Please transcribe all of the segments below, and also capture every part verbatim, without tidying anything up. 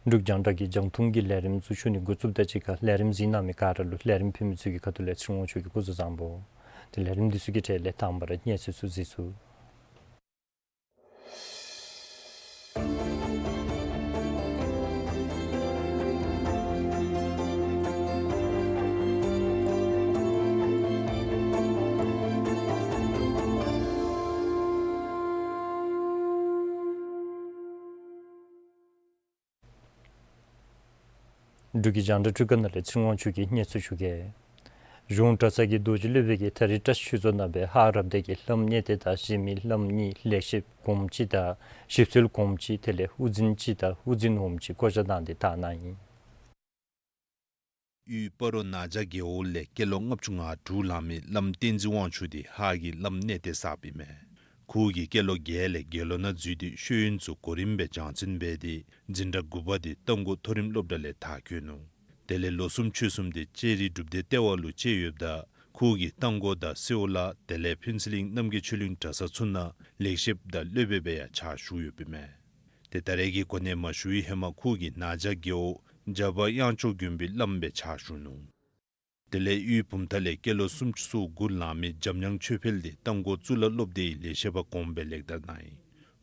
འབྲུག་རྒྱང་བསྒྲགས་ཀྱི་རྒྱང་མཐོང་གི་ལས་རིམ་ཚུ་ཞུ་ནི་འགོ་བཙུགསཔ་ད་གཅིག་ཁར་ལས་རིམ་གཟིགས་གནང་མི་ག་ར་ལུ་ལས་རིམ་ཕུལ་མི་ཚུ་གི་ཁ་ཐུག་ལས་ཚེ་རིང་དབང་ཕྱུག་གིས་སྐུ་གཟུགས་བཟང་པོ། ཏེ་ལས་རིམ་འདི་ཚུ་གི་གྲས་ལས་དང་པ་ར་གནས་ཚུལ་ཚུ་གཟིགས་ཚུགས། འབྲུག་གི་རྒྱང་བསྒྲགས་འཕྲུལ་ཁང་ནང་ལས་ཚེ་རིང་དབང་ཕྱུག་གིས་གནས་ཚུལ་ཞུ་གེ། གཞུང་གྲྭ་ཚང་གི་རྡོ་རྗེ་སློབ་དཔོན་གྱིས་ད་རིས་བཀྲིས་ཆོས་རྫོང་ནང་སྦེ་ཧཱ་རབ་སྡེ་གི་བླམ་གནས་བརྟན་དང་གཞན་མི་བླམ་གཉིས་ལེགས་བཤད་སྒོམ་སྤྱི་དང་ཞིབ་འཚོལ་སྒོམ་སྤྱི་དེ་ལས་དབུ་འཛིན་སྤྱི་དང་དབུ་འཛིན་འོགམ་སྤྱི་བསྐོ་བཞག་གནང་སྟེ་དར་གནང་ཡི། དབུས་སྤ་རོ་ན་བྱ་རྒེད་འོག་ལས་སྐྱེས་ལོ་ལྔ་བཅུ་ང་དྲུག་ལང་མི་བླམ་བསྟན་འཛིན་དབང་ཕྱུག་འདི་ཧཱ་གི་བླམ་གནས་བརྟན་གསརཔ་ཨིན་མས། ཁོ་གིས་སྐྱེས་ལོ་བརྒྱད་ལས་དགེ་སློང་ནང་འཛུལ་ཏེ་ཤེས་ཡོན་ཚུ་གོ་རིམ་སྦེ་སྦྱང་བརྩོན་འབད་དེ་འཛིན་གྲྭ་དགུ་པ་འདི་རྟ་མགོ་མཐོ་རིམ་སློབ་གྲྭ་ལས་མཐར་འཁྱོལ་ནུག། དེ་ལས་ལོ་གསུམ་ཕྱོགས་གསུམ་འདི་ལྕགས་རི་སྒྲུབ་སྡེ་ལྟེ་བ་ལུ་བཅད་ཡོདཔ་ད་ཁོ་གིས་རྟ་མགོ་དང་སེའུ་ལ་དེ་ལས་ཕུན་ཚོགས་གླིང་རྣམ་རྒྱལ་ཆོས་གླིང་གྲྭ་ཚང་ཚུ་ནང་ལེགས་བཤདཔ་དང་སློབ་དཔོན་སྦེ་ཡང་ཕྱག་ཞུ་ཡོདཔ་ཨིན་མས། ཏེ་ད་རེས་ཀྱི་གོ་གནས་མ་ཞུ་བའི་ཧེ་མ་ཁོ་གིས་ན་བྱ་རྒེད་འོག་རྒྱ་བལ་གཡང་ལྕོག་དགོན་པའི་བླམ་སྦེ་ཕྱག་ཞུ་ནུག། དེ་ལས་དབུས་བུམ་ཐང་ལས་སྐྱེས་ལོ་སུམ་ཅུ་སོ་དགུ་ལང་མི་འཇམ་དབྱངས་ཆོས་འཕེལ་འདི་རྟ་མགོ་གཙུག་ལག་སློབ་སྡེའི་ལས་བྱེདཔ་གོངམ་སྦེ་ལེགས་དར་གནང་ཡི།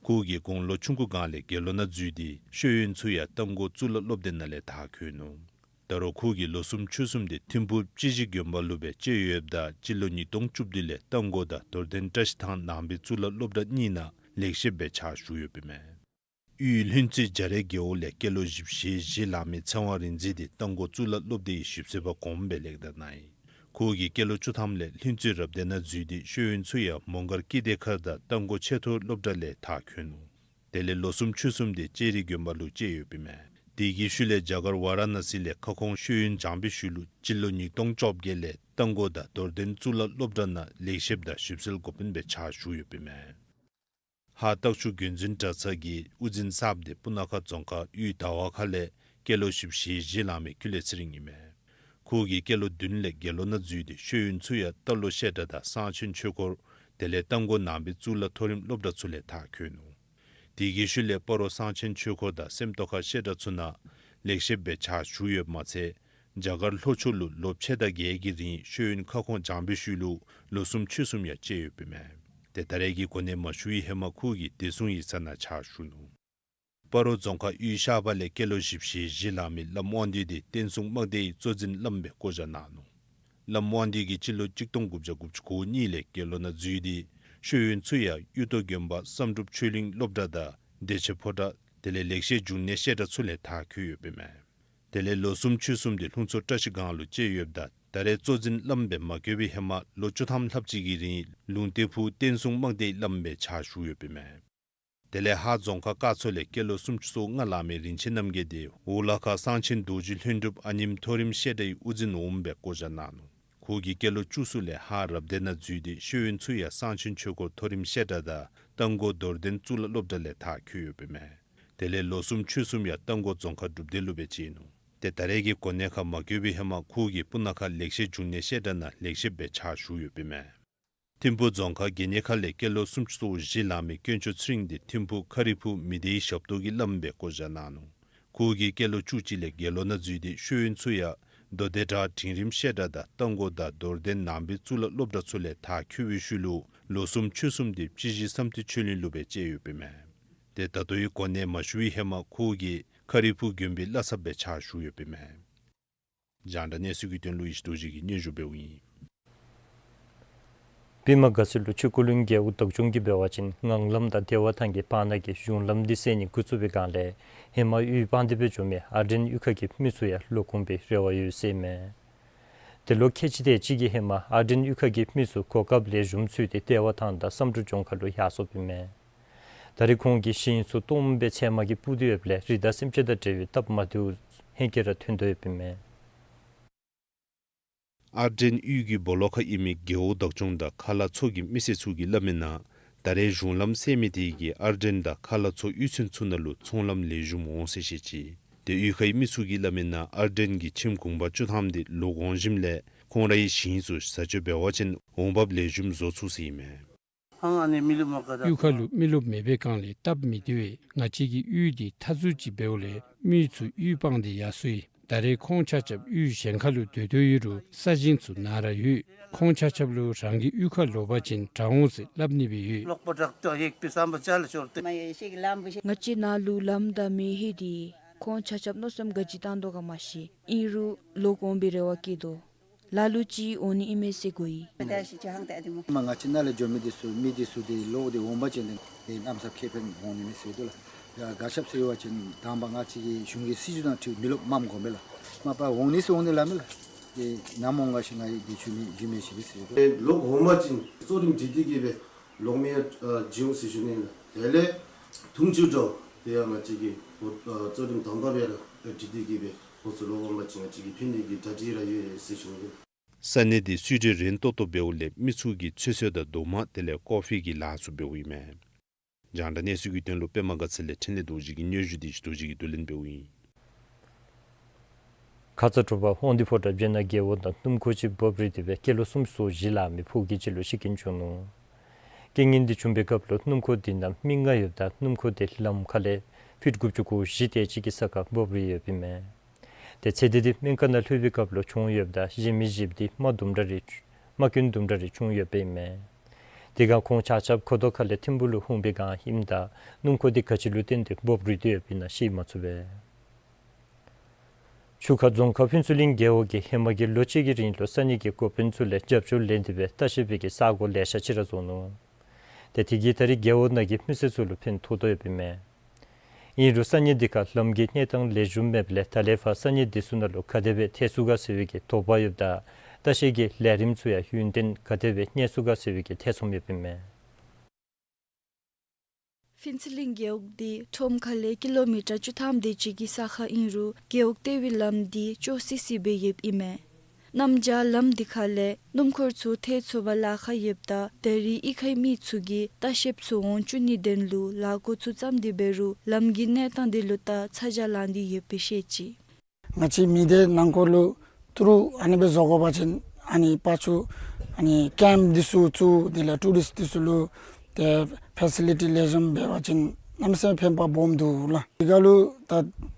ཁོ་གིས་དགུང་ལོ་ཆུང་ཀུ་སྒང་ལས་དགེ་སློང་ནང་འཛུལ་ཏེ་ཤེས་ཡོན་ཚུ་ཡང་རྟ་མགོ་གཙུག་ལག་སློབ་སྡེ་ནང་ལས་མཐར་འཁྱོལ་ནུག། ད་རུང་ཁོ་གིས་ལོ་གསུམ་ཕྱོགས་གསུམ་འདི་ཐིམ་ཕུག་སྤྱི་གཞི་དགོན་པ་ལུ་སྦེ་བཅད་ཡོདཔ་ད་སྤྱི་ལོ་ཉིས་སྟོང་བཅུ་བདུན་ལས་རྟ་མགོ་དང་རྡོར་གདན་བཀྲ་ཤིས་ཐང་ནང་པའི་གཙུག་ལག་སློབ་གྲྭ་གཉིས་ནང་ལེགས་བཤདཔ་སྦེ་ཕྱག་ཞུ་ཡོདཔ་ཨིན་མས། དབུས་ལྷུན་རྩེ་རྒྱ་རས་རྒེད་འོག་ལས་སྐྱེས་ལོ་བཞི་བཅུ་ཞེ་བཞི་ལང་མི་ཚེ་དབང་རིག་འཛིན་འདི་རྟ་མགོ་གཙུག་ལག་སློབ་སྡེའི་ཞིབ་འཚོལཔ་གོངམ་སྦེ་ལེགས་དར་གནང་ཡི། ཁོ་གིས་སྐྱེས་ལོ་བཅུ་ཐམ་ལས་ལྷུན་རྩེ་རབ་སྡེ་ནང་འཛུལ་ཏེ་ཤེས་ཡོན་ཚུ་ཡང་མོང་སྒར་ཀིརྟི་མཁར་དང་རྟ་མགོ་ཆེ་མཐོ་སློབ་གྲྭ་ལས་མཐར་འཁྱོལ་ནུག། དེ་ལས་ལོ་གསུམ་ཕྱོགས་གསུམ་འདི་ལྕགས་རི་དགོན་པ་ལུ་བཅད་ཡོདཔ་ཨིན་མས། དེ་གི་ཤུལ་ལས་རྒྱ་གར་ཝ་ར་ཎ་སི་ལས་ཁ་སྐོང་ཤེས་ཡོན་སྦྱངས་པའི་ཤུལ་ལུ་སྤྱི་ལོ་ཉིས་སྟོང་བཅོ་བརྒྱད་ལས་རྟ་མགོ་དང་རྡོར་གདན་གཙུག་ལག་སློབ་གྲྭ་ནང་ལེགས་བཤདཔ་དང་ཞིབ་འཚོལ་འགོ་དཔོན་སྦེ་ཕྱག་ཞུ་ཡོདཔ་ཨིན་མས། ཧཱ་སྟག་ཆུ་དགོན་འཛིན་གྲྭ་ཚང་གི་དབུ་འཛིན་གསརཔ་འདི་སྤུ་ན་ཁ་རྫོང་ཁག་དབུས་དར་བ་ཁ་ལས་སྐྱེས་ལོ་བཞི་བཅུ་ཞེ་བཞི་ལང་མི་ཀུན་ལེགས་ཚེ་རིང་ཨིན་མས། ཁོ་གིས་སྐྱེས་ལོ་བདུན་ལས་དགེ་སློང་ནང་འཛུལ་ཏེ་ཤེས་ཡོན་ཚུ་ཡང་རྟ་ལོག་བཤད་གྲྭ་དང་གསང་ཆེན་ཆོས་འཁོར་དེ་ལས་རྟ་མགོ་ནང་པའི་གཙུག་ལག་མཐོ་རིམ་སློབ་གྲྭ་ཚུ་ལས་མཐར་འཁྱོལ་ནུག། དེ་གི་ཤུལ་ལས་སྤ་རོ་གསང་ཆེན་ཆོས་འཁོར་དང་སེམས་རྟོགས་ཁ་བཤད་གྲྭ་ཚུ་ནང་ལེགས་བཤདཔ་སྦེ་ཕྱག་ཞུ་ཡོདཔ་མ་ཚད་རྒྱ་གར་ལྷོ་ཕྱོགས་ལུ་ལོ་ཕྱེད་དང་བརྒྱད་ཀྱི་རིང་ཤེས་ཡོན་ཁ་སྐོང་སྦྱངས་པའི་ཤུལ་ལུ་ལོ་གསུམ་ཕྱོགས་གསུམ་ཡང་བཅད་ཡོདཔ་ཨིན་མས། ཏེ་ད་རེས་ཀྱི་གོ་གནས་མ་ཞུ་བའི་ཧེ་མ་ཁོ་གིས་བདེ་སྲུང་ཡིག་ཚང་ནང་ཕྱག་ཞུ་ནུག། སྤ་རོ་རྫོང་ཁག་དབུས་ཤར་པ་ལས་སྐྱེས་ལོ་བཞི་བཅུ་ཞེ་བཞི་ལང་མི་བླམ་དབང་འདུས་འདི་བསྟན་སྲུང་དམག་སྡེའི་གཙོ་འཛིན་བླམ་སྦེ་བསྐོ་བཞག་གནང་ནུག། བླམ་དབང་འདུས་ཀྱིས་སྤྱི་ལོ་གཅིག་སྟོང་དགུ་བརྒྱ་དགུ་བཅུ་གོ་གཉིས་ལས་དགེ་སློང་ནང་འཛུལ་ཏེ་ཤེས་ཡོན་ཚུ་ཡང་གཡུ་ཐོག་དགོན་པ་བསམ་གྲུབ་ཆོས་གླིང་སློབ་གྲྭ་དང་བདེ་ཆེན་ཕོ་བྲང་དེ་ལས་ལེགས་བཤད་འབྱུང་གནས་བཤད་གྲྭ་ཚུ་ལས་མཐར་འཁྱོལ་ཡོདཔ་ཨིན་མས། དེ་ལས་ལོ་གསུམ་ཕྱོགས་གསུམ་འདི་ལྷུང་མཚོ་བཀྲ་ཤིས་སྒང་ལུ་བཅད་ཡོདཔ་ད་ད་རེས་གཙོ་འཛིན་བླམ་སྦེ་མ་བསྐོ་བའི་ཧེ་མ་ལོ་བཅུ་ཐམ་ལྷགཔ་ཅིག་གི་རིང་ལུང་བསྟན་ཕུག་བསྟན་སྲུང་དམག་སྡེའི་བླམ་སྦེ་ཕྱག་ཞུ་ཡོདཔ་ཨིན་མས། དེ་ལས་ཧཱ་རྫོང་ཁག་ཀ་མཚོ་ལས་སྐྱེས་ལོ་སུམ་ཅུ་སོ་ལྔ་ལང་མི་རིན་ཆེན་རྣམ་རྒྱལ་འདི་འོག་ལ་ཁ་གསང་ཆེན་རྡོ་རྗེ་ལྷུན་གྲུབ་ཨ་ནེམོ་མཐོ་རིམ་བཤད་གྲྭའི་དབུ་འཛིན་འོགམ་སྦེ་བསྐོ་བཞག་གནང་ནུག། ཁོ་གིས་སྐྱེས་ལོ་བཅུ་གསུམ་ལས་ཧཱ་རབ་སྡེ་ནང་འཛུལ་ཏེ་ཤེས་ཡོན་ཚུ་ཡང་གསང་ཆེན་ཆོས་འཁོར་མཐོ་རིམ་བཤད་གྲྭ་དང་རྟ་མགོ་རྡོར་གདན་གཙུག་ལག་སློབ་གྲྭ་ལས་མཐར་འཁྱོལ་ཡོདཔ་ཨིན་མས། དེ་ལས་ལོ་གསུམ་ཕྱོགས་གསུམ་ཡང་རྟ་མགོ་རྫོང་ཁག་སྒྲུབ་སྡེ་ལུ་སྦེ་བཅད་ནུག། ཏེ་ད་རེས་ཀྱི་གོ་གནས་ཁར་མ་བསྐོ་བའི་ཧེ་མ་ཁོ་གིས་སྤུ་ན་ཁ་ལེགས་བཤད་འབྱུང་གནས་བཤད་གྲྭ་ནང་ལེགས་བཤདཔ་སྦེ་ཕྱག་ཞུ་ཡོདཔ་ཨིན་མས། ཐིམ་ཕུག་རྫོང་ཁག་དགེ་བསྙེན་ཁ་ལས་སྐྱེས་ལོ་སུམ་ཅུ་སོ་བཞི་ལང་མི་དཀོན་མཆོག་ཚེ་རིང་འདི་ཐིམ་ཕུག་ཁ་རི་ཕུག་མི་སྡེའི་ཞབས་ཏོག་གི་བླམ་སྦེ་བསྐོ་བཞག་གནང་ནུག། ཁོ་གིས་སྐྱེས་ལོ་བཅུ་གཅིག་ལས་དགེ་སློང་ནང་འཛུལ་ཏེ་ཤེས་ཡོན་ཚུ་ཡང་མདོ་སྡེ་བྲག་འབྲིང་རིམ་བཤད་གྲྭ་དང་རྟ་མགོ་དང་རྡོར་གདན་ནང་པའི་གཙུག་ལག་སློབ་གྲྭ་ཚུ་ལས་མཐར་འཁྱོལ་བའི་ཤུལ་ལུ་ལོ་གསུམ་ཕྱོགས་གསུམ་འདི་སྤྱི་གཞི་བསམ་གཏན་ཆོས་གླིང་ལུ་སྦེ་བཅད་ཡོདཔ་ཨིན་མས། ཏེ་ད་ལྟོའི་གོ་གནས་མ་ཞུ་བའི་ཧེ་མ་ཁོ་གིས་ཁ་རི་ཕུག་དགོན་པའི་བླ་ཚབ་སྦེ་ཕྱག་ཞུ་ཡོདཔ་ཨིན་མས། རྒྱང་བསྒྲགས་གནས་ཚུལ་གྱི་དོན་ལུ་ཡེ་ཤེས་རྡོ་རྗེ་གིས་སྙན་ཞུ་འབདཝ་ཨིན། པདྨ་དགའ་ཚལ་ལུ་ཆུ་ཀུ་ལུན་རྒེད་འོག་བདག་སྐྱོང་གིས་འབད་བ་ཅིན་ངང་ལམ་དང་བདེ་བ་ཐང་གི་བར་ན་གི་གཞུང་ལམ་འདི་སེལ་ནི་འགོ་བཙུགས་པའི་སྒང་ལས་ཧེ་མ་གཡུས་སྤངས་ཏེ་སྦེ་བྱོན་མི་ཨར་ཌེན་གཡུས་ཁ་གི་མི་ཚུ་ཡང་ལོག་འོང་པའི་རེ་བ་ཡོད་ཟེར་ཨིན་མས། དེ་ལུ་ཁལ་གཅིག་དེ་ཅིག་གིས་ཧེ་མ་ཨར་ཌེན་གཡུས་ཁ་གི་མི་ཚུ་གོ་སྐབས་ལེགས་ཤོམ་འཚོལ་ཏེ་བདེ་བ་ཐང་དང་བསམ་གྲུབ་ལྗོངས་མཁར་ལུ་ཡར་སོཔ་ཨིན་མས། ད་རེས་ཁོང་གིས་ཞིང་ཚུ་སྟོངམ་སྦེ་ཚལ་མ་གིས་སྤུར་ཏེ་ཡོདཔ་ལས་རི་དྭགས་སེམས་ཅན་དང་འབྲེལ་བའི་སྟབས་མ་བདེཝ་ཧེང་སྐལ་ར་ཐོན་དོ་ཡོདཔ་ཨིན་མས། ཨར་ཌེན་གཡུས་ཀྱི་སྦོ་ལོགས་ཁར་ཨིན་མི་རྒེད་འོག་བདག་སྐྱོང་དང་ཁ་ལག་ཚོགས་ཀྱི་མི་སེར་ཚུ་གིས་སླབ་མི་ནང་ད་རེས་གཞུང་ལམ་སེལ་མི་དེ་གིས་ཨར་ཌེན་དང་ཁ་ལག་ཚོགས་གཡུས་ཚན་ཚུ་ནང་ལུ་ཚོང་ལམ་ལེགས་ཤོམ་འོང་ཟེར་བཤད་ཅི། དེ་གཡུས་ཁའི་མི་ཚུ་གིས་སླབ་མི་ནང་ཨར་ཌེན་གྱི་ཁྱིམ་གུང་པ་བཅུ་ཐམ་དེ་ལོག་འོང་ཞིནམ་ལས་ཁོང་རའི་ཞིང་ཚུ་བཟའ་སྤྱོད་འབད་བ་ཅིན་འོང་འབབ་ལེགས་ཤོམ་བཟོ་ཚུགས་ཟེར་ཨིན་མས། གཡུས་ཁ་ལུ་མི་རློབས་མེད་པའི་སྒང་ལས་སྟབས་མི་བདེ་བས། ང་བཅས་ཀྱི་གཡུས་འདི་མཐའ་ཟུར་ཅིག་འབདཝ་ལས་མི་ཚུ་གཡུས་སྤངས་ཏེ་ཡར་སོ་ཡི། ད་རེས་ཁོང་ཆ་ཁྱབ་གཡུས་གཞན་ཁ་ལུ་སྡོད་སྡོདཔ་ཨིན་རུང་ས་ཞིང་ཚུ་ནཱ་ར་ཡོད། ཁོང་ཆ་ཁྱབ་ལུ་རང་གི་གཡུས་ཁར་ལོག་པ་ཅིན་དྲག་འོང་ཟེར་སླབ་ནི་སྦེ་ཡོད། ང་བཅས་ནཱ་ལུ་ལམ་དང་མེ་ཧེ་འདི་ཁོང་ཆ་ཁྱབ་མནོ་བསམ་ག་ཅི་བཏང་དོ་ག་མ་ཤེས། ཨིན་རུང་ལོག་འོང་པའི་རེ་བ་བསྐྱེད་དོ། ལ་ལུ་ཅིག་འོང་ནི་ཨིན་མས་ཟེར་གོ་ཡི། མ་ང་བཅས་ནཱ་ལས་འགྱོ་མི་འདི་ཚུ་མི་འདི་ཚུ་དེ་ལོག་སྟེ་འོང་པ་ཅིན་དེ་གནམ་ས་ཁེ་ཕན་འོང་ནི་མས་ཟེར་དོ་ལགས། ཡ་ག་ཅི་སྦེ་ཟེར་བ་ཅིན་དང་པ་ང་བཅས་ཀྱི་གཞུང་གི་སྲིད་བྱུས་ནང་འཁྲིལ་མི་རློབས་མངམ་དགོ་མས་ལགས། མ་པ་འོང་ནི་ཚུ་འོང་ནི་ལ་མས་ལགས། དེ་ནམ་འོང་ག་ཤེས་ང་གིས་དེ་ཞུ་མི་ཞུ་མི་ཤེས་པས་ཟེར་དོ། ལོག་འོང་པ་ཅིན་གཙོ་རིམ་སྒྲིག་སྟེ་གིས་སྦེ་ལོག་མི་ཡང་ཨ་བྱིན་འོང་ཟེར་ཞུ་ནི་ལགས། དེ་ལས་དུང་ཕྱུར་དྲུག་དེ་ཡང་ང་བཅས་ཀྱིས་ཨ་གཙོ་རིམ་དང་པ་སྦེ་ར་སྒྲིག་སྟེ་གིས་སྦེ་ཁོང་ཚུ་ལོག་འོང་པ་ཅིན་ང་བཅས་ཀྱིས་ཕན་ནི་གི་གྲ་སྒྲིག་ར་ཡོད་ཟེར་ཞུ་ནི་ལགས། ས་གནས་འདི་སུའི་ཊི་རན་ཏོག་ཏོ་འབདཝ་ལས་མི་ཚུ་གིས་ཚོད་བསྲེ་དང་རྡོག་མ་དེ་ལས་ཀོ་ཕི་གི་ལཱ་ཚུ་འབདཝ་ཨིན་མས། རྒྱང་བསྒྲགས་གནས་ཚུལ་གྱི་དོན་ལུ་པདྨ་དགའ་ཚལ་ལས་འཕྲིན་ལས་རྡོ་རྗེ་གི་སྙན་ཞུ་དེ་ཅིག་རྡོ་རྗེ་གིས་བསྡུ་ལེན་འབདཝ་ཨིན། ཁ་ཙ་དྲོ་པ་ཧོང་ཏི་ཕོ་བྲང་སྦྱེད་ནག་རྒེད་འོག་ནང་སྣུམ་འཁོར་ཅིག་འབབ་རིལ་ཏེ་སྦེ་ཀི་ལོ་སུམ་ཅུ་སོ་བཞི་ལང་མི་ཕོ་སྐྱེས་ཅིག་ལུ་ཤི་རྐྱེན་བྱུང་ནུག། རྐྱེན་ངན་འདི་བྱུང་པའི་སྐབས་ལུ་སྣུམ་འཁོར་འདི་ནང་མི་ལྔ་ཡོདཔ་ད་སྣུམ་འཁོར་དེ་ལམ་ཁ་ལས་ཕིཊ་དགུ་བཅུ་གོ་བཞི་དེ་ཅིག་གི་ས་ཁར་འབབ་རིལ་ཡོདཔ་ཨིན་མས། དེ་ཚེ་འདི་འདི་སྨན་ཁང་ནང་ལྷོད་པའི་སྐབས་ལུ་བྱུང་ཡོདཔ་ད་གཞན་མི་བཞི་འདི་རྨ་དུམ་གྲ་རེ་རྨ་སྐྱོན་དུམ་གྲ་རེ་བྱུང་ཡོདཔ་ཨིན་མས། དེ་སྒང་ཁོང་ཆ་ཁྱབ་ཁ་དོག་ཁ་ལས་ཐིམ་ཕུག་ལུ་ལྷུང་པའི་སྒང་ཨིནམ་ད་སྣུམ་འཁོར་འདི་ག་ཅི་ལུ་བརྟེན་ཏེ་འབབ་རིལ་ཏེ་ཡོདཔ་ཨིན་ན་ཤེས་མ་ཚུགས་པས། ཆུ་ཁ་རྫོང་ཁག་ཕུན་ཚོགས་གླིང་རྒེད་འོག་གིས་ཧེ་མ་གི་ལོ་གཅིག་གི་རིང་ལུ་ས་གནས་ཀྱི་འགོ་དཔོན་ཚུ་ལས་རྒྱབ་སྐྱོར་ལེན་ཏེ་སྦེ་ལྟ་བཤལ་པའི་གི་ས་གོ་ལེ་ཤ་ཅིག་ར་བཟོ་ནུག། ཏེ་དེ་གིས་ད་རེས་རྒེད་འོག་ནང་གི་མི་སེར་ཚུ་ལུ་ཕན་ཐོགས་དོ་ཡོདཔ་ཨིན་མས། ཨིན་རུང་ས་གནས་འདི་ཁར་ལམ་གྱི་གནས་སྟངས་ལེགས་ཤོམ་མེདཔ་ལས་ད་ལས་ཕར་ས་གནས་འདི་ཚུ་ནང་ལུ་ག་དེ་སྦེ་ཐལ་ཚུགས་ག་ཟེར་བའི་གི་དོགས་པ་ཡོདཔ་ད་ལྟ་བཤལ་གྱི་ལས་རིམ་ཚུ་ཡང་ཡུན་བརྟན་ག་དེ་སྦེ་གནས་ཚུགས་ག་ཟེར་བའི་གི་ཐེ་ཚོམ་ཡོདཔ་ཨིན་མས། ཕུན་ཚོགས་གླིང་རྒེད་འོག་འདི་ཁྲོམ་ཁ་ལས་ཀི་ལོ་མི་ཊར་བཅུ་ཐམ་དེ་ཅིག་གི་ས་ཁར་ཨིན་རུང་རྒེད་འོག་ལྟེ་བའི་ལམ་འདི་ཅོག་སི་སི་སྦེ་ཡོདཔ་ཨིན་མས། གནམ་བྱཱར་ལམ་འདི་ཁ་ལས་སྣུམ་འཁོར་ཚུ་ཐལ་ཚུགས་པར་ལཱ་ཁག་ཡོདཔ་ད་ད་རེས་གཡུས་ཁའི་མི་ཚུ་གིས་ལྟ་བཤལཔ་ཚུ་འོང་བཅུག་ནིའི་དོན་ལུ་ལཱ་འགོ་ཚུགས་བརྩམས་ཏེ་འབད་རུང་ལམ་གྱི་གནས་སྟངས་འདི་ལུ་བལྟ་ཚ་གྱང་ལང་སྟེ་ཡོདཔ་སྦེ་བཤད་ཅི། ང་བཅས་མི་སྡེ་ནང་འཁོད་ལུ་ཏི་རུ་ཨ་ནི་སྦེ་བཟོ་དགོ་པ་ཅིན་ཨ་ནི་ཕར་ཚུར་ཨ་ནི་ཀེམཔ་འདི་ཚུ་བཙུགས་དེ་ལས་ཊུ་རིསིཊ་འདི་ཚུ་ལུ་ཏེ་ཕེ་སི་ལི་ཊི་ལེགས་ཤོམ་འབད་བ་ཅིན་གནམ་མེད་ས་མེད་ཕན་པ་སྦོམ་འདུག་ལགས། དེ་ཁར་ལུ་ད་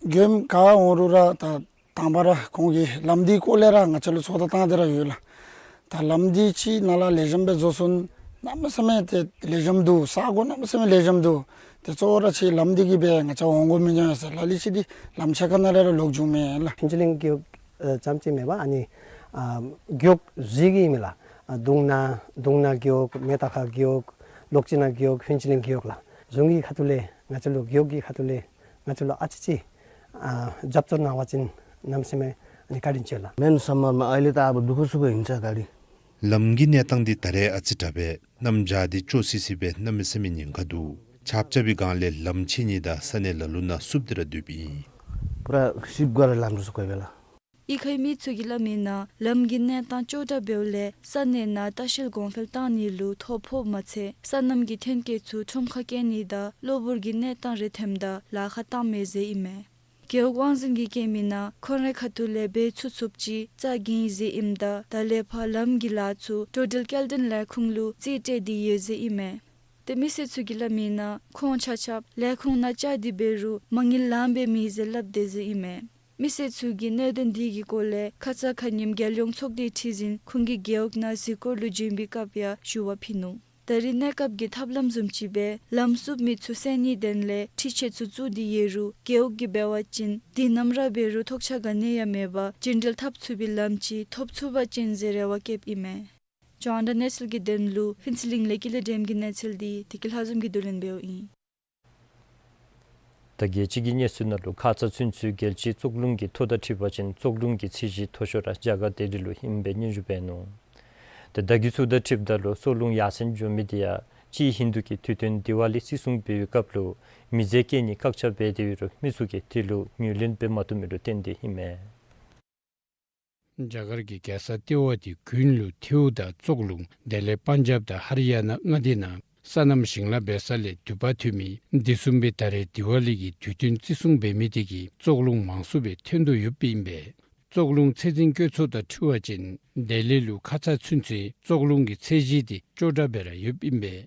མགྱོནམ་ག་འོང་རུང་ར་ད་དང་པ་ར་ཁོང་གིས་ལམ་འདི་སྐོར་ལས་ར་ང་བཅས་ལུ་ཚོད་བལྟ་བཏང་སྟེ་ར་ཡོད་ལགས། ད་ལམ་འདི་ཅིག་ནཱ་ལས་ལེགས་ཤོམ་སྦེ་བཟོ་ཚུགས་ན་གནམ་མེད་ས་མེད་ཏེ་ལེགས་ཤོམ་འདུག། ས་གོ་གནམ་མེད་ས་མེད་ལེགས་ཤོམ་འདུག། ཏེ་གཙོ་བོ་ར་ཅིག་ལམ་འདི་གིས་སྦེ་ང་བཅས་འོང་དགོ་མི་འགྱོ་ཡི་ཟེར་ལ་ལུ་ཅིག་འདི་ལམ་ཕྱེད་ཀ་ནང་ལས་ར་ལོག་འགྱོཝ་མས་ལགས། ཕུན་ཚོགས་གླིང་རྒེད་འོག་ཨ་རྐྱངམ་ཅིག་མེན་པར་ཨ་ནི་ཨ་རྒེད་འོག་བཞི་གི་ཨིན་མས་ལགས། ཨ་གདུང་ན་གདུང་ན་རྒེད་འོག་མེ་ཏོག་ཁ་རྒེད་འོག་ལོག་སྤྱིར་ན་རྒེད་འོག་ཕུན་ཚོགས་གླིང་རྒེད་འོག་ལགས། གཞུང་གི་ཁ་ཐུག་ལས་ང་བཅས་ལུ་རྒེད་འོག་གི་ཁ་ཐུག་ལས་ང་བཅས་ལུ་ཨ་ཙི་ཅིག་ཨ་རྒྱབ་སྐྱོར་གནང་བ་ཅིན་གནམ་མེད་ས་མེད་ཨ་ནི་བཀའ་དྲིན་ཆེ་ལགས། མེན་ས་མ་མ་ཨའི་ལས་ད་ཨ་བ་དུ་ཁུ་སུ་ག་ཨིན་ཅ་ད་རིས། ལམ་གྱི་གནས་སྟངས་འདི་ད་རེས་ཨ་ཙི་དྲག་པས། གནམ་བྱཱར་འདི་ཅོག་སི་སི་སྦེ་གནམ་མེད་ས་མེད་ཉེན་ཁ་འདུག། ཆརཔ་རྐྱབ་པའི་སྒང་ལས་ལམ་ཕྱེད་གཉིས་དང་ས་གནས་ལ་ལུ་ནང་བསུབ་སྟེ་ར་སྡོདཔ་ཨིན། པུ་ར་ཤིབ་ག་ར་ལམ་རུ་སུ་གོ་བས་ལགས། གཡུས་ཁའི་མི་ཚུ་གིས་སླབ་མིའི་ནང་ལམ་གྱི་གནས་སྟངས་ཅོག་འཐདཔ་འབདཝ་ལས་ས་གནས་ནང་ལྟ་བཤལ་གོང་འཕེལ་བཏང་ནི་ལུ་ཐོ་ཕོགཔ་མ་ཚད་སོ་ནམ་གྱི་ཐོན་སྐྱེད་ཚུ་ཁྲོམ་ཁར་བསྐྱལ་ནི་དང་གློ་བུར་གྱི་གནས་སྟངས་རེ་ཐོནམ་ད་ལཱ་ཁག་བཏངམ་མས་ཟེར་ཨིན་མས། རྒེད་འོག་དབང་འཛིན་གྱིས་བཀོད་མིའི་ནང་ཁོང་རའི་ཁ་ཐུག་ལས་འབད་ཚུགས་ཚུགསཔ་ཅིག་རྩ་འགེངས་ཡི་ཟེར་ཨིནམ་ད་ད་ལས་ཕར་ལམ་གྱི་ལཱ་ཚུ་འགྲོ་འགྲུལ་སྐྱེལ་འདྲེན་ལས་ཁུངས་ལུ་རྩིས་སྤྲོད་དེ་ཡོད་ཟེར་ཨིན་མས། ཏེ་མི་སེར་ཚུ་གིས་སླབ་མིའི་ནང་ཁོང་ཆ་ཁྱབ་ལས་ཁུངས་ནང་བཅར་ཏེ་འབད་རུང་མ་དངུལ་ལངམ་སྦེ་མེད་ཟེར་སླབ་དེས་ཟེར་ཨིན་མས། མི་སེར་ཚུ་གིས་གནད་དོན་འདི་གི་སྐོར་ལས་ཁ་ཙ་ཁ་ཉིནམ་རྒྱལ་ཡོངས་ཚོགས་སྡེའི་ཁྲི་འཛིན་ཁོང་གིས་རྒེད་འོག་ནང་གཟིགས་སྐོར་ལུ་བྱོན་པའི་སྐབས་ཡང་ཞུ་བ་ཕུལ་ནུག། ད་རེས་གནས་སྐབས་ཀྱི་ཐབས་ལམ་བཟུམ་ཅིག་སྦེ་ལམ་བསུབ་མི་ཚུ་སེལ་ནིའི་དོན་ལས་འཕྲུལ་ཆས་ཚུ་བཙུགས་ཏེ་ཡོད་རུང་རྒེད་འོག་གིས་འབད་བ་ཅིན་འདི་ནམ་ར་འབད་རུང་ཐོགས་ཆགས་ག་ནི་ཡང་མེད་པར་རྒྱུན་འགྲུལ་འཐབ་ཚུགས་པའི་ལམ་ཅིག་ཐོབ་ཚུགས་པ་ཅིན་ཟེར་རེ་བ་བསྐྱེདཔ་ཨིན་མས། རྒྱང་བསྒྲགས་གནས་ཚུལ་གྱི་དོན་ལུ་ཕུན་ཚོགས་གླིང་ལས་ཀྱི་ལས་འབྲེལ་གྱི་གནས་ཚུལ་འདི་བདེ་སྐྱིད་ལྷ་འཛོམས་ཀྱིས་བསྡུ་ལེན་འབདཝ་ཨིན། ད་རྒྱལ་སྤྱི་གི་གནས་ཚུལ་ནང་ལུ་ཁ་ཙ་ཚུན་ཚོད་རྒྱལ་སྤྱིའི་བཙོག་རླུང་གི་ཐོ་དང་འཁྲིལ་བ་ཅིན་བཙོག་རླུང་གི་ཚད་གཞི་མཐོ་ཤོས་ར་རྒྱ་གར་ལྡི་ལི་ལུ་ཨིནམ་སྦེ་སྙན་ཞུ་འབད་ནུག། ད་ལྟོ་གི་ཚུལ་དང་འཁྲིལཝ་ད་ལུ་བཙོག་རླུང་ཡར་སེང་འགྱོ་མི་དེ་ཡང་སྤྱིར་ཧིན་དུ་གི་དུས་སྟོན་དི་ཝ་ལི་བརྩི་སྲུང་འབད་བའི་སྐབས་ལུ་མི་རྫས་བཀལ་ནི་བཀག་ཆ་འབད་དེ་འབད་རུང་མི་ཚུ་གིས་དེ་ལུ་ངོས་ལེན་འབད་མ་བཏུབ་མི་ལུ་བརྟེན་ཏེ་ཨིན་མས། རྒྱ་གར་གྱི་རྒྱལ་ས་ལྟེ་བ་དེ་དགུན་ལུ་ཐལཝ་དང་བཙོག་རླུང་དེ་ལས་པན་ཇབ་དང་ཧ་རི་ཡ་ན་མངའ་སྡེ་ནང་སོ་ནམ་ཞིང་ལཱ་འབད་ས་ལས་དུད་པ་ཐོན་མི་འདི་བཟུམ་སྦེ་ད་རེས་དི་ཝ་ལི་གི་དུས་སྟོན་བརྩི་སྲུང་འབད་མི་དེ་གིས་བཙོག་རླུང་མང་སུ་སྦེ་ཐོན་དོ་ཡོདཔ་ཨིན་པས། བཙོག་རླུང་ཚད་འཛིན་བཀོད་ཚོགས་དང་འཁྲིལ་བ་ཅིན་ལྡི་ལི་ལུ་ཁ་ཙ་ཚུན་ཚོད་བཙོག་རླུང་གི་ཚད་གཞི་དེ་ཅོག་འཐདཔ་སྦེ་ར་ཡོདཔ་ཨིན་པས།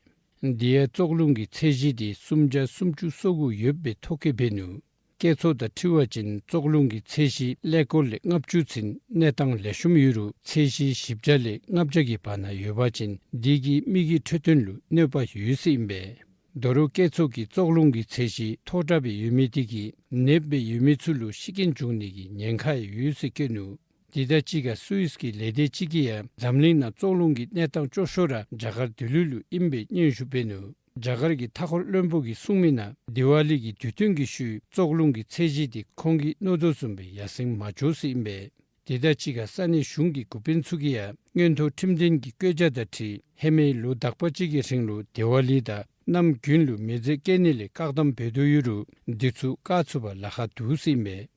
དེ་ཡང་བཙོག་རླུང་གི་ཚད་གཞི་དེ་སུམ་བརྒྱ་སུམ་ཅུ་སོ་དགུ་ཡོདཔ་སྦེ་ཐོ་བཀོད་འབད་ནུག། བཀོད་ཚོགས་དང་འཁྲིལ་བ་ཅིན་བཙོག་རླུང་གི་ཚད་གཞི་ཀླད་ཀོར་ལས་ལྔ་བཅུ་ཚུན་གནས་སྟངས་ལེགས་ཤོམ་ཡོད་རུང་ཚད་གཞི་བཞི་བརྒྱ་ལས་ལྔ་བརྒྱ་གི་བར་ན་ཡོད་པ་ཅིན་དེ་གིས་མི་གི་འཕྲོད་བསྟེན་ལུ་གནོད་པ་ཡོད་ཟེར་ཨིན་པས། ད་རུང་བཀོད་ཚོགས་ཀྱིས་བཙོག་རླུང་གི་ཚད་གཞི་མཐོ་དྲགས་སྦེ་ཡོད་མི་དེ་གིས་ནདཔ་སྦེ་ཡོད་མི་ཚུ་ལུ་ཤི་རྐྱེན་འབྱུང་ནི་གི་ཉེན་ཁ་ཡང་ཡོད་ཟེར་བཀོད་ནུག། དེ་དང་གཅིག་ཁར་སུད་སི་གི་ལས་སྡེ་ཅིག་གིས་ཡང་འཛམ་གླིང་ནང་བཙོག་རླུང་གི་གནས་སྟངས་སྐྱོ་ཤོས་ར་རྒྱ་གར་ལྡི་ལི་ལུ་ཨིནམ་སྦེ་སྙན་ཞུ་འབད་ནུག། རྒྱ་གར་གྱི་མཐའ་འཁོར་བློན་པོ་གིས་གསུངས་མི་ནང་དི་ཝ་ལི་གི་དུས་སྟོན་གྱི་ཤུལ་བཙོག་རླུང་གི་ཚད་གཞི་དེ་ཁོང་གིས་མནོ་དོ་བཟུམ་སྦེ་ཡར་སེང་མ་འགྱོ་ཟེར་ཨིན་པས། དེ་དང་གཅིག་ཁར་ས་གནས་གཞུང་གི་འགོ་དཔོན་ཚུ་གིས་ཡང་མངོན་མཐོ་ཁྲིམས་དོན་གྱི་བཀོད་རྒྱ་དང་འཁྲིལ་ཧེ་མའི་ལོ་དག་པ་ཅིག་གི་རིང་ལུ་དི་ཝ་ལི་དང་གནམ་དགུན་ལུ་མི་རྫས་བཀལ་ནི་ལས་བཀག་དམ་འབད་དོ་ཡོད་རུང་དེ་ཚུ་བཀག་ཚུགས་པར་ལཱ་ཁག་འདུག་ཟེར་ཨིན་པས།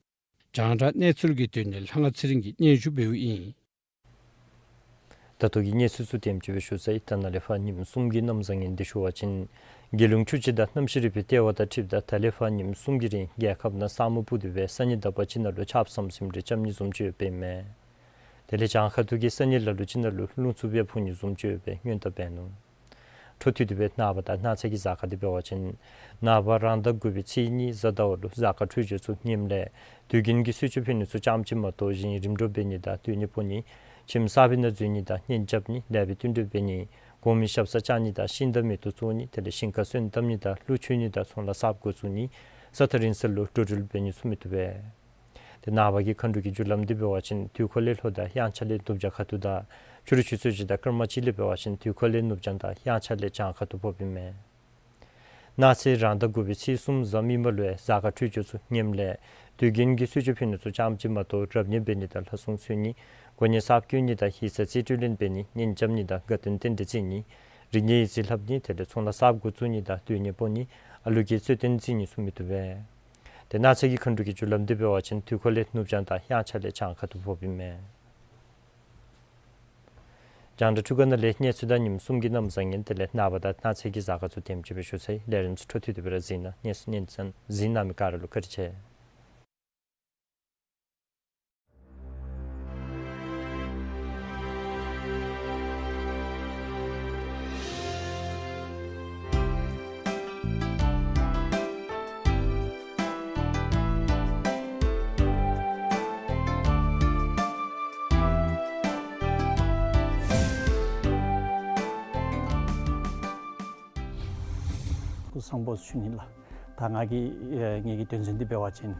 རྒྱང་བསྒྲགས་གནས་ཚུལ་གྱི་དོན་ལས་ལྷ་དབང་ཚེ་རིང་གིས་སྙན་ཞུ་འབདཝ་ཨིན། ད་ལྟོ་གི་གནས་ཚུལ་ཚུ་དེམ་ཅིག་སྦེ་ཞུ་ཚར་ཡི། ད་ནཱ་ལས་ཕར་ཉིནམ་གསུམ་གྱི་གནམ་བཟང་ངན་འདི་ཞུ་བ་ཅིན་རྒྱལ་ཡོངས་ཆུ་སྤྱི་དང་གནམ་གཤིས་རིག་པའི་ལྟེ་བ་དང་འཁྲིལཝ་ད་ད་ལས་ཕར་ཉིནམ་གསུམ་གྱི་རིང་རྒྱལ་ཁབ་ནང་ས་སྨུག་སྤུབས་ཏེ་སྦེ་ས་གནས་དག་པ་ཅིག་ནང་ལུ་ཆརཔ་ཟམ་ཟིམ་རེ་རྐྱབ་ནི་བཟུམ་ཅིག་ཡོདཔ་ཨིན་མས། དེ་ལས་བྱང་ཁ་ཐུག་གི་ས་གནས་ལ་ལུ་ཅིག་ནང་ལུ་རླུང་འཚུབ་ཡང་འཕུ་ནི་བཟུམ་ཅིག་ཡོད་པའི་སྔོན་བརྡ་འབད་ནུག། འཕྲོ་མཐུད་དེ་སྦེ་ནངས་པ་དང་གནངས་ཚེ་གི་གཟའ་སྐར་འདི་འབད་བ་ཅིན་ནངས་པ་རང་ཟླ་དགུ་པའི་ཚེས་གཉིས་གཟའ་ཟླ་བ་ལུ་གཟའ་སྐར་འཕྲོད་སྦྱོར་ཚུ་ངནམ་ལས་དུས་རྒྱུན་གྱི་གསོལ་མཆོད་ཕུལ་ནི་ཚུ་ཙམ་ཅིག་མ་གཏོགས་གཞན་རིམ་གྲོ་འབད་ནི་དང་སྡོད་གནས་སྤོ་ནི་ཁྱིམ་གསར་པའི་ནང་འཛུལ་ནི་དང་གཉེན་རྐྱབ་ནི་ལེགས་པའི་བསྟུན་གྲོས་འབད་ནི་གོང་མའི་ཞབས་སར་བཅར་ནི་དང་ཤིང་དང་མེ་ཏོག་བཙུགས་ནི་དེ་ལས་ཞིང་ཁར་སོན་བཏབ་ནི་དང་ཀླུ་མཆོད་ནི་དང་ཚོང་ལཱ་གསརཔ་འགོ་བཙུགས་ནི་ས་ཐག་རིང་ས་ལུ་འགྲོ་འགྲུལ་འབད་ནི་ཚུ་མི་བཏུབ་པས། ཏེ་ནངས་པ་གི་མཁའ་འགྲོ་གི་རྒྱུ་ལམ་འདི་འབད་བ་ཅིན་དུས་འཁོར་ལས་ལྷོ་དང་དབྱངས་འཆར་ལས་ནུབ་བྱང་ཁ་ཐུག་དང་ཕྱི་རུ་ཆུ་ཚོད་གཅིག་དང་སྐར་མ་གཅིག་ལས་འབད་བ་ཅིན་དུས་འཁོར་ལས་ནུབ་བྱང་དང་དབྱངས་འཆར་ལས་བྱང་ཁ་ཐུག་ཕོགཔ་ཨིན་མས། གནངས་ཚེ་རང་ཟླ་དགུ་པའི་ཚེས་གསུམ་གཟའ་མིག་དམར་ལུ་ཡང་གཟའ་སྐར་འཕྲོད་སྦྱོར་ཚུ་ངནམ་ལས་དུས་རྒྱུན་གྱི་གསོལ་མཆོད་ཕུལ་ནི་ཚུ་ཙམ་ཅིག་མ་གཏོགས་རབ་གནས་འབད་ནི་དང་ལྷ་སྲུང་འཚོལ་ནི་གོ་གནས་གསརཔ་བསྐོ་ནི་དང་ཡིག་ཚང་རྩིས་སྤྲོད་ལེན་འབད་ནི་གཉེན་རྐྱབ་ནི་དང་དགའ་སྟོན་རྟེན་འབྲེལ་བརྩི་ནི་རིག་གནས་ཡིག་རྩིས་ལྷབ་ནི་དེ་ལས་ཚོང་ལཱ་གསརཔ་འགོ་བཙུགས་ནི་དང་སྡོད་གནས་སྤོ་ནི་ཨ་ལུ་གི་རྩོད་ལྡན་བརྩི་ནི་ཚུ་མི་བཏུབ་པས། ཏེ་གནངས་ཚེ་གི་མཁའ་འགྲོ་གི་རྒྱུ་ལམ་འདི་འབད་བ་ཅིན་དུས་འཁོར་ལས་ནུབ་བྱང་དང་དབྱངས་འཆར་ལས་བྱང་ཁ་ཐུག་ཕོགཔ་ཨིན་མས། རྒྱང་བསྒྲགས་འཕྲུལ་ཁང་ནང་ལས་གནས་ཚུལ་དང་ཉིནམ་གསུམ་གྱི་གནམ་བཟང་ངན་དེ་ལས་ནངས་པ་དང་གནངས་ཚེ་གི་གཟའ་སྐར་ཚུ་དེམ་ཅིག་སྦེ་ཞུ་ཚར་ཡི། ལས་རིམ་ཚུ་འཕྲོ་མཐུད་དེ་སྦེ་ར་གཟིགས་གནང་། གནས་ཚུལ་གནས་ཚང་གཟིགས་གནང་མི་ག་ར་ལུ་བཀའ་དྲིན་ཆེ། སྐུ་གཟུགས་བཟང་པོ་ཞུ་ནི་ལགས། ད་ང་གི་ཨེ་ངེ་གི་དོན་ཚན་འདི་འབད་བ་ཅིན་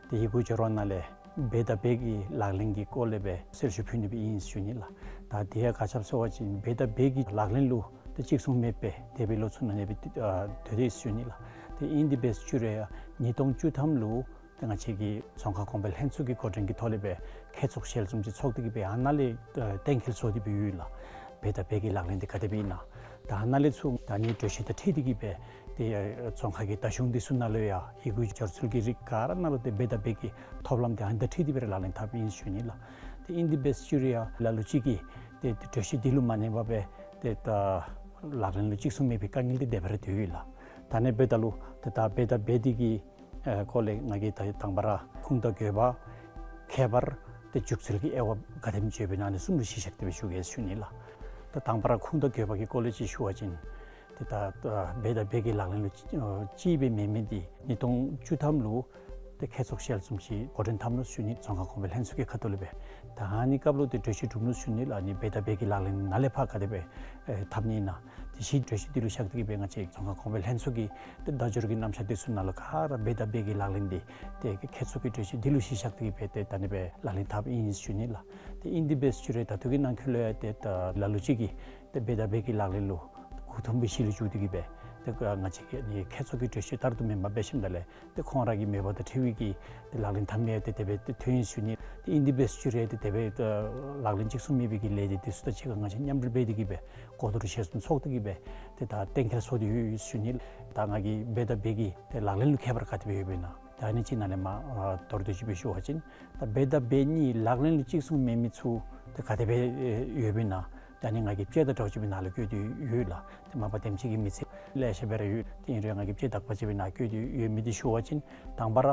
ཏེ་ཡི་གུ་སྦྱོར་བ་ནང་ལས་འབད་དང་འབད་ཀྱི་ལག་ལེན་གྱི་སྐོར་ལས་སྦེ་གསལ་ཞུ་ཕུལ་ནི་སྦེ་ཨིན་ཞུ་ནི་ལགས། ད་དེ་ཡང་ག་ཅི་སྦེ་ཟེར་བ་ཅིན་འབད་དང་འབད་ཀྱི་ལག་ལེན་ལུ་ཏེ་གཅིག་མཚུངས་མེདཔ་སྦེ་འདས་པའི་ལོ་ཚུ་ནང་ནེ་སྦེ་ཨ་སྡོད་དེ་ཡོད་ཞུ་ནི་ལགས། ཏེ་ཨིན་དེ་འབད་ཞུ་རུང་ཡང་ཉིས་སྟོང་བཅུ་ཐམ་ལུ་ཏེ་ང་བཅས་ཀྱི་རྫོང་ཁ་གོང་འཕེལ་ལྷན་ཚོགས་ཀྱི་འགོ་འདྲེན་གྱི་ཐོག་ལས་སྦེ་མཁས་ཚོགས་ཞལ་འཛོམས་ཅིག་ཚོགས་ཏེ་གི་སྦེ་ཨ་ནཱ་ལས་ཨ་གཏན་འཁེལ་བཟོ་སྟེ་སྦེ་ཡོད་ལགས། འབད་དང་འབད་ཀྱི་ལག་ལེན་འདི་ག་དེ་སྦེ་ཨིན་ན། ད་ཨ་ནཱ་ལས་ཚུར་ད་ནི་གྲོས་གཞི་དང་འཁྲིལ་ཏེ་གི་སྦེ་ཏེ་ཨ་རྫོང་ཁ་གི་ད་གཞུང་འདི་ཚུ་ནང་ལུ་ཡང་ཡི་གུ་སྦྱོར་ཚུལ་གྱི་རིགས་ག་ར་ནང་ལུ་ཏེ་འབད་དང་འབད་ཀྱི་ཐོབ་ལམ་འདི་ཨ་ནི་དང་འཁྲིལ་ཏེ་སྦེ་ར་ལག་ལེན་འཐབ་ཨིན་ཞུ་ནི་ལགས། ཏེ་ཨིན་དེ་འབད་ཞུ་རུང་ཡང་ལ་ལུ་ཅིག་གིས་ཏེ་ཏེ་གྲོས་གཞི་འདི་ལུ་མ་གནས་པར་སྦེ་ཏེ་ད་ལག་ལེན་ལུ་གཅིག་མཚུངས་མེད་པའི་དཀའ་ངལ་འདི་འདི་སྦེ་ར་སྡོད་ཡོད་ལགས། ད་ཨ་ནི་འབདཝ་ད་ལུ་ཏེ་ད་འབད་དང་འབད་དེ་གི་ཨེ་སྐོར་ལས་ང་གིས་ད་དང་པ་ར་ཁུངས་དང་དགོས་པ། ཁྱད་པར། ཏེ་འཇུག་ཚུལ་གྱི་དབྱེ་བ་ག་དེམ་ཅིག་ཡོདཔ་ཨིན་ན་ཨ་ནི་གསུམ་ལུ་གཞི་བཞག་སྟེ་སྦེ་ཞུ་གེ་ཞུ་ནི་ལགས། ད་དང་པ་ར་ཁུངས་དང་དགོས་པ་གི་སྐོར་ལས་ཅིག་ཞུ་བ་ཅིན་ཏེ་ད་ཨ་འབད་དང་འབད་ཀྱི་ལག་ལེན་ལུ་ཨ་ཅིག་སྦེ་མེད་མི་འདི་ཉིས་སྟོང་བཅུ་ཐམ་ལུ་ཏེ་མཁས་ཚོགས་ཞལ་འཛོམས་ཅིག་འགོ་འདྲེན་འཐབ་ནུག་ཞུ་ནི། རྫོང་ཁ་གོང་འཕེལ་ལྷན་ཚོགས་ཀྱི་ཁ་ཐུག་ལས་སྦེ། ད་ཨ་ནི་སྐབས་ལུ་ཏེ་གྲོས་གཞི་གྲུབ་ནུག་ཞུ་ནི་ལགས། ཨ་ནི་འབད་དང་འབད་ཀྱི་ལག་ལེན་ནཱ་ལས་ཕར་ག་དེ་སྦེ་ཨེ་འཐབ་ནི་ཨིན་ན། དེ་བཞིན་གྲོས་གཞི་འདི་ལུ་བཞག་སྟེ་གི་སྦེ་ང་བཅས་རྫོང་ཁ་གོང་འཕེལ་ལྷན་ཚོགས་ཀྱི་ཏེ་བརྡ་སྦྱོར་གྱི་རྣམ་གཞག་འདི་ཚུ་ནང་ལུ་ག་ར་འབད་དང་འབད་ཀྱི་ལག་ལེན་འདི་ཏེ་ཁྱད་ཚོགས་ཀྱི་གྲོས་གཞི་འདི་ལུ་གཞི་བཞག་སྟེ་གི་སྦེ་ཏེ་ད་ཨ་ནི་སྦེ་ལག་ལེན་འཐབ་ཨིན་ཞུ་ནི་ལགས། ཏེ་ཨིན་དེ་འབད་ཞུ་རུང་ད་ལྟོ་གི་ནང་འཁོད་ལུ་ཡང་ཏེ་ད་ལ་ལུ་ཅིག་གིས་ཏེ་འབད་དང་འབད་ཀྱི་ལག་ལེན་ལུ་མགུ་འཐོམས་པའི་གཞི་ལུ་འགྱོ་སྟེ་གི་སྦེ་ཏེ་ང་བཅས་ཀྱི་ཨ་ནི་ཁྱད་ཚོགས་ཀྱི་གྲོས་གཞི་ལྟར་དུ་མེན་པར་འབད་ཞིནམ་ད་ལས་ཏེ་ཁོང་ར་གི་མོས་པ་དང་འཁྲིལ་བའི་གི་ཏེ་ལག་ལེན་འཐབ་མི་ཡང་ཏེ་དེ་སྦེ་ཏེ་ཐོན་ཡི་ཞུ་ནི། ཏེ་ཨིན་དེ་འབད་ཞུ་རུང་ཏེ་དེ་སྦེ་ལག་ལེན་གཅིག་མཚུངས་མེད་པའི་གི་ལས་སྡེ་འདི་ཚུ་དང་གཅིག་ཁར་ང་བཅས་མཉམ་འབྲེལ་འབད་དེ་གི་སྦེ་གོ་བསྡུར་ཞལ་གསུམ་ཚོགས་ཏེ་གི་སྦེ་ཏེ་ད་གཏན་འཁེལ་སོང་སྟེ་ཡོད་ཞུ་ནི། ད་ང་གིས་འབད་དང་འབད་ཀྱི་ཏེ་ལག་ལེན་ལུ་ཁྱད་པར་ག་དེ་སྦེ་ཡོདཔ་ཨིན་ན། ད་ཨ་ནི་ཅིག་ནཱ་ལས་མར་མདོར་བསྡུས་ཅིག་སྦེ་ཞུ་བ་ཅིན་ད་འབད་དང་འབད་ནི་ལག་ལེན་ལུ་གཅིག་མཚུངས་མེད་མི་ཚུ་ཏེ་ག་དེ་སྦེ་ཡོདཔ་ཨིན་ན། ད་ཨ་ནི་ང་གིས་དཔྱེ་དང་འདྲཝ་ཅིག་སྦེ་ནཱ་ལུ་བཀོད་དེ་ཡོད་ལགས། ཏེ་མ་པ་དེམ་ཅིག་གི་མི་ཚེ་ལེ་ཤ་སྦེ་ར་ཡོད། ཏེ་ཨིན་རུང་ང་གིས་དཔྱེ་དག་པ་ཅིག་སྦེ་ནཱ་བཀོད་དེ་ཡོད་མི་འདི་ཞུ་བ་ཅིན་དང་པ་ར་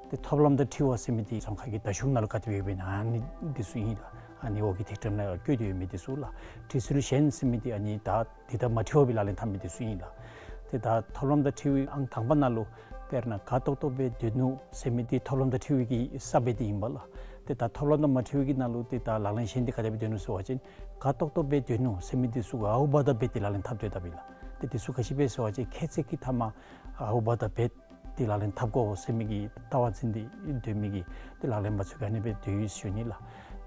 ཏེ་ཐོབ་ལམ་དང་འཁྲིལ་བ་ཟེར་མི་འདི་རྫོང་ཁ་གི་བརྡ་གཞུང་ནང་ལུ་ག་དེ་སྦེ་ཡོདཔ་ཨིན་ན་ཨ་ནི་འདི་ཚུ་ཨིན་ལགས། ཨ་ནི་འོག་གི་ཐིག་ཕྲེང་ནང་བཀོད་དེ་ཡོད་མི་འདི་ཚུ་ལགས། དྲི་ཟུར་གཞན་ཟེར་མི་འདི་ཨ་ནི་ད་འདི་དང་མ་འཁྲིལ་བར་སྦེ་ལག་ལེན་འཐབ་མི་འདི་ཚུ་ཨིན་ལགས། ཏེ་ད་ཐོབ་ལམ་དང་འཁྲིལ་བའི་ཨང་དང་པ་ནང་ལུ་དཔེར་ན་དགའ་ཏོག་ཏོ་སྦེ་སྡོད་ནུག་ཟེར་མི་འདི་ཐོབ་ལམ་དང་འཁྲིལ་བའི་གི་ས་དཔེ་འདི་ཨིན་པས་ལགས། ཏེ་ད་ཐོབ་ལམ་དང་མ་འཁྲིལ་བའི་གི་ནང་ལུ་ཏེ་ད་ལག་ལེན་གཞན་འདི་ག་དེ་སྦེ་སྡོད་ནུག་ཟེར་བ་ཅིན་དགའ་ཏོག་ཏོ་སྦེ་སྡོད་ནུག་ཟེར་མི་འདི་ཚུ་གུ་ཨའུ་བ་དང་འབད་དེ་ལག་ལེན་འཐབ་སྡོདཔ་ཨིན་ལགས། ཏེ་འདི་ཚུ་ག་ཅི་སྦེ་ཟེར་བ་ཅིན་ཁྱད་ཚད་ཀྱི་མཐའ་མ་ཨའུ་བ་དང་འབད་དེ་ལག་ལེན་འཐབ་དགོ་ཟེར་མི་གི་ལྟ་བ་འཛིན་ཏེ་སྡོད་མི་གི་ཏེ་ལག་ལེན་པ་ཚུ་ག་ཨ་ནི་སྦེ་སྡོད་ཡི་ཞུ་ནི་ལགས།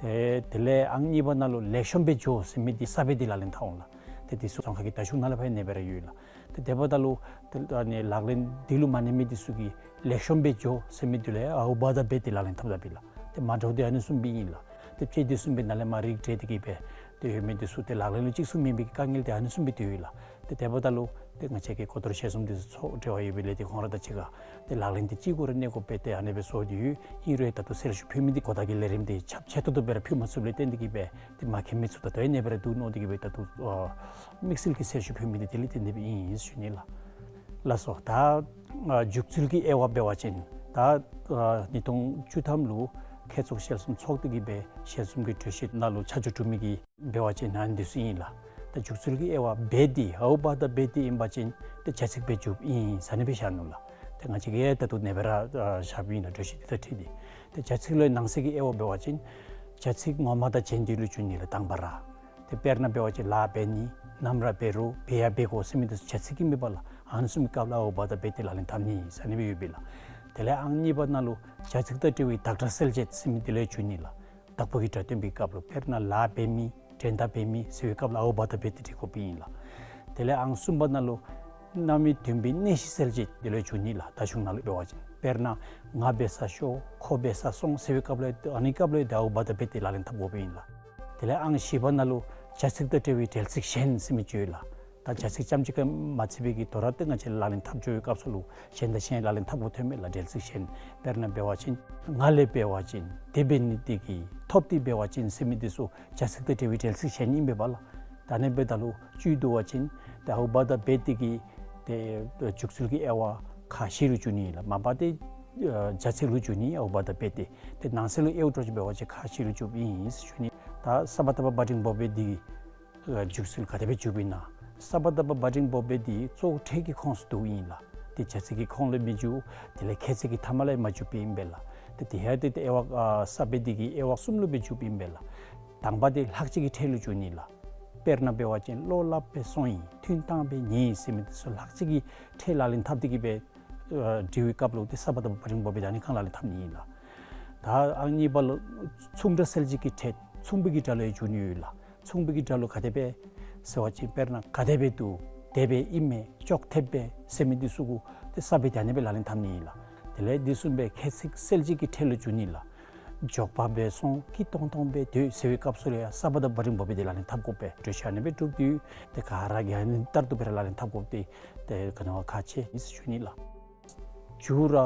ཏེ་དེ་ལས་ཨང་གཉིས་པ་ནང་ལུ་ལེགས་ཤོམ་སྦེ་འགྱོ་ཟེར་མི་འདི་ས་དཔེ་འདི་ལག་ལེན་འཐབ་འོང་ལགས། ཏེ་འདི་ཚུ་རྫོང་ཁ་གི་བརྡ་གཞུང་ནང་ལས་ཕར་ཨ་ནི་སྦེ་ར་ཡོད་ལགས། ཏེ་དེ་འབདཝ་ད་ལུ་ཏེ་ཨ་ནི་ལག་ལེན་འདི་ལུ་མ་གནས་མི་འདི་ཚུ་གིས་ལེགས་ཤོམ་སྦེ་འགྱོ་ཟེར་མི་འདི་ལུ་ཨའུ་བ་དང་འབད་དེ་ལག་ལེན་འཐབ་དཔ་ཨིན་ལགས། ཏེ་མ་འདྲཝ་འདི་ཨ་ནི་བཟུམ་སྦེ་ཨིན་ལགས། ཏེ་དཔྱེ་འདི་བཟུམ་སྦེ་ནཱ་ལས་མར་རིགས་བསྒྲེས་ཏེ་གི་སྦེ་ཏེ་ཡོད་མི་འདི་ཚུ་ཏེ་ལག་ལེན་ལུ་གཅིག་མཚུངས་མེད་པའི་དཀའ་ངལ་འདི་ཨ་ནི་བཟུམ་སྦེ་ཏེ་ཡོད་ལགས། ཏེ་དེ་འབདཝ་ད་ལུ་ཏེ་ང་བཅས་ཀྱི་གོ་བསྡུར་ཞལ་གསུམ་འདི་ཚུ་ཚོགས་འབྲེལ་བ་ཡོད་པའི་ལས་འདི་ཁོང་ར་དང་གཅིག་ཁར་ཏེ་ལག་ལེན་འདི་གཅིག་གུ་ར་གནས་དགོ་པས། ཏེ་ཨ་ནི་སྦེ་སོང་སྟེ་ཡོད། ཨིན་རུང་ད་ལྟོ་གསལ་ཞུ་ཕུལ་མི་འདི་གོ་བརྡ་གི་ལས་རིམ་འདི་ཁྱབ་ཆེ་ཏོག་ཏོ་སྦེ་ར་ཕུལ་མ་ཚུགསཔ་ལས་བརྟེན་ཏེ་གི་སྦེ་ཏེ་མ་མཁྱེན་མི་ཚུ་ད་ལྟོ་ཨ་ནི་སྦེ་ར་འདུག་མནོ་སྟེ་གི་སྦེ་ད་ལྟོ་ཨ་དམིགས་བསལ་གྱི་གསལ་ཞུ་ཕུལ་མི་འདི་དེ་ལས་བརྟེན་ཏེ་སྦེ་ཨིན་ཞུ་ནི་ལགས། ལགས་སོ། ད་ཨ་འཇུག་ཚུལ་གྱི་དབྱེ་བ་འབད་བ་ཅིན་ད་ཨ་ཉིས་སྟོང་བཅུ་ཐམ་ལུ་མཁས་ཚོགས་ཞལ་གསུམ་ཚོགས་ཏེ་གི་སྦེ་ཞལ་གསུམ་གྱི་གྲོས་གཞི་ནང་ལུ་ཆ་འཇོག་གྲུབ་མི་གི་འབད་བ་ཅིན་ཨ་ནི་འདི་ཚུ་ཨིན་ལགས། ད་འཇུག་ཚུལ་གྱི་དབྱེ་བ་འབད་དེ་ཨའུ་བ་དང་འབད་དེ་ཨིན་པ་ཅིན་ཏེ་བྱ་ཚིག་སྦེ་འཇུགཔ་ཨིན་ཟེར་ཨ་ནི་སྦེ་བཞག་ནུག་ལགས། ཏེ་ང་བཅས་ཀྱིས་ད་ལྟོ་ཨ་ནི་སྦེ་ར་ཨ་བཞགཔ་ཨིན་ལགས། གྲོས་གཞི་འདི་དང་འཁྲིལ་ཏེ། ཏེ་བྱ་ཚིག་ལུ་ནང་གསེས་ཀྱི་དབྱེ་བ་འབད་བ་ཅིན་བྱ་ཚིག་ངོ་མ་དང་རྗེས་འདོད་ལུ་འགྱུར་ནི་ལགས། དང་པ་ར་ཏེ་དཔེར་ན་འབད་བ་ཅིན་ལཱ་འབད་ནི་ནམ་ར་འབད་རུང་འབད་ཡང་འབད་དགོ་ཟེར་མི་འདི་ཚུ་བྱ་ཚིག་ཨིན་པས་ལགས། ཨ་ནི་བཟུམ་གྱི་སྐབས་ལུ་ཨའུ་བ་དང་འབད་དེ་ལག་ལེན་འཐབ་ནི་ཟེར་ཨ་ནི་སྦེ་ཡོདཔ་ཨིན་ལགས། དེ་ལས་ཨང་གཉིས་པ་ནང་ལུ་བྱ་ཚིག་དང་འབྲེལ་བའི་བདག་སྒྲ་གསལ་བྱེད་ཟེར་མི་འདི་ལུ་འགྱུར་ནི་ལགས། བདག་པོ་གི་སྒྲ་སྟོན་པའི་སྐབས་ལུ་དཔེར་ན་ལཱ་འབད་མི་འགྲན་ཟླ་འབད་མི་ཟེར་བའི་སྐབས་ལུ་ཨའུ་བ་དང་འབད་དེ་འབྲི་དགོཔ་ཨིན་ལགས། དེ་ལས་ཨང་གསུམ་པ་ནང་ལུ་རྣམ་དབྱེ་སྟོན་པའི་གནས་གཞི་གསལ་བྱེད་འདི་ལུ་འགྱུར་ནི་ལགས། བརྡ་གཞུང་ནང་ལུ་འབད་བ་ཅིན་དཔེར་ན་ང་འབད་སར་ཤོག་ཁོ་འབད་སར་སོང་ཟེར་བའི་སྐབས་ལུ་ཨ་ནི་སྐབས་ལུ་ཏེ་ཨའུ་བ་དང་འབད་དེ་ལག་ལེན་འཐབ་དགོཔ་ཨིན་ལགས། དེ་ལས་ཨང་བཞི་པ་ནང་ལུ་བྱ་ཚིག་དང་འབྲེལ་བའི་འབྲེལ་ཚིག་གཞན་ཟེར་མི་ཅིག་ཡོད་ལགས། ད་བྱ་ཚིག་རྐྱངམ་གཅིག་ཁར་མ་ཚུད་པའི་གི་དོ་རུང་ཏེ་ང་བཅས་ལག་ལེན་འཐབ་འགྱོ་བའི་སྐབས་སུ་ལུ་གཞན་དང་གཞན་ལག་ལེན་འཐབ་དགོཔ་ཐོན་མས་ལགས། འབྲེལ་ཚིག་གཞན། དཔེར་ན་འབད་བ་ཅིན་ང་ལས་འབད་བ་ཅིན་དེ་འབད་ནི་དེ་གིས་ཐོབ་སྟེ་འབད་བ་ཅིན་ཟེར་མི་འདི་ཚུ་བྱ་ཚིག་དང་འབྲེལ་བའི་འབྲེལ་ཚིག་གཞན་ཨིན་པས་ལགས། ད་ཨ་ནི་འབདཝ་ད་ལུ་བཅུད་བསྡུ་བ་ཅིན་ཏེ་ཨའུ་བ་དང་འབད་དེ་གིས་ཏེ་འཇུག་ཚུལ་གྱི་དབྱེ་བ་ཁག་བཞི་ལུ་འགྱུར་ནི་ལགས། མ་པ་ཏེ་ཨ་བྱ་ཚིག་ལུ་འགྱུར་ནི་ཨའུ་བ་དང་འབད་དེ། ཏེ་ནང་གསེས་ལུ་དབྱེཝ་འདྲཝ་ཅིག་འབད་བ་ཅིན་ཁག་བཞི་ལུ་འགྱུརཝ་ཨིན་ཟེར་ཞུ་ནི། ད་ས་པ་བཏགས་པ་བ་འགྲེང་བུ་འབད་དེ་གི་ཨ་འཇུག་ཚུལ་ག་དེ་སྦེ་འཇུགཔ་ཨིན་ན། ས་པ་བཏགས་པ་བ་འགྲེང་བུ་འབད་དེ་གཙོ་བོ་ཕྲད་ཀྱི་ཁོངས་སུ་འདུཝ་ཨིན་ལགས། ཏེ་བྱ་ཚིག་གི་ཁོངས་ལུ་མི་འཇུག། དེ་ལས་ཁྱད་ཚད་ཀྱི་མཐའ་མ་ལུ་མ་འཇུགཔ་ཨིན་པས་ལགས། ཏེ་དེ་ཡང་ཏེ་ཏེ་དབྱེ་བ་ཨ་ས་འབད་དེ་གི་དབྱེ་བ་གསུམ་ལུ་སྦེ་འཇུགཔ་ཨིན་པས་ལགས། དང་པ་འདི་ལྷག་བཅས་ཀྱི་ཕྲད་ལུ་འགྱུར་ནི་ལགས། དཔེར་ན་འབད་བ་ཅིན་བློ་སླབ་སྦེ་སོང་ཡི། ཐུན་བཏང་སྦེ་ཉལ་ཡི་ཟེར་མི་འདི་ཚུ་ལྷག་བཅས་ཀྱི་ཕྲད་ལག་ལེན་འཐབ་སྟེ་གི་སྦེ་ཨ་འབྲི་བའི་སྐབས་ལུ་ཏེ་ས་པ་བཏགས་པ་བ་འགྲེང་བུ་འབད་དེ་ཨ་ནི་ཁར་ལག་ལེན་འཐབ་ནི་ཨིན་ལགས། ད་ཨང་གཉིས་པ་ལུ་མཚུངས་སྒྲ་གསལ་བྱེད་ཀྱི་ཕྲད་མཚུངས་པའི་གི་སྒྲ་ལུ་ཡང་འགྱུར་ནི་ཡོད་ལགས། མཚུངས་པའི་གི་སྒྲ་ལུ་ག་དེ་སྦེ་ཟེར་བ་ཅིན་དཔེར་ན་ག་དེ་སྦེ་འདུག། དེ་སྦེ་ཨིན་མས། ཅོག་འཐདཔ་སྦེ་ཟེར་མི་འདི་ཚུ་གུ་ཏེ་ས་པ་འདི་ཨ་ནི་སྦེ་ལག་ལེན་འཐབ་ནི་ཨིན་ལགས། དེ་ལས་འདི་བཟུམ་སྦེ་ཁྱད་ཚིག་གསལ་བྱེད་ཀྱི་ཕྲད་ལུ་འགྱུར་ནི་ལགས། མགྱོགས་པ་སྦེ་སོང་། སྐྱིད་ཏོང་ཏོ་སྦེ་སྡོད་ཟེར་བའི་སྐབས་སུ་ལུ་ཡང་ས་པ་བཏགས་པ་བ་འགྲེང་བུ་འབད་དེ་ལག་ལེན་འཐབ་དགོ་པས། གྲོས་གཞི་ཨ་ནི་སྦེ་གྲུབ་སྟེ་ཏེ་ག་ར་གིས་ཨ་ནི་ལྟར་དུ་སྦེ་ར་ལག་ལེན་འཐབ་དགོཔ་འདི་ཏེ་ག་ནི་བ་ཁག་ཆེ་ཨིན་ཟེར་ཞུ་ནི་ལགས། མཇུག་ར་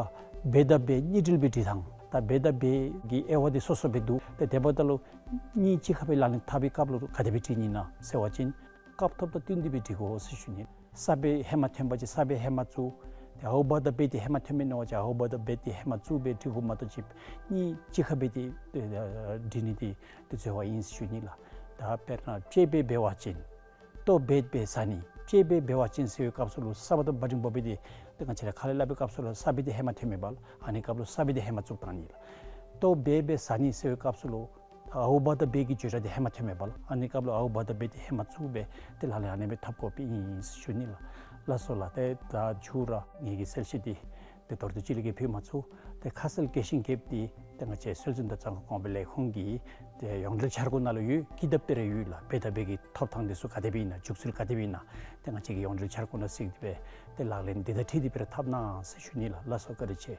འབད་དང་འབད་གཉིས་འབྲེལ་སྦེ་འབྲི་ཐངས། ད་འབད་དང་འབད་ཀྱི་དབྱེ་བ་འདི་སོ་སོ་སྦེ་འདུག། ཏེ་དེ་འབདཝ་ད་ལུ་གཉིས་གཅིག་ཁར་སྦེ་ལག་ལེན་འཐབ་པའི་སྐབས་ལུ་ག་དེ་སྦེ་འབྲི་ནི་ཨིན་ན་ཟེར་བ་ཅིན་སྐབས་ཐོབ་དང་བསྟུན་ཏེ་སྦེ་འབྲི་དགོ་ཟེར་ཞུ་ནི། ས་པ་ཧེ་མ་ཐོན་པ་ཅིན་ས་པ་ཧེ་མ་བཙུགས། ཏེ་ཨའུ་བ་དང་འབད་དེ་ཧེ་མ་ཐོན་མི་ནང་བ་ཅིན་ཨའུ་བ་དང་འབད་དེ་ཧེ་མ་བཙུགས་སྦེ་འབྲི་དགོཔ་མ་གཏོགས་ཅིག་གཉིས་གཅིག་ཁར་འབད་དེ་ཨ་འབྲི་ནི་འདི་ཏེ་འཛོལ་བ་ཨིན་ཟེར་ཞུ་ནི་ལགས། ད་དཔེར་ན་ཅེས་འབད་འབད་བ་ཅིན། ལྟོ་འབད་འབད་ཟ་ནི། ཅེས་འབད་འབད་བ་ཅིན་ཟེར་བའི་སྐབས་སུ་ལུ་ས་པ་བཏགས་པ་བ་འགྲེང་བུ་འབད་དེ་ཏེ་ང་བཅས་ར་ཁ་ལས་སླབ་པའི་སྐབས་སུ་ལུ་ས་པ་འདི་ཧེ་མ་ཐོན་མི་འབདཝ་ལགས། ཨ་ནི་སྐབས་ལུ་ས་པ་འདི་ཧེ་མ་བཙུགས་བཏང་ནི་ལགས། ལྟོ་འབད་འབད་ཟ་ནི་ཟེར་བའི་སྐབས་སུ་ལུ་ ཨའུ་བཱ་ཏ་བེ་གི་བརྗོད་བྱ་འདི་ཧེ་མ་ཐོནམ་མས་པ་ལགས། ཨ་ནི་སྐབས་ལུ་ཨའུ་བཱ་ཏ་བེ་འདི་ཧེ་མ་བཙུགས་སྦེ་ཏེ་ལག་ལེན་ཨ་ནེ་སྦེ་འཐབ་དགོཔ་ཨིན་ཟེར་ཞུ་ནི་ལགས། ལགས་སོ་ལགས། ཏེ་ད་མཇུག་ར་ངེ་གི་གསལ་བཤད་འདི་ཏེ་མདོར་བསྡུས་ཅིག་ལས་བརྒལ་ཕུལ་མ་ཚུགས། ཏེ་ཁ་གསལ་གལ་ཆེན་རྐྱབ་སྟེ་ཏེ་ང་བཅས་སྲོལ་འཛིན་དང་རྩ་འགོ་གོང་འཕེལ་ལས་ཁུངས་ཀྱི་ཏེ་ཡོངས་འབྲེལ་འཆར་སྒོ་ནང་ལུ་ཡོད། ཀི་དེབ་དེ་ར་ཡོད་ལགས། བེ་ཏ་བེ་གི་ཐོབ་ཐང་འདི་ཚུ་ག་དེ་སྦེ་ཨིན་ན། འཇུག་ཚུལ་ག་དེ་སྦེ་ཨིན་ན། ཏེ་ང་བཅས་ཀྱི་ཡོངས་འབྲེལ་འཆར་སྒོ་ནང་གཟིགས་ཏེ་སྦེ་ཏེ་ལག་ལེན་འདི་དང་འཁྲིལ་ཏེ་སྦེ་ར་འཐབ་གནང་ཟེར་ཞུ་ནི་ལགས། ལགས་སོ། བཀའ་དྲིན་ཆེ།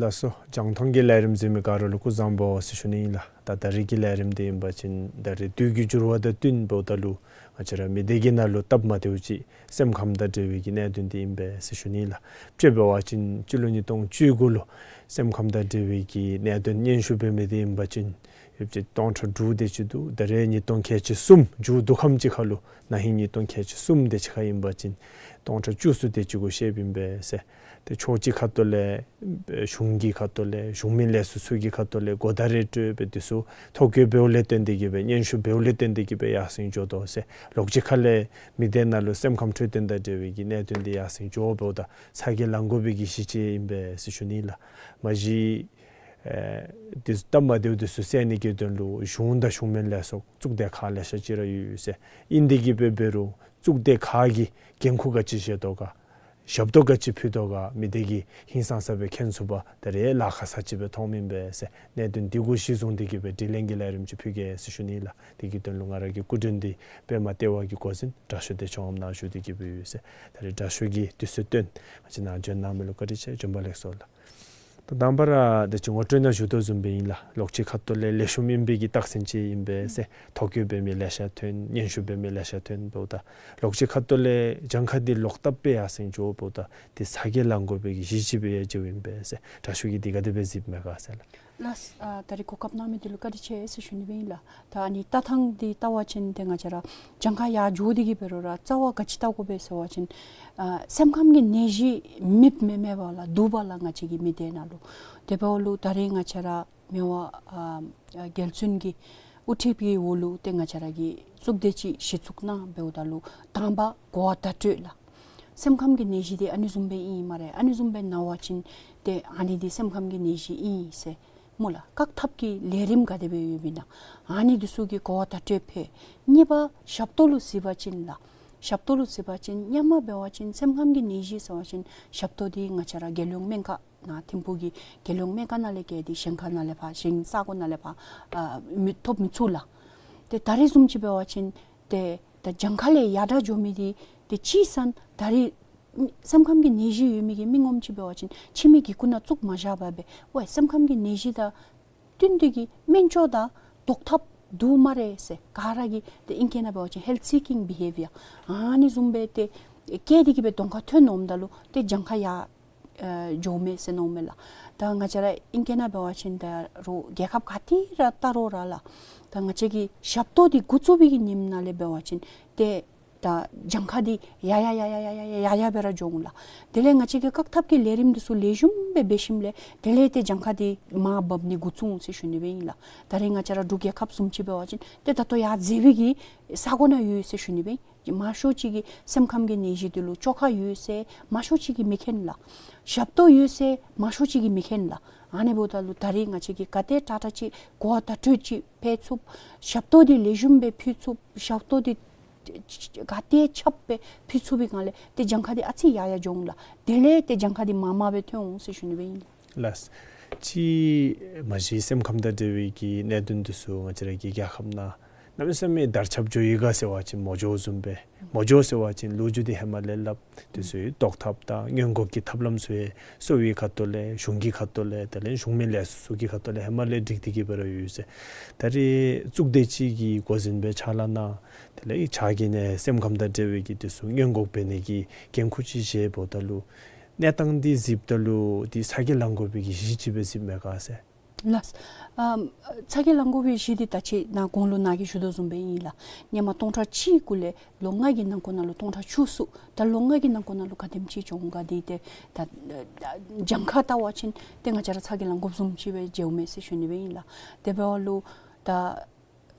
ལགས་སོ། རྒྱང་མཐོང་གི་ལས་རིམ་གཟིགས་མི་ག་ར་ལུ་སྐུ་གཟུགས་བཟང་པོ་ཟེར་ཞུ་ནི་ཨིན་ལགས། ད་ད་རིས་ཀྱི་ལས་རིམ་འདི་ཨིན་པ་ཅིན་ད་རིས་དུས་ཀྱི་འགྱུར་བ་དང་བསྟུན་འབདཝ་ད་ལུ་ང་བཅས་ར་མི་སྡེ་གི་ནང་ལུ་སྟབས་མ་བདེཝ་ཅིག་སེམས་ཁམས་དང་འབྲེལ་བའི་གི་གནད་དོན་འདི་ཨིན་པས་ཟེར་ཞུ་ནི་ཨིན་ལགས། དཔྱེ་འབད་བ་ཅིན་སྤྱི་ལོ་ཉིས་སྟོང་བཅུ་དགུ་ལུ་སེམས་ཁམས་དང་འབྲེལ་བའི་གི་གནད་དོན་སྙན་ཞུ་འབད་མི་འདི་ཨིན་པ་ཅིན་ཡོདཔ་ཅིག་སྟོང་ཕྲག་དྲུག་དེ་ཅིག་འདུག། ད་རེས་ཉིས་སྟོང་ཁལ་གཅིག་གསུམ་མཇུག་བསྡུ་ཁམས་ཅིག་ཁར་ལུ་ན་ཧིང་ཉིས་སྟོང་ཁལ་གཅིག་གསུམ་དེ་ཅིག་ཁར་ཨིན་པ་ཅིན་སྟོང་ཕྲག་བཅུ་གསུམ་དེ་ཅིག་གུ་བཤདཔ་ཨིན་པས་ཟེར། ཏེ་ཕྱོགས་གཅིག་ཁ་ཐུག་ལས་གཞུང་གི་ཁ་ཐུག་ལས་གཞུང་མིན་ལས་ཚོགས་ཚུ་གི་ཁ་ཐུག་ལས་གོ་བརྡ་རེ་སྤྲོད་སྦེ་འདི་ཚུ་ཐོ་བཀོད་འབདཝ་ལས་བརྟེན་ཏེ་གིས་སྦེ་སྙན་ཞུ་འབདཝ་ལས་བརྟེན་ཏེ་གིས་སྦེ་ཡར་སེང་འགྱོ་དོ་ཟེར། ལོགས་གཅིག་ཁ་ལས་མི་སྡེ་ནང་ལུ་སེམས་ཁམས་འཕྲོད་བསྟེན་དང་འབྲེལ་བའི་གི་གནད་དོན་འདི་ཡར་སེང་འགྱོ་འབདཝ་ད་ཚ་གྱང་ལང་དགོ་པའི་གི་གཞི་ཅིག་ཨིན་པས་ཟེར་ཞུ་ནི་ལགས། མ་གཞི་ཨེ་འདི་སྟབས་མ་བདེཝ་འདི་ཚུ་སེལ་ནི་གི་དོན་ལུ་གཞུང་དང་གཞུང་མིན་ལས་ཚོགས་གཙུག་སྡེ་ཁག་ལེ་ཤ་ཅིག་ར་ཡོད་ཟེར། ཨིན་ཏེ་གིས་སྦེ་འབད་རུང་གཙུག་སྡེ་ཁག་གིས་འགན་ཁུར་ག་ཅི་བཞེས་དོ་ག། ཞབས་ཏོག་ག་ཅི་ཕུལ་དོ་ག། མི་སྡེ་གིས་ཧིང་སངས་ས་སྦེ་མཁྱེན་ཚུགས་པར་ད་རེས་ལཱ་ཁག་ས་ཅིག་སྦེ་མཐོངམ་ཨིན་པས་ཟེར། གནད་དོན་འདི་གུ་གཞི་བཟུང་སྟེ་གིས་སྦེ་དྲི་ལན་གྱི་ལས་རིམ་ཅིག་ཕུལ་གེ་ཟེར་ཞུ་ནི་ལགས། དེ་གི་དོན་ལུ་ང་ར་གི་སྐུ་མགྲོན་འདི་པདྨ་ལྟེ་བ་གི་འགོ་འཛིན་དྲག་ཤོས་བདེ་མཆོག་ངམ་ནཱ་བཞུགས་ཏེ་གིས་སྦེ་ཡོད་ཟེར། ད་རེས་དྲག་ཤོས་ཀྱིས་དུས་ཚོད་བཏོན་ང་བཅས་ནཱ་བྱོན་གནང་མི་ལུ་བཀའ་དྲིན་ཆེ། བྱོན་པ་ལེགས་སོ་ལགས། ད་དང་པ་ར་ད་ཅི་ངོ་སྤྲོད་ནང་ཞུ་དོ་བཟུམ་སྦེ་ཨིན་ལགས། ལོགས་གཅིག་ཁ་ཐུག་ལས་ལེགས་ཤོམ་ཨིན་པའི་གི་རྟགས་མཚན་ཅིག་ཨིན་པས་ཟེར། ཐོ་བཀོད་འབད་མི་ལེ་ཤ་ཐོན། སྙན་ཞུ་འབད་མི་ལེ་ཤ་ཐོན་འབདཝ་ད་ལོགས་གཅིག་ཁ་ཐུག་ལས་གྱངས་ཁ་འདི་ལོག་བཏབ་སྦེ་ཡར་སེང་འགྱོ་འབདཝ་ད་ཏེ་ཚ་གྱང་ལང་དགོ་པའི་གི་གཞི་ཅིག་སྦེ་ཡང་མཇལཝ་ཨིན་པས་ཟེར། དྲག་ཤོས་ཀྱིས་འདི་ག་དེ་སྦེ་གཟིགསཔ་མས་ག་ཟེར་ལགས། ལགས། ཨ་ད་རིས་གོ་སྐབས་གནང་མི་འདི་ལུ་བཀའ་དྲིན་ཆེ་ཟེར་ཞུ་ནི་སྦེ་ཨིན་ལགས། ད་ཨ་ནི་ལྟ་སྟངས་འདི་བལྟ་བ་ཅིན་ཏེ་ང་བཅས་ར་གྱངས་ཁ་ཡར་འགྱོ་སྟེ་གིས་འབད་རུང་ར་རྩ་བ་ག་ཅི་བལྟ་དགོ་པས་ཟེར་བ་ཅིན་ཨ་སེམས་ཁམས་ཀྱི་ནད་གཞི་མེདཔ་མེན་མས་པ་ལགས། འདུག་པ་ལགས། ང་བཅས་ཀྱི་མི་སྡེ་ནང་ལུ། དེ་འབདཝ་ལུ་ད་རེས་ང་བཅས་ར་མི་དབང་ཨ་རྒྱལ་བཙུན་གྱི་དབུ་ཁྲིདཔ་གི་འོག་ལུ་ཏེ་ང་བཅས་ར་གིས་གཙུག་སྡེ་ཅིག་གཞི་བཙུགས་གནང་འབདཝ་ད་ལུ་དང་པ་གོ་བ་བརྡ་སྤྲོད་ལགས། སེམས་ཁམས་ཀྱི་ནད་གཞི་འདི་ཨ་ནི་བཟུམ་སྦེ་ཨིན་སྨ་རེ། ཨ་ནི་བཟུམ་སྦེ་ན་བ་ཅིན་ཏེ་ཨ་ནི་འདི་སེམས་ཁམས་ཀྱི་ནད་གཞི་ཨིན་ཟེར་སྨོ་ལགས། བཀག་ཐབས་ཀྱི་ལས་རིམ་ག་དེ་སྦེ་ཡོདཔ་ཨིན་ན་ཨ་ནི་འདི་ཚུ་གི་གོ་བ་བརྡ་སྤྲོད་ཕུལ། གཉིས་པ་ཞབས་ཏོག་ལུ་གཟིགས་པ་ཅིན་ལགས། ཞབས་ཏོག་ལུ་གཟིགས་པ་ཅིན་སྔོན་མ་འབད་བ་ཅིན་སེམས་ཁམས་ཀྱི་ནད་གཞི་ཟེར་བ་ཅིན་ཞབས་ཏོག་འདི་ང་བཅས་ར་རྒྱལ་ཡོངས་སྨན་ཁང་ནང་ཐིམ་ཕུག་གི་རྒྱལ་ཡོངས་སྨན་ཁང་ནང་ལས་བརྒལ་ཏེ་གཞན་ཁ་ནང་ལས་ཕར་གཞན་ས་གོ་ནང་ལས་ཕར་ཨ་མི་ཐོབ་མི་ཚུགས་ལགས། ཏེ་ད་རེས་བཟུམ་ཅིག་འབད་བ་ཅིན་ཏེ་ད་གྱངས་ཁ་ལས་ཡར་དྲག་འགྱོ་མི་འདི་ཏེ་ཅིག་ཟེར་ན་ད་རེས་སེམས་ཁམས་ཀྱི་ནད་གཞི་ཡོད་མི་གི་མི་ངོམ་ཅིག་འབད་བ་ཅིན་ཕྱི་མི་གི་གུ་ནང་བཙུགས་མ་བཞག་པར་སྦེ་ཝའི་སེམས་ཁམས་ཀྱི་ནད་གཞི་དང་བསྟུན་ཏེ་གིས་སྨན་བཅོས་དང་བཟློག་ཐབས་འདུག་སྨ་རེ་ཟེར། ག་ར་གིས་ཏེ་ཨིང་སྐད་ནང་འབད་བ་ཅིན་ཧེལཐ་སི་ཀིང་བི་ཧེ་བི་ཡར་ཨ་ནི་བཟུམ་སྦེ་ཏེ་བཀལ་ཏེ་གིས་སྦེ་གདོང་ཁར་ཐོན་འོངམ་ད་ལུ་ཏེ་གྱངས་ཁ་ཡར་ཨེ་འགྱོཝ་མས་ཟེར་མནོཝ་མས་ལགས། ད་ང་བཅས་ར་ཨིང་སྐད་ནང་འབད་བ་ཅིན་ད་རུང་རྒྱལ་ཁབ་ག་ཏེ་ར་བལྟ་རུང་ར་ལགས། ད་ང་བཅས་ཀྱི་ཞབས་ཏོག་འདི་འགོ་བཙུགས་པའི་གི་ཉིནམ་ནང་ལས་འབད་བ་ཅིན་ཏེ་ད་གྱངས་ཁ་འདི་ཡར་ཡར་ཡར་ཡར་སྦེ་ར་འགྱོ་འོང་ལགས། དེ་ལས་ང་བཅས་ཀྱིས་བཀག་ཐབས་ཀྱི་ལས་རིམ་འདི་ཚུ་ལེགས་ཤོམ་སྦེ་འབད་ཞིནམ་ལས་དེ་ལས་ཏེ་གྱངས་ཁ་འདི་མར་བབས་ནི་འགོ་བཙུགས་འོང་ཟེར་ཞུ་ནི་སྦེ་ཨིན་ལགས། ད་རེས་ང་བཅས་ར་འབྲུག་རྒྱལ་ཁབ་བཟུམ་ཅིག་འབད་བ་ཅིན་ཏེ་ད་ལྟོ་ཡར་འཛེགས་པའི་གི་ས་གོ་ནང་ཡོད་ཟེར་ཞུ་ནི་སྦེ་ཨིན། མང་ཤོས་ཅིག་གིས་སེམས་ཁམས་ཀྱི་ནད་གཞི་འདི་ལུ་བཅོས་ཁ་ཡོད་ཟེར་མང་ཤོས་ཅིག་གིས་མི་མཁྱེན་ལགས། ཞབས་ཏོག་ཡོད་ཟེར་མང་ཤོས་ཅིག་གིས་མི་མཁྱེན་ལགས། ཨ་ནི་འབདཝ་ད་ལུ་ད་རེས་ང་བཅས་ཀྱིས་ག་དེ་དྲག་དྲག་ཅིག་གོ་བ་བརྡ་སྤྲོད་ཅིག་ཕུལ་ཚུགས། ཞབས་ཏོག་འདི་ལེགས་ཤོམ་སྦེ་ཕུལ་ཚུགས། ཞབས་ཏོག་འདི་ ག་ཏེ་ཁྱབ་སྦེ་ཕུལ་ཚུགས་པའི་སྒང་ལས་ཏེ་གྱངས་ཁ་འདི་ཨ་ཙི་ཡར་ཡར་འགྱོ་འོང་ལགས། དེ་ལས་ཏེ་གྱངས་ཁ་འདི་མར་མར་སྦེ་ཐོན་འོང་ཟེར་ཞུ་ནི་སྦེ་ཨིན། ལགས། ཅིག་མ་གཞི་སེམས་ཁམས་དང་འབྲེལ་བའི་གི་གནད་དོན་འདི་ཚུ་ང་བཅས་ར་གི་རྒྱལ་ཁབ་ནང་གནམ་མེད་ས་མེད་དར་ཁྱབ་འགྱོ་ཡི་ག་ཟེར་བ་ཅིན་མ་འགྱོཝ་བཟུམ་སྦེ། མ་འགྱོ་ཟེར་བ་ཅིན་ལོ་རྒྱུས་འདི་ཧེ་མ་ལས་སླབ། དེ་ཚུ་བཟློག་ཐབས་དང་སྔོན་འགོག་གི་ཐབས་ལམ་ཚུ་ཡང་གསོ་བའི་ཁ་ཐུག་ལས་གཞུང་གི་ཁ་ཐུག་ལས་དེ་ལས་གཞུང་མིན་ལས་ཚོགས་ཚུ་གི་ཁ་ཐུག་ལས་ཧེ་མ་ལས་སྒྲིག་སྟེ་གི་སྦེ་ར་ཡོད་ཟེར། ད་རེས་གཙུག་སྡེ་ཅིག་གིས་འགོ་འཛིན་སྦེ་ཕྱག་ལཱ་གནང་། དེ་ལས་ཕྱག་གི་ནང་སེམས་ཁམས་དང་འབྲེལ་བའི་གི་དེ་ཚུ་སྔོན་འགོག་འབད་ནི་གི་འགན་ཁུར་ཅིག་བཞེས་འབདཝ་ད་ལུ་གནས་སྟངས་འདི་གཟིགསཔ་ད་ལུ་འདི་ཚ་གྱང་ལང་དགོ་པའི་གི་གཞི་ཅིག་སྦེ་གཟིགསཔ་མས་ག་ཟེར། ལགས། ཨམ་ཚ་གྱང་ལང་དགོ་པའི་གཞི་འདི་ད་ཅི་ནཱ་གོང་ལུ་ནཱ་གིས་ཞུ་དོ་བཟུམ་སྦེ་ཨིན་ལགས། སྔོན་མ་སྟོང་ཕྲག་གཅིག་གུ་ལས་ལོ་ལྔ་གི་ནང་འཁོད་ནང་ལུ་སྟོང་ཕྲག་བཅུ་གསུམ། ད་ལོ་ལྔ་གི་ནང་འཁོད་ནང་ལུ་ག་དེམ་ཅིག་བྱུང་ག་འདི་ཏེ་ད་གྱངས་ཁ་བལྟ་བ་ཅིན་ཏེ་ང་བཅས་ར་ཚ་གྱང་ལང་དགོཔ་བཟུམ་ཅིག་སྦེ་མཇལཝ་མས་ཟེར་ཞུ་ནི་སྦེ་ཨིན་ལགས། དེ་འབདཝ་ལུ་ད་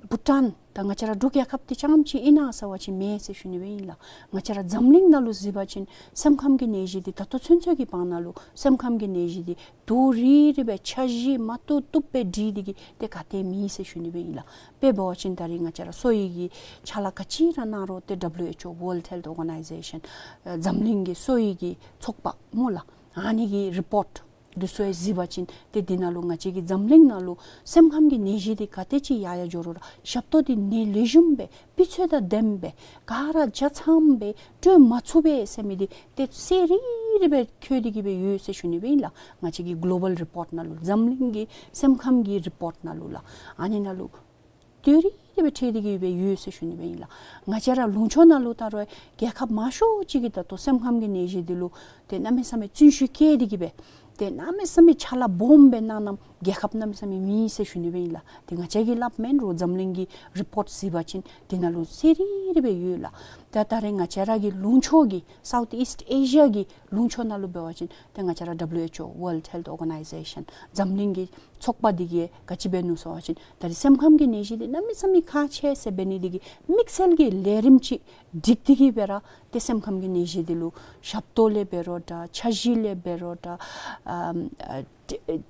བྷུ་ཊཱན་དང་ང་བཅས་ར་འབྲུག་རྒྱལ་ཁབ་འདི་རྐྱངམ་ཅིག་ཨིན་ན་ཟེར་བ་ཅིན་མེན་ཟེར་ཞུ་ནི་སྦེ་ཨིན་ལགས། ང་བཅས་ར་འཛམ་གླིང་ནང་ལུ་གཟིགས་པ་ཅིན་སེམས་ཁམས་ཀྱི་ནད་གཞི་འདི་ད་ལྟོ་ཚུན་ཚོད་ཀྱི་བར་ན་ལུ་སེམས་ཁམས་ཀྱི་ནད་གཞི་འདི་རྡོག་རིལ་རི་སྦེ་འཆར་གཞི་མ་བཏུབ་བཏུབ་སྦེ་སྒྲིག་སྟེ་གི་ཏེ་ག་ཏེ་མེད་ཟེར་ཞུ་ནི་སྦེ་ཨིན་ལགས། དཔེ་འབད་བ་ཅིན་ད་རེས་ང་བཅས་ར་གསོ་བའི་གི་ཕྱག་ལཱ་ག་ཅི་ར་གནང་རུང་ཏེ་ཌབ་ལུ་ཨེཆ་ཨོ་World Health Organization འཛམ་གླིང་གི་གསོ་བའི་གི་ཚོགས་པ་སྨོ་ལགས། ཨ་ནི་གི་རི་པོརཊ་འདི་ཚུ་ཡང་གཟིགས་པ་ཅིན་ཏེ་འདི་ནང་ལུ་ང་བཅས་ཀྱི་འཛམ་གླིང་ནང་ལུ་སེམས་ཁམས་ཀྱི་ནད་གཞི་འདི་ག་དེ་ཅིག་ཡར་ཡར་འགྱོ་རུང་ར་ཞབས་ཏོག་འདི་ནད་ལེགས་ཤོམ་སྦེ་སྤུས་ཚད་དང་ལྡནམ་སྦེ་ག་ར་ཆ་ཚང་སྦེ་སྤྲོད་མ་ཚུགས་པས་ཟེར་མི་འདི་ཏེ་གསལ་རི་རི་སྦེ་འཁོད་དེ་གི་སྦེ་ཡོད་ཟེར་ཞུ་ནི་སྦེ་ཨིན་ལགས། ང་བཅས་ཀྱི་གོ་ལོ་བཱལ་རི་པོརཊ་ནང་ལུ་འཛམ་གླིང་གི་སེམས་ཁམས་ཀྱི་རི་པོརཊ་ནང་ལུ་ལགས། ཨ་ནི་ནང་ལུ་ཏེ་རི་རི་སྦེ་འཁོད་དེ་གི་སྦེ་ཡོད་ཟེར་ཞུ་ནི་སྦེ་ཨིན་ལགས། ང་བཅས་ར་ལུང་ཕྱོགས་ནང་ལུ་ད་རུང་རྒྱལ་ཁབ་མང་ཤོས་ཅིག་གིས་ད་ལྟོ་སེམས་ཁམས་ཀྱི་ནད་གཞི་འདི་ལུ་ཏེ་གནམ་མེད་ས་མེད་བརྩོན་ཤུགས་བསྐྱེད་དེ་གི་སྦེ་ཏེ་གནམ་མེད་ས་མེད་ཕྱག་ལཱ་སྦོམ་སྦེ་གནང་གནངམ་རྒྱལ་ཁབ་གནམ་མེད་ས་མེད་མེད་ཟེར་ཞུ་ནི་སྦེ་ཨིན་ལགས། ཏེ་ང་བཅས་ཀྱིས་སླབ་མེན་རུང་འཛམ་གླིང་གི་རི་པོརཊ་གཟིགས་པ་ཅིན་འདི་ནང་ལུ་གསལ་རི་རི་སྦེ་ཡོད་ལགས། ད་ད་རེས་ང་བཅས་ར་གི་ལུང་ཕྱོགས་ཀྱི་South East Asia གི་ལུང་ཕྱོགས་ནང་ལུ་འབད་བ་ཅིན་ཏེ་ང་བཅས་ར་ཌབ་ལུ་ཨེཆ་ཨོ་World Health Organization འཛམ་གླིང་གི་ཚོགས་པ་འདི་གིས་ག་ཅི་འབད་ནུག་ཟེར་བ་ཅིན་ད་རེས་སེམས་ཁམས་ཀྱི་ནད་གཞི་འདི་གནམ་མེད་ས་མེད་ཁག་ཆེ་ཟེར་འབད་ནི་འདི་གིས་དམིགས་བསལ་གྱི་ལས་རིམ་ཅིག་སྒྲིག་སྟེ་གི་སྦེ་ར་ཏེ་སེམས་ཁམས་ཀྱི་ནད་གཞི་འདི་ལུ་ཞབས་ཏོག་ལས་འབད་རུང་འདྲ་འཆར་གཞི་ལས་འབད་རུང་འདྲ་ཨམ་ཨ་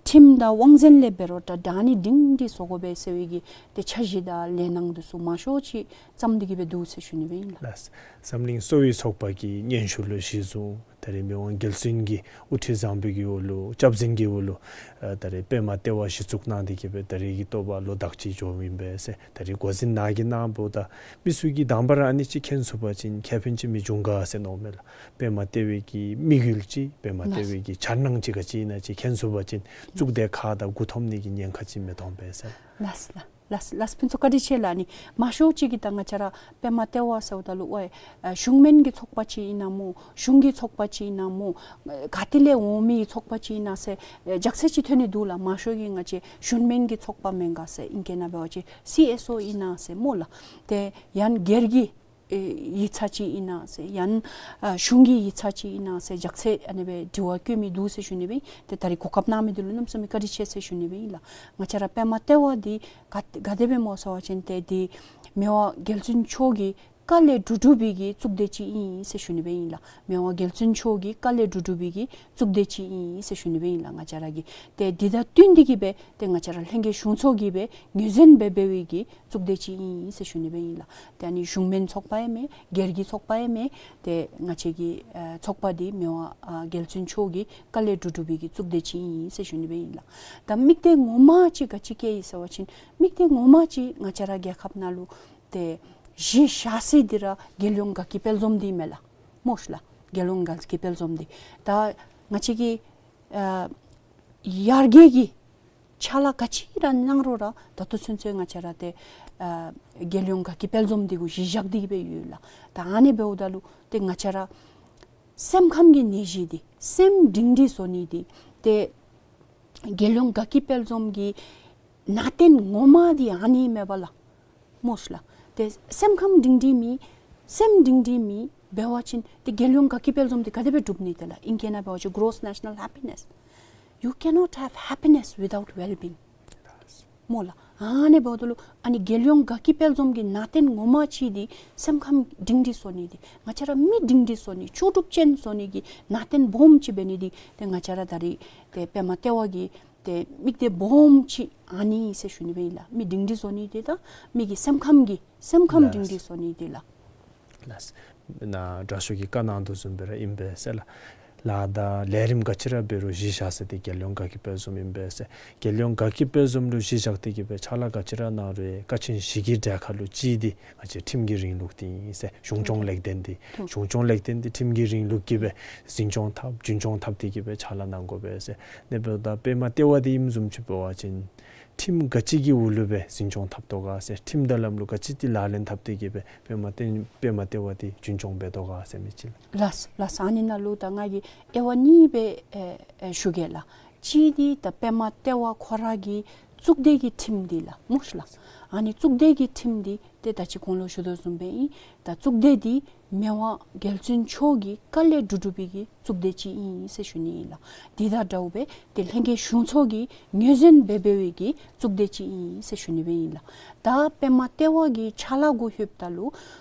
ཁྲིམས་དང་དབང་འཛིན་ལས་འབད་རུང་འདྲ་ད་ནི་སྒྲིང་སྒྲི་བཟོ་དགོ་པས་ཟེར་བའི་གི་ཏེ་འཆར་གཞི་དང་ལས་སྣང་འདི་ཚུ་མང་ཤོས་ཅིག་བརྩམས་ཏེ་གི་སྦེ་འདུག་ཟེར་ཞུ་ནི་སྦེ་ཨིན་ལགས། ལགས། འཛམ་གླིང་གསོ་བའི་ཚོགས་པ་གི་སྙན་ཞུ་ལུ་གཞི་བཟུང་ད་རེས་མི་དབང་རྒྱལ་བཙུན་གྱི་དབུ་ཁྲིད་བཟང་པོའི་གི་འོག་ལུ་སྐྱབས་འཛིན་གྱི་འོག་ལུ་ཨ་ད་རེས་པདྨ་ལྟེ་བ་གཞི་བཙུགས་གནང་སྟེ་གི་སྦེ་ད་རེས་ཀྱི་ལྟོ་བ་ལོ་དག་ཅིག་འགྱོཝ་ཨིན་པས་ཟེར། ད་རེས་འགོ་འཛིན་ནཱ་གིས་གནངམ་ད་མི་ཚུ་གིས་དང་པ་ར་ཨ་ནི་ཅིག་མཁྱེན་ཚུགས་པ་ཅིན་ཁེ་ཕན་ཅིག་མི་འབྱུང་ག་ཟེར་མནོཝ་མས་ལགས། པདྨ་ལྟེ་བའི་གི་དམིགས་ཡུལ་ཅིག་པདྨ་ལྟེ་བའི་གི་འཆར་སྣང་ཅིག་ག་ཅི་ཨིན་ན་ཅིག་མཁྱེན་ཚུགས་པ་ཅིན་གཙུག་སྡེ་ཁག་དང་མགུ་འཐོམ་ནི་གི་ཉེན་ཁ་ཅིག་མི་འཐོན་པས་ཟེར། ལགས་ལགས། ལགས་ལགས། ཕུན་ཚོགས་བཀའ་དྲིན་ཆེ་ལགས། ཨ་ནི་མང་ཤོས་ཅིག་གིས་ད་ང་བཅས་ར་པདྨ་ལྟེ་བ་ཟེརཝ་ད་ལུ་ཝའི་ཨ་གཞུང་མིན་གྱི་ཚོགས་པ་ཅིག་ཨིན་ན་སྨོ་གཞུང་གི་ཚོགས་པ་ཅིག་ཨིན་ན་སྨོ་ག་ཏེ་ལས་འོང་མི་ཚོགས་པ་ཅིག་ཨིན་ན་ཟེར་ཨ་ལྗགས་ཚད་ཅིག་ཐོན་ནི་འདུག་ལགས། མང་ཤོས་ཀྱིས་ང་བཅས་གཞུང་མིན་གྱི་ཚོགས་པ་མེན་ག་ཟེར་ཨིང་སྐད་ནང་འབད་བ་ཅིན་སི་ཨེས་ཨོ་ཨིན་ན་ཟེར་སྨོ་ལགས། ཏེ་ཡང་སྒེར་གྱི་ཨེ་ཡིག་ཚང་ཅིག་ཨིན་ན་ཟེར་ཡང་ཨ་གཞུང་གི་ཡིག་ཚང་ཅིག་ཨིན་ན་ཟེར་ལྗགས་ཚད་ཨ་ནི་སྦེ་དྲི་བ་བཀོད་མི་འདུག་ཟེར་ཞུ་ནི་སྦེ་ཨིན། ཏེ་ད་རེས་གོ་སྐབས་གནང་མི་འདི་ལུ་གནམ་མེད་ས་མེད་བཀའ་དྲིན་ཆེ་ཟེར་ཞུ་ནི་སྦེ་ཨིན་ལགས། ང་བཅས་ར་པདྨ་ལྟེ་བ་འདི་ག་ག་དེ་སྦེ་སྨོ་ཟེར་བ་ཅིན་ཏེ་འདི་མི་དབང་རྒྱལ་བཙུན་མཆོག་གི་བཀའ་ལས་གྲུབ་གྲུབ་པའི་གི་གཙུག་སྡེ་ཅིག་ཨིན་ཟེར་ཞུ་ནི་སྦེ་ཨིན་ལགས། མི་དབང་རྒྱལ་བཙུན་མཆོག་གི་བཀའ་ལས་གྲུབ་གྲུབ་པའི་གི་གཙུག་སྡེ་ཅིག་ཨིན་ཟེར་ཞུ་ནི་སྦེ་ཨིན་ལགས། ང་བཅས་ར་གི་ཏེ་འདི་དང་བསྟུན་ཏེ་གི་སྦེ་ཏེ་ང་བཅས་ར་ལྷན་རྒྱས་གཞུང་ཚོགས་ཀྱིས་སྦེ་ངོས་འཛིན་འབད་འབད་བའི་གི་གཙུག་སྡེ་ཅིག་ཨིན་ཟེར་ཞུ་ནི་སྦེ་ཨིན་ལགས། ཏེ་ཨ་ནི་གཞུང་མིན་ཚོགས་པ་ཡང་མེན་སྒེར་གྱི་ཚོགས་པ་ཡང་མེན། ཏེ་ང་བཅས་ཀྱི་ཨ་ཚོགས་པ་འདི་མི་དབང་ཨ་རྒྱལ་བཙུན་མཆོག་གི་བཀའ་ལས་གྲུབ་གྲུབ་པའི་གི་གཙུག་སྡེ་ཅིག་ཨིན་ཟེར་ཞུ་ནི་སྦེ་ཨིན་ལགས། ད་དམིགས་གཏད་ངོ་མ་ཅིག་ག་ཅི་བསྐྱེད་ཡི་ཟེར་བ་ཅིན་དམིགས་གཏད་ངོ་མ་ཅིག་ང་བཅས་ར་རྒྱལ་ཁབ་ནང་ལུ་ཏེ་གཞི་བཞག་ས་འདི་ར་རྒྱལ་ཡོངས་དགའ་སྐྱིད་དཔལ་འཛོམས་འདི་མས་ལགས། སྨོ་ཤ་ལགས། རྒྱལ་ཡོངས་དགའ་སྐྱིད་དཔལ་འཛོམས་འདི་ད་ང་བཅས་ཀྱི་ཨ་ཡར་རྒྱས་ཀྱི་ཕྱག་ལཱ་ག་ཅི་ར་གནང་རུང་ར་ད་ལྟོ་ཚུན་ཚོད་ང་བཅས་ར་ཏེ་ཨ་རྒྱལ་ཡོངས་དགའ་སྐྱིད་དཔལ་འཛོམས་འདི་གུ་གཞི་བཞག་སྟེ་གི་སྦེ་ཡོད་ལགས། ད་ཨ་ནི་འབདཝ་ད་ལུ་ཏེ་ང་བཅས་ར་སེམས་ཁམས་ཀྱི་ནད་གཞི་འདི་སེམས་སྒྲིང་སྒྲི་བཟོ་ནི་འདི་ཏེ་རྒྱལ་ཡོངས་དགའ་སྐྱིད་དཔལ་འཛོམས་ཀྱི་ནང་རྟེན་ངོ་མ་འདི་ཨ་ནི་མས་པ་ལགས། སྨོ་ཤ་ལགས། ཏེ་སེམས་ཁམས་སྒྲིང་སྒྲི་མེད་སེམས་སྒྲིང་སྒྲི་མེད་འབད་བ་ཅིན་ཏེ་རྒྱལ་ཡོངས་དགའ་སྐྱིད་དཔལ་འཛོམས་འདི་ག་དེ་སྦེ་འགྲུབ་ནི། དེ་ལགས་ཨིང་སྐད་ནང་འབད་བ་ཅིན་gross national happiness. You cannot have happiness without well-being. སྨོ་ལགས། ཨ་ནི་འབདཝ་ད་ལུ་ཨ་ནི་རྒྱལ་ཡོངས་དགའ་སྐྱིད་དཔལ་འཛོམས་ཀྱི་ནང་རྟེན་ངོ་མ་ཅིག་འདི་སེམས་ཁམས་སྒྲིང་སྒྲི་བཟོ་ནི་འདི་ང་བཅས་ར་མི་སྒྲིང་སྒྲི་བཟོ་ནི་ལྕོགས་གྲུབ་ཅན་བཟོ་ནི་གི་ནང་རྟེན་སྦོམ་ཅིག་འབད་ནི་འདི་ཏེ་ང་བཅས་ར་ད་རེས་ཏེ་པདྨ་ལྟེ་བ་གི་ཏེ་དམིགས་གཏད་སྦོམ་ཅིག་ཨ་ནི་ཟེར་ཞུ་ནི་སྦེ་ཨིན་ལགས། མི་སྒྲིང་སྒྲི་བཟོ་ནི་འདི་དང་མི་གི་སེམས་ཁམས་ཀྱི་སེམས་ཁམས་ལགས། སྒྲིང་སྒྲི་བཟོ་ནི་འདི་ལགས། ལགས། ནཱ་དྲག་ཤོས་ཀྱིས་བཀའ་གནང་དོ་བཟུམ་སྦེ་ར་ཨིན་པས་ཟེར་ལགས། ལཱ་དང་ལས་རིམ་ག་ཅི་ར་འབད་རུང་གཞི་བཞག་ས་འདི་རྒྱལ་ཡོངས་དགའ་སྐྱིད་དཔལ་འཛོམས་ཨིན་པས་ཟེར། རྒྱལ་ཡོངས་དགའ་སྐྱིད་དཔལ་འཛོམས་ལུ་གཞི་བཞག་སྟེ་གི་སྦེ་ཕྱག་ལཱ་ག་ཅི་ར་གནང་རུང་ཀ་ཆེན་བཞི་གི་གྲལ་ཁར་ལུ་གཅིག་འདི་ང་བཅས་ཁྲིམས་ཀྱི་རིང་ལུགས་འདི་ཨིན་ཟེར། གཞུང་སྐྱོང་ལེགས་ལྡན་འདི་གཞུང་སྐྱོང་ལེགས་ལྡན་འདི་ཁྲིམས་ཀྱི་རིང་ལུགས་ཀྱི་སྦེ་འཛིན་སྐྱོང་འཐབ་རྒྱུན་སྐྱོང་འཐབ་སྟེ་གི་སྦེ་ཕྱག་ལཱ་གནང་དགོ་པས་ཟེར། ཨ་ནི་འབདཝ་ད་པདྨ་ལྟེ་བ་འདི་ཨིནམ་བཟུམ་ཅིག་འབད་བ་ཅིན་ཁྲིམས་ག་ཅི་གི་འོག་ལུ་སྦེ་འཛིན་སྐྱོང་འཐབ་དོ་ག་ཟེར། ཁྲིམས་དང་ལམ་ལུགས་ག་ཅི་འདི་ལག་ལེན་འཐབ་སྟེ་གི་སྦེ་པདྨ་ལྟེ་པདྨ་ལྟེ་བ་འདི་རྒྱུན་སྐྱོང་འབད་དོ་ག་ཟེར་མི་ཅིག་ལགས། ལགས་ལགས། ཨ་ནི་ནང་ལུ་ད་ང་གིས་དབྱེ་བ་གཉིས་སྦེ་ཨེ་ཨེ་ཞུ་གེ་ལགས། གཅིག་འདི་ད་པདྨ་ལྟེ་བ་ཁོ་ར་གི་གཙུག་སྡེ་གི་ཁྲིམས་འདི་ལགས་སྨོ་ལགས། ཨ་ནི་གཙུག་སྡེ་གི་ཁྲིམས་འདི་ཏེ་ད་ཅི་གོང་ལུ་ཞུ་དོ་བཟུམ་སྦེ་ཨིན། ད་གཙུག་སྡེ་འདི་མི་དབང་རྒྱལ་བཙུན་མཆོག་གི་བཀའ་ལས་གྲུབ་གྲུབ་པའི་གི་གཙུག་སྡེ་ཅིག་ཨིན་ཟེར་ཞུ་ནི་ཨིན་ལགས། དེ་དང་འདྲཝ་སྦེ་ཏེ་ལྷན་རྒྱས་གཞུང་ཚོགས་ཀྱིས་ངོས་འཛིན་འབད་འབད་བའི་གི་གཙུག་སྡེ་ཅིག་ཨིན་ཟེར་ཞུ་ནི་སྦེ་ཨིན་ལགས། ད་པདྨ་ལྟེ་བ་གི་ཕྱག་ལཱ་གུ་ལྷོདཔ་ད་ལུ་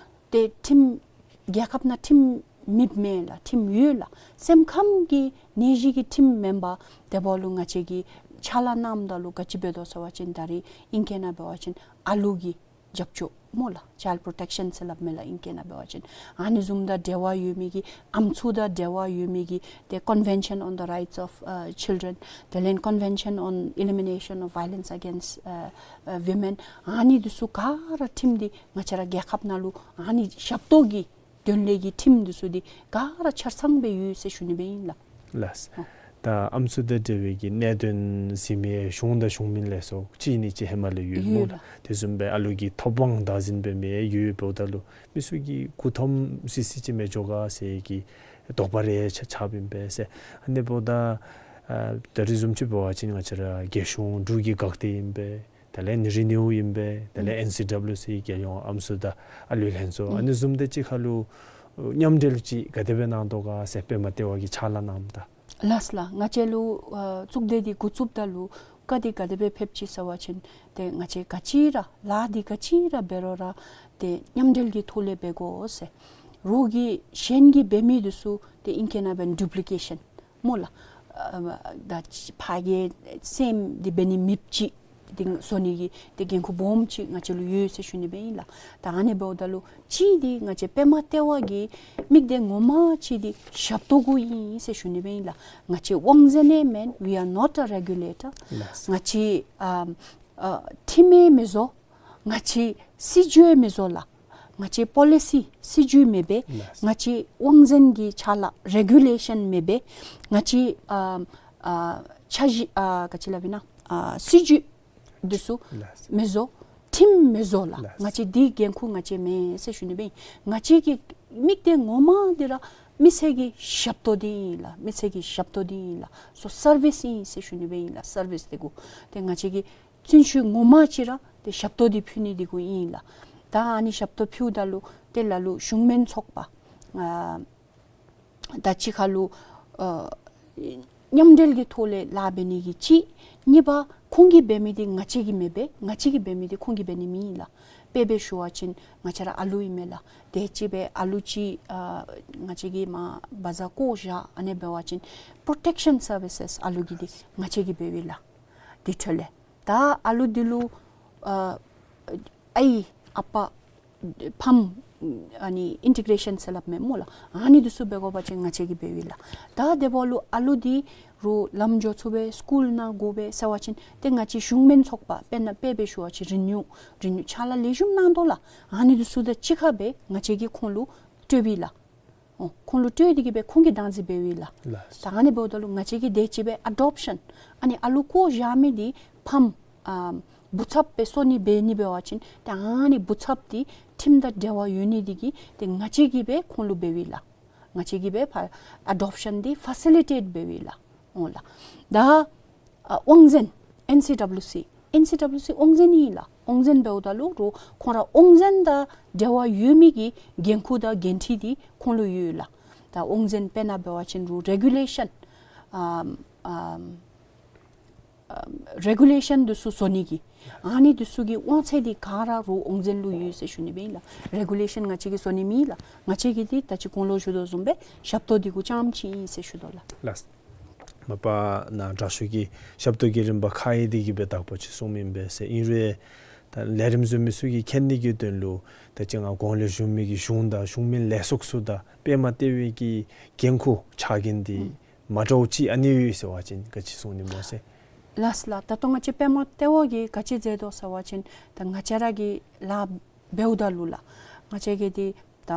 ཏེ་ཁྲིམས་རྒྱལ་ཁབ་ནང་ཁྲིམས་མེདཔ་མེན་ལགས། ཁྲིམས་ཡོད་ལགས། སེམས་ཁམས་ཀྱི་ནད་གཞི་གི་ཁྲིམས་མེན་པར་དེ་འབདཝ་ལུ་ང་བཅས་ཀྱིས་ཕྱག་ལཱ་གནངམ་ད་ལུ་ག་ཅི་འབད་དོ་ཟེར་བ་ཅིན་ད་རེས་ཨིང་སྐད་ནང་འབད་བ་ཅིན་ཨ་ལུ་གི་རྒྱབ་སྐྱོར་སྨོ་ལགས། Child Protection ཟེར་སླབ་མས་ལགས་ཨིང་སྐད་ནང་འབད་བ་ཅིན། ཨ་ནི་བཟུམ་དང་འབྲེལ་བ་ཡོད་མི་གི་ཨམ་སྲུ་དང་འབྲེལ་བ་ཡོད་མི་གི་ཏེ་Convention on the Rights of uh, Children དེ་ལས་Convention on Elimination of Violence Against uh, uh, Women ཨ་ནི་འདི་ཚུ་ག་ར་ཁྲིམས་འདི་ང་བཅས་ར་རྒྱལ་ཁབ་ནང་ལུ་ཨ་ནི་ཞབས་ཏོག་གི་དོན་ལས་ཀྱི་ཁྲིམས་འདི་ཚུ་འདི་ག་ར་ཆ་ཚང་སྦེ་ཡོད་ཟེར་ཞུ་ནི་སྦེ་ཨིན་ལགས། ལགས། ཨ་ད་ཨམ་སྲུ་དང་འབྲེལ་བའི་གི་གནད་དོན་གཟིགས་མི་གཞུང་དང་གཞུང་མིན་ལས་ཚོགས་གཅིག་གཉིས་ཅིག་ཧེ་མ་ལས་ཡོད་སྨོ་ཡོད་ལགས། ལགས། དེ་བཟུམ་སྦེ་ཨ་ལུ་གི་ཐོབ་དབང་བདག་འཛིན་འབད་མི་ཡོད་འབདཝ་ད་ལུ་མི་ཚུ་གིས་མགུ་འཐོམ་སི་སི་ཅིག་མི་འགྱོ་ག་ཟེར་གྱི་དོགས་པ་རེ་ཆགས་ཆགསཔ་ཨིན་པས་ཟེར། ཨ་ནི་འབདཝ་ད་ཨ་ད་རེས་བཟུམ་ཅིག་འབད་བ་ཅིན་ང་བཅས་ར་རྒྱལ་གཞུང་འབྲུག་གི་འགག་སྡེ་ཨིན་པས། དེ་ལས་ནི་རི་ནིའུ་ཨིན་པས། དེ་ལས་ཨེན་སི་ཌབ་ལིའུ་སི་རྒྱལ་ཡོངས་ཨམ་སྲུ་དང་ཨ་ལུའི་ལྷན་ཚོགས། ཨ་ནི་བཟུམ་དེ་ཅིག་ཁར་ལུ་མཉམ་འབྲེལ་ཅིག་ག་དེ་སྦེ་གནང་དོ་ག་ཟེར་པདྨ་ལྟེ་བ་གིས་ཕྱག་ལཱ་གནངམ་ད། ལགས་ལགས། ང་བཅས་ལུ་ཨ་གཙུག་སྡེ་འདི་འགོ་བཙུགསཔ་ད་ལུ་བཀའ་འདི་ག་དེ་སྦེ་ཕེབས་ཅི་ཟེར་བ་ཅིན་ཏེ་ང་བཅས་ག་ཅི་ར་ལཱ་འདི་ག་ཅི་ར་འབད་རུང་ར་ཏེ་མཉམ་འབྲེལ་གྱི་ཐོག་ལས་འབད་དགོ་ཟེར། རོགས་ཀྱིས་གཞན་གྱིས་འབད་མི་འདི་ཚུ་ཏེ་ཨིང་སྐད་ནང་འབད་ཌུབ་ལི་ཀེ་ཤཱན་སྨོ་ལགས། ཨ་ད་ཕར་གྱི་སེམས་འདི་འབད་ནི་མེདཔ་ཅིག་འདི་བཟོ་ནི་གི་ཏེ་འགན་ཁུར་སྦོམ་ཅིག་ང་བཅས་ལུ་ཡོད་ཟེར་ཞུ་ནི་སྦེ་ཨིན་ལགས། ད་ཨ་ནི་འབདཝ་ད་ལུ་གཅིག་འདི་ང་བཅས་པདྨ་ལྟེ་བ་གི་དམིགས་གཏད་ངོ་མ་ཅིག་འདི་ཞབས་ཏོག་གུ་ཨིན་ཟེར་ཞུ་ནི་སྦེ་ཨིན་ལགས། ང་བཅས་དབང་འཛིན་ཨིན་མེན། We are not a regulator. ལགས། ང་བཅས་ཨ་ཨ་ཁྲིམས་ཡང་མི་བཟོ། ང་བཅས་སྲིད་བྱུས་མི་བཟོ་ལགས། ང་བཅས་པོ་ལི་སི་སྲིད་བྱུས་མེད་པས། ལགས། ང་བཅས་དབང་འཛིན་གྱི་ཕྱག་ལཱ་རེ་གུ་ལེ་ཤཱན་མེད་པས། ང་བཅས་ཨ་ཨ་འཆར་གཞི་ཨ་ག་ཅི་སླབ་ཨིན་ན་ཨ་སྲིད་བྱུས་འདི་ཚུ་ལགས། མི་བཟོ། ཁྲིམས་མི་བཟོ་ལགས། ལགས། ང་བཅས་འདི་འགན་ཁུར་ང་བཅས་མེན་ཟེར་ཞུ་ནི་སྦེ་ཨིན། ང་བཅས་ཀྱི་དམིགས་གཏད་ངོ་མ་འདི་ར་མི་སེར་གྱི་ཞབས་ཏོག་འདི་ཨིན་ལགས། མི་སེར་གྱི་ཞབས་ཏོག་འདི་ཨིན་ལགས། སོ་སར་བིསི་ཨིན་ཟེར་ཞུ་ནི་སྦེ་ཨིན་ལགས། སར་བིསི་འདི་གུ་ཏེ་ང་བཅས་ཀྱི་བརྩོན་ཤུགས་ངོ་མ་ཅིག་ར་ཏེ་ཞབས་ཏོག་འདི་ཕུལ་ནི་འདི་གུ་ཨིན་ལགས། ད་ཨ་ནི་ཞབས་ཏོག་ཕུལཝ་ད་ལུ་ཏེ་ལ་ལུ་གཞུང་མིན་ཚོགས་པ་ཨ་ད་ཅི་ཁར་ལུ་ཨ་མཉམ་འབྲེལ་གྱི་ཐོག་ལས་ལཱ་འབད་ནི་གི་གཅིག། གཉིས་པ་ཁོང་གིས་འབད་མི་འདི་ང་བཅས་ཀྱིས་མི་འབད། ང་བཅས་ཀྱིས་འབད་མི་འདི་ཁོང་གིས་འབད་ནི་མེན་ལགས། དཔེ་སྦེ་ཞུ་བ་ཅིན་ང་བཅས་ར་ཨ་ལུ་ཨིན་མས་ལགས། དེ་ཅིག་སྦེ་ཨ་ལུ་ཅིག་ཨ་ང་བཅས་ཀྱིས་མར་བ་ཛ་བཀོ་བཞག་ཨ་ནི་འབད་བ་ཅིན་པྲོ་ཊེཀ་ཤཱན་སར་བི་སེས་ཨ་ལུ་གི་འདི་ང་བཅས་ཀྱིས་འབདཝ་ཨིན་ལགས། དེ་འཕྲོ་ལས་ད་ཨ་ལུ་འདི་ལུ་ཨ་ཨའི་ཨ་པ་ཕམ་ཨ་ནི་ཨིན་ཊི་གེ་རེ་ཤཱན་ཟེར་སླབ་མས་སྨོ་ལགས། ཨ་ནི་འདི་ཚུ་འབད་དགོ་པ་ཅིན་ང་བཅས་ཀྱིས་འབདཝ་ཨིན་ལགས། ད་དེ་འབདཝ་ལུ་ཨ་ལུ་འདི་རུང་ལམ་འགྱོ་ཚུགས་པས། སི་ཀུལ་ནང་དགོ་པས་ཟེར་བ་ཅིན་ཏེ་ང་བཅས་གཞུང་མིན་ཚོགས་པ་དཔེར་ན་དཔེ་སྦེ་ཞུ་བ་ཅིན་རི་ནིའུ་རི་ནིའུ་ཕྱག་ལཱ་ལེགས་ཤོམ་གནང་དོ་ལགས། ཨ་ནི་འདི་ཚུ་དང་གཅིག་ཁར་སྦེ་ང་བཅས་ཀྱིས་ཁོང་ལུ་སྤྲོདཔ་ཨིན་ལགས། ཨོ་ཁོང་ལུ་སྤྲོད་དེ་གི་སྦེ་ཁོང་གིས་བདག་འཛིན་འབདཝ་ཨིན་ལགས། ལགས། ད་ཨ་ནི་འབདཝ་ད་ལུ་ང་བཅས་ཀྱིས་དེ་ཅིག་སྦེ་ཨ་ཌོབ་ཤཱན་ཨ་ནི་ཨ་ལུ་བཀོ་བཞག་མི་འདི་ཕམ་ཨ་བུ་ཚབ་སྦེ་བཟོ་ནི་འབད་ནི་འབད་བ་ཅིན་ཏེ་ཨ་ནི་བུ་ཚབ་འདི་ཁྲིམས་དང་འབྲེལ་བ་ཡོད་ནི་འདི་གིས་ཏེ་ང་བཅས་ཀྱིས་སྦེ་ཁོང་ལུ་འབདཝ་ཨིན་ལགས། ང་བཅས་ཀྱིས་སྦེ་ཕར་ཨ་ཌོབ་ཤཱན་འདི་ཕ་སི་ལི་ཊེཊ་འབདཝ་ཨིན་ལགས། ཨོ་ལགས། ད་ཨ་དབང་འཛིན་ཨེན་སི་ཌབ་ལིའུ་སི་ཨེན་སི་ཌབ་ལིའུ་སི་དབང་འཛིན་ཨིན་ལགས། དབང་འཛིན་འབདཝ་ད་ལུ་རུང་ཁོང་ར་དབང་འཛིན་དང་འབྲེལ་བ་ཡོད་མི་གི་འགན་ཁུར་དང་འགན་འཁྲི་འདི་ཁོང་ལུ་ཡོད་ལགས། ད་དབང་འཛིན་དཔེར་ན་འབད་བ་ཅིན་རུང་རེ་གུ་ལེ་ཤཱན་ཨམ་ཨམ་ཨམ་རེ་གུ་ལེ་ཤཱན་འདི་ཚུ་བཟོ་ནི་གི་ཨ་ནི་འདི་ཚུ་གི་དབང་ཚད་འདི་ག་ར་རུང་དབང་འཛིན་ལུ་ཡོད་ཟེར་ཞུ་ནི་སྦེ་ཨིན་ལགས། རེ་གུ་ལེ་ཤཱན་ང་བཅས་ཀྱིས་བཟོ་ནི་མེན་ལགས། ང་བཅས་ཀྱིས་འདི་ད་ཅི་གོང་ལུ་ཞུ་དོ་བཟུམ་སྦེ་ཞབས་ཏོག་འདི་གུ་རྐྱངམ་ཅིག་ཨིན་ཟེར་ཞུ་དོ་ལགས། ལགས། མ་པ་ནཱ་དྲག་ཤོས་ཀྱིས་ཞབས་ཏོག་གི་རིམ་པ་ཁག་ཡོད་དེ་གི་སྦེ་དག་པ་ཅིག་གསུངམ་ཨིན་པས་ཟེར། ཨིན་རུང་ ད་ལས་རིམ་བཟོ་མི་ཚུ་གིས་མཁྱེན་ནི་གི་དོན་ལུ་ད་ཅི་ང་གོང་ལས་ཞུ་མི་གི་གཞུང་དང་གཞུང་མིན་ལས་ཚོགས་ཚུ་དང་པདྨ་ལྟེ་བའི་གི་འགན་ཁུར་ཕྱག་འགན་འདི་ཨུམ་མ་འདྲཝ་ཅིག་ཨ་ནི་ཡོད་ཟེར་བ་ཅིན་ག་ཅི་གསུང་ནི་སྨོ་ཟེར། ལགས་ལགས། ད་ལྟོ་ང་བཅས་པདྨ་ལྟེ་བ་གིས་ག་ཅི་མཛད་དོ་ཟེར་བ་ཅིན་ད་ང་བཅས་ར་གིས་ལཱ་འབདཝ་ད་ལུ་ལགས་ང་བཅས་ཀྱིས་འདི་ད་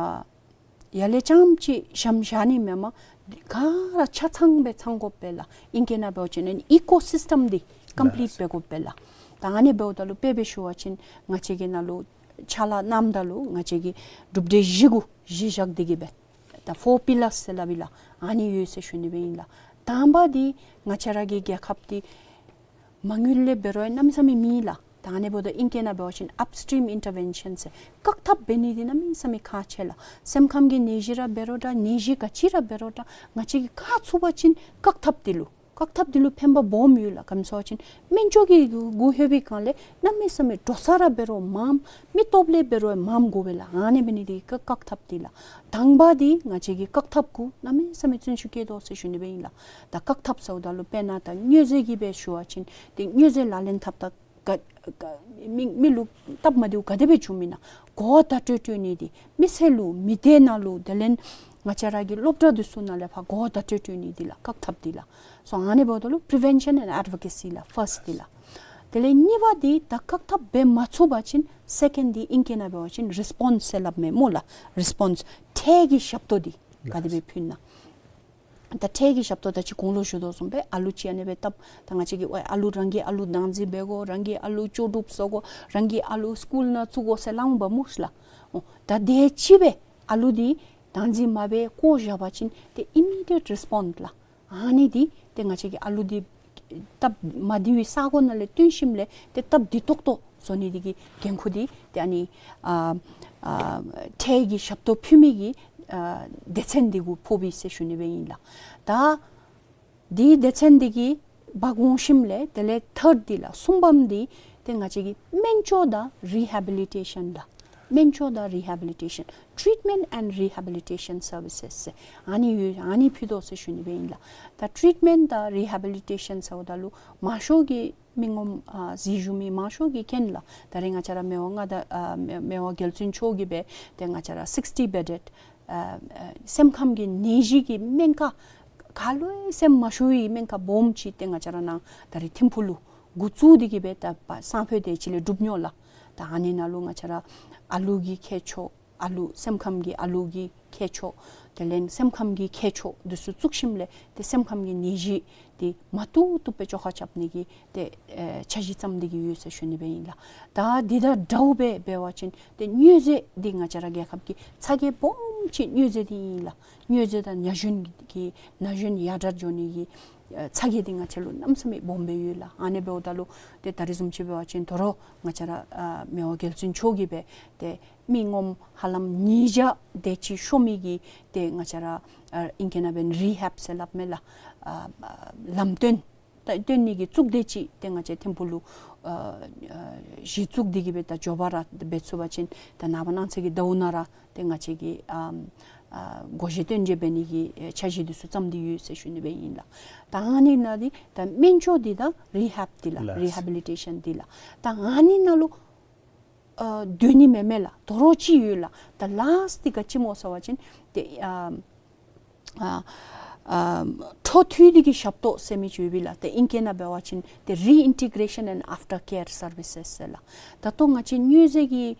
ཡར་ལས་རྐྱངམ་ཅིག་ཞམ་བཞག་ནི་མེན་པར་ག་ར་ཆ་ཚང་སྦེ་ཚང་དགོ་པས་ལགས། ཨིང་སྐད་ནང་འབད་བ་ཅིན་ཨི་ཀོ་སིསི་ཊམ་འདི་ཀམ་པི་ལིཊ་ལགས། འབད་དགོ་པས་ལགས། ད་ཨ་ནི་འབདཝ་ད་ལུ་དཔེ་སྦེ་ཞུ་བ་ཅིན་ང་བཅས་ཀྱི་ནང་ལུ་ཕྱག་ལཱ་གནངམ་ད་ལུ་ང་བཅས་ཀྱིས་གྲུབ་འབྲས་བཞི་གུ་གཞི་བཞག་སྟེ་གིས་སྦེ་ད་ཕོར་པི་ལརསི་ཟེར་སླབ་ཨིན་ལགས། ཨ་ནི་ཡོད་ཟེར་ཞུ་ནི་སྦེ་ཨིན་ལགས། དང་པ་འདི་ང་བཅས་ར་གི་རྒྱལ་ཁབ་འདི་མ་དངུལ་ལས་འབད་རུང་གནམ་མེད་ས་མེད་མེད་ལགས། ད་ཨ་ནི་འབདཝ་ད་ཨིང་སྐད་ནང་འབད་བ་ཅིན་ཨཔ་སི་ཊིམ་ཨིན་ཊར་བེན་ཤཱན་ཟེར་བཀག་ཐབས་འབད་ནི་འདི་གནམ་མེད་ས་མེད་ཁག་ཆེ་ལགས། སེམས་ཁམས་ཀྱི་ནད་གཞི་ར་འབད་རུང་འདྲ་ནད་གཞི་ག་ཅི་ར་འབད་རུང་འདྲ་ང་བཅས་ཀྱིས་བཀག་ཚུགས་པ་ཅིན་བཀག་ཐབས་འདི་ལུ་བཀག་ཐབས་འདི་ལུ་ཕན་པ་སྦོམ་ཡོད་ལགས། ག་ཅི་སྨོ་ཟེར་བ་ཅིན་སྨན་བཅོས་ཀྱི་གུ་ལྷོད་པའི་སྒང་ལས་གནམ་མེད་ས་མེད་འགྲོ་ས་ར་འབད་རུང་མངམ་མི་སྟོབས་ལས་འབད་རུང་མངམ་དགོ་པས་ལགས། ཨ་ནི་འབད་ནི་འདི་གིས་བཀག་ཐབས་འདི་ལགས། དང་པ་འདི་ང་བཅས་ཀྱིས་བཀག་ཐབས་གུ་གནམ་མེད་ས་མེད་བརྩོན་ཤུགས་བསྐྱེད་དོ་ཟེར་ཞུ་ནི་སྦེ་ཨིན་ལགས། ད་བཀག་ཐབས་ཟེརཝ་ད་ལུ་དཔེར་ན་ད་མྱོས་རྫས་ཀྱི་སྦེ་ཞུ་བ་ཅིན་ཏེ་མྱོས་རྫས་ལག་ལེན་འཐབ་ད་ག་ག་མི་མི་ལུ་སྟབས་མ་བདེཝ་ག་དེ་སྦེ་བྱུངམ་ཨིན་ན་གོ་བརྡ་སྤྲོད་སྤྲོད་ནི་འདི་མི་སེར་ལུ་མི་སྡེ་ནང་ལུ་དེ་ལས་ང་བཅས་ར་གི་སློབ་གྲྭ་འདི་ཚུ་ནང་ལས་ཕར་གོ་བརྡ་སྤྲོད་སྤྲོད་ནི་འདི་ལགས་བཀག་ཐབས་འདི་ལགས། སོ་ཨ་ནི་འབདཝ་ད་ལུ་པི་རི་ཝེན་ཤཱན་ཨེནཌ་ཨེཌ་ཝོ་ཀེ་སི་ལགས་ཕཱསཊ་འདི་ལགས། དེ་ལས་གཉིས་པ་འདི་ད་བཀག་ཐབས་འབད་མ་ཚུགས་པ་ཅིན་སེ་ཀེནཌ་འདི་ཨིང་སྐད་ནང་འབད་བ་ཅིན་རི་སི་པོནསི་ཟེར་སླབ་མས་སྨོ་ལགས། རི་སི་པོནསི་ཁྲལ་གྱི་ཞབས་ཏོག་འདི་ག་དེ་སྦེ་ཕུལ་ན། ད་ཁྲལ་གྱི་ཞབས་ཏོག་ད་ཅི་གོང་ལུ་ཞུ་དོ་བཟུམ་སྦེ་ཨ་ལུ་ཅིག་ཨ་ནི་སྦེ་བཏབ། ད་ང་བཅས་ཀྱིས་ཝའི་ཨ་ལུ་རང་གི་ཨ་ལུ་བདག་འཛིན་འབད་དགོ། རང་གི་ཨ་ལུ་ལྕོགས་གྲུབ་བཟོ་དགོ། རང་གི་ཨ་ལུ་སི་ཀུལ་ནང་བཙུགས་དགོ་ཟེར་སླབ་འོང་པ་སྨོ་ལགས། འོ་ད་དེ་ཅིག་སྦེ་ཨ་ལུ་འདི་བདག་འཛིན་མ་འབད་བཀོ་བཞག་པ་ཅིན་ཏེ་ཨི་མི་ཌི་ཡེཊ་རི་སི་པོནསི་ལགས། ཨ་ནི་འདི་ཏེ་ང་བཅས་ཀྱིས་ཨ་ལུ་འདི་སྟབས་མ་བདེ་བའི་ས་གོ་ནང་ལས་བཏོན་ཞིནམ་ལས་ཏེ་སྟབས་བདེ་ཏོག་ཏོ་བཟོ་ནི་འདི་གི་འགན་ཁུར་འདི་ཏེ་ཨ་ནི་ཨ་ཨ་ཁྲལ་གྱི་ཞབས་ཏོག་ཕུལ་མི་གི་ཨ་སྡེ་ཚན་འདི་གུ་ཕོགཔ་ཨིན་ཟེར་ཞུ་ནི་སྦེ་ཨིན་ལགས། ད་འདི་སྡེ་ཚན་འདི་གིས་འབག་འོང་ཞིནམ་ལས་དེ་ལས་ཐཱརཌ་འདི་ལགས་གསུམ་པམ་འདི་ཏེ་ང་བཅས་ཀྱིས་སྨན་བཅོས་དང་རི་ཧེ་བི་ལི་ཊེ་ཤཱན་ལགས། སྨན་བཅོས་དང་རི་ཧེ་བི་ལི་ཊེ་ཤཱན། ཊི་རིཊ་མེནཊ་ཨེནཌ་རི་ཧེ་བི་ལི་ཊེ་ཤཱན་སར་བི་སེསི་ཟེར་ཨ་ནི་ཡོད། ཨ་ནི་ཕུལ་དོ་ཟེར་ཞུ་ནི་སྦེ་ཨིན་ལགས། ད་ཊི་རིཊ་མེནཊ་དང་རི་ཧེ་བི་ལི་ཊེ་ཤཱན་ཟེརཝ་ད་ལུ་མང་ཤོས་ཀྱིས་མི་ངོམ་ཨ་གཟིགས་བཞུགས་མི་མང་ཤོས་ཀྱིས་མཁྱེན་ལགས། ད་རེས་ང་བཅས་ར་མི་དབང་མངའ་བདག་ཨ་མི་མི་དབང་རྒྱལ་བཙུན་མཆོག་གིས་སྦེ་ཏེ་ང་བཅས་ར་སིགསི་ཊི་བེ་ཌེཌ་ཨ་ཨ་སེམས་ཁམས་ཀྱི་ནད་གཞི་གི་སྨན་ཁང་ག་ལུ་ཡང་སེམས་མ་ཤོར་བའི་སྨན་ཁང་སྦོམ་ཅིག་ཏེ་ང་བཅས་ར་ནཱ་ད་རེས་ཐིམ་ཕུག་ལུ་འགོ་བཙུགས་ཏེ་གིས་སྦེ་ད་པ་སང་ཕོད་དེ་ཅིག་ལས་གྲུབ་ནི་ལགས། ད་ཨ་ནི་ནང་ལུ་ང་བཅས་ར་ཨ་ལུ་གི་མཁས་མཆོག་ཨ་ལུ་སེམས་ཁམས་ཀྱི་ཨ་ལུ་གི་མཁས་མཆོག་དེ་ལས་སེམས་ཁམས་ཀྱི་མཁས་མཆོག་འདི་ཚུ་བཙུགས་ཞིནམ་ལས་ཏེ་སེམས་ཁམས་ཀྱི་ནད་གཞི་འདི་མ་བཏུབ་བཏུབ་སྦེ་བཅོ་ཁ་རྐྱབ་ནི་གི་ཏེ་ཨེ་འཆར་གཞི་བརྩམས་ཏེ་གིས་ཡོད་ཟེར་ཞུ་ནི་སྦེ་ཨིན་ལགས། ད་འདི་དང་འདྲཝ་སྦེ་འབད་བ་ཅིན་ཏེ་མྱོས་རྫས་འདི་ང་བཅས་ར་རྒྱལ་ཁབ་ཀྱི་ཚ་གྱང་སྦོམ་ཅིག་མྱོས་རྫས་འདི་ཨིན་ལགས། མྱོས་རྫས་དང་ན་གཞོན་གྱི་ན་གཞོན་ཡར་དྲག་འགྱོ་ནི་གི་ཨེ་ཚ་གྱང་འདི་ང་བཅས་ལུ་གནམ་མེད་ས་མེད་སྦོམ་སྦེ་ཡོད་ལགས། ཨ་ནི་འབདཝ་ད་ལུ་ཏེ་ད་རེས་བཟུམ་ཅིག་འབད་བ་ཅིན་དོ་རུང་ང་བཅས་ར་ཨ་མི་དབང་རྒྱལ་བཙུན་མཆོག་གིས་སྦེ་ཏེ་མི་ངོམ་ཧ་ལམ་ཉིས་བརྒྱ་དེ་ཅིག་ཤོར་མི་གི་ཏེ་ང་བཅས་ར་ཨ་ཨིང་སྐད་ནང་འབད་བ་ཅིན་རི་ཧེབ་ཟེར་སླབ་མས་ལགས། ཨ་ཨ་ལམ་སྟོན་ད་སྟོན་ནི་གི་གཙུག་སྡེ་ཅིག་ཏེ་ང་བཅས་ཐིམ་ཕུག་ལུ་ཨ་ཨ་གཞི་བཙུགས་ཏེ་གིས་སྦེ་ད་མགྱོགས་པ་ར་འབད་ཚུགས་པ་ཅིན་ད་ནངས་པ་གནངས་ཚེ་གི་ཟླཝ་ནང་ར་ཏེ་ང་བཅས་ཀྱིས་ཨམ་ཨ་སྒོ་བཞི་སྟོན་བྱེད་འབད་ནི་གི་ཨེ་འཆར་གཞི་འདི་ཚུ་བརྩམས་ཏེ་ཡོད་ཟེར་ཞུ་ནི་སྦེ་ཨིན་ལགས། ད་ཨ་ནི་ནང་འདི་ད་སྨན་བཅོས་འདི་དང་རི་ཧེབ་འདི་ལགས། ལགས། རི་ཧེ་བི་ལི་ཊེ་ཤཱན་འདི་ལགས། ད་ཨ་ནི་ནང་ལུ་ཨ་སྡོད་ནི་མེན་མས་ལགས། དོ་རུང་ཅིག་ཡོད་ལགས། ད་ལཱསཊ་འདི་ག་ཅི་སྨོ་ཟེར་བ་ཅིན་ཏེ་ཨ་ཨ་ཨ་འཕྲོ་མཐུད་ནི་གི་ཞབས་ཏོག་ཟེར་མི་ཅིག་ཡོད་པས་ལགས། ཏེ་ཨིང་སྐད་ནང་འབད་བ་ཅིན་ཏེ་རི་ཨིན་ཊི་གེ་རེ་ཤཱན་ཨེནཌ་ཨཕ་ཊར་ཀེར་སར་བི་སེསི་ཟེར་ལགས། ད་ལྟོ་ང་བཅས་མྱོས་རྫས་ཀྱི་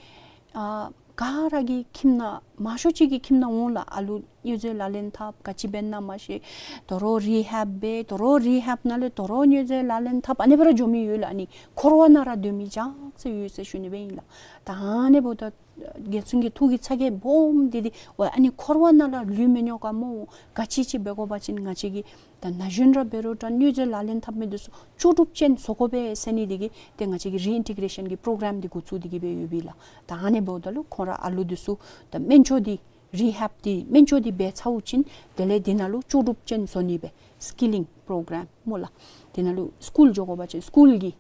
ཨ་ག་ར་གི་ཁྱིམ་ནང་མང་ཤོས་ཅིག་གི་ཁྱིམ་ནང་འོང་ལགས། ཨ་ལུ་མྱོས་རྫས་ལག་ལེན་འཐབ་ག་ཅི་འབད་ན་མ་ཤེས། དོ་རུང་རི་ཧེབ་འབད། དོ་རུང་རི་ཧེབ་ནང་ལས་དོ་རུང་མྱོས་རྫས་ལག་ལེན་འཐབ་ཨ་ནི་སྦེ་ར་འགྱོ་མི་ཡོད་ལགས། ཨ་ནི་འཁོར་བ་ནང་ར་སྡོད་མི་ཅིག་ཡོད་ཟེར་ཞུ་ནི་སྦེ་ཨིན་ལགས། ད་ཨ་ནི་འབདཝ་ད་རྒྱལ་བཙུན་གྱི་ཐུགས་ཀྱི་ཚ་གྱང་སྦོམ་འདི་འདི་ཝའི་ཨ་ནི་འཁོར་བ་ནང་ལུ་ལུས་མི་ཉོ་ག་སྨོ། ག་ཅི་ཅིག་འབད་དགོ་པ་ཅིན་ང་བཅས་ཀྱིས་ད་ན་གཞོན་ར་འབད་རུང་ད་མྱོས་རྫས་ལག་ལེན་འཐབ་མི་འདི་ཚུ་ལྕོགས་གྲུབ་ཅན་བཟོ་དགོ་པས་ཟེར་ནི་འདི་གིས་ཏེ་ང་བཅས་ཀྱིས་རི་ཨིན་ཊི་གེ་རེ་ཤཱན་གྱི་པྲོ་གྲམ་འདི་འགོ་བཙུགས་ཏེ་གིས་སྦེ་ཡོད་པས་ལགས། ད་ཨ་ནི་འབདཝ་ད་ལུ་ཁོང་ར་ཨ་ལུ་འདི་ཚུ་ད་སྨན་བཅོས་འདི་རི་ཧེབ་འདི་སྨན་བཅོས་འདི་འབད་ཚརཝ་ཅིག་དེ་ལས་འདི་ནང་ལུ་ལྕོགས་གྲུབ་ཅན་བཟོ་ནི་སྦེ་སི་ཀི་ལིང་པྲོ་གྲམ་སྨོ་ལགས། འདི་ནང་ལུ་སི་ཀུལ་འགྱོ་དགོ་པ་ཅིན་སི་ཀུལ་གྱི་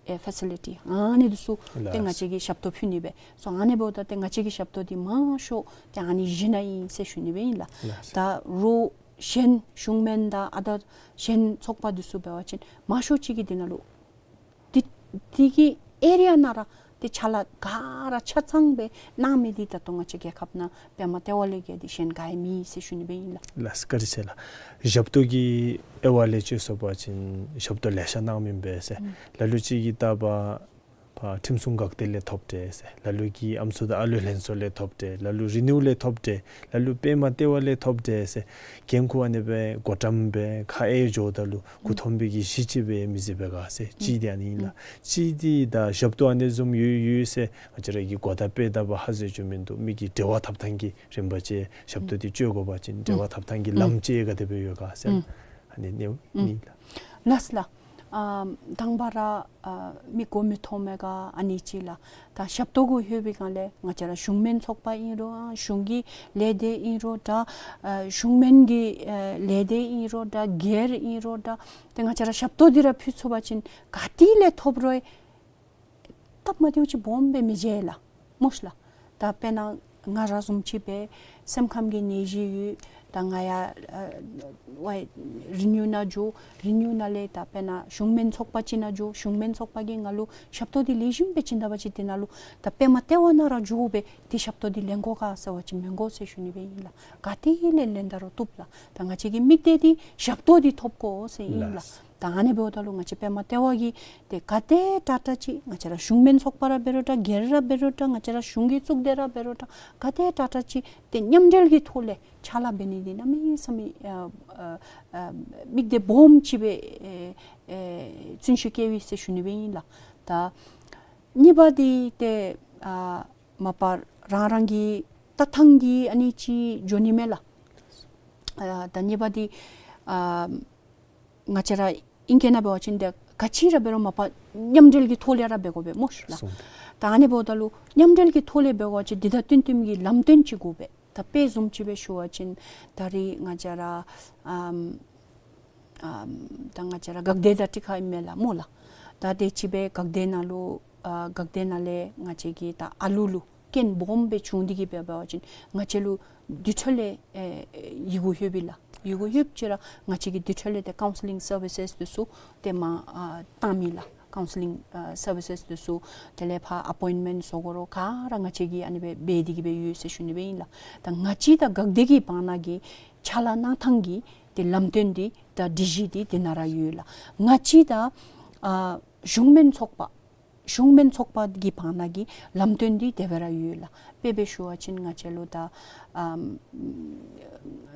ཨེ་ཕེ་སི་ལི་ཊི་ཨ་ནི་འདི་ཚུ་ཏེ་ལགས། ང་བཅས་ཀྱིས་ཞབས་ཏོག་ཕུལ་ནི་སྦེ། སོ་ཨ་ནི་འབདཝ་ད་ཏེ་ང་བཅས་ཀྱི་ཞབས་ཏོག་འདི་མང་ཤོས་ཏེ་ཨ་ནི་གཞི་ནང་ཨིན་ཟེར་ཞུ་ནི་སྦེ་ཨིན་ལགས། ལགས། ད་རོགས་གཞན་གཞུང་མིན་དང་ཨ་དར་གཞན་ཚོགས་པ་འདི་ཚུ་འབད་བ་ཅིན་མང་ཤོས་ཅིག་གིས་འདི་ནང་ལུ་འདི་འདི་གི་ཨེ་རི་ཡ་ནང་ར་ ཏེ་ཕྱག་ལཱ་ག་ར་ཆ་ཚང་སྦེ་གནང་མི་འདི་ད་ལྟོ་ང་བཅས་རྒྱལ་ཁབ་ནང་པདྨ་ལྟེ་བ་ལས་བརྒལ་ཏེ་གཞན་ག་ཡང་མེད་ཟེར་ཞུ་ནི་སྦེ་ཨིན་ལགས། ལགས་སོ། བཀའ་དྲིན་ཆེ་ལགས། ཞབས་ཏོག་གི་དབྱེ་བ་ལས་བཅད་སོང་པ་ཅིན་ཞབས་ཏོག་ལེ་ཤ་གནང་མི་ཨིན་པས་ཟེར། ཨུམ། ལ་ལུ་ཅིག་གིས་ད་པ་ཕར་ཁྲིམས་སྲུང་འགག་སྡེ་ལས་ཐོབ་སྟེ་ཟེར། ལ་ལུ་གིས་ཨམ་སྲུ་དང་ཨ་ལུ་ལྷན་ཚོགས་ལས་ཐོབ་སྟེ། ལ་ལུ་རི་ནིའུ་ལས་ཐོབ་སྟེ། ལ་ལུ་པདྨ་ལྟེ་བ་ལས་ཐོབ་སྟེ་ཟེར། འགན་ཁུར་ཨ་ནི་སྦེ་མགོ་བཀྲམ་སྦེ་ཁ་གཡས་འགྱོཝ་ད་ལུ་མགུ་འཐོམ་པའི་གི་གཞི་ཅིག་སྦེ་མི་བཟོ་བས་ག་ཟེར། གཅིག་འདི་ཨ་ནི་ཨིན་ལགས། གཅིག་འདི་ད་ཞབས་ཏོག་ཨ་ནི་བཟུམ་ཡོད་ཡོད་ཟེར་ང་བཅས་ར་གིས་གོ་བརྡ་སྤེལ་ད་པ་ཧ་གོ་བཅུག་མིན་འདུག། མི་གི་འབྲེལ་བ་འཐབ་ཐངས་ཀྱི་རིམ་པ་ཅིག་ཞབས་ཏོག་འདི་སྤྱོད་དགོ་པ་ཅིན་འབྲེལ་བ་འཐབ་ཐངས་ཀྱི་ལམ་ཅིག་ག་དེ་སྦེ་ཡོད་ག་ཟེར། ཨ་ནི་ཨ་ནི་ཨ་ནི་ལགས། ལགས་ལགས། ཨ་དང་པ་ར་ཨ་མི་མགུ་མི་འཐོམ་མི་ག་ཨ་ནི་ཅིག་ལགས། ད་ཞབས་ཏོག་གུ་ལྷོད་པའི་སྒང་ལས་ང་བཅས་ར་གཞུང་མིན་ཚོགས་པ་ཨིན་རུང་ཨ་གཞུང་གི་ལས་སྡེ་ཨིན་རུང་འདྲ། ཨ་གཞུང་མིན་གྱི་ཨ་ལས་སྡེ་ཨིན་རུང་འདྲ། སྒེར་ཨིན་རུང་འདྲ། ཏེ་ང་བཅས་ར་ཞབས་ཏོག་འདི་ར་ཕུལ་ཚུགས་པ་ཅིན་ག་ཏེ་ལས་ཐོབ་རུང་སྟབས་མ་བདེཝ་ཅིག་སྦོམ་སྦེ་མི་འབྱུང་ལགས། མོ་ཤ་ལགས། ད་དཔེར་ན་ང་ར་བཟུམ་ཅིག་སྦེ་སེམས་ཁམས་ཀྱི་ནད་གཞི་ཡོད། ད་ང་ཡར་ཨ་ཝའི་རི་ནིའུ་ནང་འགྱོ། རི་ནིའུ་ནང་ལས་ད་དཔེར་ན་གཞུང་མིན་ཚོགས་པ་ཅིག་ནང་འགྱོ། གཞུང་མིན་ཚོགས་པ་གིས་ང་ལུ་ཞབས་ཏོག་འདི་ལེགས་ཤོམ་སྦེ་བྱིན་ད་པ་ཅིན་དེ་ནང་ལུ་ད་པདྨ་ལྟེ་བ་ནང་ར་འགྱོ་སྦེ་ཏེ་ཞབས་ཏོག་འདི་ལེན་དགོ་ག་ཟེར་བ་ཅིན་མི་དགོ་ཟེར་ཞུ་ནི་སྦེ་ཨིན་ལགས། ག་ཏེ་ལས་ལེན་ད་རུང་བཏུབ་ལགས། ད་ང་བཅས་ཀྱི་དམིགས་གཏད་འདི་ཞབས་ཏོག་འདི་ཐོབ་དགོ་ཟེར་ཨིན་ལགས། ལགས། ད་ཨ་ནི་འབདཝ་ད་ལུ་ང་བཅས་པདྨ་ལྟེ་བ་གིས་ཏེ་ག་དེ་དྲག་དྲག་ཅིག་ང་བཅས་ར་གཞུང་མིན་ཚོགས་པ་ར་འབད་རུང་འདྲ། སྒེར་ར་འབད་རུང་འདྲ། ང་བཅས་ར་གཞུང་གི་གཙུག་སྡེ་ར་འབད་རུང་འདྲ། ག་དེ་དྲག་དྲག་ཅིག་ཏེ་མཉམ་འབྲེལ་གྱི་ཐོག་ལས་ཕྱག་ལཱ་འབད་ནི་འདི་གནམ་མེད་ས་མེད་ཨ་ཨ་ཨ་དམིགས་གཏད་སྦོམ་ཅིག་སྦེ་ཨེ་ཨེ་བརྩོན་ཤུགས་བསྐྱེད་པས་ཟེར་ཞུ་ནི་སྦེ་ཨིན་ལགས། ད་གཉིས་པ་འདི་ཏེ་ཨ་མ་པ་རང་རང་གི་ལྟ་ཐངས་འདི་ཨ་ནི་ཅིག་འགྱོ་ནི་མས་ལགས། ཨ་ད་གཉིས་པ་འདི་ཨ་ང་བཅས་ར་ཨིང་སྐད་ནང་འབད་བ་ཅིན་ཏེ་ག་ཅི་ར་འབད་རུང་མ་པ་མཉམ་འབྲེལ་གྱི་ཐོག་ལས་ར་འབད་དགོ་པས་མོ་ཤ་ལགས། སོང་། ད་ཨ་ནི་འབདཝ་ད་ལུ་མཉམ་འབྲེལ་གྱི་ཐོག་ལས་འབད་བ་ཅིན་འདི་དང་བསྟུན་བསྟུན་གྱི་ལམ་སྟོན་ཅིག་དགོ་པས། ད་དཔེ་བཟུམ་ཅིག་སྦེ་ཞུ་བ་ཅིན་ད་རེས་ང་བཅས་ར་ཨམ་ཨམ་ད་ང་བཅས་ར་འགག་སྡེ་དང་ཏེ་ཁ་ཨིན་མས་ལགས་མོ་ལགས། ད་དེ་ཅིག་སྦེ་འགག་སྡེ་ནང་ལུ་ཨ་འགག་སྡེ་ནང་ལས་ང་བཅས་ཀྱི་ད་ཨ་ལུ་ལུ་རྐྱེན་སྦོམ་སྦེ་བྱུང་སྟེ་གིས་འབད་བ་ཅིན་ང་བཅས་ལུ་དེ་འཕྲོ་ལས་ཨེ་ཡི་གུ་ལྷོད་པས་ལགས། ཡི་གུ་ལྷོདཔ་ཅིག་ར་ང་བཅས་ཀྱིས་དེ་འཕྲོ་ལས་ཏེ་ཀའུན་སི་ལིང་སར་བི་སེས་འདི་ཚུ་ཏེ་མར་ཨ་བཏང་མི་ལགས། ཀའུན་སི་ལིང་ཨ་སར་བི་སེས་འདི་ཚུ་དེ་ལས་ཕར་ཨ་པོའིནཊ་མེནཊ་བཟོ་དགོ་རུང་ག་ར་ང་བཅས་ཀྱིས་ཨ་ནི་སྦེ་འབད་དེ་གིས་སྦེ་ཡོད་ཟེར་ཞུ་ནི་སྦེ་ཨིན་ལགས། ད་ང་བཅས་དང་འགག་སྡེ་གི་བར་ན་གི་ཕྱག་ལཱ་གནང་ཐངས་ཀྱི་ཏེ་ལམ་སྟོན་འདི་དང་སྒྲིག་གཞི་འདི་དེ་ནང་ར་ཡོད་ལགས། ང་བཅས་དང་ཨ་གཞུང་མིན་ཚོགས་པ་གཞུང་མིན་ཚོགས་པ་གི་བར་ན་གི་ལམ་སྟོན་འདི་དེ་སྦེ་ར་ཡོད་ལགས། དཔེ་སྦེ་ཞུ་བ་ཅིན་ང་བཅས་ལུ་ད་ཨམ་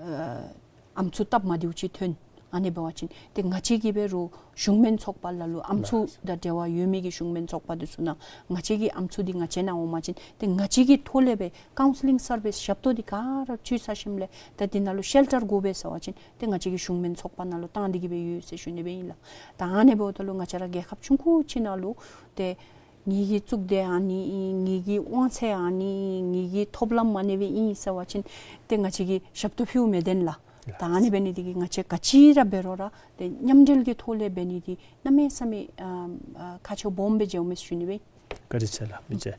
ཨ་ཨམ་སྲུ་སྟབས་མ་བདེཝ་ཅིག་ཐོན། ཨ་ནི་འབད་བ་ཅིན་ཏེ་ང་བཅས་ཀྱིས་འབད་རུང་གཞུང་མིན་ཚོགས་པ་ལ་ལུ་ཨམ་སྲུ་དང་འབྲེལ་བ་ཡོད་མི་གི་གཞུང་མིན་ཚོགས་པ་འདི་ཚུ་ནང་ང་བཅས་ཀྱི་ཨམ་སྲུ་འདི་ང་བཅས་ནང་འོང་པ་ཅིན་ཏེ་ང་བཅས་ཀྱི་ཐོག་ལས་སྦེ་ཀའུན་སི་ལིང་སར་བི་སེས་ཞབས་ཏོག་འདི་ག་ར་ཚུ་ཚར་ཞིནམ་ལས་ད་འདི་ནང་ལུ་ཤེལ་ཊར་དགོ་པས་ཟེར་བ་ཅིན་ཏེ་ང་བཅས་ཀྱིས་གཞུང་མིན་ཚོགས་པ་ནང་ལུ་བཏང་སྟེ་གིས་སྦེ་ཡོད་ཟེར་ཞུ་ནི་སྦེ་ཨིན་ལགས། ད་ཨ་ནི་འབདཝ་ད་ལུ་ང་བཅས་ར་རྒྱལ་ཁབ་ཆུང་ཀུ་ཅིག་ནང་ལུ་ཏེ་ངེ་གི་གཙུག་སྡེ་ཨ་ནི་ཨིན། ངེ་གི་དབང་ཚད་ཨ་ནི་ཨིན། ངེ་གི་ཐོབ་ལམ་ཨ་ནི་སྦེ་ཨིན་ཟེར་བ་ཅིན་ཏེ་ང་བཅས་ཀྱིས་ཞབས་ཏོག་ཕུལཝ་མི་བདེན་ལགས། ད་ཨ་ནི་འབད་ནི་འདི་གིས་ང་བཅས་ག་ཅི་ར་འབད་རུང་ར་ཏེ་མཉམ་འབྲེལ་གྱི་ཐོག་ལས་འབད་ནི་འདི་གནམ་མེད་ས་མེད་ཨ་ཨ་ཁག་ཆེཝ་སྦོམ་སྦེ་འགྱོཝ་མས་ཟེར་ཞུ་ནི་སྦེ་ཨིན། བཀའ་དྲིན་ཆེ་ལགས། མི་རྗེ།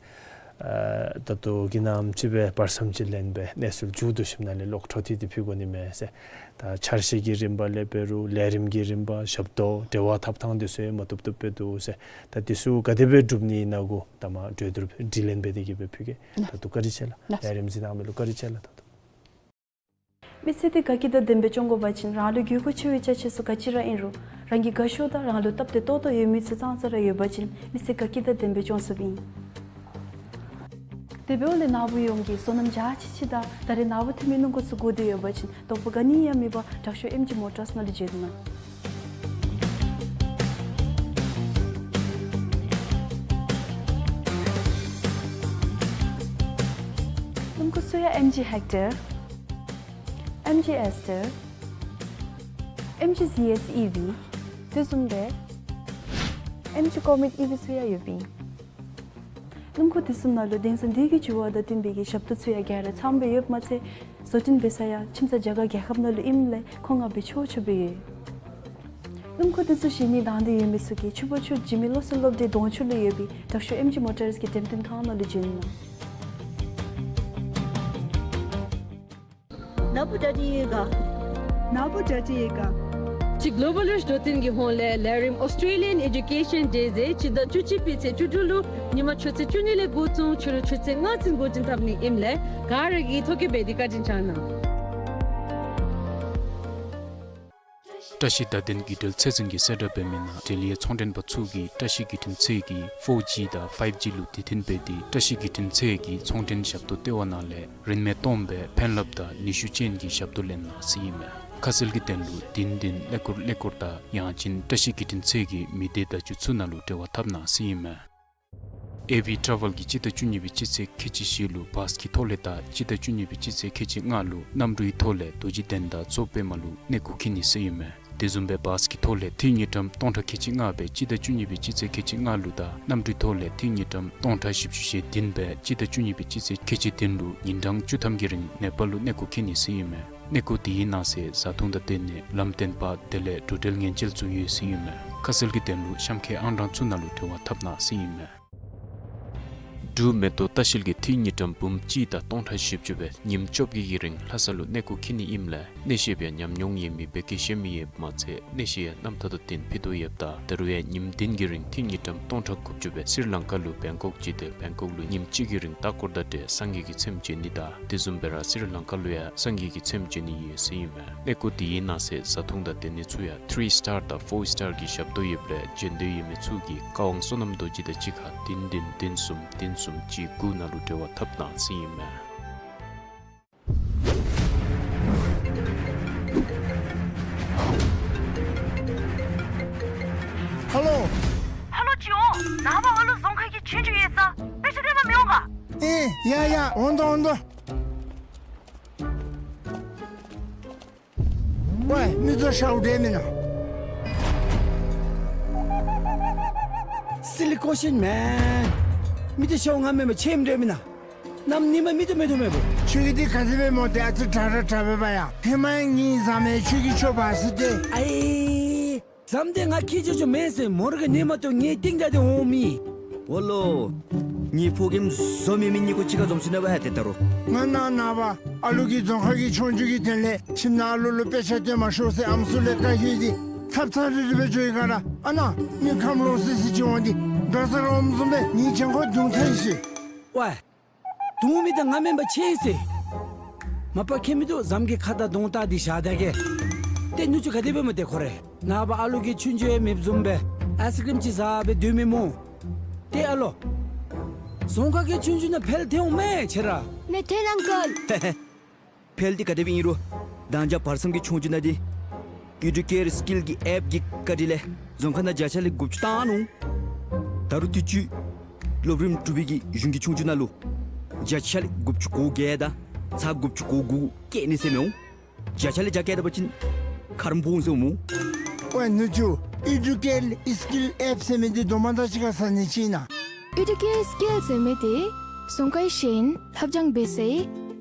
ཨ་ད་ལྟོ་གི་ནམ་ཅིག་སྦེ་བར་མཚམས་ཅིག་ལེན་སྦེ་གནས་ཚུལ་མཇུག་བསྡུ་ཞིནམ་ལས་ལོག་འཕྲོ་མཐུད་དེ་ཕུལ་དགོ་ནི་མས་ཟེར། ད་འཆར་གཞི་གི་རིམ་པ་ལས་འབད་རུང་ལས་རིམ་གྱི་རིམ་པ་ཞབས་ཏོག་འབྲེལ་བ་འཐབ་ཐངས་འདི་ཚུ་ཡང་མ་བཏུབ་བཏུབ་སྦེ་འདུག་ཟེར། ད་འདི་ཚུ་ག་དེ་སྦེ་སྒྲུབ་ནི་ཨིན་ན་གུ་ད་མ་གྲོས་བསྡུར་དྲི་ལན་འབད་དེ་གིས་སྦེ་ཕུལ་གེ། ད་ལྟོ་བཀའ་དྲིན་ཆེ་ལགས། ལས་རིམ་གཟིགས་གནང་མི་ལུ་བཀའ་དྲིན་ཆེ་ལགས། ད་ལྟོ། མི་ཚེ་འདི་དགའ་སྐྱིད་དང་ལྡནམ་སྦེ་སྐྱོང་དགོ་པ་ཅིན་རང་ལུ་དགོས་མཁོ་ཆེ་བའི་ཅ་ཆས་ཚུ་ག་ཅི་ར་ཨིན་རུང་རང་གིས་དགའ་ཤོས་དང་རང་ལུ་སྟབས་བདེ་ཏོག་ཏོ་ཡོད་མི་ཚུ་ཙང་ཙ་ར་ཡོད་པ་ཅིན་མི་ཚེ་དགའ་སྐྱིད་དང་ལྡནམ་སྦེ་སྐྱོང་ཚུགསཔ་ཨིན། དེ་འབདཝ་ལས་ནཱ་བུ་ཡོངས་ཀྱིས་བསོད་ནམས་རྒྱ་ཆེ་ཆེ་དང་ད་རེས་ནཱ་བུ་འཐུས་མི་སྣུམ་འཁོར་ཚུ་དགོ་འདོད་ཡོད་པ་ཅིན་དོགས་པ་ག་ནི་ཡང་མེད་པར་དྲག་ཤོས་ཨེམ་ཇི་མོ་ཊརསི་ནང་ལུ་བརྗེ་དོ་གནང་། སྣུམ་འཁོར་ཚུ་ཡང་ཨེམ་ཇི་ཧེག་ཊར། ཨེམ་ཇི་ཨེསི་ཊར། ཨེམ་ཇི་ཟི་ཨེསི་ཨི་ཝི། དེ་བཟུམ་སྦེ་ཨེམ་ཇི་ཀོ་མེཊ་ཨི་ཝི་ཚུ་ཡང་ཡོདཔ་ཨིན། སྣུམ་འཁོར་དེ་ཚུ་ནང་ལུ་དེང་སང་འདི་གི་འགྱུར་བ་དང་བསྟུན་པའི་གི་ཞབས་ཏོག་ཚུ་ཡང་ག་ར་ཚངམ་སྦེ་ཡོདཔ་མ་ཚད་བཟོ་སྐྲུན་འབད་ས་ཡང་ཁྱིམ་ཚང་རྒྱ་གར་རྒྱལ་ཁབ་ནང་ལུ་ཨིནམ་ལས་མཁོ་མངགས་འབད་ཆོག་ཆོགཔ་སྦེ་ཡོད། སྣུམ་འཁོར་དེ་ཚུ་བཞེས་ནི་དང་འདོད་ཡོད་མི་ཚུ་གིས་ཕྱུག་པ་ཆུ་འཇིགས་མེད་བློ་གསལ་སློབ་གྲྭའི་གདོང་ཕྱོགས་ལུ་ཡོད་པའི་དྲག་ཤོས་ཨེམ་ཇི་མོ་ཊརསི་གི་འགྲེམས་སྟོན་ཁང་ནང་ལུ་བྱོན་གནང་། ནཱ་བུ་གྲ་སྒྲིག་ཡོད་ག། ནཱ་བུ་གྲ་སྒྲིག་ཡོད་ག། ཅིག་གོ་ལོ་བཱལ་རིཆ་འདོད་བརྟན་གྱི་ཧོངས་ལས་ལས་རིམ་ཨོསི་ཊྲེ་ལི་ཡཱན་ཨེ་ཌུ་ཀེ་ཤཱན་ཌེ་ཟེར་སྤྱི་ཟླ་བཅུ་གཅིག་པའི་ཚེས་བཅུ་དྲུག་ལུ་ཉིནམ་ཆུ་ཚོད་བཅུ་གཉིས་ལས་འགོ་བཙུགས་ཕྱི་རུ་ཆུ་ཚོད་ལྔ་ཚུན་འགོ་འདྲེན་འཐབ་ནི་ཨིནམ་ལས་ག་ར་གིས་ཐོ་བཀོད་འབད་དེ་བཀའ་དྲིན་བསྐྱང་གནང་། བཀྲ་ཤིས་བརྡ་དོན་བརྒྱུད་འབྲེལ་ཚད་འཛིན་གྱིས་གསལ་བསྒྲགས་འབད་མི་ནང་འབྲེལ་ཡོད་ཚོང་མགྲོན་པ་ཚུ་གིས་བཀྲ་ཤིས་བརྒྱུད་འཕྲིན་ཚད་ཀྱི་ཕོར་ཇི་དང་ཕའིབ་ཇི་ལུ་དུས་མཐུན་འབད་དེ་བཀྲ་ཤིས་བརྒྱུད་འཕྲིན་ཚད་ཀྱི་ཚོང་མགྲོན་ཞབས་ཏོག་སྟེར་བ་ནང་ལས་རིན་མེད་སྟོངམ་སྦེ་ཕན་རླབས་དང་ནུས་ཤུགས་ཅན་གྱི་ཞབས་ཏོག་ལེན་གནང་ཟེར་ཨིན་མས། ཁ་གསལ་གྱི་དོན་ལུ་བདུན་བདུན་ཀླད་ཀོར་ཀླད་ཀོར་དང་ཡང་ཅིན་བཀྲ་ཤིས་བརྒྱུད་འཕྲིན་ཚད་ཀྱི་མི་སྡེ་བརྡ་བརྒྱུད་ཚུ་ནང་ལུ་འབྲེལ་བ་འཐབ་གནང་ཟེར་ཨིན་མས། ཨེ་ཝི་ཊ་རེ་ཝཱལ་གྱིས་སྤྱི་ཟླ་བཅུ་གཉིས་པའི་སྤྱི་ཚེས་ཁལ་གཅིག་བཞི་ལུ་བཱས་ཀྱི་ཐོག་ལས་དང་སྤྱི་ཟླ་བཅུ་གཉིས་པའི་སྤྱི་ཚེས་ཁལ་གཅིག་ལྔ་ལུ་གནམ་གྲུའི་ཐོག་ལས་རྡོ་རྗེ་གདན་དང་མཚོ་པདྨ་ལུ་གནས་སྐོར་འཁྱིད་ནི་ཟེར་ཨིན་མས། དེ་བཟུམ་སྦེ་བཱས་ཀྱི་ཐོག་ལས་འཐུས་དངུལ་ཀྲམ་སྟོང་ཕྲག་ཁལ་གཅིག་ལྔ་སྦེ་སྤྱི་ཟླ་བཅུ་གཉིས་པའི་སྤྱི་ཚེས་ཁལ་གཅིག་ལྔ་ལུ་དང་གནམ་གྲུའི་ཐོག་ལས་འཐུས་དངུལ་ཀྲམ་སྟོང་ཕྲག་བཞི་བཅུ་ཞེ་བདུན་སྦེ་སྤྱི་ཟླ་བཅུ་གཉིས་པའི་སྤྱི་ཚེས་ཁལ་གཅིག་བདུན་ལུ་ཉིན་གྲངས་བཅུ་ཐམ་གྱི་རིང་ནེ་པཱལ་ལུ་གནས་སྐོར་འཁྱིད་ནི་ཟེར་ཨིན་མས། གནས་སྐོར་དེའི་ནང་གསེས་བཟའ་འཐུང་དང་སྡོད་གནས་ལམ་སྟོན་པ་དེ་ལས་འགྲོ་འགྲུལ་ཉེན་བཅོལ་ཚུ་ཡོད་ཟེར་ཨིན་མས། ཁ་གསལ་གྱི་དོན་ལུ་གཤམ་འཁོད་ཨང་གྲངས་ཚུ་ནང་ལུ་འབྲེལ་བ་འཐབ་གནང་ཟེར་ཨིན་མས། འབྲུག་མེ་ཏོག་ལྟ་བཤལ་གྱིས་འཐུས་དངུལ་ཀྲམ་འབུམ་གཅིག་དང་སྟོང་ཕྲག་བཞི་བཅུ་སྦེ་ཉིནམ་བཅོ་བརྒྱད་ཀྱི་རིང་ལྷ་ས་ལུ་གནས་སྐོར་འཁྱིད་ནི་ཨིནམ་ལས་གནས་བཤད་པའི་ཉམས་མྱོང་ཡོད་མི་བོད་སྐད་ཤེས་མི་ཡོདཔ་མ་ཚད་གནས་བཤད་ཡང་རྣམ་ཐར་དང་བསྟུན་ཕུལ་དོ་ཡོདཔ་ད་ད་རུང་ཡང་ཉིནམ་བདུན་གྱི་རིང་འཐུས་དངུལ་ཀྲམ་སྟོང་ཕྲག་དགུ་བཅུ་སྦེ་སི་རི་ལང་ཀ་ལུ་བེང་ཀོག་བརྒྱུད་དེ་བེང་ཀོག་ལུ་ཉིནམ་གཅིག་གི་རིང་ལྟ་སྐོར་དང་འབྲེལ་སངས་རྒྱས་ཀྱི་ཚེམས་མཇལ་ནི་དང་དེ་བཟུམ་སྦེ་ར་སི་རི་ལང་ཀ་ལུ་ཡང་སངས་རྒྱས་ཀྱི་ཚེམས་མཇལ་ནི་ཡོད་ཟེར་ཨིན་མས། གནས་སྐོར་དེའི་ནང་གསེས་བཟའ་འཐུང་དང་སྡོད་གནས་ཚུ་ཡང་ཐི་རི་སི་ཊར་དང་ཕོར་སི་ཊར་གྱི་ཞབས་ཏོག་ཡོདཔ་ལས་འབྱོན་འདོད་ཡོད་མི་ཚུ་གིས་བཀའ་དབང་བསོད་ནམས་རྡོ་རྗེ་དང་གཅིག་ཁར་བདུན་བདུན་བདུན་གསུམ་བདུན་གསུམ་གཅིག་དགུ་ནང་ལུ་འབྲེལ་བ་འཐབ་གནང་ཟེར་ཨིན་མས། ཧེ་ལོ། ཧེ་ལོ་ཅིག་འོང་། ནངས་པ་ཨ་ལུ་རྫོང་ཁ་གི་ཆོས་རྒྱུགས་ཡོད་ས་དཔེ་ཆ་སྟོན་པར་མི་འོང་ག། ཨེ་ཡ་ཡ་འོང་དོ་འོང་དོ། ཝའི་མི་ཚུ་ཤཝ་འདྲས་མེན་ན། སི་ལི་ཀོ་ཤིན་མེན། མི་ཚུ་ཤཝ་ང་མེན་པར་ཆེམ་འདྲས་མེན་ན། གནམ་ཉིནམ་མི་ཚུ་མེད་དོ་མེད་པོ། ཁྱོད་ཀྱིས་འདི་ག་དེ་སྦེ་སྨོ། ཏེ་ཨ་ཙི་དྲག་དྲག་དྲག་སྦེ་འབད་ཡ། ཧེ་མ་ངེའི་བཟའ་མི་ཁྱོད་ཀྱིས་ཁྱོད་འབག་ཟེར་ཏེ། ཨའི། བཟའ་མི་འདི་ང་ཁྱེད་ཅོ་ཅོ་མེན་ཟེར། མོ་ར་གི་ཉིནམ་ཐོག་ངེའི་རྟིང་བདའ་སྟེ་འོང་མི། འོ་ལོ། ངེའི་ཕོ་རྒནམ་འཛོམས་མི་མི་གཉིས་ཀོ་གཅིག་ཁར་འཛོམས་ཅི་ན་བ་ཡ་ཏེ་ད་རུང་། ང་ནཱ་ནངས་པ་ཨ་ལུ་གི་རྫོང་ཁ་གི་ཆོས་རྒྱུགས་ཀྱི་དོན་ལས་ཁྱིམ་ནང་ཨ་ལུ་ལུ་དཔེ་ཆ་སྟོན་མ་ཤོག་ཟེར་ཨམ་སྲུ་ལས་བཀའ་ཤོག་སྟེ་ཚབ་ཚབ་རི་རི་སྦེ་འགྱོ་ཡི་ག་ར། ཨ་ནཱ་མི་ཁམས་ལོག་སི་སི་ཅིག་འོང་སྟེ་དོ་ཟ་རོགསམ་བཟུམ་སྦེ་ངེའི་གྱང་ཁར་རྡུང་ཚར་ཡི་ཟེར། ཝའི། རྡུང་མི་འདི་ང་མེན་པར་ཆེ་ཟེར། མ་པ་ཁྱད་མིན་འདུག། བཟའ་མི་གི་ཁ་དང་གདོང་བལྟ་སྟེ་བཞག་ད་གེ། ཏེ་ནུ་གཅུང་ག་དེ་སྦེ་སྨོ་ཏེ་ཁོ་རེ། ནངས་པ་ཨ་ལུ་གི་ཆོས་རྒྱུགས་ཡང་མེདཔ་བཟུམ་སྦེ་ཨའིསི་ཀྲིམ་ཅིག་བཟའ་སྦེ་སྡོད་མི་སྨོ། ཏེ་ཨ་ལོ། རྫོང་ཁ་གི་ཆོས་རྒྱུགས་ནང་འཕེལ་ཐལ་འོང་མས་ཁྱེད་ར། ནེ་ཐེན་ཨང་ཀལ། འཕེལ་འདི་ག་དེ་སྦེ་ཨིན་རུང་ད་ཅི་བར་མཚམས་ཀྱི་ཆོས་རྒྱུགས་ནང་འདི་ཨེ་ཌུ་ཀེཊ་སི་ཀིལ་གྱི་ཨེཔ་ཀྱི་བཀའ་དྲིན་ལས་རྫོང་ཁ་ནང་བརྒྱ་ཆ་ལས་དགུ་བཅུ་བཏང་ནུག། ད་རུང་དུས་ཅི་སློབ་རིམ་དྲུག་པའི་གི་གཞུང་གི་ཆོས་རྒྱུགས་ནང་ལུ་བརྒྱ་ཆ་ལས་དགུ་བཅུ་གོ་བརྒྱད་དང་ཚག་དགུ་བཅུ་གོ་དགུ་བཀལ་ནི་ཟེར་མི་འོང་། བརྒྱ་ཆ་ལས་བརྒྱ་བཀལ་ད་པ་ཅིན་ཁ་རོག་འབོ་འོང་ཟེར་འོང་སྨོ། ཝའི་ནུ་གཅུང་། ཨེ་ཌུ་ཀེཊ་སི་ཀིལ་ཨེཔ་ཟེར་མི་འདི་དོ་མ་དང་གཅིག་ཁར་ཟ་ནི་ཅིག་ཨིན་ན། ཨེ་ཌུ་ཀེཊ་སི་ཀིལ་ཟེར་མི་འདི་རྫོང་ཁའི་ཤེས་ཡོན་སློབ་སྦྱོང་འབད་སའི་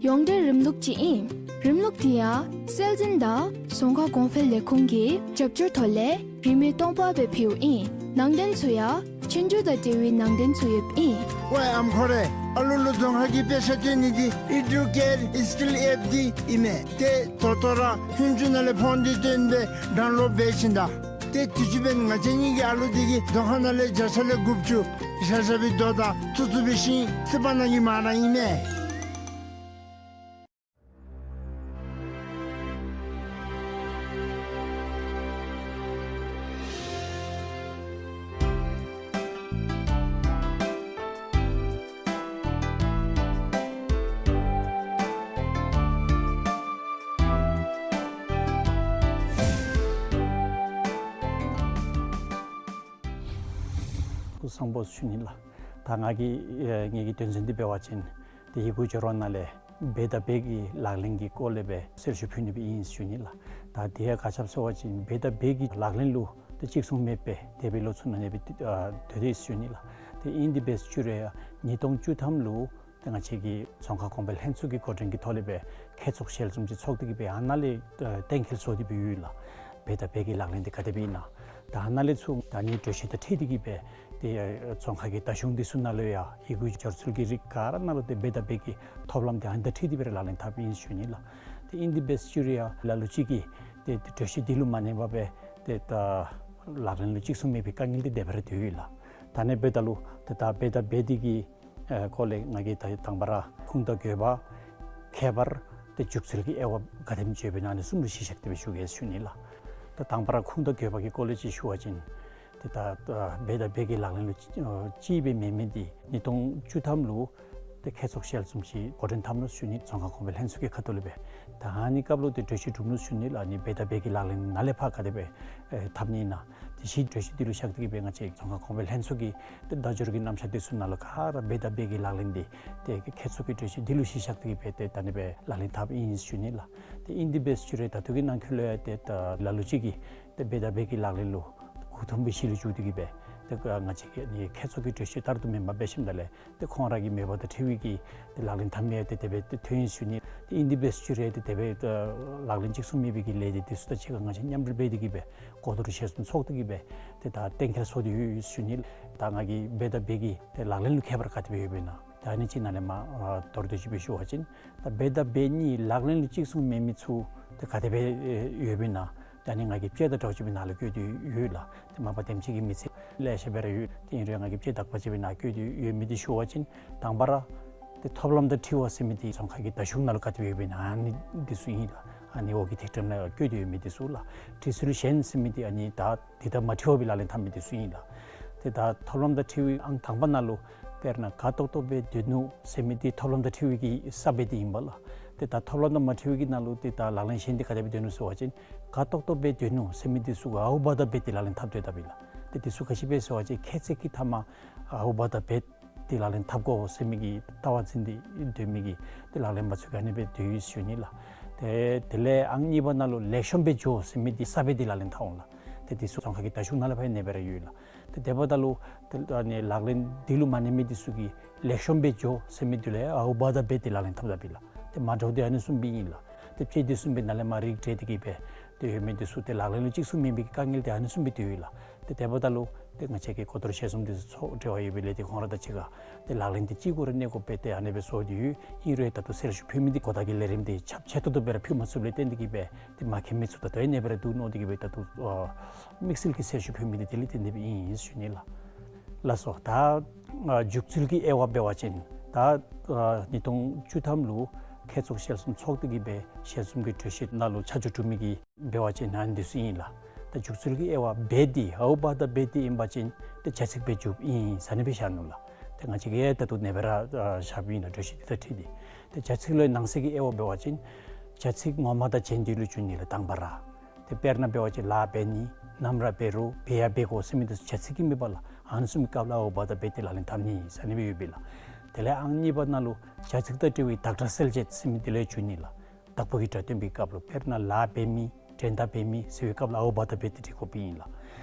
ཡོངས་འབྲེལ་རིམ་ལུགས་ཅིག་ཨིན། རིམ་ལུགས་འདི་ཡང་སྲོལ་འཛིན་དང་རྫོང་ཁ་གོང་འཕེལ་ལས་ཁུངས་ཀྱི་རྒྱབ་སྐྱོར་ཐོག་ལས་རིན་མེད་སྟོང་པ་སྦེ་ཕུལཝ་ཨིན། ནང་དོན་ཚུ་ཡང་ཆོས་རྒྱུགས་དང་འབྲེལ་བའི་ནང་དོན་ཚུ་ཡོདཔ་ཨིན། ཝའི་ཨམ་ཁོ་རེ། ཨ་ལུ་ལུ་རྫོང་ཁ་གི་དཔེ་ཆ་སྟོན་ནི་འདི་ཨེ་ཌུ་ཀེཊ་སི་ཀིལ་ཨེཔ་འདི་ཨིན་མས། ཏེ་ད་ལྟོ་ར་ཧུན་ཅུ་ནང་ལས་ཕོན་འདི་བཏོན་སྦེ་ཌའུན་ལོཌ་འབད་ཞིནམ་ད། ཏེ་དུས་ཅི་འབདན་ང་བཅས་གཉིས་ཀྱི་ཨ་ལུ་འདི་གིས་རྫོང་ཁ་ནང་ལས་བརྒྱ་ཆ་ལས་དགུ་བཅུ་བཞག་བཞག་པའི་རྡོ་དང་ཐུག་ཐུག་པའི་ཤིང་སི་པ་ནང་གི་མ་ར་ཨིན་མས། སྐུ་གཟུགས་བཟང་པོ་ཞུ་ནི་ལགས། ད་ང་གིས་ཨེ་ངེ་གི་དོན་ཚན་འདི་འབད་བ་ཅིན་ཏེ་ཡི་གུ་སྦྱོར་བ་ནང་ལས་བོད་དང་བོད་ཀྱི་ལག་ལེན་གྱི་སྐོར་ལས་སྦེ་གསལ་ཞུ་ཕུལ་ནི་སྦེ་ཨིན་ཞུ་ནི་ལགས། ད་དེ་ཡང་ག་ཅི་སྦེ་ཟེར་བ་ཅིན་བོད་དང་བོད་ཀྱི་ལག་ལེན་ལུ་ཏེ་གཅིག་མཚུངས་མེདཔ་སྦེ་འདས་པའི་ལོ་ཚུ་ནང་ནེ་སྦེ་ཨ་སྡོད་དེ་ཞུ་ནི་ལགས། ཏེ་ཨིན་དེ་འབད་ཞུ་རུང་ཡང་ཉིས་སྟོང་བཅུ་ཐམ་ལུ་ཏེ་ང་བཅས་ཀྱི་རྫོང་ཁ་གོང་འཕེལ་ལྷན་ཚོགས་ཀྱི་འགོ་འདྲེན་གྱི་ཐོག་ལས་སྦེ་མཁས་ཚོགས་ཞལ་འཛོམས་ཅིག་ཚོགས་ཏེ་གི་སྦེ་ཨ་ནཱ་ལས་ཨ་གཏན་འཁེལ་བཟོ་སྟེ་སྦེ་ཡོད་ལགས། བོད་དང་བོད་ཀྱི་ལག་ལེན་འདི་ག་དེ་སྦེ་ཨིན་ན། ད་ཨ་ནཱ་ལས་ཚུར་ད་ནི་གྲོས་གཞི་དང་འཁྲིལ་ཏེ་གི་སྦེ་ཏེ་ཨ་རྫོང་ཁ་གི་བརྡ་གཞུང་འདི་ཚུ་ནང་ལུ་ཡང་ཡི་གུ་སྦྱོར་ཚུལ་གྱི་རིགས་ག་ར་ནང་ལུ་ཏེ་བོད་དང་བོད་ཀྱི་ཐོབ་ལམ་འདི་ཨ་ནི་དང་འཁྲིལ་ཏེ་སྦེ་ར་ལག་ལེན་འཐབ་ཨིན་ཞུ་ནི་ལགས། ཏེ་ཨིན་དེ་འབད་ཞུ་རུང་ཡང་ལ་ལུ་ཅིག་གིས་ཏེ་ཏེ་གྲོས་གཞི་འདི་ལུ་མ་གནས་པར་སྦེ་ ཏེ་ད་ལག་ལེན་ལུ་གཅིག་མཚུངས་མེད་པའི་དཀའ་ངལ་འདི་དེ་སྦེ་ར་འདུག་ཡོད་ལགས། ད་ཨ་ནི་འབདཝ་ད་ལུ་ཏེ་ད་འབད་དང་འབད་འདི་གི་ཨེ་སྐོར་ལས་ང་གིས་ད་དང་པ་ར་ཁུངས་དང་དགོས་པ་ཁྱད་པར་ཏེ་འཇུག་ཚུལ་གྱི་དབྱེ་བ་ག་དེམ་ཅིག་ཡོདཔ་ཨིན་ན་ཨ་ནི་གསུམ་ལུ་གཞི་བཞག་སྟེ་སྦེ་ཞུ་གེ་ཞུ་ནི་ལགས། ད་དང་པ་ར་ཁུངས་དང་དགོས་པ་གི་སྐོར་ལས་ཅིག་ཞུ་བ་ཅིན་ཏེ་ད་ད་འབད་དང་འབད་ཀྱི་ལག་ལེན་ལུ་ཨ་ཅིག་སྦེ་མེན་མི་འདི་ཉིས་སྟོང་བཅུ་ཐམ་ལུ་ཏེ་ཁྱད་ཚོགས་ཞལ་འཛོམས་ཅིག་འགོ་འདྲེན་འཐབ་ནུག་ཞུ་ནི། ཙོང་ཁ་གོང་འཕེལ་ལྷན་ཚོགས་ཀྱི་ཁ་ཐུག་ལས་སྦེ། ད་ཨ་ནི་སྐབས་ལུ་ཏེ་གྲོས་གཞི་གྲུབ་ནུག་ཞུ་ནི་ལགས། ཨ་ནི་འབད་དང་འབད་ཀྱི་ལག་ལེན་ནང་ལས་ཕར་ག་དེ་སྦེ་ཨེ་འཐབ་ནི་ཨིན་ན། དེ་བཞིན་གྲོས་གཞི་འདི་ལུ་བཞག་སྟེ་གི་སྦེ་ང་བཅས་ཙོང་ཁ་གོང་འཕེལ་ལྷན་ཚོགས་ཀྱི་ཏེ་བརྡ་སྦྱོར་གྱི་རྣམ་གཞག་འདི་ཚུ་ནང་ལུ་ག་ར་འབད་དང་འབད་ཀྱི་ལག་ལེན་འདི་ཏེ་ཁྱད་ཚོགས་ཀྱི་གྲོས་གཞི་འདི་ལུ་གཞི་བཞག་སྟེ་གི་སྦེ་ཏེ་ད་ཨ་ནི་སྦེ་ལག་ལེན་འཐབ་ཨིན་ཞུ་ནི་ལགས། ཏེ་ཨིན་དེ་སྦེ་ཞུ་རུང་ད་ལྟོ་གི་ནང་འཁོད་ལུ་ཡང་ཏེ་ད་ལ་ལུ་ཅིག་གིས་ཏེ་འབད་དང་འབད་ཀྱི་ལག་ལེན་ལུ་མགུ་འཐོམས་པའི་གཞི་ལུ་བཅུག་སྟེ་གི་སྦེ་ཏེ་ང་བཅས་ཀྱི་ཨ་ནི་ཁྱད་ཚོགས་ཀྱི་གྲོས་གཞི་ལྟར་དུ་མེན་པར་འབད་ཞིནམ་ད་ལས་ཏེ་ཁོང་ར་གི་མོས་པ་དང་འཁྲིལ་བའི་གི་ཏེ་ལག་ལེན་འཐབ་མི་ཡང་ཏེ་དེ་སྦེ་ཏེ་ཐོན་ཡི་ཞུ་ནི། ཏེ་ཨིན་དེ་སྦེ་ཞུ་རུང་ཏེ་དེ་སྦེ་ཏེ་ལག་ལེན་གཅིག་མཚུངས་མེད་པའི་གི་ལས་སྡེ་འདི་ཚུ་དང་གཅིག་ཁར་ང་བཅས་མཉམ་འབྲེལ་འབད་དེ་གི་སྦེ་གོ་བསྡུར་ཞལ་འཛོམས་ཚོགས་ཏེ་གི་སྦེ་ཏེ་ད་གཏན་འཁེལ་སོང་སྟེ་ཡོད་ཞུ་ནི། ད་ང་གིས་འབད་དང་འབད་ཀྱི་ཏེ་ལག་ལེན་ལུ་ཁྱད་པར་ག་དེ་སྦེ་ཡོདཔ་ཨིན་ན། ད་ཨ་ནི་ཅིག་ནཱ་ལས་མར་ཨ་མདོར་བསྡུས་ཅིག་སྦེ་ཞུ་བ་ཅིན་ད་འབད་དང་འབད་ནི་ལག་ལེན་ལུ་གཅིག་མཚུངས་མེད་མི་ཚུ་ཏེ་ག་དེ་སྦེ་ཡོདཔ་ཨིན་ན། ད་ཨ་ནི་ང་གིས་དཔྱད་དང་འདྲཝ་ཅིག་སྦེ་ནཱ་ལུ་བཀོད་དེ་ཡོད་ལགས། ཏེ་མ་པ་དེམ་ཅིག་གི་མི་ཚེ་ལེ་ཤ་སྦེ་ར་ཡོད། ཏེ་ཨིན་རུང་ང་གིས་དཔྱད་དག་པ་ཅིག་སྦེ་ནཱ་བཀོད་དེ་ཡོད་མི་འདི་ཞུ་བ་ཅིན་དང་པ་ར་ཏེ་ཐོབ་ལམ་དང་འཁྲིལ་བ་ཟེར་མི་འདི་ཙོང་ཁ་གི་བརྡ་གཞུང་ནང་ལུ་ག་དེ་སྦེ་ཡོདཔ་ཨིན་ན་ཨ་ནི་འདི་ཚུ་ཨིན་ལགས། ཨ་ནི་འོག་གི་ཐིག་ཕྲེང་ནང་བཀོད་དེ་ཡོད་མི་འདི་ཚུ་ལགས། འབྲི་ཚུལ་གཞན་ཟེར་མི་འདི་ཨ་ནི་ད་འདི་དང་མ་འཁྲིལ་བར་སྦེ་ལག་ལེན་འཐབ་མི་འདི་ཚུ་ཨིན་ལགས། ཏེ་ད་ཐོབ་ལམ་དང་འཁྲིལ་བའི་ཨང་དང་པ་ནང་ལུ་དཔེར་ན་ག་ཏོག་ཏོ་སྦེ་སྡོད་ནུག་ཟེར་མི་འདི་ཐོབ་ལམ་དང་འཁྲིལ་བའི་གི་ས་སྦེ་འདི་ཨིན་པས་ལགས། ཏེ་ད་ཐོབ་ལམ་དང་མ་འཁྲིལ་བའི་གི་ནང་ལུ་ཏེ་ད་ལག་ལེན་གཞན་འདི་ག་དེ་སྦེ་སྡོད་ནུག་ཟེར་བ་ཅིན་ག་ཏོག་ཏོ་སྦེ་སྡོད་ནུག་ཟེར་མི་འདི་ཚུ་གུ་ཨའུ་བ་དང་བེ་ཏེ་ལག་ལེན་འཐབ་སྡོད་དཔ་ཨིན་ལགས། ཏེ་འདི་ཚུ་ག་ཅི་སྦེ་ཟེར་བ་ཅིན་ཁྱད་ཚིག་གི་མཐའ་མ་ཨའུ་བ་དང་བེ་ཏེ་ལག་ལེན་འཐབ་དགོ་ཟེར་མི་གི་ལྟ་བ་འཛིན་ཏེ་སྡོད་མི་གི་ཏེ་ལག་ལེན་པ་ཚུ་ག་ནི་སྦེ་སྡོད་ཡི་ཞུ་ནི་ལགས། ཏེ་དེ་ལས་ཨང་གཉིས་པ་ནང་ལུ་ལེགས་ཤོམ་སྦེ་འགྱོ་ཟེར་མི་འདི་ས་སྦེ་འདི་ལག་ལེན་འཐབ་འོང་ལགས། ཏེ་འདི་ཚུ་ཙོང་ཁ་གི་བརྡ་གཞུང་ནང་ལས་ཕར་ཨ་ནེ་སྦེ་ར་ཡོད་ལགས། ཏེ་དེ་འབདཝ་ད་ལུ་ཏེ་ཨ་ནི་ལག་ལེན་འདི་ལུ་མ་གནས་མི་འདི་ཚུ་གིས་ལེགས་ཤོམ་སྦེ་འགྱོ་ཟེར་མི་འདི་ལུ་ཨའུ་བ་དང་བེ་ཏེ་ལག་ལེན་འཐབ་དཔ་ཨིན་ལགས། ཏེ་མ་འདྲཝ་འདི་ཨ་ནི་བཟུམ་སྦེ་ཨིན་ལགས། ཏེ་དཔྱེ་འདི་བཟུམ་སྦེ་ནཱ་ལས་མར་རིགས་བསྒྲེས་ཏེ་གི་སྦེ་ཏེ་ཡོད་མི་འདི་ཚུ་ཏེ་ལག་ལེན་ལུ་གཅིག་མཚུངས་མེད་པའི་དཀའ་ངལ་འདི་ཨ་ནི་བཟུམ་སྦེ་ཏེ་ཡོད་ལགས། ཏེ་དེ་འབདཝ་ད་ལུ་ཏེ་ང་བཅས་ཀྱི་གོ་བསྡུར་ཞལ་འཛོམས་འདི་ཚུ་ཚོགས་འབྲེལ་བ་ཡོད་པའི་ལས་ཏེ་ཁོང་ར་དང་གཅིག་ཁར་ཏེ་ལག་ལེན་འདི་གཅིག་གུ་ར་གནས་དགོཔ་སྦེ་ཏེ་ཨ་ནེ་སྦེ་བཟོ་སྟེ་ཡོད། ཨིན་རུང་ད་ལྟོ་གསལ་ཞུ་ཕུལ་མི་འདི་གོ་བརྡ་གི་ལས་རིམ་འདི་རྒྱ་ཆེ་ཏོག་ཏོ་སྦེ་ར་ཕུལ་མ་ཚུགསཔ་ལས་བརྟེན་ཏེ་གི་སྦེ་ཏེ་མ་མཁྱེན་མི་ཚུ་ད་ལྟོ་ཨ་ནེ་སྦེ་ར་འདུག་མནོ་སྟེ་གི་སྦེ་ད་ལྟོ་ཨ་དམིགས་བསལ་གྱི་གསལ་ཞུ་ཕུལ་མི་འདི་དེ་ལས་བརྟེན་ཏེ་སྦེ་ཨིན་ཞུ་ནི་ལགས། ལགས་སོ། ད་ཨ་འཇུག་ཚུལ་གྱི་དབྱེ་བ་འབད་བ་ཅིན་ད་ཨ་ཉིས་སྟོང་བཅུ་ཐམ་ལུ་ཁྱད་ཚོགས་ཞལ་འཛོམས་ཚོགས་ཏེ་གི་སྦེ་ཞལ་འཛོམས་ཀྱི་གྲོས་གཞི་ནང་ལུ་ཆ་འཇོག་གྲུབ་མི་གི་འབད་བ་ཅིན་ཨ་ནི་འདི་ཚུ་ཨིན་ལགས། ད་འཇུག་ཚུལ་གྱི་དབྱེ་བ་བེ་འདི་ཨའུ་བ་དང་བེ་འདི་ཨིན་པ་ཅིན་ཏེ་བྱ་ཚིག་སྦེ་འཇུགཔ་ཨིན་ཟེར་ཨ་ནི་སྦེ་བཞག་ནུག་ལགས། ཏེ་ང་བཅས་ཀྱིས་ད་ལྟོ་ཨ་ནེ་སྦེ་ར་ཨ་བཞགཔ་ཨིན་ལགས། གྲོས་གཞི་འདི་དང་འཁྲིལ་ཏེ། ཏེ་བྱ་ཚིག་ལུ་ནང་གསེས་ཀྱི་དབྱེ་བ་འབད་བ་ཅིན་བྱ་ཚིག་ངོ་མ་དང་རྗེས་ཟློས་ལུ་འགྱུར་ནི་ལགས་དང་པ་ར། ཏེ་དཔེར་ན་འབད་བ་ཅིན་ལཱ་འབད་ནི་ནམ་ར་འབད་རུང་འབད་ཡང་འབད་དགོ་ཟེར་མི་འདི་ཚུ་བྱ་ཚིག་ཨིན་མས་པ་ལགས། ཨ་ནི་བཟུམ་མའི་སྐབས་ལུ་ཨའུ་བ་དང་བེ་ཏེ་ལག་ལེན་འཐབ་ནི་ཟེར་ཨ་ནི་སྦེ་ཡོདཔ་ཨིན་ལགས། དེ་ལས་ཨང་གཉིས་པ་ནང་ལུ་བྱ་ཚིག་དང་འབྲེལ་བའི་བདག་སྒྲ་གསལ་བྱེད་ཟེར་མི་འདི་ལུ་འགྱུར་ནི་ལགས། བདག་པོ་གི་སྒྲ་སྟོན་པའི་སྐབས་ལུ་དཔེར་ན་ལཱ་འབད་མི་འགྲན་ཟླ་འབད་མི་ཟེར་བའི་སྐབས་ལུ་ཨའུ་བ་དང་བེ་ཏེ་འབྲི་དགོཔ་ཨིན་ལགས།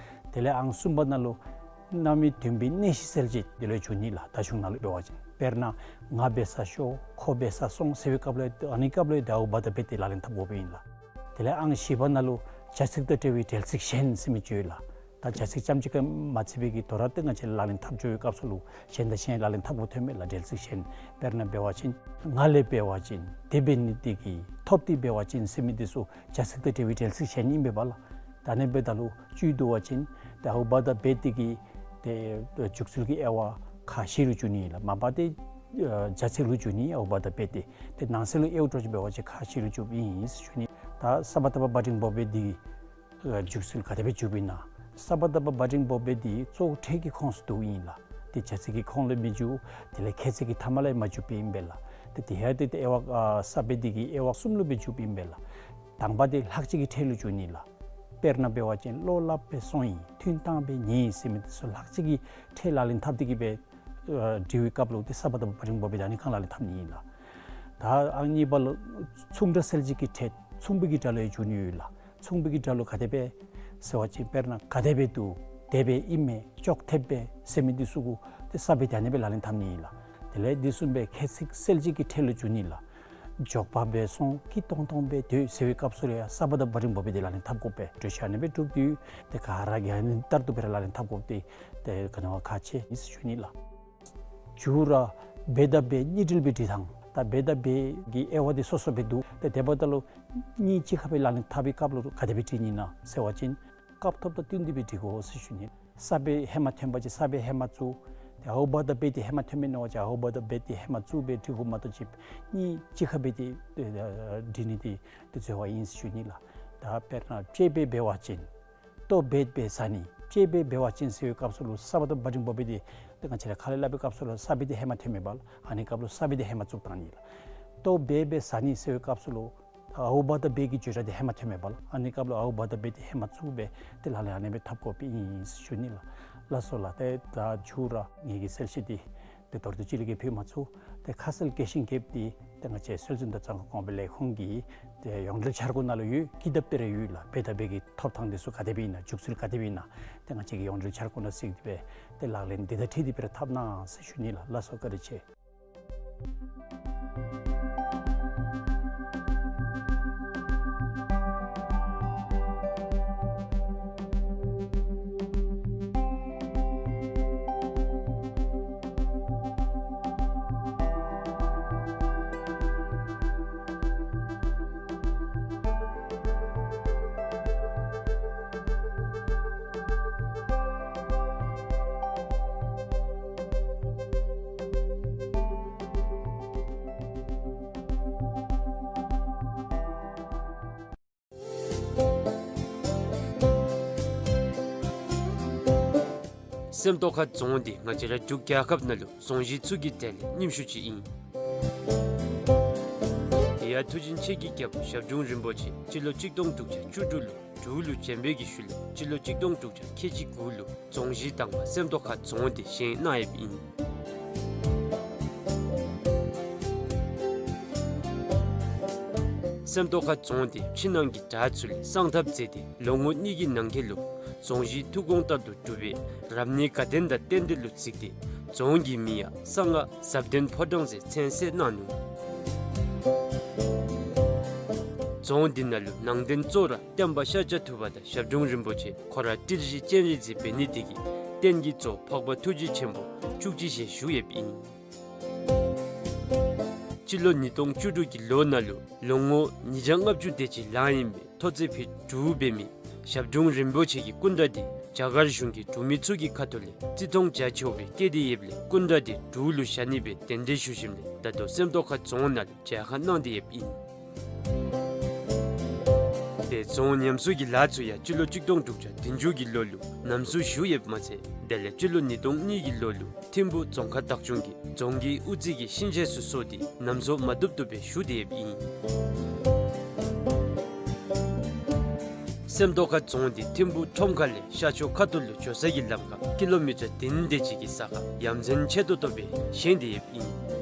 དེ་ལས་ཨང་གསུམ་པ་ནང་ལུ་རྣམ་དབྱེ་སྟོན་པའི་གནས་གཞི་གསལ་བྱེད་འདི་ལུ་འགྱུར་ནི་ལགས། བརྡ་གཞུང་ནང་ལུ་འབད་བ་ཅིན་དཔེར་ན་ང་འབད་སར་ཤོག་ཁོ་འབད་སར་སོང་ཟེར་བའི་སྐབས་ལུ་ཨ་ནི་སྐབས་ལུ་ཏེ་ཨའུ་བ་དང་བེ་ཏེ་ལག་ལེན་འཐབ་དགོཔ་ཨིན་ལགས། དེ་ལས་ཨང་བཞི་པ་ནང་ལུ་བྱ་ཚིག་དང་འབྲེལ་བའི་འབྲེལ་ཚིག་གཞན་ཟེར་མི་ཅིག་ཡོད་ལགས། ད་བྱ་ཚིག་རྐྱངམ་ཅིག་གིས་མ་ཚད་པའི་གི་དོ་རུང་ཏེ་ང་བཅས་ལག་ལེན་འཐབ་འགྱོ་བའི་སྐབས་སུ་ལུ་གཞན་དང་གཞན་ལག་ལེན་འཐབ་དགོཔ་ཐོནམ་མས་ལགས། འབྲེལ་ཚིག་གཞན། དཔེར་ན་འབད་བ་ཅིན་ང་ལས་འབད་བ་ཅིན་དེ་འབད་ནི་དེ་གིས་ཐོབ་སྟེ་འབད་བ་ཅིན་ཟེར་མི་འདི་ཚུ་བྱ་ཚིག་དང་འབྲེལ་བའི་འབྲེལ་ཚིག་གཞན་ཨིན་མས་པ་ལགས། ད་ཨ་ནི་འབདཝ་ད་ལུ་བཅུད་བསྡུ་བ་ཅིན་ཏེ་ཨའུ་བ་དང་བེ་འདི་གིས་ཏེ་འཇུག་ཚུལ་གྱི་དབྱེ་བ་ཁག་བཞི་ལུ་འགྱུར་ནི་ཨིན་ལགས། མ་པ་ཏེ་ཨ་བྱ་ཚིག་ལུ་འགྱུར་ནི་ཨའུ་བ་དང་བེ་ཏེ། ཏེ་ནང་གསེས་ལུ་དབྱེཝ་འདྲཝ་ཅིག་འབད་བ་ཅིན་ཁག་བཞི་ལུ་འགྱུརཝ་ཨིན་ཟེར་ཞུ་ནི། ད་ས་བ་ད་བ་བ་འགྲེང་བུ་བེ་འདི་ཨ་འཇུག་ཚུལ་ག་དེ་སྦེ་འཇུགཔ་ཨིན་ན། ས་བ་ད་བ་བ་འགྲེང་བུ་བེ་འདི་གཙོ་བོ་ཕྲད་ཀྱི་ཁོངས་སུ་འདུཝ་ཨིན་ལགས། ཏེ་བྱ་ཚིག་གི་ཁོངས་ལུ་མི་འཇུག། དེ་ལས་ཁྱད་ཚིག་གི་མཐའ་མ་ལུ་ཡང་མ་འཇུགཔ་ཨིན་པས་ལགས། ཏེ་དེ་ཡང་ཏེ་ཏེ་དབྱེ་བ་ཨ་ས་བེ་འདི་གི་དབྱེ་བ་གསུམ་ལུ་སྦེ་འཇུགཔ་ཨིན་པས་ལགས། དང་པ་འདི་ལྷག་བཅས་ཀྱི་ཕྲད་ལུ་འགྱུར་ནི་ལགས། དཔེར་ན་འབད་བ་ཅིན་བློ་སླབ་སྦེ་སོང་ཡི། ཐུན་བཏང་སྦེ་ཉལ་ཡི་ཟེར་མི་འདི་ཚུ་ལྷག་བཅས་ཀྱི་ཕྲད་ལག་ལེན་འཐབ་སྟེ་གི་སྦེ་ཨ་འབྲི་བའི་སྐབས་ལུ་ཏེ་ས་བ་ད་བ་བ་འགྲེང་བུ་བེ་ད་ཨ་ནི་ཁར་ལག་ལེན་འཐབ་ནི་ཨིན་ལགས། ད་ཨང་གཉིས་པ་ལུ་མཚུངས་སྒྲ་གསལ་བྱེད་ཀྱི་ཕྲད་མཚུངས་པའི་གི་སྒྲ་ལུ་ཡང་འགྱུར་ནི་ཡོད་ལགས། མཚུངས་པའི་གི་སྒྲ་ལུ་ག་དེ་སྦེ་ཟེར་བ་ཅིན་དཔེར་ན་ག་དེ་སྦེ་འདུག། དེ་སྦེ་ཨིན་མས། ཅོག་འཐདཔ་མས་ཟེར་མི་འདི་ཚུ་གུ་ཏེ་ས་བེ་ད་ཨ་ནི་སྦེ་ལག་ལེན་འཐབ་ནི་ཨིན་ལགས། དེ་ལས་འདི་གསུམ་སྦེ་ཁྱད་ཚིག་གསལ་བྱེད་ཀྱི་ཕྲད་ལུ་འགྱུར་ནི་ལགས། འགྱོགས་པ་སྦེ་སོང་། སྐྱིད་ཏོང་ཏོ་སྦེ་སྡོད་ཟེར་བའི་སྐབས་སུ་ལུ་ཡང་ས་བ་ད་བ་འགྲེང་བུ་བེ་འདི་ལག་ལེན་འཐབ་དགོ་པས། གྲོས་གཞི་ཨ་ནི་སྦེ་གྲུབ་སྟེ་ཏེ་ག་ར་གིས་ཨ་ནི་ལྟར་དུ་སྦེ་ར་ལག་ལེན་འཐབ་དགོཔ་འདི་ཏེ་ག་ནི་བ་ཁག་ཆེ་ཨིན་ཟེར་ཞུ་ནི་ལགས། མཇུག་ར་བེ་དང་བེ་གཉིས་འབྲེལ་བའི་འབྲི་ཐངས། ད་བེ་དང་བེ་གི་དབྱེ་བ་འདི་སོ་སོ་སྦེ་འདུག། ཏེ་དེ་འབདཝ་ད་ལུ་གཉིས་གཅིག་ཁར་སྦེ་ལག་ལེན་འཐབ་པའི་སྐབས་ལུ་ག་དེ་སྦེ་འབྲི་ནི་ཨིན་ན་ཟེར་བ་ཅིན་ཀ་ སྐབས་ཐོབ་དང་བསྟུན་ཏེ་སྦེ་འབྲི་དགོ་ཟེར་ཞུ་ནི། ས་སྦེ་ཧེ་མ་ཐོན་པ་ཅིན་ས་སྦེ་ཧེ་མ་བཙུགས། ཏེ་ཨའུ་བ་དང་བེ་འདི་ཧེ་མ་ཐོན་མི་མནོ་བ་ཅིན་ཨའུ་བ་དང་བེ་འདི་ཧེ་མ་བཙུགས་སྦེ་འབྲི་དགོཔ་མ་གཏོགས་ཅིག་གཉིས་གཅིག་ཁར་སྦེ་འདི་ཨེ་འབྲི་ནི་འདི་འདི་འཛོལ་བ་ཨིན་ཟེར་ཞུ་ནི་ལགས། ད་དཔེར་ན་ལྕེ་སྦེ་འབད་བ་ཅིན། ལྟོ་འབད་འབད་ཟ་ནི། ལྕེ་སྦེ་འབད་བ་ཅིན་ཟེར་བའི་སྐབས་སུ་ལུ་ས་བ་དང་བ་འགྲེང་བུ་སྦེ་འདི་ཏེ་ང་བཅས་ར་ཁ་ལས་སླབ་པའི་སྐབས་སུ་ལུ་ས་སྦེ་འདི་ཧེ་མ་ཐོན་མི་འབད་ལགས། ཨ་ནི་སྐབས་ལུ་ས་སྦེ་འདི་ཧེ་མ་བཙུགས་བཏང་ནི་ལགས། ལྟོ་འབད་འབད་ཟ་ནི་ཟེར་བའི་སྐབས་སུ་ལུ་ཨའུ་བ་དང་བེ་གི་བརྗོད་སྒྲ་འདི་ཧེ་མ་ཐོན་མི་འབད་ལགས། ཨ་ནི་སྐབས་ལུ་ཨའུ་བ་དང་བེ་འདི་ཧེ་མ་བཙུགས་སྦེ་ཏེ་ལག་ལེན་ཨ་ནེ་སྦེ་འཐབ་དགོཔ་ཨིན་ཟེར་ཞུ་ནི་ལགས། ལགས་སོ་ལགས། ཏེ་ད་མཇུག་ར་ངེ་གི་གསལ་བཤད་འདི་ཏེ་མདོར་བསྡུས་ཅིག་ལས་བརྒལ་ཕུལ་མ་ཚུགས། ཏེ་ཁ་གསལ་གལ་ཤིང་རྒྱསཔ་འདི་ཏེ་ང་བཅས་སྲོལ་འཛིན་དང་རྩ་འགོ་ཁོངས་པའི་ལས་ཁུངས་ཀྱི་ཏེ་ཡོངས་འབྲེལ་འཆར་སྒོ་ནང་ལུ་ཡོད། ཀི་དེབ་དེ་ར་ཡོད་ལགས། བེ་དང་བེ་གི་ཐོབ་ཐང་འདི་ཚུ་ག་དེ་སྦེ་ཨིན་ན་འཇུག་ཚུལ་ག་དེ་སྦེ་ཨིན་ན་ཏེ་ང་བཅས་ཀྱིས་ཡོངས་འབྲེལ་འཆར་སྒོ་ནང་གཟིགས་ཏེ་སྦེ་ཏེ་ལག་ལེན་འདི་དང་འཁྲིལ་ཏེ་སྦེ་ར་འཐབ་གནང་ཟེར་ཞུ་ནི་ལགས། ལགས་སོ། བཀའ་དྲིན་ཆེ། སེམས་རྟོགས་ཁ་རྫོང་འདི་ང་བཅས་ར་འབྲུག་རྒྱལ་ཁབ་ནང་ལུ་རྫོང་གཞི་ཚུ་གི་གྲས་ལས་རྙིངམ་ཤོས་ཅིག་ཨིན། དེ་ཡང་མཐུ་ཆེན་ཆེ་གི་རྒྱལ་པོ་ཞབས་དྲུང་རིན་པོ་ཆེ་སྤྱི་ལོ་གཅིག་སྟོང་དྲུག་བརྒྱ་བཅུ་དྲུག་ལུ་འབྲུག་ལུ་བྱོན་པའི་གི་ཤུལ་ལུ་སྤྱི་ལོ་གཅིག་སྟོང་དྲུག་བརྒྱ་ཁལ་གཅིག་དགུ་ལུ་རྫོང་གཞི་དང་པ་སེམས་རྟོགས་ཁ་རྫོང་འདི་བཞེངས་གནང་ཡོདཔ་ཨིན། སེམས་རྟོགས་ཁ་རྫོང་འདི་ཕྱི་ནང་གི་གྲྭ་ཚུ་ལས་གསང་ཐབས་མཛད་དེ་ལོ་ངོ་གཉིས་ཀྱི་ནང་འཁོད་ལུ་རྫོང་གཞི་ཐུགས་དགོངས་ལྟར་དུ་གྲུབ་པའི་རབ་གནས་དགའ་ལྡན་དང་རྟེན་འབྲེལ་ལུ་གཟིགས་ཏེ་རྫོང་གི་མིང་ཡང་གསང་སྔགས་ཟབ་ལྡན་ཕོ་བྲང་ཟེར་མཚན་གསོལ་གནང་ནུག། རྫོང་འདི་ནང་ལུ་ནང་རྟེན་གཙོ་བོ་ར་སྟོན་པ་ཤཱཀྱ་ཐུབ་པ་དང་ཞབས་དྲུང་རིན་པོ་ཆེ་ཁོ་ར་ཏིལ་བཞི་སྤྱན་རས་གཟིགས་འབད་ནི་དེ་གིས་རྟེན་གྱི་གཙོ་འཕགས་པ་ཐུགས་རྗེ་ཆེན་པོ་བཅུ་གཅིག་ཞལ་བཞུགས་ཡོདཔ་ཨིན། སྤྱི་ལོ་ཉིས་སྟོང་བཅུ་དྲུག་གི་ལོ་ནང་ལུ་ལོ་ངོ་ཉིས་བརྒྱ་ལྔ་བཅུ་དེ་ཅིག་ལང་ཡོད་པའི་ཐོག་བརྩེགས་ཕུད་དྲུག་འབད་མི་ཞབས་དྲུང་རིན་པོ་ཆེ་གི་སྐུ་འདྲ་འདི་རྒྱ་གར་གཞུང་གིས་འབྲུག་མི་ཚུ་གི་ཁ་ཐུག་ལས་བརྩི་མཐོང་རྒྱ་ཆེ་བོ་སྦེ་བསྐྱེད་དེ་ཡོདཔ་ལས་སྐུ་འདྲ་འདི་འབྲུག་ལུ་བཞག་ནི་སྦེ་གདན་འདྲེན་ཞུ་ཞིནམ་ལས་ད་ལྟོ་སེམས་རྟོགས་ཁ་རྫོང་ནང་ལུ་མཇལ་ཁ་གནང་སྟེ་ཡོདཔ་ཨིན། ཏེ་རྫོང་ཉམས་གསོ་གི་ལཱ་ཚུ་ཡང་སྤྱི་ལོ་གཅིག་སྟོང་དྲུག་བརྒྱ་བདུན་ཅུ་གི་ལོ་ལུ་ཉམས་གསོ་ཞུ་ཡོདཔ་མ་ཚད་དེ་ལས་སྤྱི་ལོ་ཉིས་སྟོང་གཉིས་ཀྱི་ལོ་ལུ་ཐིམ་ཕུག་རྫོང་ཁག་བདག་སྐྱོང་གིས་རྫོང་གི་དབུ་རྩེ་གི་ཤིང་ཆས་ཚུ་བཟོ་སྟེ་ཉམས་གསོ་མ་བཏུབ་བཏུབ་སྦེ་ཞུ་སྟེ་ཡོདཔ་ཨིན། སེམས་རྟོགས་ཁ་རྫོང་འདི་ཐིམ་ཕུག་ཁྲོམ་ཁ་ལས་ཤར་ཕྱོགས་ཁ་ཐུག་ལུ་འགྱོ་ས་གི་ལམ་ཁར་ཀི་ལོ་མི་ཊར་བདུན་དེ་ཅིག་གི་ས་ཁར་ཡ་མཚན་ཆེ་ཏོག་ཏོ་སྦེ་བཞེངས་ཏེ་ཡོདཔ་ཨིན།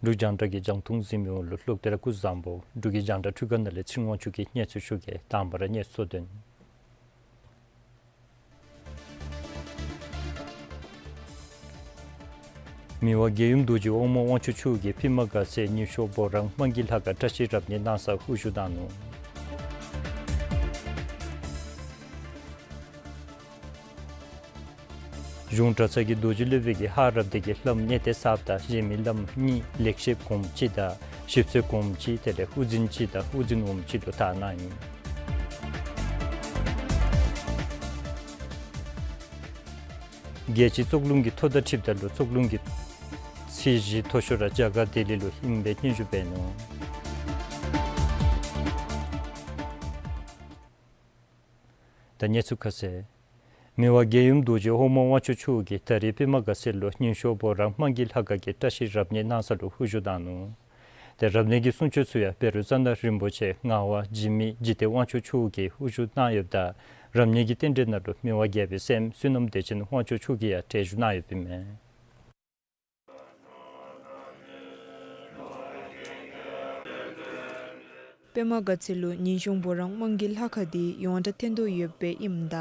འབྲུག་རྒྱང་བསྒྲགས་ཀྱི་རྒྱང་མཐོང་གཟིགས་མི་ཡོངས་ལུ་ལྷག་སྟེ་ར་སྐུ་གཟུགས་བཟང་པོ། འབྲུག་གི་རྒྱང་བསྒྲགས་འཕྲུལ་ཁང་ནང་ལས་ཚེ་རིང་དབང་ཕྱུག་གིས་གནས་ཚུལ་ཞུ་གེ། དང་པ་ར་གནས་ཚུལ་དོན། མི་དབང་རྒྱལ་ཡུམ་རྡོ་རྗེ་དབང་མོ་དབང་ཕྱུག་མཆོག་གིས་ཕུ་མ་དགའ་ཚལ་ཉི་ཤོག་འབོ་རང་སྨན་གྱི་ལྷ་ཁང་བཀྲ་ཤིས་རབ་གནས་གནང་སར་དབུ་བཞུགས་གནང་ནུག། གཞུང་གྲྭ་ཚང་གི་རྡོ་རྗེ་སློབ་དཔོན་གྱིས་ཧཱ་རབ་སྡེ་གི་བླམ་གཉན་བསྟན་ཟབ་དང་གཞན་མི་བླམ་གཉིས་ལེགས་བཤད་སྒོམ་སྤྱི་དང་ཞིབ་འཚོལ་སྒོམ་སྤྱི་དེ་ལས་དབུ་འཛིན་སྤྱི་དང་དབུ་འཛིན་འོགམ་སྤྱི་ལུ་དར་གནང་ཡི། རྒྱལ་སྤྱིའི་ཙོག་རླུང་གི་ཐོག་མཐའ་འཁྲིལཝ་ད་ལུ་ཙོག་རླུང་གི་ཚད་ ཏེ་གཞི་མཐོ་ཤོས་ར་རྒྱ་གར་ལྡི་ལི་ལུ་ཨིན་པའི་སྙན་ཞུ་འབད་ནུག། ད་གནས་ཚུལ་ཁ་གསལ། མི་དབང་རྒྱལ་ཡུམ་རྡོ་རྗེ་ཧོར་མོ་དབང་ཕྱུག་མཆོག་གིས་ད་རིས་པདྨ་དགའ་ཚལ་ལུ་ཉིན་ཤོང་འབོ་རང་དམངས་ཀྱི་ལྷ་ཁང་གི་བཀྲ་ཤིས་རབ་གནས་གནང་ས་ལུ་དབུ་བཞུགས་གནང་ནུག། ཏེ་རབ་གནས་ཀྱི་གསུང་ཆོག་ཚུ་ཡང་བཻ་རོ་ཙ་ན་རིན་པོ་ཆེ་ངག་དབང་འཇིགས་མེད་འཇིག་རྟེན་དབང་ཕྱུག་མཆོག་གིས་དབུ་བཞུགས་གནང་ཡོདཔ་ད་རབ་གནས་ཀྱི་རྟེན་འབྲེལ་ནང་ལུ་མི་དབང་རྒྱལ་པོའི་སྲསམོ་བསོད་ནམས་བདེ་ཆེན་དབང་ཕྱུག་མཆོག་གིས་ཡང་གྲལ་བཞུགས་གནང་ཡོདཔ་ཨིན་མས། པདྨ་དགའ་ཚལ་ལུ་ཉིན་ཤོང་འབོ་རང་དམངས་ཀྱི་ལྷ་ཁང་འདི་ཡོངས་གྲགས་ཐོན་དོ་ཡོདཔ་སྦེ་ཨིནམ་ད་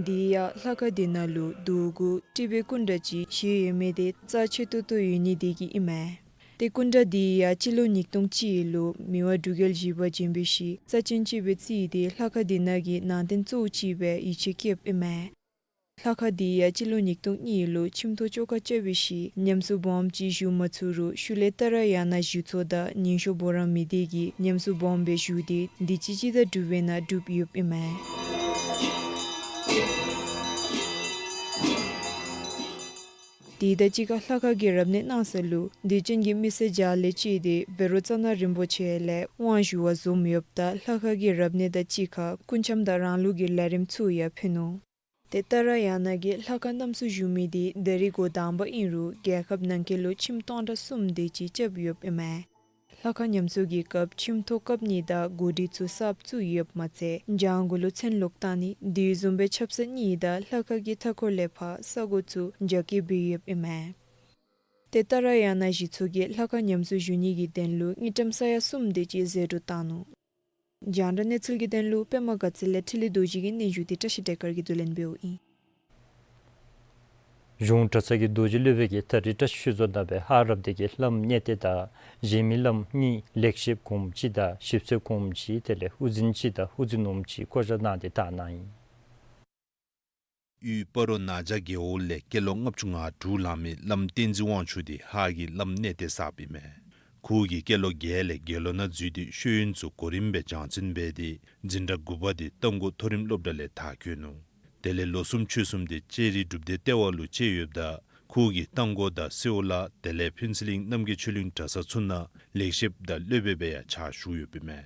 འདི་ཡང་ལྷ་ཁང་འདི་ནང་ལུ་རྡོ་གུ་ཏི་རྦད་སྐུ་འདྲ་ཅིག་བཞེས་ཡོད་མི་འདི་རྩ་ཆེ་ཏོག་ཏོ་ཡོད་ནི་འདི་གིས་ཨིན་མས། ཏེ་སྐུ་འདྲ་འདི་ཡང་སྤྱི་ལོ་ཉིས་སྟོང་གཅིག་ལུ་མི་དབང་འབྲུག་རྒྱལ་བཞི་པ་བྱོན་པའི་ཤུལ་རྩ་ཅན་ཅིག་སྦེ་བརྩིས་ཏེ་ལྷ་ཁང་འདི་ནང་གི་ནང་རྟེན་གཙོ་བོ་ཅིག་སྦེ་ཡིད་ཆེས་བསྐྱེདཔ་ཨིན་མས། ལྷ་ཁང་འདི་ཡང་སྤྱི་ལོ་ཉིས་སྟོང་གཉིས་ལུ་ཁྱིམ་ཐོག་བཅོ་ཁ་རྐྱབ་པའི་ཤུལ་ཉམས་གསོ་སྦོམ་ཅིག་ཞུ་མ་ཚུགས་རུང་ཤུལ་ལས་ཏཱ་ར་ཡ་ན་བཞུགས་ཚོགས་དང་ཉིན་ཤོང་འབོ་རང་མི་སྡེ་གིས་ཉམས་གསོ་སྦོམ་སྦེ་ཞུ་སྟེ་འདི་ཅིག་སྤྱི་ཟླ་དྲུག་པའི་ནང་གྲུབ་ཡོདཔ་ཨིན་མས། དེ་དང་གཅིག་ཁར་ལྷ་ཁང་གི་རབ་གནས་གནང་ས་ལུ་དད་ཅན་གྱི་མི་སེར་བརྒྱ་ལས་བཅད་དེ་བཻ་རོ་ཙ་ན་རིན་པོ་ཆེ་ལས་དབང་ཞུ་བར་འཛོམས་ཡོདཔ་ད་ལྷ་ཁང་གི་རབ་གནས་དང་གཅིག་ཁར་སྐུ་འཆམ་དང་རང་ལུགས་ཀྱི་ལས་རིམ་ཚུ་ཡང་ཕུལ་ནུག། ཏེ་ཏཱ་ར་ཡ་ན་གིས་ལྷ་ཁང་གནམ་སྲུ་བཞུགས་མི་འདི་ད་རིས་འགོ་དང་པ་ཨིན་རུང་རྒྱལ་ཁབ་ནང་འཁོད་ལུ་ཁྱིམ་སྟོང་ཕྲག་གསུམ་དེ་ཅིག་རྐྱབ་ཡོདཔ་ཨིན་མས། ལྷ་ཁང་ཉམས་གསོ་གི་སྐབས་ཁྱིམ་ཐོག་རྐྱབ་ནི་དང་གོ་སྒྲིག་ཚུ་གསརཔ་བཙུགས་ཡོདཔ་མ་ཚད་གྱང་གུ་ལུ་ཚོན་ལོག་བཏང་ནི་དེ་བཟུམ་སྦེ་ཆབ་གསང་གཉིས་དང་ལྷ་ཁང་གི་མཐའ་འཁོར་ལས་ཕར་ས་སྒོ་ཚུ་རྒྱ་སྐྱེད་འབད་ཡོདཔ་ཨིན་མས། ཏེ་ཏཱ་ར་ཡ་ན་གཞི་ཚོགས་ཀྱིས་ལྷ་ཁང་ཉམས་གསོ་ཞུ་ནི་གི་དོན་ལུ་དངུལ་ཀྲམ་ས་ཡ་གསུམ་དེ་ཅིག་ཟད་འགྲོ་བཏང་ནུག། རྒྱང་བསྒྲགས་གནས་ཚུལ་གྱི་དོན་ལུ་པདྨ་དགའ་ཚལ་ལས་འཕྲིན་ལས་རྡོ་རྗེ་གི་སྙན་ཞུ་འདི་བཀྲ་ཤིས་བདེ་དཀར་གྱིས་བསྡུ་ལེན་འབདཝ་ཨིན། གཞུང་གྲྭ་ཚང་གི་རྡོ་རྗེ་སློབ་དཔོན་གྱིས་ད་རིས་བཀྲ་ཤིས་ཆོས་རྫོང་ནང་སྦེ་ལྷ་རབ་སྡེ་གི་བླམ་གནས་བརྟན་དང་གཞན་མི་བླམ་གཉིས་ལེགས་བཤད་སྒོམ་སྤྱི་དང་ཞིབ་འཚོལ་སྒོམ་སྤྱི་དེ་ལས་དབུ་འཛིན་སྤྱི་དང་དབུ་འཛིན་འོགམ་སྤྱི་བསྐོ་བཞག་གནང་སྟེ་དར་གནང་ཡི། དབུས་སྤ་རོ་ན་བྱ་རྒེད་འོག་ལས་སྐྱེས་ལོ་ལྔ་བཅུ་ང་དྲུག་ལང་མི་བླམ་བསྟན་འཛིན་དབང་ཕྱུག་འདི་ཧཱ་གི་བླམ་གནས་བརྟན་གསརཔ་ཨིན་མས། ཁོ་གིས་སྐྱེས་ལོ་བརྒྱད་ལས་དགེ་སློང་ནང་འཛུལ་ཏེ་ཤེས་ཡོན་ཚུ་གོ་རིམ་སྦེ་སྦྱང་བརྩོན་འབད་དེ་འཛིན་གྲྭ་དགུ་པ་འདི་རྟ་མགོ་མཐོ་རིམ་སློབ་གྲྭ་ལས་མཐར་འཁྱོལ་ནུག། དེ་ལས་ལོ་གསུམ་ཕྱོགས་གསུམ་འདི་ལྕགས་རི་སྒྲུབ་སྡེ་ལྟེ་བ་ལུ་བཅད་ཡོདཔ་ད་ཁོ་གིས་རྟ་མགོ་དང་སེའུ་ལ་དེ་ལས་ཕུན་ཚོགས་གླིང་རྣམ་རྒྱལ་ཆོས་གླིང་གྲྭ་ཚང་ཚུ་ནང་ལེགས་བཤད་དང་སློབ་དཔོན་སྦེ་ཡང་ཕྱག་ཞུ་ཡོདཔ་ཨིན་མས།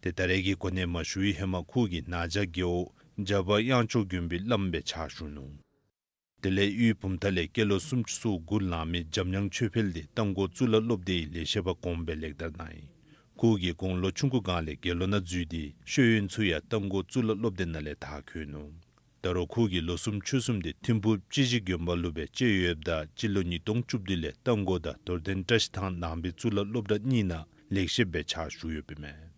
ཏེ་ད་རེས་ཀྱི་གོ་གནས་མ་ཞུ་བའི་ཧེ་མ་ཁོ་གིས་ན་བྱ་རྒེད་འོག་རྒྱ་བོད་གཡང་ལྕོག་དགོན་པའི་བླམ་སྦེ་ཕྱག་ཞུ་ནུག། དེ་ལས་དབུས་བུམ་ཐང་ལས་སྐྱེས་ལོ་སུམ་ཅུ་སོ་དགུ་ལང་མི་འཇམ་དབྱངས་ཆོས་འཕེལ་འདི་རྟ་མགོ་གཙུག་ལག་སློབ་སྡེའི་ལེགས་བཤད་པ་གོངམ་སྦེ་ལེགས་དར་གནང་ཡི། ཁོ་གིས་དགུང་ལོ་ཆུང་ཀུ་སྒང་ལས་དགེ་སློང་ནང་འཛུལ་ཏེ་ཤེས་ཡོན་ཚུ་ཡང་རྟ་མགོ་གཙུག་ལག་སློབ་སྡེ་ནང་ལས་མཐར་འཁྱོལ་ནུག། ད་རུང་ཁོ་གིས་ལོ་གསུམ་ཕྱོགས་གསུམ་འདི་ཐིམ་ཕུག་སྤྱི་གཞི་དགོན་པ་ལུ་སྦེ་བཅད་ཡོདཔ་ད་སྤྱི་ལོ་ཉིས་སྟོང་བཅུ་བདུན་ལས་རྟ་མགོ་དང་རྡོར་གདན་བཀྲ་ཤིས་ཐང་ནང་པའི་གཙུག་ལག་སློབ་གྲྭ་གཉིས་ནང་ལེགས་བཤད་སྦེ་ཕྱག་ཞུ་ཡོདཔ་ཨིན་མས།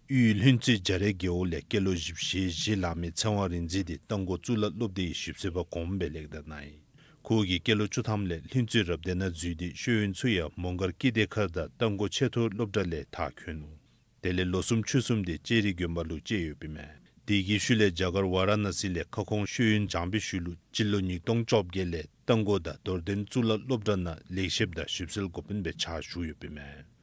དབུས་ལྷུན་རྩེ་རྒྱ་རས་རྒེད་འོག་ལས་སྐྱེས་ལོ་བཞི་བཅུ་ཞེ་བཞི་ལང་མི་ཚེ་དབང་རིག་འཛིན་འདི་རྟ་མགོ་གཙུག་ལག་སློབ་སྡེའི་ཞིབ་འཚོལ་པ་གོངམ་སྦེ་ལེགས་དར་གནང་ཡི། ཁོ་གིས་སྐྱེས་ལོ་བཅུ་ཐམ་ལས་ལྷུན་རྩེ་རབ་སྡེ་ནང་འཛུལ་ཏེ་ཤེས་ཡོན་ཚུ་ཡང་མོང་སྒར་ཀིརྟི་མཁར་དང་རྟ་མགོ་ཆེ་མཐོ་སློབ་གྲྭ་ལས་མཐར་འཁྱོལ་ནུག། དེ་ལས་ལོ་གསུམ་ཕྱོགས་གསུམ་འདི་ལྕགས་རི་དགོན་པ་ལུ་བཅད་ཡོདཔ་ཨིན་མས། དེ་གི་ཤུལ་ལས་རྒྱ་གར་ཝཱ་ར་ཎ་སི་ལས་ཁ་སྐོང་ཤེས་ཡོན་སྦྱངས་པའི་ཤུལ་ལུ་སྤྱི་ལོ་ཉིས་སྟོང་བཅོ་བརྒྱད་ལས་རྟ་མགོ་དང་རྡོར་གདན་གཙུག་ལག་སློབ་གྲྭ་ནང་ལེགས་བཤད་དང་ཞིབ་འཚོལ་འགོ་དཔོན་སྦེ་ཕྱག་ཞུ་ཡོདཔ་ཨིན་མས།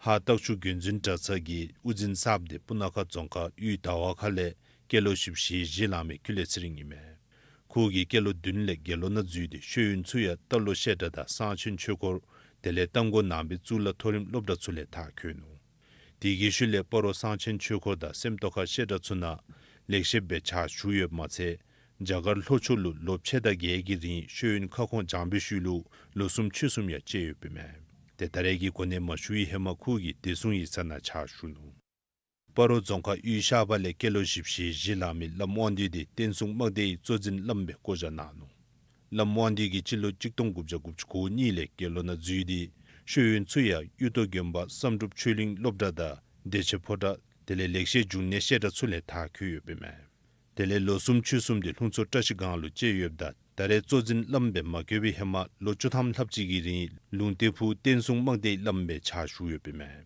ཧཱ་སྟག་ཆུ་དགོན་འཛིན་གྲྭ་ཚང་གི་དབུ་འཛིན་གསརཔ་འདི་སྤུ་ན་ཁ་རྫོང་ཁག་དབུས་དར་བ་ཁ་ལས་སྐྱེས་ལོ་བཞི་བཅུ་ཞེ་བཞི་ལང་མི་ཀུན་ལེགས་ཚེ་རིང་ཨིན་མས། ཁོ་གིས་སྐྱེས་ལོ་བདུན་ལས་དགེ་སློང་ནང་འཛུལ་ཏེ་ཤེས་ཡོན་ཚུ་ཡང་རྟ་ལོག་བཤད་གྲྭ་དང་གསང་ཆེན་ཆོས་འཁོར་དེ་ལས་རྟ་མགོ་ནང་པའི་གཙུག་ལག་མཐོ་རིམ་སློབ་གྲྭ་ཚུ་ལས་མཐར་འཁྱོལ་ནུག། དེ་གི་ཤུལ་ལས་སྤ་རོ་གསང་ཆེན་ཆོས་འཁོར་དང་སེམས་རྟོགས་ཁ་བཤད་གྲྭ་ཚུ་ནང་ལེགས་བཤད་སྦེ་ཕྱག་ཞུ་ཡོདཔ་མ་ཚད་རྒྱ་གར་ལྷོ་ཕྱོགས་ལུ་ལོ་ཕྱེད་དང་བརྒྱད་ཀྱི་རིང་ཤེས་ཡོན་ཁ་སྐོང་སྦྱངས་པའི་ཤུལ་ལུ་ལོ་གསུམ་ཕྱོགས་གསུམ་ཡང་བཅད་ཡོདཔ་ཨིན་མས། ཏེ་ད་རེས་ཀྱི་གོ་གནས་མ་ཞུ་བའི་ཧེ་མ་ཁོ་གིས་བདེ་སྲུང་ཡིག་ཚང་ནང་ཕྱག་ཞུ་ནུག། སྤ་རོ་རྫོང་ཁག་དབུས་ཤར་པ་ལས་སྐྱེས་ལོ་བཞི་བཅུ་ཞེ་བཞི་ལང་མི་བླམ་དབང་འདུས་འདི་བསྟན་སྲུང་དམག་སྡེ་ཡི་གཙོ་འཛིན་བླམ་སྦེ་བསྐོ་བཞག་གནང་ནུག། བླམ་དབང་འདུས་ཀྱིས་སྤྱི་ལོ་གཅིག་སྟོང་དགུ་བརྒྱ་དགུ་བཅུ་གོ་གཉིས་ལས་དགེ་སློང་ནང་འཛུལ་ཏེ་ཤེས་ཡོན་ཚུ་ཡང་གཡུ་ཐོག་དགོན་པ་བསམ་གྲུབ་ཆོས་གླིང་སློབ་གྲྭ་དང་བདེ་ཆེན་ཕོ་བྲང་དེ་ལས་ལེགས་བཤད་འབྱུང་གནས་བཤད་གྲྭ་ཚུ་ལས་མཐར་འཁྱོལ་ཡོདཔ་ཨིན་མས། དེ་ལས་ལོ་གསུམ་ཕྱོགས་གསུམ་འདི་ལྷུང་མཚོ་བཀྲ་ཤིས་སྒང་ལུ་བཅད་ཡོདཔ་ད་ད་རེས་གཙོ་འཛིན་བླམ་སྦེ་མ་བསྐོ་བའི་ཧེ་མ་ལོ་བཅུ་ཐམ་ལྷགཔ་ཅིག་གི་རིང་ལུང་བསྟན་ཕུག་བསྟན་སྲུང་དམག་སྡེའི་བླམ་སྦེ་ཕྱག་ཞུ་ཡོདཔ་ཨིན་མས།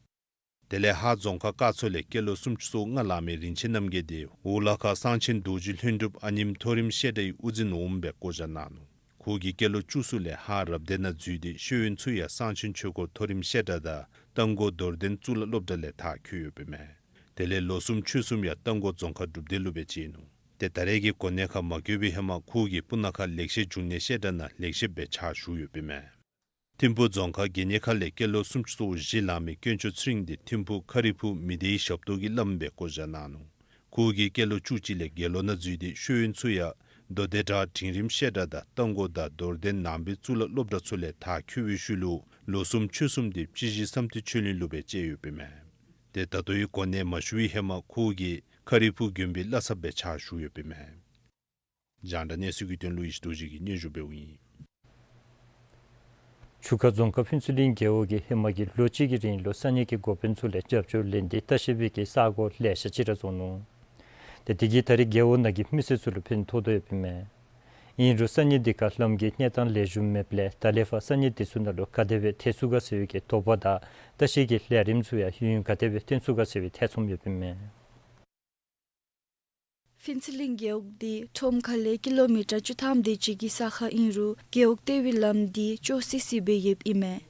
དེ་ལས་ཧཱ་རྫོང་ཁག་ཀ་མཚོ་ལས་སྐྱེས་ལོ་སུམ་ཅུ་སོ་ལྔ་ལང་མི་རིན་ཆེན་རྣམ་རྒྱལ་འདི་འོག་ལ་ཁ་གསང་ཆེན་རྡོ་རྗེ་ལྷུན་གྲུབ་ཨ་ནེམ་མཐོ་རིམ་བཤད་གྲྭའི་དབུ་འཛིན་འོགམ་སྦེ་བསྐོ་བཞག་གནང་ནུག། ཁོ་གིས་སྐྱེས་ལོ་བཅུ་གསུམ་ལས་ཧཱ་རབ་སྡེ་ནང་འཛུལ་ཏེ་ཤེས་ཡོན་ཚུ་ཡང་གསང་ཆེན་ཆོས་འཁོར་མཐོ་རིམ་བཤད་གྲྭ་དང་རྟ་མགོ་རྡོར་གདན་གཙུག་ལག་སློབ་གྲྭ་ལས་མཐར་འཁྱོལ་ཡོདཔ་ཨིན་མས། དེ་ལས་ལོ་གསུམ་ཕྱོགས་གསུམ་ཡང་རྟ་མགོ་རྫོང་ཁག་སྒྲུབ་སྡེ་ལུ་སྦེ་བཅད་ནུག། ཏེ་ད་རེས་ཀྱི་གོ་གནས་ཁར་མ་བསྐོ་བའི་ཧེ་མ་ཁོ་གིས་སྤུ་ན་ཁ་ལེགས་བཤད་འབྱུང་གནས་བཤད་གྲྭ་ནང་ལེགས་བཤད་སྦེ་ཕྱག་ཞུ་ཡོདཔ་ཨིན་མས། ཐིམ་ཕུ་རྫོང་ཁག་དགེ་བསྙེན་མཁར་ལས་སྐྱེས་ལོ་སུམ་ཅུ་སོ་བཞི་ལང་མི་དཀོན་མཆོག་ཚེ་རིང་འདི་ཐིམ་ཕུ་ཁ་རི་ཕུག་མི་སྡེའི་ཞབས་ཏོག་གི་བླམ་སྦེ་བསྐོ་བཞག་གནང་ནུག། ཁོ་གིས་སྐྱེས་ལོ་བཅུ་གཅིག་ལས་དགེ་སློང་ནང་འཛུལ་ཏེ་ཤེས་ཡོན་ཚུ་ཡང་མདོ་སྡེ་བྲག་འབྲིང་རིམ་བཤད་གྲྭ་དང་རྟ་མགོ་དང་རྡོར་གདན་ནང་པའི་གཙུག་ལག་སློབ་གྲྭ་ཚུ་ལས་མཐར་འཁྱོལ་བའི་ཤུལ་ལུ་ལོ་གསུམ་ཕྱོགས་གསུམ་དེ་སྤྱི་གཞི་བསམ་གཏན་ཆོས་གླིང་ལུ་སྦེ་བཅད་ཡོདཔ་ཨིན་མས། ཏེ་ད་ལྟོའི་གོ་གནས་མ་ཞུ་བའི་ཧེ་མ་ཁོ་གིས་ཁ་རི་ཕུག་དགོན་པའི་བླ་ཚབ་སྦེ་ཕྱག་ཞུ་ཡོདཔ་ཨིན་མས། རྒྱང་བསྒྲགས་གནས་ཚུལ་གྱི་དོན་ལུ་ཡེ་ཤེས་རྡོ་རྗེ་གིས་སྙན་ཞུ་འབདཝ་ཨིན། ཆུ་ཁ་རྫོང་ཁག་ཕུན་ཚོགས་གླིང་རྒེད་འོག་གིས་ཧེ་མ་གི་ལོ་གཅིག་གི་རིང་ལུ་ས་གནས་ཀྱི་འགོ་དཔོན་ཚུ་ལས་རྒྱབ་སྐྱོར་ལེན་ཏེ་ལྟ་བཤལ་པའི་གི་ས་གོ་ལེ་ཤ་ཅིག་ར་བཟོ་ནུག། ཏེ་དེ་གིས་ད་རེས་རྒེད་འོག་ནང་གི་མི་སེར་ཚུ་ལུ་ཕན་ཐོགས་དོ་ཡོདཔ་ཨིན་མས། ཨིན་རུང་ས་གནས་འདི་ཁར་ལམ་གྱི་གནས་སྟངས་ལེགས་ཤོམ་མེདཔ་ལས་ད་ལས་ཕར་ས་གནས་འདི་ཚུ་ནང་ལུ་ག་དེ་སྦེ་ཐལ་ཚུགས་ག་ཟེར་བའི་གི་དོགས་པ་དང་ལྟ་བཤལ་གྱི་ལས་རིམ་ཚུ་ཡང་ཡུན་ག་དེ་སྦེ་བརྟན་ཚུགས་ག་ཟེར་བའི་ཐེ་ཚོམ་ཡོདཔ་ཨིན་མས། ཕུན་ཚོགས་གླིང་རྒེད་འོག་འདི་ཁྲོམ་ཁ་ལས་ཀི་ལོ་མི་ཊར་བཅུ་ཐམ་དེ་ཅིག་གི་ས་ཁར་ཨིན་རུང་རྒེད་འོག་ལྟེ་བའི་ལམ་འདི་ཅོག་སི་སི་སྦེ་ཡོདཔ་ཨིན་མས།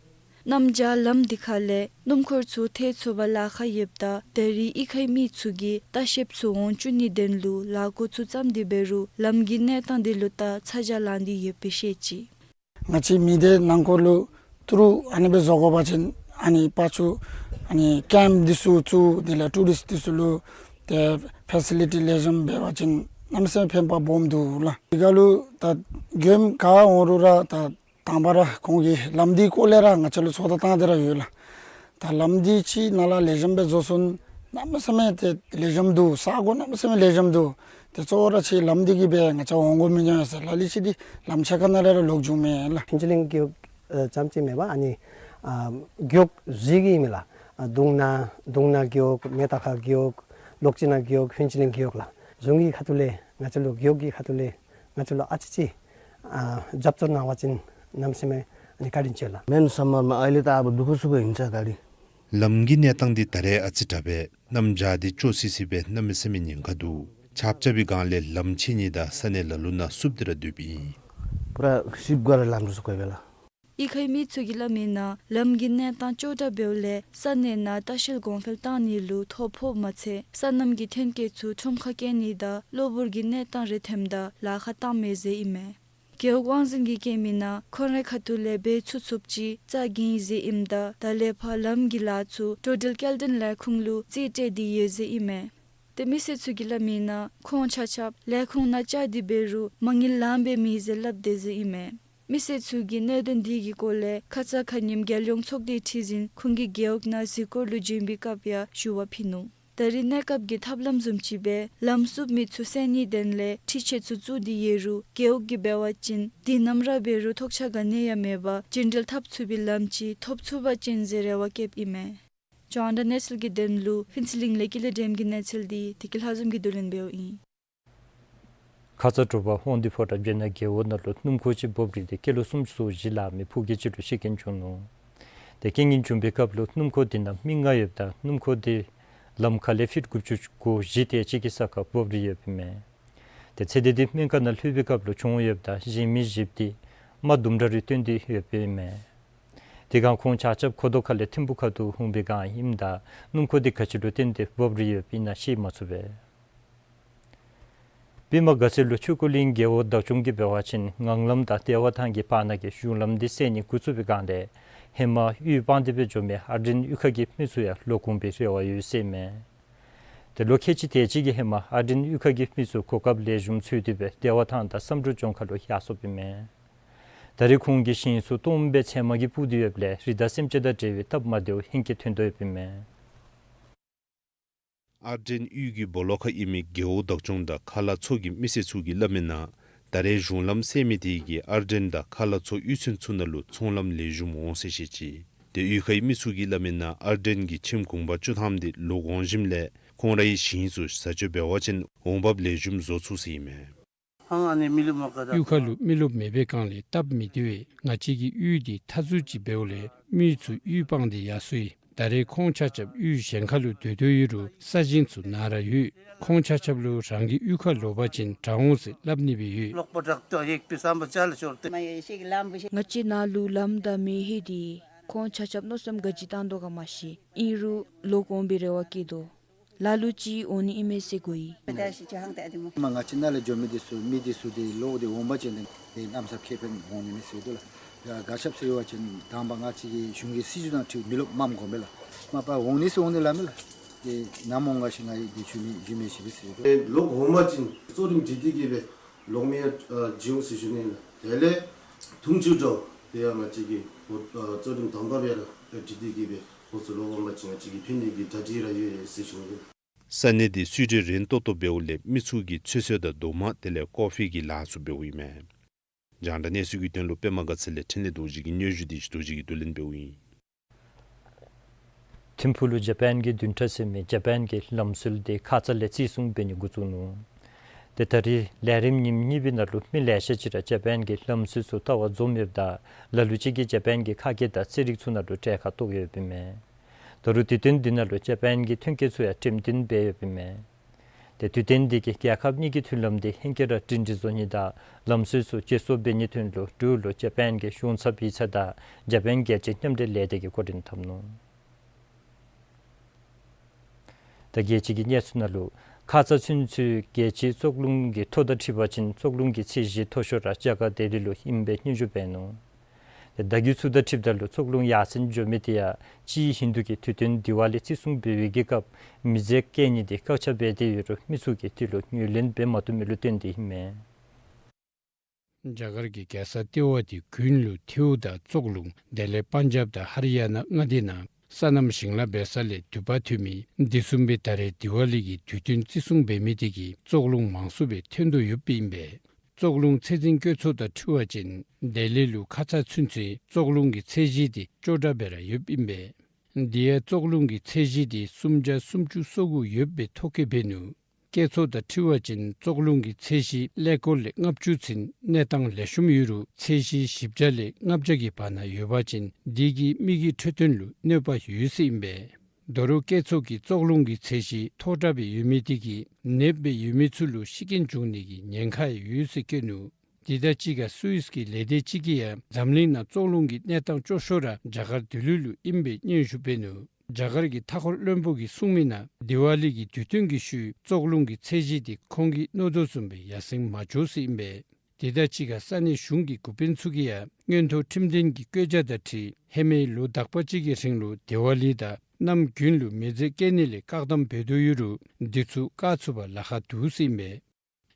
གནམ་བྱཱར་ལམ་འདི་ཁ་ལས་སྣུམ་འཁོར་ཚུ་ཐལ་ཚུགས་པར་ལཱ་ཁག་ཡོདཔ་ད་ད་རེས་གཡུས་ཁའི་མི་ཚུ་གིས་ལྟ་བཤལཔ་ཚུ་འོང་བཅུག་ནིའི་དོན་ལུ་ལཱ་འགོ་ཚུགས་བརྩམས་ཏེ་འབད་རུང་ལམ་གྱི་གནས་སྟངས་འདི་ལུ་ད་ཚ་གྱང་ལང་སྟེ་ཡོདཔ་སྦེ་བཤད་ཅི། ང་བཅས་མི་སྡེ་ནང་འཁོད་ལུ་ཏི་རུ་ཨ་ནི་སྦེ་བཟོ་དགོ་པ་ཅིན་ཨ་ནི་ཕར་ཚུར་ཨ་ནི་ཀེམཔ་འདི་ཚུ་བཙུགས་དེ་ལས་ཊུ་རིསཊ་འདི་ཚུ་ལུ་ཏེ་ཕེ་སི་ལི་ཊི་ལེགས་ཤོམ་འབད་བ་ཅིན་གནམ་མེད་ས་མེད་ཕན་པ་སྦོམ་འདུག་ལགས། དེ་ཁར་ལུ་ད་མགྱོནམ་ག་འོང་རུང་ར་ད་དང་པ་ར་ཁོང་གིས་ལམ་འདི་སྐོར་ལས་ར་ང་བཅས་ལུ་ཚོད་ལྟ་བཏང་སྟེ་ར་ཡོད་ལགས། ད་ལམ་འདི་ཅིག་ནཱ་ལས་ལེགས་ཤོམ་སྦེ་བཟོ་ཚུགས་ན་གནམ་མེད་ས་མེད་ཏེ་ལེགས་ཤོམ་འདུག། ས་གོ་གནམ་མེད་ས་མེད་ལེགས་ཤོམ་འདུག། ཏེ་གཙོ་བོ་ར་ཅིག་ལམ་འདི་གིས་སྦེ་ང་བཅས་འོང་དགོ་མི་འགྱོ་ཡ་ཟེར་ལ་ལུ་ཅིག་འདི་ལམ་ཕྱེད་ཀ་ནང་ལས་ར་ལོག་འགྱོཝ་མས་ལགས། ཕུན་ཚོགས་གླིང་རྒེད་འོག་ཨ་ཙམ་ཅིག་མེན་པར་ཨ་ནི་ཨ་རྒེད་འོག་བཞི་གི་ཨིན་མས་ལགས། ཨ་གདུང་ནང་གདུང་ནང་རྒེད་འོག་མེ་ཏོག་ཁ་རྒེད་འོག་ལོག་སྤྱི་ནང་རྒེད་འོག་ཕུན་ཚོགས་གླིང་རྒེད་འོག་ལགས། གཞུང་གི་ཁ་ཐུག་ལས་ང་བཅས་ལུ་རྒེད་འོག་གི་ཁ་ཐུག་ལས་ང་བཅས་ལུ་ཨ་ཙི་ཅིག་ཨ་རྒྱབ་སྐྱོར་གནང་བ་ཅིན་གནམ་མེད་ས་མེད་ཨ་ནི་བཀའ་དྲིན་ཆེ་ལགས། མེན་བསམ་མས། ཨའི་ལས་ད་ཨ་བུ་དུ་ཁུ་སུ་ག་ཨིན་ཅ་ད་རིས། ལམ་གྱི་གནས་སྟངས་འདི་ད་རེས་ཨ་ཙི་དྲག་པས། གནམ་བྱཱར་འདི་ཅོག་སི་སི་སྦེ་གནམ་མེད་ས་མེད་ཉེན་ཁ་འདུག། ཆརཔ་རྐྱབ་པའི་སྒང་ལས་ལམ་ཕྱེད་ཉིལ་དང་ས་གནས་ལ་ལུ་ནང་བསུབ་སྟེ་ར་སྡོདཔ་ཨིན། པུ་ར་ཤིབ་ག་ར་ལམ་རུ་སུ་གོ་བས་ལགས། གཡུས་ཁའི་མི་ཚུ་གིས་སླབ་མིའི་ནང་ལམ་གྱི་གནས་སྟངས་སྐྱོ་དྲགས་འབདཝ་ལས་ས་གནས་ནང་ལྟ་བཤལ་གོང་འཕེལ་བཏང་ནི་ལུ་ཐོ་ཕོགཔ་མ་ཚད་སོ་ནམ་གྱི་ཐོན་སྐྱེད་ཚུ་ཁྲོམ་ཁར་བསྐྱལ་ནི་དང་གློ་བུར་གྱི་གནས་སྟངས་རེ་ཐོནམ་ད་ལཱ་ཁག་བཏང་མས་ཟེར་ཨིན་མས། རྒེད་འོག་དབང་འཛིན་གྱིས་བཀོད་མིའི་ནང་ཁོང་རའི་ཁ་ཐུག་ལས་འབད་ཚུགས་ཚུགསཔ་ཅིག་རྩ་འགེངས་ཡི་ཟེར་ཨིནམ་ད་ད་ལས་ཕར་ལམ་གྱི་ལཱ་ཚུ་འགྲོ་འགྲུལ་སྐྱེལ་འདྲེན་ལས་ཁུངས་ལུ་རྩིས་སྤྲོད་དེ་ཡོད་ཟེར་ཨིན་མས། ཏེ་མི་སེར་ཚུ་གིས་སླབ་མིའི་ནང་ཁོང་ཆ་ཁྱབ་ལས་ཁུངས་ནང་བཅར་ཏེ་འབད་རུང་མ་དངུལ་ལངམ་སྦེ་མེད་ཟེར་སླབ་དེས་ཟེར་ཨིན་མས། མི་སེར་ཚུ་གིས་གནད་དོན་འདི་གི་སྐོར་ལས་ཁ་ཙ་ཁ་ཉིནམ་རྒྱལ་ཡོངས་ཚོགས་སྡེའི་ཁྲི་འཛིན་ཁོང་གི་རྒེད་འོག་ནང་གཟིགས་སྐོར་ལུ་བྱོན་པའི་སྐབས་ཡང་ཞུ་བ་ཕུལ་ནུག། ད་རེས་གནས་སྐབས་ཀྱི་ཐབས་ལམ་བཟུམ་ཅིག་སྦེ་ལམ་བསུབ་མི་ཚུ་བསལ་ནིའི་དོན་ལས་འཕྲུལ་ཆས་ཚུ་བཙུགས་ཏེ་ཡོད་རུང་རྒེད་འོག་གིས་འབད་བ་ཅིན་དུས་ནམ་ར་འབད་རུང་ཐོགས་ཆགས་ག་ནི་ཡང་མེད་པར་རྒྱུན་འགྲུལ་འཐབ་ཚུགས་པའི་ལམ་ཅིག་ཐོབ་ཚུགས་པ་ཅིན་ཟེར་རེ་བ་བསྐྱེདཔ་ཨིན་མས། རྒྱང་བསྒྲགས་གནས་ཚུལ་གྱི་དོན་ལུ་ཕུན་ཚོགས་གླིང་ལས་ཀུན་ལེགས་སྒྲོལམ་གྱི་གནས་ཚུལ་འདི་བདེ་སྐྱིད་ལྷ་འཛོམས་ཀྱིས་བསྡུ་ལེན་འབདཝ་ཨིན། ཁ་ཙ་དྲོ་པ་ཧོང་ཏི་ཕོ་བྲང་སྦྱེད་ནག་རྒེད་འོག་ནང་ལུ་སྣུམ་འཁོར་ཅིག་འབོབ་རིལ་ཏེ་སྐྱེས་ལོ་སུམ་ཅུ་སོ་བཞི་ལང་མི་ཕོ་སྐྱེས་ཅིག་ལུ་ཤི་རྐྱེན་བྱུང་ནུག། ཏེ་རྐྱེན་ངན་བྱུང་པའི་སྐབས་ལུ་སྣུམ་འཁོར་འདི་ནང་མི་ལྔ་ཡོདཔ་ད་སྣུམ་འཁོར་འདི་ལམ་ཁ་ལས་ཕིཊ་དགུ་བཅུ་གོ་བཞི་དེ་ཅིག་གི་ས་ཁར་འབོབ་རིལ་ཡོདཔ་ཨིན་མས། ཏེ་ཚེ་འདི་འདི་སྨན་ཁང་ནང་ལྷོད་པའི་སྐབས་ལུ་གྱོངས་ཡོདཔ་ད་གཞན་མི་བཞིཔོ་འདི་རྨ་དུམ་གྲ་རེ་བཏོན་ཏེ་ཡོདཔ་ཨིན་མས། དེ་སྒང་ཁོང་ཆ་ཁྱབ་ཁོ་ཐོག་ཁ་ལས་ཐིམ་ཕུ་ཁ་ཐུག་འོང་པའི་སྒང་ཨིནམ་ད་སྣུམ་འཁོར་འདི་ག་ཅི་ལུ་བརྟེན་ཏེ་འབོབ་རིལ་ཡོདཔ་ཨིན་ན་ཤེས་མ་ཚུགས་པས། པདྨ་དགའ་ཚལ་ལུ་ཆོས་འཁོར་གླིང་རྒེད་འོག་བདག་སྐྱོང་གིས་འབད་བ་ཅིན་ངང་ལམ་དང་བདེ་བ་ཐང་གི་བར་ན་གི་གཞུང་ལམ་འདི་བསལ་ནི་འགོ་བཙུགས་པའི་སྒང་ལས་ཧེ་མ་གཡུས་སྤང་སྟེ་སྦེ་འགྱོ་མི་ཨར་ཌེན་གཡུས་ཁ་གི་མི་ཚུ་ཡང་ལོག་འོང་པའི་རེ་བ་ཡོད་ཟེར་ཨིན་མས། ཏེ་ལོ་ཁལ་གཅིག་དེ་ཅིག་གི་ཧེ་མ་ཨར་ཌེན་གཡུས་ཁ་གི་མི་ཚུ་གོ་སྐབས་ལེགས་ཤོམ་འཚོལ་ཏེ་སྦེ་བདེ་བ་ཐང་དང་བསམ་གྲུབ་ལྗོངས་མཁར་ལུ་ཡར་སོཔ་ཨིན་མས། ད་རེས་ཁོང་གི་ཞིང་ཚུ་སྟོངམ་སྦེ་ཚལ་མ་གིས་སྤུར་ཏེ་ཡོདཔ་ལས་རི་དྭགས་སེམས་ཅན་དང་འབྲེལ་བའི་སྟབས་མ་བདེཝ་ཧེང་སྐལ་ཐོན་དོ་ཡོདཔ་ཨིན་མས། ཨར་ཌེན་གཡུས་ཀྱི་སྦོ་ལོགས་ཁར་ཨིན་མི་རྒེད་འོག་བདག་སྐྱོང་དང་ཁ་ལག་ཚོགས་ཀྱི་མི་སེར་ཚུ་གིས་སླབ་མིའི་ནང་ད་རེས་གཞུང་ལམ་བསལ་མི་དེ་གིས་ཨར་ཌེན་དང་ཁ་ལག་ཚོགས་གཡུས་ཚན་ཚུ་ནང་ལུ་ཚོང་ལམ་ལེགས་ཤོམ་འོང་ཟེར་བཤད་ཅི། ཏེ་གཡུས་ཁའི་མི་ཚུ་གིས་སླབ་མིའི་ནང་ཨར་ཌེན་གྱི་ཁྱིམ་གུང་པ་བཅུ་ཐམ་དེ་ལོག་འོང་ཞིནམ་ལས་ཁོང་རའི་ཞིང་ཚུ་བཟའ་སྤྱོད་འབད་བ་ཅིན་འོང་འབབ་ལེགས་ཤོམ་བཟོ་ཚུགས་ཟེར་ཨིན་མས། གཡུས་ཁ་ལུ་མི་རློབས་མེད་པའི་སྒང་ལས་སྟབས་མི་བདེ་བས། ང་བཅས་ཀྱི་གཡུས་འདི་མཐའ་ཟུར་ཅིག་འབདཝ་ལས་མི་ཚུ་གཡུས་སྤངས་ཏེ་ཡར་སོ་ཡི། ད་རེས་ཁོང་ཆ་ཁྱབ་གཡུས་གཞན་ཁ་ལུ་སྡོད་དོ་ཡོད་རུང་ས་ཞིང་ཚུ་ནཱ་ར་ཡོད། ཁོང་ཆ་ཁྱབ་ལུ་རང་གི་གཡུས་ཁར་ལོག་པ་ཅིན་དྲག་འོང་ཟེར་སླབ་ནི་སྦེ་ཡོད། ང་བཅས་ནཱ་ལུ་ལམ་དང་མེ་ལྷོད་དེ་ཁོང་ཆ་ཁྱབ་མནོ་བསམ་ག་ཅི་བཏང་དོ་ག་མ་ཤེས། ཨིན་རུང་ལོག་འོང་པའི་རེ་བ་བསྐྱེད་དོ། ལ་ལུ་ཅིག་འོང་ནི་ཨིན་མས་ཟེར་གོ་ཡི། ང་བཅས་ནཱ་ལས་འགྱོ་མི་འདི་ཚུ་མི་འདི་ཚུ་འདི་ལོག་སྟེ་འོང་པ་ཅིན་འདི་གནམ་ས་ཁེ་ཕན་འོང་ནི་མས་ཟེར་འདུག་ལགས། ག་ག་ཤབ་ཟེར་བ་ཅིན་དང་པ་ང་བཅས་ཀྱི་གཞུང་གི་སྲིད་བྱུས་དང་འཁྲིལ་མི་རློབས་མངམ་དགོ་མས་ལགས། མ་པ་འོང་ནི་ཟེར་འོང་ནི་ལགས་མས་ལགས། ཏེ་ནམ་འོང་ག་ཅི་ང་གིས་དེ་ཚུ་ནི་ཞུ་མི་ཤེས་པས་ཟེར། ལོག་འོང་པ་ཅིན་གཙོ་རིམ་སྒྲིག་སྟེ་གིས་སྦེ་ལོག་མི་ཡང་ཨ་བྱིན་འོང་ཟེར་ཞུ་ནི་ལགས། དེ་ལས་དུང་ཕྱུར་དྲུག་དེ་ཡང་ང་བཅས་ཀྱིས་ཨ་གཙོ་རིམ་དང་པ་སྦེ་ར་སྒྲིག་སྟེ་གིས་སྦེ་ཁོང་ཚུ་ལོག་འོང་པ་ཅིན་ང་བཅས་ཀྱིས་ཕན་ནི་གི་གྲ་སྒྲིག་ར་ཡོད་ཟེར་ཞུ་ནི་ལགས། ས་གནས་འདི་སུའི་ཌེན་རན་ཏོག་ཏོ་འབདཝ་ལས་མི་ཚུ་གིས་ཚོད་བསྲེ་དང་རྡོག་མ་དེ་ལས་ཀོ་ཕི་གི་ལཱ་ཚུ་འབདཝ་ཨིན་མས། རྒྱང་བསྒྲགས་གནས་ཚུལ་གྱི་དོན་ལུ་པདྨ་དགའ་ཚལ་ལས་འཕྲིན་ལས་རྡོ་རྗེ་གིས་སྙན་ཞུ་འདི་རྡོ་རྗེ་གིས་བསྡུ་ལེན་འབདཝ་ཨིན། ཐིམ་ཕུག་ལུ་ཇ་པཱན་གྱི་བདུན་ཕྲག་ཟེར་མི་ཇ་པཱན་གྱི་ལམ་སྲོལ་འདི་ཁ་ཙ་ལས་བརྩི་སྲུང་འབད་ནི་འགོ་བཙུགས་ནུག། ཏེ་ད་རིས་ལས་རིམ་ཉིནམ་གཉིས་པའི་ནང་ལུ་མི་ལེ་ཤ་ཅིག་ར་ཇ་པཱན་གྱི་ལམ་སྲོལ་ཚུ་ལྟ་བར་འཛོམས་ཡོདཔ་ད་ལ་ལུ་ཅིག་གིས་ཇ་པཱན་གྱི་ཁ་སྐད་དང་ཚན་རིག་ཚུ་ནང་ལུ་གྲལ་ཁར་གཏོགས་ཡོདཔ་ཨིན་མས། ད་རུང་དུས་སྟོན་འདི་ནང་ལུ་ཇ་པཱན་གྱི་ཐོན་སྐྱེད་ཚུ་ཡང་འགྲེམས་སྟོན་འབད་ཡོདཔ་ཨིན་མས། ཏེ་དུས་སྟོན་འདི་གིས་རྒྱལ་ཁབ་གཉིས་ཀྱི་མཐུན་ལམ་འདི་ཧེང་སྐལ་ར་སྒྲིང་སྒྲིང་བཟོ་ནི་དང་ལམ་སྲོལ་ཚུ་བརྗེ་སོར་འབད་ནིའི་དོན་ལུ་འབྲུག་ལུ་ཇ་པཱན་གྱི་གཞུང་ཚབ་ཡིག་ཚང་དང་ཇ་པཱན་རྒྱལ་སྤྱིའི་མཉམ་འབྲེལ་ལས་སྡེ་གིས་འགོ་འདྲེན་འཐབ་ནུག། ད་རྒྱལ་སྤྱི་གི་གནས་ཚུལ་ནང་ལུ་ཁ་ཙ་ཚུན་ཚོད་རྒྱལ་སྤྱིའི་བཙོག་རླུང་གི་ཐོ་དང་འཁྲིལ་བ་ཅིན་བཙོག་རླུང་གི་ཚད་གཞི་མཐོ་ཤོས་ར་རྒྱ་གར་ལྡི་ལི་ལུ་ཨིནམ་སྦེ་སྙན་ཞུ་འབད་ནུག། ཏེ་ཟླ་གི་ཚུ་དང་འཁྲིལཝ་ད་ལུ་བཙོག་རླུང་ཡར་སེང་འགྱོ་མི་དེ་ཡང་སྤྱིའི་ཧིན་དུ་གི་དུས་སྟོན་དི་ཝ་ལི་བརྩི་སྲུང་འབད་བའི་གི་སྐབས་མི་ཚེ་སྐྱེལ་ནི་དེ་བཀག་ཆ་འབད་དེ་ཡོད་རུང་མི་ཚུ་གིས་དེ་ལུ་ངོས་ལེན་འབད་མ་བཏུབ་མི་ལུ་བརྟེན་ཏེ་ཨིན་མས། རྒྱ་གར་གྱི་རྒྱལ་ས་ལྟེ་བ་དེ་དགུན་ལུ་ཐེའུ་དང་བཙོག་རླུང་དེ་ལས་པཱན་ཇབ་དང་ཧ་རི་ཡ་ན་མངའ་སྡེ་ནང་སོ་ནམ་ཞིང་ལཱ་འབད་ས་ལས་དུད་པ་འཐུ་མི་འདི་བཟུམ་སྦེ་ད་རེས་དི་ཝ་ལི་གི་དུས་སྟོན་བརྩི་སྲུང་འབད་མི་དེ་གིས་བཙོག་རླུང་མང་སུ་སྦེ་ཐོན་དོ་ཡོདཔ་ཨིན་པས། བཙོག་རླུང་ཚད་འཛིན་བཀོད་ཚོགས་དང་འཁྲིལ་བ་ཅིན་ལྡི་ལི་ལུ་ཁ་ཙ་ཚུན་ཚོད་བཙོག་རླུང་གི་ཚད་གཞི་དེ་སྐྱོ་དྲགས་སྦེ་ར་ཡོདཔ་ཨིན་པས། དེ་ཡང་བཙོག་རླུང་གི་ཚད་གཞི་དེ་སུམ་བརྒྱ་སུམ་ཅུ་སོ་དགུ་ཡོདཔ་སྦེ་ཐོ་བཀོད་འབད་ནུག། བཀོད་ཚོགས་དང་འཁྲིལ་བ་ཅིན་བཙོག་རླུང་གི་ཚད་གཞི་ཀླད་ཀོར་ལས་ལྔ་བཅུ་ཚུན་གནས་སྟངས་ལེགས་ཤོམ་ཡོད་རུང་ཚད་གཞི་བཞི་བརྒྱ་ལས་ལྔ་བརྒྱ་གི་བར་ན་ཡོད་པ་ཅིན་དེ་གིས་མི་གི་འཕྲོད་བསྟེན་ལུ་གནོད་པ་ཡོད་ཟེར་ཨིན་པས། ད་རུང་བཀོད་ཚོགས་ཀྱིས་བཙོག་རླུང་གི་ཚད་གཞི་མཐོ་དྲགས་སྦེ་ཡོད་མི་དེ་གིས་ནདཔ་སྦེ་ཡོད་མི་ཚུ་ལུ་ཤི་རྐྱེན་འབྱུང་ནི་གི་ཉེན་ཁ་ཡང་ཡོད་ཟེར་བཀོད་ནུག། དེ་དང་གཅིག་ཁར་སུད་སི་གི་ལས་སྡེ་ཅིག་གིས་ཡང་འཛམ་གླིང་ནང་བཙོག་རླུང་གི་གནས་སྟངས་སྐྱོ་ཤོས་ར་རྒྱ་གར་ལྡི་ལི་ལུ་ཨིནམ་སྦེ་སྙན་ཞུ་འབད་ནུག། རྒྱ་གར་གྱི་མཐའ་འཁོར་བློན་པོ་གིས་གསུངས་མི་ནང་དི་ཝ་ལི་གི་དུས་སྟོན་གྱི་ཤུལ་བཙོག་རླུང་གི་ཚད་གཞི་དེ་ཁོང་གིས་མནོ་དོ་བཟུམ་སྦེ་ཡར་སེང་མ་འགྱོ་ཟེར་ཨིན་པས། དེ་དང་གཅིག་ཁར་ས་གནས་གཞུང་གི་འགོ་དཔོན་ཚུ་གིས་ཡང་མངོན་མཐོ་ཁྲིམས་དོན་གྱི་བཀོད་རྒྱ་དང་འཁྲིལ་ཧེ་མའི་ལོ་དག་པ་ཅིག་གི་རིང་ལུ་དི་ཝ་ལི་དང་གནམ་དགུན་ལུ་མི་ཚེ་སྐྱེལ་ནི་ལས་བཀག་དམ་འབད་དོ་ཡོད་རུང་དེ་ཚུ་བཀག་ཚུགས་པར་ལཱ་ཁག་འདུག་ཟེར་ཨིན་པས།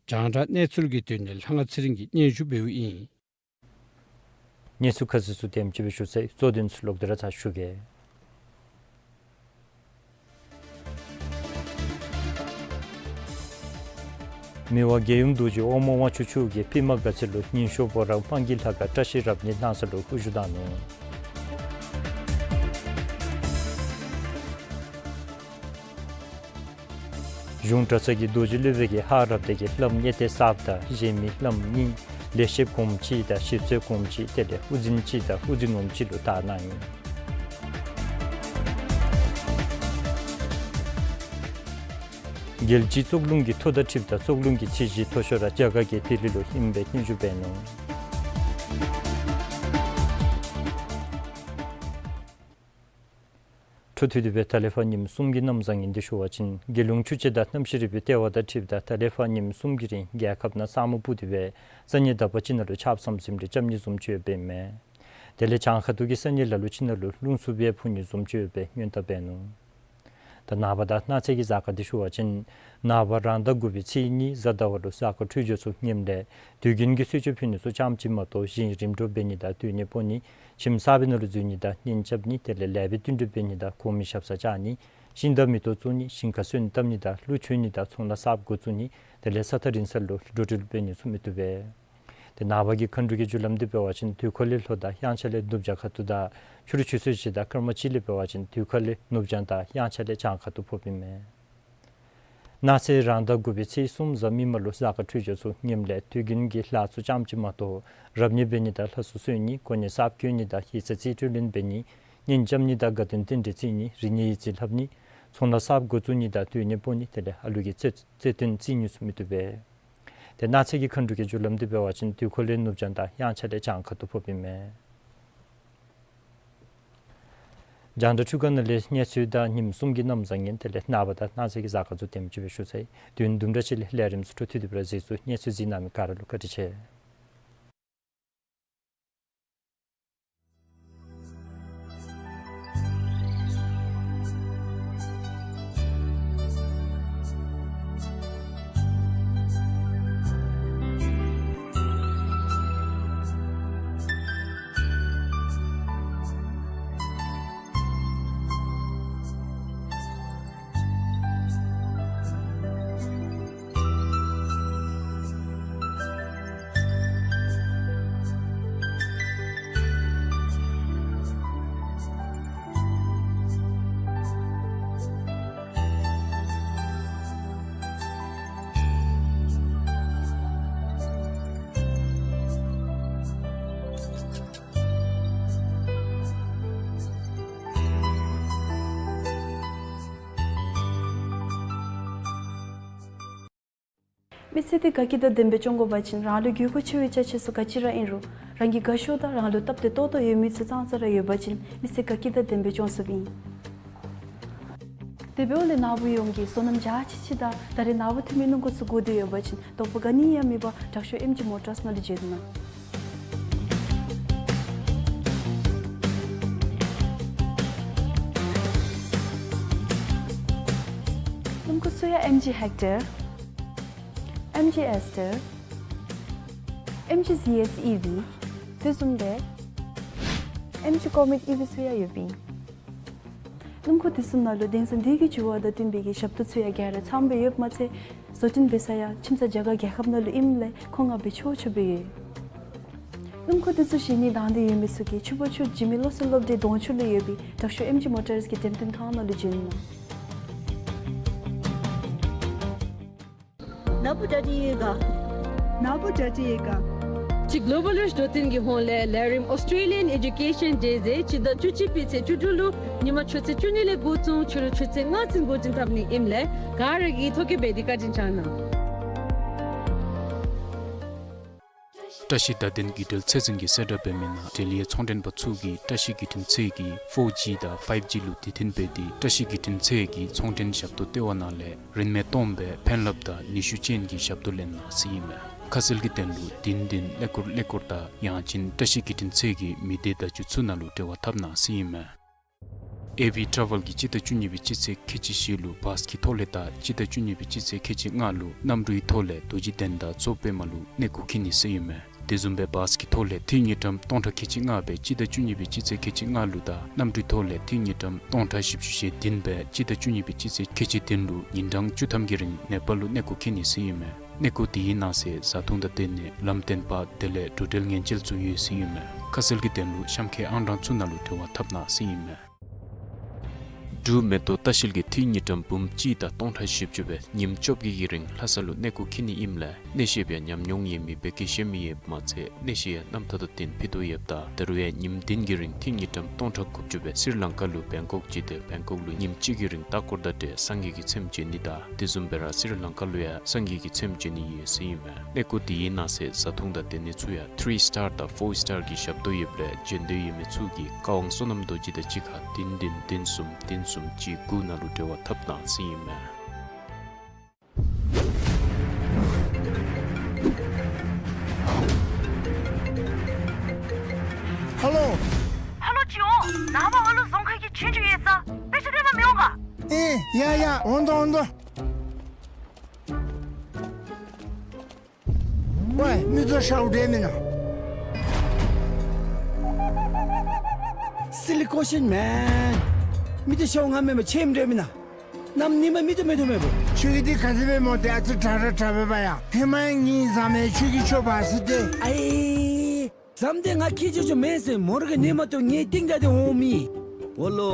རྒྱང་བསྒྲགས་གནས་ཚུལ་གྱི་དོན་ལས་ལྷ་དབང་ཚེ་རིང་གིས་སྙན་ཞུ་འབདཝ་ཨིན། གནས་ཚུལ་ཁ་གསལ་ཚུ་དེམ་ཅིག་སྦེ་ཞུ་ཚར་ཡི། གཙོ་དོན་ཚུ་ལོག་སྟེ་ར་ཚར་ཞུ་གེ། མི་དབང་རྒྱལ་ཡུམ་རྡོ་རྗེ་དབང་མོ་དབང་ཕྱུག་མཆོག་གིས་པདྨ་དགའ་ཚལ་ལུ་ཉིན་ཞོགས་འབོ་རང་སྤང་གི་ལྷ་ཁང་བཀྲ་ཤིས་རབ་གནས་གནང་ས་ལུ་དབུ་བཞུགས་གནང་ནུག། གཞུང་གྲྭ་ཚང་གི་རྡོ་རྗེ་སློབ་དཔོན་གྱིས་ཧཱ་རབ་སྡེ་གི་བླམ་གཉེར་སྟོན་གསརཔ་དང་གཞན་མི་བླམ་གཉིས་ལས་བྱེདཔ་གོངམ་གཅིག་དང་ཞིབ་འཚོལ་གོངམ་གཅིག་དེ་ལས་དབུ་འཛིན་གཅིག་དང་དབུ་འཛིན་འོགམ་གཅིག་ལུ་དར་གནང་ཡི། རྒྱལ་སྤྱིའི་བཙོག་རླུང་གི་ཐོ་དང་འཁྲིལཝ་ད་བཙོག་རླུང་གི་ཚད་གཞི་མཐོ་ཤོས་ར་རྒྱ་གར་གྱི་ལྡི་ལི་ལུ་ཨིནམ་སྦེ་སྙན་ཞུ་འབད་ནུག། འཕྲོ་མཐུད་དེ་སྦེ་ད་ལས་ཕར་ཉིནམ་གསུམ་གྱི་གནམ་བཟང་ངན་འདི་ཞུ་བ་ཅིན་རྒྱལ་ཡོངས་ཆུ་སྤྱོད་དང་གནམ་གཤིས་རིག་པའི་ལྟེ་བ་དང་འཁྲིལཝ་ད་ད་ལས་ཕར་ཉིནམ་གསུམ་གྱི་རིང་རྒྱལ་ཁབ་ནང་ས་སྨུག་སྤུབས་ཏེ་སྦེ་ས་གནས་དག་པ་ཅིག་ནང་ལུ་ཆརཔ་ཟམ་ཟིམ་རེ་རྐྱབ་ནི་བཟུམ་ཅིག་ཡོདཔ་ཨིན་མས། དེ་ལས་བྱང་ཁ་ཐུག་གི་ས་གནས་ལ་ལུ་ཅིག་ནང་ལུ་རླུང་འཚུབ་ཡང་འཕུ་ནི་བཟུམ་ཅིག་ཡོདཔ་སྦེ་སྔོན་བརྡ་འབད་ནུག། ད་ནངས་པ་དང་གནངས་ཚེ་གི་གཟའ་སྐར་འདི་ཞུ་བ་ཅིན་ནངས་པ་རང་ཟླ་དགུ་པའི་ཚེས་གཉིས་གཟའ་ཟླ་བ་ལུ་གཟའ་སྐར་འཕྲོད་སྦྱོར་ཚུ་ངནམ་ལས་དུས་རྒྱུན་གྱི་གསོལ་མཆོད་ཕུལ་ནི་ཚུ་ཙམ་ཅིག་མ་གཏོགས་གཞན་རིམ་གྲོ་འབད་ནི་དང་སྟོད་ཉལ་སྤོ་ནི་ཁྱིམ་གསར་པའི་ནང་ལུ་འཛུལ་ནི་དང་གཉེན་རྐྱབ་ནི་དེ་ལས་ལེགས་པའི་བསྟུན་གྲོས་འབད་ནི་དང་གོང་མའི་ཞབས་སར་བཅར་ནི་ཤིང་དང་མེ་ཏོག་བཙུགས་ནི་ཞིང་ཁར་སོན་བཏབ་ནི་དང་ཀླུ་མཆོད་ནི་དང་ཚོང་ལཱ་གསརཔ་འགོ་བཙུགས་ནི་དེ་ལས་ས་ཐག་རིང་ས་ལུ་འགྲོ་འགྲུལ་འབད་ནི་ཚུ་མི་བཏུབ་པས། ཏེ་ནངས་པ་གི་མཁའ་འགྲོ་གི་རྒྱུ་ལམ་འདི་འབད་བ་ཅིན་དུས་འཁོར་ལས་ལྷོ་དང་དབྱངས་འཆར་ལས་ནུབ་བྱང་ཁ་ཐུག་དང་ཕྱི་རུ་ཆུ་ཚོད་བཞི་དང་སྐར་མ་གཅིག་ལས་འབད་བ་ཅིན་དུས་འཁོར་ལས་ནུབ་བྱང་དང་དབྱངས་འཆར་ལས་བྱང་ཁ་ཐུག་ཕོགཔ་ཨིན་མས། གནངས་ཚེ་རང་ཟླ་དགུ་པའི་ཚེས་གསུམ་གཟའ་མིག་དམར་ལུ་གཟའ་སྐར་འཕྲོད་སྦྱོར་ཚུ་ངནམ་ལས་དུས་རྒྱུན་གྱི་ལཱ་ཚུ་ཙམ་ཅིག་མ་གཏོགས་རབ་གནས་འབད་ནི་དང་ལྷ་ཚུ་གསོལ་ནི་གོ་གནས་གསརཔ་བསྐོ་ནི་དང་ཡིག་ཚང་རྩིས་སྤྲོད་ལེན་འབད་ནི་གཉེན་རྐྱབ་ནི་དང་དགའ་སྟོན་རྟེན་འབྲེལ་བརྩི་ནི་རིག་གནས་ཡིག་རྩིས་ལྷབ་ནི་ཚོང་ལཱ་གསརཔ་འགོ་བཙུགས་ནི་དང་སྟོད་ཉལ་སྤོ་ནི་དེ་ལས་ཨ་ལུ་གི་རྩེ་རྩེ་སྟོན་རྩིས་ནི་ཚུ་མི་བཏུབ་པས། ཏེ་གནངས་ཚེ་གི་མཁའ་འགྲོ་གི་རྒྱུ་ལམ་འདི་འབད་བ་ཅིན་དུས་འཁོར་ལས་ནུབ་བྱང་དང་དབྱངས་འཆར་ལས་བྱང་ཁ་ཐུག་ཕོགཔ་ཨིན་མས། རྒྱང་བསྒྲགས་འཕྲུལ་ཁང་ནང་ལས་གནས་ཚུལ་དང་ཉིནམ་གསུམ་གྱི་གནམ་བཟང་ངན་དེ་ལས་ནངས་པ་དང་གནངས་ཚེ་གི་གཟའ་སྐར་ཚུ་དེམ་ཅིག་སྦེ་ཞུ་ཚར་ཡི། དུས་ཡུན་དུམ་གྲ་ཅིག་ལས་ལས་རིམ་ཚུ་འཕྲོ་མཐུད་དེ་སྦེ་ར་གཟིགས་ཚུགས། གནས་ཚུལ་གཟིགས་གནང་མི་ག་ར་ལུ་བཀའ་དྲིན་ཆེ། མི་ཚེ་འདི་དགའ་སྐྱིད་དང་ལྡན་པའི་སྐྱོང་དགོ་པ་ཅིན་རང་ལུ་དགོས་མཁོ་ཆེ་བའི་ཅ་ཆས་ཚུ་ག་ཅི་ར་ཨིན་རུང་རང་གིས་དགའ་ཤོས་དང་རང་ལུ་སྟབས་བདེ་ཏོག་ཏོ་ཡོད་མི་ཚུ་ཙང་ཙ་ར་ཡོད་པ་ཅིན་མི་ཚེ་དགའ་སྐྱིད་དང་ལྡན་པའི་སྐྱོང་ཚུགསཔ་ཨིན། དེ་འབདཝ་ལས་ནཱ་བུ་ཡོངས་ཀྱིས་སོ་ནམ་རྒྱ་ཆི་ཆི་དང་ད་རེས་ནཱ་བུ་འཐུས་མི་སྣུམ་འཁོར་ཚུ་དགོ་འདོད་ཡོད་པ་ཅིན་དོགས་པ་ག་ནི་ཡང་མེད་པར་དྲག་ཤོས་ཨེམ་ཇི་མོ་ཊརསི་ནང་ལུ་བྱོན་གནང་། སྣུམ་འཁོར་ཚུ་ཡང་ཨེམ་ཇི་ཧེག་ཊར། ཨེམ་ཇི་ཨེསི་ཊར། ཨེམ་ཇི་ཟི་ཨེསི་ཨི་ཝི། དེ་བཟུམ་སྦེ་ཨེམ་ཇི་ཀོ་མེཊ་ཨི་ཝི་ཚུ་ཡང་ཡོདཔ་ཨིན། སྣུམ་འཁོར་དེ་ཚུ་ནང་ལུ་དེང་སང་དུས་ཀྱི་འགྱུར་བ་དང་བསྟུན་པའི་གི་ཞབས་ཏོག་ཚུ་ཡང་ག་ར་ཚངམ་སྦེ་ཡོདཔ་མ་ཚད་བཟོ་སྐྲུན་འབད་ས་ཡང་ཁྱིམ་ཚང་རྒྱ་གར་རྒྱལ་ཁབ་ནང་ལུ་ཨིནམ་ལས་མཁོ་མངགས་འབད་ཆོག་ཆོག་སྦེ་ཡོད། སྣུམ་འཁོར་དེ་ཚུ་བཞེས་ནི་དང་འདོད་ཡོད་མི་ཚུ་གིས་ཕྱུག་པོ་ཆུ་འཇིགས་མེད་བློ་གསལ་སློབ་གྲྭའི་གདོང་ཕྱོགས་ལུ་ཡོད་པའི་དྲག་ཤོས་ཨེམ་ཇི་མོ་ཊརསི་གི་འགྲེམས་སྟོན་ཁང་ནང་ལུ་བྱོན་གནང་། ནཱ་བུ་ཌ་ཌི་ཡེ་ག། ནཱ་བུ་ཌ་ཌི་ཡེ་ག། ཅིག་གོ་ལོ་བཱལ་ཝོརལཌ་འདྲ་བརྟན་གྱི་ཧོངས་ལས་ལས་རིམ་ཨོསི་ཊྲེ་ལི་ཡཱན་ཨེ་ཌུ་ཀེ་ཤཱན་ཌེ་ཟེར་སྤྱི་ཟླ་བཅུ་གཅིག་པའི་ཚེས་བཅུ་དྲུག་ལུ་ཉིན་མ་ཆུ་ཚོད་བཅུ་གཉིས་ལས་འགོ་བཙུགས་ཕྱི་རུ་ཆུ་ཚོད་ལྔ་ཚུན་འགོ་འདྲེན་འཐབ་ནི་ཨིནམ་ལས་ག་ར་གིས་ཐོ་བཀོད་འབད་དེ་བཀའ་དྲིན་བསྐྱང་གནང་། བཀྲ་ཤིས་བརྡ་དོན་བརྒྱུད་འབྲེལ་ཚད་འཛིན་གྱིས་གསལ་བསྒྲགས་འབད་མི་ནང་འབྲེལ་ཡོད་ཚོང་མགྲོན་པ་ཚུ་གིས་བཀྲ་ཤིས་བརྒྱུད་འཕྲིན་ཚད་ཀྱི་ཕོར་ཇི་དང་ཕའིབ་ཇི་ལུ་དེ་བརྟེན་འབད་དེ་བཀྲ་ཤིས་བརྒྱུད་འཕྲིན་ཚད་ཀྱི་ཚོང་མགྲོན་ཞབས་ཏོག་ལྟེ་བ་ནང་ལས་རིན་མེད་སྟོངམ་སྦེ་ཕན་རླབས་དང་ནུས་ཤུགས་ཅན་གྱི་ཞབས་ཏོག་ལེན་གནང་ཟེར་ཨིན་མས། ཁ་གསལ་གྱི་དོན་ལུ་དེ་ནང་བདེན་ཀླད་ཀོར་ཀླད་ཀོར་དང་ཡང་ཅིན་བཀྲ་ཤིས་བརྒྱུད་འཕྲིན་ཚད་ཀྱི་མི་སྡེ་བརྡ་བརྒྱུད་ཚུ་ནང་ལུ་འབྲེལ་བ་འཐབ་གནང་ཟེར་ཨིན་མས། ཨེ་ཝི་ཊ་རེ་ཝེལ་གྱིས་སྤྱི་ཟླ་བཅུ་གཉིས་པའི་སྤྱི་ཚེས་ཁལ་གཅིག་བཞི་ལུ་བཱསི་གི་ཐོག་ལས་དང་སྤྱི་ཟླ་བཅུ་གཉིས་པའི་སྤྱི་ཚེས་ཁལ་གཅིག་ལྔ་ལུ་གནམ་གྲུའི་ཐོག་ལས་རྡོ་རྗེ་གདན་དང་མཚོ་པདྨ་ལུ་གནས་སྐོར་འཁྱིད་ནི་ཟེར་ཨིན་མས། དེ་བཟུམ་སྦེ་བཱསི་གི་ཐོག་ལས་ཏི་རུ་དངུལ་ཀྲམ་སྟོང་ཕྲག་ཁལ་གཅིག་ལྔ་སྦེ་སྤྱི་ཟླ་བཅུ་གཉིས་པའི་སྤྱི་ཚེས་ཁལ་གཅིག་ལྔ་ལུ་དང་གནམ་གྲུའི་ཐོག་ལས་ཏི་རུ་དངུལ་ཀྲམ་སྟོང་ཕྲག་བཞི་བཅུ་ཞེ་བདུན་སྦེ་སྤྱི་ཟླ་བཅུ་གཉིས་པའི་སྤྱི་ཚེས་ཁལ་གཅིག་བདུན་ལུ་ཉིན་གྲངས་བཅུ་ཐམ་གྱི་རིང་ནེ་པཱལ་ལུ་གནས་སྐོར་འཁྱིད་ནི་ཟེར་ཨིན་མས། གནས་སྐོར་དེའི་ནང་གསེས་བཟའ་འཐུང་དང་དེ་ལས་ལམ་སྟོན་པ་དེ་ལས་འགྲོ་འགྲུལ་ཉེན་བཅོལ་ཚུ་ཡོད་ཟེར་ཨིན་མས། ཁ་གསལ་གྱི་དོན་ལུ་གཤམ་འཁོད་ཨང་གྲངས་ཚུ་ནང་ལུ་འབྲེལ་བ་འཐབ་གནང་ཟེར་ཨིན་མས། འབྲུག་མེ་ཏོག་ལྟ་བཤལ་གྱིས་ཏི་རུ་དངུལ་ཀྲམ་འབུམ་གཅིག་དང་སྟོང་ཕྲག་བཞི་བཅུ་སྦེ་ཉིནམ་བཅོ་བརྒྱད་ཀྱི་རིང་ལྷ་ས་ལུ་གནས་སྐོར་འཁྱིད་ནི་ཨིནམ་ལས་གནས་བཤདཔ་ཡང་ཉམས་མྱོང་ཡོད་མི་བོ་ཀེ་ཤན་མི་ཡོདཔ་མ་ཚད་གནས་བཤད་ཡང་རྣམ་ཐར་དང་ལྡན་ཕུལ་དོ་ཡོདཔ་ད་ད་རུང་ཡང་ཉིནམ་བདུན་གྱི་རིང་ཏི་རུ་དངུལ་ཀྲམ་སྟོང་ཕྲག་དགུ་བཅུ་སྦེ་སི་རི་ལང་ཀ་ལུ་བེང་ཀོག་བརྒྱུད་དེ་བེང་ཀོག་ལུ་ཉིནམ་གཅིག་གི་རིང་ལྟ་སྐོར་དང་འབྲེལ་སངས་རྒྱས་ཀྱི་ཚེམས་བྱོན་ནི་དང་དེ་བཟུམ་སྦེ་ར་སི་རི་ལང་ཀ་ལུ་ཡང་སངས་རྒྱས་ཀྱི་ཚེམས་བྱོན་ནི་ཡོད་ཟེར་ཨིན་མས། གནས་སྐོར་དེའི་ནང་གསེས་བཟའ་འཐུང་དང་སྡོད་གནས་ཚུ་ཡང་ཐི་རི་སི་ཊར་དང་ཕོར་སི་ཊར་གྱི་ཞབས་ཏོག་ཡོདཔ་ལས་འབྱོན་འདོད་ཡོད་མི་ཚུ་གིས་བཀའ་དབང་བསོད་ནམས་རྡོ་རྗེ་དང་གཅིག་ཁར་བདུན་བདུན་བདུན་གསུམ་བདུན་གསུམ་གཅིག་དགུ་ནང་ལུ་འབྲེལ་བ་འཐབ་གནང་ཟེར་ཨིན་མས། ཧེ་ལོ། ཧེ་ལོ་ཅིག་འོང་། ནངས་པ་ཨ་ལུ་རྫོང་ཁ་གི་ཆོས་རྒྱུགས་ཡོད་ས། དཔེ་ཆ་སྟོན་པར་མི་འོང་ག། ཨེ་ཡ་ཡ་འོང་དོ་འོང་དོ། ཝའི་མི་ཚུ་ཤཝ་འདྲས་མེན་ན། Silly question man། མི་དེ་ཤཝ་ང་མེན་པར་ཁྱོད་འདྲས་མེན་ན། གནམ་ཉིནམ་མི་དེ་མེད་དོ་མེད་པོ། ཁྱོད་ཀྱིས་འདི་ག་དེ་སྦེ་སྨོ། ཏེ་ཨ་ཙི་དྲག་ར་དྲག་པས་པ་ཡ། ཧེ་མ་ཡང་ངེའི་བཟའ་མི་ཁྱོད་ཀྱིས་ཁྱོད་འབག་ཟེར་ཏེ། ཨའི། བཟའ་མི་དེ་ང་ཁྱེད་ཅོ་ཅོ་མེན་ཟེར་མོ་ར་གིས་ཉན་མ་བཏུབ་ངེའི་རྟིང་བདའ་སྟེ་འོང་མི། འོ་ལོ།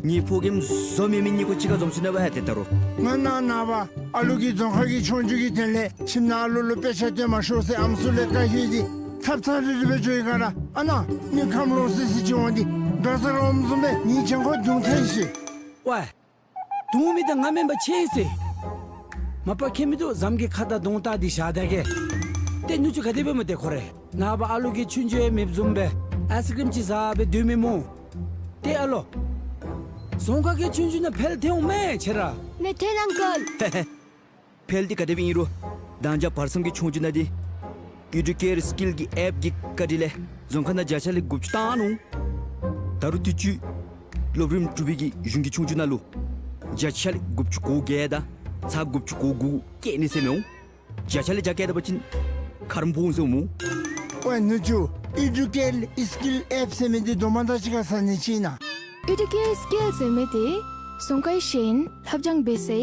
ངེའི་ཕོ་རྒནམ་བཟོ་མེད་མི་གཉིས་ཀོ་གཅིག་ཁར་འཛོམས་སོ་ནུག་པ་ཧ། ཏེ་ད་རུང་ང་ནངས་པ་ཨ་ལུ་གིས་རྫོང་ཁ་གི་ཆོས་རྒྱུགས་ཀྱི་དོན་ལས་ཁྱིམ་ནང་ཨ་ལུ་ལུ་དཔེ་ཆ་སྟོན་མ་ཤོག་ཟེར་ཨམ་སྲུ་ལས་བཀའ་བཀྱོན་ཏེ་ཐབ་ཚང་རི་རི་སྦེ་འགྱོ་ཡི་ག་ར། ཨ་ནཱ་དངུལ་ཁམས་ལོག་སི་སི་ཅིག་འོང་སྟེ་འདྲོག་ས་ར་འོངམ་བཟུམ་སྦེ་ངེའི་གྱང་ཁར་བརྡུང་ཐལ་ཡི་ཟེར། ཝའི། བརྡུང་མི་དེ་ང་མེན་པར་ཁྱེད་ཨིན་ཟེར། མ་པ་ཁྱད་མི་འདུག། བཟའ་མི་གི་ཁ་དང་གདོང་བལྟ་སྟེ་བཞག་ད་གེ། ཏེ་ནུ་གཅུང་ག་དེ་སྦེ་སྨོ་ཏེ་ཁོ་རེ། ནངས་པ་ཨ་ལུ་གིས་ཆོས་རྒྱུགས་ཡང་མེདཔ་བཟུམ་སྦེ་ཨའི་སི་ཀྲིམ་ཅིག་བཟའ་སྦེ་སྡོད་མི་སྨོ། ཏེ་ཨ་ལོ། རྫོང་ཁ་གི་ཆོས་རྒྱུགས་ནང་འཕེལ་ཐལ་འོང་མས་ཁྱེད་ར། ནེ་ཐན་ཨང་ཀལ། ཧེ་ཧེ། འཕེལ་འདི་ག་དེ་སྦེ་ཨིན་རུང་། མདང་ཞག་བར་མཚམས་ཀྱི་ཆོས་རྒྱུགས་ནང་འདི་ཨི་ཌུ་ཀེར་སི་ཀིལ་གྱི་ཨེཔ་གི་བཀའ་དྲིན་ལས་རྫོང་ཁ་ནང་བརྒྱ་ཆ་ལས་དགུ་བཅུ་བཏང་ནུག། ད་རུང་དུས་ཅི་སློབ་རིམ་དྲུག་པའི་གི་གཞུང་གི་ཆོས་རྒྱུགས་ནང་ལུ་བརྒྱ་ཆ་ལས་དགུ་བཅུ་གོ་བརྒྱད་དང་ཚག་དགུ་བཅུ་གོ་དགུ་བཀལ་ནི་ཟེར་མི་འོང་། བརྒྱ་ཆ་ལས་བརྒྱ་བཀལ་ད་པ་ཅིན་ཁ་རོག་ཕོག་འོང་ཟེར་འོང་སྨོ། ཝའི་ནུ་གཅུང་། ཨི་ཌུ་ཀེར་སི་ཀིལ་ཨེཔ་ཟེར་མི་འདི་དོ་མ་དང་གཅིག་ཁར་ཟ་ནི་ཅིག་ཨིན་ན། ཨི་ཌུ་ཀེར་སི་ཀིལ་ཟེར་མི་འདི་རྫོང་ཁའི་ཤེས་ཡོན་ལྷབ་སྦྱང་འབད་སའི་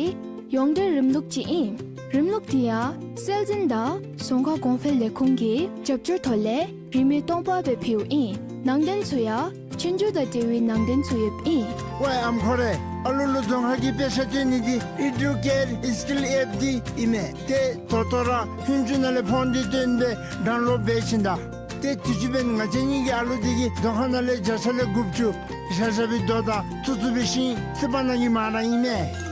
ཡོངས་འབྲེལ་རིམ་ལུགས་ཅིག་ཨིན། རིམ་ལུགས་འདི་ཡང་སྲོལ་འཛིན་དང་རྫོང་ཁ་གོང་འཕེལ་ལས་ཁུངས་ཀྱི་རྒྱབ་སྐྱོར་ཐོག་ལས་རིན་མེད་སྟོང་པ་སྦེ་ཕུལཝ་ཨིན། ནང་དོན་ཚུ་ཡང་ཆོས་རྒྱུགས་དང་འབྲེལ་བའི་ནང་དོན་ཚུ་ཡོདཔ་ཨིན། ཝའི་ཨམ་ཁོ་རེ། ཨ་ལུ་ལུ་རྫོང་ཁ་གི་དཔེ་ཆ་སྟོན་ནི་འདི་ཨི་ཌུ་ཀེར་སི་ཀིལ་ཨེཔ་འདི་ཨིན་མས། ཏེ་ད་ལྟོ་ར་ཧུན་ཅུ་ནང་ལས་ཕོན་འདི་བཏོན་སྦེ་ཌའུན་ལོཌ་འབད་བྱིན་ད། ཏེ་དུས་ཅི་འབདན་ང་བཅས་གཉིས་ཀྱི་ཨ་ལུ་འདི་གིས་རྫོང་ཁ་ནང་ལས་བརྒྱ་ཆ་ལས་དགུ་བཅུ་ཞབས་ཞབས་པའི་རྡོ་དང་ཐུག་ཐུག་པའི་ཤིང་ཚིག་པ་ནང་གི་མ་ར་ཨིན་མས།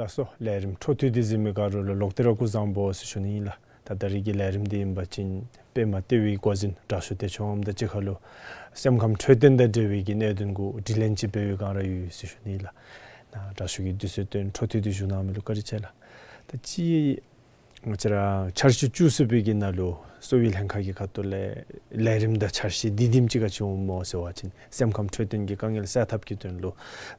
ཨ་སོ་ལས་རིམ་འཕྲོ་མཐུད་དེ་གཟིགས་མི་ག་ར་ལུ་ལོག་སྟེ་ར་སྐུ་གཟུགས་བཟང་པོ་ཟེར་ཞུ་ནི་ཨིན་ལགས། ད་ད་རིས་ཀྱི་ལས་རིམ་འདི་ཨིན་པ་ཅིན་པདྨ་ལྟེ་བའི་འགོ་འཛིན་དྲག་ཤོས་བདེ་མཆོག་དབངམོ་དང་གཅིག་ཁར་ལུ་སེམས་ཁམས་འཕྲོད་བསྟེན་དང་འབྲེལ་བའི་གི་གནད་དོན་གུ་དྲི་ལན་ཅིག་འབད་བའི་སྒང་ར་ཡོད་ཟེར་ཞུ་ནི་ཨིན་ལགས། ད་དྲག་ཤོས་ཀྱིས་དུས་ཚོད་བཏོན་འཕྲོ་མཐུད་དེ་བཞུགས་གནང་མི་ལུ་བཀའ་དྲིན་ཆེ་ལགས། ད་ཅི་ང་བཅས་ར་འཆར་གཞི་བཅུ་གསུམ་པའི་གི་ནང་ལུ་གསོ་བའི་ལྷན་ཁག་གི་ཁ་ཐུག་ལས་ལས་རིམ་དང་འཆར་གཞི་འདི་དེམ་ཅིག་ག་ཅི་འོངམ་སྨོ་ཟེར་བ་ཅིན་སེམས་ཁམས་འཕྲོད་བསྟེན་གྱི་དཀའ་ངལ་སེལ་ཐབས་ཀྱི་དོན་ལུ་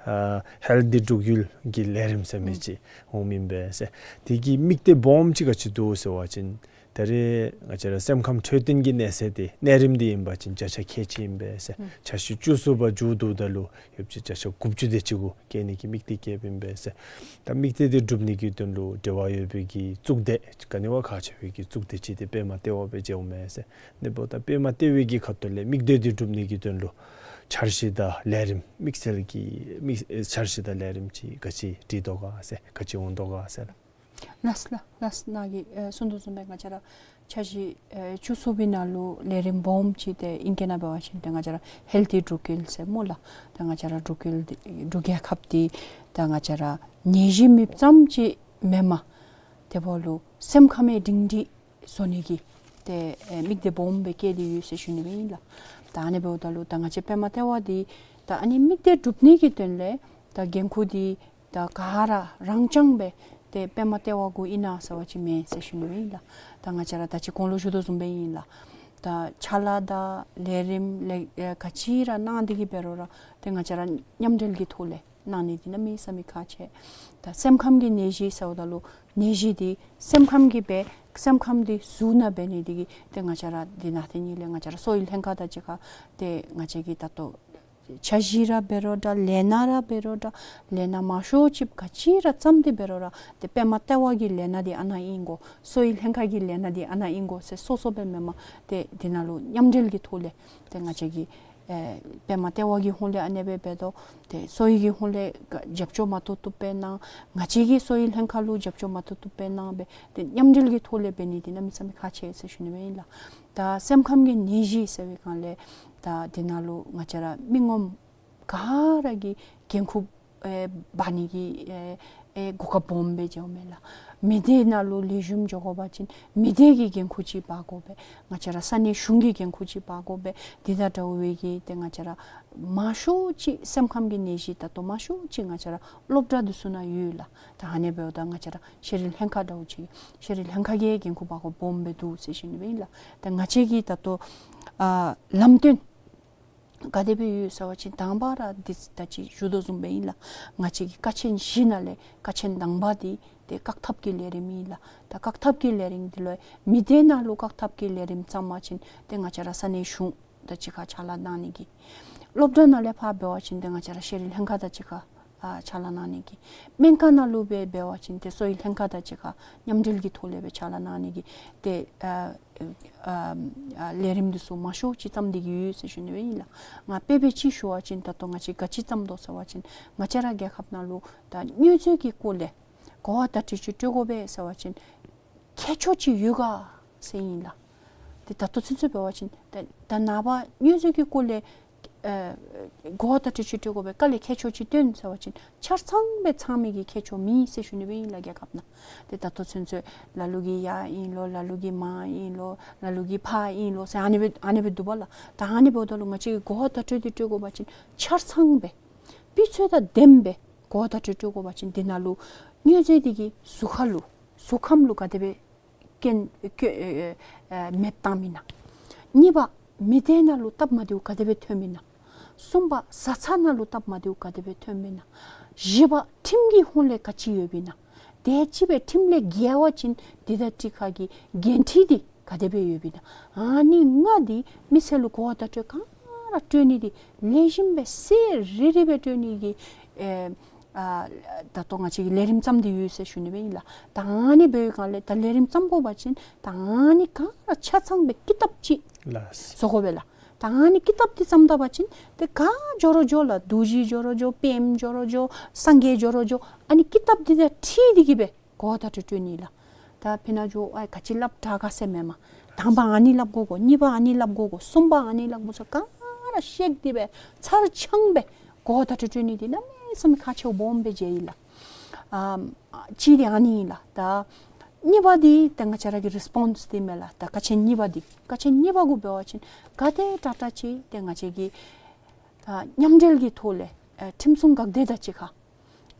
ཨ་ཧེལ་ཐི་འབྲུག་ཡུལ་གྱི་ལས་རིམ་ཟེར་མི་ཅིག་འོངམ་ཨིན་པས་ཟེར། དེ་གི་དམིགས་གཏད་སྦོམ་ཅིག་ག་ཅི་འདུག་ཟེར་བ་ཅིན་ད་རེས་ང་བཅས་ར་སེམས་ཁམས་འཕྲོད་བསྟེན་གྱི་གནས་ཚད་དེ་གནས་རིམ་འདི་ཨིན་པ་ཅིན་བརྒྱ་ཆ་ཁལ་གཅིག་ཨིན་པས་ཟེར། འཆར་གཞི་བཅུ་གསུམ་པ་མཇུག་བསྡུཝ་ད་ལུ་ཡོདཔ་ཅིག་བརྒྱ་ཆ་དགུ་བཅུ་དེ་ཅིག་གུ་བསྐྱལ་ནི་གི་དམིགས་གཏད་བསྐྱེདཔ་ཨིན་པས་ཟེར། ད་དམིགས་གཏད་འདི་འགྲུབ་ནི་གི་དོན་ལུ་འབྲེལ་བ་ཡོད་པའི་གི་གཙུག་སྡེ་ག་ནི་བ་ཁག་ཆེ་བའི་གི་གཙུག་སྡེ་ཅིག་འདི་པདྨ་ལྟེ་བ་སྦེ་མཇལཝ་མས་ཟེར། ཨ་ནི་འབདཝ་ད་པདྨ་ལྟེ་བའི་གི་ཁ་ཐུག་ལས་དམིགས་གཏད་འདི་འགྲུབ་ནི་གི་དོན་ལུ་འཆར་གཞི་དང་ལས་རིམ་དམིགས་བསལ་གྱི་དམིགས་འཆར་གཞི་དང་ལས་རིམ་ཅིག་ག་ཅི་བྲིས་དོ་ག་ཟེར་ག་ཅི་འོང་དོ་ག་ཟེར། ལགས་ལགས་ལགས། ནཱ་གིས་ཨེ་གསུངས་དོ་བཟུམ་སྦེ་ང་བཅས་ར་འཆར་གཞི་ཨེ་བཅུ་གསུམ་པའི་ནང་ལུ་ལས་རིམ་སྦོམ་ཅིག་དེ་ཨིང་སྐད་ནང་འབད་བ་ཅིན་ཏེ་ང་བཅས་ར་ཧེལ་ཐི་འབྲུག་ཡུལ་ཟེར་སྨོ་ལགས། ཏེ་ང་བཅས་ར་འབྲུག་ཡུལ་འདི་འབྲུག་རྒྱལ་ཁབ་འདི་ད་ང་བཅས་ར་ནད་གཞི་མེདཔ་ཙམ་ཅིག་མེན་པར་དེ་འབདཝ་ལུ་སེམས་ཁམས་སྒྲིང་སྒྲི་བཟོ་ནི་གི་ཏེ་ཨེ་དམིགས་གཏད་སྦོམ་སྦེ་བསྐྱེད་དེ་ཡོད་ཟེར་ཞུ་ནི་སྦེ་ཨིན་ལགས། ད་ཨ་ནི་འབདཝ་ད་ལུ་ད་ང་བཅས་པདྨ་ལྟེ་བ་འདི་ད་ཨ་ནི་དམིགས་གཏད་འགྲུབ་ནི་གི་དོན་ལས་ད་འགན་ཁུར་འདི་ད་ག་ར་རང་རྐྱང་སྦེ་ཏེ་པདྨ་ལྟེ་བ་གུ་ཨིན་ན་ཟེར་བ་ཅིན་མེན་ཟེར་ཞུ་ནི་སྦེ་ཨིན་ལགས། ད་ང་བཅས་ར་ད་ཅི་གོང་ལུ་ཞུ་དོ་བཟུམ་སྦེ་ཨིན་ལགས། ད་ཕྱག་ལཱ་དང་ལས་རིམ་ལས་ཨེ་ག་ཅི་ར་གནང་སྟེ་གི་འབད་རུང་ར་ཏེ་ང་བཅས་ར་མཉམ་འབྲེལ་གྱི་ཐོག་ལས་གནང་ནི་འདི་གནམ་མེད་ས་མེད་ཁག་ཆེ། ད་སེམས་ཁམས་ཀྱི་ནད་གཞི་ཟེརཝ་ད་ལུ་ནད་གཞི་འདི་སེམས་ཁམས་ཀྱིས་སྦེ་སེམས་ཁམས་འདི་ཟུར་ནང་འབད་ནི་འདི་གིས་ཏེ་ང་བཅས་ར་འདི་ནང་ཏེ་ནི་ལས་ང་བཅས་ར་གསོ་བའི་ལྷན་ཁག་དང་གཅིག་ཁར་ཏེ་ང་བཅས་ཀྱིས་ད་ལྟོ་འཆར་གཞི་ར་འབད་རུང་འདྲ་ལས་སྣ་ར་འབད་རུང་འདྲ་ལས་སྣ་མང་ཤོས་ཅིག་ག་ཅི་ར་བརྩམས་ཏེ་འབད་རུང་ར་ཏེ་པདྨ་ལྟེ་བ་གི་ལས་སྣ་འདི་ཨ་ནཱ་ཨིན་དགོ་གསོ་བའི་ལྷན་ཁག་གི་ལས་སྣ་འདི་ཨ་ནཱ་ཨིན་དགོ་ཟེར་སོ་སོ་སྦེ་མེན་པར་ཏེ་འདི་ནང་ལུ་མཉམ་འབྲེལ་གྱི་ཐོག་ལས་ཏེ་ང་བཅས་ཀྱིས་ཨེ་པདྨ་ལྟེ་བ་གི་ཧོངས་ལས་ཨ་ནེ་སྦེ་འབད་དོ། ཏེ་གསོ་བའི་གི་ཧོངས་ལས་རྒྱབ་སྐྱོར་མ་ཏོག་ཏོ་སྦེ་གནང་། ང་བཅས་ཀྱི་གསོ་བའི་ལྷན་ཁག་ལུ་རྒྱབ་སྐྱོར་མ་ཏོག་ཏོ་སྦེ་གནང་སྦེ་ཏེ་མཉམ་འབྲེལ་གྱི་ཐོག་ལས་འབད་ནི་འདི་གནམ་མེད་ས་མེད་ཁག་ཆེ་ཟེར་ཞུ་ནི་སྦེ་ཨིན་ལགས། ད་སེམས་ཁམས་ཀྱི་ནད་གཞི་ཟེར་བའི་སྒང་ལས་ད་འདི་ནང་ལུ་ང་བཅས་ར་མི་ངོམ་ག་ར་གིས་འགན་ཁུར་ཨེ་འབག་ནི་གི་ཨེ་ཨེ་གོ་སྐབས་སྦོམ་སྦེ་མཇལཝ་མས་ལགས། མི་སྡེ་ནང་ལུ་ལེགས་ཤོམ་འགྱོ་དགོ་པ་ཅིན་མི་སྡེ་གི་འགན་ཁུར་ཅིག་འབག་དགོ་པས། ང་བཅས་ར་ས་གནས་གཞུང་གི་འགན་ཁུར་ཅིག་འབག་དགོ་པས། འདི་དང་འདྲཝ་སྦེ་གི་ཏེ་ང་བཅས་ར་མང་ཤོས་ཅིག་སེམས་ཁམས་ཀྱི་ནད་གཞི་ད་ལྟོ་མང་ཤོས་ཅིག་ང་བཅས་ར་སློབ་གྲྭ་འདི་ཚུ་ནང་ཡོད་ལགས། ད་ཨ་ནི་འབདཝ་ད་ང་བཅས་ར་ཤེས་རིག་ལྷན་ཁག་འདྲཝ་ཅིག་ཤེས་རིག་ལྷན་ཁག་གི་འགན་ཁུར་འབག་དགོཔ་སྦོམ་སྦེ་འདུག་ཟེར་ཞུ་ནི་སྦེ་ཨིན་ལགས། ད་ང་བཅས་ཀྱི་ད་ལྟོ་ཨ་ལམ་སྟོན་ག་དེ་སྦེ་ཡོད་ཟེར་བ་ཅིན་དང་པ་ར་འདི་ད་ཅི་ཞུ་དོ་བཟུམ་སྦེ་ཨིན་ལགས། ང་བཅས་ཀྱི་ཀ་ཆེན་བཞི་ནང་ལས་ཀ་ཆེན་དང་པ་འདི་ཏེ་བཀག་ཐབས་ཀྱི་ལས་རིམ་ཨིན་ལགས། ད་བཀག་ཐབས་ཀྱི་ལས་རིམ་འདི་ལུ་མི་སྡེ་ནང་ལུ་བཀག་ཐབས་ཀྱི་ལས་རིམ་བརྩམ་པ་ཅིན་ཏེ་ང་བཅས་ར་ས་གནས་གཞུང་དང་གཅིག་ཁར་ཕྱག་ལཱ་གནང་ནི་གི། སློབ་གྲྭ་ནང་ལས་ཕར་འབད་བ་ཅིན་ཏེ་ང་བཅས་ར་ཤེས་རིག་ལྷན་ཁག་དང་གཅིག་ཁར་ཨ་ཕྱག་ལཱ་གནང་ནི་གི། སྨན་ཁང་ནང་ལུ་སྦེ་འབད་བ་ཅིན་ཏེ་གསོ་བའི་ལྷན་ཁག་དང་གཅིག་ཁར་མཉམ་འབྲེལ་གྱི་ཐོག་ལས་སྦེ་ཕྱག་ལཱ་གནང་ནི་གི་ཏེ་ཨ་ཨ་ལས་རིམ་འདི་ཚུ་མང་ཤོས་ཅིག་བརྩམས་ཏེ་གི་ཡོད་ཟེར་ཞུ་ནི་སྦེ་ཨིན་ལགས། ང་དཔེ་འབད་ཅིག་ཞུ་བ་ཅིན་ད་ལྟོ་ང་བཅས་ག་ཅི་བརྩམས་དོ་ཟེར་བ་ཅིན་ང་བཅས་ར་རྒྱལ་ཁབ་ནང་ལུ་ད་དངོས་རྫས་ཀྱི་སྐོར་ལས་གོ་བ་བརྡ་སྤྲོད་ཅིག་སྤྲོད་དགོ་པས་ཟེར་བ་ཅིན་ཁྱད་ཆོས་ཅིག་ཡོད་ག་ཟེར་ཨིན་ལགས། ཏེ་ད་ལྟོ་ཚུན་ཚོད་འབད་བ་ཅིན་ད་ད་ནངས་པ་དངོས་རྫས་ཀྱི་སྐོར་ལས་ཨེ་གོ་བ་བརྡ་སྤྲོད་ཅིག་སྤྲོད་དགོ་པས། ག་ལས་ཁྱད་ཆོས་ཅིག་སྟོན་ཟེར་བ་ཅིན་ཆ་ཚང་སྦེ་ཚང་མི་གི་ཁྱད་ཆོས་མེད་ཟེར་ཞུ་ནི་སྦེ་ཨིན་ལགས་རྒྱལ་ཁབ་ནང་། ཏེ་ད་ལྟོ་ཚུན་ཚོད་ལ་ལུ་གིས་ཡར་ཨིན་ལོ་ལ་ལུ་གིས་མར་ཨིན་ལོ་ལ་ལུ་གིས་ཕར་ཨིན་ལོ་ཟེར་ཨ་ནི་སྦེ་ཨ་ནི་སྦེ་འདུག་པ་ལགས། ད་ཨ་ནི་འབདཝ་ད་ལུ་ང་བཅས་ཀྱིས་གོ་བ་བརྡ་སྤྲོད་འདི་སྤྲོད་དགོ་པ་ཅིན་ཆ་ཚང་སྦེ་སྤུས་ཚད་དང་ལྡནམ་སྦེ་གོ་བ་བརྡ་སྤྲོད་སྤྲོད་དགོ་པ་ཅིན་འདི་ནང་ལུ་དངོས་རྫས་འདི་གིས་གཟུགས་ཁ་ལུ་གཟུགས་ཁམས་ལུ་ག་དེ་སྦེ་སྐྱོན་སྐྱོན་ཨེ་ཨེ་མེདཔ་བཏངམ་ཨིན་ན། གཉིས་པ་མི་སྡེ་ནང་ལུ་སྟབས་མ་བདེཝ་ག་དེ་སྦེ་ཐོནམ་ཨིན་ན། གསུམ་པ་བཟའ་ཚང་ནང་ལུ་སྟབས་མ་བདེཝ་ག་དེ་སྦེ་ཐོནམ་ཨིན་ན། བཞི་པ་ཁྲིམས་ཀྱི་ཧོངས་ལས་ག་ཅི་ཡོདཔ་ཨིན་ན། དེ་ཅིག་སྦེ་ཁྲིམས་ལས་འགལ་བ་ཅིན་འདི་དང་གཅིག་ཁར་གྱི་འགན་འཁྲི་འདི་ག་དེ་སྦེ་ཡོདཔ་ཨིན་ན། ཨ་ནི་ལྔ་འདི་མི་སེར་ལུ་གོ་བ་བརྡ་སྤྲོད་ག་ར་སྤྲོད་ནི་འདི་ལེགས་ཤོམ་སྦེ་གསལ་རི་རི་སྦེ་སྤྲོད་ནི་གི་ཨེ་ཨ་ད་ལྟོ་ང་བཅས་ཀྱིས་ལས་རིམ་བརྩམས་ཏེ་ཡོད་ཟེར་ཞུ་ནི་སྦེ་ཨིན་ལགས། ད་ཨ་ནི་འབད་བའི་སྒང་ལས་ད་ལས་རིམ་བརྩམ་དགོ་པ་ཅིན་ད་ཨ་ནི་ག་ར་ཆ་ཚང་སྦེ་ཀི་དེབ་ཅིག་ལགས། བཟོ་དགོ་པས་ལགས། ད་ཨ་ནི་ཀི་དེབ་འདི་བརྩམ་ད་པ་ཅིན་ཏེ་ག་འགྱོ་རུང་འགྱོ་ལགས། རྡོ་རྗེ་འགྱོ་རུང་འགྱོ་པདྨ་འགྱོ་རུང་འགྱོ་སངས་རྒྱས་འགྱོ་རུང་འགྱོ་ཨ་ནི་ཀི་དེབ་འདི་དང་འཁྲིལ་ཏེ་གི་སྦེ་གོ་བ་བརྡ་སྤྲོད་སྤྲོད་ནི་ལགས། ད་ཕི་ན་འགྱོ་ཨ་ག་ཅི་སླབ་དྲག་ག་ཟེར་མེན་མས། དང་པ་ཨ་ནི་སླབ་དགོ་གོ། གཉིས་པ་ཨ་ནི་སླབ་དགོ་གོ། གསུམ་པ་ཨ་ནི་སླབ་དགོ་ཟེར་ག་ར་བཤད་དེ་སྦེ་ཚར་ཚང་སྦེ་གོ་བ་བརྡ་སྤྲོད་སྤྲོད་ནི་འདི་གནམ་མེད་ས་མེད་ཁག་ཆེཝ་སྦོམ་སྦེ་མཇལ་ཡི་ལགས། ཨམ་གཅིག་འདི་ཨ་ནི་ཨིན་ལགས། ད་གཉིས་པ་འདི་ཏེ་ང་བཅས་ར་གི་རི་སི་པོནསི་འདི་མས་ལགས། ད་ཀ་ཆེན་གཉིས་པ་འདི་ཀ་ཆེན་གཉིས་པ་གུ་འབད་བ་ཅིན་ག་དེ་དྲག་དྲག་ཅིག་ཏེ་ང་བཅས་ཀྱི་ད་མཉམ་འབྲེལ་གྱི་ཐོག་ལས་ཨེ་ཁྲིམས་སྲུང་འགག་སྡེ་དང་གཅིག་ཁར་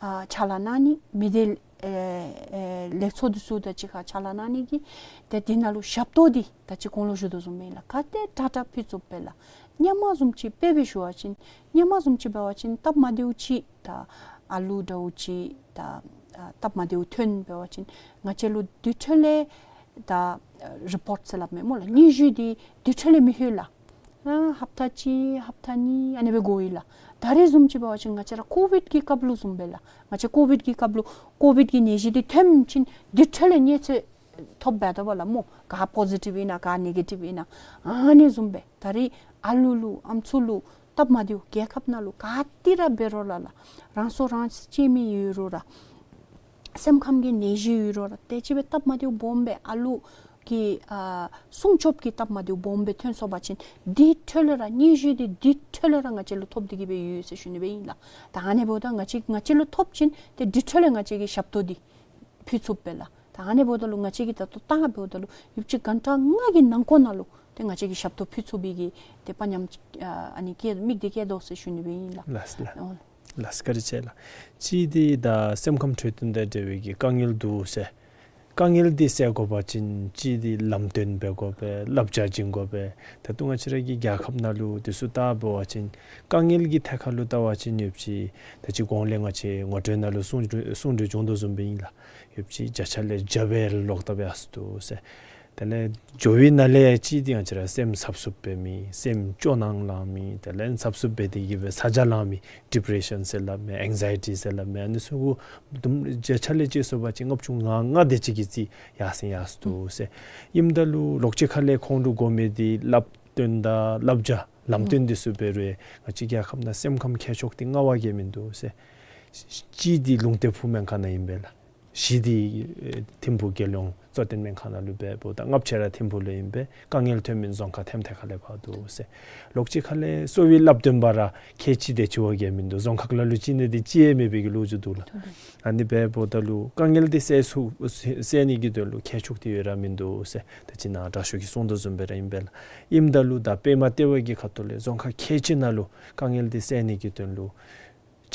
ཨ་ཕྱག་ལཱ་གནང་ནི་མི་སྡེ་ཨེ་ཨེ་ལས་ཚོགས་འདི་ཚུ་དང་གཅིག་ཁར་ཕྱག་ལཱ་གནང་ནི་གི་ཏེ་འདི་ནང་ལུ་ཞབས་ཏོག་འདི་ད་ཅི་གོང་ལུ་ཞུ་དོ་བཟུམ་སྦེ་ཨིན་ལགས། ག་དེ་དྲག་དྲག་ཕུལ་ཚུགས་པས་ལགས། སྔོན་མ་བཟུམ་ཅིག་དཔེ་སྦེ་ཞུ་བ་ཅིན་སྔོན་མ་བཟུམ་ཅིག་འབད་བ་ཅིན་སྟབས་མ་བདེཝ་ཅིག་ད་ཨ་ལུ་འདྲཝ་ཅིག་ད་ཨ་སྟབས་མ་བདེཝ་ཐོན་འབད་བ་ཅིན་ང་བཅས་ལུ་དེ་འཕྲོ་ལས་ད་ཨ་རི་པོཊ་ཟེར་སླབ་མས་སྨོ་ལགས། སྙན་ཞུ་འདི་དེ་འཕྲོ་ལས་མི་ལྷོད་ལགས། ཨ་ཧབ་ཏ་གཅིག་ཧབ་ཏ་གཉིས་ཨ་ནི་སྦེ་འགོར་ཡི་ལགས། ད་རེས་བཟུམ་ཅིག་འབད་བ་ཅིན་ང་བཅས་ར་ཀོ་བིཌ་ཀྱི་སྐབས་ལུ་བཟུམ་སྦེ་ལགས། ང་བཅས་ཀོ་བིཌ་ཀྱི་སྐབས་ལུ་ཀོ་བིཌ་ཀྱི་ནད་གཞི་འདི་ཐོན་ཞིནམ་དེ་འཕྲོ་ལས་གནས་ཚུལ་ཐོབ་འབད་དོ་བ་ལགས་སྨོ། ག་པོ་ཟི་ཊིབ་ཨིན་ན་ག་ནེ་གེ་ཊིབ་ཨིན་ན་ཨ་ནི་བཟུམ་སྦེ། ད་རེས་ཨ་ལུ་ལུ་ཨམ་སྲུ་ལུ་སྟབས་མ་བདེཝ་རྒྱལ་ཁབ་ནང་ལུ་ག་ཏེ་ར་འབད་རུང་ར་ལགས། རང་སྲོག་རང་གཅེས་མི་ཡོད་རུང་ར་སེམས་ཁམས་ཀྱི་ནད་གཞི་ཡོད་རུང་ར་དེ་ཅིག་སྦེ་སྟབས་མ་བདེཝ་སྦོམ་སྦེ་ཨ་ལུ་གི་ཨ་སྲུང་སྐྱོབ་ཀྱི་སྟབས་མ་བདེཝ་སྦོམ་སྦེ་ཐོན་སོང་པ་ཅིན་དེ་འཕྲོ་ལས་ར་སྙན་ཞུ་འདི་དེ་འཕྲོ་ལས་ར་ང་བཅས་ལུ་ཐོབ་སྟེ་གི་སྦེ་ཡོད་ཟེར་ཞུ་ནི་སྦེ་ཨིན་ལགས། ད་ཨ་ནི་འབདཝ་ད་ང་བཅས་ང་བཅས་ལུ་ཐོབ་ཞིནམ་ཏེ་དེ་འཕྲོ་ལས་ང་བཅས་ཀྱིས་ཞབས་ཏོག་འདི་ཕུལ་ཚུགས་པས་ལགས། ད་ཨ་ནི་འབདཝ་ད་ལུ་ང་བཅས་ཀྱིས་ད་ལྟོ་བལྟ་འབདཝ་ད་ལུ་ཡུདཔ་ཅིག་གྷན་ཊ་ལྔ་གི་ནང་འཁོད་ནང་ལུ་ཏེ་ང་བཅས་ཀྱིས་ཞབས་ཏོག་ཕུལ་ཚུགས་པའི་གི་ཏེ་དཔའ་ཉམས་ཨ་ཨ་ནི་བསྐྱེད་དམིགས་འདི་བསྐྱེད་དོ་ཟེར་ཞུ་ནི་སྦེ་ཨིན་ལགས། ལགས་ལགས། ཨོ། ལགས་བཀའ་དྲིན་ཆེ་ལགས། གཅིག་འདི་ད་སེམས་ཁམས་འཕྲོད་བསྟེན་དང་འབྲེལ་བའི་གི་དཀའ་ངལ་འདུག་ཟེར། དཀའ་ངལ་འདི་སེལ་དགོ་པ་ཅིན་གཅིག་འདི་ལམ་སྟོན་འབད་དགོ་པས། བསླབ་བྱ་བྱིན་དགོ་པས། ད་ལྟོ་ང་བཅས་ར་གི་རྒྱལ་ཁབ་ནང་ལུ་དེ་ཚུ་བལྟ་འབད་བ་ཅིན་དཀའ་ངལ་གྱི་ཐད་ཁར་ལུ་བལྟ་བ་ཅིན་ཡུདཔ་ཅིག་ད་ཅི་གོང་ལས་ང་བཅས་ངོ་སྤྲོད་ནང་ལུ་གསུང་གྲོས་གསུང་གྲོས་བྱུང་དོ་བཟུམ་སྦེ་ཨིན་ལགས། ཡུདཔ་ཅིག་བརྒྱ་ཆ་ལས་བརྒྱ་སྦེ་ལོག་ལྟབ་ཡར་སོང་འདུག་ཟེར། དེ་ལས་འགྱོ་བའི་ནང་ལས་གཅིག་འདི་ང་བཅས་ར་སེམས་འཚབ་འཚུབ་འབད་མི་སེམས་སྐྱོ་སྣང་ལང་མི་དེ་ལས་འཚབ་འཚུབ་འབད་དེ་གི་སྦེ་ཚ་གྱང་ལང་མི་ཌི་པི་རེ་ཤཱན་ཟེར་སླབ་མི་ཨེང་ཛའི་ཊི་ཟེར་སླབ་མི་ཨ་ནི་ཚུ་གུ་དུམ་བརྒྱ་ཆ་ལས་བཅད་སོང་པ་ཅིན་ལྔ་བཅུ་ང་ལྔ་དེ་ཅིག་གི་རྩིས་ཡར་སེང་ཡར་སོང་འདུག་ཟེར། ཨིནམ་ད་ལུ་ལོགས་ཅིག་ཁ་ལས་ཁོང་ལུ་དགོ་མི་འདི་བསླབ་སྟོན་དང་བསླབ་བྱ་ལམ་སྟོན་འདི་ཚུ་འབད་རུང་ང་བཅས་རྒྱལ་ཁབ་ནང་སེམས་ཁམས་མཁས་མཆོག་འདི་ལྔ་པ་གིས་མིན་འདུག་ཟེར། གཅིག་འདི་ལུང་བསྟན་ཕུག་སྨན་ཁང་ནང་ཨིན་པས་ལགས། བཞི་འདི་ཨེ་ཐིམ་ཕུག་རྒྱལ་ཡོངས་གཙོ་བསྟེན་སྨན་ཁང་ནང་ལུ་འབདཝ་ད་ལྔ་པ་ཅིག་ར་ཐིམ་ཕུག་ལུ་ཨིན་པས། དཀའ་ངལ་ཐོན་མི་རྫོང་ཁག་ཐེམ་ཐེ་ཁ་ལས་ཕར་འདུག་ཟེར། ལོགས་ཅིག་ཁ་ལས་གསོ་བའི་བསླབ་སྟོན་པ་ར་ཁལ་གཅིག་དེ་ཅིག་བ་གིས་མིན་འདུག། རྫོང་ཁག་ལ་ལུ་གཅིག་ནི་དེ་ཅིག་ཡང་མེད་པའི་གི་ལོ་རྒྱུས་འདུག་ལགས། ཨ་ནི་འབདཝ་ད་ལུ་དཀའ་ངལ་འདི་སེལ་ཚུགས་སེལ་ནི་གི་དོན་ལུ་མཁས་མཆོག་འདི་ཡོད་ར་མིན་འདུག་ཟེར། ད་ཅི་ནཱ་དྲག་ཤོས་ཀྱིས་གསུངས་དོ་བཟུམ་སྦེ་ར་ཨིན་པས་ལགས། ཨིནམ་ད་ལུ་ད་པདྨ་ལྟེ་བ་གི་ཁ་ཐུག་ལས་རྫོང་ཁག་ཁལ་གཅིག་ནང་ལུ་དཀའ་ངལ་འདི་སེལ་ནི་གི་དོན་ལུ་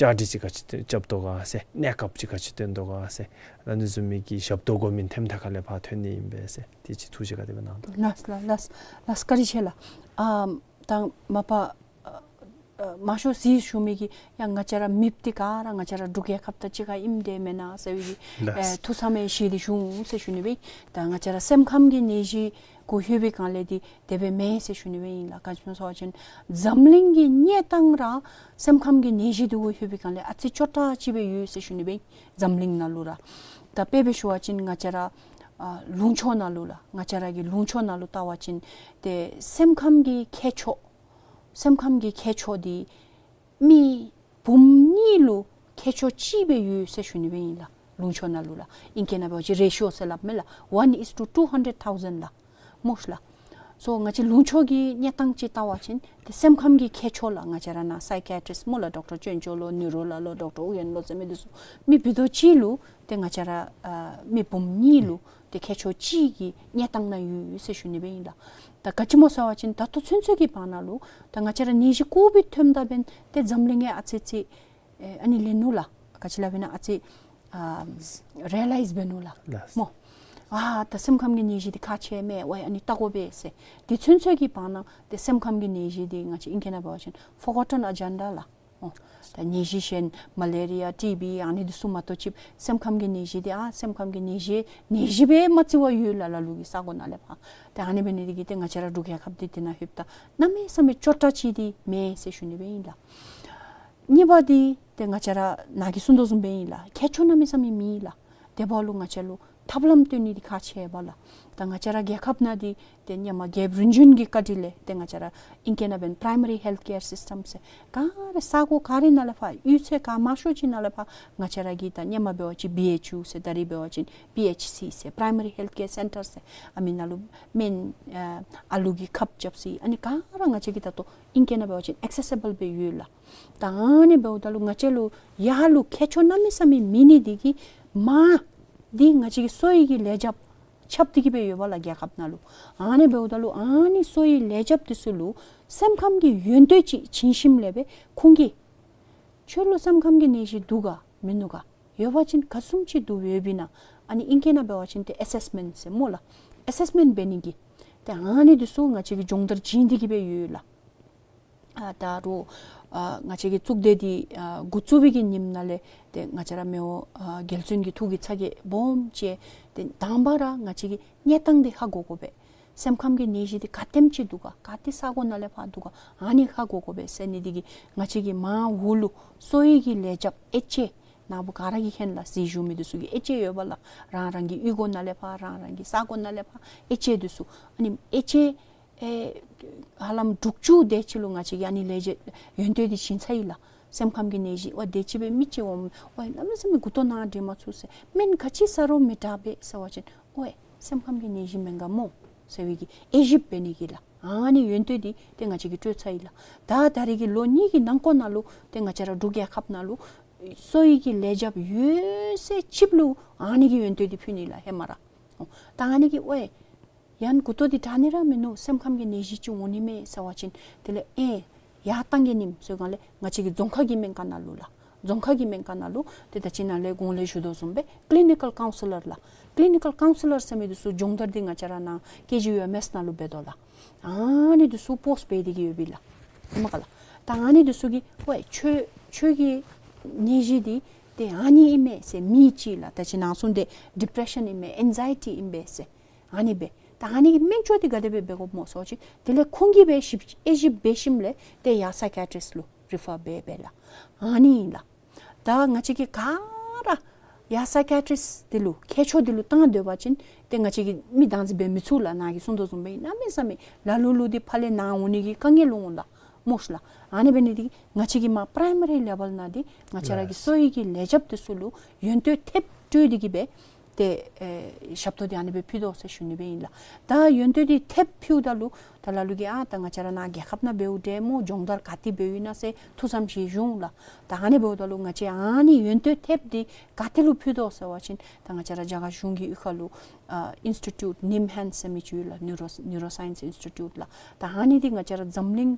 བཅའ་སྒྲིག་ཅིག་ག་ཅི་རྐྱབ་དོ་ག་ཟེར། གནས་སྐབས་ཅིག་ག་ཅི་སྟོན་དོ་ག་ཟེར། ཨ་ནི་བཟུམ་མའི་གི་ཞབས་ཏོག་དགོ་མི་ཐེམ་ཐེ་ཁ་ལས་ཕར་ཐོན་ནི་ཨིན་པས་ཟེར། དེ་ཅིག་ཐུགས་བཞེད་ག་དེ་སྦེ་གནང་དོ། ལགས་ལགས་ལགས་ལགས། བཀའ་དྲིན་ཆེ་ལགས། ཨ་ད་མ་པ་ཨ་མང་ཤོས་ཅིག་ཞུ་མི་གིས་ཡ་ང་བཅས་ར་མེདཔ་འདི་ག་ར་ང་བཅས་ར་འབྲུག་རྒྱལ་ཁབ་དང་གཅིག་ཁར་ཨིནམ་འདི་མེན་ན་ཟེར་བའི་གི་ལགས། ཨེ་ཐུགས་བསམ་ཡང་བཞེས་ཏེ་བཞུགས་ཟེར་ཞུ་ནི་སྦེ། ད་ང་བཅས་ར་སེམས་ཁམས་ཀྱི་ནད་གཞི་གུ་ལྷོད་པའི་སྒང་ལས་འདི་དེ་སྦེ་མེན་ཟེར་ཞུ་ནི་སྦེ་ཨིན་ལགས། ག་ཅི་སྨོ་ཟེར་བ་ཅིན་འཛམ་གླིང་གི་གནས་སྟངས་ར་སེམས་ཁམས་ཀྱི་ནད་གཞི་འདི་གུ་ལྷོད་པའི་སྒང་ལས་ཨ་ཙི་སྐྱོ་དྲགས་ཅིག་སྦེ་ཡོད་ཟེར་ཞུ་ནི་སྦེ་ཨིན། འཛམ་གླིང་ནང་ལུ་ར། ད་དཔེ་སྦེ་ཞུ་བ་ཅིན་ང་བཅས་ར་ཨ་ལུང་ཕྱོགས་ནང་ལུ་ལགས། ང་བཅས་ར་གི་ལུང་ཕྱོགས་ནང་ལུ་བལྟ་བ་ཅིན་ཏེ་སེམས་ཁམས་ཀྱི་མཁས་མཆོག་སེམས་ཁམས་ཀྱི་མཁས་མཆོག་འདི་མི་འབུམ་གཉིས་ལུ་མཁས་མཆོག་གཅིག་སྦེ་ཡོད་ཟེར་ཞུ་ནི་སྦེ་ཨིན་ལགས། ལུང་ཕྱོགས་ནང་ལུ་ལགས། ཨིང་སྐད་ནང་འབད་བ་ཅིན་རེ་ཤི་ཡོ་ཟེར་སླབ་མས་ལགས། One is to two hundred thousand ལགས། སྨོ་ཤ་ལགས། སོ་ང་བཅས་ལུང་ཕྱོགས་ཀྱི་གནས་སྟངས་ཅིག་བལྟ་བ་ཅིན་ཏེ་སེམས་ཁམས་ཀྱི་མཁས་མཆོག་ལགས། ང་བཅས་ར་ནཱ་སའི་ཀི་ཡ་ཊི་རིསཊ་སྨོ་ལགས། ཌོག་ཊར་ཅོན་ཅོ་ལོ་ནིའུ་རོ་ལགས་ལོ་ཌོག་ཊར་ཨུ་ཡན་ལོ་ཟེར་མི་འདི་ཚུ་མི་བརྒྱ་དང་གཅིག་ལུ་ཏེ་ང་བཅས་ར་ཨ་མི་འབུམ་གཉིས་ལུ་ཏེ་མཁས་མཆོག་གཅིག་གི་གནས་སྟངས་ནང་ཡོད་ཟེར་ཞུ་ནི་སྦེ་ཨིན་ལགས། ད་ག་ཅི་སྨོ་ཟེར་བ་ཅིན་ད་ལྟོ་ཚུན་ཚོད་ཀྱི་བར་ན་ལུ་ད་ང་བཅས་ར་ནད་གཞི་ཀོ་བིཌ་ཐོནམ་ད་འབདན་ཏེ་འཛམ་གླིང་ཡང་ཨ་ཙི་ཙི་ཨེ་ཨ་ནི་ལེན་ནུག་ལགས། ག་ཅི་སླབ་ཨིན་ན་ཨ་ཙི་ཨ་རི་ཡེ་ལའིཛ་འབད་ནུག་ལགས། ལགས། སྨོ། ཨ་ད་སེམས་ཁམས་ཀྱི་ནད་གཞི་འདི་ཁག་ཆེ་མས། ཝའི་ཨ་ནི་བལྟ་དགོ་པས་ཟེར། དེ་ཚུན་ཚོད་ཀྱི་བར་ན་ཏེ་སེམས་ཁམས་ཀྱི་ནད་གཞི་འདི་ང་བཅས་ཨིང་སྐད་ནང་འབད་བ་ཅིན་ཕོར་གོ་ཊོན་ཨེ་ཇེན་ཌ་ལགས། ཨོ། ད་ནད་གཞི་གཞན་མ་ལེ་རི་ཡ་ཊི་བི་ཨ་ནི་འདི་ཚུ་མ་གཏོགས་ཅིག་སེམས་ཁམས་ཀྱི་ནད་གཞི་འདི་ཨ་སེམས་ཁམས་ཀྱི་ནད་གཞི་ནད་གཞི་སྦེ་མ་བརྩི་བར་ཡོད་ལ་ལ་ལུ་གི་ས་གོ་ནང་ལས་ཕར། ཏེ་ཨ་ནི་འབད་ནི་འདི་གིས་ཏེ་ང་བཅས་ར་འབྲུག་རྒྱལ་ཁབ་འདི་འདི་ནང་ལྷོདཔ་ད་གནམ་མེད་ས་མེད་སྐྱོ་དྲགས་ཅིག་འདི་མེན་ཟེར་ཞུ་ནི་སྦེ་ཨིན་ལགས། གཉིས་པ་འདི་ཏེ་ང་བཅས་ར་ནཱ་གིས་གསུངས་དོ་བཟུམ་སྦེ་ཨིན་ལགས། མཁས་མཆོག་གནམ་མེད་ས་མེད་མེད་ལགས། དེ་འབདཝ་ལུ་ང་བཅས་ལུ་ཐབས་ལམ་སྟོན་ནི་འདི་ཁག་ཆེ་བས་ལགས། ད་ ད་ང་བཅས་ར་རྒྱལ་ཁབ་ནང་འདི་ཏེ་ཧེ་མ་རྒྱལཔོ་རིམ་བྱོན་གྱི་བཀའ་དྲིན་ལས་ཏེ་ང་བཅས་ར་ཨིང་སྐད་ནང་འབདན་Primary Health Care System ཟེར་ག་ར་ས་གོ་ག་ར་ནང་ལས་ཕར་གཡུས་ཚན་ག་མང་ཤོས་ཅིག་ནང་ལས་ཕར་ང་བཅས་ར་གི་ད་ཧེ་མ་འབད་བ་ཅིན་བི་ཨེཆ་ཡུ་ཟེར་ད་རིས་འབད་བ་ཅིན་པི་ཨེཆ་སི་ཟེར་Primary Health Care Center ཟེར་ཨ་མི་ནང་ལུ་སྨན་ཨ་ཨ་ལུ་གི་ཁབ་རྐྱབ་ས་ཨ་ནི་ག་ར་ང་བཅས་ཀྱིས་ད་ལྟོ་ཨིང་སྐད་ནང་འབད་བ་ཅིན་accessible སྦེ་ཡོད་ལགས། ད་ཨ་ནི་འབདཝ་ད་ལུ་ང་བཅས་ལུ་ཡར་ལུ་མཁས་མཆོག་གནམ་མེད་ས་མེད་མེད་ནི་འདི་གིས་མར་འདི་ང་བཅས་ཀྱི་གསོ་བའི་གི་ལས་བྱེདཔ་རྐྱབ་སྟེ་གི་སྦེ་ཡོད་པ་ལགས་རྒྱལ་ཁབ་ནང་ལུ། ཨ་ནི་འབདཝ་ད་ལུ་ཨ་ནི་གསོ་བའི་ལས་བྱེདཔ་འདི་ཚུ་ལུ་སེམས་ཁམས་ཀྱི་ཡོན་ཏན་ཅིག་བྱིན་ཞིནམ་ལས་སྦེ་ཁོང་གིས་ཁྱོད་ལུ་སེམས་ཁམས་ཀྱི་ནད་གཞི་འདུག་ག་མིན་ནུག་ག། ཡོད་པ་ཅིན་ག་བཟུམ་ཅིག་འདུག་ཡོདཔ་ཨིན་ན། ཨ་ནི་ཨིང་སྐད་ནང་འབད་བ་ཅིན་ཏེ་ཨེ་སེསི་མེནཊ་ཟེར་སྨོ་ལགས། ཨེ་སེསི་མེནཊ་འབད་ནི་གི་ཏེ་ཨ་ནི་འདི་ཚུ་ང་བཅས་ཀྱིས་སྦྱོང་བརྡར་བྱིན་ཏེ་གི་སྦེ་ཡོད་ལགས། ཨ་ད་རུང་ཨ་ང་བཅས་ཀྱི་གཙུག་སྡེ་འདི་ཨ་འགོ་བཙུགས་པའི་གི་ཉིནམ་ནང་ལས་ཏེ་ང་བཅས་ར་མི་དབང་ཨ་རྒྱལ་བཙུན་གྱི་ཐུགས་ཀྱི་ཚ་གྱང་སྦོམ་བཅད་དེ་དང་པ་ར་ང་བཅས་ཀྱི་གནས་སྟངས་འདི་ཧ་གོ་དགོ་པས། སེམས་ཁམས་ཀྱི་ནད་གཞི་འདི་ག་དེམ་ཅིག་འདུག་ག། ག་ཏེ་ས་གོ་ནང་ལས་ཕར་འདུག་ག། ཨ་ནི་ཧ་གོ་དགོ་པས་ཟེར་ནི་འདི་གིས་ང་བཅས་ཀྱིས་མར་འོག་ལུ་གསོ་བའི་གི་ལས་བྱེདཔ་ཨེ་ཅེ་ནཱ་བུ་ག་ར་གིས་མཁྱེན་ལགས། གཟིགས་བཞུགས་མི་འདི་ཚུ་གི་ཨེ་ཅེ་ཡོད་པ་ལགས། རང་རང་གི་གཡུས་སྒོ་ནང་ལས་ཕར་རང་རང་གི་ས་གོ་ནང་ལས་ཕར་ཨེ་ཅེ་འདི་ཚུ། ཨ་ནི་ཨེ་ཅེ་ཨེ་ཧ་ལམ་དྲུག་ཅུ་དེ་ཅིག་ལུ་ང་བཅས་ཀྱིས་ཨ་ནི་ལས་བྱེད་ཡོན་ཏན་འདི་བྱིན་ཚར་ཡི་ལགས། སེམས་ཁམས་ཀྱི་ནད་གཞི་ཝའེ་དེ་ཅིག་སྦེ་མི་ཅིག་འོང་ཝའེ་གནམ་མེད་ས་མེད་མགུ་ཏོ་ནཱ་འདྲེན་མ་ཚུགས་ཟེར་སྨན་ག་ཅི་ཟ་རུང་མི་དྲག་པས་ཟེར་བ་ཅིན་ཝའེ་སེམས་ཁམས་ཀྱི་ནད་གཞི་མེན་ག་སྨོ་ཟེར་བའི་གི་དབྱེ་ཞིབ་འབད་ནི་གི་ལགས། ཨ་ནི་ཡོན་ཏན་འདི་ཏེ་ང་བཅས་ཀྱིས་སྤྲོད་ཚར་ཡི་ལགས། ད་ད་རིས་ཀྱི་ལོ་གཉིས་ཀྱི་ནང་འཁོད་ནང་ལུ་ཏེ་ང་བཅས་ར་འབྲུག་རྒྱལ་ཁབ་ནང་ལུ་གསོ་བའི་གི་ལས་བྱེདཔ་ཡོད་ཚད་ཅིག་ལུ་ཨ་ནི་གི་ཡོན་ཏན་འདི་ཕུལ་ནི་ལགས་ཧེ་མ་ར། ཨོ་ད་ཨ་ནི་གིས་ཝའེ་ཡང་མགུ་ཏོ་འདི་དྲག་ནི་ར་མིན་ནུག། སེམས་ཁམས་ཀྱི་ནད་གཞི་ཅིག་འོང་ནི་མས་ཟེར་བ་ཅིན་དེ་ལས་ཨེ་ཡར་བཏང་གེ་ནིམ་ཟེར་སྒང་ལས་ང་བཅས་ཀྱི་རྫོང་ཁ་གི་སྨན་ཁང་ནང་ལུ་ལགས། རྫོང་ཁ་གི་སྨན་ཁང་ནང་ལུ་ཏེ་ད་ཅི་ནཱ་ལས་གོང་ལས་ཞུ་དོ་བཟུམ་སྦེ་ཀི་ལི་ནི་ཀཱལ་ཀའུན་སི་ལར་ལགས། ཀི་ལི་ནི་ཀཱལ་ཀའུན་སི་ལར་ཟེར་མི་འདི་ཚུ་སྦྱོང་བརྡར་འདི་ང་བཅས་ར་ནཱ་ཀེ་ཇི་ཡུ་ཨེམ་ཨེསི་ནང་ལུ་འབད་དོ་ལགས། ཨ་ནི་འདི་ཚུ་པོསཊ་འབད་དེ་གི་ཡོད་པས་ལགས། ཧེ་མ་ག་ལགས། ད་ཨ་ནི་འདི་ཚུ་གིས་ཝའེ་ཁྱོད་ཁྱོད་ཀྱི་ནད་གཞི་འདི་ཏེ་ཨ་ནི་ཨིན་མས་ཟེར་མི་ཅིག་ལགས། ད་ཅི་ནཱ་གསུངས་ཏེ་ཌི་པི་རེ་ཤཱན་ཨིན་པས་ཨེང་ཛའི་ཊི་ཨིན་པས་ཟེར། ཨ་ནི་སྦེ། ད་ཨ་ནི་གི་སྨན་བཅོས་འདི་ག་དེ་སྦེ་འབད་དགོཔ་སྨོ་ཟེར་བ་ཅིན་དེ་ལས་ཁོང་གིས་སྦེ་ཞིབ་དབྱེ་ཞིབ་འབད་ཞིནམ་ལས་ཏེ་ཡར་སའི་ཀི་ཡ་ཊི་རིསཊ་ལུ་རི་ཕར་འབད་འབད་ལགས། ཨ་ནི་ཨིན་ལགས། ད་ང་བཅས་ཀྱིས་ག་ར་ཡར་སའི་ཀི་ཡ་ཊི་རིསཊ་འདི་ལུ་མཁས་མཆོག་འདི་ལུ་བཏང་སྡོད་པ་ཅིན་ཏེ་ང་བཅས་ཀྱིས་མི་བདག་འཛིན་འབད་མི་ཚུགས་ལགས། ནཱ་གིས་གསུངས་དོ་བཟུམ་སྦེ་གནམ་མེད་ས་མེད་ལ་ལུ་ལུ་འདི་ཕར་ལས་ནཱ་འོང་ནི་གི་དཀའ་ངལ་འོང་ལགས། སྨོ་ཤ་ལགས། ཨ་ནི་འབད་ནི་འདི་ང་བཅས་ཀྱིས་མར་པི་རའི་མ་རི་ལེ་བཱལ་ནང་འདི་ང་བཅས་ར་གི་ལགས། གསོ་བའི་གི་ལས་བྱེདཔ་འདི་ཚུ་ལུ་ཡོན་ཏན་ཐེབས་སྤྲོད་དེ་གི་སྦེ་ཏེ་ཨེ་ཞབས་ཏོག་འདི་ཨ་ནི་སྦེ་ཕུལ་དོ་ཟེར་ཞུ་ནི་སྦེ་ཨིན་ལགས། ད་ཡོན་ཏན་འདི་ཐེབས་ཕུལཝ་ད་ལུ་ད་ལ་ལུ་གིས་ཨ་ད་ང་བཅས་ར་ནཱ་རྒྱལ་ཁབ་ནང་འབདཝ་འདྲས་སྨོ། སྦྱོང་བརྡར་ག་ཏེ་འབདཝ་ཨིན་ན་ཟེར་ཐུགས་བསམ་བཞེས་བཞུགས་ལགས། ད་ཨ་ནི་འབདཝ་ད་ལུ་ང་བཅས་ཨ་ནི་ཡོན་ཏན་ཐེབས་འདི་ག་ཏེ་ལུ་ཕུལ་དོ་ཟེར་བ་ཅིན་ད་ང་བཅས་ར་རྒྱ་གར་གཞུང་གི་གཡུས་ཁ་ལུ་ཨ་ཨིནསི་ཊི་ཊིའུཊ་ནིམ་ཧེནཌསི་ཟེར་མི་ཅིག་ཡོད་ལགས། ནིའུ་རོ་ནིའུ་རོ་སའིནསི་ཨིནསི་ཊི་ཊིའུཊ་ལགས། ད་ཨ་ནི་འདི་ང་བཅས་ར་འཛམ་གླིང་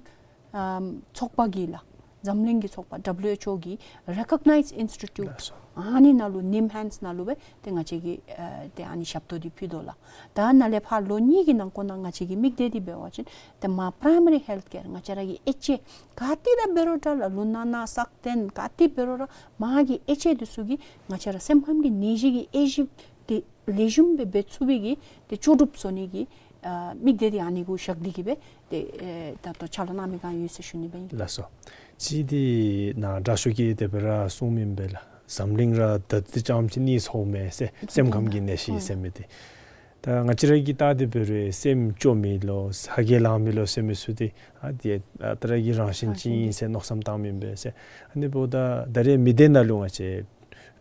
ཨམ་ཚོགས་པ་གིས་ལགས། འཛམ་གླིང་གི་ཚོགས་པ་ཌབ་ལུ་ཨེཆ་ཨོ་གིས་རེ་ཀོག་ནའིཛ་ཨིནསི་ཊི་ཊིའུཊ་ལགས་སོ། ཨ་ནི་ནང་ལུ་ནིམ་ཧེནཌསི་ནང་ལུ་སྦེ་ཏེ་ང་བཅས་ཀྱིས་ཨ་ཏེ་ཨ་ནི་ཞབས་ཏོག་འདི་ཕུལ་དོ་ལགས། ད་ནཱ་ལས་ཕར་ལོ་གཉིས་ཀྱི་ནང་འཁོད་ནང་ང་བཅས་ཀྱི་དམིགས་གཏད་འདི་འབད་བ་ཅིན་ཏེ་མར་པི་རའི་མ་རི་ཧེལཐ་ཀེར་ང་བཅས་ར་གི་ཨེ་ཅེ་ག་ཏེ་ར་འབད་རུང་འདྲ་ལགས། ལུ་ན་ན་སག་སྟེང་ག་ཏེ་འབད་རུང་ར་མར་གྱི་ཨེ་ཅེ་འདི་ཚུ་གིས་ང་བཅས་ར་སེམས་ཁམས་ཀྱི་ནད་གཞི་གི་དབྱེ་ཞིབ་འདི་ལེགས་ཤོམ་སྦེ་འབད་ཚུགས་པའི་གི་ཏེ་ལྕོགས་གྲུབ་བཟོ་ནི་གི་ཨ་དམིགས་གཏད་འདི་ཨ་ནི་གུ་བཞག་སྟེ་གི་སྦེ་ཏེ་ཨེ་ད་ལྟོ་ཕྱག་ལཱ་གནང་མི་གང་ཡོད་ཟེར་ཞུ་ནི་སྦེ་ཨིན། ལགས་སོ། གཅིག་འདི་ནཱ་དྲག་ཤོས་ཀྱིས་དེ་སྦེ་ར་གསུངས་མི་ཨིན་པས་ལགས། འཛམ་གླིང་ར་ད་འདི་ཙམ་ཅིག་གནས་སོང་མས་ཟེར། སེམས་ཁམས་ཀྱི་ནད་གཞི་ཟེར་མི་འདི། ད་ང་བཅས་ར་གིས་བལྟ་སྟེ་འབད་རུང་སེམས་སྐྱོ་མི་ལོ་ཚ་གྱང་ལང་མི་ལོ་ཟེར་མི་ཚུ་འདི་ཨ་ཏེ་ཨ་ད་རེས་ཀྱི་རང་བཞིན་ཅིག་ཨིན་ཟེར་མནོ་བསམ་བཏང་མི་ཨིན་པས་ཟེར། ཨ་ནི་འབདཝ་ད་ད་རེས་མི་སྡེ་ནང་ལུ་ང་བཅས་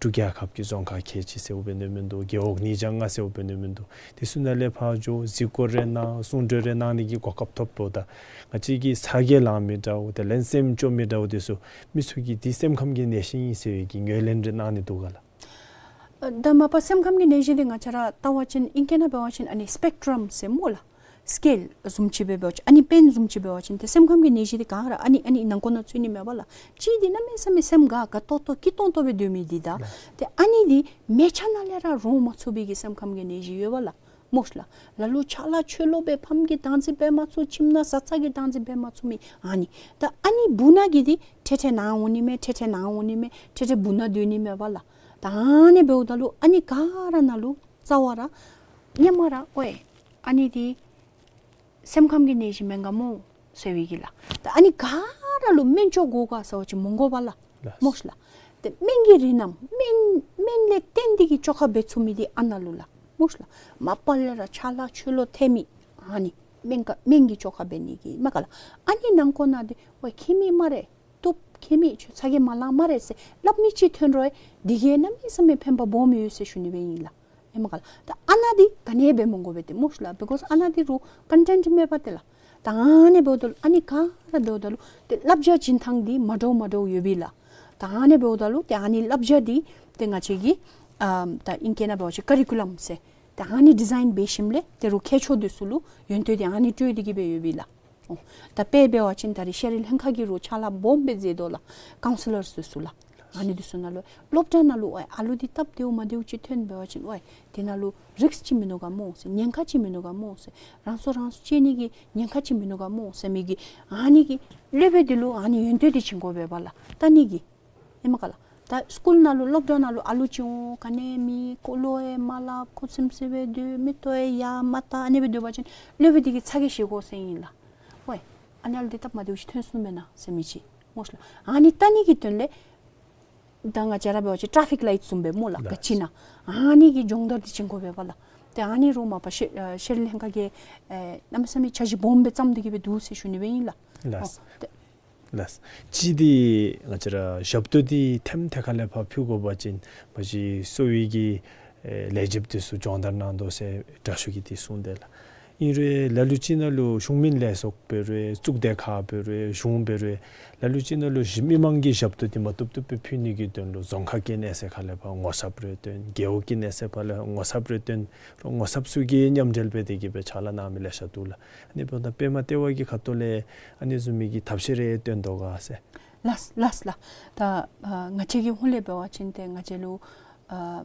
འབྲུག་རྒྱལ་ཁབ་ཀྱི་རྫོང་ཁག་ཁལ་གཅིག་ཟེརཝ་འབད་ནི་མིན་འདུག། རྒེད་འོག་ཉིས་བརྒྱ་ལྔ་ཟེརཝ་འབད་ནི་མིན་འདུག། དེ་ཚུ་ནང་ལས་ཕར་འགྱོ་གཟིགས་སྐོར་རེ་གནང་གསུང་གྲོས་རེ་གནང་ནི་གི་གོ་སྐབས་ཐོབ་འབདཝ་ད་ང་བཅས་ཀྱི་ཚ་གྱང་ལང་མི་འདྲཝ་དེ་ལས་སེམས་སྐྱོ་མི་འདྲཝ་དེ་ཚུ་མི་ཚུ་གིས་འདི་སེམས་ཁམས་ཀྱི་ནད་གཞི་ཨིན་ཟེར་བའི་གི་ངོས་ལེན་རེ་གནང་ནི་འདུག་ག་ལགས། ཨ་ད་མ་པ་སེམས་ཁམས་ཀྱི་ནད་གཞི་འདི་ང་བཅས་ར་བལྟ་བ་ཅིན་ཨིང་སྐད་ནང་འབད་བ་ཅིན་ཨ་ནི་སི་པེག་ཊྲམ་ཟེར་སྨོ་ལགས། སི་ཀེལ་བཟུམ་ཅིག་སྦེ་འབད་བ་ཅིན་ཨ་ནི་པེན་བཟུམ་ཅིག་འབད་བ་ཅིན་ཏེ་སེམས་ཁམས་ཀྱི་ནད་གཞི་འདི་ག་ར་ཨ་ནི་ཨ་ནི་ནང་འཁོད་ནང་ཚུད་ནི་མས་པ་ལགས། གཅིག་འདི་གནམ་མེད་ས་མེད་སེམས་དགའ་དགའ་ཏོག་ཏོ་སྐྱིད་ཏོང་ཏོ་སྦེ་སྡོད་མི་འདི་དང་ཏེ་ཨ་ནི་འདི་མལ་ཆ་ནང་ལས་ར་རོ་མ་ཚུགས་པའི་གི་སེམས་ཁམས་ཀྱི་ནད་གཞི་ཡོད་པ་ལགས། སྨོ་ཤ་ལགས། ལ་ལུ་ཕྱག་ལཱ་ཆོས་ལུ་སྦེ་ཕམ་གྱིས་བདག་འཛིན་འབད་མ་ཚུགས། ཁྱིམ་ནང་བཟའ་ཚང་གིས་བདག་འཛིན་འབད་མ་ཚུགས་མི་ཨ་ནི། ད་ཨ་ནི་སྦུག་ན་གི་འདི་འཕྲལ་འཕྲལ་ནཱ་འོང་ནི་མས། འཕྲལ་འཕྲལ་ནཱ་འོང་ནི་མས། འཕྲལ་འཕྲལ་སྦུག་ན་སྡོད་ནི་མས་པ་ལགས། ད་ཨ་ནི་འབདཝ་ད་ལུ་ཨ་ནི་ག་ར་ནང་ལུ་རྩ་བ་ར་ཧེ་མ་ར་ཝའེ་ཨ་ནི་འདི་སེམས་ཁམས་ཀྱི་ནད་གཞི་མེན་ག་སྨོ་ཟེར་བའི་གི་ལགས། ད་ཨ་ནི་ག་ར་ལུ་སྨན་བཅོས་དགོ་ག་ཟེར་བ་ཅིན་མི་དགོ་པ་ལགས། ལགས། སྨོ་ཤ་ལགས། ཏེ་སྨན་གྱི་རིགས་རྣམས་སྨན་སྨན་ལས་བརྟེན་ཏེ་གི་བཅོས་ཁ་འབད་ཚུགས་མི་འདི་ཨ་ནཱ་ལུ་ལགས། སྨོ་ཤ་ལགས། མ་པ་ལས་ར་ཆ་ལ་ཆོས་ལོ་ཐེ་མི་ཨ་ནི་སྨན་ཁ་སྨན་གྱི་ཆོ་ག་འབད་ནི་གི་མ་ག་ལགས། ཨ་ནི་ནང་ཁོ་ན་དེ་ཝའི་ཁྱད་མེད་སྨ་རེ། བཏུབ་ཁྱད་མེད་ཆོས་ཚ་གྱང་མ་ལང་སྨ་རེ་ཟེར་སླབ་མི་ཅིག་ཐོན་རུང་དེ་གིས་གནམ་མེད་ས་མེད་ཕན་པ་སྦོམ་ཡོད་ཟེར་ཞུ་ནི་སྦེ་ཨིན་ལགས། ཨེ་མ་ག་ལགས། ད་ཨ་ནཱ་འདི་ག་ནི་འབད་མི་དགོ་པས་ཏེ་སྨོ་ཤ་ལགས། because ཨ་ནཱ་འདི་རུང་ཀོན་ཊེནཊ་མེད་པས་ཏེ་ལགས། ད་ཨ་ནི་འབདཝ་ད་ལུ་ཨ་ནི་ག་ར་འབདཝ་ད་ལུ་ཏེ་བསླབ་བྱ་བྱིན་ཐངས་འདི་མ་འདྲཝ་མ་འདྲཝ་ཡོད་པས་ལགས། ད་ཨ་ནི་འབདཝ་ད་ལུ་ཏེ་ཨ་ནི་བསླབ་བྱ་འདི་ཏེ་ང་བཅས་ཀྱི་ཨ་ད་ཨིང་སྐད་ནང་འབད་བ་ཅིན་ཀ་རི་ཀུ་ལམ་ཟེར་ད་ཨ་ནི་ཌི་ཛའིན་འབད་ཞིནམ་ལས་ཏེ་རུང་མཁས་མཆོག་འདི་ཚུ་ལུ་ཡོན་ཏན་འདི་ཨ་ནི་སྤྲོད་དེ་གི་སྦེ་ཡོད་པས་ལགས། ཨོ། ད་དཔེ་འབད་བ་ཅིན་ད་རིས་ཤེས་རིག་ལྷན་ཁག་གིས་རུང་ཕྱག་ལཱ་སྦོམ་སྦེ་མཛད་དོ་ལགས། ཀའུན་སི་ལར་འདི་ཚུ་ལགས། ཨ་ནི་འདི་ཚུ་ནང་ལུ་སློབ་གྲྭ་ནང་ལུ་ཨོའི་ཨ་ལུ་འདི་སྟབས་བདེཝ་མ་བདེཝ་ཅིག་ཐོན་འབད་བ་ཅིན་ཨོའི་དེ་ནང་ལུ་རིསཀ་ཅིག་མིན་ནུག་ག་སྨོ་ཟེར། ཉེན་ཁ་ཅིག་མིན་ནུག་ག་སྨོ་ཟེར། རང་སྲོག་རང་སྲོག་བཅད་ནི་གི་ཉེན་ཁ་ཅིག་མིན་ནུག་ག་སྨོ་ཟེར་མི་གི་ཨ་ནི་གི་སློབ་དཔོན་འདི་ལུ་ཨ་ནི་ཡོན་ཏན་འདི་བྱིན་དགོ་པས་པ་ལགས། ད་ཨ་ནི་གི་ཨེ་མ་ག་ལགས། ད་སི་ཀུལ་ནང་ལུ་སློབ་གྲྭ་ནང་ལུ་ཨ་ལུ་ཅིག་འོང་ག་ནི་མེད། ཁོ་ལོ་ཡང་མ་སླབ། ཁོ་ཚིམ་ཚིམ་སྦེ་སྡོད། མིག་ཏོ་ཡང་ཡར་མ་བལྟ། ཨ་ནི་སྦེ་སྡོད་པ་ཅིན་སློབ་དཔོན་འདི་གིས་ཚ་གྱང་བཞེས་དགོ་ཟེར་ཨིན་ལགས། ཝའི་ཨ་ནི་ཨ་ལུ་འདི་སྟབས་མ་བདེཝ་ཅིག་ཐོན་སོང་མེན་ན་ཟེར་མི་ཅིག་སྨོ་ཤ་ལགས། ཨ་ནི་བལྟ་ནི་གི་དོན་ལས་ད་ང་བཅས་ར་འབད་བ་ཅིན་ཊ་ར་ཕིག་ལའིཊ་བཟུམ་སྦེ་སྨོ་ལགས། ལགས། ག་ཅི་ཨིན་ན་ཨ་ནི་གི་སྦྱོང་བརྡར་འདི་བྱིན་དགོ་པས་པ་ལགས། ཏེ་ཨ་ནི་རུང་མ་པ་ཤེས་ཨ་ཤེས་རིག་ལྷན་ཁག་གིས་ཨེ་གནམ་མེད་ས་མེད་འཆར་གཞི་སྦོམ་སྦེ་བརྩམས་ཏེ་གི་སྦེ་འདུག་ཟེར་ཞུ་ནི་སྦེ་ཨིན་ལགས། ལགས། ཨོ། ཏེ་ལགས། གཅིག་འདི་ང་བཅས་ར་ཞབས་ཏོག་འདི་ཐེམ་ཐེ་ཁ་ལས་ཕར་ཕུལ་དགོ་པ་ཅིན་མ་གཞི་གསོ་བའི་གི་ཨེ་ལས་བྱེདཔ་འདི་ཚུ་སྦྱོང་བརྡར་གནང་དོ་ཟེར་དྲག་ཤོས་ཀྱིས་འདི་གསུངས་ཏེ་ལགས། ཨིན་རུང་ལ་ལུ་ཅིག་ནང་ལུ་གཞུང་མིན་ལས་ཚོགས་འབད་རུང་གཙུག་སྡེ་ཁག་འབད་རུང་གཞུང་འབད་རུང་ལ་ལུ་ཅིག་ནང་ལུ་གཞི་མི་མང་གི་ཞབས་ཏོག་འདི་མ་བཏུབ་བཏུབ་སྦེ་ཕུལ་ནི་གི་དོན་ལུ་རྫོང་ཁག་གི་གནས་ཚད་ཁ་ལས་ཕར་ངོ་ཚབ་རེ་བཏོན། རྒེད་འོག་གི་གནས་ཚད་ཕར་ལས་ངོ་ཚབ་རེ་བཏོན། ངོ་ཚབ་ཚུ་གིས་མཉམ་འབྲེལ་འབད་དེ་གི་སྦེ་ཕྱག་ལཱ་གནང་མི་ལེ་ཤ་འདུག་ལགས། ཨ་ནི་འབདཝ་ད་པདྨ་ལྟེ་བ་གི་ཁ་ཐུག་ལས་ཨ་ནི་བཟུམ་མའི་གི་ཐབས་ཤེས་རེ་བཏོན་དོ་ག་ཟེར། ལགས་ལགས་ལགས། ད་ཨ་ང་བཅས་ཀྱི་ཧོངས་ལས་འབད་བ་ཅིན་ཏེ་ང་བཅས་ལུ་ཨ་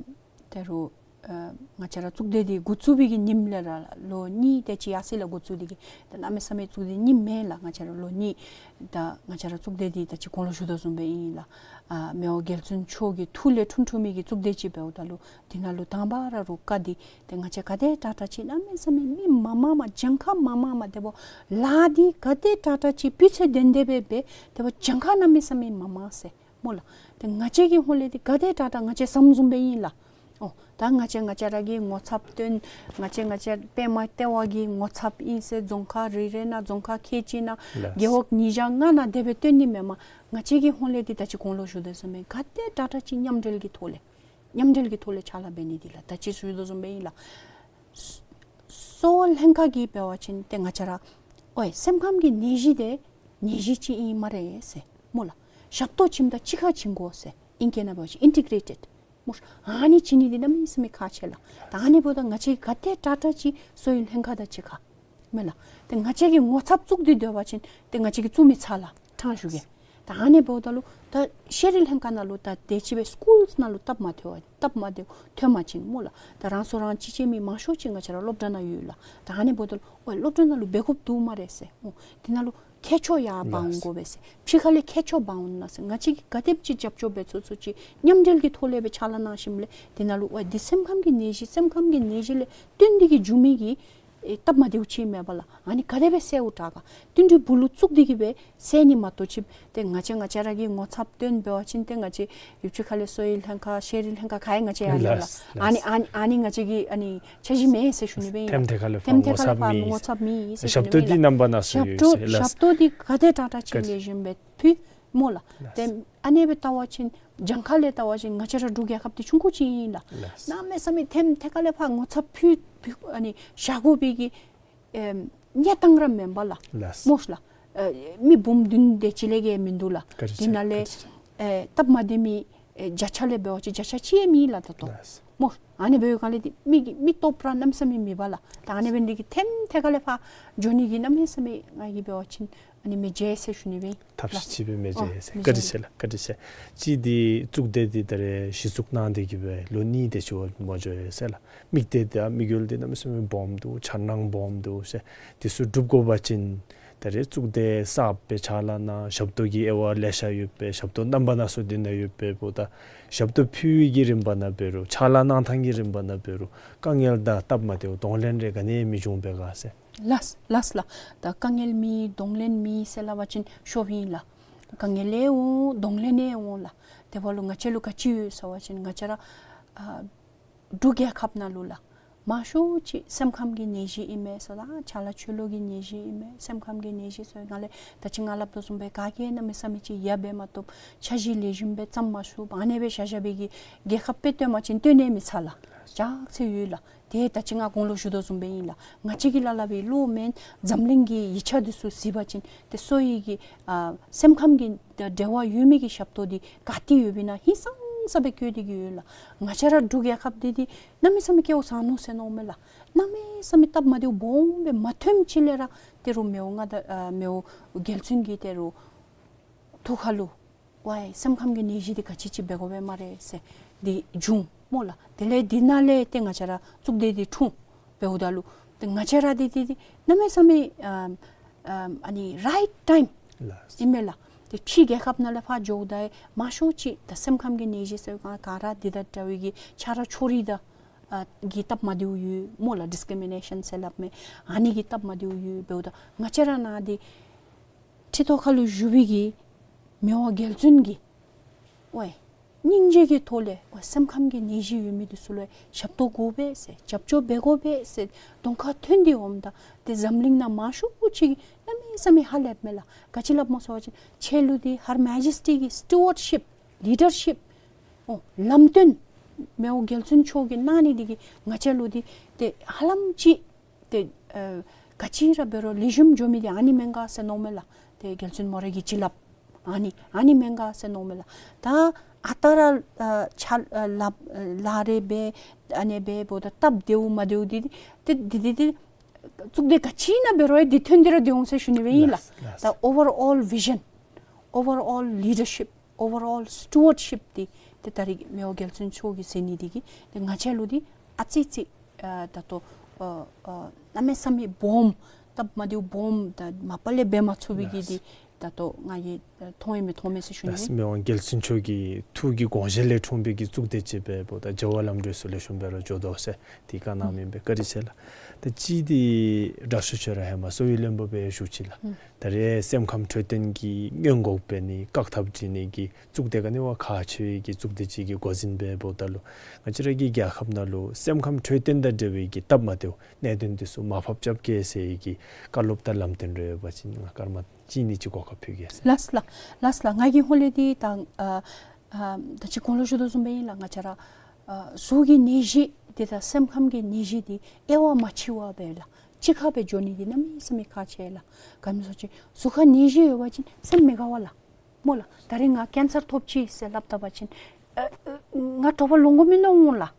ད་རུང་ཨ་ང་བཅས་ར་གཙུག་སྡེ་འདི་འགོ་བཙུགས་པའི་གི་ཉིནམ་ལས་ར་ལོ་གཉིས་དེ་ཅིག་ཡར་སོ་ཡི་ལགས། འགོ་བཙུགས་ཏེ་གི་ད་གནམ་མེད་ས་མེད་བཙུགས་ཏེ་ཉིནམ་མེན་ལགས། ང་བཅས་ར་ལོ་གཉིས་ད་ང་བཅས་ར་གཙུག་སྡེ་འདི་ད་ཅི་གོང་ལུ་ཞུ་དོ་བཟུམ་སྦེ་ཨིན་ལགས། ཨ་མི་དབང་རྒྱལ་བཙུན་མཆོག་གི་ཐུགས་ལས་འཁྲུངས་འཁྲུངས་མི་གི་གཙུག་སྡེ་ཅིག་འབདཝ་ད་ལུ་འདི་ནང་ལུ་དང་པ་ར་རུང་བཀའ་འདི་ཏེ་ང་བཅས་ག་དེ་དྲག་དྲག་ཅིག་གནམ་མེད་ས་མེད་མི་མང་མང་མ་གྱངས་ཁ་མང་མང་མ་དེ་འབདཝ་ལཱ་འདི་ག་དེ་དྲག་དྲག་ཅིག་སྤུས་ཚད་ལྡན་ཏེ་སྦེ་འབད་དེ་འབདཝ་གྱངས་ཁ་གནམ་མེད་ས་མེད་མང་མང་ཟེར་སྨོ་ལགས། ཏེ་ང་བཅས་ཀྱི་ཧོངས་ལས་འདི་ག་དེ་དྲག་དྲག་ང་བཅས་བསམ་བཟུམ་སྦེ་ཨིན་ལགས། ཨོ་ད་ང་བཅས་ང་བཅས་ར་གི་ངོ་ཚབ་བཏོན། ང་བཅས་ང་བཅས་པདྨ་ལྟེ་བ་གི་ངོ་ཚབ་ཨིན་ཟེར་རྫོང་ཁག་རེ་རེ་ནང་རྫོང་ཁག་ཁལ་གཅིག་ནང་ལགས། རྒེད་འོག་ཉིས་བརྒྱ་ལྔ་ནང་དེ་སྦེ་བཏོན་ནི་མེན་མས། ང་བཅས་ཀྱི་ཧོངས་ལས་འདི་ད་ཅི་གོང་ལུ་ཞུ་དོ་བཟུམ་སྦེ་ག་དེ་དྲག་དྲག་ཅིག་མཉམ་འབྲེལ་གྱི་ཐོག་ལས་མཉམ་འབྲེལ་གྱི་ཐོག་ལས་ཕྱག་ལཱ་འབད་ནི་འདི་ལགས། ད་ཅི་ཞུ་དོ་བཟུམ་སྦེ་ཨིན་ལགས། གསོ་བ་ལྷན་ཁག་གིས་འབད་བ་ཅིན་ཏེ་ང་བཅས་ར་ཨོའི་སེམས་ཁམས་ཀྱི་ནད་གཞི་འདི་ནད་གཞི་ཅིག་ཨིན་སྨ་རེ་ཟེར་སྨོ་ལགས། ཞབས་ཏོག་བྱིནམ་ད་གཅིག་ཁར་བྱིན་དགོ་ཟེར་ཨིང་སྐད་ནང་འབད་བ་ཅིན་ཨིན་ཊི་གྲེ་ཊེཌ་སྨོ། ཨ་ནི་བྱིན་ནི་འདི་གནམ་མེད་ས་མེད་ཁག་ཆེ་ལགས། ད་ཨ་ནི་འབདཝ་ད་ང་བཅས་ག་དེ་དྲག་དྲག་ཅིག་གསོ་བའི་ལྷན་ཁག་དང་གཅིག་ཁར་མེན་ལགས། ཏེ་ང་བཅས་ཀྱིས་ངོ་ཚབ་བཙུགས་ཏེ་སྡོད་པ་ཅིན་ཏེ་ང་བཅས་ཀྱིས་བཙུགས་མི་ཚར་ལགས། ཕྲང་ཞུ་གེ། ད་ཨ་ནི་འབདཝ་ད་ལུ་ད་ཤེས་རིག་ལྷན་ཁག་ནང་ལུ་ད་དེ་ཅིག་སྦེ་སི་ཀུལ་ནང་ལུ་སྟབས་མ་བདེཝ་སྟབས་མ་བདེཝ་ཐོན་པ་ཅིན་སྨོ་ལགས། ད་རང་སྲོག་རང་གཅེས་བྱིན་མི་མང་ཤོས་ཅིག་ང་བཅས་ར་སློབ་གྲྭ་ནང་ཡོད་ལགས། ད་ཨ་ནི་འབདཝ་ད་ལུ་ཨོའི་སློབ་གྲྭ་ནང་ལུ་འབད་དགོཔ་འདུག་སྨ་རེ་ཟེར། ཨོ་དེ་ནང་ལུ་མཁས་མཆོག་ཡར་འབག་འོང་དགོ་པས་ཟེར། ཕྱི་ཁ་ལས་མཁས་མཆོག་འབག་འོང་ན་ཟེར། ང་བཅས་ཀྱིས་ག་དེམ་ཅིག་རྒྱབ་སྐྱོར་འབད་ཚུགས་ཚུགས་ཅིག་མཉམ་འབྲེལ་གྱི་ཐོག་ལས་སྦེ་ཕྱག་ལཱ་གནང་ཞིནམ་ལས་དེ་ནང་ལུ་ཨོའི་འདི་སེམས་ཁམས་ཀྱི་ནད་གཞི་སེམས་ཁམས་ཀྱི་ནད་གཞི་ལས་བརྟེན་ཏེ་གི་འབྱུང་མི་གི་ཨེ་སྟབས་མ་བདེཝ་ཅིག་མེན་པ་ལགས། ཨ་ནི་ག་དེ་སྦེ་སེལཝ་དྲག་ག་བསྟུན་གྲོས་སྦུག་ལུ་བཙུགས་ཏེ་གི་སྦེ་སེལ་ནི་མ་གཏོགས་ཅིག་ཏེ་ང་བཅས་ང་བཅས་ར་གི་ངོ་ཚབ་བཏོན་འབད་བ་ཅིན་ཏེ་ང་བཅས་ཡུདཔ་ཅིག་ཁ་ལས་གསོ་བའི་ལྷན་ཁག་ཤེས་རིག་ལྷན་ཁག་ག་ཡང་ང་བཅས་ཡར་ཡོད་ལགས། ལགས། ཨ་ནི་ཨ་ནི་ཨ་ནི་ང་བཅས་ཀྱི་ཨ་ནི་འཆར་གཞི་མེད་ཟེར་ཞུ་ནི་སྦེ་ཨིན་ལགས། ཐེམ་ཐེ་ཁ་ལས་ཕར་ཐེམ་ཐེ་ཁ་ལས་ངོ་ཚབ་མེད་ཟེར་ཞུ་ནི་སྦེ་ཨིན་ལགས། ཞབས་ཏོག་འདི་རྣམ་པ་སྣ་ཚོགས་ཡོད་ཟེར་ལགས། ཞབས་ཏོག་འདི་ག་དེ་དྲག་དྲག་ཅིག་ལེགས་ཤོམ་སྦེ་ཕུལ་སྨོ་ལགས། ལགས། ཏེ་ཨ་ནི་སྦེ་བལྟ་བ་ཅིན་གྱངས་ཁ་ལས་བལྟ་བ་ཅིན་ང་བཅས་ར་འབྲུག་རྒྱལ་ཁབ་འདི་ཆུང་ཀུ་ཅིག་ཨིན་ལགས། ལགས། གནམ་མེད་ས་མེད་ཐེམ་ཐེ་ཁ་ལས་ཕར་ངོ་ཚབ་ཕུལ་ཕུལ་ཨ་ནི་བཞག་དགོ་པའི་གི་ཨེམ་གནས་སྟངས་ར་མེན་པ་ལགས། ལགས། སྨོ་ཤ་ལགས། ཨེ་མི་འབུམ་བདུན་དེ་ཅིག་ལས་བརྒལ་མིན་འདུག་ལགས། བཀའ་དྲིན་དེ་ཆེ། ནང་ལས་བཀའ་དྲིན་ཆེ། ཨེ་སྟབས་མ་བདེ་མི་ཨེ་བརྒྱ་ཆ་ལས་འབད་བ་ཅིན་བརྒྱ་ཆ་གཅིག་ཡང་མེད་ལགས་ད་ལྟོ། ལགས། སྨོ། ཨ་ནི་འབདཝ་ལས་འདི་མི་གི་མི་སྟོབས་ར་གནམ་མེད་ས་མེད་མེད་པ་ལགས། ད་ཨ་ནི་འབད་ནི་འདི་གིས་ཐེམ་ཐེ་ཁ་ལས་ཕར་འགྱོ་ནི་གི་གནམ་མེད་ས་མེད་ང་གིས་འབད་བ་ཅིན་ཨ་ནི་མི་བརྗེད་ཟེར་ཞུ་ནི་སྦེ་ཨིན། ཐབས་ཤེས་ཅིག་སྦེ་མི་བརྗེད་ཟེར། ཨོ་བཀའ་དྲིན་ཆེ་ལགས། བཀའ་དྲིན་ཆེ། གཅིག་འདི་གཙུག་སྡེ་འདི་ད་རེས་གཞི་བཙུགས་གནང་སྟེ་གི་སྦེ་ལོ་གཉིས་དེ་ཅིག་འབད་མ་འགྱོ་ཡི་ཟེར་ལགས། དམིགས་གཏད་འདི་དམིགས་ཡུལ་འདི་གནམ་མེད་ས་མེད་སྦོམ་འདུག། འཆར་སྣང་སྦོམ་འདུག་ཟེར། འདི་ཚུ་འགྲུབ་དགོ་པ་ཅིན་ད་རེས་གཙུག་སྡེ་གསརཔ་སྦེ་ཕྱག་ལཱ་གནང་། ཞབས་ཏོག་གི་དབྱེ་བ་ལེ་ཤ་ཡོད་པས། ཞབས་ཏོག་རྣམ་པ་སྣ་ཚོགས་འདི་ནང་ཡོད་པས། འབདཝ་ད་ཞབས་ཏོག་ཕུལ་བའི་གི་རིམ་པ་ནང་འབད་རུང་ཕྱག་ལཱ་གནང་ཐངས་ཀྱི་རིམ་པ་ནང་འབད་རུང་དཀའ་ངལ་དང་སྟབས་མ་བདེཝ་གདོང་ལེན་རེ་ག་ནི་མི་འབྱུང་པས་ག་ཟེར། ལགས་ལགས་ལགས། ད་དཀའ་ངལ་མེད་གདོང་ལེན་མེད་ཟེར་སླབ་པ་ཅིན་ཤོབ་ཨིན་ལགས། དཀའ་ངལ་ཡང་འོང་གདོང་ལེན་ཡང་འོང་ལགས། དེ་འབདཝ་ལུ་ང་བཅས་ལུ་ག་ཅི་ཡོད་ཟེར་བ་ཅིན་ང་བཅས་ར་ཨ་འབྲུག་རྒྱལ་ཁབ་ནང་ལུ་ལགས། མང་ཤོས་ཅིག་སེམས་ཁམས་ཀྱི་ནད་གཞི་ཨིན་མས་ཟེར་ད་ཆ་ལ་ཆོས་ལུགས་ཀྱི་ནད་གཞི་ཨིན་མས། སེམས་ཁམས་ཀྱི་ནད་གཞི་ཟེར་ང་ལས་ད་ཅི་ང་སླབ་དོ་བཟུམ་སྦེ་ག་གིས་གནམ་མེད་ས་མེད་ཅིག་ཡ་འབད་མ་བཏུབ། འཆར་གཞི་ལེགས་ཤོམ་སྦེ་བརྩམ་མ་ཚུགས། ཨ་ནེ་སྦེ་བཞག་བཞག་པའི་གི་རྒྱལ་ཁབ་སྦེ་སྟོན་པ་ཅིན་སྟོན་ནི་མི་ཚར་ལགས། ཅག་ཚེ་ཡོད་ལགས། ཏེ་ད་ཅི་ང་གོང་ལུ་ཞུ་དོ་བཟུམ་སྦེ་ཨིན་ལགས། ང་བཅས་ཀྱི་ལ་ལ་བའི་བློ་མེན་འཛམ་གླིང་གི་ཡིག་ཆ་འདི་ཚུ་གཟིགས་པ་ཅིན་ཏེ་སོ་ཡི་གི་ཨ་སེམས་ཁམས་ཀྱི་འབྲེལ་བ་ཡོད་མི་གི་ཞབས་ཏོག་འདི་ག་ཏེ་ཡོདཔ་ཨིན་ན་ཧིང་སངས་ས་སྦེ་བཀོད་དེ་གི་ཡོད་ལགས། ང་བཅས་ར་འབྲུག་རྒྱལ་ཁབ་འདི་འདི་གནམ་མེད་ས་མེད་སྐལཝ་བཟང་ནུག་ཟེར་མནོཝ་མས་ལགས། གནམ་མེད་ས་མེད་སྟབས་མ་བདེཝ་སྦོམ་སྦེ་མ་ཐོནམ་ཅིག་ལས་ར་ཏེ་རུང་མི་དབང་མངའ་བདག་ཨ་མི་དབང་རྒྱལ་བཙུན་གྱིས་ཏེ་རུང་ཐུགས་ཁ་ལུ་ཝའི་སེམས་ཁམས་ཀྱི་ནད་གཞི་འདི་ག་ཅི་ཅིག་འབད་དགོ་པས་སྨ་རེ་ཟེར་འདི་བྱུང་སྨོ་ལགས། དེ་ལས་འདི་ནང་ལས་ཏེ་ང་བཅས་ར་གཙུག་སྡེ་འདི་འཁྲུངས་འབདཝ་ད་ལུ་ཏེ་ང་བཅས་ར་འདི་འདི་འདི་གནམ་མེད་ས་མེད་ཨམ་ཨམ་ཨ་ནི་རའིཊ་ཊའིམ་ལགས། ཨིན་མས་ལགས། ཏེ་ཕྱི་རྒྱལ་ཁབ་ནང་ལས་ཕར་འགྱོཝ་ད་མང་ཤོས་ཅིག་ད་སེམས་ཁམས་ཀྱི་ནད་གཞི་ཟེར་ག་ག་ར་འདི་དང་འདྲ་བའི་གི་ཆ་རོགས་ཆོ་རིགས་དང་ཨ་གི་སྟབས་མ་བདེཝ་ཡོད་སྨོ་ལགས། ཌིསི་ཀི་རི་མི་ནེ་ཤཱན་ཟེར་སླབ་མི་ཨ་ནི་གི་སྟབས་མ་བདེཝ་ཡོད། འབདཝ་ད་ང་བཅས་ར་ནང་འདི་ཁྲི་ཐོག་ཁ་ལུ་བཞུགས་པའི་གི་མི་དབང་རྒྱལ་བཙུན་གྱིས་ཝའི་སྙིང་རྗེ་གི་ཐོག་ལས་ཝའི་སེམས་ཁམས་ཀྱི་ནད་གཞི་ཡོད་མི་འདི་ཚུ་ལུ་ཞབས་ཏོག་དགོ་པས་ཟེར་རྒྱབ་སྐྱོར་འབད་དགོ་པས་ཟེར་གདོང་ཁར་ཐོན་ཏེ་འོངམ་ད་ཏེ་འཛམ་གླིང་ནང་མང་ཤོས་ཅིག་གིས་གནམ་མེད་ས་མེད་ཧ་ལས་མས་ལགས། ག་ཅི་སླབ་སྨོ་ཟེར་བ་ཅིན་ཁྱེད་ལུ་འདི་ཧར་མེ་ཇེསི་ཊི་གི་སི་ཊུ་ཝརཌ་ཤིཔ་ལི་ཌར་ཤིཔ་ཨོ་ལམ་སྟོན་མི་དབང་རྒྱལ་བཙུན་མཆོག་གིས་གནང་ནི་འདི་གིས་ང་བཅས་ལུ་འདི་ཏེ་ཧ་ལམ་ཅིག་ཏེ་ཨ་ག་ཅི་ར་འབད་རུང་ལེགས་ཤོམ་འགྱོ་མི་འདི་ཨ་ནི་མེན་ག་ཟེར་མནོཝ་མས་ལགས། ཏེ་རྒྱལ་བཙུན་མོ་རའི་གི་བྱིན་རླབས་ཨ་ནི་ཨ་ནི་མེན་ག་ཟེར་མནོཝ་མས་ལགས། ད་ཨ་རྟག་ར་ཨ་ཆ་ཨ་ལཱ་ཨ་ལཱ་རེ་འབད་ཨ་ནི་འབདཝ་ད་སྟབས་བདེཝ་མ་བདེཝ་འདི་ཏེ་འདི་འདི་འདི་གཙུག་སྡེ་ག་ཅི་ནང་འབད་རུང་འདི་ཐོན་ཏེ་ར་སྡོད་འོང་ཟེར་ཞུ་ནི་སྦེ་ཨིན་ལགས། ལགས། ད་ཨོ་ཝར་ཨོལ་བི་ཞཱན་ཨོ་ཝར་ཨོལ་ལི་ཌར་ཤིཔ་ཨོ་ཝར་ཨོལ་སི་ཊུ་ཝརཌ་ཤིཔ་འདི་ཏེ་ད་རིས་མི་དབང་རྒྱལ་བཙུན་མཆོག་གིས་མཛད་ནི་འདི་གིས་ཏེ་ང་བཅས་ལུ་འདི་ཨ་ཙི་ཅིག་ཨ་ད་ལྟོ་ཨ་ཨ་གནམ་མེད་ས་མེད་སྦོམ་སྟབས་མ་བདེཝ་སྦོམ་ད་མ་པ་ལས་འབད་མ་ཚུགས་པའི་གི་འདི་ད་ལྟོ་ང་གིས་མཐོང་ཡི་མི་མཐོང་མས་ཟེར་ཞུ་ནི་ལགས། སྦེ། མི་དབང་རྒྱལ་བཙུན་མཆོག་གི་ཐུགས་ཀྱི་དགོངས་བཞེད་ལས་འཁྲུངས་པའི་གི་གཙུག་སྡེ་ཅིག་འབདཝ་ད་རྒྱལ་བ་ལམ་འགྲོ་ཚུ་ལེགས་ཤོམ་སྦེ་ར་འགྱོ་དོ་ཟེར་འདི་བཀའ་གནང་མི་ཨིན་པས། བཀའ་དྲིན་ཆེ་ལགས། ད་ཅི་འདི་དྲག་ཤོས་ཁྱོད་ར་ཧེ་མ་གསོ་བའི་བློན་པོ་སྦེ་བཞུགས་ཅི་ལགས། ཨུམ། ད་རེས་སེམས་ཁམས་འཕྲོད་བསྟེན་གྱི་སྔོན་འགོག་འབད་ནི་བཀག་ཐབས་སྒྲིག་ནི་གི་གཙུག་སྡེ་ག་ནི་བ་ཁག་ཆེ་བའི་གི་གཙུག་སྡེ་ཅིག་གི་འགོ་འཛིན་སྦེ་འབདཝ་ད་ལུ་ང་བཅས་ར་གི་རྒྱལ་ཁབ་ནང་ལུ་སེམས་ཁམས་འཕྲོད་བསྟེན་དང་འབྲེལ་བའི་གི་སྟབས་མ་བདེཝ་གནད་དོན་འདི་ཚུ་མར་ཕབ་རྐྱབ་གེ་ཟེར་བའི་གི་བཀའ་སློབ་དང་ལམ་སྟོན་རེ་ཡོད་པ་ཅིན་ང་སྐར་མ་གཅིག་གཉིས་ཅིག་གོ་སྐབས་ཕུལ་གེ་ཟེར། ལགས་ལགས། ལགས་ལགས། ང་གི་ཧོང་ལས་འདི་ད་ཨ་ཨ་ད་ཅི་གོང་ལུ་ཞུ་དོ་བཟུམ་སྦེ་ཨིན་ལགས། ང་བཅས་ར་ཨ་གཟུགས་ཀྱི་ནད་གཞི་འདི་དང་སེམས་ཁམས་ཀྱི་ནད་གཞི་འདི་དབྱེ་བ་མ་ཕྱེ་བར་སྦེ་ལགས་གཅིག་ཁར་སྦེ་འགྱོ་ནི་འདི་གནམ་མེད་ས་མེད་ཁག་ཆེ་ལགས། ག་མི་ཟེར་བ་ཅིན་གཟུགས་ཁར་ནད་གཞི་ཡོད་པ་ཅིན་སེམས་མི་དགའ་བས་ལགས། སྨོ་ལགས། ད་རིས་ང་ཀེན་སར་ཐོབ་ཅི་ཟེར་སླབ་ད་པ་ཅིན་ཨ་ཨ་ང་དྲོ་པ་ལོང་དགོ་མི་མནོ་འོང་ལགས།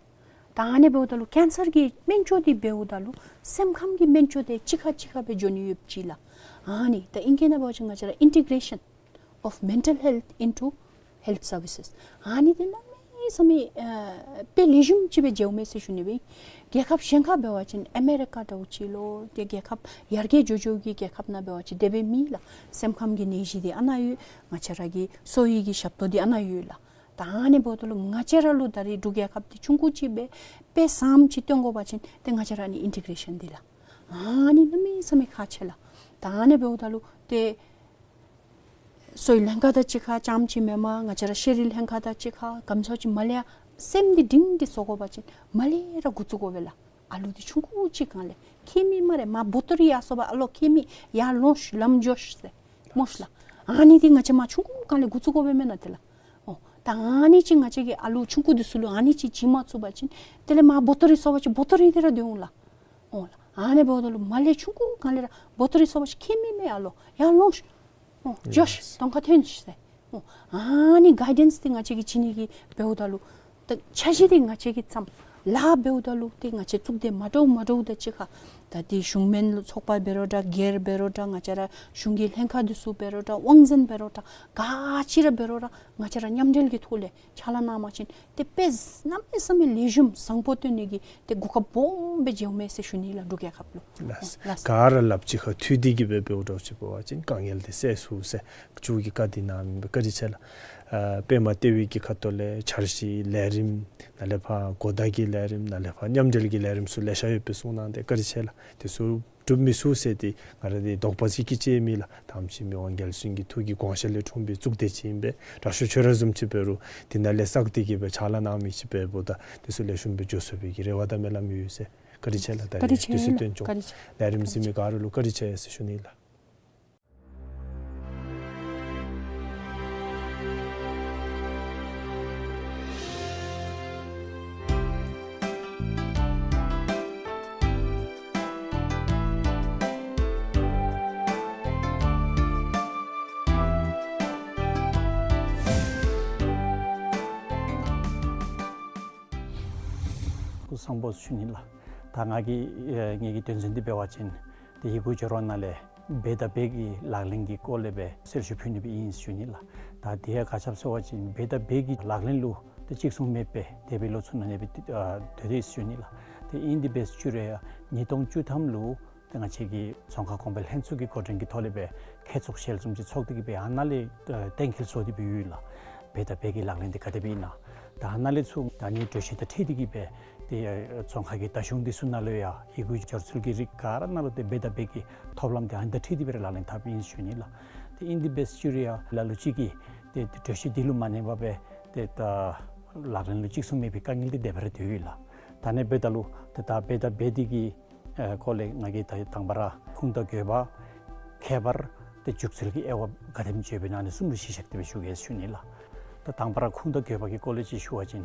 ད་ཨ་ནི་འབདཝ་ད་ལུ་ཀེན་སར་གྱི་སྨན་བཅོས་འདི་འབདཝ་ད་ལུ་སེམས་ཁམས་ཀྱི་སྨན་བཅོས་འདི་གཅིག་ཁར་གཅིག་ཁར་སྦེ་འགྱོ་ནི་ཡོདཔ་ཅིག་ལགས། ཨ་ནི་ད་ཨིང་སྐད་ནང་འབད་བ་ཅིན་ང་བཅས་ར་integration of mental health into health services། ཨ་ནི་འདི་གནམ་མེད་ས་མེད་ཨ་དཔེ་ལེགས་ཤོམ་ཅིག་སྦེ་མཇལཝ་མས་ཟེར་ཞུ་ནི་སྦེ། རྒྱལ་ཁབ་གཞན་ཁར་འབད་བ་ཅིན་ཨ་མེ་རི་ཀ་འདྲཝ་ཅིག་ལོ་ཏེ་རྒྱལ་ཁབ་ཡར་རྒྱས་འགྱོ་འགྱོ་གི་རྒྱལ་ཁབ་ནང་འབད་བ་ཅིན་དེ་སྦེ་མེད་ལགས། སེམས་ཁམས་ཀྱི་ནད་གཞི་འདི་ཨ་ནཱ་ཡོད། ང་བཅས་ར་གི་གསོ་བའི་གི་ཞབས་ཏོག་འདི་ཨ་ནཱ་ཡོད་ལགས། ད་ཨ་ནི་འབདཝ་ད་ལུ་ང་བཅས་ར་ལུ་ད་རིས་འབྲུག་རྒྱལ་ཁབ་འདི་ཆུང་ཀུ་ཅིག་སྦེ་དཔེ་བཟངམ་ཅིག་སྟོན་དགོ་པ་ཅིན་ཏེ་ང་བཅས་ར་ནི་ཨིན་ཊི་གྲེ་ཤཱན་འདི་ལགས། ཨ་ནི་གནམ་མེད་ས་མེད་ཁག་ཆེ་ལགས། ད་ཨ་ནི་འབདཝ་ད་ལུ་ཏེ་གསོ་བའི་ལྷན་ཁག་དང་གཅིག་ཁར་རྐྱངམ་ཅིག་མེན་པར་ང་བཅས་ར་ཤེས་རིག་ལྷན་ཁག་དང་གཅིག་ཁར་ག་མི་ཟེར་བ་ཅིན་མར་ལས་ཡར་སེམས་འདི་སྒྲིང་སྒྲི་བཟོ་དགོ་པ་ཅིན་མར་ལས་ར་འགོ་བཙུགས་དགོ་པས་ལགས། ཨ་ལུ་འདི་ཆུང་ཀུ་ཅིག་སྒང་ལས་ཁྱད་མེད་སྨ་རེ་མར་བོ་ཏོ་རི་ཡར་སོང་པ་ཨ་ལོ་ཁྱད་མེད་ཡར་ལོངས་ཤིག་ལམ་འགྱོ་ཤིག་ཟེར་སྨོ་ཤིག་ལགས། ཨ་ནི་འདི་ང་བཅས་མར་ཆུང་ཀུ་སྒང་ལས་འགོ་བཙུགས་དགོ་པས་མེན་ན་ཏེ་ལགས། ཨོ་ད་ཨ་ནི་ཅིག་ང་བཅས་ཀྱིས་ཨ་ལུ་ཆུང་ཀུ་འདི་ཚུ་ལུ་ཨ་ནི་ཅིག་བྱིན་མ་ཚུགས་པ་ཅིན་དེ་ལས་མར་བོ་ཏོ་རི་སོང་པ་ཅིན་བོ་ཏོ་རི་འདི་ར་སྡོད་འོང་ལགས། ཨོ་ལགས། ཨ་ནི་འབདཝ་ད་ལུ་མར་ལས་ཆུང་ཀུ་སྒང་ལས་ར་བོ་ཏོ་རི་སོང་པ་ཅིན་ཁྱད་མེད་མེད་ཨ་ལོ་ཡར་ལོངས་ཤིག། ཨོ་འགྱོ་ཤིག། གདོང་ཁར་ཐོན་ཤིག་ཟེར། ཨོ་ཨ་ནི་གའི་ཌེནསི་འདི་ང་བཅས་ཀྱིས་བྱིན་ནི་གི་འབདཝ་ད་ལུ་ད་འཆར་གཞི་འདི་ང་བཅས་ཀྱིས་བརྩམས། ལཱ་འབདཝ་ད་ལུ་ཏེ་ང་བཅས་གཙུག་སྡེ་མ་འདྲཝ་མ་འདྲཝ་དང་གཅིག་ཁར་ད་འདི་གཞུང་མིན་ཚོགས་པ་འབད་རུང་འདྲ་སྒེར་འབད་རུང་འདྲ་ང་བཅས་ར་གཞུང་གི་ལྷན་ཁག་འདི་ཚུ་འབད་རུང་འདྲ་དབང་འཛིན་འབད་རུང་འདྲ་ག་ཅི་ར་འབད་རུང་འདྲ་ང་བཅས་ར་མཉམ་འབྲེལ་གྱི་ཐོག་ལས་ཕྱག་ལཱ་གནང་པ་ཅིན་ཏེ་དཔེ་གནམ་མེད་ས་མེད་ལེགས་ཤོམ་བཟང་པོ་སྟོན་ནི་གི་ཏེ་གོ་སྐབས་སྦོམ་སྦེ་མཇལཝ་མས་ཟེར་ཞུ་ནི་ལགས་འབྲུག་རྒྱལ་ཁབ་ལུ། ལགས། ལགས། ག་ར་སླབ་གཅིག་ཁར་མཐུད་དེ་གི་སྦེ་འབདཝ་འདྲཝ་ཅིག་འབད་བ་ཅིན་དཀའ་ངལ་འདི་སེལ་ཚུགས་ཟེར་མཇུག་གི་བཀའ་འདི་གནངམ་ཨིན་པས། བཀའ་དྲིན་ཆེ་ལགས། ཨ་པདྨ་ལྟེ་བའི་གི་ཁ་ཐུག་ལས་འཆར་གཞི་ལས་རིམ་ནཱ་ལས་ཕར་གོ་བརྡ་གི་ལས་རིམ་ནཱ་ལས་ཕར་མཉམ་འབྲེལ་གྱི་ལས་རིམ་ཚུ་ལེ་ཤ་ཡོད་པའི་གསུང་གནང་སྟེ་བཀའ་དྲིན་ཆེ་ལགས། དེ་ཚུ་འགྲུབ་མི་ཚུགས་ཟེར་ཏེ་ང་ར་འདི་དོགས་པ་ཅིག་སྐྱེ་ཅི་མེད་ལགས། ཐམས་ཅད་མི་དབང་རྒྱལ་བཙུན་གྱི་ཐུགས་ཀྱི་དགོངས་བཞེད་ལས་འཁྲུངས་པའི་གཙུག་སྡེ་ཅིག་ཨིན་པས། དྲག་ཤོས་ཁྱོད་ར་བཟུམ་ཅིག་འབད་རུང་འདི་ནང་ལས་བསགས་ཏེ་གི་སྦེ་ཕྱག་ལཱ་གནང་མི་ཅིག་འབདཝ་ད་དེ་ཚུ་ལེགས་ཤོམ་སྦེ་འགྱོ་ཚུགས་པའི་གི་རེ་བ་དང་སྨོན་ལམ་ཡོད་ཟེར་ བཀའ་དྲིན་ཆེ་ལགས། ད་རིས་དུས་ཚོད་བཏོན་བྱུང་། བཀའ་དྲིན་ཆེ། ལས་རིམ་གཟིགས་མི་ག་ར་ལུ་བཀའ་དྲིན་ཆེ་ཟེར་ཞུ་ནི་ལགས། སྐུ་གཟུགས་བཟང་པོ་ཞུ་ནི་ལགས། ད་ང་གི་ཨེ་ངེ་གི་དོན་ཚན་འདི་འབད་བ་ཅིན་ཏེ་ཡི་གུ་སྦྱོར་བ་ནང་ལས་འབད་དང་འབད་ཀྱི་ལག་ལེན་གྱི་སྐོར་ལས་སྦེ་གསལ་ཞུ་ཕུལ་ནི་སྦེ་ཨིན་ཞུ་ནི་ལགས། ད་དེ་ཡང་ག་ཅི་སྦེ་ཟེར་བ་ཅིན་འབད་དང་འབད་ཀྱི་ལག་ལེན་ལུ་ཏེ་གཅིག་མཚུངས་མེདཔ་སྦེ་དེ་སྦེ་ལོ་ཚུ་ནང་ལས་སྦེ་ཨ་སྡོད་དེ་ཞུ་ནི་ལགས། ཏེ་ཨིན་དེ་འབད་ཞུ་རུང་ཡང་ཉིས་སྟོང་བཅུ་ཐམ་ལུ་ཏེ་ང་བཅས་ཀྱི་རྫོང་ཁག་གོང་འཕེལ་ལྷན་ཚོགས་ཀྱི་འགོ་འདྲེན་གྱི་ཐོག་ལས་སྦེ་ཁྱད་ཚོགས་ཞལ་འཛོམས་ཅིག་ཚོགས་ཏེ་གི་སྦེ་ཨ་ནཱ་ལས་ཨ་གཏན་འཁེལ་བཟོ་སྟེ་སྦེ་ཡོད་ལགས། འབད་དང་འབད་ཀྱི་ལག་ལེན་འདི་ག་དེ་སྦེ་ཨིན་ན། ད་ཨ་ནཱ་ལས་ཚུར་ད་ཨ་ནི་གྲོས་གཞི་དང་འཁྲིལ་ཏེ་གི་སྦེ་ཏེ་ཨ་རྫོང་ཁག་གི་བརྡ་གཞུང་འདི་ཚུ་ནང་ལུ་ཡང་ཡི་གུ་སྦྱོར་ཚུལ་གྱི་རིགས་ག་ར་ནང་ལུ་ཏེ་འབད་དང་འབད་ཀྱི་ཐོབ་ལམ་འདི་ཨ་ནི་དང་འཁྲིལ་ཏེ་སྦེ་ར་ལག་ལེན་འཐབ་ཨིན་ཞུ་ནི་ལགས། ཏེ་ཨིན་དེ་འབད་ཞུ་རུང་ཡང་ལ་ལུ་ཅིག་གིས་ཏེ་ཏེ་གྲོས་གཞི་འདི་ལུ་མ་གནས་པར་སྦེ་ཏེ་ད་ལག་ལེན་ལུ་གཅིག་མཚུངས་མེད་པའི་དཀའ་ངལ་འདི་དེ་སྦེ་ར་སྡོད་ཡོད་ལགས། ད་ཨ་ནི་འབདཝ་ད་ལུ་ཏེ་ད་འབད་དང་འབད་དེ་གི་ཨེ་སྐོར་ལས་ང་གིས་ད་དང་པ་ར་ཁུངས་དང་དགོས་པ་ཁྱད་པར་ཏེ་འཇུག་ཚུལ་གྱི་དབྱེ་བ་ག་དེམ་ཅིག་ཡོདཔ་ཨིན་ན་ཨ་ནི་གསུམ་ལུ་གཞི་བཞག་སྟེ་སྦེ་ཞུ་གེ་ཞུ་ནི་ལགས། ད་དང་པ་ར་ཁུངས་དང་དགོས་པ་གི་སྐོར་ལས་ཅིག་ཞུ་བ་ཅིན་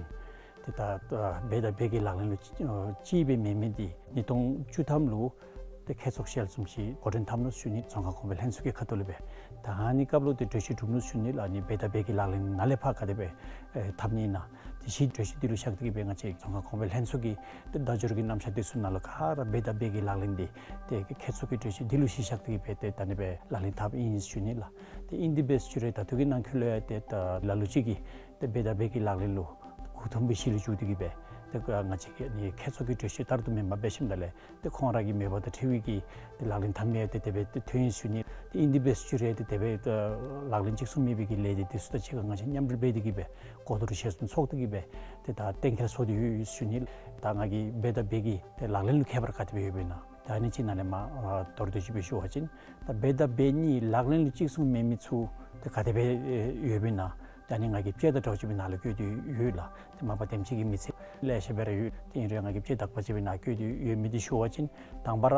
ཏེ་ད་ཨ་འབད་དང་འབད་ཀྱི་ལག་ལེན་ལུ་ཅིག་ཨ་ཅིག་སྦེ་མེན་མི་འདི་ཉིས་སྟོང་བཅུ་ཐམ་ལུ་ཏེ་ཁྱད་ཚོགས་ཞལ་འཛོམས་ཅིག་འགོ་འདྲེན་འཐབ་ནུག་ཞུ་ནི། རྫོང་ཁག་གོང་འཕེལ་ལྷན་ཚོགས་ཀྱི་ཁ་ཐུག་ལས་སྦེ། ད་ཨ་ནི་སྐབས་ལུ་ཏེ་གྲོས་གཞི་གྲུབ་ནུག་ཞུ་ནི་ལགས། ཨ་ནི་འབད་དང་འབད་ཀྱི་ལག་ལེན་ནང་ལས་ཕར་ག་དེ་སྦེ་ཨེ་འཐབ་ནི་ཨིན་ན། དེ་གཞི་གྲོས་གཞི་འདི་ལུ་བཞག་སྟེ་གི་སྦེ་ང་བཅས་རྫོང་ཁག་གོང་འཕེལ་ལྷན་ཚོགས་ཀྱི་ཏེ་བརྡ་སྦྱོར་གྱི་རྣམ་གཞག་འདི་ཚུ་ནང་ལུ་ག་ར་འབད་དང་འབད་ཀྱི་ལག་ལེན་འདི་ཏེ་ཁྱད་ཚོགས་ཀྱི་གྲོས་གཞི་འདི་ལུ་གཞི་བཞག་སྟེ་གི་སྦེ་ཏེ་ད་ཨ་ནི་སྦེ་ལག་ལེན་འཐབ་ཨིན་ཞུ་ནི་ལགས། ཏེ་ཨིན་དེ་འབད་ཞུ་རུང་ད་ལྟོ་གི་ནང་འཁོད་ལུ་ཡང་ཏེ་ད་ལ་ལུ་ཅིག་གིས་ཏེ་འབད་དང་འབད་ཀྱི་ལག་ལེན་ལུ་མགུ་འཐོམས་པའི་གཞི་ལུ་བཅུག་སྟེ་གི་སྦེ་ཏེ་ང་བཅས་ཀྱི་ཨ་ནི་ཁྱད་ཚོགས་ཀྱི་གྲོས་གཞི་ལྟར་དུ་མེན་པར་འབད་ཞིནམ་ལས་ཏེ་ཁོང་ར་གི་མོས་པ་དང་འཁྲིལ་བའི་གི་ཏེ་ལག་ལེན་འཐབ་མི་ཡང་ཏེ་དེ་སྦེ་ཏེ་ཐོན་ཡི་ཞུ་ནི། ཏེ་ཨིན་དེ་འབད་ཞུ་རུང་ཏེ་དེ་སྦེ་ལག་ལེན་གཅིག་མཚུངས་མེད་པའི་གི་ལས་སྡེ་འདི་ཚུ་དང་གཅིག་ཁར་ང་བཅས་མཉམ་འབྲེལ་འབད་དེ་གི་སྦེ་གོ་བསྡུར་ཞལ་འཛོམས་ཚོགས་ཏེ་གི་སྦེ་ཏེ་ད་གཏན་འཁེལ་བཟོ་སྟེ་ཡོད་ཞུ་ནི། ད་ང་གིས་འབད་དང་འབད་ཀྱི་ཏེ་ལག་ལེན་ལུ་ཁྱད་པར་ག་དེ་སྦེ་ཡོདཔ་ཨིན་ན། ད་ཨ་ནི་ཅིག་ནང་ལས་མར་ཨ་མདོར་བསྡུས་ཅིག་སྦེ་ཞུ་བ་ཅིན་ད་འབད་དང་འབད་ནི་ལག་ལེན་ལུ་གཅིག་མཚུངས་མེད་མི་ཚུ་ཏེ་ག་དེ་སྦེ་ཡོདཔ་ཨིན་ན། ད་ཨ་ནི་ང་གིས་དཔྱད་དང་འདྲཝ་ཅིག་སྦེ་ནཱ་ལུ་བཀོད་དེ་ཡོད་ལགས། ཏེ་མ་པ་དེམ་ཅིག་གི་མི་ཚེ་ལེ་ཤ་སྦེ་ར་ཡོད། ཏེ་ཨིན་རུང་ང་གིས་དཔྱད་དག་པ་ཅིག་སྦེ་ནཱ་བཀོད་དེ་ཡོད་མི་འདི་ཞུ་བ་ཅིན་དང་པ་ར་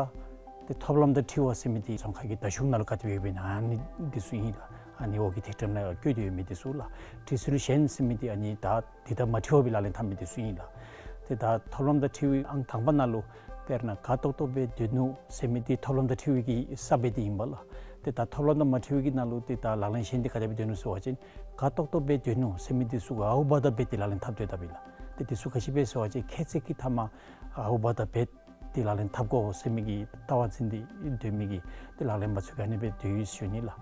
ཏེ་ཐོབ་ལམ་དང་འཁྲིལ་བ་ཟེར་མི་འདི་རྫོང་ཁག་གི་བརྡ་གཞུང་ནང་ལུ་ག་དེ་སྦེ་ཡོདཔ་ཨིན་ན་ཨ་ནི་འདི་ཚུ་ཨིན་ལགས། ཨ་ནི་འོག་གི་ཐིག་ཕྲེང་ནང་བཀོད་དེ་ཡོད་མི་འདི་ཚུ་ལགས། འཁྲིལ་ཚུལ་གཞན་ཟེར་མི་འདི་ཨ་ནི་ད་འདི་དང་མ་འཁྲིལ་བར་སྦེ་ལག་ལེན་འཐབ་མི་འདི་ཚུ་ཨིན་ལགས། ཏེ་ད་ཐོབ་ལམ་དང་འཁྲིལ་བའི་ཨང་དང་པ་ནང་ལུ་དཔེར་ན་ག་ཏོག་ཏོ་སྦེ་སྡོད་ནུག་ཟེར་མི་འདི་ཐོབ་ལམ་དང་འཁྲིལ་བའི་གི་ས་དཔེ་འདི་ཨིན་པས་ལགས། ཏེ་ད་ཐོབ་ལམ་དང་མ་འཁྲིལ་བའི་གི་ནང་ལུ་ཏེ་ད་ལག་ལེན་གཞན་འདི་ག་དེ་སྦེ་སྡོད་ནུག་ཟེར་བ་ཅིན་ག་ཏོག་ཏོ་སྦེ་སྡོད་ནུག་ཟེར་མི་འདི་ཚུ་གུ་ཨའུ་བ་དང་འབད་དེ་ལག་ལེན་འཐབ་སྡོད་དཔ་ཨིན་ལགས། ཏེ་འདི་ཚུ་ག་ཅི་སྦེ་ཟེར་བ་ཅིན་ཁྱད་ཚིག་གི་མཐའ་མར་ཨའུ་བ་དང་འབད་དེ་ལག་ལེན་འཐབ་དགོ་ཟེར་མི་གི་ལྟ་བ་འཛིན་ཏེ་སྡོད་མི་གི་ཏེ་ལག་ལེན་པ་ཚུ་ག་ཨ་ནི་སྦེ་སྡོད་ཡི་ཞུ་ནི་ལགས།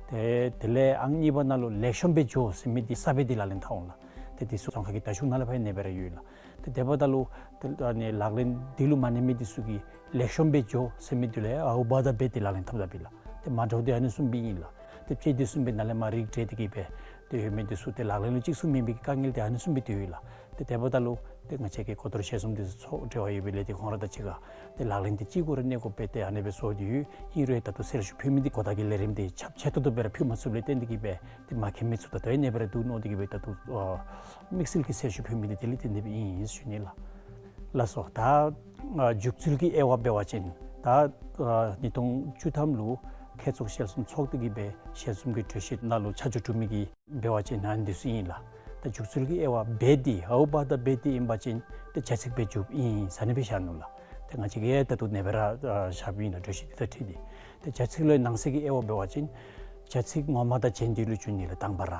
ཏེ་དེ་ལས་ཨང་གཉིས་པ་ནང་ལུ་ལེགས་ཤོམ་སྦེ་འགྱོ་ཟེར་མི་འདི་ས་དཔེ་འདི་ལག་ལེན་འཐབ་འོང་ལགས། ཏེ་འདི་ཚུ་རྫོང་ཁག་གི་བརྡ་གཞུང་ནང་ལས་ཕར་ཨ་ནི་སྦེ་ར་ཡོད་ལགས། ཏེ་དེ་འབདཝ་ད་ལུ་ཏེ་ཨ་ནི་ལག་ལེན་འདི་ལུ་མ་གནས་མི་འདི་ཚུ་གིས་ལེགས་ཤོམ་སྦེ་འགྱོ་ཟེར་མི་འདི་ལུ་ཨའུ་བ་དང་འབད་དེ་ལག་ལེན་འཐབ་དཔ་ཨིན་ལགས། ཏེ་མ་འདྲཝ་འདི་ཨ་ནི་བཟུམ་སྦེ་ཨིན་ལགས། ཏེ་དཔྱེ་འདི་བཟུམ་སྦེ་ནཱ་ལས་མར་རིགས་བསྒྲེས་ཏེ་གི་སྦེ་ཏེ་ཡོད་མི་འདི་ཚུ་ཏེ་ལག་ལེན་ལུ་གཅིག་མཚུངས་མེད་པའི་དཀའ་ངལ་འདི་ཨ་ནི་བཟུམ་སྦེ་ཏེ་ཡོད་ལགས། ཏེ་དེ་འབདཝ་ད་ལུ་ཏེ་ང་བཅས་ཀྱི་གོ་བསྡུར་ཞལ་འཛོམས་འདི་ཚུ་ཚོགས་འབྲེལ་བ་ཡོད་པའི་ལས་སྡེ་ཁོང་ར་དང་གཅིག་ཁར་ཏེ་ལག་ལེན་འདི་གཅིག་གུ་ར་གནས་དགོཔ་སྦེ་ཏེ་ཨ་ནི་སྦེ་བཟོ་སྟེ་ཡོད། ཨིན་རུང་ད་ལྟོ་གསལ་ཞུ་ཕུལ་མི་འདི་གོ་བརྡ་གི་ལས་རིམ་འདི་ཁྱབ་ཆེ་ཏོག་ཏོ་སྦེ་ར་ཕུལ་མ་ཚུགསཔ་ལས་བརྟེན་ཏེ་གི་སྦེ་ཏེ་མ་མཁྱེན་མི་ཚུ་ད་ལྟོ་ཨ་ནི་སྦེ་ར་འདུག་མནོ་སྟེ་གི་སྦེ་ད་ལྟོ་ཨ་དམིགས་བསལ་གྱི་གསལ་ཞུ་ཕུལ་མི་འདི་དེ་ལས་བརྟེན་ཏེ་སྦེ་ཨིན་ཞུ་ནི་ལགས། ལགས་སོ། ད་ཨ་འཇུག་ཚུལ་གྱི་དབྱེ་བ་འབད་བ་ཅིན་ད་ཨ་ཉིས་སྟོང་བཅུ་ཐམ་ལུ་ཁྱད་ཚོགས་ཞལ་འཛོམས་ཚོགས་ཏེ་གི་སྦེ་ཞལ་འཛོམས་ཀྱི་གྲོས་གཞི་ནང་ལུ་ཆ་འཇོག་གྲུབ་མི་གི་འབད་བ་ཅིན་ཨ་ནི་འདི་ཚུ་ཨིན་ལགས། ད་འཇུག་ཚུལ་གྱི་དབྱེ་བ་འབད་དེ་ཨའུ་བ་དང་འབད་དེ་ཨིན་པ་ཅིན་ཏེ་བྱ་ཚིག་སྦེ་འཇུགཔ་ཨིན་ཟེར་ཨ་ནི་སྦེ་བཞག་ནུག་ལགས། ཏེ་ང་བཅས་ཀྱིས་ད་ལྟོ་ཨ་ནི་སྦེ་ར་ཨ་བཞགཔ་ཨིན་ལགས། གྲོས་གཞི་འདི་དང་འཁྲིལ་ཏེ། ཏེ་བྱ་ཚིག་ལུ་ནང་གསེས་ཀྱི་དབྱེ་བ་འབད་བ་ཅིན་བྱ་ཚིག་ངོ་མ་དང་རྗེས་འདོད་ལུ་འཇུག་ནི་ལགས། དང་པ་ར།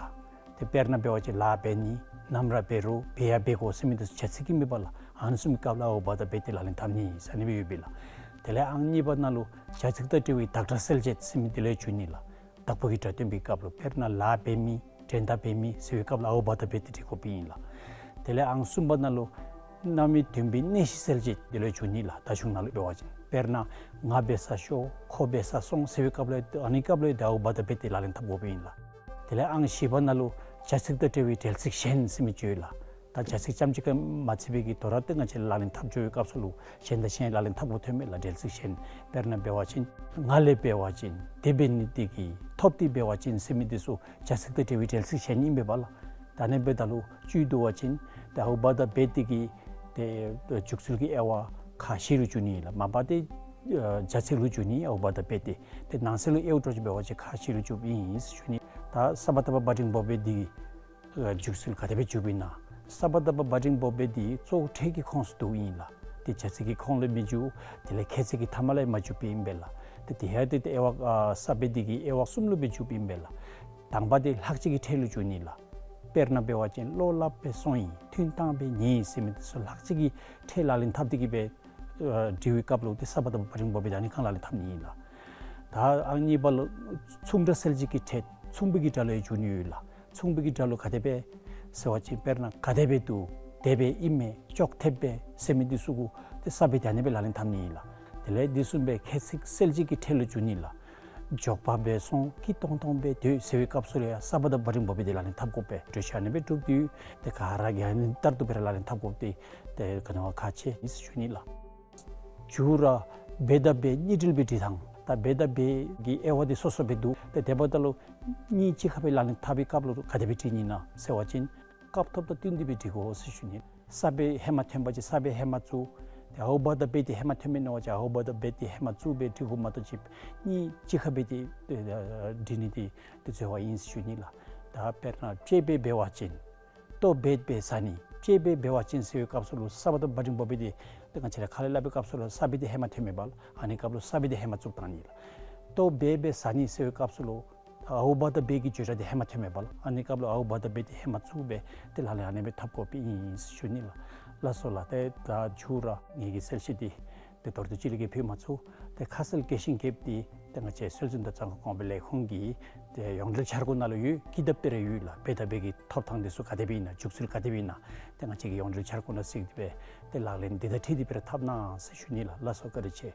ཏེ་དཔེར་ན་འབད་བ་ཅིན་ལཱ་འབད་ནི། ནམ་ར་འབད་རུང་། འབད་ཡང་འབད་དགོ་ཟེར་མི་འདི་ཚུ་བྱ་ཚིག་ཨིན་པས་ལགས། ཨ་ནི་བཟུམ་གྱི་སྐབས་ལུ་ཨའུ་བ་དང་འབད་དེ་ལག་ལེན་འཐབ་ནི་ཟེར་ཨ་ནི་སྦེ་ཡོདཔ་ཨིན་ལགས། དེ་ལས་ཨང་གཉིས་པ་ནང་ལུ་བྱ་ཚིག་དང་འབྲེལ་བའི་བདག་སྒྲ་གསལ་བྱེད་ཟེར་མི་འདི་ལུ་འཇུག་ནི་ལགས། བདག་པོ་གི་སྒྲ་སྟོན་པའི་སྐབས་ལུ་དཔེར་ན་ལཱ་འབད་མི། འགྲན་ཟླ་འབད་མི་ཟེར་བའི་སྐབས་ལུ་ཨའུ་བ་དང་འབད་དེ་འབྲི་དགོཔ་ཨིན་ལགས། དེ་ལས་ཨང་གསུམ་པ་ནང་ལུ་རྣམ་དབྱེ་འདོན་པའི་གནས་གཞི་གསལ་བྱེད་འདི་ལུ་འཇུག་ནི་ལགས། བརྡ་གཞུང་ནང་ལུ་འབད་བ་ཅིན་དཔེར་ན་ང་འབད་སར་ཤོག། ཁོ་འབད་སར་སོང་ཟེར་བའི་སྐབས་ལུ་ཨ་ནི་སྐབས་ལུ་ཏེ་ཨའུ་བ་དང་འབད་དེ་ལག་ལེན་འཐབ་དགོཔ་ཨིན་ལགས། དེ་ལས་ཨང་བཞི་པ་ནང་ལུ་བྱ་ཚིག་དང་འབྲེལ་བའི་འབྲེལ་ཚིག་གཞན་ཟེར་མི་ཅིག་ཡོད་ལགས། ད་བྱ་ཚིག་རྐྱངམ་གཅིག་གིས་མ་ཚད་པའི་གི་དོ་རུང་ཏེ་ང་བཅས་ལག་ལེན་འཐབ་འགྱོ་བའི་སྐབས་སུ་ལུ་གཞན་དང་གཞན་ལག་ལེན་འཐབ་དགོཔ་ཐོནམ་མས་ལགས། འབྲེལ་ཚིག་གཞན། དཔེར་ན་འབད་བ་ཅིན་ང་ལས་འབད་བ་ཅིན། དེ་འབད་ནི་དེ་གིས། ཐོབ་སྟེ་འབད་བ་ཅིན་ཟེར་མི་འདི་ཚུ་བྱ་ཚིག་དང་འབྲེལ་བའི་འབྲེལ་ཚིག་གཞན་ཨིན་པས་ལགས། ད་ཨ་ནི་འབདཝ་ད་ལུ་བཅུད་བསྡུ་བ་ཅིན་ཏེ་ཨའུ་བ་དང་འབད་དེ་གིས་ཏེ་འཇུག་ཚུལ་གྱི་དབྱེ་བ་ ཁ་བཞི་ལུ་འགྱུར་ནི་ལགས། མ་པ་འདི་ཨ་བྱ་ཚིག་ལུ་འགྱུར་ནི་ཨའུ་བ་ད་བེ་ཏེ། ཏེ་ནང་གསེས་ལུ་ཨེའུ་སྤྲོད་ཅིག་འབད་བ་ཅིན་ཁ་བཞི་ལུ་འགྱུརཝ་ཨིན་ཟེར་ཞུ་ནི། ད་ས་བ་ད་བ་བ་འགྲེང་བུ་བེ་འདི་ཨ་འཇུག་ཚུལ་ག་དེ་སྦེ་འཇུགཔ་ཨིན་ན། ས་བ་ད་བ་བ་འགྲེང་བུ་བེ་འདི་གཙོ་བོ་ཕྲད་ཀྱི་ཁོངས་སུ་འདུཝ་ཨིན་ལགས། ཏེ་བྱ་ཚིག་གི་ཁོངས་ལས་མི་འཇུག། དེ་ལས་ཁྱད་ཚིག་གི་མཐའ་མ་ལས་མ་འཇུགཔ་ཨིན་པས་ལགས། ཏེ་དེ་ཡང་ཏེ་ཏེ་དབྱེ་བ་ཨ་ས་བེ་འདི་གིས་དབྱེ་བ་གསུམ་ལུ་སྦེ་འཇུགཔ་ཨིན་པས་ལགས། དང་པ་འདི་ལྷག་བཅས་ཀྱི་ཕྲད་ལུ་འཇུག་ནི་ལགས། དཔེར་ན་འབད་བ་ཅིན་བློ་སླབ་སྦེ་སོང་ཡི། ཐུན་བཏང་སྦེ་ཉལ་ཡི་ཟེར་མི་འདི་ཚུ་ལྷག་བཅས་ཀྱི་ཕྲད་ལག་ལེན་འཐབ་སྟེ་གི་སྦེ་ཨ་འབྲི་བའི་སྐབས་ལུ་ཏེ་ས་བ་ད་བ་བ་འགྲེང་བུ་བེ་འདི་ཨ་ནི་ཁར་ལག་ལེན་འཐབ་ནི་ཨིན་ལགས། ད་ཨ་གཉིས་པ་ལུ་མཚུངས་སྒྲ་གསལ་བྱེད་ཀྱི་ཕྲད། མཚུངས་པའི་གི་སྒྲ་ལུ་ཡང་འཇུག་ནི་ཡོད་ལགས། མཚུངས་པའི་གི་སྒྲ་ལུ་ག་དེ་སྦེ་ཟེར་བ་ཅིན་དཔེར་ན་ག་དེ་སྦེ་འདུག། དེ་སྦེ་ཨིན་མས། ཅོག་འཐདཔ་སྦེ་ཟེར་མི་འདི་ཚུ་གུ་ཏེ་ས་བེ་འདི་ཨ་ནི་སྦེ་ལག་ལེན་འཐབ་ནི་ཨིན་ལགས། དེ་ལས་འདི་གསུམ་སྦེ་ཁྱད་ཚིག་གསལ་བྱེད་ཀྱི་ཕྲད་ལུ་འཇུག་ནི་ལགས། མགྱོགས་པ་སྦེ་སོང་། སྐྱིད་ཏོང་ཏོ་སྦེ་སྡོད་ཟེར་བའི་སྐབས་སུ་ལུ་ཡང་ས་བ་ད་བ་འགྲེང་བུ་བེ་འདི་ལག་ལེན་འཐབ་དགོ་པས། འགྲེལ་བཤད་ཨ་ནི་སྦེ་གྲུབ་སྟེ་ཏེ་ག་ར་གིས་ཨ་ནི་ལྟར་དུ་སྦེ་ར་ལག་ལེན་འཐབ་དགོཔ་འདི་ཏེ་ག་ནི་བ་ཁག་ཆེ་ཨིན་ཟེར་ཞུ་ནི་ལགས། མཇུག་ར་བེ་དང་བེ་གཉིས་འབྲེལ་སྦེ་འབྲི་ཐངས། ད་བེ་དང་བེ་གི་དབྱེ་བ་འདི་སོ་སོ་སྦེ་འདུག། ཏེ་དེ་འབདཝ་ད་ལུ་གཉིས་གཅིག་ཁར་སྦེ་ལག་ལེན་འཐབ་པའི་སྐབས་ལུ་ག་དེ་སྦེ་འབྲི་ནི་ཨིན་ན་ཟེར་བ་ཅིན་སྐབས་ཐོབ་དང་བསྟུན་ཏེ་སྦེ་འབྲི་དགོ་ཟེར་ཞུ་ནི། ས་བེ་ཧེ་མ་ཐོན་པ་ཅིན་ས་བེ་ཧེ་མ་བཙུགས། ཏེ་ཨའུ་བ་ད་བེ་འདི་ཧེ་མ་ཐོན་མི་ནང་བ་ཅིན་ཨའུ་བ་ད་བེ་འདི་ཧེ་མ་བཙུགས་སྦེ་འབྲི་དགོཔ་མ་གཏོགས་ཅིག་གཉིས་གཅིག་ཁར་སྦེ་འདི་ཨ་འབྲི་ནི་འདི་ཏེ་འཛོལ་བ་ཨིན་ཟེར་ཞུ་ནི་ལགས། ད་དཔེར་ན་ཅེས་སྦེ་འབད་བ་ཅིན། ལྟོ་འབད་སྦེ་ཟ་ནི། ཅེས་སྦེ་འབད་བ་ཅིན་ཟེར་བའི་སྐབས་སུ་ལུ་ས་བ་ད་བ་འགྲེང་བུ་བེ་འདི་ཏེ་ང་བཅས་ར་ཁ་ལས་སླབ་པའི་སྐབས་སུ་ལུ་ས་བེ་འདི་ཧེ་མ་ཐོན་མི་འབད་ལགས། ཨ་ནི་སྐབས་ལུ་ས་བེ་འདི་ཧེ་མ་བཙུགས་བཏང་ནི་ལགས། ལྟོ་འབད་སྦེ་ཟ་ནི་ཟེར་བའི་སྐབས་སུ་ལུ་ཨའུ་བ་ད་བེ་གི་བརྗོད་སྒྲ་འདི་ཧེ་མ་ཐོན་མི་འབད་ལགས། ཨ་ནི་སྐབས་ལུ་ཨའུ་བ་ད་བེ་འདི་ཧེ་མ་བཙུགས་སྦེ་ཏེ་ལག་ལེན་ཨ་ནི་སྦེ་འཐབ་དགོཔ་ཨིན་ཟེར་ཞུ་ནི་ལགས། ལགས་སོ་ལགས། ཏེ་ད་མཇུག་ར་ངེ་གི་གསལ་བཤད་འདི་ཏེ་མདོར་བསྡུས་ཅིག་ལས་བརྒལ་ཕུལ་མ་ཚུགས། ཏེ་ཁ་གསལ་རྒྱས་ཤིང་རྒྱསཔ་འདི་ཏེ་ང་བཅས་སྲོལ་འཛིན་དང་རྩ་འགག་གོང་འཕེལ་ལས་ཁུངས་ཀྱི་ཏེ་ཡོངས་འབྲེལ་འཆར་སྒོ་ནང་ལུ་ཡོད། ཀི་དེབ་སྦེ་ར་ཡོད་ལགས། བེ་དང་བེ་གི་ཐོབ་ཐངས་འདི་ཚུ་ག་དེ་སྦེ་ཨིན་ན། འཇུག་ཚུལ་ག་དེ་སྦེ་ཨིན་ན། ཏེ་ང་བཅས་ཀྱིས་ཡོངས་འབྲེལ་འཆར་སྒོ་ནང་གཟིགས་ཏེ་སྦེ་ཏེ་ལག་ལེན་འདི་དང་འཁྲིལ་ཏེ་སྦེ་ར་འཐབ་གནང་ཟེར་ཞུ་ནི་ལགས། ལགས་སོ། བཀའ་དྲིན་ཆེ།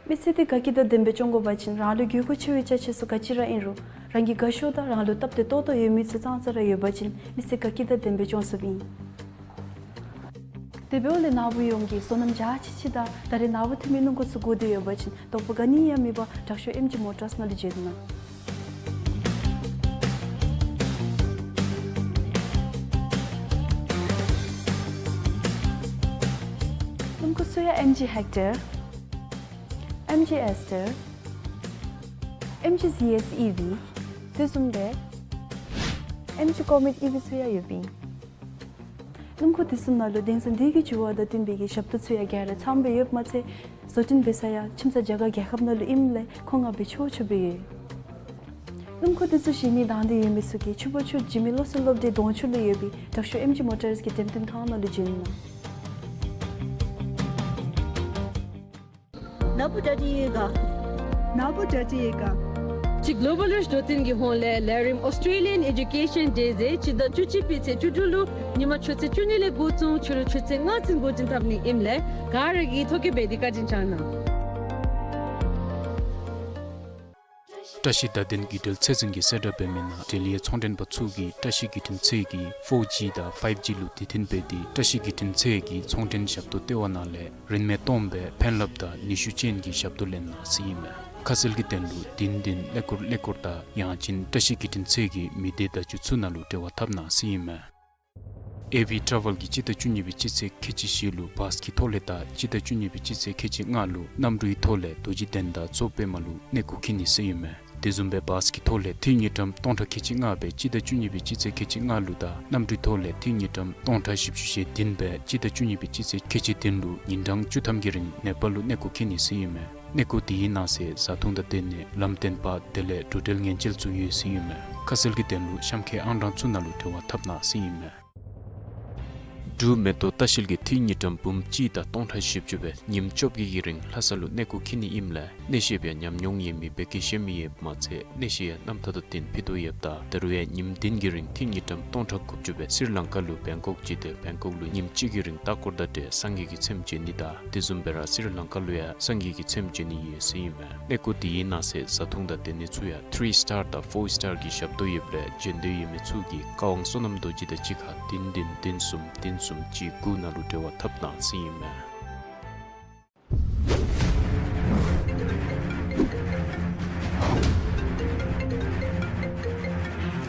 མི་ཚེ་འདི་དགའ་སྐྱིད་དང་ལྡན་པའི་སྐྱོང་དགོ་པ་ཅིན་རང་ལུ་དགོས་མཁོ་ཆེ་བའི་ཅ་ཆས་ཚུ་ག་ཅི་ར་ཨིན་རུང་རང་གི་དགའ་ཤོས་དང་རང་ལུ་སྟབས་བདེ་ཏོག་ཏོ་ཡོད་མི་ཚུ་ཙང་ཙ་ར་ཡོད་པ་ཅིན་མི་ཚེ་དགའ་སྐྱིད་དང་ལྡན་པའི་སྐྱོང་ཚུགསཔ་ཨིན། དེ་འབདཝ་ལས་ནཱ་བུ་ཡོངས་ཀྱིས་བསོད་ནམས་རྒྱ་ཆེ་ཆེ་དང་ད་རེས་ནཱ་བུ་ཐོན་མི་སྣུམ་འཁོར་ཚུ་དགོ་འདོད་ཡོད་པ་ཅིན་དོགས་པ་ག་ནི་ཡང་མེད་པར་དྲག་ཤོས་ཨེམ་ཇི་མོ་ཊརས་ནང་ལུ་བྱོན་གནང་། སྣུམ་འཁོར་ཚུ་ཡང་ཨེམ་ཇི་ཧེག་ཊར། ཨེམ་ཇི་ཨེས་ཊར། ཨེམ་ཇི་ཟི་ཨེས་ཨི་ཝི། དེ་བཟུམ་སྦེ་ཨེམ་ཇི་ཀོ་མེཊ་ཨི་ཝི་ཚུ་ཡང་ཡོདཔ་ཨིན། སྣུམ་འཁོར་དེ་ཚུ་ནང་ལུ་དེང་སང་དུས་ཀྱི་འགྱུར་བ་དང་བསྟུན་པའི་གི་ཞབས་ཏོག་ཚུ་ཡང་ག་ར་ཚངམ་སྦེ་ཡོདཔ་མ་ཚད་བཟོ་སྐྲུན་འབད་ས་ཡང་ཁྱིམ་ཚང་རྒྱ་གར་རྒྱལ་ཁབ་ནང་ལུ་ཨིནམ་ལས་མཁོ་མངགས་འབད་ཆོག་ཆོག་སྦེ་ཡོད། སྣུམ་འཁོར་དེ་ཚུ་བཞེས་ནི་དང་འདོད་ཡོད་མི་ཚུ་གིས་ཕྱུག་པོ་ཆུ་འཇིགས་མེད་བློ་གསལ་སློབ་གྲྭའི་གདོང་ཕྱོགས་ལུ་ཡོད་པའི་དྲག་ཤོས་ཨེམ་ཇི་མོ་ཊརས་ཀྱི་འགྲེམས་སྟོན་ཁང་ནང་ལུ་བྱོན་གནང་། ནཱ་བུ་ཌ་ཌི་ཡེ་ག། ནཱ་བུ་ཌ་ཌི་ཡེ་ག། ཅིག་གོ་ལོ་བཱལ་རིཆ་འབྲུག་ཨིན་གྱི་ཧོངས་ལས་ལས་རིམ་ཨོསི་ཊྲེ་ལི་ཡཱན་ཨེ་ཌུ་ཀེ་ཤཱན་ཌེ་ཟེར་སྤྱི་ཟླ་བཅུ་གཅིག་པའི་ཚེས་བཅུ་དྲུག་ལུ་ཉིནམ་ཆུ་ཚོད་བཅུ་གཉིས་ལས་འགོ་བཙུགས་ཕྱི་རུ་ཆུ་ཚོད་ལྔ་ཚུན་འགོ་འདྲེན་འཐབ་ནི་ཨིནམ་ལས་ག་ར་གིས་ཐོ་བཀོད་འབད་དེ་བཀའ་དྲིན་བསྐྱང་གནང་། བཀྲ་ཤིས་བརྡ་དོན་བརྒྱུད་འབྲེལ་ཚད་འཛིན་གྱི་གསལ་བསྒྲགས་འབད་མི་ནང་འབྲེལ་ཡོད་ཚོང་མགྲོན་པ་ཚུ་གིས་བཀྲ་ཤིས་བརྒྱུད་འཕྲིན་ཚད་ཀྱི་ཕོར་ཇི་དང་ཕའིབ་ཇི་ལུ་དེ་བརྟེན་འབད་དེ་བཀྲ་ཤིས་བརྒྱུད་འཕྲིན་ཚད་ཀྱི་ཚོང་མགྲོན་ཞབས་ཏོག་ལྟེ་བ་ནང་ལས་རིན་མེད་སྟོངམ་སྦེ་ཕན་རླབས་དང་ནུས་ཤུགས་ཅན་གྱི་ཞབས་ཏོག་ལེན་གནང་ཟེར་ཨིན་མས། ཁ་གསལ་གྱི་དོན་ལུ་བདུན་བདུན་ཀླད་ཀོར་ཀླད་ཀོར་དང་ཡང་ཅིན་བཀྲ་ཤིས་བརྒྱུད་འཕྲིན་ཚད་ཀྱི་མི་སྡེ་བརྡ་བརྒྱུད་ཚུ་ནང་ལུ་འབྲེལ་བ་འཐབ་གནང་ཟེར་ཨིན་མས། ཨེ་ཝི་ཊ་རེ་ཝེལ་གྱིས་སྤྱི་ཟླ་བཅུ་གཉིས་པའི་སྤྱི་ཚེས་ཁལ་གཅིག་བཞི་ལུ་བཱས་ཀྱི་ཐོག་ལས་དང་སྤྱི་ཟླ་བཅུ་གཉིས་པའི་སྤྱི་ཚེས་ཁལ་གཅིག་ལྔ་ལུ་གནམ་གྲུའི་ཐོག་ལས་རྡོ་རྗེ་གདན་དང་མཚོ་པདྨ་ལུ་གནས་སྐོར་འཁྱིད་ནི་ཟེར་ཨིན་མས། དེ་བཟུམ་སྦེ་བཱས་ཀྱི་ཐོག་ལས་འཐུས་དངུལ་ཀྲམ་སྟོང་ཕྲག་ཁལ་གཅིག་ལྔ་སྦེ་སྤྱི་ཟླ་བཅུ་གཉིས་པའི་སྤྱི་ཚེས་ཁལ་གཅིག་ལྔ་ལུ་དང་གནམ་གྲུའི་ཐོག་ལས་འཐུས་དངུལ་ཀྲམ་སྟོང་ཕྲག་བཞི་བཅུ་ཞེ་བདུན་སྦེ་སྤྱི་ཟླ་བཅུ་གཉིས་པའི་སྤྱི་ཚེས་ཁལ་གཅིག་བདུན་ལུ་ཉིན་གྲངས་བཅུ་ཐམ་གྱི་རིང་ནེ་པཱལ་ལུ་གནས་སྐོར་འཁྱིད་ནི་ཟེར་ཨིན་མས། གནས་སྐོར་དེའི་ནང་གསེས་བཟའ་འཐུང་དང་སྡོད་གནས་ལམ་སྟོན་པ་དེ་ལས་འགྲོ་འགྲུལ་ཉེན་བཅོལ་ཚུ་ཡོད་ཟེར་ཨིན་མས། ཁ་གསལ་གྱི་དོན་ལུ་གཤམ་འཁོད་ཨང་གྲངས་ཚུ་ནང་ལུ་འབྲེལ་བ་འཐབ་གནང་ཟེར་ཨིན་མས། འབྲུག་མེ་ཏོག་ལྟ་བཤལ་གྱིས་ཏི་རི་ཉིས་ཀྲམ་འབུམ་གཅིག་དང་སྟོང་ཕྲག་བཞི་བཅུ་སྦེ་ཉིནམ་བཅོ་བརྒྱད་ཀྱི་རིང་ལྷ་ས་ལུ་གནས་སྐོར་འཁྱིད་ནི་ཨིནམ་ལས་གནས་བཤད་པའི་ཉམས་མྱོང་ཡོད་མི་བོད་སྐད་ཤེས་མི་ཡོདཔ་མ་ཚད་གནས་བཤད་ཡང་རྣམ་ཐར་དང་བསྟུན་ཕུལ་དོ་ཡོདཔ་ད་ད་རུང་ཡང་ཉིནམ་བདུན་གྱི་རིང་ཏི་རི་ཉིས་ཀྲམ་སྟོང་ཕྲག་དགུ་བཅུ་སྦེ་སི་རི་ལང་ཀ་ལུ་བེང་ཀོག་བྱོན་ཏེ་བེང་ཀོག་ལུ་ཉིནམ་གཅིག་གི་རིང་ལྟ་སྐོར་དང་འབྲེལ་སངས་རྒྱས་ཀྱི་ཚེམས་བྱོན་ནི་དང་དེ་བཟུམ་སྦེ་ར་སི་རི་ལང་ཀ་ལུ་ཡང་སངས་རྒྱས་ཀྱི་ཚེམས་བྱོན་ནི་ཡོད་ཟེར་ཨིན་མས། གནས་སྐོར་དེའི་ནང་གསེས་བཟའ་འཐུང་དང་སྡོད་གནས་ཚུ་ཡང་ཐི་རི་སི་ཊར་དང་ཕོར་སི་ཊར་གྱི་ཞབས་ཏོག་ཡོདཔ་ལས་བྱོན་འདོད་ཡོད་མི་ཚུ་གིས་བཀའ་དབང་བསོད་ནམས་རྡོ་རྗེ་དང་གཅིག་ཁར་བདུན་བདུན་བདུན་གསུམ་བདུན་གསུམ་གཅིག་དགུ་ནང་ལུ་འབྲེལ་བ་འཐབ་གནང་ཟེར་ཨིན་མས།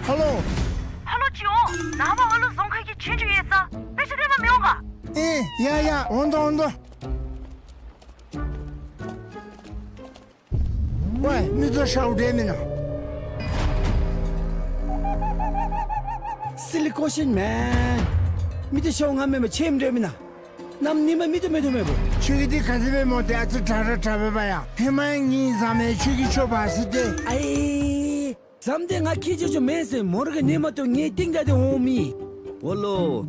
ཧ་ལོ། ཧ་ལོ་ཅིག་འོང་། ནངས་པ་ཨ་ལུ་རྫོང་ཁ་གི་ཆོས་རྒྱུགས་ཡོད་ས། དཔེ་ཆ་སྟོན་པར་མི་འོང་ག། ཨེ་ཡ་ཡ་འོང་དོ་འོང་དོ། ཝའི་མི་ཚུ་ཤཝ་འདྲ་མེན་ན། Silly question man. མི་ཚུ་ཤཝ་ང་མེན་པར་ཆེམ་འདྲ་མེན་ན། གནམ་ཉིམ་མི་ཚུ་མེད་དོ་མེད་པོ། ཁྱོད་ཀྱི་འདི་ག་དེ་སྦེ་སྨོ་ཏེ་ཨ་ཙི་དྲག་དྲག་དྲག་པས་པ་ཡ། ཧེ་མ་ཡང་ངེའི་བཟའ་མི་ཁྱོད་ཀྱི་ཁྱོ་བ་ཟེར་ཏེ། ཨའི། བཟའ་མི་འདི་ང་ཁྱེད་ཅོག་ཅོག་མེན་ཟེར་མོ་ར་གིས་ཉན་མ་བཏུབ་ངེའི་རྟིང་བདའ་སྟེ་འོང་མི། འོ་ལོ།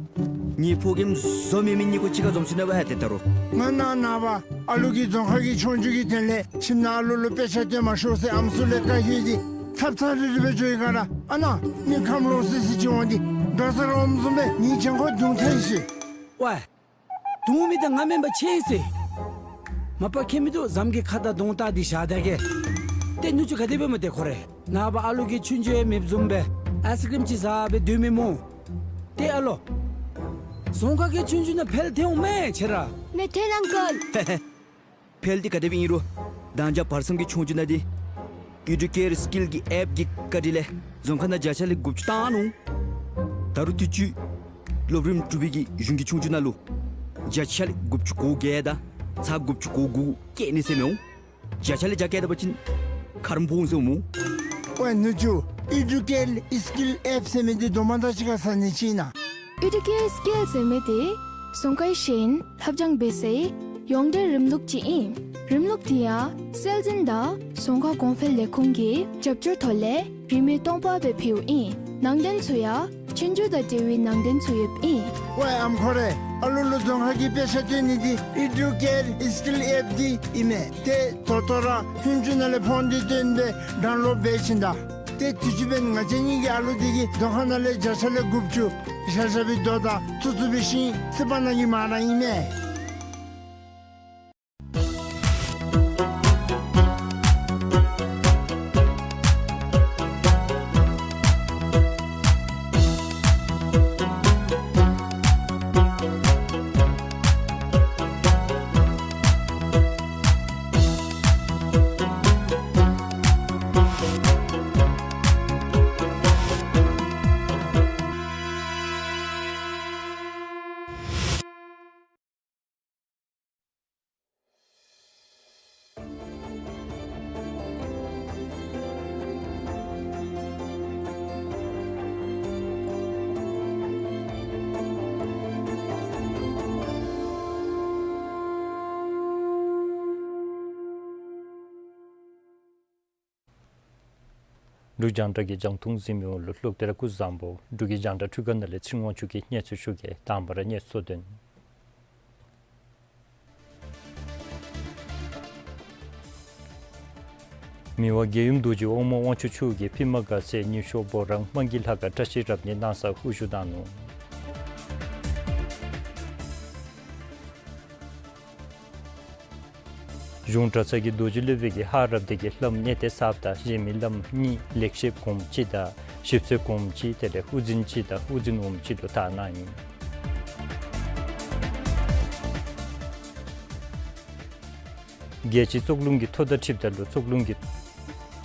ངེའི་ཕོ་རྒནམ་བཟོ་མེད་མི་གཉིས་ཀོ་གཅིག་ཁར་འཛོམས་སོ་ནུག་པ་ཡ་ཏེ་ད་རུང་། ང་ནངས་པ་ཨ་ལུ་གིས་རྫོང་ཁ་གི་ཆོས་རྒྱུགས་ཀྱི་དོན་ལས་ཁྱིམ་ནང་ཨ་ལུ་ལུ་དཔེ་ཆ་སྟོན་མ་ཤོག་ཟེར་ཨམ་སྲུ་ལས་བཀའ་ཡོད་དེ་ཚབ་ཚབ་རི་རི་སྦེ་འགྱོ་ཡི་ག་ར། ཨ་ནཱ་མི་ཁམས་ལོག་སི་སི་ཅིག་འོང་སྟེ་དགའ་ས་ར་འོངམ་བཟུམ་སྦེ་ངེའི་གྱང་ཁར་རྡུང་ཐལ་ཤིག། ཝའི། རྡུང་མི་འདི་ང་མེན་པར་ཆེ་ཟེར། མ་པ་ཁྱད་མི་འདུག། བཟའ་མི་གི་ཁ་དང་གདོང་བལྟ་སྟེ་བཞག་ད་གེ། ཏེ་ནུ་གཅུང་ག་དེ་སྦེ་སྨོ་ཏེ་ཁོ་རེ། ནངས་པ་ཨ་ལུ་གི་ཆོས་རྒྱུགས་ཡང་མེདཔ་བཟུམ་སྦེ་ཨའི་སི་ཀྲིམ་ཅིག་བཟའ་སྦེ་སྡོད་མི་སྨོ། ཏེ་ཨ་ལོ། རྫོང་ཁ་གི་ཆོས་རྒྱུགས་ནང་ཕེལ་ཐལ་འོང་མས་ཁྱེད་ར། མེད་ཐལ་ཨང་ཀལ། ཕེལ་འདི་ག་དེ་སྦེ་ཨིན་རུང་། མདང་ཞག་བར་མཚམས་ཀྱི་ཆོས་རྒྱུགས་ནང་འདི་ཨི་ཌུ་ཀེར་སི་ཀིལ་གྱི་ཨེཔ་གི་བཀའ་དྲིན་ལས་རྫོང་ཁ་ནང་བརྒྱ་ཆ་ལས་དགུ་བཅུ་བཏང་ནུག། ད་རུང་དུས་ཅི་སློབ་རིམ་དྲུག་པའི་གི་གཞུང་གི་ཆོས་རྒྱུགས་ནང་ལུ་བརྒྱ་ཆ་ལས་དགུ་བཅུ་གོ་བརྒྱད་དང་ཚག་དགུ་བཅུ་གོ་དགུ་བཀལ་ནི་ཟེར་མི་འོང་། བརྒྱ་ཆ་ལས་བརྒྱ་བཀལ་ད་པ་ཅིན་ཁ་རོག་ཕོག་འོང་ཟེར་འོང་སྨོ། ཝའི་ནུ་གཅུང་། ཨི་ཌུ་ཀེར་སི་ཀིལ་ཨེཔ་ཟེར་མི་འདི་དོ་མ་དང་གཅིག་ཁར་ཟ་ནི་ཅིག་ཨིན་ན། ཨི་ཌུ་ཀེར་སི་ཀིལ་ཟེར་མི་འདི་རྫོང་ཁའི་ཤེས་ཡོན་ལྷབ་སྦྱང་འབད་སའི་ཡོངས་འབྲེལ་རིམ་ལུགས་ཅིག་ཨིན། རིམ་ལུགས་འདི་ཡང་སྲོལ་འཛིན་དང་རྫོང་ཁ་གོང་འཕེལ་ལས་ཁུངས་ཀྱི་རྒྱབ་སྐྱོར་ཐོག་ལས་རིན་མེད་སྟོང་པ་སྦེ་ཕུལཝ་ཨིན། ནང་དོན་ཚུ་ཡང་ཆོས་རྒྱུགས་དང་འབྲེལ་བའི་ནང་དོན་ཚུ་ཡོདཔ་ཨིན། ཝའི་ཨམ་ཁོ་རེ། ཨ་ལུ་ལུ་རྫོང་ཁ་གི་དཔེ་ཆ་སྟོན་ནི་འདི་ཨི་ཌུ་ཀེར་སི་ཀིལ་ཨེཔ་འདི་ཨིན་མས། ཏེ་ད་ལྟོ་ར་ཧུན་ཅུ་ནང་ལས་ཕོན་འདི་བཏོན་སྦེ་ཌའུན་ལོཌ་འབད་བྱིན་ད། ཏེ་དུས་ཅི་འབདན་ང་བཅས་གཉིས་ཀྱི་ཨ་ལུ་འདི་གིས་རྫོང་ཁ་ནང་ལས་བརྒྱ་ཆ་ལས་དགུ་བཅུ་བཞག་བཞག་པའི་རྡོ་དང་ཐུག་ཐུག་པའི་ཤིང་རྩིག་པ་ནང་གི་མ་ར་ཨིན་མས། འབྲུག་རྒྱང་བསྒྲགས་ཀྱི་རྒྱང་མཐོང་གཟིགས་མི་ཡོངས་ལུ་ལོག་སྟེ་ར་སྐུ་གཟུགས་བཟང་པོ། འབྲུག་གི་རྒྱང་བསྒྲགས་འཕྲུལ་ཁང་ནང་ལས་ཚེ་རིང་དབང་ཕྱུག་གིས་སྙན་ཞུ་ཞུ་གེ། དང་པ་ར་སྙན་ཞུ་དོན། མི་དབང་རྒྱལ་ཡུམ་རྡོ་རྗེ་དབང་མོ་དབང་ཕྱུག་མཆོག་གིས་ཕྱི་མ་མགར་ས་རྙིང་ཤོག་བོ་རང་དམངས་ཀྱི་ལྷ་ཁང་བཀྲ་ཤིས་རབ་གནས་གནང་སར་དབུ་བཞུགས་གནང་ནུག། གཞུང་གྲྭ་ཚང་གི་རྡོ་རྗེ་སློབ་དཔོན་གྱིས་ཧཱ་རབ་སྡེ་གི་བླམ་གཉན་བསྟན་གསརཔ་དང་གཞན་མི་བླམ་གཉིས་ལེགས་བཤད་སྒོམ་སྤྱི་དང་ཞིབ་འཚོལ་སྒོམ་སྤྱི་དེ་ལས་དབུ་འཛིན་སྤྱི་དང་དབུ་འཛིན་འོགམ་སྤྱི་ལུ་དར་གནང་ཡི། རྒྱལ་སྤྱིའི་ཙོག་རླུང་གི་ཐོ་ཐ་འཁྲིགསཔ་ད་ལུ་ཙོག་རླུང་གི་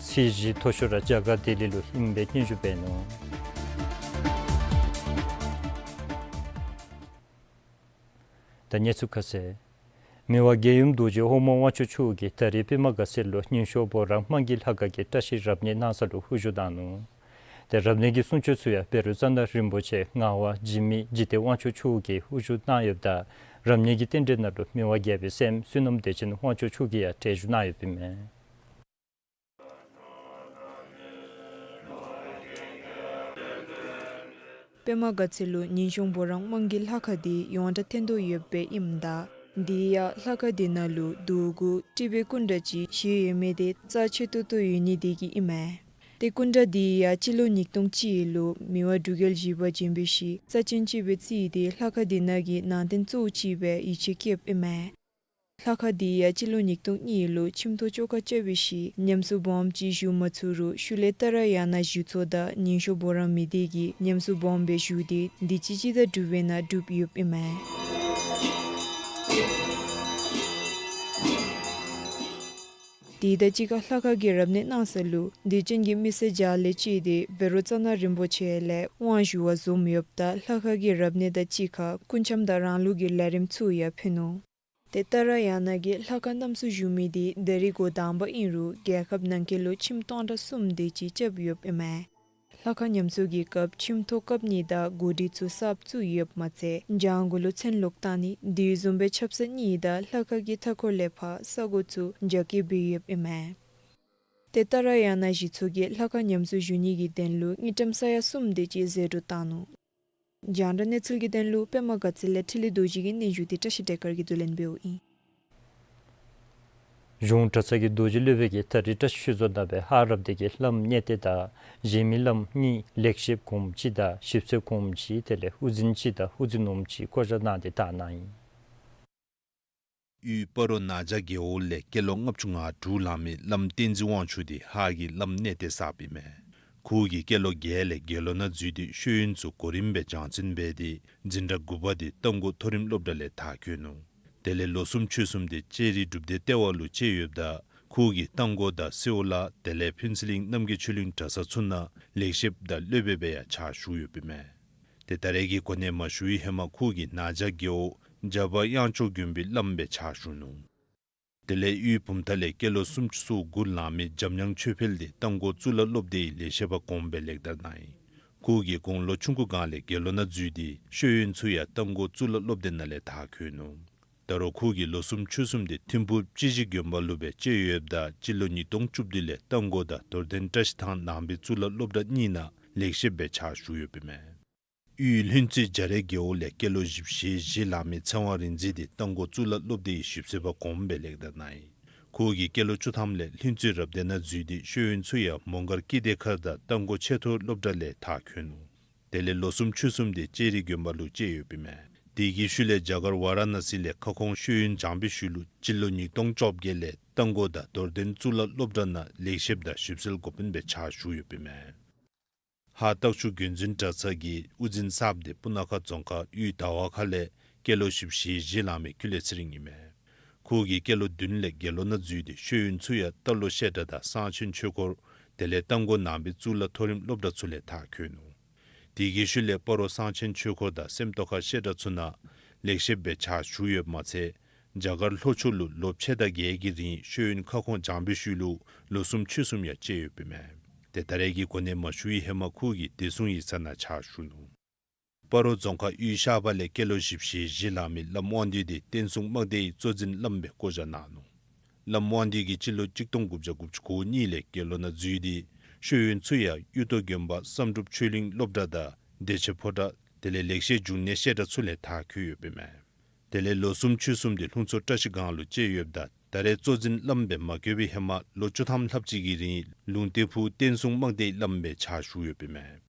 ཚད་གཞི་མཐོ་ཤོས་ར་རྒྱ་གར་ལྡི་ལི་ལུ་ཨིནམ་སྦེ་སྙན་ཞུ་འབད་ནུག། ད་གནས་ཚུལ་ཁ་གསལ། མི་དབང་རྒྱལ་ཡུམ་རྡོ་རྗེ་དབང་མོ་དབང་ཕྱུག་མཆོག་གིས་ད་རིས་ཕྱི་མ་མགར་ས་ལུ་རྙིང་ཤོག་བོ་རང་དམངས་ཀྱི་ལྷ་ཁང་གི་བཀྲ་ཤིས་རབ་གནས་གནང་ས་ལུ་དབུ་བཞུགས་གནང་ནུག། ཏེ་རབ་གནས་ཀྱི་གསུང་ཆོག་ཚུ་ཡང་བཻ་རོ་ཙ་ན་རིན་པོ་ཆེ་ངག་དབང་འཇིགས་མེད་འཇིག་རྟེན་དབང་ཕྱུག་མཆོག་གིས་དབུ་བཞུགས་གནང་ཡོདཔ་ད་རབ་གནས་ཀྱི་རྟེན་འབྲེལ་ནང་ལུ་མི་དབང་རྒྱལ་པོའི་སྲསམོ་བསོད་ནམས་བདེ་ཆེན་དབང་ཕྱུག་མཆོག་གིས་ཡང་གྲལ་བཞུགས་གནང་ཡོདཔ་ཨིན་མས། པདྨ་དགའ་ཚལ་ལུ་ཉིན་གཞུང་འབོ་རམ་དམངས་ཀྱི་ལྷ་ཁང་འདི་ཡོངས་གྲགས་ཐོན་དོ་ཡོདཔ་ཨིནམ་ད་དེ་ཡང་ལྷ་ཁང་འདི་ནང་ལུ་རྡོ་གུ་ཊི་བེཊ་སྐུ་འདྲ་ཅིག་བཞེས་ཡོད་མི་འདི་རྩ་ཆེ་ཏོག་ཏོ་ཡོད་ནི་དེ་གིས་ཨིན་མས། ཏེ་སྐུ་འདྲ་དེ་ཡང་སྤྱི་ལོ་ཉིས་སྟོང་གཅིག་ལུ་མི་དབང་འབྲུག་རྒྱལ་བཞི་པ་བྱོན་པའི་ཤུལ་རྩ་ཅན་ཅིག་སྦེ་བརྩིས་ཏེ་ལྷ་ཁང་འདི་ནང་གི་ནང་རྟེན་གཙོ་བོ་ཅིག་སྦེ་ཡིད་ཆེས་བསྐྱེདཔ་ཨིན་མས། ལྷ་ཁང་འདི་ཡང་སྤྱི་ལོ་ཉིས་སྟོང་གཉིས་ལུ་ཁྱིམ་ཐོག་བཅོ་ཁ་རྐྱབ་པའི་ཤུལ་ཉམས་གསོ་སྦོམ་ཅིག་ཞུ་མ་ཚུགས་རུང་ཤུལ་ལས་ཏཱ་ར་ཡ་ན་བཞུགས་ཚོགས་དང་ཉིན་གཞུང་འབོ་རམ་མི་སྡེ་གིས་ཉམས་གསོ་སྦོམ་སྦེ་ཞུ་སྟེ་དུས་ཅི་སྤྱི་ཟླ་དྲུག་པའི་ནང་གྲུབ་ཡོདཔ་ཨིན་མས། དེ་དང་གཅིག་ཁར་ལྷ་ཁང་གི་རབ་གནས་གནང་ས་ལུ་དད་ཅན་གྱི་མི་སེར་མཇལ་ལས་བཅས་ཏེ་བཻ་རོ་ཙ་ན་རིན་པོ་ཆེ་ལས་དབང་ཞུ་བར་འཛོམས་ཡོདཔ་ད་ལྷ་ཁང་གི་རབ་གནས་དང་གཅིག་ཁར་སྐུ་འཆམ་དང་རང་ལུགས་ཀྱི་ལས་རིམ་ཚུ་ཡང་ཕུལ་ནུག། ཏེ་ཏཱ་ར་ཡ་ན་གིས་ལྷ་ཁང་རྣམ་གསུམ་བཞུགས་མི་འདི་ད་རིས་འགོ་དང་པ་ཨིན་རུང་རྒྱལ་ཁབ་ནང་འཁོད་ལུ་ཁྱིམ་སྟོང་ཕྲག་གསུམ་དེ་ཅིག་རྐྱབ་ཡོདཔ་ཨིན་མས། ལྷ་ཁང་ཉམས་གསོ་གི་སྐབས་ཁྱིམ་ཐོག་རྐྱབ་ནི་དང་གོ་སྒྲིག་ཚུ་གསརཔ་བཙུགས་ཡོདཔ་མ་ཚད་གྱང་གུ་ལུ་ཚོན་ལོག་བཏང་ནི་དེ་བཟུམ་སྦེ་ཆབ་གསང་གཉིས་དང་ལྷ་ཁང་གི་མཐའ་འཁོར་ལས་ཕར་ས་གོ་ཚུ་རྒྱ་སྐྱེད་འབད་ཡོདཔ་ཨིན་མས། ཏེ་ཏཱ་ར་ཡ་ན་གཞི་ཚོགས་ཀྱིས་ལྷ་ཁང་ཉམས་གསོ་ཞུ་ནི་གི་དོན་ལུ་དངུལ་ཀྲམ་ས་ཡ་གསུམ་དེ་ཅིག་ཟད་འགྲོ་བཏང་ནུག། རྒྱང་བསྒྲགས་གནས་ཚུལ་གྱི་དོན་ལུ་པདྨ་དགའ་ཚལ་ལས་འཕྲིན་ལས་རྡོ་རྗེ་གི་སྙན་ཞུ་འདི་བཀྲ་ཤིས་བདེ་དཀར་གྱིས་བསྡུ་ལེན་འབདཝ་ཨིན། གཞུང་གྲྭ་ཚང་གི་རྡོ་རྗེ་སློབ་དཔོན་གྱིས་ད་རིས་བཀྲ་ཤིས་ཆོས་རྫོང་ནང་སྦེ་ལྷ་རབ་སྡེ་གི་བླམ་གནས་བརྟན་དང་གཞན་མི་བླམ་གཉིས་ལེགས་བཤད་སྒོམ་སྤྱི་དང་ཞིབ་འཚོལ་སྒོམ་སྤྱི་དེ་ལས་དབུ་འཛིན་སྤྱི་དང་དབུ་འཛིན་འོགམ་སྤྱི་བསྐོ་བཞག་གནང་སྟེ་དར་གནང་ཡི། དབུས་སྤ་རོ་ན་བྱ་རྒེད་འོག་ལས་སྐྱེས་ལོ་ལྔ་བཅུ་ང་དྲུག་ལང་མི་བླམ་བསྟན་འཛིན་དབང་ཕྱུག་འདི་ཧཱ་གི་བླམ་གནས་བརྟན་གསརཔ་ཨིན་མས། ཁོ་གིས་སྐྱེས་ལོ་བརྒྱད་ལས་དགེ་སློང་ནང་འཛུལ་ཏེ་ཤེས་ཡོན་ཚུ་གོ་རིམ་སྦེ་སྦྱང་བརྩོན་འབད་དེ་འཛིན་གྲྭ་དགུ་པ་འདི་རྟ་མགོ་མཐོ་རིམ་སློབ་གྲྭ་ལས་མཐར་འཁྱོལ་ནུག། དེ་ལས་ལོ་གསུམ་ཕྱོགས་གསུམ་འདི་ལྕགས་རི་སྒྲུབ་སྡེ་ལྟེ་བ་ལུ་བཅད་ཡོདཔ་ད་ཁོ་གིས་རྟ་མགོ་དང་སེའུ་ལ་དེ་ལས་ཕུན་ཚོགས་གླིང་རྣམ་རྒྱལ་ཆོས་གླིང་གྲྭ་ཚང་ཚུ་ནང་ལེགས་བཤད་དང་སློབ་དཔོན་སྦེ་ཡང་ཕྱག་ཞུ་ཡོདཔ་ཨིན་མས། ཏེ་ད་རེས་ཀྱི་གོ་གནས་མ་ཞུ་བའི་ཧེ་མ་ཁོ་གིས་ན་བྱ་རྒེད་འོག་རྒྱ་བ་གཡང་ལྕོག་དགོན་པའི་བླམ་སྦེ་ཕྱག་ཞུ་ནུག། དེ་ལས་དབུས་བུམ་ཐང་ལས་སྐྱེས་ལོ་སུམ་ཅུ་སོ་དགུ་ལང་མི་འཇམ་དབྱངས་ཆོས་འཕེལ་འདི་རྟ་མགོ་གཙུག་ལག་སློབ་སྡེའི་ལས་བྱེདཔ་གོངམ་སྦེ་ལེགས་དར་གནང་ཡི། ཁོ་གིས་དགུང་ལོ་ཆུང་ཀུ་སྒང་ལས་དགེ་སློང་ནང་འཛུལ་ཏེ་ཤེས་ཡོན་ཚུ་ཡང་རྟ་མགོ་གཙུག་ལག་སློབ་སྡེ་ནང་ལས་མཐར་འཁྱོལ་ནུག། ད་རུང་ཁོ་གིས་ལོ་གསུམ་ཕྱོགས་གསུམ་འདི་ཐིམ་ཕུག་སྤྱི་གཞི་དགོན་པ་ལུ་སྦེ་བཅད་ཡོདཔ་ད་སྤྱི་ལོ་ཉིས་སྟོང་བཅུ་བདུན་ལས་རྟ་མགོ་དང་རྡོར་གདན་བཀྲ་ཤིས་ཐང་ནང་པའི་གཙུག་ལག་སློབ་གྲྭ་གཉིས་ནང་ལེགས་བཤད་སྦེ་ཕྱག་ཞུ་ཡོདཔ་ཨིན་མས། དབུས་ལྷུན་རྩེ་རྒྱ་རས་རྒེད་འོག་ལས་སྐྱེས་ལོ་བཞི་བཅུ་ཞེ་བཞི་ལང་མི་ཚེ་དབང་རིག་འཛིན་འདི་རྟ་མགོ་གཙུག་ལག་སློབ་སྡེའི་ཞིབ་འཚོལ་པ་གོངམ་སྦེ་ལེགས་དར་གནང་ཡི། ཁོ་གིས་སྐྱེས་ལོ་བཅུ་ཐམ་ལས་ལྷུན་རྩེ་རབ་སྡེ་ནང་འཛུལ་ཏེ་ཤེས་ཡོན་ཚུ་ཡང་མོང་སྒར་ཀིརྟི་མཁར་དང་རྟ་མགོ་ཆེ་མཐོ་སློབ་གྲྭ་ལས་མཐར་འཁྱོལ་ནུག། དེ་ལས་ལོ་གསུམ་ཕྱོགས་གསུམ་འདི་ལྕགས་རི་དགོན་པ་ལུ་བཅད་ཡོདཔ་ཨིན་མས། དེ་གི་ཤུལ་ལས་རྒྱ་གར་ཝ་ར་ཎ་སི་ལས་ཁ་སྐོང་ཤེས་ཡོན་སྦྱངས་པའི་ཤུལ་ལུ་སྤྱི་ལོ་ཉིས་སྟོང་བཅོ་བརྒྱད་ལས་རྟ་མགོ་དང་རྡོར་གདན་གཙུག་ལག་སློབ་གྲྭ་ནང་ལེགས་བཤད་དང་ཞིབ་འཚོལ་འགོ་དཔོན་སྦེ་ཕྱག་ཞུ་ཡོདཔ་ཨིན་མས། ཧཱ་སྟག་ཆུ་དགོན་འཛིན་གྲྭ་ཚང་གི་དབུ་འཛིན་གསརཔ་འདི་སྤུ་ན་ཁ་རྫོང་ཁག་དབུས་དར་བ་ཁ་ལས་སྐྱེས་ལོ་བཞི་བཅུ་ཞེ་བཞི་ལང་མི་ཀུན་ལེགས་ཚེ་རིང་ཨིན་མས། ཁོ་གིས་སྐྱེས་ལོ་བདུན་ལས་དགེ་སློང་ནང་འཛུལ་ཏེ་ཤེས་ཡོན་ཚུ་ཡང་རྟ་ལོག་བཤད་གྲྭ་དང་གསང་ཆེན་ཆོས་འཁོར་དེ་ལས་རྟ་མགོ་ནང་པའི་གཙུག་ལག་མཐོ་རིམ་སློབ་གྲྭ་ཚུ་ལས་མཐར་འཁྱོལ་ནུག། དེ་གི་ཤུལ་ལས་སྤ་རོ་གསང་ཆེན་ཆོས་འཁོར་དང་སེམས་རྟོགས་ཁ་བཤད་གྲྭ་ཚུ་ནང་ལེགས་བཤད་སྦེ་ཕྱག་ཞུ་ཡོདཔ་མ་ཚད་རྒྱ་གར་ལྷོ་ཕྱོགས་ལུ་ལོ་ཕྱེད་དང་བརྒྱད་ཀྱི་རིང་ཤེས་ཡོན་ཁ་སྐོང་སྦྱངས་པའི་ཤུལ་ལུ་ལོ་གསུམ་ཕྱོགས་གསུམ་ཡང་བཅད་ཡོདཔ་ཨིན་མས། ཏེ་ད་རེས་ཀྱི་གོ་གནས་མ་ཞུ་བའི་ཧེ་མ་ཁོ་གིས་བདེ་སྲུང་ཡིག་ཚང་ནང་ཕྱག་ཞུ་ནུག། སྤ་རོ་རྫོང་ཁག་དབུས་ཤར་པ་ལས་སྐྱེས་ལོ་བཞི་བཅུ་ཞེ་བཞི་ལང་མི་བླམ་དབང་འདུས་འདི་བསྟན་སྲུང་དམག་སྡེའི་གཙོ་འཛིན་བླམ་སྦེ་བསྐོ་བཞག་གནང་ནུག། བླམ་དབང་འདུས་ཀྱིས་སྤྱི་ལོ་གཅིག་སྟོང་དགུ་བརྒྱ་དགུ་བཅུ་གོ་གཉིས་ལས་དགེ་སློང་ནང་འཛུལ་ཏེ་ཤེས་ཡོན་ཚུ་ཡང་གཡུ་ཏོ་དགོན་པ་བསམ་གྲུབ་ཆོས་གླིང་སློབ་གྲྭ་དང་བདེ་ཆེན་ཕོ་བྲང་དེ་ལས་ལེགས་བཤད་འབྱུང་གནས་བཤད་གྲྭ་ཚུ་ལས་མཐར་འཁྱོལ་ཡོདཔ་ཨིན་མས། དེ་ལས་ལོ་གསུམ་ཕྱོགས་གསུམ་འདི་ལྷུན་རྩེ་བཀྲ་ཤིས་སྒང་ལུ་བཅད་ཡོདཔ་ད་ད་རེས་གཙོ་འཛིན་བླམ་སྦེ་མ་བསྐོ་བའི་ཧེ་མ་ལོ་བཅུ་ཐམ་ལྷགཔ་ཅིག་གི་རིང་ལུང་བསྟན་ཕུག་བསྟན་སྲུང་དམག་སྡེའི་བླམ་སྦེ་ཕྱག་ཞུ་ཡོདཔ་ཨིན་མས།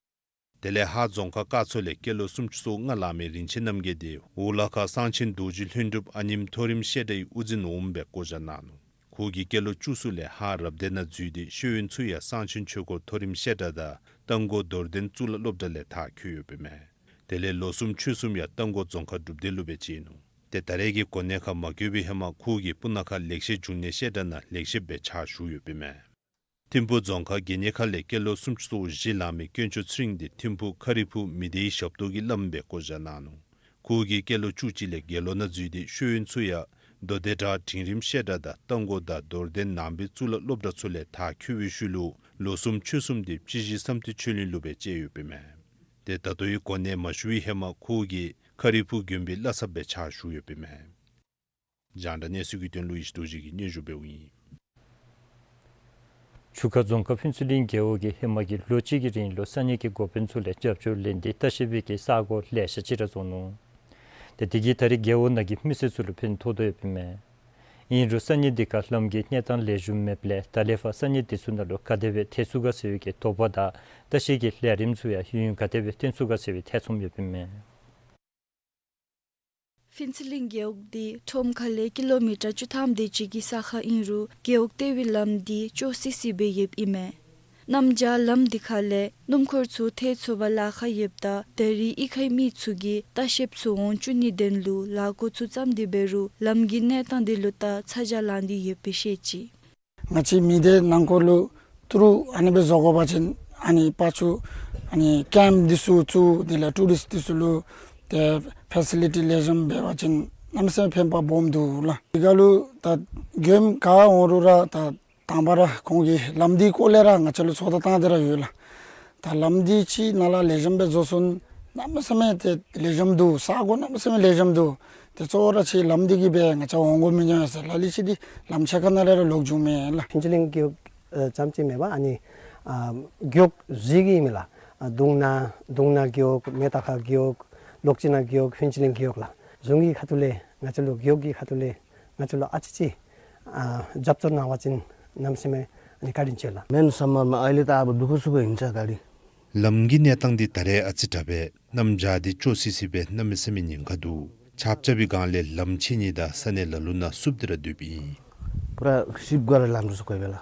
དེ་ལས་ཧཱ་རྫོང་ཁག་སྐར་ཚོ་ལས་སྐྱེས་ལོ་སུམ་ཅུ་སོ་ལྔ་ལང་མི་རིན་ཆེན་རྣམ་རྒྱལ་འདི་འོག་ལ་ཁ་གསང་ཆེན་རྡོ་རྗེ་ལྷུན་གྲུབ་ཨ་ནེམ་མཐོ་རིམ་བཤད་གྲྭའི་དབུ་འཛིན་འོགམ་སྦེ་བསྐོ་བཞག་གནང་ནུག། ཁོ་གིས་སྐྱེས་ལོ་བཅུ་གསུམ་ལས་ཧཱ་རབ་སྡེ་ནང་འཛུལ་ཏེ་ཤེས་ཡོན་ཚུ་ཡང་གསང་ཆེན་ཆོས་འཁོར་མཐོ་རིམ་བཤད་གྲྭ་དང་རྟ་མགོ་རྡོར་གདན་གཙུག་ལག་སློབ་གྲྭ་ལས་མཐར་འཁྱོལ་ཡོདཔ་ཨིན་མས། དེ་ལས་ལོ་གསུམ་ཕྱོགས་གསུམ་ཡང་རྟ་མགོ་རྫོང་ཁག་སྒྲུབ་སྡེ་ལུ་སྦེ་བཅད་ནུག། ཏེ་ད་རེས་ཀྱི་གོ་གནས་ཁར་མ་བསྐོ་བའི་ཧེ་མ་ཁོ་གིས་སྤུ་ན་ཁ་ལེགས་བཤད་འབྱུང་གནས་བཤད་གྲྭ་ནང་ལེགས་བཤད་སྦེ་ཕྱག་ཞུ་ཡོདཔ་ཨིན་མས། ཐིམ་ཕུ་རྫོང་ཁག་དགེ་བསྙེན་ཁ་ལས་སྐྱེས་ལོ་སུམ་ཅུ་སོ་བཞི་ལང་མི་དཀོན་མཆོག་ཚེ་རིང་འདི་ཐིམ་ཕུ་ཁ་རི་ཕུག་མི་སྡེའི་ཞབས་ཏོག་གི་བླམ་སྦེ་བསྐོ་བཞག་གནང་ནུག། ཁོ་གིས་སྐྱེས་ལོ་བཅུ་གཅིག་ལས་དགེ་སློང་ནང་འཛུལ་ཏེ་ཤེས་ཡོན་ཚུ་ཡང་མདོ་སྡེ་བྲག་འབྲིང་རིམ་བཤད་གྲྭ་དང་རྟ་མགོ་དང་རྡོར་གདན་ནང་པའི་གཙུག་ལག་སློབ་གྲྭ་ཚུ་ལས་མཐར་འཁྱོལ་བའི་ཤུལ་ལུ་ལོ་གསུམ་ཕྱོགས་གསུམ་འདི་སྤྱི་གཞི་བསམ་གཏན་ཆོས་གླིང་ལུ་སྦེ་བཅད་ཡོདཔ་ཨིན་མས། ཏེ་ད་ལྟོའི་གོ་གནས་མ་ཞུ་བའི་ཧེ་མ་ཁོ་གིས་ཁ་རི་ཕུག་དགོན་པའི་བླ་ཚབ་སྦེ་ཕྱག་ཞུ་ཡོདཔ་ཨིན་མས། རྒྱང་བསྒྲགས་གནས་ཚུལ་གྱི་དོན་ལུ་ཡེ་ཤེས་རྡོ་རྗེ་གིས་སྙན་ཞུ་འབདཝ་ཨིན། ཆུ་ཁ་རྫོང་ཁག་ཕུན་ཚོགས་གླིང་རྒེད་འོག་གིས་ཧེ་མ་གི་ལོ་གཅིག་གི་རིང་ལུ་ས་གནས་ཀྱི་འགོ་དཔོན་ཚུ་ལས་རྒྱབ་སྐྱོར་ལེན་ཏེ་ལྟ་བཤལ་པའི་གི་ས་གོ་ལེ་ཤ་ཅིག་ར་བཟོ་ནུག། ཏེ་དེ་གིས་ད་རེས་རྒེད་འོག་ནང་གི་མི་སེར་ཚུ་ལུ་ཕན་ཐོགས་དོ་ཡོདཔ་ཨིན་མས། ཨིན་རུང་ས་གནས་དེ་ཁར་ལམ་གྱི་གནས་སྟངས་ལེགས་ཤོམ་མེདཔ་ལས་ད་ལས་ཕར་ས་གནས་དེ་ཚུ་ནང་ལུ་ག་དེ་སྦེ་ཐལ་ཚུགས་ག་ཟེར་བའི་གི་དོགས་པ་དང་ལྟ་བཤལ་གྱི་ལས་རིམ་ཚུ་ཡང་ཡུན་ག་དེ་སྦེ་བརྟན་ཚུགས་ག་ཟེར་བའི་ཐེ་ཚོམ་ཡོདཔ་ཨིན་མས། ཕུན་ཚོགས་གླིང་རྒེད་འོག་འདི་ཁྲོམ་ཁ་ལས་ཀི་ལོ་མི་ཊར་བཅུ་ཐམ་དེ་ཅིག་གི་ས་ཁར་ཨིན་རུང་རྒེད་འོག་ལྟེ་བའི་ལམ་འདི་སྐྱོ་སི་སི་སྦེ་ཡོདཔ་ཨིན་མས། གནམ་བྱཱར་ལམ་འདི་ཁ་ལས་སྣུམ་འཁོར་ཚུ་ཐལ་ཚུགས་པར་ལཱ་ཁག་ཡོདཔ་ད་ད་རེས་གཡུས་ཁའི་མི་ཚུ་གིས་ལྟ་བཤལཔ་ཚུ་འོང་བཅུག་ནིའི་དོན་ལུ་ལཱ་འགོ་ཚུ་བརྩམས་ཏེ་འབད་རུང་ལམ་གྱི་གནས་སྟངས་དེ་ལུ་བལྟ་ཚ་གྱང་ལང་སྟེ་ཡོདཔ་སྦེ་བཤད་ཅི། ང་བཅས་མི་སྡེ་ནང་འཁོད་ལུ་ཏི་རུ་ཨ་ནི་སྦེ་བཟོ་དགོ་པ་ཅིན་ཨ་ནི་ཕར་ཚུར་ཨ་ནི་ཀེམཔ་འདི་ཚུ་བཙུགས་དེ་ལས་ཊུ་རིསིཊ་འདི་ཚུ་ལུ་ཏེ་ཕེ་སི་ལི་ཊི་ལེགས་ཤོམ་འབད་བ་ཅིན་གནམ་མེད་ས་མེད་ཕན་པ་སྦོམ་འདུག་ལགས། དེ་ཁར་ལུ་ད་མགྱོནམ་ག་འོང་རུང་ར་ད་དང་པ་ར་ཁོང་གིས་ལམ་འདི་སྐོར་ལས་ར་ང་བཅས་ལུ་ཚོད་ལྟ་བཏང་སྟེ་ར་ཡོད་ལགས། ད་ལམ་འདི་ཅིག་ནཱ་ལས་ལེགས་ཤོམ་སྦེ་བཟོ་ཚུགས་ན་གནམ་མེད་ས་མེད་ཏེ་ལེགས་ཤོམ་འདུག། ས་གོ་གནམ་མེད་ས་མེད་ལེགས་ཤོམ་འདུག། ཏེ་གཙོ་བོ་ར་ཅིག་ལམ་འདི་གིས་སྦེ་ང་བཅས་འོང་དགོ་མི་འགྱོ་ཡ་ཟེར་ལ་ལུ་ཅིག་འདི་ལམ་ཕྱེད་ཀ་ནང་ལས་ར་ལོག་འགྱོཝ་མས་ལགས། ཕུན་ཚོགས་གླིང་རྒེད་འོག་ཨ་ཙམ་ཅིག་མེན་པར་ཨ་ནི་ཨ་རྒེད་འོག་བཞི་གི་ཨིན་མས་ལགས། ཨ་གདུང་ན་གདུང་ན་རྒེད་འོག་མེ་ཏ་ཁ་རྒེད་འོག་ལོག་ཅི་ན་རྒེད་འོག་ཕུན་ཚོགས་གླིང་རྒེད་འོག་ལགས། གཞུང་གི་ཁ་ཐུག་ལས་ང་བཅས་ལུ་རྒེད་འོག་གི་ཁ་ཐུག་ལས་ང་བཅས་ལུ་ཨ་ཙི་ཅིག་ཨ་རྒྱབ་སྐྱོར་གནང་བ་ཅིན་གནམ་མེད་ས་མེད་ཨ་ནི་བཀའ་དྲིན་ཆེ་ལགས། མེན་སམ་མ་མ་ཨའི་ལས་ད་ཨ་བ་དུ་ཁུ་སུ་ག་ཨིན་ཅ་ག་རི། ལམ་གྱི་གནས་སྟངས་འདི་ད་རེས་ཨ་ཙི་དྲག་པས། གནམ་བྱཱར་འདི་སྐྱོ་སི་སི་སྦེ་གནམ་མེད་ས་མེད་ཉེན་ཁ་འདུག། ཆརཔ་རྐྱབ་པའི་སྒང་ལས་ལམ་ཕྱེད་ནི་དང་ས་གནས་ལ་ལུ་ནང་བསུབ་སྟེ་ར་སྡོདཔ་ཨིན། པུ་ར་ཤིབ་ག་ར་ལམ་རུ་སུ་ཁོ་བེ་ལ།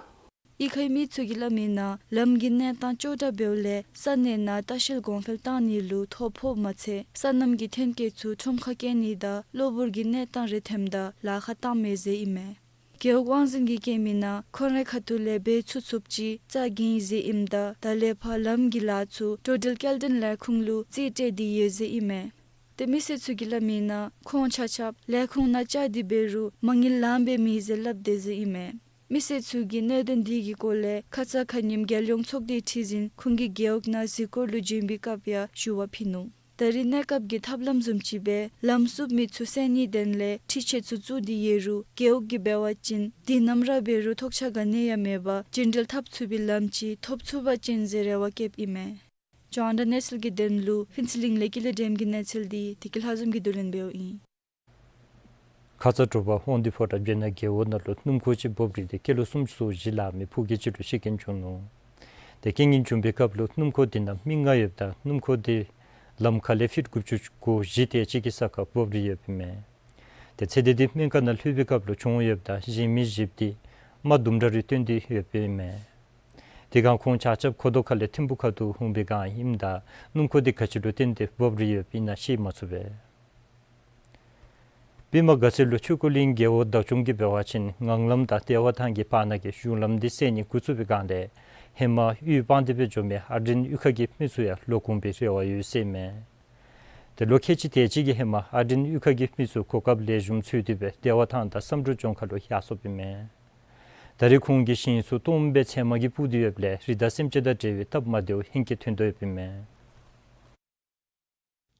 གཡུས་ཁའི་མི་ཚུ་གིས་སླབ་མིའི་ནང་ལམ་གྱི་གནས་སྟངས་སྐྱོ་དྲགས་འབདཝ་ལས་ས་གནས་ནང་ལྟ་བཤལ་གོང་འཕེལ་བཏང་ནི་ལུ་ཐོ་ཕོགཔ་མ་ཚད་སོ་ནམ་གྱི་ཐོན་སྐྱེད་ཚུ་ཁྲོམ་ཁར་བསྐྱལ་ནི་དང་གློ་བུར་གྱི་གནས་སྟངས་རེ་ཐོནམ་ད་ལཱ་ཁག་བཏངམ་མས་ཟེར་ཨིན་མས། རྒེད་འོག་དབང་འཛིན་གྱིས་བཀོད་མིའི་ནང་ཁོང་རའི་ཁ་ཐུག་ལས་འབད་ཚུགས་ཚུགསཔ་ཅིག་རྩ་འགེངས་ཡི་ཟེར་ཨིནམ་ད་ད་ལས་ཕར་ལམ་གྱི་ལཱ་ཚུ་འགྲོ་འགྲུལ་སྐྱེལ་འདྲེན་ལས་ཁུངས་ལུ་རྩིས་སྤྲོད་དེ་ཡོད་ཟེར་ཨིན་མས། ཏེ་མི་སེར་ཚུ་གིས་སླབ་མིའི་ནང་ཁོང་ཆ་ཁྱབ་ལས་ཁུངས་ནང་བཅར་ཏེ་འབད་རུང་མ་དངུལ་ལངམ་སྦེ་མེད་ཟེར་སླབ་དེས་ཟེར་ཨིན་མས། མི་སེར་ཚུ་གིས་གནད་དོན་འདི་གི་སྐོར་ལས་ཁ་ཙ་ཁ་ཉིནམ་རྒྱལ་ཡོངས་ཚོགས་སྡེའི་ཁྲི་འཛིན་ཁོང་གི་རྒེད་འོག་ནང་གཟིགས་སྐོར་ལུ་བྱོན་པའི་སྐབས་ཡང་ཞུ་བ་ཕུལ་ནུག། ད་རེས་གནས་སྐབས་ཀྱི་ཐབས་ལམ་བཟུམ་ཅིག་སྦེ་ལམ་བསུབ་མི་ཚུ་བསལ་ནིའི་དོན་ལས་འཕྲུལ་ཆས་ཚུ་བཙུགས་ཏེ་ཡོད་རུང་རྒེད་འོག་གིས་འབད་བ་ཅིན་དུས་ནམ་ར་འབད་རུང་ཐོགས་ཆགས་ག་ནི་ཡང་མེད་པར་རྒྱུན་འགྲུལ་འཐབ་ཚུགས་པའི་ལམ་ཅིག་ཐོབ་ཚུགས་པ་ཅིན་ཟེར་རེ་བ་བསྐྱེདཔ་ཨིན་མས། ཇོ་ཨ་མདའ་གནས་ཚུལ་གྱི་དོན་ལུ་ཕུན་ཚོགས་གླིང་ལས་ཀུན་ལེགས་སྒྲོལམ་གྱི་གནས་ཚུལ་འདི་བདེ་སྐྱིད་ལྷ་འཛོམས་ཀྱིས་བསྡུ་ལེན་འབདཝ་ཨིན། ཁ་ཙ་དྲོ་པ་དབང་འདུས་ཕོ་བྲང་སྦྱེད་ནག་རྒེད་འོག་ནང་ལུ་སྣུམ་འཁོར་ཅིག་འབོབ་རིལ་ཏེ་ཀི་ལོ་སུམ་ཅུ་སོ་བཞི་ལང་མི་ཕོ་སྐྱེས་ཅིག་ལུ་ཤི་རྐྱེན་བྱུང་ནུག། ཏེ་རྐྱེན་ངན་བྱུང་པའི་སྐབས་ལུ་སྣུམ་འཁོར་དེ་ནང་མི་ལྔ་ཡོདཔ་ད་སྣུམ་འཁོར་དེ་ལམ་ཁ་ལས་ཕིཊ་དགུ་བཅུ་གོ་བཞི་དེ་ཅིག་གི་ས་ཁར་འབོབ་རིལ་ཡོདཔ་ཨིན་མས། ཏེ་ཚེ་འདི་འདི་སྨན་ཁང་ནང་ལྷོད་པའི་སྐབས་ལུ་གྱོངས་ཡོདཔ་ད་གཞན་མི་བཞིཔོ་དེ་རྨ་དུམ་གྲ་རེ་བཏོན་ཏེ་ཡོདཔ་ཨིན་མས། དེ་སྒང་ཁོང་ཆ་ཁྱབ་ཁོ་ཐོག་ཁ་ལས་ཐིམ་ཕུ་ཁ་ཐུག་འོང་པའི་སྒང་ཨིནམ་ད་སྣུམ་འཁོར་དེ་ག་ཅི་ལུ་བརྟེན་ཏེ་འབོབ་རིལ་ཡོདཔ་ཨིན་ན་ཤེས་མ་ཚུགས་པས། པདྨ་དགའ་ཚལ་ལུ་ཆོས་འཁོར་གླིང་རྒེད་འོག་བདག་སྐྱོང་གིས་འབད་བ་ཅིན་ངང་ལམ་དང་བདེ་བ་ཐང་གི་བར་ན་གི་གཞུང་ལམ་འདི་བསལ་ནི་འགོ་བཙུགས་པའི་སྒང་ལས་ཧེ་མ་གཡུས་སྤང་སྟེ་སྦེ་འགྱོ་མི་ཨར་ཌེན་གཡུས་ཁ་གི་མི་ཚུ་ཡང་ལོག་འོང་པའི་རེ་བ་ཡོད་ཟེར་མས། ཏེ་ལོ་ཁལ་གཅིག་དེ་ཅིག་གི་ཧེ་མ་ཨར་ཌེན་གཡུས་ཁ་གི་མི་ཚུ་གོ་སྐབས་ལེགས་ཤོམ་འཚོལ་ཏེ་སྦེ་བདེ་བ་ཐང་དང་བསམ་གྲུབ་ལྗོངས་མཁར་ལུ་ཡར་སོཔ་ཨིན་མས། ད་རེས་ཁོང་གི་ཞིང་ཚུ་སྟོངམ་སྦེ་ཚལ་མ་གིས་སྤུར་ཏེ་ཡོདཔ་ལས་རི་དྭགས་སེམས་ཅན་དང་འབྲེལ་བའི་སྟབས་མ་བདེཝ་ཧེང་སྐལ་ཐོན་དོ་ཡོདཔ་ཨིན་མས།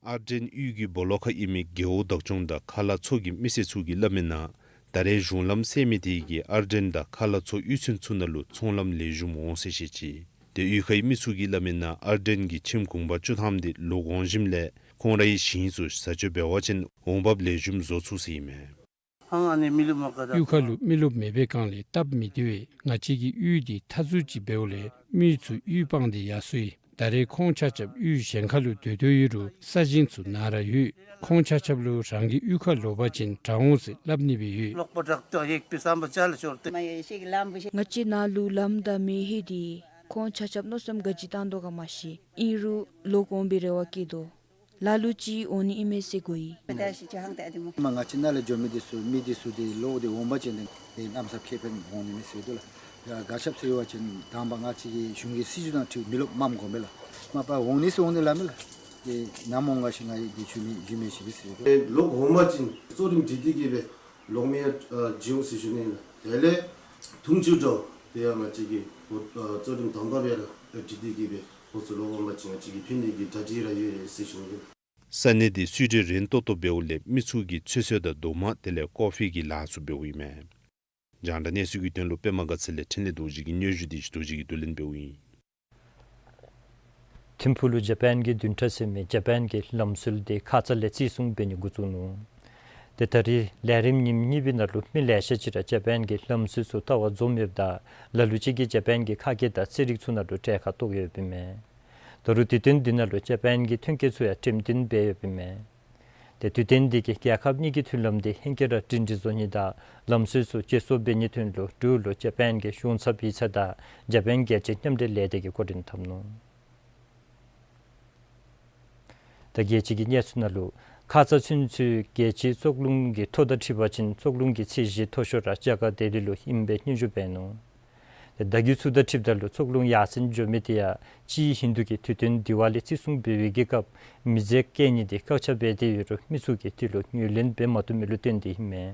ཨར་ཌེན་གཡུས་ཀྱི་སྦོ་ལོགས་ཁར་ཨིན་མི་རྒེད་འོག་བདག་སྐྱོང་དང་ཁ་ལག་ཚོགས་ཀྱི་མི་སེར་ཚུ་གིས་སླབ་མིའི་ནང་ད་རེས་གཞུང་ལམ་བསལ་མི་དེ་གིས་ཨར་ཌེན་དང་ཁ་ལག་ཚོགས་གཡུས་ཚན་ཚུ་ནང་ལུ་ཚོང་ལམ་ལེགས་ཤོམ་འོང་ཟེར་བཤད་ཅི། ཏེ་གཡུས་ཁའི་མི་ཚུ་གིས་སླབ་མིའི་ནང་ཨར་ཌེན་གྱི་ཁྱིམ་གུང་པ་བཅུ་ཐམ་དེ་ལོག་འོང་ཞིནམ་ལས་ཁོང་རའི་ཞིང་ཚུ་བཟའ་སྤྱོད་འབད་བ་ཅིན་འོང་འབབ་ལེགས་ཤོམ་བཟོ་ཚུགས་ཟེར་ཨིན་མས། གཡུས་ཁ་ལུ་མི་རློབས་མེད་པའི་སྒང་ལས་སྟབས་མི་བདེ་བས། ང་བཅས་ཀྱི་གཡུས་འདི་མཐའ་ཟུར་ཅིག་འབདཝ་ལས་མི་ཚུ་གཡུས་སྤང་སྟེ་ཡར་སོ་ཡི། ད་རེས་ཁོང་ཆ་ཁྱབ་གཡུས་གཞན་ཁ་ལུ་སྡོད་དོ་ཡོད་རུང་ས་ཞིང་ཚུ་ནཱ་ར་ཡོད། ཁོང་ཆ་ཁྱབ་ལུ་རང་གི་གཡུས་ཁར་ལོག་པ་ཅིན་དྲག་འོང་ཟེར་སླབ་ནི་སྦེ་ཡོད། ང་བཅས་ནཱ་ལུ་ལམ་དང་མེ་ལྷོད་དེ་ཁོང་ཆ་ཁྱབ་མནོ་བསམ་ག་ཅི་བཏང་དོ་ག་མ་ཤེས། ཨིན་རུང་ལོག་འོང་པའི་རེ་བ་བསྐྱེད་དོ། ལ་ལུ་ཅིག་འོང་ནི་ཨིན་མས་ཟེར་གོ་ཡི། མ་ང་བཅས་ནཱ་ལས་འགྱོ་མི་འདི་ཚུ་མི་འདི་ཚུ་འདི་ལོག་སྟེ་འོང་པ་ཅིན་འདི་གནམ་མེད་ས་མེད་ཁེ་ཕན་འོང་ནི་མས་ཟེར་དོ་ལགས། ཡ་ག་ཅི་སྦེ་ཟེར་བ་ཅིན་དང་པ་ང་བཅས་ཀྱི་གཞུང་གི་སྲིད་བྱུས་དང་འཁྲིལ་མི་རློབས་མངམ་དགོ་མས་ལགས། མ་པ་འོང་ནི་ཟེར་འོང་ནི་སླབ་མས་ལགས། ཏེ་ནམ་འོང་ག་ཤེས་ང་ཡང་འདི་ཚུ་མི་ཡུལ་མི་ཞིག་སྦེ་ཟེར་དོ། ལོག་འོང་པ་ཅིན་གཙོ་རིམ་སྒྲིག་སྟེ་གིས་སྦེ་ལོག་མི་ཡང་ཨ་བྱིན་འོང་ཟེར་ཞུ་ནི་ལགས། དེ་ལས་འཐུང་ཆུ་འདྲཝ་དེ་ཡང་ང་བཅས་ཀྱིས་ཨ་གཙོ་རིམ་དང་པ་སྦེ་ར་སྒྲིག་སྟེ་གིས་སྦེ་ཁོང་ཚུ་ལོག་འོང་པ་ཅིན་ང་བཅས་ཀྱིས་ཕུལ་ནི་གི་གྲ་སྒྲིག་ར་ཡོད་ཟེར་ཞུ་ནི་ལགས། ས་གནས་འདི་སུ་ཌི་རན་ཏོག་ཏོ་འབདཝ་ལས་མི་ཚུ་གིས་ཚོད་བསྲེ་དང་རྡོག་མ་དེ་ལས་ཀོ་ཕི་གི་ལཱ་ཚུ་འབདཝ་ཨིན་མས། རྒྱང་བསྒྲགས་གནས་ཚུལ་གྱི་དོན་ལུ་པདྨ་དགའ་ཚལ་ལས་འཕྲིན་ལས་རྡོ་རྗེ་གི་སྙན་ཞུ་འདི་རྡོ་རྗེ་གིས་བསྡུ་ལེན་འབདཝ་ཨིན། ཐིམ་ཕུག་ལུ་ཇ་པཱན་གྱི་བདུན་ཕྲག་ཟེར་མི་ཇ་པཱན་གྱི་ལམ་སྲོལ་འདི་ཁ་ཙ་ལས་བརྩི་སྲུང་འབད་ནི་འགོ་བཙུགས་ནུག། ཏེ་ད་རིས་ལས་རིམ་ཉིནམ་གཉིས་པའི་ནང་ལུ་མི་ལེ་ཤ་ཅིག་ར་ཇ་པཱན་གྱི་ལམ་སྲོལ་ཚུ་ལྟ་བར་འཛོམས་ཡོདཔ་ད་ལ་ལུ་ཅིག་གིས་ཇ་པཱན་གྱི་ཁ་སྐད་དང་ཚན་རིག་ཚུ་ནང་ལུ་གྲལ་ཁར་གཏོགས་ཡོདཔ་ཨིན་མས། ད་རུང་དུས་སྟོན་འདི་ནང་ལུ་ཇ་པཱན་གྱི་ཐོན་སྐྱེད་ཚུ་ཡང་འགྲེམས་སྟོན་འབད་ཡོདཔ་ཨིན་མས། ཏེ་དུས་སྟོན་འདི་གིས་རྒྱལ་ཁབ་གཉིས་ཀྱི་མཐུན་ལམ་འདི་ཧེང་སྐལ་ར་སྒྲིང་སྒྲིང་བཟོ་ནི་དང་ལམ་སྲོལ་ཚུ་བརྗེ་སོར་འབད་ནིའི་དོན་ལུ་འབྲུག་ལུ་ཇ་པཱན་གྱི་གཞུང་ཚབ་ཡིག་ཚང་དང་ཇ་པཱན་རྒྱལ་སྤྱིའི་མཉམ་འབྲེལ་ལས་སྡེ་གིས་འགོ་འདྲེན་འཐབ་ནུག། ད་རྒྱལ་སྤྱི་གི་གནས་ཚུལ་ནང་ལུ་ཁ་ཙ་ཚུན་ཚོད་རྒྱལ་སྤྱིའི་བཙོག་རླུང་གི་ཐོ་དང་འཁྲིལ་བ་ཅིན་བཙོག་རླུང་གི་ཚད་གཞི་མཐོ་ཤོས་ར་རྒྱ་གར་ལྡི་ལི་ལུ་ཨིནམ་སྦེ་སྙན་ཞུ་འབད་ནུག། ཏེ་ཟླ་རྒྱུན་ཚུ་དང་འཁྲིལཝ་ད་ལུ་བཙོག་རླུང་ཡར་སེང་འགྱོ་མི་དེ་ཡང་གཅིག་ཧིན་དུ་གི་དུས་སྟོན་དི་ཝཱ་ལི་བརྩི་སྲུང་འབད་བའི་གི་སྐབས་མི་རྫས་བཀལ་ནི་འདི་བཀག་ཆ་འབད་དེ་ཡོད་རུང་མི་ཚུ་གིས་དེ་ལུ་ངོས་ལེན་འབད་མ་བཏུབ་མི་ལུ་བརྟེན་ཏེ་ཨིན་མས།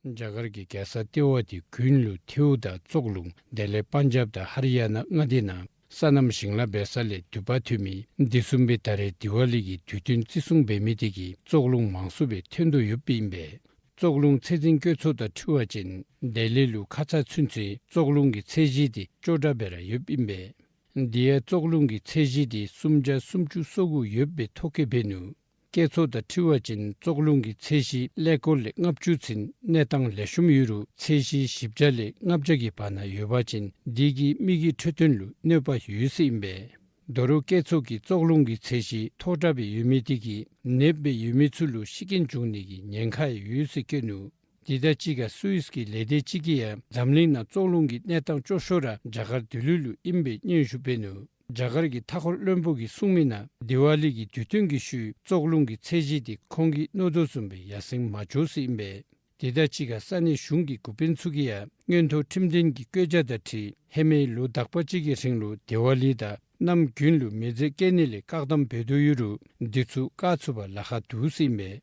རྒྱ་གར་གྱི་རྒྱལ་ས་ལྟེ་བ་དེ་དགུན་ལུ་ཐེའུ་དང་བཙོག་རླུང་དེ་ལས་པཱན་ཇབ་དང་ཧར་ཡ་ན་མངའ་སྡེ་ནང་སོ་ནམ་ཞིང་ལཱ་འབད་ས་ལས་དུད་པ་ཐོན་མི་འདི་བཟུམ་སྦེ་ད་རེས་དི་ཝཱ་ལི་གི་དུས་སྟོན་བརྩི་སྲུང་འབད་མི་དེ་གིས་བཙོག་རླུང་མང་སུ་སྦེ་ཐོན་དོ་ཡོདཔ་ཨིན་པས། བཙོག་རླུང་ཚད་འཛིན་བཀོད་ཚོགས་དང་འཁྲིལ་བ་ཅིན་ལྡི་ལི་ལུ་ཁ་ཙ་ཚུན་ཚོད་བཙོག་རླུང་གི་ཚད་གཞི་དེ་སྐྱོ་དྲགས་སྦེ་ར་ཡོདཔ་ཨིན་པས། དེ་ཡང་བཙོག་རླུང་གི་ཚད་གཞི་དེ་སུམ་བརྒྱ་སུམ་ཅུ་སོ་དགུ་ཡོདཔ་སྦེ་ཐོ་བཀོད་འབད་ནུག། བཀོད་ཚོགས་དང་འཁྲིལ་བ་ཅིན་བཙོག་རླུང་གི་ཚད་གཞི་ཀླད་ཀོར་ལས་ལྔ་བཅུ་ཚུན་གནས་སྟངས་ལེགས་ཤོམ་ཡོད་རུང་ཚད་གཞི་བཞི་བརྒྱ་ལས་ལྔ་བརྒྱ་གི་བར་ན་ཡོད་པ་ཅིན་དེ་གིས་མི་གི་འཕྲོད་བསྟེན་ལུ་གནོད་པ་ཡོད་ཟེར་ཨིན་པས། ད་རུང་བཀོད་ཚོགས་ཀྱིས་བཙོག་རླུང་གི་ཚད་གཞི་མཐོ་དྲགས་སྦེ་ཡོད་མི་དེ་གིས་ནདཔ་སྦེ་ཡོད་མི་ཚུ་ལུ་ཤི་རྐྱེན་འབྱུང་ནི་གི་ཉེན་ཁ་ཡང་ཡོད་ཟེར་བཀོད་ནུག། དེ་དང་གཅིག་ཁར་སུད་སི་གི་ལས་སྡེ་ཅིག་གིས་ཡང་འཛམ་གླིང་ནང་བཙོག་རླུང་གི་གནས་སྟངས་སྐྱོ་ཤོས་ར་རྒྱ་གར་ལྡི་ལི་ལུ་ཨིནམ་སྦེ་སྙན་ཞུ་འབད་ནུག། རྒྱ་གར་གྱི་མཐའ་འཁོར་བློན་པོ་གིས་གསུངས་མི་ནང་དི་ཝཱ་ལི་གི་དུས་སྟོན་གྱི་ཤུལ་བཙོག་རླུང་གི་ཚད་གཞི་དེ་ཁོང་གིས་མནོ་དོ་བཟུམ་སྦེ་ཡར་སེང་མ་འགྱོ་ཟེར་ཨིན་པས། དེ་དང་གཅིག་ཁར་ས་གནས་གཞུང་གི་འགོ་དཔོན་ཚུ་གིས་ཡང་མངོན་མཐོ་ཁྲིམས་དོན་གྱི་བཀོད་རྒྱ་དང་འཁྲིལ་ཧེ་མའི་ལོ་དག་པ་ཅིག་གི་རིང་ལུ་དི་ཝཱ་ལི་དང་གནམ་དགུན་ལུ་མེ་རྫས་བཀལ་ནི་ལས་བཀག་དམ་འབད་དོ་ཡོད་རུང་དེ་ཚུ་བཀག་ཚུགས་པར་ལཱ་ཁག་འདུག་ཟེར་ཨིན་པས།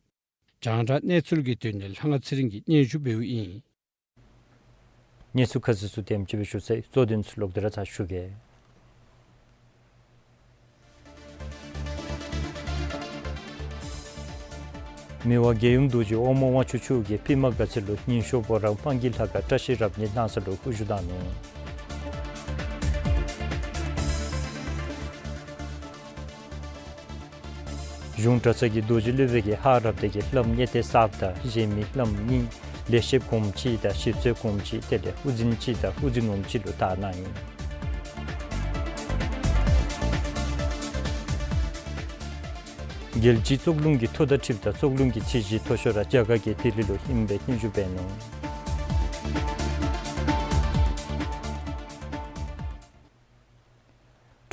རྒྱང་བསྒྲགས་གནས་ཚུལ་གྱི་དོན་ལས་ལྷ་དབང་ཚེ་རིང་གིས་སྙན་ཞུ་འབདཝ་ཨིན། གནས་ཚུལ་ཁ་གསལ་ཚུ་དེམ་ཅིག་སྦེ་ཞུ་ཚར་ཡི། གཙོ་དོན་ཚུ་ལོག་སྟེ་ར་ཚར་ཞུ་གེ། མི་དབང་རྒྱལ་ཡུམ་རྡོ་རྗེ་འོག་མ་དབང་ཕྱུག་མཆོག་གིས་པདྨ་དགའ་ཚལ་ལུ་ཉིན་ཤོག་འབོ་ར་སྤང་གི་ལྷ་ཁང་བཀྲ་ཤིས་རབ་གནས་གནང་ས་ལུ་དབུ་བཞུགས་གནང་ནུག། གཞུང་གྲྭ་ཚང་གི་རྡོ་རྗེ་སློབ་དཔོན་གྱིས་ཧཱ་རབ་སྡེ་གི་བླམ་གཉེར་གཏད་གསརཔ་དང་གཞན་མི་བླམ་གཉིས་ལས་ཞིབ་གོངམ་གཅིག་དང་ཞིབ་འཚོལ་གོངམ་གཅིག་དེ་ལས་དབུ་འཛིན་གཅིག་དང་དབུ་འཛིན་འོགམ་གཅིག་ལུ་དར་གནང་ཡི། རྒྱལ་སྤྱིའི་བཙོག་རླུང་གི་ཐོ་དང་འཁྲིལཝ་ད་བཙོག་རླུང་གི་ཚད་གཞི་མཐོ་ཤོས་ར་རྒྱ་གར་གྱི་ལྡི་ལི་ལུ་ཨིནམ་སྦེ་སྙན་ཞུ་འབད་ནུག།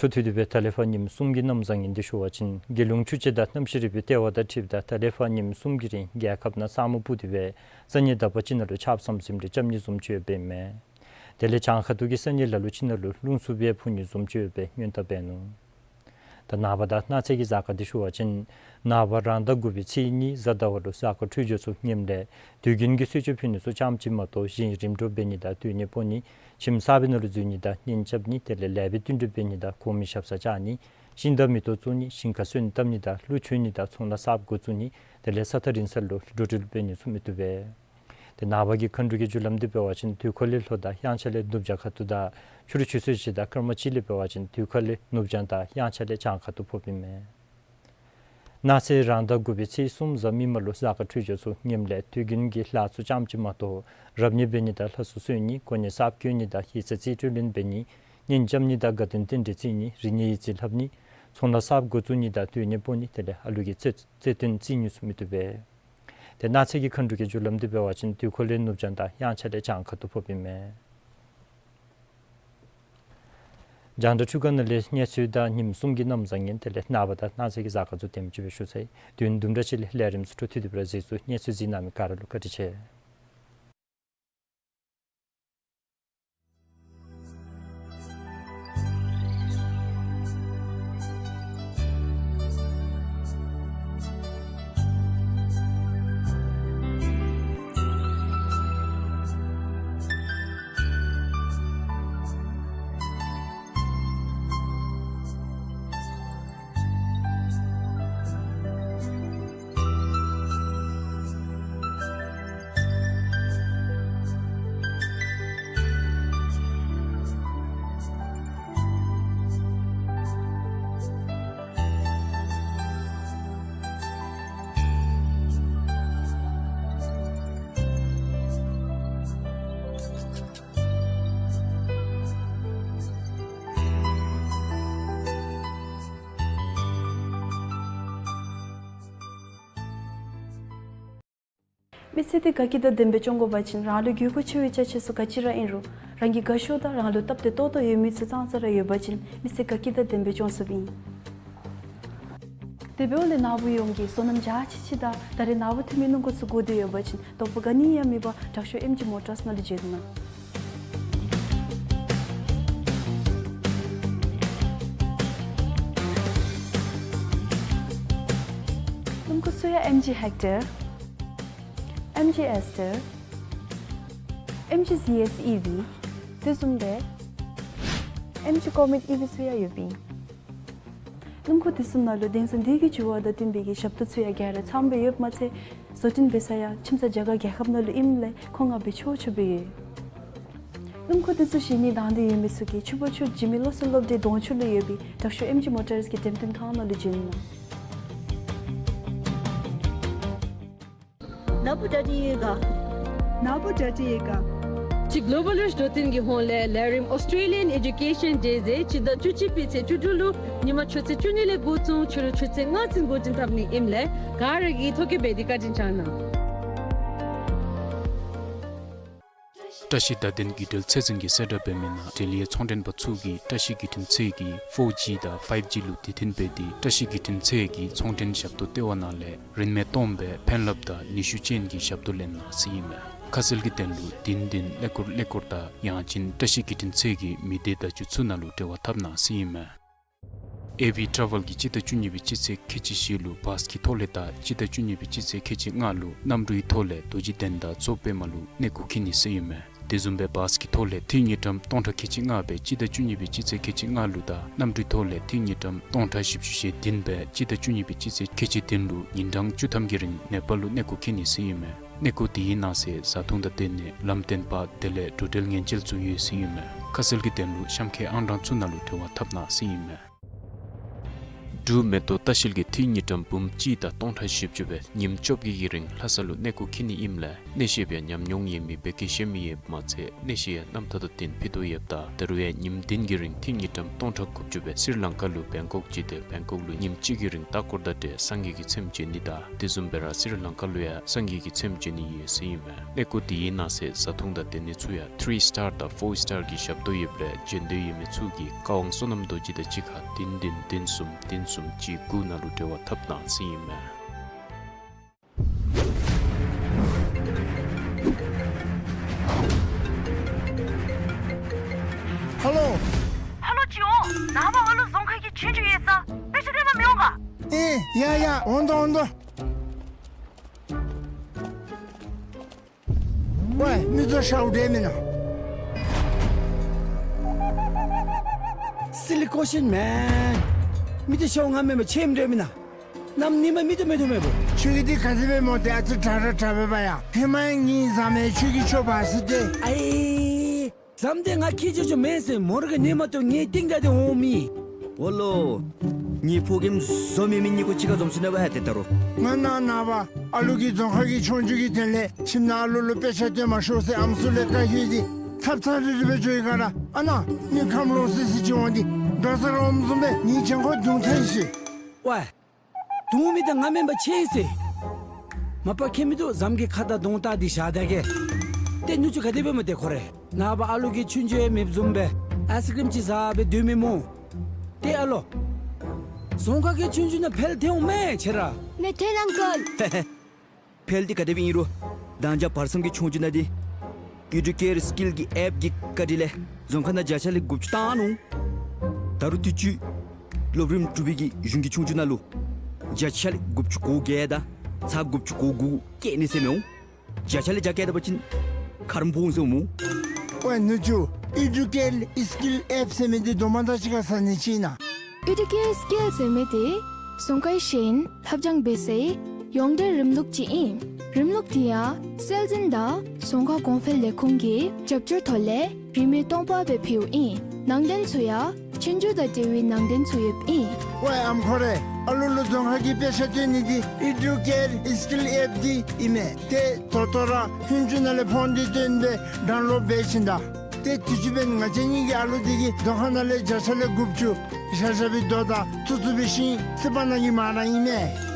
འཕྲོ་མཐུད་དེ་སྦེ་ད་ལས་ཕར་ཉིནམ་གསུམ་གྱི་གནམ་བཟང་ངན་འདི་ཞུ་བ་ཅིན་རྒྱལ་ཡོངས་ཆུ་དཔྱད་དང་གནམ་གཤིས་རིག་པའི་ལྟེ་བ་དང་འཁྲིལཝ་ད་ད་ལས་ཕར་ཉིནམ་གསུམ་གྱི་རིང་རྒྱལ་ཁབ་ནང་ས་སྨུག་སྤུབས་ཏེ་སྦེ་ས་གནས་དག་པ་ཅིག་ནང་ལུ་ཆརཔ་ཟམ་ཟིམ་རེ་རྐྱབ་ནི་བཟུམ་ཅིག་ཡོདཔ་ཨིན་མས། དེ་ལས་བྱང་ཁ་ཐུག་གི་ས་གནས་ལ་ལུ་ཅིག་ནང་ལུ་རླུང་འཚུབ་ཡང་འཕུ་ནི་བཟུམ་ཅིག་ཡོདཔ་སྦེ་སྔོན་བརྡ་འབད་ནུག། ད་ནངས་པ་དང་གནངས་ཚེ་གི་གཟའ་སྐར་འདི་ཞུ་བ་ཅིན་ནངས་པ་རང་ཟླ་དགུ་པའི་ཚེས་གཉིས་གཟའ་ཟླ་བ་ལུ་གཟའ་སྐར་འཕྲོད་སྦྱོར་ཚུ་ངནམ་ལས་དུས་རྒྱུན་གྱི་གསོལ་མཆོད་ཕུལ་ནི་ཚུ་ཙམ་ཅིག་མ་གཏོགས་གཞན་རིམ་གྲོ་འབད་ནི་དང་སྡོད་གནས་སྤོ་ནི་ཁྱིམ་གསར་པའི་ནང་ལུ་འཛུལ་ནི་དང་གཉེན་རྐྱབ་ནི་དེ་ལས་ལེགས་པའི་བསྟུན་གྲོས་འབད་ནི་དང་གོང་མའི་ཞབས་སར་བཅར་ནི་ཤིང་དང་མེ་ཏོག་བཙུགས་ནི་ཞིང་ཁར་སོན་བཏབ་ནི་དང་ཀླུ་མཆོད་ནི་དང་ཚོང་ལཱ་གསརཔ་འགོ་བཙུགས་ནི་དེ་ལས་ས་ཐག་རིང་ས་ལུ་འགྲོ་འགྲུལ་འབད་ནི་ཚུ་མི་བཏུབ་པས། ཏེ་ནངས་པ་གི་མཁའ་འགྲོ་གི་རྒྱུ་ལམ་འདི་འབད་བ་ཅིན་དུས་འཁོར་ལས་ལྷོ་དང་དབྱངས་འཆར་ལས་ནུབ་བྱང་ཁ་ཐུག་དང་ཕྱི་རུ་ཆུ་ཚོད་བཞི་དང་སྐར་མ་གཅིག་ལས་འབད་བ་ཅིན་དུས་འཁོར་ལས་ནུབ་བྱང་དང་དབྱངས་འཆར་ལས་བྱང་ཁ་ཐུག་ཕོགཔ་ཨིན་མས། གནངས་ཚེ་རང་ཟླ་དགུ་པའི་ཚེས་གསུམ་གཟའ་མིག་དམར་ལུ་གཟའ་སྐར་འཕྲོད་སྦྱོར་ཚུ་ངནམ་ལས་དུས་རྒྱུན་གྱི་ལཱ་ཚུ་ཙམ་ཅིག་མ་གཏོགས་རབ་གནས་འབད་ནི་དང་ལྷ་གསོལ་གསོལ་ནི་གོ་གནས་གསརཔ་བསྐོ་ནི་དང་ཡིག་ཚང་རྩིས་སྤྲོད་ལེན་འབད་ནི་གཉེན་རྐྱབ་ནི་དང་དགའ་སྟོན་རྟེན་འབྲེལ་བརྩི་ནི་རིག་གནས་ཡིག་རྩིས་ལྷབ་ནི་ཚོང་ལཱ་གསརཔ་འགོ་བཙུགས་ནི་དང་སྡོད་གནས་སྤོ་ནི་དེ་ལས་ཨ་ལུ་གི་རྩེ་རྩེ་སྟོན་རྩིས་ནི་ཚུ་མི་བཏུབ་པས། ཏེ་གནངས་ཚེ་གི་མཁའ་འགྲོ་གི་རྒྱུ་ལམ་འདི་འབད་བ་ཅིན་དུས་འཁོར་ལས་ནུབ་བྱང་དང་དབྱངས་འཆར་ལས་བྱང་ཁ་ཐུག་ཕོགཔ་ཨིན་མས། རྒྱང་བསྒྲགས་འཕྲུལ་ཁང་ནང་ལས་གནས་ཚུལ་དང་ཉིནམ་གསུམ་གྱི་གནམ་བཟང་ངན་དེ་ལས་ནངས་པ་དང་གནངས་ཚེ་གི་གཟའ་སྐར་ཚུ་དེམ་ཅིག་སྦེ་ཞུ་ཚར་ཡི། དུས་ཡུན་དུམ་གྲ་ཅིག་ལས་ལས་རིམ་ཚུ་འཕྲོ་མཐུད་དེ་སྦེ་ར་གཟིགས་ཚུགས། གནས་ཚུལ་གཟིགས་གནང་མི་ག་ར་ལུ་བཀའ་དྲིན་ཆེ། མི་ཚེ་འདི་དགའ་སྐྱིད་དང་ལྡན་པའི་སྐྱོང་དགོ་པ་ཅིན་རང་ལུ་དགོས་མཁོ་ཆེ་བའི་ཅ་ཆས་ཚུ་ག་ཅི་ར་ཨིན་རུང་རང་གིས་དགའ་ཤོས་དང་རང་ལུ་སྟབས་བདེ་ཏོག་ཏོ་ཡོད་མི་ཚུ་ཙང་ཙ་ར་ཡོད་པ་ཅིན་མི་ཚེ་དགའ་སྐྱིད་དང་ལྡན་པའི་སྐྱོང་ཚུགསཔ་ཨིན། དེ་འབདཝ་ལས་ནཱ་བུ་ཡོངས་ཀྱིས་སོ་ནམ་རྒྱ་ཆི་ཆི་དང་ད་རེས་ནཱ་བུ་འཐུས་མི་སྣུམ་འཁོར་ཚུ་དགོ་འདོད་ཡོད་པ་ཅིན་དོགས་པ་ག་ནི་ཡང་མེད་པར་དྲག་ཤོས་ཨེམ་ཇི་མོ་ཊརསི་ནང་ལུ་བྱོན་གནང་། སྣུམ་འཁོར་ཚུ་ཡང་ཨེམ་ཇི་ཧེག་ཊར། ཨེམ་ཇི་ཨེསི་ཊར། ཨེམ་ཇི་ཟི་ཨེསི་ཨི་ཝི། དེ་བཟུམ་སྦེ་ཨེམ་ཇི་ཀོ་མེཊ་ཨི་ཝི་ཚུ་ཡང་ཡོདཔ་ཨིན། སྣུམ་འཁོར་དེ་ཚུ་ནང་ལུ་དེང་སང་དུས་ཀྱི་འགྱུར་བ་དང་བསྟུན་པའི་གི་ཞབས་ཏོག་ཚུ་ཡང་ག་ར་ཚངམ་སྦེ་ཡོདཔ་མ་ཚད་བཟོ་སྐྲུན་འབད་ས་ཡང་ཁྱིམ་ཚང་རྒྱ་གར་རྒྱལ་ཁབ་ནང་ལུ་ཨིནམ་ལས་མཁོ་མངགས་འབད་ཆོག་ཆོག་སྦེ་ཡོད། སྣུམ་འཁོར་དེ་ཚུ་བཞེས་ནི་དང་འདོད་ཡོད་མི་ཚུ་གིས་ཆུ་བར་ཆུ་འཇིགས་མེད་བློ་གསལ་སློབ་གྲྭའི་གདོང་ཕྱོགས་ལུ་ཡོད་པའི་དྲག་ཤོས་ཨེམ་ཇི་མོ་ཊརསི་གི་འགྲེམས་སྟོན་ཁང་ནང་ལུ་བྱོན་གནང་། ནཱ་བུ་ཌ་ཌི་ཡེ་ག། ནཱ་བུ་ཌ་ཌི་ཡེ་ག། ཅིག་གོ་ལོ་བཱལ་ཝིཤ་འབྲུག་སྟོད་ཀྱི་ཧོངས་ལས་ལས་རིམ་ཨོསི་ཊྲེ་ལི་ཡཱན་ཨེ་ཌུ་ཀེ་ཤཱན་ཌེ་ཟེར་སྤྱི་ཟླ་བཅུ་གཅིག་པའི་ཚེས་བཅུ་དྲུག་ལུ་ཉིན་མ་ཆུ་ཚོད་བཅུ་གཉིས་ལས་འགོ་བཙུགས་ཕྱི་རུ་ཆུ་ཚོད་ལྔ་ཚུན་འགོ་འདྲེན་འཐབ་ནི་ཨིནམ་ལས་ག་ར་གིས་ཐོ་བཀོད་འབད་དེ་བཀའ་དྲིན་བསྐྱང་གནང་། བཀྲ་ཤིས་བརྡ་དོན་བརྒྱུད་འབྲེལ་ཚད་འཛིན་གྱིས་གསལ་བསྒྲགས་འབད་མི་ནང་འབྲེལ་ཡོད་ཚོང་མགྲོན་པ་ཚུ་གིས་བཀྲ་ཤིས་བརྒྱུད་འཕྲིན་ཚད་ཀྱི་ཕོར་ཇི་དང་ཕའིབ་ཇི་ལུ་དེ་བརྟེན་འབད་དེ་བཀྲ་ཤིས་བརྒྱུད་འཕྲིན་ཚད་ཀྱི་ཚོང་མགྲོན་ཞབས་ཏོག་ལྟེ་བ་ནང་ལས་རིན་མེད་སྟོངམ་སྦེ་ཕན་རླབས་དང་ནུས་ཤུགས་ཅན་གྱི་ཞབས་ཏོག་ལེན་གནང་ཟེར་ཨིན་མས། ཁ་གསལ་གྱི་དོན་ལུ་དིན་དིན་ཀླད་ཀོར་ཀླད་ཀོར་དང་ཡང་ཅིན་བཀྲ་ཤིས་བརྒྱུད་འཕྲིན་ཚད་ཀྱི་མི་སྡེ་བརྡ་བརྒྱུད་ཚུ་ནང་ལུ་འབྲེལ་བ་འཐབ་གནང་ཟེར་ཨིན་མས། ཨེ་ཝི་ཊ་རེ་ཝེལ་གྱིས་སྤྱི་ཟླ་བཅུ་གཉིས་པའི་སྤྱི་ཚེས་ཁལ་གཅིག་བཞི་ལུ་བཱས་ཀྱི་ཐོག་ལས་དང་སྤྱི་ཟླ་བཅུ་གཉིས་པའི་སྤྱི་ཚེས་ཁལ་གཅིག་ལྔ་ལུ་གནམ་གྲུའི་ཐོག་ལས་རྡོ་རྗེ་གདན་དང་མཚོ་པདྨ་ལུ་གནས་སྐོར་འཁྱིད་ནི་ཟེར་ཨིན་མས། དེ་བཟུམ་སྦེ་བཱས་ཀྱི་ཐོག་ལས་འཐུས་དངུལ་ཀྲམ་སྟོང་ཕྲག་ཁལ་གཅིག་ལྔ་སྦེ་སྤྱི་ཟླ་བཅུ་གཉིས་པའི་སྤྱི་ཚེས་ཁལ་གཅིག་ལྔ་ལུ་དང་གནམ་གྲུའི་ཐོག་ལས་འཐུས་དངུལ་ཀྲམ་སྟོང་ཕྲག་བཞི་བཅུ་ཞེ་བདུན་སྦེ་སྤྱི་ཟླ་བཅུ་གཉིས་པའི་སྤྱི་ཚེས་ཁལ་གཅིག་བདུན་ལུ་ཉིན་གྲངས་བཅུ་ཐམ་གྱི་རིང་ནེ་པཱལ་ལུ་གནས་སྐོར་འཁྱིད་ནི་ཟེར་ཨིན་མས། གནས་སྐོར་དེའི་ནང་གསེས་བཟའ་འཐུང་དང་དེ་ལས་ལམ་སྟོན་པ་དེ་ལས་འགྲོ་འགྲུལ་ཉེན་བཅོལ་ཚུ་ཡོད་ཟེར་ཨིན་མས། ཁ་གསལ་གྱི་དོན་ལུ་གཤམ་འཁོད་ཨང་གྲངས་ཚུ་ནང་ལུ་འབྲེལ་བ་འཐབ་གནང་ཟེར་ཨིན་མས། འབྲུག་མེ་ཏོག་ལྟ་བཤལ་གྱིས་འཐུས་དངུལ་ཀྲམ་འབུམ་གཅིག་དང་སྟོང་ཕྲག་བཞི་བཅུ་སྦེ་ཉིནམ་བཅོ་བརྒྱད་ཀྱི་རིང་ལྷ་ས་ལུ་གནས་སྐོར་འཁྱིད་ནི་ཨིནམ་ལས་གནས་བཤད་པའི་ཉམས་མྱོང་ཡོད་མི་བོ་ཀེ་ཤན་མི་ཡོདཔ་མ་ཚད་གནས་བཤད་ཡང་རྣམ་ཐར་དང་དེ་ཕུད་རྡོག་ཡོདཔ་ད་ད་རུང་ཡང་ཉིནམ་བདུན་གྱི་རིང་འཐུས་དངུལ་ཀྲམ་སྟོང་ཕྲག་དགུ་བཅུ་སྦེ་སི་རི་ལང་ཀ་ལུ་བེང་ཀོག་བརྒྱུད་དེ་བེང་ཀོག་ལུ་ཉིནམ་གཅིག་གི་རིང་ལྟ་སྐོར་དང་འབྲེལ་སངས་རྒྱས་ཀྱི་ཚེམས་བྱོན་ནི་དང་དེ་བཟུམ་སྦེ་ར་སི་རི་ལང་ཀ་ལུ་ཡང་སངས་རྒྱས་ཀྱི་ཚེམས་བྱོན་ནི་ཡོད་ཟེར་ཨིན་མས། གནས་སྐོར་དེའི་ནང་གསེས་བཟའ་འཐུང་དང་སྡོད་གནས་ཚུ་ཡང་ཐི་རི་སི་ཊར་དང་ཕོར་སི་ཊར་གྱི་ཞབས་ཏོག་ཡོདཔ་ལས་འབྱོན་འདོད་ཡོད་མི་ཚུ་གིས་བཀའ་དབང་བསོད་ནམས་རྡོ་རྗེ་དང་གཅིག་ཁར་བདུན་བདུན་བདུན་གསུམ་བདུན་གསུམ་གཅིག་དགུ་ནང་ལུ་འབྲེལ་བ་འཐབ་གནང་ཟེར་ཨིན་མས། ཧེ་ལོ། ཧེ་ལོ་ཅིག་འོང་། ནངས་པ་ཨ་ལུ་རྫོང་ཁ་གི་ཆོས་རྒྱུགས་ཡོད་ས། དཔེ་ཆ་སྟོན་པར་མི་འོང་ག། ཨེ་ཡ་ཡ་འོང་དོ་འོང་དོ། ཝའི་མི་ཚུ་ཤཝ་འདྲ་མེན་ན། Silly question man། མི་ཚུ་ཤཝ་ང་མེན་པར་ཆེམ་འདྲ་མེན་ན། གནམ་ཉིམ་མི་ཚུ་མེད་དོ་མེད་པོ། ཁྱོད་ཀྱིས་འདི་ག་དེ་སྦེ་སྨོ། ཏེ་ཨ་ཙི་དྲག་དྲག་དྲག་པས་པ་ཡ། ཧེ་མ་ཡང་ངེའི་བཟའ་མི་ཁྱོད་ཀྱིས་ཁྱོད་འབག་ཟེར་ཏེ། ཨའི། བཟའ་མི་འདི་ང་ཁྱེད་ཅོག་ཅོག་མེན་ཟེར་མོ་ར་གི་ནི་མ་གཏོགས་ངེའི་རྟིང་བདའ་སྟེ་འོང་མི། འོ་ལོ། ངེའི་ཕོ་རྒནམ་བཟོ་མེད་མི་གཉིས་ཀོ་གཅིག་ཁར་འཛོམས་སོ་ནུག་པ་ཧ། ཏེ་ད་རུང་ང་ནཱ་ནངས་པ་ཨ་ལུ་གིས་རྫོང་ཁ་གི་ཆོས་རྒྱུགས་ཀྱི་དོན་ལས་ཁྱིམ་ནང་ཨ་ལུ་ལུ་དཔེ་ཆ་སྟོན་མ་ཤོག་ཟེར་ཨམ་སྲུ་ལས་བཀའ་བཀྱོན་ཏེ་ཐབ་ཚང་རི་རི་སྦེ་འགྱོ་ཡི་ག་ར། ཨ་ནཱ་མི་ཁམས་ལོག་སི་སི་ཅིག་འོང་སྟེ་འདྲོག་ས་ར་འོངམ་བཟུམ་སྦེ་ངེའི་གྱང་ཁར་རྡུང་ཚར་ཡི་ཟེར། ཝའི། རྡུང་མི་འདི་ང་མེན་པར་ཆེ་ཟེར། མ་པ་ཁྱད་མི་འདུག། བཟའ་མི་གི་ཁ་དང་གདོང་བལྟ་སྟེ་བཞག་ད་གེ། ཏེ་ནུ་གཅུང་ག་དེ་སྦེ་སྨོ་ཏེ་ཁོ་རེ། ནངས་པ་ཨ་ལུ་གི་ཆོས་རྒྱུགས་ཡང་མེདཔ་བཟུམ་སྦེ་ཨའིསི་ཀྲིམ་ཅིག་བཟའ་སྦེ་སྡོད་མི་སྨོ། ཏེ་ཨ་ལོ། རྫོང་ཁ་གི་ཆོས་རྒྱུགས་ནང་ཕེལ་ཐལ་འོང་མས་ཁྱེད་ར། མེད་ཐལ་ཨང་ཀལ། ཧེ་ཧེ། ཕེལ་འདི་ག་དེ་སྦེ་ཨིན་རུང་། མདང་ཞག་བར་མཚམས་ཀྱི་ཆོས་རྒྱུགས་ནང་འདི་ཨེ་ཌུ་ཀེཊ་སི་ཀིལ་གྱི་ཨེཔ་གི་བཀའ་དྲིན་ལས་རྫོང་ཁ་ནང་བརྒྱ་ཆ་ལས་དགུ་བཅུ་བཏང་ནུག། ད་རུང་དུས་ཅི་སློབ་རིམ་དྲུག་པའི་གི་གཞུང་གི་ཆོས་རྒྱུགས་ནང་ལུ་བརྒྱ་ཆ་ལས་དགུ་བཅུ་གོ་བརྒྱད་དང་ཚག་དགུ་བཅུ་གོ་དགུ་བཀལ་ནི་ཟེར་མི་འོང་། བརྒྱ་ཆ་ལས་བརྒྱ་བཀལ་ད་པ་ཅིན་ཁ་རོག་ཕོག་འོང་ཟེར་འོང་སྨོ། ཝའི་ནུ་གཅུང་། ཨེ་ཌུ་ཀེཊ་སི་ཀིལ་ཨེཔ་ཟེར་མི་འདི་དོ་མ་དང་གཅིག་ཁར་ཟ་ནི་ཅིག་ཨིན་ན། ཨེ་ཌུ་ཀེཊ་སི་ཀིལ་ཟེར་མི་འདི་རྫོང་ཁའི་ཤེས་ཡོན་ལྷབ་སྦྱང་འབད་སའི་ཡོངས་འབྲེལ་རིམ་ལུགས་ཅིག་ཨིན། རིམ་ལུགས་འདི་ཡང་སྲོལ་འཛིན་དང་རྫོང་ཁ་གོང་འཕེལ་ལས་ཁུངས་ཀྱི་རྒྱབ་སྐྱོར་ཐོག་ལས་རིན་མེད་སྟོང་པ་སྦེ་ཕུལཝ་ཨིན། ནང་དོན་ཚུ་ཡང་ཆོས་རྒྱུགས་དང་འབྲེལ་བའི་ནང་དོན་ཚུ་ཡོདཔ་ཨིན། ཝའི་ཨམ་ཁོ་རེ། ཨ་ལུ་ལུ་རྫོང་ཁ་གི་དཔེ་ཆ་སྟོན་ནི་འདི་ཨེ་ཌུ་ཀེཊ་སི་ཀིལ་ཨེཔ་འདི་ཨིན་མས། ཏེ་ད་ལྟོ་ར་ཧུན་ཅུ་ནང་ལས་ཕོན་འདི་བཏོན་སྦེ་ཌའུན་ལོཌ་འབད་ཞིནམ་ད། ཏེ་དུས་ཅི་འབདན་ང་བཅས་གཉིས་ཀྱི་ཨ་ལུ་འདི་གིས་རྫོང་ཁ་ནང་ལས་བརྒྱ་ཆ་ལས་དགུ་བཅུ་བཞག་བཞག་པའི་རྡོ་དང་ཐུག་ཐུག་པའི་ཤིང་ཚིག་པ་ནང་གི་མ་ར་ཨིན་མས།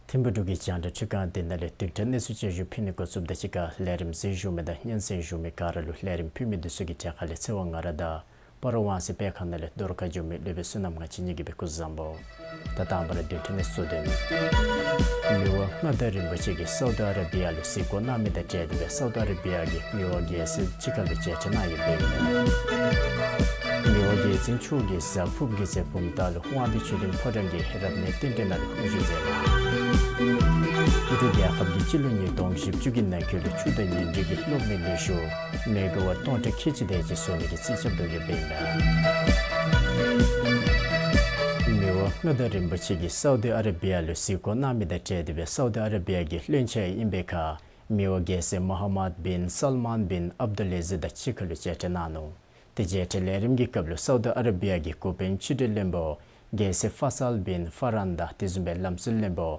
ཐིམ་ཕུ་འབྲུག་གི་རྒྱང་བསྒྲགས་ཁྲི་ཁང་འདི་ནང་ལས་བདུན་ཕྲག་གནས་ཚུལ་བཅའ་བཞུགས་ཕུལ་ནི་འགོ་བཙུགསཔ་དང་གཅིག་ཁར་ལས་རིམ་གཟིགས་བཞུགས་མི་དང་སྙན་གསན་བཞུགས་མི་ག་ར་ལུ་ལས་རིམ་ཕུལ་མི་འདི་ཚུ་གི་གྲལ་ཁ་ལས་ཚེ་དབང་ང་ར་དང་སྤ་རོ་ཝང་སི་དཔེ་ཁང་ནང་ལས་རྡོར་ཁ་བསྒྱུར་མི་སློབ་དཔོན་བསོད་ནམས་ང་བཅས་གཉིས་ཀྱིས་སྦེ་སྐུ་གཟུགས་བཟང་པོ། ད་དང་པ་ར་བདུན་ཕྲག་གནས་ཚུལ་དོན། མི་དབང་མངའ་བདག་རིན་པོ་ཆེ་གིས་སའུ་དི་ཨ་ར་བི་ཡ་ལུ་གཟིགས་སྐོར་གནང་མི་དང་འབྲེལ་ཏེ་སྦེ་སའུ་དི་ཨ་ར་བི་ཡ་གི་མི་དབང་རྒྱལ་སྲས་གཅིག་ཁར་ལུ་མཇལ་འཕྲད་གནང་ཡོདཔ་ཨིན། མི་དབང་རྒྱལ་བཙུན་མཆོག་གིས་གཟའ་ཕུརཔ་གི་ཚེ་བུམ་ཐང་ལུ་དབང་འདུས་ཆོས་གླིང་ཕོ་བྲང་གི་རབ་གནས་རྟེན་འབྲེལ་ནང་ལུ་དབུ་བཞུགས་མཛད་གནང་། འབྲུག་རྒྱལ་ཁབ་ཀྱིས་སྤྱི་ལོ་ཉིས་སྟོང་བཞི་བཅུ་གི་ནང་འཁོད་ལུ་ཆུ་དང་ཉེ་འབྲེལ་གྱི་གློག་མེ་ལུ་ཤུགས་མེ་ག་ཝཊ་སྟོང་ཕྲག་ཁལ་གཅིག་དེ་ཅིག་བཟོ་ནི་གི་རྩིས་རྐྱབ་དོ་ཡོདཔ་ཨིན་པས། མི་དབང་མངའ་བདག་རིན་པོ་ཆེ་གིས་སའུ་དི་ཨ་ར་བི་ཡ་ལུ་གཟིགས་སྐོར་གནང་མི་དང་འབྲེལ་ཏེ་སྦེ་སའུ་དི་ཨ་ར་བི་ཡ་གི་བློན་ཆེན་ཨིན་པའི་ཁར་མི་དབང་རྒྱལ་སྲས་མོ་ཧམ་མད་བིན་སལ་མཱན་བིན་ཨབ་དུལ་ཨ་ཟིས་དང་གཅིག་ཁར་ལུ་མཇལ་འཕྲད་གནང་ནུག། ཏེ་མཇལ་འཕྲད་ལས་རིམ་གྱི་སྐབས་ལུ་སའུ་དི་ཨ་ར་བི་ཡ་གི་འགོ་དཔོན་ཕྱི་འབྲེལ་བློན་པོ་རྒྱལ་སྲས་ཕ་སལ་བིན་ཕ་རན་དང་དེ་བཟུམ་སྦེ་ལམ་སྲོལ་བློན་པོ་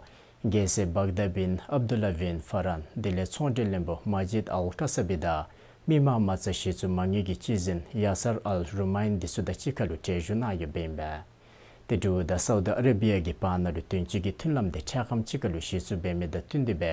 རྒྱལ་སྲས་བག་དཱ་བིན་ཨབ་དུ་ལ་བིན་ཕ་རན་དེ་ལས་ཚོང་འབྲེལ་བློན་པོ་མ་ཇིད་ཨལ་ཀ་སཱ་བི་དང་མི་དམངས་མ་རྩ་གཞི་བཙུགས་མ་དངུལ་གྱི་སྤྱི་འཛིན་ཡ་སར་ཨལ་རུ་མཱ་ཨིན་དེ་ཚུ་དང་གཅིག་ཁར་ལུ་གྲལ་བཞུགས་གནང་ཡོདཔ་ཨིན་པས། ཏེ་འབྲུག་དང་སའུ་དི་ཨ་ར་བི་ཡ་གི་བར་ན་ལུ་དོན་གཅིག་གི་མཐུན་ལམ་དེ་འཕྲལ་ཁམས་ཅིག་ཁར་ལུ་གཞི་བཙུགས་འབད་མི་དང་བསྟུན་ཏེ་སྦེ་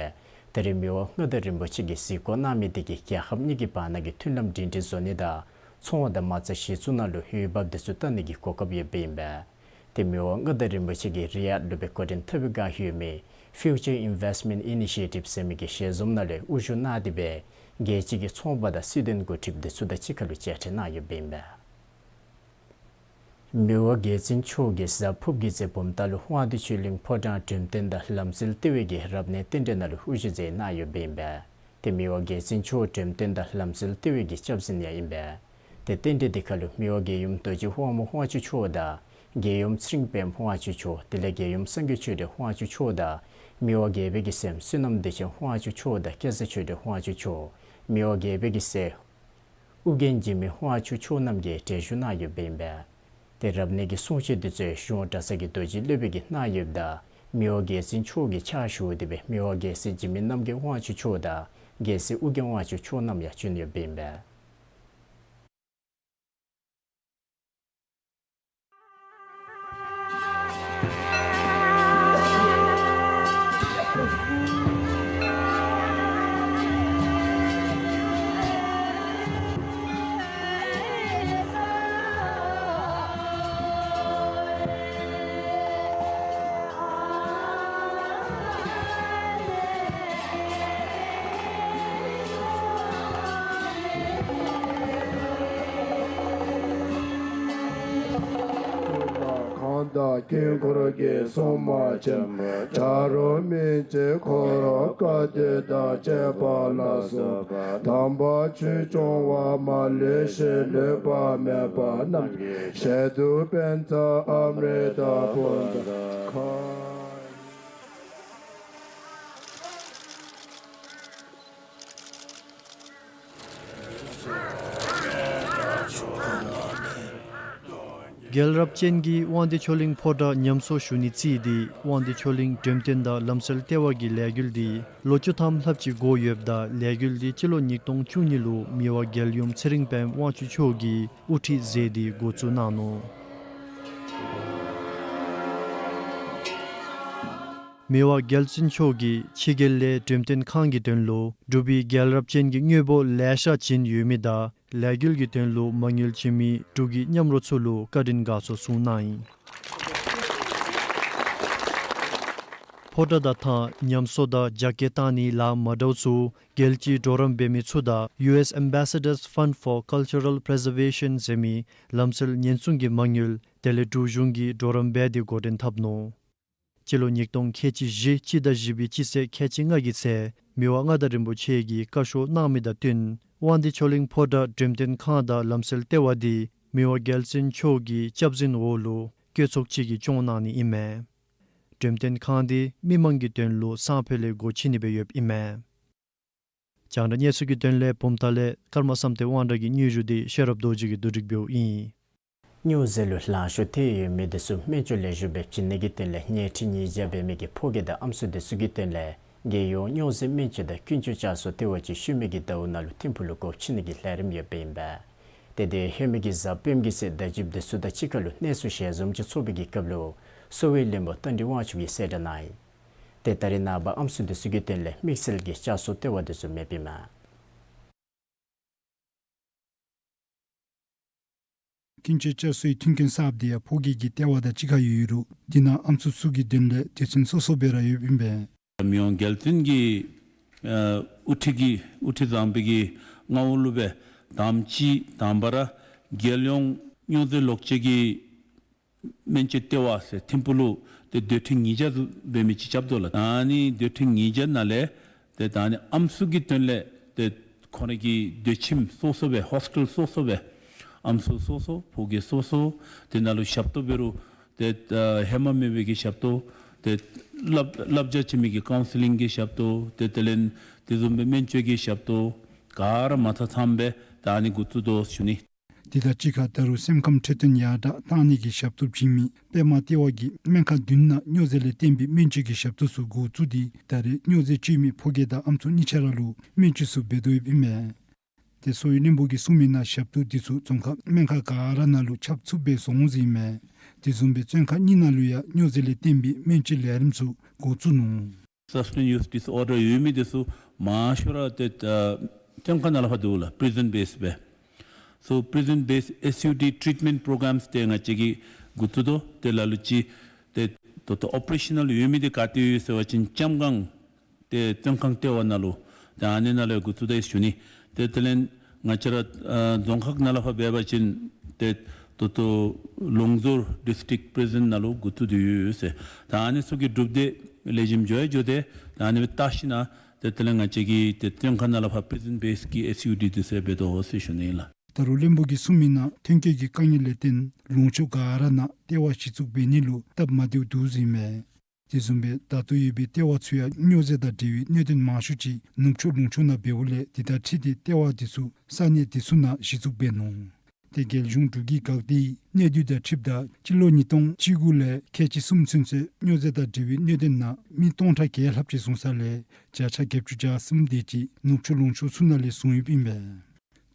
ད་རེས་མི་དབང་མངའ་བདག་རིན་པོ་ཆེ་གིས་གཟིགས་སྐོར་གནང་མི་དེ་གིས་རྒྱལ་ཁབ་གཉིས་ཀྱི་བར་ན་གི་མཐུན་ལམ་སྒྲིང་སྒྲིང་བཟོ་ནི་དང་ཚོང་དང་མ་རྩ་གཞི་བཙུགས་ནང་ལུ་འོས་འབབ་དེ་ཚུ་བལྟ་ནི་གི་གོ་སྐབས་ཡོདཔ་ཨིན་པས། ཏེ་མི་དབང་མངའ་བདག་རིན་པོ་ཆེ་གིས་རི་ཡཱཌ་ལུ་སྦེ་འགོ་འདྲེན་འཐབ་པའི་བསྒང་ཡོད་མི་ཕིའུ་ཅར་ཨིན་ཝེསཊ་མེནཊ་ཨི་ནི་ཤི་ཡེ་ཊིབ་ཟེར་མི་གི་ཞལ་འཛོམས་ནང་ལུ་དབུ་བཞུགས་གནང་སྟེ་སྦེ་རྒྱལ་སྤྱི་གི་ཚོང་པ་དང་སྲིད་དོན་འགོ་ཁྲིདཔ་དེ་ཚུ་དང་གཅིག་ཁར་ལུ་མཇལ་འཕྲད་གནང་ཡོདཔ་ཨིན་པས། མི་དབང་རྒྱལ་བཙུན་མཆོག་གིས་གཟའ་ཕུརཔ་གི་ཚེ་བུམ་ཐང་ལུ་དབང་འདུས་ཆོས་གླིང་ཕོ་བྲང་འགྲེམས་སྟོན་དང་ལམ་སྲོལ་ལྟེ་བའི་གི་རབ་གནས་རྟེན་འབྲེལ་ནང་ལུ་དབུ་བཞུགས་མཛད་གནང་ཡོདཔ་ཨིན་པས། ཏེ་མི་དབང་རྒྱལ་བཙུན་མཆོག་འགྲེམས་སྟོན་དང་ལམ་སྲོལ་ལྟེ་བའི་གི་སྐྱབས་འཛིན་ཡང་ཨིན་པས། ཏེ་རྟེན་འབྲེལ་དེ་ཁར་ལུ་མི་དབང་རྒྱལ་ཡུམ་རྡོ་རྗེ་དབང་མོ་དབང་ཕྱུག་མཆོག་དང་རྒྱལ་ཡུམ་ཚེ་རིང་པདྨ་དབང་ཕྱུག་མཆོག་དེ་ལས་རྒྱལ་ཡུམ་སངས་རྒྱས་ཆོས་སྒྲོན་དབང་ཕྱུག་མཆོག་དང་མི་དབང་རྒྱལ་པོའི་གི་སྲསམོ་བསོད་ནམས་བདེ་ཆེན་དབང་ཕྱུག་མཆོག་དང་སྐལ་བཟང་ཆོས་སྒྲོན་དབང་ཕྱུག་མཆོག་མི་དབང་རྒྱལ་པོའི་གི་སྲས་ཨོ་རྒྱན་འཇིགས་མེད་དབང་ཕྱུག་མཆོག་རྣམས་ཀྱིས་གྲལ་བཞུགས་གནང་ཡོདཔ་ཨིན་པས། ཏེ་རབ་གནས་ཀྱི་གསུང་ཆོག་དེ་ཚུ་གཞུང་གྲྭ་ཚང་གི་རྡོ་རྗེ་སློབ་དཔོན་གྱིས་གནང་ཡོདཔ་ད་མི་དབང་རྒྱལ་བཙུན་མཆོག་གི་ཕྱག་ཞུ་སྟེ་སྦེ་མི་དབང་རྒྱལ་སྲས་འཇིགས་མེད་རྣམ་རྒྱལ་དབང་ཕྱུག་མཆོག་དང་རྒྱལ་སྲས་ཨོ་རྒྱན་དབང་ཕྱུག་མཆོག་རྣམས་ཡང་བྱོན་ཡོདཔ་ཨིན་པས། གང་དག་དཀྱིལ་འཁོར་གྱི་སྲུང་མ་ཆེན་པོ་བྱ་རོག་སྨིན་བྱེད་འཁོར་བསྐོར་དེ་དང་བཅས་པ་ལ་སོགས་པ་དམ་པ་ཆོས་སྐྱོང་བ་མ་ལུས་ཤིང་ལུས་པ་མེད་པ་རྣམས་ཀྱི་ཞལ་དུ་པཉྩ་ཨ་མྲྀ་ཏ་ཕུལ་ཟེར། རྒྱལ་རབས་ཅན་གྱིས་དབང་འདུས་ཆོས་གླིང་ཕོ་བྲང་ཉམས་གསོ་ཞུ་ནི་བརྩིས་ཏེ་དབང་འདུས་ཆོས་གླིང་འགྲེམས་སྟོན་དང་ལམ་སྲོལ་ལྟེ་བ་གི་ལས་འགུལ་འདི་ལོ་བཅུ་ཐམ་ལྷགཔ་ཅིག་འགོར་ཡོདཔ་ད་ལས་འགུལ་འདི་སྤྱི་ལོ་ཉིས་སྟོང་བཅུ་གཉིས་ལུ་མི་དབང་རྒྱལ་ཡུམ་ཚེ་རིང་པདྨ་དབང་ཕྱུག་མཆོག་གིས་དབུ་ཁྲིད་མཛད་དེ་འགོ་བཙུགས་གནང་ནུག། མི་དབང་རྒྱལ་བཙུན་མཆོག་གིས་ཕྱི་རྒྱལ་ལས་འགྲེམས་སྟོན་ཁང་གི་དོན་ལུ་འབྲུག་པའི་རྒྱལ་རབས་ཅན་གྱི་དངོས་པོ་ལེ་ཤ་བྱིན་ཡོད་མི་དང་ལས་འགུལ་གྱི་དོན་ལུ་མ་དངུལ་བྱིན་མི་འབྲུག་གི་མཉམ་རོགས་ཚུ་ལུ་བཀའ་དྲིན་དགའ་ཚོར་གསུངས་གནང་ཡི། ཕོ་བྲང་དང་ཐང་ཉམས་གསོ་དང་རྒྱ་སྐྱེད་བཏང་ནི་ལཱ་མ་འདྲཝ་ཚུ་རྒྱལ་སྤྱིའི་གྲོགས་རམ་འབད་མི་ཚུ་དང་ཡུ་ཨེསི་Ambassadors Fund for Cultural Preservation ཟེར་མི་ལམ་སྲོལ་ཉེན་སྲུང་གི་མ་དངུལ་དེ་ལས་འབྲུག་གཞུང་གིས་གྲོགས་རམ་འབད་དེ་འགོ་འདྲེན་འཐབ་ནུག། སྤྱི་ལོ་ཉིས་སྟོང་ཁལ་གཅིག་བཞི་སྤྱི་ཟླ་བཞི་པའི་སྤྱི་ཚེས་ཁལ་གཅིག་ལྔ་གི་ཚེ་མི་དབང་མངའ་བདག་རིན་པོ་ཆེ་གིས་བཀའ་ཤོག་གནང་མི་དང་བསྟུན་དབང་འདུས་ཆོས་གླིང་ཕོ་བྲང་འགྲེམས་སྟོན་ཁང་དང་ལམ་སྲོལ་ལྟེ་བ་འདི་མི་དབང་རྒྱལ་བཙུན་མཆོག་གི་སྐྱབས་འཛིན་འོག་ལུ་བཀོད་ཚོགས་ཅིག་གིས་སྐྱོང་གནང་ནི་ཨིན་མས། འགྲེམས་སྟོན་ཁང་འདི་མི་མང་གི་དོན་ལུ་སང་ཕོད་ལས་སྒོ་ཕྱེ་ནི་སྦེ་ཡོདཔ་ཨིན་མས། རྒྱང་བསྒྲགས་གནས་ཚུལ་གྱི་དོན་ལས་བུམ་ཐང་ལས་ཀརྨ་བསམ་གཏན་དབང་གྲགས་ཀྱི་སྙན་ཞུ་འདི་ཤེས་རབ་རྡོ་རྗེ་གིས་བསྡུ་སྒྲིག་འབདཝ་ཨིན། སྨྱོ་རྫས་ལུ་ལང་ཤོར་ཐལ་ཡོད་མི་འདི་ཚུ་སྨན་བཅོས་ལེགས་ཤོམ་སྦེ་བྱིན་ནི་གི་དོན་ལས་གཉའ་ཁྲི་ཉིས་བརྒྱ་འབད་མི་གི་ཕོ་སྐྱེས་དང་ཨམ་སྲུ་འདི་ཚུ་གི་དོན་ལས་རྒྱལ་ཡོངས་སྨྱོ་རྫས་སྨན་བཅོས་དང་ཀུན་སྤྱོད་བསྐྱར་གསོ་ལྟེ་བ་ཅིག་ཤུལ་མའི་གི་ཟླཝ་ནང་ལུ་ཐིམ་ཕུག་ལུ་སྒོ་ཕྱེ་ནི་གི་ལས་རིམ་ཡོདཔ་ཨིན་པས། ཏེ་དེ་ཡང་ཧེ་མའི་གི་གཟའ་སྤེནམ་གི་ཚེ་བརྡ་བརྒྱུདཔ་འདི་ཚུ་དང་གཅིག་ཁར་ལུ་གནས་ཚུལ་ཞལ་འཛོམས་ཅིག་ཚོགས་པའི་གི་སྐབས་ལུ་གསོ་བའི་བློན་པོ་རྟ་མགྲིན་དབང་ཕྱུག་གིས་གསལ་བསྒྲགས་གནང་ཡི། ཏེ་ད་རེས་ནངས་པ་ཨམ་སྲུ་འདི་ཚུ་གི་དོན་ལས་དམིགས་བསལ་གྱི་བསྐྱར་གསོ་ལྟེ་བ་འདི་ཚུ་མེདཔ་ཨིན་མས། ཀུན་སྤྱོད་བསྐྱར་གསོའི་མཐུན་རྐྱེན་གསརཔ་འདི་ཡང་ཕོ་སྐྱེད་ཀྱི་ལྟེ་བ་དང་གཅིག་ཁར་ཡོད་རུང་འདི་ནང་ཨམ་སྲུ་ཚུ་གི་དོན་ལས་སྡེ་ཚན་སོ་སོ་སྦེ་ར་ཡོདཔ་ཨིན་པས། འཛམ་གླིང་རྒྱལ་སྟོན་གྱི་ཨ་དབུ་ཁྲིད་ཀྱི་དབུ་ཁྲིད་བཟང་པོའི་གི་མངའ་འོག་ལུ་སྦེ་དང་པ་ཅིག་དང་པ་ར་རྒྱལ་ཡོངས་སྨྱོ་རྫས་ལོག་སྤྱོད་ཀྱི་སྨན་བཅོས་ལྟེ་བ་ཟེར་ཐིམ་ཕུག་ལུ་ཏེ་སྡོད་ཁྲི་ཉིས་བརྒྱ་འབད་མི་ཅིག་རྐྱབ་དོ་ལགས། ད་ཨ་ནི་སྡོད་ཁྲི་ཉིས་བརྒྱ་ནང་ལས་ཏེ་ད་ཨ་ནི་ཨམ་སྲུ་གི་དོན་ལས་ཏེ་ཁོང་རའི་གི་སྡོད་ཁྱིམ་སོ་སོ་སྦེ་ཧོསི་ཊལ་སོ་སོ་སྦེ་ཨམ་སྲུ་སོ་སོ་ཕོ་སྐྱེས་སོ་སོ་དེ་ནང་ལུ་ཞབས་ཏོག་འབད་རུང་ཏེ་ཨ་ཧེ་མ་མེད་པའི་གི་ཞབས་ཏོག་ཏེ་བསླབ་བསླབ་བྱ་བྱིན་མི་གི་ཀའུན་སི་ལིང་གི་ཞབས་ཏོག་ཏེ་དེ་ལས་དེ་བཟུམ་སྦེ་སྨན་བཅོས་ཀྱི་ཞབས་ཏོག་ག་ར་མ་ཚང་ཚངམ་སྦེ་ད་ཨ་ནི་འགོ་བཙུགས་དོ་ཟེར་ཞུ་ནི། དེ་དང་གཅིག་ཁར་ད་རུང་སེམས་ཁམས་འཕྲོད་བསྟེན་ཡར་དྲག་བཏང་ནི་གི་ཞབས་ཏོག་བྱིན་མི་པདྨ་ལྟེ་བ་གིས་སྨན་ཁང་བདུན་ནང་སྨྱོ་རྫས་ལས་བརྟེན་པའི་སྨན་བཅོས་ཀྱི་ཞབས་ཏོག་ཚུ་འགོ་བཙུགས་ཏེ་ད་རེས་སྨྱོ་རྫས་སྤྱོད་མི་ཕོ་སྐྱེས་དང་ཨམ་སྲུ་གཉིས་ཆ་ར་ལུ་སྨན་བཅོས་ཚུ་འབད་དོ་ཡོདཔ་ཨིན་མས། ཏེ་གསོ་བའི་བློན་པོ་གིས་གསུངས་མི་ནང་ཞབས་ཏོག་འདི་ཚུ་རྫོང་ཁག་སྨན་ཁང་ག་ར་ནང་ལུ་ཁྱབ་ཚུགསཔ་སྦེ་བཟོ་འོང་ཟེར་ཨིན་མས། དེ་བཟུམ་སྦེ་བཙོན་ཁང་གཉིས་ནང་ལུ་ཡང་སྨྱོ་རྫས་ལས་བརྟེན་པའི་སྨན་བཅོས་ལས་རིམ་ཚུ་འགོ་བཙུགས་ནུག། Substance use disorder ཡོད་མི་འདི་ཚུ་མང་ཤོས་ར་ཏེ་ཨ་བཙོན་ཁང་ནང་ལུ་ཕར་འདུག་ལགས། པི་རི་ཟན་བེསི་སྦེ། So prison based S U D treatment programs ཏེ་ང་བཅས་ཀྱིས་འགོ་བཙུགས་དོ། ཏེ་ལ་ལུ་ཅིག་ཏེ་ད་ལྟོ་ཨོ་པ་རེ་ཤ་ནཱལ་ཡོད་མི་འདི་ག་ཏེ་ཡོད་ཟེར་བ་ཅིན་ལྕམ་སྒང་ཏེ་བཙོན་ཁང་ལྟེ་བ་ནང་ལུ་ཏེ་ཨ་ནི་ནང་ལུ་འགོ་བཙུགས་དོ་ཟེར་ཞུ་ནི། ཏེ་དེ་ལས་ང་བཅས་ར་ཨ་རྫོང་ཁག་ནང་ལུ་ཕར་འབད་བ་ཅིན་ཏེ་ད་ལྟོ་ལུང་ཟུར་ཌིསི་ཊིཀ་པི་རི་ཟན་ནང་ལུ་འགོ་བཙུགས་ཏེ་ཡོད་ཟེར། ད་ཨ་ནི་ཚུ་གི་གྲུབ་འབྲས་ལེགས་ཤོམ་འགྱོ་ཡང་འགྱོ་སྟེ་ད་ཨ་ནི་སྦེ་བལྟ་ཞིན་ན་ཏེ་དེ་ལས་ང་བཅས་ཀྱིས་ཏེ་བཙོན་ཁང་ནང་ལུ་ཕར་པི་རི་ཟན་བེསི་ཀྱི་S U D འདི་ཚུ་འབད་དོ་ཟེར་ཞུ་ནི་ཨིན་ལགས། ད་རུང་བློན་པོ་གིས་གསུངས་མི་ནང་ཐོན་སྐྱེད་ཀྱི་དཀའ་ངལ་ལས་བརྟེན་ལུང་ཕྱོགས་ག་ར་ནང་ལྟེ་བ་གཞི་བཙུགས་འབད་ནི་ལུ་སྟབས་མ་བདེཝ་འདུག་ཟེར་ཨིན་མས། དེ་བཟུམ་སྦེ་ད་ལྟོ་ཡོད་པའི་ལྟེ་བ་ཚུ་ཡང་སྨྱོ་རྫས་དང་འབྲེལ་བའི་གནད་དོན་མང་ཤོས་ཅིག་ནུབ་ཕྱོགས་ལུང་ཕྱོགས་ནང་འབདཝ་ལས་དེ་དང་འཁྲིལ་ཏེ་ལྟེ་བ་དེ་ཚུ་ས་གནས་དེ་ཚུ་ནང་གཞི་བཙུགས་འབད་ནུག། ཏེ་རྒྱལ་གཞུང་འབྲུག་གི་འགག་སྡེ་གནས་སྡུད་དང་འཁྲིལཝ་ད་སྤྱི་ལོ་ཉིས་སྟོང་བཅུ་དགུ་ལས་ཁལ་གཅིག་གསུམ་ཚུན་ཚོད་སྨྱོ་རྫས་དང་འབྲེལ་བའི་གནད་དོན་ནང་མི་སྟོང་ཕྲག་བརྒྱད་ལྷགཔ་ཅིག་བཟུང་ས་ལས་བརྒྱ་ཆ་བརྒྱད་ཅུ་གྱ་གསུམ་དེ་ཅིག་ནུབ་ཕྱོགས་ལུང་ཕྱོགས་ཚུ་ནང་ལས་བཟུང་ཡོདཔ་ཨིན་པས།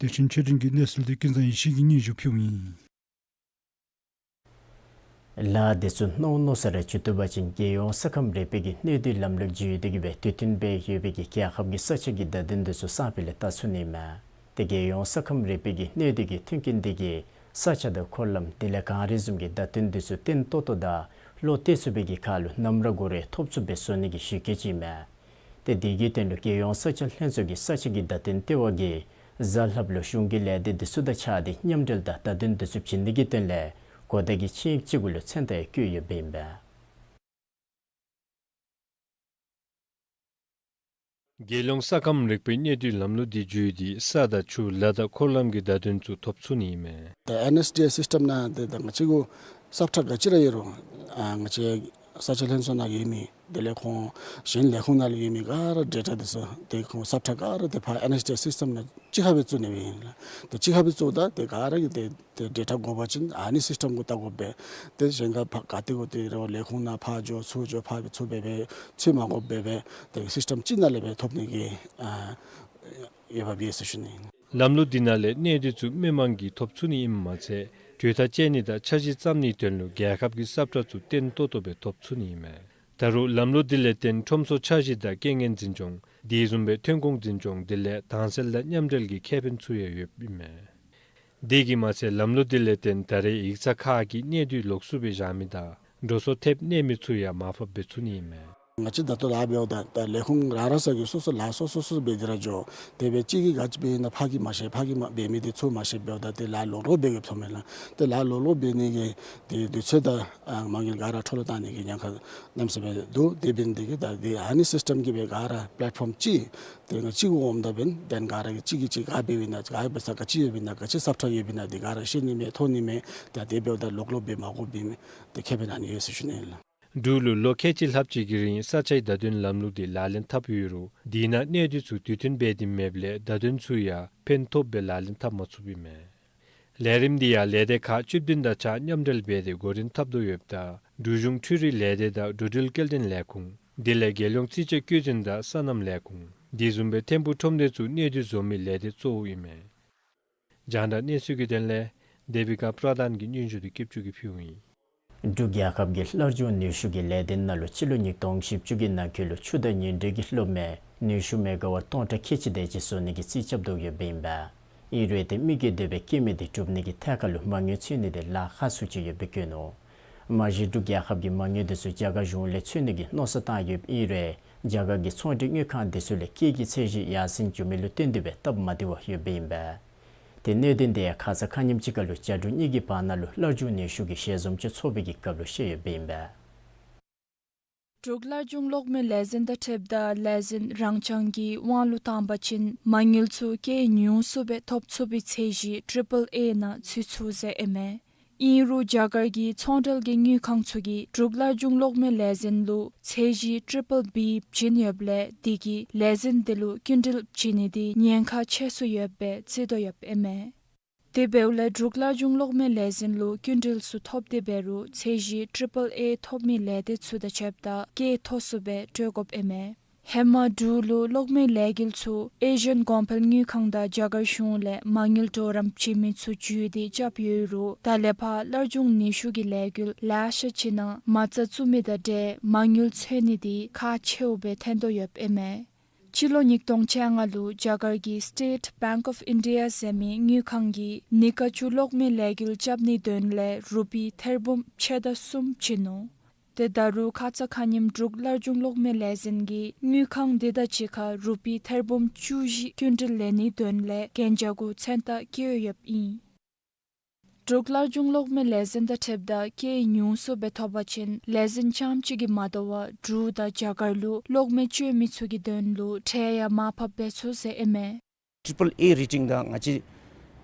བདེ་ཆེན་ཆོས་སྒྲོན་གྱིས་གནས་ཚུལ་འདི་ཀུན་བཟང་ཡེ་ཤེས་ཀྱིས་སྙན་ཞུ་ཕུལཝ་ཨིན། ལཱ་འདི་ཚུ་མནོ་མནོ་ས་ར་འགྱོ་བཏུབ་པ་ཅིན་རྒྱལ་ཡོངས་ས་ཁམས་རིག་པའི་གི་གནས་སྡུད་ལམ་ལུགས་བརྒྱུད་དེ་གི་སྦེ་དུས་མཐུན་སྦེ་ཡོད་པའི་གི་རྒྱལ་ཁབ་ཀྱི་ས་ཆ་གི་བརྡ་དོན་འདི་ཚུ་གསརཔ་ལས་བལྟ་ཚུགས་ནི་མས། ཏེ་རྒྱལ་ཡོངས་ས་ཁམས་རིག་པའི་གི་གནས་སྡུད་ཀྱི་མཐུན་རྐྱེན་འདི་གིས་ས་ཆ་དང་འཁོར་ལམ་དེ་ལས་གངས་རི་བཟུམ་གྱི་བརྡ་དོན་འདི་ཚུ་བརྟན་ཏོག་ཏོ་དང་བློ་གཏད་ཚུགས་པའི་གི་ཁར་ལུ་ནམ་ར་འགོར་རེ་ཐོབ་ཚུགསཔ་སྦེ་བཟོ་ནི་གི་གཞི་བཀོད་ཅིག་ཨིན་མས། ཏེ་དེ་གི་དོན་ལུ་རྒྱལ་ཡོངས་ས་ཆ་ལྷན་ཚོགས་ཀྱི་ས་ཆ་གི་བརྡ་དོན་ལྟེ་བ་གིས་གཟའ་ལྷགཔ་ལུ་གཞུང་གི་ལས་སྡེ་འདི་ཚུ་དང་གཅིག་ཁར་མཉམ་འབྲེལ་དང་བརྡ་དོན་འདི་ཚུ་བྱིན་ནི་གི་དོན་ལས་གོ་བརྡ་གི་ཆིངས་ཡིག་ཅིག་གུ་ལུ་མཚན་རྟགས་ཡང་བཀོད་ཡོདཔ་ཨིན་པས། རྒྱལ་ཡོངས་ས་ཁམས་རིག་པའི་གནས་སྡུད་ལམ་ལུགས་འདི་བརྒྱུད་དེ་ས་དང་ཆུ་ལ་དང་འཁོར་ལམ་གྱི་བརྡ་དོན་ཚུ་ཐོབ་ཚུགས་ནི་ཨིན་མས། ད་ཨེན་ཨེས་ཌི་ཨེ་སིསི་ཊེམ་ནང་ཏེ་ད་ང་བཅས་ཀྱི་སབ་ཊེག་ག་ཅི་ར་ཡོད་རུང་ཨ་ང་བཅས་ས་ཆ་ལྷན་ཚོགས་ནང་ཡོད་མི་དེ་ལས་ཁོང་གཞན་ལས་ཁུངས་ནང་ལུ་ཡོད་མི་ག་ར་ཌེ་ཊ་འདི་ཚུ་ཏེ་ཁོང་སབ་ཊེག་ག་ར་ཏེ་ཕར་ཨེན་ཨེས་ཌི་ཨེ་སིསི་ཊེམ་ནང་གཅིག་ཁར་སྦེ་བཙུགས་ནི་ཨིན་ལགས། ཏེ་གཅིག་ཁར་སྦེ་བཙུགསཔ་ད་ཏེ་ག་ར་གིས་ཏེ་ཏེ་ཌེ་ཊ་དགོ་པ་ཅིན་ཨ་ནི་སིསི་ཊེམ་གུ་བལྟ་དགོ་པས། ཏེ་གཞན་ཁར་ཕར་ག་ཏེ་གུ་ཏེ་རེ་བ་ལས་ཁུངས་ནང་ཕར་འགྱོ་ཚུར་འགྱོ་ཕར་སྦེ་ཚུར་སྦེ་སྦེ་ཚུར་མ་དགོཔ་སྦེ་སྦེ་ཏེ་སིསི་ཊེམ་གཅིག་ནང་ལས་སྦེ་ཐོབ་ནི་གི་ཨ་འོས་འབབ་ཡོད་ཟེར་ཞུ་ནི་ཨིན། ལམ་ལུགས་འདི་ནང་ལས་གནས་སྡུད་ཚུ་མི་མང་གིས་ཐོབ་ཚུགས་ནི་ཨིནམ་མ་ཚད་གྲོས་ཐག་བཅད་ནི་དང་འཆར་གཞི་བརྩམ་ནིའི་དོན་ལུ་རྒྱལ་ཁབ་ཀྱི་སབ་ཊེག་ཚུ་བརྟན་ཏོག་ཏོ་སྦེ་ཐོབ་ཚུགས་ནི་ཨིན་མས། ད་རུང་ལམ་ལུགས་འདི་ལས་བརྟེན་ཁྲོམ་སོགས་འཆར་གཞི་དང་རྐྱེན་ངན་འཛིན་སྐྱོང་དེ་བཟུམ་སྦེ་ཐོན་ཁུངས་འཛིན་སྐྱོང་དེ་ལས་དྭངས་གསལ་དང་མཉམ་འབྲེལ་གྱི་ཁེ་ཕན་ཚུ་ཡང་ཡོདཔ་ཨིན་མས། དེ་གིས་མ་ཚད་ལམ་ལུགས་འདི་ལས་བརྟེན་ད་རེས་ཡིག་ཚང་ཁག་གི་གནས་སྡུད་ལོགས་སུ་སྦེ་བཞག་མི་དང་འགྲོ་སོང་ཐེབས་གནས་མི་ཚུ་ཡང་མར་ཕབ་འབད་ཚུགས་ནི་ཨིན་མས། ང་བཅས་ད་ལྟོ་ལཱ་འབདཝ་ད་ད་ལས་ཁུངས་རང་རང་སོ་གི་སོ་སོ་ལཱ་སོ་སོ་སོ་སྦེ་འདི་ར་འགྱོ། དེ་སྦེ་གཅིག་གིས་ག་ཅི་འབད་ཨིན་ན་ཕར་གྱི་མ་ཤེས་ཕར་གྱི་མ་འབད་མི་འདི་ཚུ་མ་ཤེསཔ་འབདཝ་ད་ཏེ་ལཱ་ལོག་ལོག་འབད་དགོཔ་ཐོནམ་མས་ལགས། ཏེ་ལཱ་ལོག་ལོག་འབད་ནི་གི་ཏེ་དུས་ཚོད་དང་ཨ་མ་དངུལ་ག་ར་འཕྲོ་བརླག་བཏང་ནི་གི་ཉེན་ཁ་གནམ་མེད་ས་མེད་འདུག། དེ་འབད་ནི་དེ་གིས་ད་ཏེ་ཨ་ནི་སིསི་ཊེམ་གྱི་སྦེ་ག་ར་པི་ལེཊ་ཕོམ་ཅིག་ཏེ་ང་བཅས་གུ་འོངམ་ད་འབདན་དེ་ག་ར་གིས་གཅིག་གིས་གཅིག་ག་འབདཝ་ཨིན་ན་ག་འབད་ས་ག་ཅི་ཡོདཔ་ཨིན་ན་ག་ཅི་སབ་ཊེག་ཡོདཔ་ཨིན་ན་དེ་ག་ར་ཤེས་ནི་མས་མཐོང་ནི་མས། ད་དེ་འབདཝ་ད་ལོག་ལོག་འབད་མ་དགོཔ་ཨིན་མས། ཏེ་ཁེ་ཕན་ཨ་ནི་ཡོད་ཟེར་ཞུ་ནི་ཨིན་ལགས། འབྲུག་ལུ་ལོ་ཁལ་གཅིག་ལྷགཔ་ཅིག་གི་རིང་ས་ཆའི་བརྡ་དོན་ལམ་ལུགས་འདི་ལག་ལེན་འཐབ་ཡོད་རུང་དེ་ནང་གནས་སྡུད་ཚུ་དུས་མཐུན་འབད་དེ་མེདཔ་ལས་བརྡ་དོན་ཚུ་ཡང་ཕན་ཐོགས་སྦེ་ལག་ལེན་འཐབ་མ་ཚུགསཔ་ཨིན་མས། ལས་རིམ་འདི་ཡང་ལས་སྡེ་ཁག་བཅུ་བདུན་དང་གཅིག་ཁར་མཉམ་འབྲེལ་འབད་དེ་འགོ་འདྲེན་འཐབ་དོ་ཡོདཔ་ད་འབྲུག་གཞུང་འཕྲུལ་རིག་ལས་སྡེ་དང་འགྲོ་འགྲུལ་སྐྱེལ་འདྲེན་ལས་ཁུངས་དེ་ལས་རྒྱལ་ཡོངས་རྩིས་དཔྱད་བཀོད་འཛིན་དང་སོ་ནམ་ལས་ཁུངས་དེ་བཟུམ་སྦེ་ཐིམ་ཕུག་ཁྲོམ་སྡེ་ཚུ་གནས་སྡུད་བཟོ་མི་ལས་སྡེ་གཙོ་བོ་ཨིན་མས། རྒྱང་བསྒྲགས་གནས་ཚུལ་གྱི་དོན་ལས་དེ་བི་ཀ་པྲ་དཱན་གྱིས་སྙན་ཞུ་འདི་སྐྱིད་ཆུ་གིས་ཕུལཝ་ཨིན། འབྲུག་རྒྱལ་ཁབ་ཀྱི་སླར་འབྱུང་ནུས་ཤུགས་ཀྱི་ལས་སྡེ་ནང་ལུ་སྤྱི་ལོ་ཉིས་སྟོང་བཞི་བཅུ་གི་ནང་འཁོད་ལུ་ཆུ་དང་ཉིང་ཁྲི་གི་གློག་མེ་ནུས་ཤུགས་མེ་ག་ཝཊ་སྟོང་ཕྲག་ཁལ་གཅིག་དེ་ཅིག་བཟོ་ནི་གི་རྩིས་རྐྱབ་དོ་ཡོདཔ་ཨིན་པས། ཨིན་རུང་ཏེ་མི་གིས་འདོད་པའི་སྐྱེད་མེ་དེ་གྲུབ་ནི་གི་ཐད་ཁར་ལུ་མ་དངུལ་འཚོལ་ནི་དེ་ལཱ་ཁག་སུ་ཅིག་ཡོདཔ་སྦེ་བཀོད་ནུག། མ་གཞི་འབྲུག་རྒྱལ་ཁབ་ཀྱིས་མ་དངུལ་དེ་ཚུ་རྒྱ་གར་གཞུང་ལས་འཚོལ་ནི་གི་མནོ་བསམ་བཏང་ཡོདཔ་ཨིན་རུང་རྒྱ་གར་གྱི་ཚོང་འབྲེལ་དངུལ་ཁང་དེ་ཚུ་ལས་སྐྱེད་ཀྱི་ཚད་གཞི་ཡར་སེང་འགྱོ་མི་ལུ་བརྟེན་ཏེ་སྦེ་སྟབས་མ་བདེཝ་ཡོདཔ་ཨིན་པས། ཏེ་གནད་དོན་དེ་ཁ་ཙ་ཁ་ཉིནམ་ཅིག་ཁར་ལུ་རྒྱ་འབྲུག་གཉིས་ཀྱི་བར་ན་ལུ་སླར་འབྱུང་ནུས་ཤུགས་ཀྱི་ཞལ་འཛོམས་ཅིག་ཚོགས་པའི་གི་སྐབས་ལུ་བཤད་ཡོདཔ་ཨིན་པས། འབྲུག་སླར་འབྱུང་གློག་མེ་ལས་འཛིན་དང་འཁྲིལཝ་ད་ལས་འཛིན་རང་རྐྱང་གི་དབང་ལུ་བཏང་བ་ཅིན་མ་དངུལ་ཚུ་སྐྱེད་ཉུང་སུ་སྦེ་ཐོབ་ཚུགས་པའི་ཚད་གཞི་ཊི་རི་པལ་ཨེ་ནང་ཚུད་ཚུགས་ཟེར་ཨིན་མས། ཨིན་རུང་རྒྱ་གར་གྱི་ཚོང་འབྲེལ་གྱི་དངུལ་ཁང་ཚུ་གིས་འབྲུག་སླར་འབྱུང་གློག་མེ་ལས་འཛིན་ལུ་ཚད་གཞི་ཊི་རི་པལ་བི་བྱིན་ཡོདཔ་ལས་དེ་གིས་ལས་འཛིན་དེ་ལུ་སྐྱིན་འགྲུལ་བྱིན་ནི་དེ་ཉེན་ཁ་ཆེ་སུ་ཡོདཔ་སྦེ་བརྩི་དོ་ཡོདཔ་ཨིན་མས། དེ་འབདཝ་ལས་འབྲུག་སླར་འབྱུང་གློག་མེ་ལས་འཛིན་ལུ་སྐྱིན་འགྲུལ་ཚུ་ཐོབ་སྟེ་འབད་རུང་ཚད་གཞི་ཊི་རི་པལ་ཨེ་ཐོབ་མི་ལས་སྡེ་ཚུ་དང་ཕྱདཔ་ད་སྐྱེད་མཐོ་སུ་སྦེ་སྤྲོད་དགོཔ་ཨིན་མས། ཧེ་མ་འབྲུག་ལུ་གློག་མེ་ལས་འགུལ་ཚུ་ཨེ་ཤི་ཡན་གོང་འཕེལ་དངུལ་ཁང་དང་རྒྱ་གར་གཞུང་ལས་མ་དངུལ་གྲོགས་རམ་བྱིན་མི་ཚུ་བརྒྱུད་དེ་རྐྱབ་ཡོད་རུང་ད་ལས་ཕར་སླར་འབྱུང་ནུས་ཤུགས་ཀྱི་ལས་འགུལ་ལེ་ཤ་ཅིག་ནང་མ་རྩ་བཙུགས་མི་དང་འབྲེལ་མ་དངུལ་འཚོལ་ནི་དེ་ཁག་ཆེཝ་སྦེ་ཐོན་དོ་ཡོདཔ་ཨིན་མས། སྤྱི་ལོ་ཉིས་སྟོང་བཅོ་ལྔ་ལུ་རྒྱ་གར་གྱི་State Bank of India ཟེར་མི་དངུལ་ཁང་གིས་ནི་ཀ་ཅུ་གློག་མེ་ལས་འགུལ་རྐྱབ་ནིའི་དོན་ལས་རུ་པི་ཐེར་འབུམ་ཕྱེད་དང་གསུམ་བྱིན་ནུག། ཏེ་ད་རུང་ཁ་ཙ་ཁ་ཉིནམ་འབྲུག་སླར་འབྱུང་གློག་མེ་ལས་འཛིན་གྱིས་དངུལ་ཁང་དེ་དང་གཅིག་ཁར་རུ་པི་ཐེར་འབུམ་བཅུ་བཞི་སྐྱིན་འགྲུལ་ལེན་ནིའི་དོན་ལས་གན་རྒྱ་གུ་མཚན་རྟགས་བཀོད་ཡོདཔ་ཨིན། འབྲུག་སླར་འབྱུང་གློག་མེ་ལས་འཛིན་དང་འཁྲིལཝ་ད་སྐྱེད་ཉུང་སུ་སྦེ་ཐོབ་པ་ཅིན་ལས་འཛིན་རྐྱངམ་གཅིག་གིས་མ་དོ་བར་འབྲུག་དང་རྒྱ་གར་ལུ་གློག་མེ་སྤྱོད་མི་ཚུ་གི་དོན་ལུ་ཁྲལ་ཡང་མར་ཕབ་འབད་ཚུགས་ཟེར་ཨིན་མས། ཊི་རི་པལ་ཨེ་རེ་ཊིང་དང་ང་བཅས་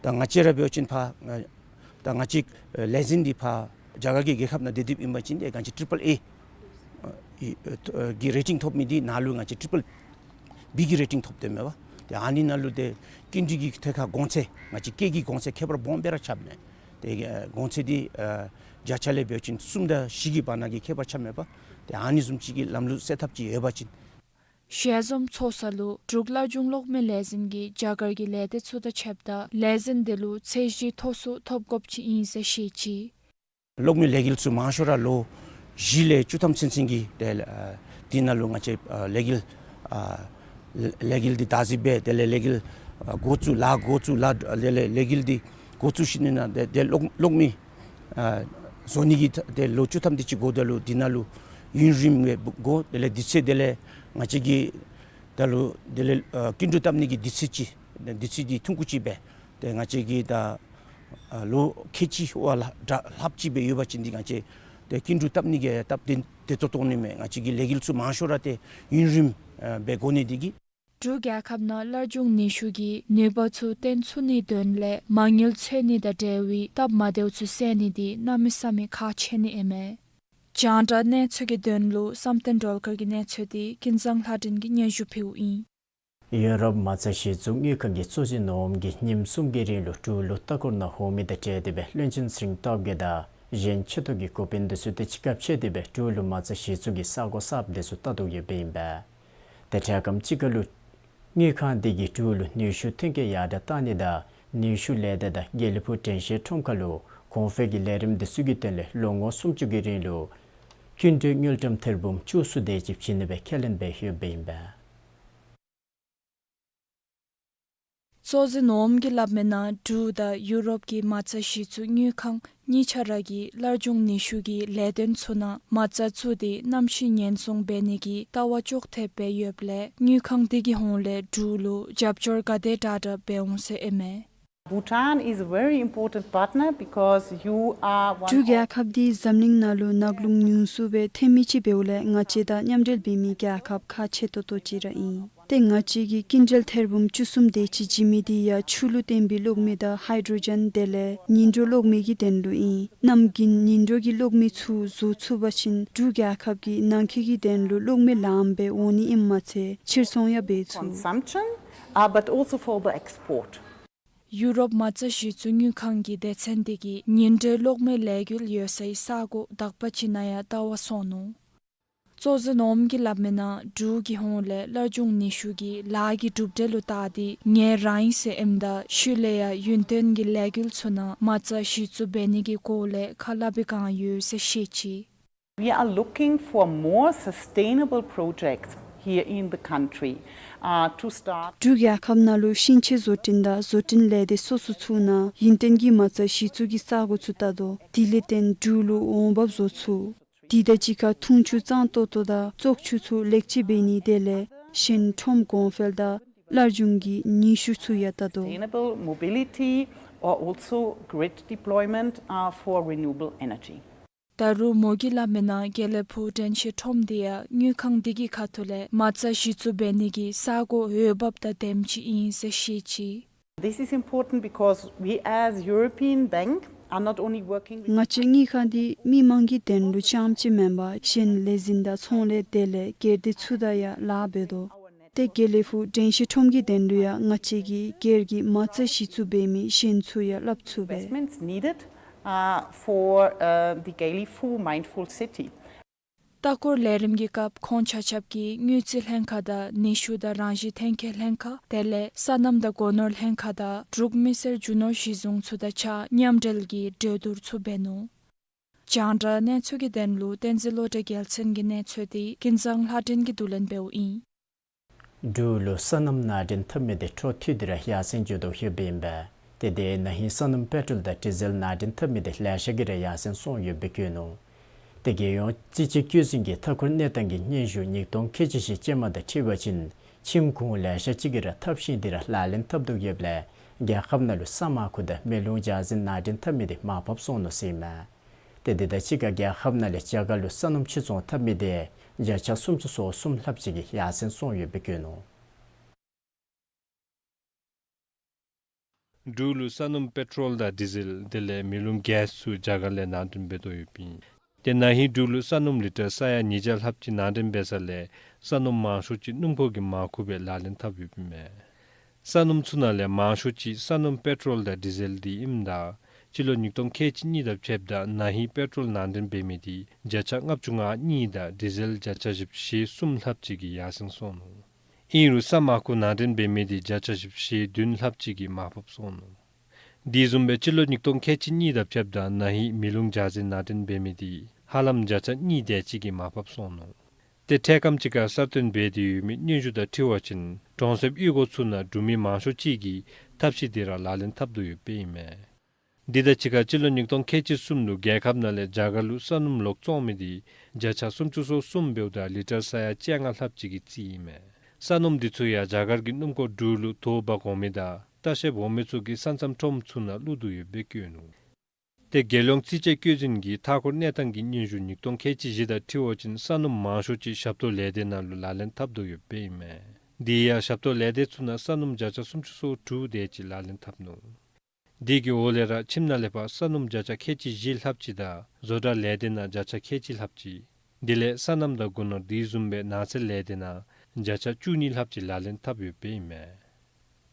དང་ང་བཅས་ར་འབད་བ་ཅིན་ཕར་ང་དང་ང་བཅས་ལས་འཛིན་འདི་ཕར་རྒྱ་གར་གྱི་རྒྱལ་ཁབ་ནང་སྡོད་སྡོདཔ་ཨིན་པ་ཅིན་ཏེ་ང་བཅས་ཊི་རི་པལ་ཨེ་ཨེ་ཨེ་གི་རེ་ཊིང་ཐོབ་མི་འདི་ནང་ལུ་ང་བཅས་ཊི་རི་པལ་བི་གི་རེ་ཊིང་ཐོབ་སྡོདཔ་མས་པ། ཏེ་ཨ་ནི་ནང་ལུ་ཏེ་སྐྱིན་འགྲུལ་གྱི་ཐད་ཁར་གོང་ཚད་ང་བཅས་སྐྱེད་ཀྱི་གོང་ཚད་ཁྱད་པར་སྦོམ་སྦེ་ར་ཁྱབ་མས། ཏེ་ཨེ་གོང་ཚད་འདི་ཨེ་བརྒྱ་ཆ་ལས་འབད་བ་ཅིན་གསུམ་དང་བཞི་གི་བར་ན་གི་ཁྱད་པར་ཁྱབ་མས་པ། ཏེ་ཨ་ནི་བཟུམ་ཅིག་གི་ལམ་ལུགས་སེལ་ཐབས་ཅིག་ཡོད་པ་ཅིན། ཞལ་འཛོམས་ཚོགས་ས་ལུ་འབྲུག་སླར་འབྱུང་གློག་མེ་ལས་འཛིན་གྱིས་རྒྱ་གར་གྱི་ལས་སྡེ་ཚུ་དང་ཕྱདཔ་ད་ལས་འཛིན་དེ་ལུ་ཚད་གཞི་མཐོ་སུ་ཐོབ་དགོཔ་ཅིག་ཨིན་ཟེར་བཤད་ཅི། གློག་མེ་ལས་འགུལ་ཚུ་མང་ཤོས་ར་ལོ་བཞི་ལས་བཅུ་ཐམ་ཚུན་ཚོད་ཀྱི་ཏེ་ཨ་དེ་ནང་ལུ་ང་བཅས་ཨ་ལས་འགུལ་ཨ་ལས་འགུལ་འདི་བདག་འཛིན་འབད་དེ་ལས་ལས་འགུལ་ཨ་འགོ་བཙུགས་ལཱ་འགོ་བཙུགས་ལཱ་དེ་ལས་ལས་འགུལ་འདི་འགོ་བཙུགས་ཞིནམ་ལས་ཏེ་ཏེ་གློག་གློག་མེ་ཨ་བཟོ་ནི་གི་ཏེ་ལོ་བཅུ་ཐམ་དེ་ཅིག་འགོརཝ་ད་ལུ་དེ་ནང་ལུ་ཡུན་རིངམོ་སྦེ་འགོར། དེ་ལས་དུས་ཚོད་དེ་ལས་ང་བཅས་ཀྱི་ད་ལུ་དེ་ལས་ཨ་སྐྱིན་འགྲུལ་བཏབ་ནི་གི་དུས་ཚོད་ཅིག་དུས་ཚོད་འདི་ཐུང་ཀུ་ཅིག་སྦེ་ཏེ་ང་བཅས་ཀྱིས་ད་ཨ་ལོ་ཁལ་གཅིག་བ་ལྷག་ད་ལྷགཔ་ཅིག་སྦེ་ཡོད་པ་ཅིན་འདི་ང་བཅས་ཏེ་སྐྱིན་འགྲུལ་བཏབ་ནི་གི་སྟབས་བདེ་བདེ་ཏོག་ཏོ་ནི་མས། ང་བཅས་ཀྱི་ལས་འགུལ་ཚུ་མང་ཤོས་ར་ཏེ་ཡུན་རིངམོ་ཨ་སྦེ་འགོར་ནི་འདི་གིས། འབྲུག་རྒྱལ་ཁབ་ནང་སླར་འབྱུང་ནུས་ཤུགས་ཀྱི་ནུས་པ་ཚུ་བཏོན་ཚུགས་ནིའི་དོན་ལས་མ་དངུལ་འཚོལ་ནི་དང་འབྲེལ་བའི་སྟབས་མ་བདེཝ་ཚུ་སེལ་ནི་འདི་གནམ་མེད་ས་མེད་ཁག་ཆེ་ནི་ཨིན་མས། རྒྱང་བསྒྲགས་གནས་ཚུལ་གྱི་དོན་ལུ་བསམ་གཏན་སྒྲོལ་དཀར་གྱི་གནས་ཚུལ་འདི་ཀུན་བཟང་ལྷ་སྒྲོན་གྱིས་སྙན་ཞུ་ཕུལཝ་ཨིན། ཡུ་རོབ་མ་རྩ་གཞི་བཙུགས་དངུལ་ཁང་གིས་གཙོ་འཛིན་ནོམ་གྱིས་ཉིནམ་གསུམ་གྱི་རིང་ལུ་འབྲུག་ལུ་ལྟ་སྐོར་ནང་འོང་མི་དང་འབྲེལ་ཏེ་སྦེ་བློན་ཆེན་ཚེ་རིང་སྟོབས་རྒྱས་དང་གཞན་ཆེ་མཐོ་གི་འགོ་དཔོན་དེ་ཚུ་དང་གཅིག་ཁར་ཕྱད་དེ་སྦེ་འབྲུག་ལུ་མ་རྩ་གཞི་བཙུགས་ཀྱི་ས་གོ་གསརཔ་དེ་ཚུ་བལྟ་དོ་ཡོདཔ་ཨིན་པས། ཏེ་འཕྲལ་ཁམས་ཅིག་ཁར་ལུ་དངུལ་ཁང་དེ་གིས་འབྲུག་ལུ་ནུས་ཤུགས་ཐོན་སྐྱེད་ཡར་དྲག་གཏང་ནི་དང་ནུས་ཤུགས་ལས་སྡེ་དང་དགེ་ལེགས་ཕུག་དྲན་ཤེས་ཁྲོམ་ཁ་ལུ་གོང་འཕེལ་གྱི་ལས་རིམ་དེ་ཚུ་གི་དོན་ལས་ལོ་ངོ་སུམ་ཅུ་གི་རིང་ལུ་སྐྱིན་འགྲུལ་དངུལ་ཀྲམ་ཐེར་འབུམ་བཅུ་གསུམ་དེ་ཅིག་བྱིན་ནི་སྦེ་ཁས་ལེན་འབད་ཡོདཔ་ཨིན་པས། གཙོ་འཛིན་ནོམ་གྱིས་སླབ་མིའི་ནང་འབྲུག་དང་ཡུ་རོབ་ཀྱི་མ་རྩ་གཞི་བཙུགས་དངུལ་ཁང་གཉིས་ཆ་ར་གིས་སླར་འབྱུང་ནུས་ཤུགས་ཀྱི་ལས་དོན་ཚུ་ནང་མ་རྩ་བཙུགས་ཏེ་གནམ་གཤིས་ཉེན་སྲུང་འབད་ནི་གི་ལྟ་བ་ཅོག་འཐདཔ་སྦེ་ཡོདཔ་ལས་དངུལ་ཁང་དེ་གི་ཧོངས་ལས་འབྲུག་ལུ་རྒྱབ་སྐྱོར་ག་དེ་དྲག་དྲག་འབད་འོང་ཟེར་ཨིན་མས། Bhutan is a very important partner because you are one འབྲུག་རྒྱལ་ཁབ་འདི་འཛམ་གླིང་ནང་ལུ་ནག་རླུང་ཉུང་སུ་སྦེ་ཐོན་མི་ཅིག་འབདཝ་ལས་ང་བཅས་དང་མཉམ་འབྲེལ་འབད་མི་རྒྱལ་ཁབ་ཁག་ཆེ་ཏོག་ཏོ་ཅིག་ར་ཨིན། ཏེ་ང་བཅས་ཀྱིས་སྐྱིན་འགྲུལ་ཐེར་འབུམ་བཅུ་གསུམ་དེ་ཅིག་བྱིན་མི་འདི་ཡང་ཆུ་ལུ་བརྟེན་པའི་གློག་མེ་དང་ཧའི་ཌྲོ་ཇེན་དེ་ལས་ཉིང་འགྲོ་གློག་མེ་གི་དོན་ལུ་ཨིན། གནམ་དགུན་ཉིང་འགྲོ་གི་གློག་མེ་ཚུ་བཟོ་ཚུགས་པ་ཅིན་འབྲུག་རྒྱལ་ཁབ་ཀྱིས་ནང་འཁོད་ཀྱི་དོན་ལུ་གློག་མེ་ལངམ་སྦེ་འོང་ནི་ཨིནམ་མ་ཚད་ཕྱིར་ཚོང་ཡང་འབད་ཚུགས། Consumption, uh, but also for the export. ཡུ་རོབ་མ་རྩ་གཞི་བཙུགས་དངུལ་ཁང་གི་སྡེ་ཚན་དེ་གིས་ཉིང་འགྲོའི་གློག་མེ་ལས་འགུལ་ཡོད་སའི་ས་གོ་དག་པ་ཅིག་ནང་ཡང་ལྟ་བར་སོང་ནུག། གཙོ་འཛིན་ཨོམ་གྱིས་སླབ་མི་ནང་འབྲུག་གི་ཧོངས་ལས་སླར་འབྱུང་ནུས་ཤུགས་ཀྱི་ལཱ་གི་གྲུབ་འབྲས་ལུ་བལྟ་སྟེ་ངལ་རངས་ཡི་ཟེར་ཨིནམ་ད་ཤུལ་ལས་ཡང་ཡུན་བརྟན་གྱི་ལས་འགུལ་ཚུ་ནང་མ་རྩ་གཞི་བཙུགས་འབད་ནི་གི་སྐོར་ལས་ཁ་སླབ་པའི་བསྒང་ཡོད་ཟེར་བཤད་ཅི། We are looking for more sustainable projects here in the country, uh, to start. འབྲུག་རྒྱལ་ཁབ་ནང་ལུ་ཤིང་ཆས་བཟོ་སྐྲུན་དང་བཟོ་སྐྲུན་ལས་སྡེ་སོ་སོ་ཚུ་ནང་ཡུན་བརྟན་གྱི་མ་རྩ་གཞི་བཙུགས་ཀྱི་ས་གོ་ཚུ་བལྟ་དོ། དེ་ལས་བརྟེན་འབྲུག་ལུ་འོང་འབབ་བཟོ་ཚུགས། དེ་དང་གཅིག་ཁར་འཐུང་ཆུ་གཙང་ཏོག་ཏོ་དང་བཙོག་ཆུ་ཚུ་ལེགས་བཅོས་འབད་ནི་དེ་ལས་ཞིང་ཁྲོམ་གོང་འཕེལ་དང་སླར་འབྱུང་གི་ནུས་ཤུགས་ཚུ་ཡང་བལྟ་དོ། Sustainable mobility or also grid deployment, uh, for renewable energy. ད་རུང་མོ་གིས་སླབ་མི་ནང་དགེ་ལེགས་ཕུག་དྲན་ཤེས་ཁྲོམ་འདི་ཡང་དངུལ་ཁང་འདི་གི་ཁ་ཐུག་ལས་མ་རྩ་གཞི་བཙུགས་འབད་ནི་གི་ས་གོ་འོས་འབབ་དང་ལྡནམ་ཅིག་ཨིན་ཟེར་བཤད་ཅི། This is important because we as European Bank are not only working with ང་བཅས་དངུལ་ཁང་འདི་མི་མང་གི་དོན་ལུ་རྐྱངམ་ཅིག་མེན་པར་གཞན་ལས་འཛིན་དང་ཚོང་ལས་དེ་ལས་སྒེར་སྡེ་ཚུ་དང་ཡང་ལཱ་འབད་དོ། ཏེ་དགེ་ལེགས་ཕུག་དྲན་ཤེས་ཁྲོམ་གྱི་དོན་ལུ་ཡང་ང་བཅས་ཀྱིས་སྒེར་གྱི་མ་རྩ་གཞི་བཙུགས་འབད་མི་གཞན་ཚུ་ཡང་སླབ་ཚུགས་པས། Investments needed, uh, for, uh, the Gelephu Mindful City. ལྟ་སྐོར་ལས་རིམ་གྱི་སྐབས་ཁོང་ཆ་ཁྱབ་ཀྱིས་དངུལ་རྩིས་ལྷན་ཁག་དང་ནུས་ཤུགས་དང་རང་བཞིན་ཐོན་སྐྱེད་ལྷན་ཁག་དེ་ལས་སོ་ནམ་དང་སྒོ་ནོར་ལྷན་ཁག་དང་འབྲུག་མི་སེར་རྒྱུ་ནོར་གཞི་བཟུང་ཚུ་དང་གཅིག་ཁར་མཉམ་འབྲེལ་གྱིས་གྲོས་བསྡུར་ཚུ་འབད་ནུག། རྒྱང་བསྒྲགས་གནས་ཚུལ་གྱི་དོན་ལུ་བསྟན་འཛིན་བློ་གྲོས་རྒྱལ་མཚན་གྱི་གནས་ཚུལ་འདི་ཀུན་བཟང་ལྷ་སྒྲོན་གྱིས་བསྡུ་ལེན་འབདཝ་ཨིན། འབྲུག་ལུ་སོ་ནམ་ནང་འདྲེན་འཐབ་མི་འདི་འཕྲོ་མཐུད་དེ་ར་ཡར་སེང་འགྱོ་དོ་ཡོདཔ་ཨིན་པས། ཏེ་དེ་ན་ཧིང་སོ་ནམ་པེ་ཊོལ་དང་ཌི་ཟེལ་ནང་འདྲེན་འཐབ་མི་འདི་ལེ་ཤ་གིས་ར་ཡར་སེང་སོང་ཡོདཔ་སྦེ་བཀོད་ནུག། ཏེ་རྒྱལ་ཡོངས་རྩིས་དཔྱད་བཀོད་འཛིན་གྱི་མཐའ་འཁོར་གནས་སྟངས་ཀྱི་སྙན་ཞུ་ཉིས་སྟོང་ཁལ་གཅིག་བཞི་ཅན་མ་དང་འཁྲིལ་བ་ཅིན་ཁྱིམ་གུང་ལེ་ཤ་ཅིག་གིས་ར་འཐབ་ཤིང་འདི་ར་ལག་ལེན་འཐབ་དོ་ཡོདཔ་ལས་རྒྱལ་ཁབ་ནང་ལུ་ས་མར་ཁུ་དང་མེ་རླུང་འཇའ་ཟེར་ནང་འདྲེན་འཐབ་མི་འདི་མར་བབས་སོང་ནུག་ཟེར་ཨིན་མས། ཏེ་དེ་དང་གཅིག་ཁར་རྒྱལ་ཁབ་ནང་ལས་རྒྱ་གར་ལུ་སོ་ནམ་ཕྱིར་ཚོང་འཐབ་མི་འདི་བརྒྱ་ཆ་སུམ་ཅུ་སོ་གསུམ་ལྷགཔ་ཅིག་གིས་ཡར་སེང་སོང་ཡོདཔ་སྦེ་བཀོད་ནུག། འབྲུག་ལུ་སོ་ནམ་པེ་ཊོལ་དང་ཌི་ཟེལ་དེ་ལས་མེ་རླུང་གེསི་ཚུ་རྒྱ་གར་ལས་ནང་འདྲེན་འབད་དོ་ཡོདཔ་ཨིན། ཏེ་ན་ཧིང་འབྲུག་ལུ་སོ་ནམ་ལི་ཊར་ས་ཡ་ཉིས་བརྒྱ་ལྷགཔ་ཅིག་ནང་འདྲེན་འབད་ས་ལས་སོ་ནམ་མང་ཤོས་ཅིག་སྣུམ་འཁོར་གྱི་མར་ཁུ་སྦེ་ལག་ལེན་འཐབ་ཡོདཔ་ཨིན་མས། སོ་ནམ་ཚུ་ནང་ལས་མང་ཤོས་ཅིག་སོ་ནམ་པེ་ཊོལ་དང་ཌི་ཟེལ་འདི་ཨིནམ་ད་སྤྱི་ལོ་ཉིས་སྟོང་ཁལ་གཅིག་གཉིས་དང་ཕྱདཔ་ད་ན་ཧིང་པེ་ཊོལ་ནང་འདྲེན་འབད་མི་འདི་བརྒྱ་ཆ་ལྔ་བཅུ་ང་གཉིས་དང་ཌི་ཟེལ་བརྒྱ་ཆ་བཞི་བཅུ་ཞེ་གསུམ་ལྷགཔ་ཅིག་གིས་ཡར་སེང་སོང་ནུག། ཨིན་རུང་ས་མར་ཁུ་ནང་འདྲེན་འབད་མི་འདི་བརྒྱ་ཆ་བཞི་བཅུ་ཞེ་བདུན་ལྷགཔ་ཅིག་གིས་མར་བབས་སོང་ནུག། དེ་བཟུམ་སྦེ་སྤྱི་ལོ་ཉིས་སྟོང་ཁལ་གཅིག་གཉིས་དང་ཕྱདཔ་ད་ན་ཧིང་མེ་རླུང་འཇའ་ཟེར་ནང་འདྲེན་འབད་མི་འདི་ཧ་ལམ་བརྒྱ་ཆ་གཉིས་དེ་ཅིག་གིས་མར་བབས་སོང་ནུག། ཏེ་འཕྲལ་ཁམས་ཅིག་ཁར་གསར་བཏོན་འབད་དེ་ཡོད་མི་སྙན་ཞུ་དང་འཁྲིལ་བ་ཅིན་གྲོང་གསེབ་གཡུས་སྒོ་ཚུ་ནང་འབྲུག་མི་མང་ཤོས་ཅིག་གིས་འཐབ་ཤིང་འདི་ར་ལག་ལེན་འཐབ་དོ་ཡོདཔ་ཨིན་མས། འདི་དང་གཅིག་ཁར་སྤྱི་ལོ་ཉིས་སྟོང་ཁལ་གཅིག་གསུམ་ལུ་རྒྱལ་ཁབ་ནང་ལས་རྒྱ་གར་ལུ་སོ་ནམ་ལོག་བཙོང་མི་འདི་བརྒྱ་ཆ་སུམ་ཅུ་སོ་གསུམ་འབདཝ་ད་ལི་ཊར་ས་ཡ་བཅོ་ལྔ་ལྷགཔ་ཅིག་གི་རྩིས་ཨིན་མས། སོ་ནམ་འདི་ཚུ་ཡང་རྒྱ་གར་གྱི་སྣུམ་འཁོར་འབྲུག་ལུ་དོ་འབག་འོང་མི་དང་ལྟ་བཤལཔ་འོང་མི་ཚུ་གི་ས་མཚམས་ཁྲོམ་ཚུ་ནང་བླུག་དོ་ཡོདཔ་སྦེ་བཀོད་ནུག། ཏེ་རྒྱལ་ཡོངས་རྩིས་དཔྱད་བཀོད་འཛིན་གྱི་མཐའ་འཁོར་གནས་སྟངས་ཀྱི་སྙན་ཞུ་ཉིས་སྟོང་ཁལ་གཅིག་བཞི་དང་འཁྲིལ་བ་ཅིན་སོ་ནམ་མང་ཤོས་ཅིག་ཞབས་ཏོག་ལས་སྡེ་ནང་ལུ་ལག་ལེན་འཐབ་དོ་ཡོདཔ་སྦེ་ཨིན་མས། དེ་ཡང་ཞབས་ཏོག་ལས་སྡེ་ཚུ་ནང་སོ་ནམ་བརྒྱ་ཆ་སུམ་ཅུ་སོ་དྲུག་དེ་ཅིག་ལག་ལེན་འཐབ་ནུག། དེ་གི་འོག་ལས་ར་ཁྱིམ་ནང་ལས་ཕར་སོ་ནམ་བརྒྱ་ཆ་ཁལ་གཅིག་བཞི་ལྷགཔ་ཅིག་དང་བཟོ་གྲྭ་ལས་སྡེ་ནང་བརྒྱ་ཆ་ཁལ་གཅིག་ལྷགཔ་ཅིག། དེ་ལས་སོ་ནམ་དང་སྒོ་ནོར་དེ་བཟུམ་སྦེ་ནགས་ཚལ་ལས་སྡེ་ནང་བརྒྱ་ཆ་བཅུ་གཉིས་ལྷགཔ་ཅིག་ལག་ལེན་འཐབ་ཡོདཔ་སྦེ་ཨིན་མས།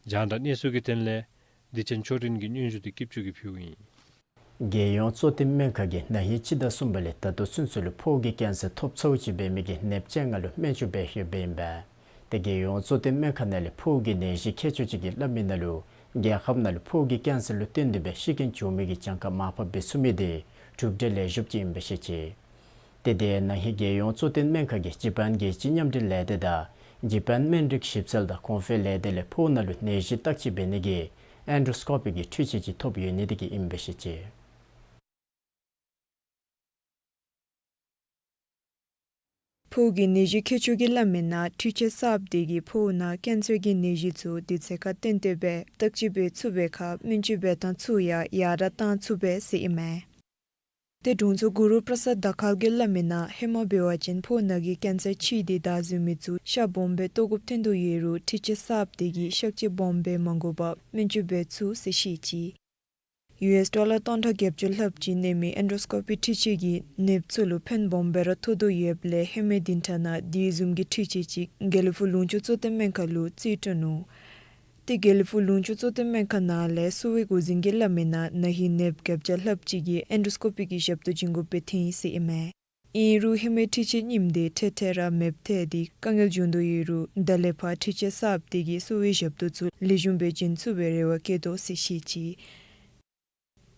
རྒྱང་བསྒྲགས་གནས་ཚུལ་གྱི་དོན་ལས་བདེ་ཆེན་ཆོས་སྒྲོན་གྱི་སྙན་ཞུ་འདི་སྐྱིད་ཆུ་གིས་ཕུལཝ་ཨིན། རྒྱལ་ཡོངས་གཙོ་བསྟེན་སྨན་ཁང་གིས་ན་ཧིང་སྤྱི་ཟླ་གསུམ་པ་ལས་ད་ལྟོ་ཚུན་ཚོད་ལུ་ཕོཝ་གི་ཀེན་སར་ཐོབ་ཚརཝ་ཅིག་འབད་མི་གི་ནདཔ་ཅན་ལྔ་ལུ་སྨན་བཅོས་འབད་ཡོདཔ་ཨིན་པས། ཏེ་རྒྱལ་ཡོངས་གཙོ་བསྟེན་སྨན་ཁང་ནང་ལས་ཕོཝ་གི་ནད་གཞི་མཁས་མཆོག་ཅིག་གིས་སླབ་མི་ནང་ལུ་རྒྱལ་ཁབ་ནང་ལུ་ཕོཝ་གི་ཀེན་སར་ལུ་བརྟེན་ཏེ་སྦེ་ཤི་རྐྱེན་བྱུང་མི་གི་གྱངས་ཁ་མར་ཕབ་འབད་ཚུགས་མི་འདི་གྲུབ་འབྲས་ལེགས་ཤོམ་ཅིག་ཨིན་པས་ཟེར་བཤད་ཅི། ཏེ་དེ་ན་ཧིང་རྒྱལ་ཡོངས་གཙོ་བསྟེན་སྨན་ཁང་གིས་ཇ་པཱན་རྒྱལ་སྤྱིའི་མཉམ་འབྲེལ་ལས་སྡེ་དང་ཇ་པཱན་སྨན་རིགས་ཞིབ་འཚོལ་དང་གོང་འཕེལ་ལས་སྡེ་ལས་ཕོཝ་ནང་ལུ་ནད་གཞི་བརྟག་དཔྱད་འབད་ནི་གི་ཨེན་ཌོ་སི་ཀོ་པི་གི་འཕྲུལ་ཆས་ཅིག་ཐོབ་ཡོད་ནི་དེ་གིས་ཨིན་པས་ཟེར་བཤད་ཅི། ཕོཝ་གི་ནད་གཞི་མཁས་མཆོག་གིས་སླབ་མི་ནང་འཕྲུལ་ཆས་གསརཔ་དེ་གིས་ཕོཝ་ནང་ཀེན་སར་གྱི་ནད་གཞི་ཚུ་དུས་ཚོད་ཁར་བཏོན་ཏེ་སྦེ་བརྟག་དཔྱད་འབད་ཚུགས་པའི་ཁར་སྨན་བཅོས་འབད་ཐངས་ཚུ་ཡང་ཡར་དྲག་བཏང་ཚུགས་པས་ཟེར་ཨིན་མས། ཏེ་དྲུང་འཚོ་གུ་རུ་པྲ་སཱད་དར་དཀར་གྱིས་སླབ་མི་ནང་ཧེ་མ་འབད་བ་ཅིན་ཕོཝ་ནང་གི་ཀེན་སར་ཕྱེ་སྟེ་བདའ་བཟུང་མི་ཚུ་ཤ་སྦོམ་སྦེ་བཏོག་དགོཔ་ཐོན་དོ་ཡོད་རུང་འཕྲུལ་ཆས་གསརཔ་དེ་གིས་ཤ་ཁྱི་སྦོམ་སྦེ་མ་དགོ་པར་སྨན་བཅོས་འབད་ཚུགས་ཟེར་བཤད་ཅི། ཡུ་ཨེསི་ཌོ་ལར་སྟོང་ཕྲག་བརྒྱད་ཅུ་ལྷགཔ་ཅིག་གནས་མི་ཨེན་ཌོ་སི་ཀོ་པི་འཕྲུལ་ཆས་ཀྱིས་ནདཔ་ཚུ་ལུ་ཕན་སྦོམ་སྦེ་ར་ཐོགས་དོ་ཡོདཔ་ལས་ཧེ་མའི་བདུན་ཕྲག་ནང་དེ་བཟུམ་གྱི་འཕྲུལ་ཆས་ཅིག་དགེ་ལེགས་ཕུག་ལུང་ཕྱོགས་གཙོ་བསྟེན་སྨན་ཁང་ལུ་རྩིས་སྤྲོད་ནུག། ཏེ་དགེ་ལེགས་ཕུག་ལུང་ཕྱོགས་གཙོ་བསྟེན་སྨན་ཁང་ནང་ལས་གསོ་བའི་འགོ་འཛིན་གྱིས་སླབ་མི་ནང་ན་ཧིང་ནདཔ་བརྒྱད་བརྒྱ་ལྷགཔ་ཅིག་གིས་ཨེན་ཌོ་སི་ཀོ་པི་གི་ཞབས་ཏོག་བྱིན་དགོཔ་སྦེ་ཐོན་ཡི་ཟེར་ཨིན་མས། ཨིན་རུང་ཧེ་མའི་འཕྲུལ་ཆས་རྙིངམ་དེ་འཕྲལ་འཕྲལ་ར་མེདཔ་ཐལ་ཏེ་དཀའ་ངལ་འབྱུང་དོ་ཡོད་རུང་ད་ལས་ཕར་འཕྲུལ་ཆས་གསརཔ་དེ་གིས་གསོ་བའི་ཞབས་ཏོག་ཚུ་ལེགས་ཤོམ་སྦེ་བྱིན་ཚུགས་པའི་རེ་བ་བསྐྱེད་དོ་ཟེར་བཤད་ཅི།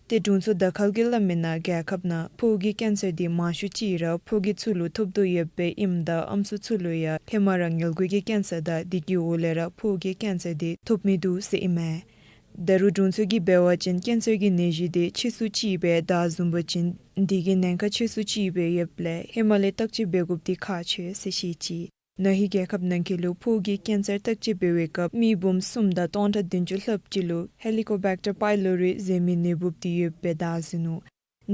ཏེ་དྲུང་འཚོ་དར་དཀར་གྱིས་སླབ་མི་ནང་རྒྱལ་ཁབ་ནང་ཕོཝ་གི་ཀེན་སར་དེ་མང་ཤོས་ཅིག་ར་ཕོ་རྒས་ཚུ་ལུ་ཐོབ་དོ་ཡོདཔ་ཨིནམ་ད་ཨམ་སྲུ་ཚུ་ལུ་ཡང་ཧེ་མ་ར་མངལ་སྒོ་གི་ཀེན་སར་དང་དེ་གི་འོག་ལས་ར་ཕོཝ་གི་ཀེན་སར་དེ་ཐོབ་མི་འདུག་ཟེར་ཨིན་མས། ད་རུང་དྲུང་འཚོ་གིས་འབད་བ་ཅིན་ཀེན་སར་གྱི་ནད་གཞི་དེ་ཆེ་སུ་ཅིག་སྦེ་ད་བཟུམ་འབད་བ་ཅིན་དེ་གི་ཉེན་ཁ་ཆེ་སུ་ཅིག་སྦེ་ཡོདཔ་ལས་ཧེ་མ་ལས་བརྟག་དཔྱད་འབད་དགོཔ་དེ་ཁག་ཆེ་ཟེར་བཤད་ཅི། ན་ཧིང་རྒྱལ་ཁབ་ནང་འཁོད་ལུ་ཕོཝ་གི་ཀེན་སར་བརྟག་དཔྱད་འབད་བའི་སྐབས་མི་འབུམ་གསུམ་དང་སྟོང་ཕྲག་བདུན་ཅུ་ལྷགཔ་ཅིག་ལུ་Helicobacter pylori ཟེར་མི་ནད་འབུཔ་དེ་ཡོདཔ་སྦེ་བརྟག་ཟིན་ནུག།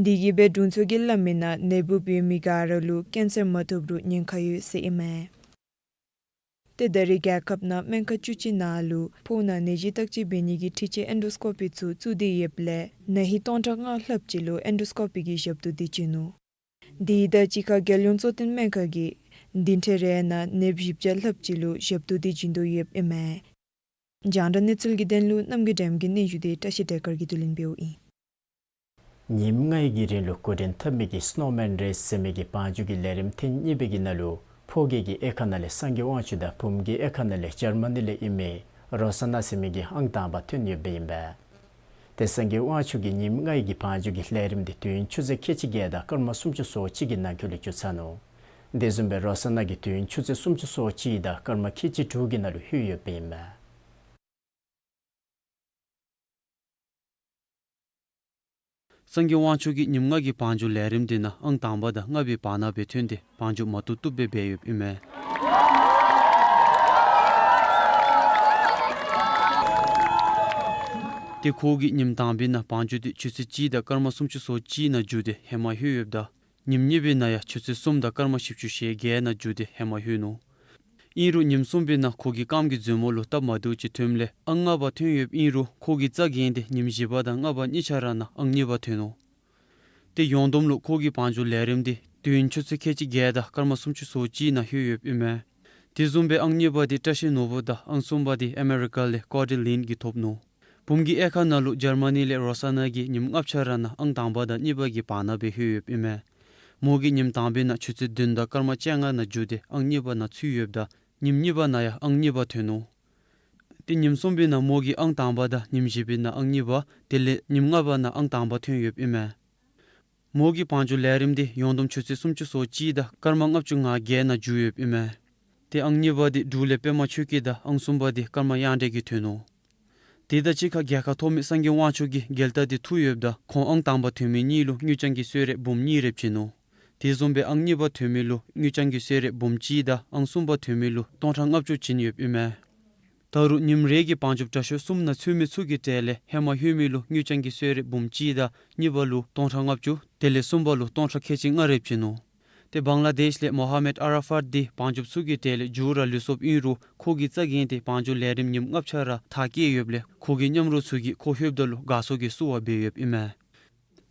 དེ་གིས་སྦེ་དྲུང་འཚོ་གིས་སླབ་མི་ནང་ནད་འབུཔ་ཡོད་མི་ག་ར་ལུ་ཀེན་སར་མ་ཐོབ་རུང་ཉེན་ཁ་ཡོད་ཟེར་ཨིན་མས། ཏེ་ད་རེས་རྒྱལ་ཁབ་ནང་སྨན་ཁང་བཅུ་གཅིག་ནང་ལུ་ཕོཝ་ནང་ནད་གཞི་བརྟག་དཔྱད་འབད་ནི་གི་འཕྲུལ་ཆས་ཨེན་ཌོ་སི་ཀོ་པི་ཚུ་བཙུགས་ཏེ་ཡོདཔ་ལས་ན་ཧིང་སྟོང་ཕྲག་ལྔ་ལྷགཔ་ཅིག་ལུ་ཨེན་ཌོ་སི་ཀོ་པི་གི་ཞབས་ཏོག་དེ་བྱིན་ནུག། དེ་དང་གཅིག་ཁར་རྒྱལ་ཡོངས་གཙོ་བསྟེན་སྨན་ཁང་གིས་དེ་འཕྲལ་རེ་ནང་ནདཔ་བཞི་བརྒྱ་ལྷགཔ་ཅིག་ལུ་ཞབས་ཏོག་དེ་བྱིན་དོ་ཡོདཔ་ཨིན་མས། རྒྱང་བསྒྲགས་གནས་ཚུལ་གྱི་དོན་ལུ་རྣམ་རྒྱལ་སྒྲོལམ་གྱི་སྙན་ཞུ་དེ་བཀྲ་ཤིས་བདེ་དཀར་གྱིས་བསྡུ་ལེན་འབདཝ་ཨིན། ཉིནམ་ལྔའི་གི་རིང་ལུ་འགོ་འདྲེན་འཐབ་མི་གི་སི་ནོ་མཱན་རེསི་ཟེར་མི་གི་བང་རྒྱུག་གི་ལས་རིམ་ཐེངས་གཉིས་པའི་གི་ནང་ལུ་ཕོ་རྒས་ཀྱི་དབྱེ་ཁག་ནང་ལས་སངས་རྒྱས་དབང་ཕྱུག་དང་བུམོ་གི་དབྱེ་ཁག་ནང་ལས་འཇར་མ་ནི་ལས་ཨིན་མི་རོ་ས་ན་ཟེར་མི་གིས་ཨང་དང་པ་ཐོན་ཡོདཔ་ཨིན་པས། ཏེ་སངས་རྒྱས་དབང་ཕྱུག་གི་ཉིནམ་ལྔའི་གི་བང་རྒྱུག་གི་ལས་རིམ་དེ་དུས་ཡུན་ཆུ་ཚོད་ཁལ་གཅིག་བརྒྱད་དང་སྐར་མ་སུམ་ཅུ་སོ་གཅིག་གི་ནང་འཁོད་ལུ་མཇུག་ཚར་ནུག། དེ་བཟུམ་སྦེ་རོ་ས་ན་གིས་དུས་ཡུན་ཆུ་ཚོད་སུམ་ཅུ་སོ་གཅིག་དང་སྐར་མ་ཁལ་གཅིག་དྲུག་གི་ནང་ལུ་ལྷོད་ཡོདཔ་ཨིན་པས། སངས་རྒྱས་དབང་ཕྱུག་གི་ཉིནམ་ལྔ་གི་བང་རྒྱུག་ལས་རིམ་དེ་ནང་ཨང་དང་པ་དང་ལྔ་པའི་བར་ན་སྦེ་ཐོན་ཏེ་བང་རྒྱུག་མ་བཏུབ་བཏུབ་སྦེ་འབད་ཡོདཔ་ཨིན་མས། ཏེ་ཁོ་གིས་ཉིནམ་དང་པའི་ནང་བང་རྒྱུག་དེ་ཆུ་ཚོད་གཅིག་དང་སྐར་མ་སུམ་ཅུ་སོ་གཅིག་ནང་མཇུག་སྟེ་ཧེ་མ་ལྷོད་ཡོདཔ་ད་ཉིནམ་གཉིས་པའི་ནང་ཡང་ཆུ་ཚོད་གསུམ་དང་སྐར་མ་བཞི་བཅུ་ཞེ་བརྒྱད་ནང་མཇུག་སྟེ་ཧེ་མ་ལྷོད་ནུག། ཨིན་རུང་ཉིནམ་གསུམ་པའི་ནང་ཁོ་གི་རྐངམ་གི་མཛུབ་མོ་ལུ་སྟབས་མ་བདེཝ་ཅིག་ཐོནམ་ལས་ཨང་ལྔ་པ་ཐོན་ཡོདཔ་ཨིན་རུང་ཁོ་གི་རྩ་འགེངས་ཏེ་ཉིནམ་བཞི་པ་དང་ལྔ་པ་གཉིས་ཆ་ར་ནང་ཨང་གཉིས་པ་ཐོན་ནུག། ཏེ་ཡོངས་བསྡོམས་ལུ་ཁོ་གི་བང་རྒྱུག་ལས་རིམ་དེ་དུས་ཡུན་ཆུ་ཚོད་ཁལ་གཅིག་བརྒྱད་དང་སྐར་མ་སུམ་ཅུ་སོ་གཅིག་ནང་ལྷོད་ཡོདཔ་ཨིན་མས། དེ་བཟུམ་སྦེ་ཨང་གཉིས་པ་དེ་བཀྲ་ཤིས་ནོར་བུ་དང་ཨང་གསུམ་པ་དེ་ཨ་མེ་རི་ཀ་ལས་ཀོ་ཌི་ལིན་གྱིས་ཐོབ་ནུག། བུམོ་གི་དབྱེ་ཁག་ནང་ལུ་འཇར་མ་ནི་ལས་རོ་ས་ན་གིས་ཉིནམ་ལྔ་ཆ་ར་ནང་ཨང་དང་པ་དང་གཉིས་པ་གི་བར་ན་སྦེ་ལྷོད་ཡོདཔ་ཨིན་མས། མོ་གིས་ཉིནམ་དང་པའི་ནང་ཆུ་ཚོད་བདུན་དང་སྐར་མ་བཅོ་ལྔ་ནང་མཇུག་སྟེ་ཨང་གཉིས་པ་ནང་ཚུད་ཡོདཔ་ད་ཉིནམ་གཉིས་པ་ནང་ཡང་ཨང་གཉིས་པ་ཐོན་ནུག། ཏེ་ཉིནམ་གསུམ་པའི་ནང་མོ་གིས་ཨང་དང་པ་དང་ཉིནམ་བཞི་པའི་ནང་ཨང་གཉིས་པ་དེ་ལས་ཉིནམ་ལྔ་པ་ནང་ཨང་དང་པ་ཐོན་ཡོདཔ་ཨིན་མས། མོ་གི་བང་རྒྱུག་ལས་རིམ་དེ་ཡོངས་བསྡོམས་ཆུ་ཚོད་སུམ་ཅུ་སོ་གཅིག་དང་སྐར་མ་ལྔ་བཅུ་ང་བརྒྱད་ནང་མཇུག་ཡོདཔ་ཨིན་མས། ཏེ་ཨང་གཉིས་པ་དེ་འབྲུག་ལས་པདྨ་ཆོས་སྐྱིད་དང་ཨང་གསུམ་པ་དེ་ཀརྨ་དབྱངས་སྒྲོན་གྱིས་ཐོན་ནུག། དེ་དང་གཅིག་ཁར་རྒྱལ་ཁ་ཐོབ་མི་སངས་རྒྱས་དབང་ཕྱུག་གི་རྒྱལ་རྟགས་དེ་འཐུ་ཡོདཔ་ད་ཁོང་ཨང་དང་པ་ཐོན་མི་གཉིས་ལུ་དངུལ་རྐྱང་གི་གསོལ་རས་འབུམ་གཉིས་རེ་བྱིན་ནུག། དེ་བཟུམ་སྦེ་ཨང་གཉིས་པ་ཐོན་མི་ལུ་དངུལ་རྐྱང་གི་གསོལ་རས་འབུམ་གཅིག་དང་ཨང་གསུམ་པ་ཐོན་མི་ལུ་སྟོང་ཕྲག་ལྔ་བཅུ་བྱིན་ཡོདཔ་ཨིན་མས། ད་རུང་ཉིནམ་རེ་གི་བང་རྒྱུག་དྲག་ཤོས་གསུམ་ནང་ཚུད་མི་ཚུ་གི་གྲས་ལས་ཧེ་མ་ལྷོད་མི་ལུ་དངུལ་རྐྱང་གི་གསོལ་རས་འབུམ་གཅིག་དང་གཉིས་པ་ལུ་སྟོང་ཕྲག་ལྔ་བཅུ་དེ་ལས་གསུམ་པ་ལུ་སྟོང་ཕྲག་ཁལ་གཅིག་ལྔ་རེ་བྱིན་ནུག། ཏེ་བང་ལ་དེཤ་ལས་མོ་ཧ་མེཌ་ཨ་ར་ཕཱཊ་འདི་བང་རྒྱུགཔ་ཚུ་གི་གྲས་ལས་མཇུག་ར་ལུས་སོཔ་ཨིན་རུང་ཁོ་གིས་རྩ་འགེངས་ཏེ་བང་རྒྱུག་ལས་རིམ་ཉིནམ་ལྔ་ཆ་ར་མཐར་སྐྱེལ་ཡོདཔ་ལས་ཁོ་གི་མཉམ་རོགས་ཚུ་གིས་ཁོ་ལྷོདཔ་ད་ལུ་དགའ་ཚོར་གྱིས་བསུ་བ་འབད་ཡོདཔ་ཨིན་མས།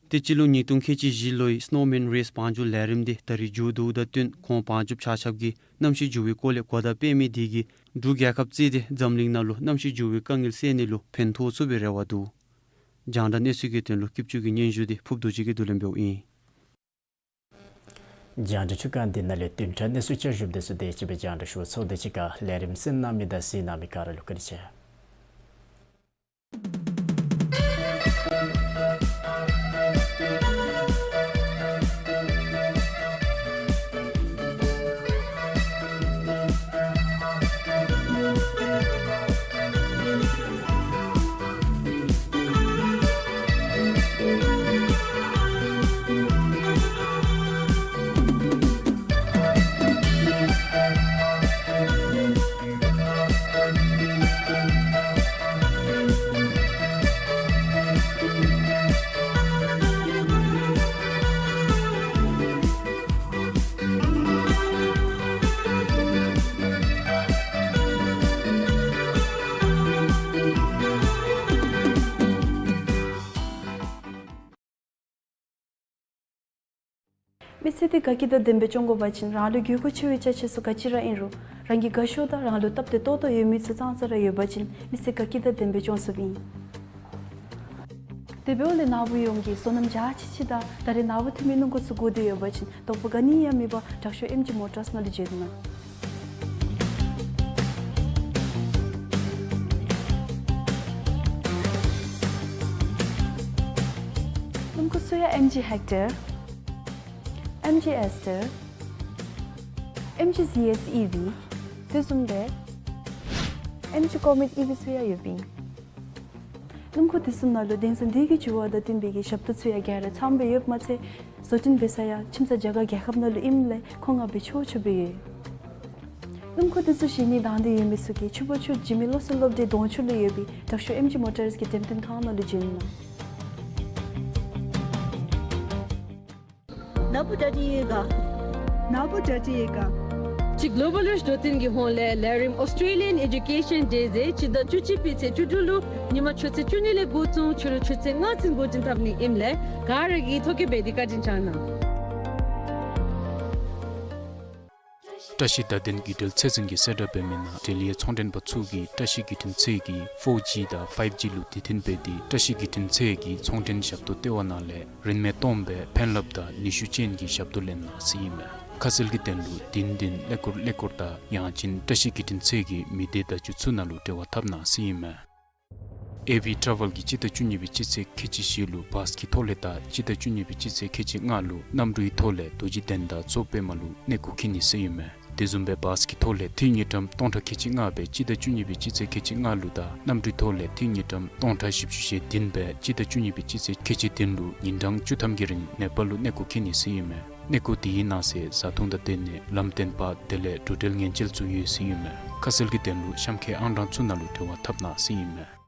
ཏེ་སྤྱི་ལོ་ཉིས་སྟོང་ཁལ་གཅིག་བཞི་ལོའི་སི་ནོ་མཱན་རེསི་བང་རྒྱུག་ལས་རིམ་འདི་ད་རེས་མཇུག་བསྡུཝ་དང་བསྟུན་ཁོང་བང་རྒྱུགཔ་ཆ་ཁྱབ་ཀྱིས་གནམ་གཤིས་འགྱུར་བའི་སྐོར་ལས་གོ་བརྡ་སྤེལ་མི་དེ་གིས་འབྲུག་རྒྱལ་ཁབ་བརྩིས་ཏེ་འཛམ་གླིང་ནང་ལུ་གནམ་གཤིས་འགྱུར་བའི་དཀའ་ངལ་སེལ་ནི་ལུ་ཕན་ཐོགས་ཚུགས་པའི་རེ་བ་འདུག། རྒྱང་བསྒྲགས་གནས་ཚུལ་གྱི་དོན་ལུ་སྐྱིད་ཆུ་གི་སྙན་ཞུ་དེ་ཕུབ་རྡོ་རྗེ་གིས་བསྡུ་ལེན་འབདཝ་ཨིན། རྒྱང་བསྒྲགས་འཕྲུལ་ཁང་འདི་ནང་ལས་བདུན་ཕྲག་གནས་ཚུལ་བསྐྱར་ཞུ་དེ་ཚུ་དེ་ཅིག་སྦེ་རྒྱང་བསྒྲགས་ཞུ། ཚོགས་འདུ་ཅིག་ཁར་ལས་རིམ་གསན་གནང་མི་དང་གཟིགས་གནང་མི་ག་ར་ལུ་བཀའ་དྲིན་ཆེ། མི་ཚེ་འདི་དགའ་སྐྱིད་དང་ལྡན་པའི་སྐྱོང་དགོ་པ་ཅིན་རང་ལུ་དགོས་མཁོ་ཆེ་བའི་ཅ་ཆས་ཚུ་ག་ཅི་ར་ཨིན་རུང་རང་གིས་དགའ་ཤོས་དང་རང་ལུ་སྟབས་བདེ་ཏོག་ཏོ་ཡོད་མི་ཚུ་ཙང་ཙ་ར་ཡོད་པ་ཅིན་མི་ཚེ་དགའ་སྐྱིད་དང་ལྡན་པའི་སྐྱོང་ཚུགསཔ་ཨིན། དེ་འབདཝ་ལས་ནཱ་བུ་ཡོངས་ཀྱིས་སོ་ནམ་རྒྱ་ཆེ་ཆེ་དང་ད་རེས་ནཱ་བུ་འཐུས་མི་སྣུམ་འཁོར་ཚུ་དགོ་འདོད་ཡོད་པ་ཅིན་དོགས་པ་ག་ནི་ཡང་མེད་པར་དྲག་ཤོས་ཨེམ་ཇི་མོ་ཊརསི་ནང་ལུ་འབྱོན་གནང་། སྣུམ་འཁོར་ཚུ་ཡང་ཨེམ་ཇི་ཧེག་ཊར། ཨེམ་ཇི་ཨེསི་ཊར། ཨེམ་ཇི་ཟི་ཨེསི་ཨི་ཝི། དེ་བཟུམ་སྦེ་ཨེམ་ཇི་ཀོ་མེཊ་ཨི་ཝི་ཚུ་ཡང་ཡོདཔ་ཨིན། སྣུམ་འཁོར་དེ་ཚུ་ནང་ལུ་དེང་སང་དུས་ཀྱི་འགྱུར་བ་དང་བསྟུན་པའི་གི་ཞབས་ཏོག་ཚུ་ཡང་ག་ར་ཚངམ་སྦེ་ཡོདཔ་མ་ཚད་བཟོ་སྐྲུན་འབད་ས་ཡང་ཁྱིམ་ཚང་རྒྱ་གར་རྒྱལ་ཁབ་ནང་ལུ་ཨིནམ་ལས་མཁོ་མངགས་འབད་ཆོག་ཆོགཔ་སྦེ་ཡོད། སྣུམ་འཁོར་དེ་ཚུ་བཞེས་ནི་དང་འདོད་ཡོད་མི་ཚུ་གིས་ཆུ་བར་ཆུ་འཇིགས་མེད་བློ་གསལ་སློབ་གྲྭའི་གདོང་ཕྱོགས་ལུ་ཡོད་པའི་དྲག་ཤོས་ཨེམ་ཇི་མོ་ཊརསི་གི་འགྲེམས་སྟོན་ཁང་ནང་ལུ་འབྱོན་གནང་། ནཱ་བུ་ཌ་ཌི་ཡོད་ག། ནཱ་བུ་ཌ་ཌི་ཡོད་ག། ཅིག་གོ་ལོ་བཱལ་རིཆ་འདོད་བརྟན་གྱི་ཧོངས་ལས་ལས་རིམ་ཨོསི་ཊྲེ་ལི་ཡཱན་ཨེ་ཌུ་ཀེ་ཤཱན་ཌེ་ཟེར་སྤྱི་ཟླ་བཅུ་གཅིག་པའི་ཚེས་བཅུ་དྲུག་ལུ་ཉིན་མ་ཆུ་ཚོད་བཅུ་གཉིས་ལས་འགོ་བཙུགས་ཕྱི་རུ་ཆུ་ཚོད་ལྔ་ཚུན་འགོ་འདྲེན་འཐབ་ནི་ཨིནམ་ལས་ག་ར་གིས་ཐོ་བཀོད་འབད་དེ་བཀའ་དྲིན་བསྐྱང་གནང་། བཀྲ་ཤིས་བརྡ་དོན་བརྒྱུད་འབྲེལ་ཚད་འཛིན་གྱིས་གསལ་བསྒྲགས་འབད་མི་ནང་འབྲེལ་ཡོད་ཚོང་མགྲོན་པ་ཚུ་གིས་བཀྲ་ཤིས་བརྒྱུད་འཕྲིན་ཚད་ཀྱི་ཕོར་ཇི་དང་ཕའིབ་ཇི་ལུ་དེ་བརྟེན་འབད་དེ་བཀྲ་ཤིས་བརྒྱུད་འཕྲིན་ཚད་ཀྱི་ཚོང་མགྲོན་ཞབས་ཏོག་ལྟེ་བ་ནང་ལས་རིན་མེད་སྟོངམ་སྦེ་ཕན་རླབས་དང་ནུས་ཤུགས་ཅན་གྱི་ཞབས་ཏོག་ལེན་གནང་ཟེར་ཨིན་མས། ཁ་གསལ་གྱི་དོན་ལུ་དིན་དིན་ཀླད་ཀོར་ཀླད་ཀོར་དང་ཡང་ཅིན་བཀྲ་ཤིས་བརྒྱུད་འཕྲིན་ཚད་ཀྱི་མི་སྡེ་བརྡ་བརྒྱུད་ཚུ་ནང་ལུ་འབྲེལ་བ་འཐབ་གནང་ཟེར་ཨིན་མས། ཨེ་ཝི་ཊ་རེ་ཝེལ་གྱིས་སྤྱི་ཟླ་བཅུ་གཉིས་པའི་སྤྱི་ཚེས་ཁལ་གཅིག་བཞི་ལུ་བཱས་ཀྱི་ཐོག་ལས་དང་སྤྱི་ཟླ་བཅུ་གཉིས་པའི་སྤྱི་ཚེས་ཁལ་གཅིག་ལྔ་ལུ་གནམ་གྲུའི་ཐོག་ལས་རྡོ་རྗེ་གདན་དང་མཚོ་པདྨ་ལུ་གནས་སྐོར་འཁྱིད་ནི་ཟེར་ཨིན་མས། དེ་བཟུམ་སྦེ་བཱས་ཀྱི་ཐོག་ལས་འཐུས་དངུལ་ཀྲམ་སྟོང་ཕྲག་ཁལ་གཅིག་ལྔ་སྦེ་སྤྱི་ཟླ་བཅུ་གཉིས་པའི་སྤྱི་ཚེས་ཁལ་གཅིག་ལྔ་ལུ་དང་གནམ་གྲུའི་ཐོག་ལས་འཐུས་དངུལ་ཀྲམ་སྟོང་ཕྲག་བཞི་བཅུ་ཞེ་བདུན་སྦེ་སྤྱི་ཟླ་བཅུ་གཉིས་པའི་སྤྱི་ཚེས་ཁལ་གཅིག་བདུན་ལུ་ཉིན་གྲངས་བཅུ་ཐམ་གྱི་རིང་ནེ་པཱལ་ལུ་གནས་སྐོར་འཁྱིད་ནི་ཟེར་ཨིན་མས། གནས་སྐོར་དེའི་ནང་གསེས་བཟའ་འཐུང་དང་དེ་ནི་ལམ་སྟོན་པ་དེ་ལས་འགྲུལ་འགྲུལ་ཉེན་བཅོལ་ཚུ་ཡོད་ཟེར་ཨིན་མས། ཁ་གསལ་གྱི་དོན་ལུ་གཤམ་འཁོད་ཨང་གྲངས་ཚུ་ནང་ལུ་འབྲེལ་བ་འཐབ་གནང་ཟེར་ཨིན་མས།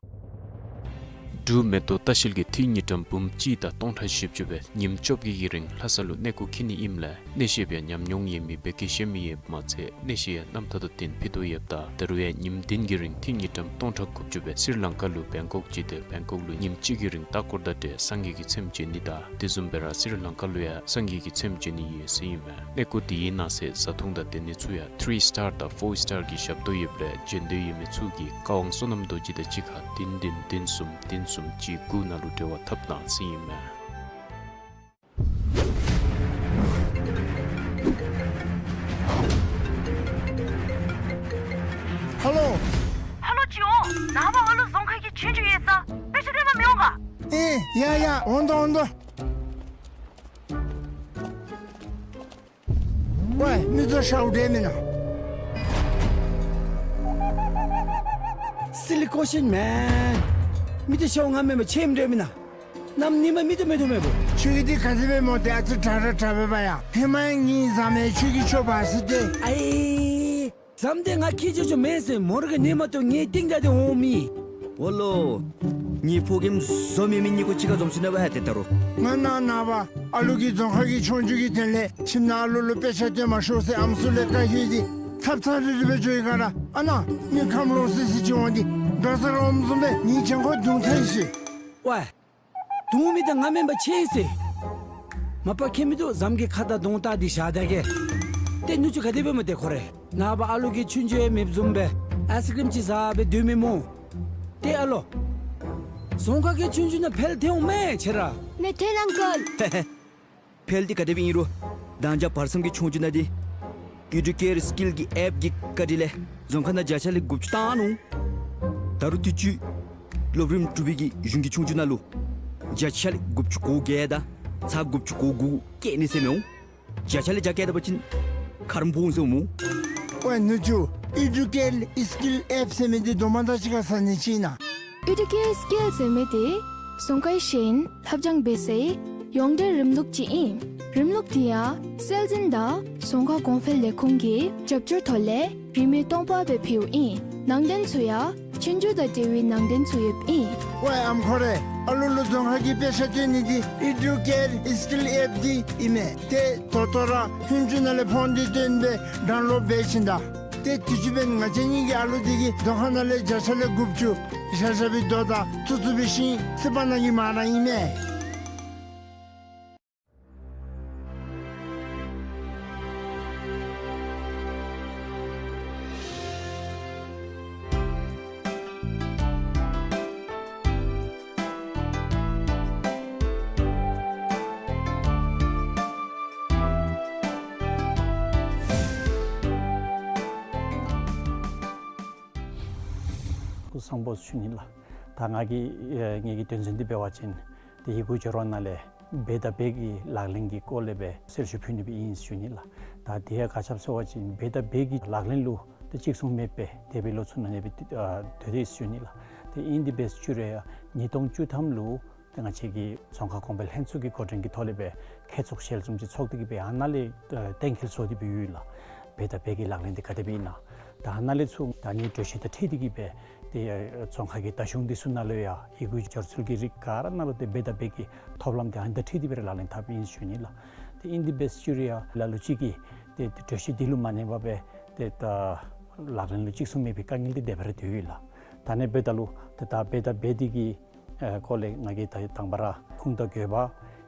འབྲུག་མེ་ཏོག་ལྟ་བཤལ་གྱིས་འཐུས་དངུལ་ཀྲམ་འབུམ་གཅིག་དང་སྟོང་ཕྲག་བཞི་བཅུ་སྦེ་ཉིནམ་བཅོ་བརྒྱད་ཀྱི་རིང་ལྷ་ས་ལུ་གནས་སྐོར་འཁྱིད་ནི་ཨིནམ་ལས་གནས་བཤད་པའི་ཉམས་མྱོང་ཡོད་མི་བོད་སྐད་ཤེས་མི་ཡོདཔ་མ་ཚད་གནས་བཤད་ཡང་རྣམ་ཐར་དང་དེ་ནི་ཕུལ་དོ་ཡོདཔ་ད་ད་རུང་ཡང་ཉིནམ་བདུན་གྱི་རིང་འཐུས་དངུལ་ཀྲམ་སྟོང་ཕྲག་དགུ་བཅུ་སྦེ་སི་རི་ལང་ཀ་ལུ་བེང་ཀོག་བྱོན་ཏེ་བེང་ཀོག་ལུ་ཉིནམ་གཅིག་གི་རིང་ལྟ་སྐོར་དང་འབྲེལ་སངས་རྒྱས་ཀྱི་ཚེམས་མཇལ་ནི་དང་དེ་བཟུམ་སྦེ་ར་སི་རི་ལང་ཀ་ལུ་ཡང་སངས་རྒྱས་ཀྱི་ཚེམས་མཇལ་ནི་ཡོད་ཟེར་ཨིན་མས། གནས་སྐོར་དེའི་ནང་གསེས་བཟའ་འཐུང་དང་དེ་ནི་ཚུ་ཡང་ཐི་རི་སི་ཊར་དང་ཕོར་སི་ཊར་གྱི་ཞབས་ཏོག་ཡོདཔ་ལས་འབྱོན་འདོད་ཡོད་མི་ཚུ་གིས་བཀའ་དབང་བསོད་ནམས་རྡོ་རྗེ་དང་གཅིག་ཁར་བདུན་བདུན་བདུན་གསུམ་བདུན་གསུམ་གཅིག་དགུ་ནང་ལུ་འབྲེལ་བ་འཐབ་གནང་ཟེར་ཨིན་མས། ཧེ་ལོ། ཧེ་ལོ་ཅིག་འོང་། ནངས་པ་ཨ་ལུ་རྫོང་ཁ་གི་ཆོས་རྒྱུགས་ཡོད་ས་དཔེ་ཆ་སྟོན་པར་མི་འོང་ག། ཨེ་ཡ་ཡ་འོང་དོ་འོང་དོ། ཝའེ་མི་ཚུ་ཤཝ་འདྲས་མེན་ན། Silly question man. མི་ཚུ་ཤཝ་ང་མེན་པར་ཁྱོད་འདྲས་མེན་ན། གནམ་ཉིན་མ་མི་ཚུ་མེད་དོ་མེད་པོ། ཁྱོད་ཀྱིས་འདི་ག་དེ་སྦེ་སྨོ། ཏེ་ཨ་ཙི་དྲག་དྲག་དྲག་པས་པ་ཡ། ཧེ་མ་ཡང་ངེའི་བཟའ་མི་ཁྱོད་ཀྱིས་ཁྱོད་འབག་ཟེར་ཏེ། ཨའི། བཟའ་མི་འདི་ང་ཁྱོད་ཅོ་ཅོ་མེན་ཟེར་མོ་ར་གིས་ཉན་མ་བཏུབ་ངེའི་རྟིང་བདའ་སྟེ་འོང་མི། ཨོ་ལོ། ངེའི་ཕོ་རྒནམ་འཛོམས་མི་མི་གཉིས་ཀོ་གཅིག་ཁར་འཛོམས་ཅི་ན་བ་ཡ་ཏེ་ད་རུང་། ང་ནངས་ནངས་པ་ཨ་ལུ་གིས་རྫོང་ཁ་གི་ཆོས་རྒྱུགས་ཀྱི་དོན་ལས་ཁྱིམ་ནང་ཨ་ལུ་ལུ་དཔེ་ཆ་སྟོན་མ་ཤོག་ཟེར་ཨམ་སྲུ་ལས་བཀའ་ཡོད་དེ་ཚབ་ཚབ་རི་རི་སྦེ་འགྱོ་ཡི་ག་ར། ཨ་ནཱ་ངེའི་ཁམས་ལོག་སི་སི་ཅིག་འོང་སྟེ་དགའ་ས་ར་འོངམ་བཟུམ་སྦེ་ངེའི་གྱང་ཁར་རྡུང་ཐལ་ཡི་ཟེར། ཝའེ། རྡུང་མི་འདི་ང་མེན་པར་ཁྱོད་ཨིན་ཟེར། མ་པ་ཁྱད་མིན་འདུག། བཟའ་མི་གི་ཁ་དང་གདོང་བལྟ་སྟེ་བཞག་ད་གེ། ཏེ་ནུ་གཅུང་ག་དེ་སྦེ་སྨོ་ཏེ་ཁོ་རེ། ནངས་པ་ཨ་ལུ་གིས་ཆོས་རྒྱུགས་ཡང་མེདཔ་བཟུམ་སྦེ་ཨའི་སི་ཀྲིམ་ཅིག་བཟའ་སྦེ་སྡོད་མི་སྨོ། ཏེ་ཨ་ལོ། རྫོང་ཁ་གི་ཆོས་རྒྱུགས་ནང་འཕེལ་ཐལ་འོང་མས་ཁྱོད་ར། མེད་ཐལ་ཨང་ཀལ། ཧེ་ཧེ། འཕེལ་འདི་ག་དེ་སྦེ་ཨིན་རུང་། མདང་ཞག་བར་མཚམས་ཀྱི་ཆོས་རྒྱུགས་ནང་འདི་ཨི་ཌུ་ཀེཊ་སི་ཀིལ་གྱི་ཨེཔ་གི་བཀའ་དྲིན་ལས་རྫོང་ཁ་ནང་བརྒྱ་ཆ་ལས་དགུ་བཅུ་བཏང་ནུག། ད་རུང་དུས་ཅི་སློབ་རིམ་དྲུག་པའི་གི་གཞུང་གི་ཆོས་རྒྱུགས་ནང་ལུ་བརྒྱ་ཆ་ལས་དགུ་བཅུ་གོ་བརྒྱད་དང་ཚག་དགུ་བཅུ་གོ་དགུ་བཀལ་ནི་ཟེར་མི་འོང་། བརྒྱ་ཆ་ལས་བརྒྱ་བཀལ་ད་པ་ཅིན་ཁ་རོག་འབོ་འོང་ཟེར་འོང་སྨོ། ཝའེ་ནུ་གཅུང་། ཨི་ཌུ་ཀེཊ་ཨི་སི་ཀིལ་ཨེཔ་ཟེར་མི་འདི་དོ་མ་དང་གཅིག་ཁར་ཟ་ནི་ཅིག་ཨིན་ན། ཨི་ཌུ་ཀེཊ་ཨི་སི་ཀིལ་ཟེར་མི་འདི་རྫོང་ཁའི་ཤེས་ཡོན་ལྷབ་སྦྱང་འབད་སའི་ཡོངས་འབྲེལ་རིམ་ལུགས་ཅིག་ཨིན། རིམ་ལུགས་འདི་ཡང་སྲོལ་འཛིན་དང་རྫོང་ཁ་གོང་འཕེལ་ལས་ཁུངས་ཀྱི་རྒྱབ་སྐྱོར་ཐོག་ལས་རིན་མེད་སྟོང་པ་སྦེ་ཕུལཝ་ཨིན། ནང་དོན་ཚུ་ཡང་ཆོས་རྒྱུགས་དང་འབྲེལ་བའི་ནང་དོན་ཚུ་ཡོདཔ་ཨིན། ཝའེ་ཨམ་ཁོ་རེ། ཨ་ལུ་ལུ་རྫོང་ཁ་གི་དཔེ་ཆ་སྟོན་ནི་འདི་ཨི་ཌུ་ཀེཊ་ཨི་སི་ཀིལ་ཨེཔ་འདི་ཨིན་མས། ཏེ་ད་ལྟོ་ར་ཧུན་ཅུ་ནང་ལས་ཕོན་འདི་བཏོན་སྦེ་ཌའུན་ལོཌ་འབད་བྱིན་ད། ཏེ་དུས་ཅི་འབདན་ང་བཅས་གཉིས་ཀྱིས་ཨ་ལུ་འདི་གི་རྫོང་ཁ་ནང་ལས་བརྒྱ་ཆ་ལས་དགུ་བཅུ་ཞབས་ཞབས་པའི་རྡོ་དང་ཚུ་ཚུ་འབད་ཞིནམ་ཚིག་པ་ནང་གི་མ་ར་ཨིན་མས། བཟང་པོ་ཞུ་ནི་ལགས། ད་ང་གི་ཨེ་ངེ་གི་དོན་ཚན་འདི་འབད་བ་ཅིན་ཏེ་ཡི་གུ་སྦྱོར་བ་ནང་ལས་འབད་དང་འབད་ཀྱི་ལག་ལེན་གྱི་སྐོར་ལས་སྦེ་གསལ་ཞུ་ཕུལ་ནི་སྦེ་ཨིན་ཞུ་ནི་ལགས། ད་དེ་ཡང་ག་ཅི་སྦེ་ཟེར་བ་ཅིན་འབད་དང་འབད་ཀྱི་ལག་ལེན་ལུ་ཏེ་གཅིག་མཚུངས་མེདཔ་སྦེ་དེ་སྦེ་ལོ་ཚུ་ནང་ནས་སྦེ་ཨ་སྡོད་དེ་ཞུ་ནི་ལགས། ཏེ་ཨིན་དེ་འབད་བཅུག་རུང་ཡང་ཉིས་སྟོང་བཅུ་ཐམ་ལུ་ཏེ་ང་བཅས་ཀྱི་རྫོང་ཁ་གོང་འཕེལ་ལྷན་ཚོགས་ཀྱི་འགོ་འདྲེན་གྱི་ཐོག་ལས་སྦེ་མཁས་ཚོགས་ཞལ་འཛོམས་ཅིག་ཚོགས་ཏེ་གི་སྦེ་ཨ་ནཱ་ལས་ཨ་གཏན་འཁེལ་བཟོ་སྟེ་སྦེ་ཡོད་ལགས། འབད་དང་འབད་ཀྱི་ལག་ལེན་འདི་ག་དེ་སྦེ་ཨིན་ན། ད་ཨ་ནཱ་ལས་ཚུར་ད་ཨ་ནི་གྲོས་གཞི་དང་འཁྲིལ་ཏེ་གི་སྦེ་ཏེ་ཨ་རྫོང་ཁ་གི་ད་གཞུང་འདི་ཚུ་ནང་ལུ་ཡང་ཡི་གུ་སྦྱོར་ཚུལ་གྱི་རིགས་ག་ར་ནང་ལུ་ཏེ་འབད་དང་འབད་ཀྱི་ཐོབ་ལམ་འདི་ཨ་ནི་དང་འཁྲིལ་ཏེ་སྦེ་ར་ལག་ལེན་འཐབ་ཨིན་ཞུ་ནི་ལགས། ཏེ་ཨིན་དེ་འབད་བཅུག་རུང་ཡང་ལ་ལུ་ཅིག་གིས་ཏེ་ཏེ་གྲོས་གཞི་འདི་ལུ་མ་གནས་པར་སྦེ་ཏེ་ད་ལག་ལེན་ལུ་གཅིག་མཚུངས་མེད་པའི་དཀའ་ངལ་འདི་དེ་སྦེ་ར་སྡོད་ཡོད་ལགས། ད་ཨ་ནི་འབདཝ་ད་ལུ་ཏེ་ད་འབད་དང་འབད་དེ་གི་ཨེ་སྐོར་ལས་ང་གིས་ད་དང་པ་ར་ཁུངས་དང་དགོས་པ།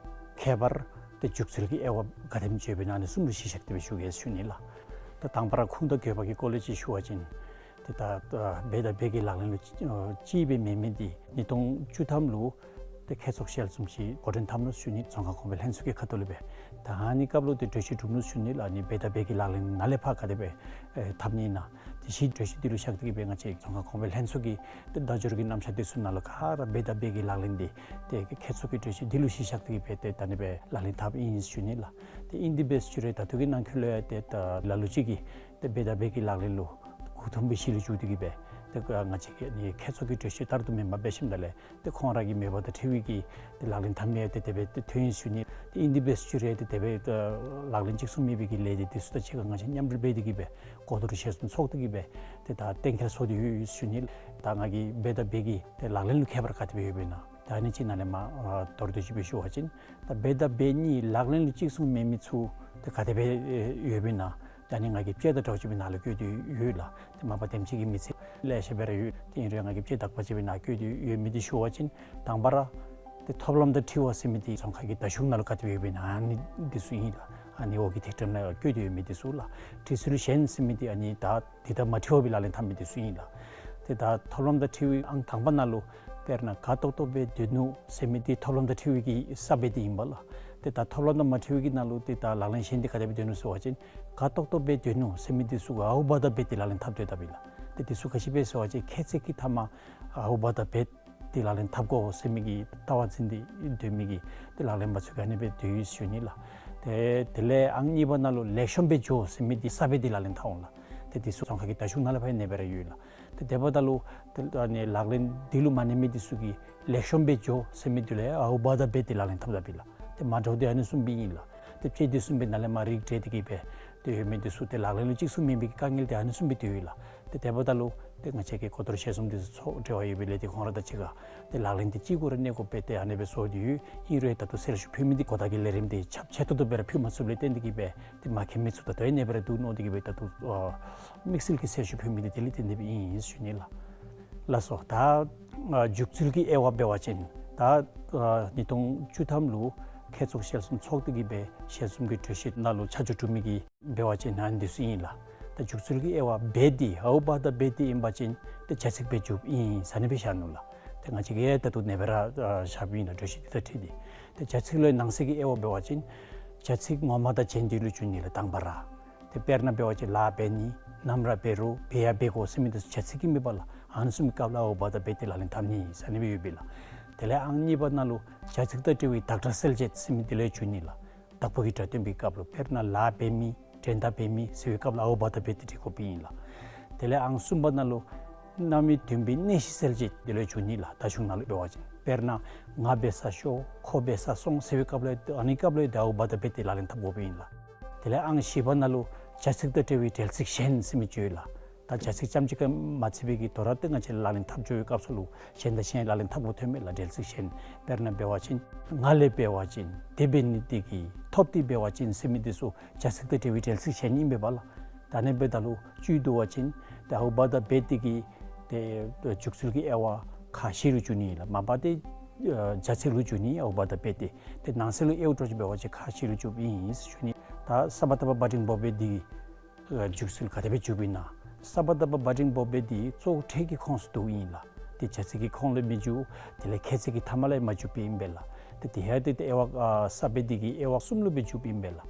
ཁྱད་པར། ཏེ་འཇུག་ཚུལ་གྱི་དབྱེ་བ་ག་དེམ་ཅིག་ཡོདཔ་ཨིན་ན་ཨ་ནི་གསུམ་ལུ་གཞི་བཞག་སྟེ་སྦེ་ཞུ་གེ་ཞུ་ནི་ལགས། ད་དང་པ་ར་ཁུངས་དང་དགོས་པ་གི་སྐོར་ལས་ཅིག་ཞུ་བ་ཅིན་ཏེ་ད་ད་འབད་དང་འབད་ཀྱི་ལག་ལེན་ལུ་ཅིག་ཨ་ཅིག་སྦེ་མེན་མི་འདི་ཉིས་སྟོང་བཅུ་ཐམ་ལུ་ཏེ་མཁས་ཚོགས་ཞལ་འཛོམས་ཅིག་འགོ་འདྲེན་འཐབ་ནུག་ཞུ་ནི། རྫོང་ཁ་གོང་འཕེལ་ལྷན་ཚོགས་ཀྱི་ཁ་ཐུག་ལས་སྦེ། ད་ཨ་ནི་སྐབས་ལུ་ཏེ་གྲོས་གཞི་གྲུབ་ནུག་ཞུ་ནི་ལགས། ཨ་ནི་འབད་དང་འབད་ཀྱི་ལག་ལེན་ནང་ལས་ཕར་ག་དེ་སྦེ་ཨེ་འཐབ་ནི་ཨིན་ན། དེ་བཞིན་གྲོས་གཞི་འདི་ལུ་བཞག་སྟེ་གི་སྦེ་ང་བཅས་རྫོང་ཁ་གོང་འཕེལ་ལྷན་ཚོགས་ཀྱི་ཏེ་བརྡ་སྦྱོར་གྱི་རྣམ་གཞག་འདི་ཚུ་ནང་ལུ་ག་ར་འབད་དང་འབད་ཀྱི་ལག་ལེན་འདི་ཏེ་མཁས་ཚོགས་ཀྱི་གྲོས་གཞི་འདི་ལུ་གཞི་བཞག་སྟེ་གི་སྦེ་ཏེ་ད་ཨ་ནི་སྦེ་ལག་ལེན་འཐབ་ཨིན་ཞུ་ནི་ལགས། ཏེ་ཨིན་དེ་འབད་བཅུག་རུང་ད་ལྟོ་གི་ནང་འཁོད་ལུ་ཡང་ཏེ་ད་ལ་ལུ་ཅིག་གིས་ཏེ་འབད་དང་འབད་ཀྱི་ལག་ལེན་ལུ་མགུ་འཐོམས་པའི་གཞི་ལུ་འགྱོ་སྟེ་གི་སྦེ་ཏེ་ང་བཅས་ཀྱི་ཨ་ནི་མཁས་ཚོགས་ཀྱི་གྲོས་གཞི་ལྟར་དུ་མེན་པར་འབད་ཞིནམ་ད་ལས་ཏེ་ཁོང་ར་གི་མོས་པ་དང་འཁྲིལ་བའི་གི་ཏེ་ལག་ལེན་འཐབ་མི་ཡང་ཏེ་དེ་སྦེ་ཏེ་ཐོན་ཡི་ཞུ་ནི། ཏེ་ཨིན་དེ་འབད་བཅུག་རུང་ཏེ་དེ་སྦེ་ཏེ་ལག་ལེན་གཅིག་མཚུངས་མེད་པའི་གི་ལས་སྡེ་འདི་ཚུ་དང་གཅིག་ཁར་ང་བཅས་མཉམ་འབྲེལ་འབད་དེ་གི་སྦེ་གོ་བསྡུར་ཞལ་འཛོམས་ཚོགས་ཏེ་གི་སྦེ་ཏེ་ད་གཏན་འཁེལ་བཟོ་སྟེ་ཡོད་ཡོད་ཞུ་ནི། ད་ང་གིས་འབད་དང་འབད་ཀྱི་ཏེ་ལག་ལེན་ལུ་ཁྱད་པར་ག་དེ་སྦེ་ཡོདཔ་ཨིན་ན། ད་ཨ་ནི་ཅིག་ནཱ་ལས་མར་ཨ་མདོར་བསྡུས་ཅིག་སྦེ་ཞུ་བ་ཅིན་ད་འབད་དང་འབད་ནི་ལག་ལེན་ལུ་གཅིག་མཚུངས་མེད་མི་ཚུ་ཏེ་ག་དེ་སྦེ་ཨེ་ཡོདཔ་ཨིན་ན། ད་ཨ་ནི་ང་གིས་དཔྱེ་དང་འདྲཝ་ཅིག་སྦེ་ནཱ་ལུ་བཀོད་དེ་ཡོད་ལགས། ཏེ་མ་པ་དེམ་ཅིག་གི་མི་ཚེ་ལེ་ཤ་སྦེ་ར་ཡོད། ཏེ་ཨིན་རུང་ང་གིས་དཔྱེ་དག་པ་ཅིག་སྦེ་ནཱ་བཀོད་དེ་ཡོད་མི་འདི་ཞུ་བ་ཅིན་དང་པ་ར་ཏེ་ཐོབ་ལམ་དང་འཁྲིལ་བ་ཟེར་མི་འདི་རྫོང་ཁ་གི་ད་གཞུང་ནང་ལུ་ག་དེ་སྦེ་ཡོདཔ་ཨིན་ན་ཨ་ནི་འདི་ཚུ་ཨིན་ལགས། ཨ་ནི་འོག་གི་ཐིག་ཕྲེང་ནང་བཀོད་དེ་ཡོད་མི་འདི་ཚུ་ལགས། འཁྲིལ་ཚུལ་གཞན་ཟེར་མི་འདི་ཨ་ནི་ད་འདི་དང་མ་འཁྲིལ་བར་སྦེ་ལག་ལེན་འཐབ་མི་འདི་ཚུ་ཨིན་ལགས། ཏེ་ད་ཐོབ་ལམ་དང་འཁྲིལ་བའི་ཨང་དང་པ་ནང་ལུ་དཔེར་ན་དགའ་ཏོག་ཏོ་སྦེ་སྡོད་ནུག་ཟེར་མི་འདི་ཐོབ་ལམ་དང་འཁྲིལ་བའི་གི་ས་སྦེ་འདི་ཨིན་པས་ལགས། ཏེ་ད་ཐོབ་ལམ་དང་མ་འཁྲིལ་བའི་གི་ནང་ལུ་ཏེ་ད་ལག་ལེན་གཞན་འདི་ག་དེ་སྦེ་སྡོད་ནུག་ཟེར་བ་ཅིན་དགའ་ཏོག་ཏོ་སྦེ་སྡོད་ནུག་ཟེར་མི་འདི་ཚུ་གུ་ཨའུ་བ་དང་འབད་དེ་ལག་ལེན་འཐབ་སྡོད་དཔ་ཨིན་ལགས། ཏེ་འདི་ཚུ་ག་ཅི་སྦེ་ཟེར་བ་ཅིན་ཁྱད་ཚད་ཀྱི་མཐའ་མར་ཨའུ་བ་དང་འབད་དེ་ལག་ལེན་འཐབ་དགོ་ཟེར་མི་གི་ལྟ་བ་འཛིན་ཏེ་སྡོད་མི་གི་ཏེ་ལག་ལེན་པ་ཚུ་ག་ཨ་ནི་སྦེ་སྡོད་ཡི་ཞུ་ནི་ལགས། ཏེ་དེ་ལས་ཨང་གཉིས་པ་ནང་ལུ་ལེགས་ཤོམ་སྦེ་འགྱོ་ཟེར་མི་འདི་ས་སྦེ་འདི་ལག་ལེན་འཐབ་འོང་ལགས། ཏེ་འདི་ཚུ་རྫོང་ཁ་གི་ད་གཞུང་ནང་ལས་ཕར་ཨ་ནི་སྦེ་ར་ཡོད་ལགས། ཏེ་དེ་འབདཝ་ད་ལུ་ཏེ་ཨ་ནི་ལག་ལེན་འདི་ལུ་མ་གནས་མི་འདི་ཚུ་གིས་ལེགས་ཤོམ་སྦེ་འགྱོ་ཟེར་མི་འདི་ལུ་ཨའུ་བ་དང་འབད་དེ་ལག་ལེན་འཐབ་དཔ་ཨིན་ལགས། ཏེ་མ་འདྲཝ་འདི་ཨ་ནི་བཟུམ་སྦེ་ཨིན་ལགས། ཏེ་དཔྱེ་འདི་བཟུམ་སྦེ་ནཱ་ལས་མར་རིགས་བསྒྲེས་ཏེ་གི་སྦེ་ཏེ་ཡོད་མི་འདི་ཚུ་ཏེ་ལག་ལེན་ལུ་གཅིག་མཚུངས་མེད་པའི་གི་དཀའ་ངལ་འདི་ཨ་ནི་བཟུམ་སྦེ་ཏེ་ཡོད་ལགས། ཏེ་དེ་འབདཝ་ད་ལུ་ཏེ་ང་བཅས་ཀྱི་གོ་བསྡུར་ཞལ་འཛོམས་འདི་ཚོགས་འབྲེལ་བ་ཡོད་པའི་ལས་སྡེ་ཁོང་ར་དང་གཅིག་ཁར་ཏེ་ལག་ལེན་འདི་གཅིག་གུ་ར་གནས་དགོ་པས། ཏེ་ཨ་ནི་སྦེ་བཟོ་སྟེ་ཡོད། ཨིན་རུང་ད་ལྟོ་གསལ་ཞུ་ཕུལ་མི་འདི་གོ་བརྡ་གི་ལས་རིམ་འདི་ཁྱབ་ཆེ་ཏོག་ཏོ་སྦེ་ར་ཕུལ་མ་ཚུགསཔ་ལས་བརྟེན་ཏེ་གི་སྦེ་ཏེ་མ་མཁྱེན་མི་ཚུ་ད་ལྟོ་ཨ་ནི་སྦེ་ར་འདུག་མནོ་སྟེ་གི་སྦེ་ད་ལྟོ་ཨ་དམིགས་བསལ་གྱི་གསལ་ཞུ་ཕུལ་མི་འདི་དེ་ལས་བརྟེན་ཏེ་སྦེ་ཨིན་ཞུ་ནི་ལགས། ལགས་སོ། ད་ཨ་འཇུག་ཚུལ་གྱི་དབྱེ་བ་འབད་བ་ཅིན་ད་ཨ་ཉིས་སྟོང་བཅུ་ཐམ་ལུ་མཁས་ཚོགས་ཞལ་འཛོམས་ཚོགས་ཏེ་གི་སྦེ་ཞལ་འཛོམས་ཀྱི་གྲོས་གཞི་ནང་ལུ་ཆ་འཇོག་གྲུབ་མི་གི་འབད་བ་ཅིན་ཨ་ནི་འདི་ཚུ་ཨིན་ལགས། ད་འཇུག་ཚུལ་གྱི་དབྱེ་བ་འབད་དེ་ཨའུ་བ་དང་འབད་དེ་ཨིན་པ་ཅིན་ཏེ་བྱ་ཚིག་སྦེ་འཇུགཔ་ཨིན་ཟེར་ཨ་ནི་སྦེ་བཞག་ནུག་ལགས། ཏེ་ང་བཅས་ཀྱིས་ད་ལྟོ་ཨ་ནི་སྦེ་ར་ཨ་བཞགཔ་ཨིན་ལགས། གྲོས་གཞི་འདི་དང་འཁྲིལ་ཏེ། ཏེ་བྱ་ཚིག་ལུ་ནང་གསེས་ཀྱི་དབྱེ་བ་འབད་བ་ཅིན་བྱ་ཚིག་ངོ་མ་དང་རྗེས་ཟློས་ལུ་འགྱུར་ནི་ལགས། དང་པ་ར་ཏེ་དཔེར་ན་འབད་བ་ཅིན་ལཱ་འབད་ནི་ནམ་ར་འབད་རུང་འབད་ཡང་འབད་དགོ་ཟེར་མི་འདི་ཚུ་བྱ་ཚིག་གི་མེན་པ་ལགས། ཨ་ནི་བཟུམ་མའི་སྐབས་ལུ་ཨའུ་བ་དང་འབད་དེ་ལག་ལེན་འཐབ་ནི་ཟེར་ཨ་ནི་སྦེ་ཡོདཔ་ཨིན་ལགས། དེ་ལས་ཨང་གཉིས་པ་ནང་ལུ་བྱ་ཚིག་དང་འབྲེལ་བའི་བདག་སྒྲ་གསལ་བྱེད་ཟེར་མི་འདི་ལུ་འགྱུར་ནི་ལགས། བདག་པོ་གི་སྒྲ་སྟོན་པའི་སྐབས་ལུ་དཔེར་ན་ལཱ་འབད་མི་འགྲན་ཟླ་འབད་མི་ཟེར་བའི་སྐབས་ལུ་ཨའུ་བ་དང་འབད་དེ་འབྲི་དགོཔ་ཨིན་ལགས། དེ་ལས་ཨང་གསུམ་པ་ནང་ལུ་རྣམ་དབྱེ་བདུན་པའི་གནས་གཞི་གསལ་བྱེད་འདི་ལུ་འགྱུར་ནི་ལགས། ད་གཞུང་ནང་ལུ་འབད་བ་ཅིན་དཔེར་ན་ང་འབད་སར་ཤོག། ཁོ་འབད་སར་སོང་ཟེར་བའི་སྐབས་ལུ་ཨ་ནི་སྐབས་ལུ་ཏེ་ཨའུ་བ་དང་འབད་དེ་ལག་ལེན་འཐབ་དགོཔ་ཨིན་ལགས། དེ་ལས་ཨང་བཞི་པ་ནང་ལུ་བྱ་ཚིག་དང་འབྲེལ་བའི་འབྲེལ་ཚིག་གཞན་ཟེར་མི་ཅིག་ཡོད་ལགས། ད་བྱ་ཚིག་རྐྱངམ་ཅིག་གིས་མ་ཚད་པའི་གི་དོ་རུང་ཏེ་ང་བཅས་ལག་ལེན་འཐབ་འགྱོ་བའི་སྐབས་སུ་ལུ་གཞན་དང་གཞན་ལག་ལེན་འཐབ་དགོཔ་ཐོནམ་མས་ལགས། འབྲེལ་ཚིག་གཞན། དཔེར་ན་འབད་བ་ཅིན་ང་ལས་འབད་བ་ཅིན། དེ་འབད་ནི་དེ་གིས། ཐོབ་སྟེ་འབད་བ་ཅིན་ཟེར་མི་འདི་ཚུ་བྱ་ཚིག་དང་འབྲེལ་བའི་འབྲེལ་ཚིག་གཞན་ཨིན་པས་ལགས། ད་ཨ་ནི་འབདཝ་ད་ལུ་བཅུད་བསྡུ་བ་ཅིན་ཏེ་ཨའུ་བ་དང་འབད་དེ་གིས་ཏེ་འཇུག་ཚུལ་གྱི་དབྱེ་བ་ཁག་བཞི་ལུ་འགྱུར་ནི་ལགས། མ་པ་ཏེ་ཨ་བྱ་ཚིག་ལུ་འགྱུར་ནི་ཨའུ་བ་དང་འབད་དེ། ཏེ་ནང་གསེས་ལུ་དབྱེཝ་འདྲཝ་ཅིག་འབད་བ་ཅིན་ཁག་བཞི་ལུ་འགྱུརཝ་ཨིན་ཟེར་ཞུ་ནི། ད་ས་པ་བཏགས་པ་བ་འགྲེང་བུ་འབད་འདི་ཨ་འཇུག་ཚུལ་ག་དེ་སྦེ་འཇུགཔ་ཨིན་ན། ས་པ་བཏགས་པ་བ་འགྲེང་བུ་འབད་འདི་གཙོ་བོ་ཕྲད་ཀྱི་ཁོངས་སུ་འདུཝ་ཨིན་ལགས། ཏེ་བྱ་ཚིག་གི་ཁོངས་ལུ་མི་འཇུག། དེ་ལས་ཁྱད་ཚད་ཀྱི་མཐའ་མ་ལུ་ཡང་མ་འཇུགཔ་ཨིན་པས་ལགས། ཏེ་དེ་ཡང་ཏེ་ཏེ་དབྱེ་བ་ཨ་ས་འབད་འདི་གི་དབྱེ་བ་གསུམ་ལུ་སྦེ་འཇུགཔ་ཨིན་པས་ལགས།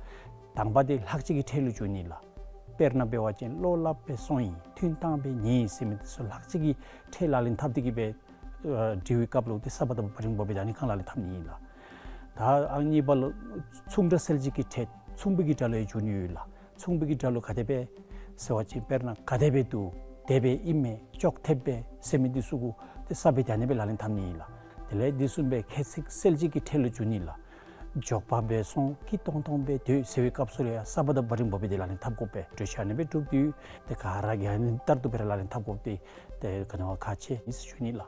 དང་པ་འདི་ལྷག་བཅས་ཀྱི་ཕྲད་ལུ་འགྱུར་ནི་ལགས། དཔེར་ན་འབད་བ་ཅིན་བློ་སླབ་སྦེ་སོང་ཡི། ཐུན་བཏང་སྦེ་ཉལ་ཡི་ཟེར་མི་འདི་ཚུ་ལྷག་ཅིག་གི་ཁྲལ་ལག་ལེན་འཐབ་སྟེ་གི་སྦེ་ཨ་སྒྲིག་པའི་སྐབས་ལུ་ཏེ་ས་བ་ད་བ་བ་རིང་བོ་སྦེ་ད་ཨ་ནི་ཁར་ལག་ལེན་འཐབ་ནི་ཨིན་ལགས། ད་ཨ་ནི་གཉིས་པ་ལུ་མཚུངས་འདྲ་སེལ་བྱེད་ཀྱི་ཁྲལ། མཚུངས་པའི་གི་སྒྲ་ལུ་ཡང་འཇུག་ནི་ཡོད་ལགས། མཚུངས་པའི་གི་སྒྲ་ལུ་ག་དེ་སྦེ་ཟེར་བ་ཅིན་དཔེར་ན་ག་དེ་སྦེ་འདུག། དེ་སྦེ་ཨིན་མས། ཅོག་འཐདཔ་སྦེ་ཟེར་མི་འདི་ཚུ་གུ་ཏེ་ས་བ་ད་ཨ་ནི་སྦེ་ལག་ལེན་འཐབ་ནི་ཨིན་ལགས། དེ་ལས་འདི་བཟུམ་སྦེ་ཁྱད་ཚིག་སེལ་བྱེད་ཀྱི་ཁྲལ་ལུ་འཇུག་ནི་ལགས། མགྱོགས་པ་སྦེ་སོང་སྐྱིད་ཏོང་ཏོ་སྦེ་སྡོད་ཟེར་བའི་སྐབས་སུ་ལུ་ཡང་ས་བ་ད་བ་རིང་བོ་སྦེ་ཏེ་ལག་ལེན་འཐབ་དགོ་པས། གྲོས་ཆོད་ཨ་ནི་སྦེ་གྲུབ་སྟེ་ཡོད། ཏེ་ག་ར་གིས་ཨ་ནི་ལྟར་དུ་སྦེ་ར་ལག་ལེན་འཐབ་དགོཔ་འདི་ཏེ་ག་ནི་བ་ཁག་ཆེ་ཨིན་ཟེར་ཞུ་ནི་ལགས།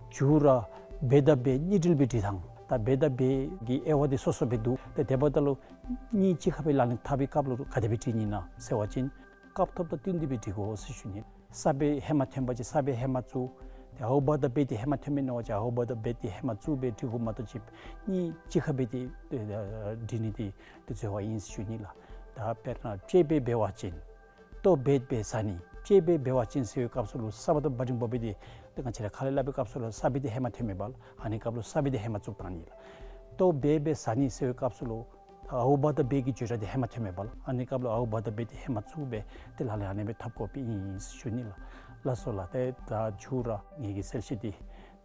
མཇུག་ར་འབད་དང་འབད་གཉིས་འབྲེལ་སྦེ་སྒྲིག་ཐངས། ད་འབད་དང་འབད་ཀྱི་དབྱེ་བ་འདི་སོ་སོ་སྦེ་འདུག། ཏེ་དེ་འབདཝ་ད་ལུ་གཉིས་གཅིག་ཁར་སྦེ་ལག་ལེན་འཐབ་པའི་སྐབས་ལུ་ག་དེ་སྦེ་སྒྲིག་ནི་ཨིན་ན་ཟེར་བ་ཅིན་སྐབས་ཐོབ་དང་བསྟུན་ཏེ་སྦེ་སྒྲིག་དགོ་ཟེར་ཞུ་ནི། ས་བ་ཧེ་མ་ཐོན་པ་ཅིན་ས་བ་ཧེ་མ་བཙུགས། ཏེ་ཨའུ་བ་ད་བེ་འདི་ཧེ་མ་ཐོན་མི་ནང་བ་ཅིན་ཨའུ་བ་ད་བེ་འདི་ཧེ་མ་བཙུགས་སྦེ་སྒྲིག་དགོ་མ་གཏོགས་ཅིག་གཉིས་གཅིག་ཁར་སྦེ་ཏེ་ཨ་སྒྲིག་ནི་འདི་ཏེ་འཛོལ་བ་ཨིན་ཟེར་ཞུ་ནི་ལགས། ད་དཔེར་ན་དཔྱེ་སྦེ་འབད་བ་ཅིན། ལྟོ་འབད་འབད་ཟ་ནི། དཔྱེ་སྦེ་འབད་བ་ཅིན་ཟེར་བའི་སྐབས་སུ་ལུ་ས་བ་ད་བ་རིང་བོ་སྦེ་འདི་ཏེ་ང་བཅས་ར་ཁ་ལས་སླབ་པའི་སྐབས་སུ་ལུ་ས་བ་འདི་ཧེ་མ་ཐོན་མི་འབདཝ་ལས་ཨ་ནི་སྐབས་ལུ་ས་བ་འདི་ཧེ་མ་བཙུགས་བཏང་ནི་ལགས། ལྟོ་འབད་འབད་ཟ་ནི་ཟེར་བའི་སྐབས་སུ་ལུ་ཨའུ་བ་ད་བེ་གི་བརྗོད་སྒྲ་འདི་ཧེ་མ་ཐོན་མི་འབདཝ་ལས་ཨ་ནི་སྐབས་ལུ་ཨའུ་བ་ད་བེ་འདི་ཧེ་མ་བཙུགས་སྦེ་ཏེ་ལག་ལེན་ཨ་ནི་སྦེ་འཐབ་དགོཔ་ཨིན་ཟེར་ཞུ་ནི་ལགས། ལགས་སོ་ལགས། ཏེ་ད་མཇུག་ར་ངེ་གི་གསལ་བཤད་འདི་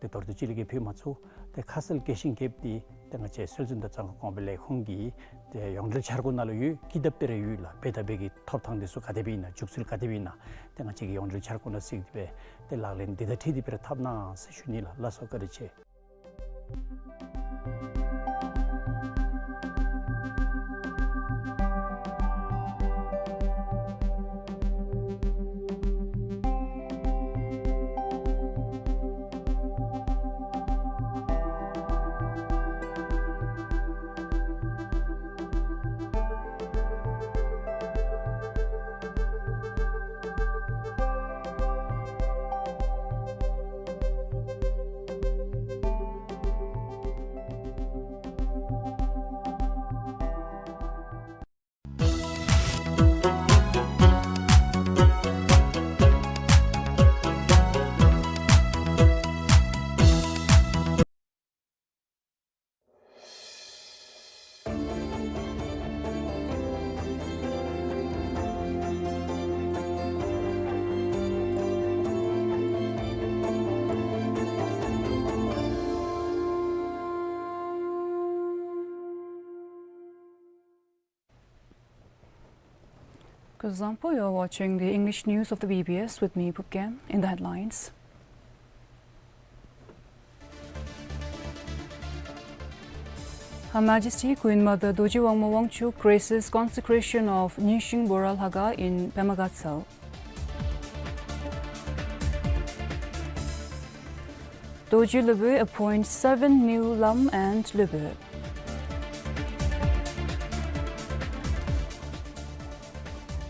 ཏེ་མདོར་བསྡུས་ཅིག་ལས་བརྒལ་ཕུལ་མ་ཚུགས། ཏེ་ཁ་གསལ་གལ་ཆེན་རྐྱབ་སྟེ་ཏེ་ང་བཅས་སྲོལ་འཛིན་དང་རྩ་འགོ་གོང་འཕེལ་ལས་ཁུངས་ཀྱི་ཏེ་ཡོངས་འབྲེལ་འཆར་སྒོ་ནང་ལུ་ཡོད། ཀི་དེབ་དེ་ར་ཡོད་ལགས། འབད་དང་འབད་ཀྱི་ཐོབ་ཐངས་འདི་ཚུ་ག་དེ་སྦེ་ཨིན་ན་འཇུག་ཚུལ་ག་དེ་སྦེ་ཨིན་ན་ཏེ་ང་བཅས་ཀྱི་ཡོངས་འབྲེལ་འཆར་སྒོ་ནང་གཟིགས་ཏེ་སྦེ་ཏེ་ལག་ལེན་འདི་དང་འཁྲིལ་ཏེ་སྦེ་ར་འཐབ་གནང་ཟེར་ཞུ་ནི་ལགས། ལགས་སོ་བཀའ་དྲིན་ཆེ། Kuzuzangpo, you're watching the English news of the B B S with me, Phubkem. In the headlines, Her Majesty Queen Mother Dorji Wangmo Wangchuck graces consecration of Nyingshingbor Lhaga in Pema Gatshel. Dorji Lwbur appoints seven new lam and lwbur.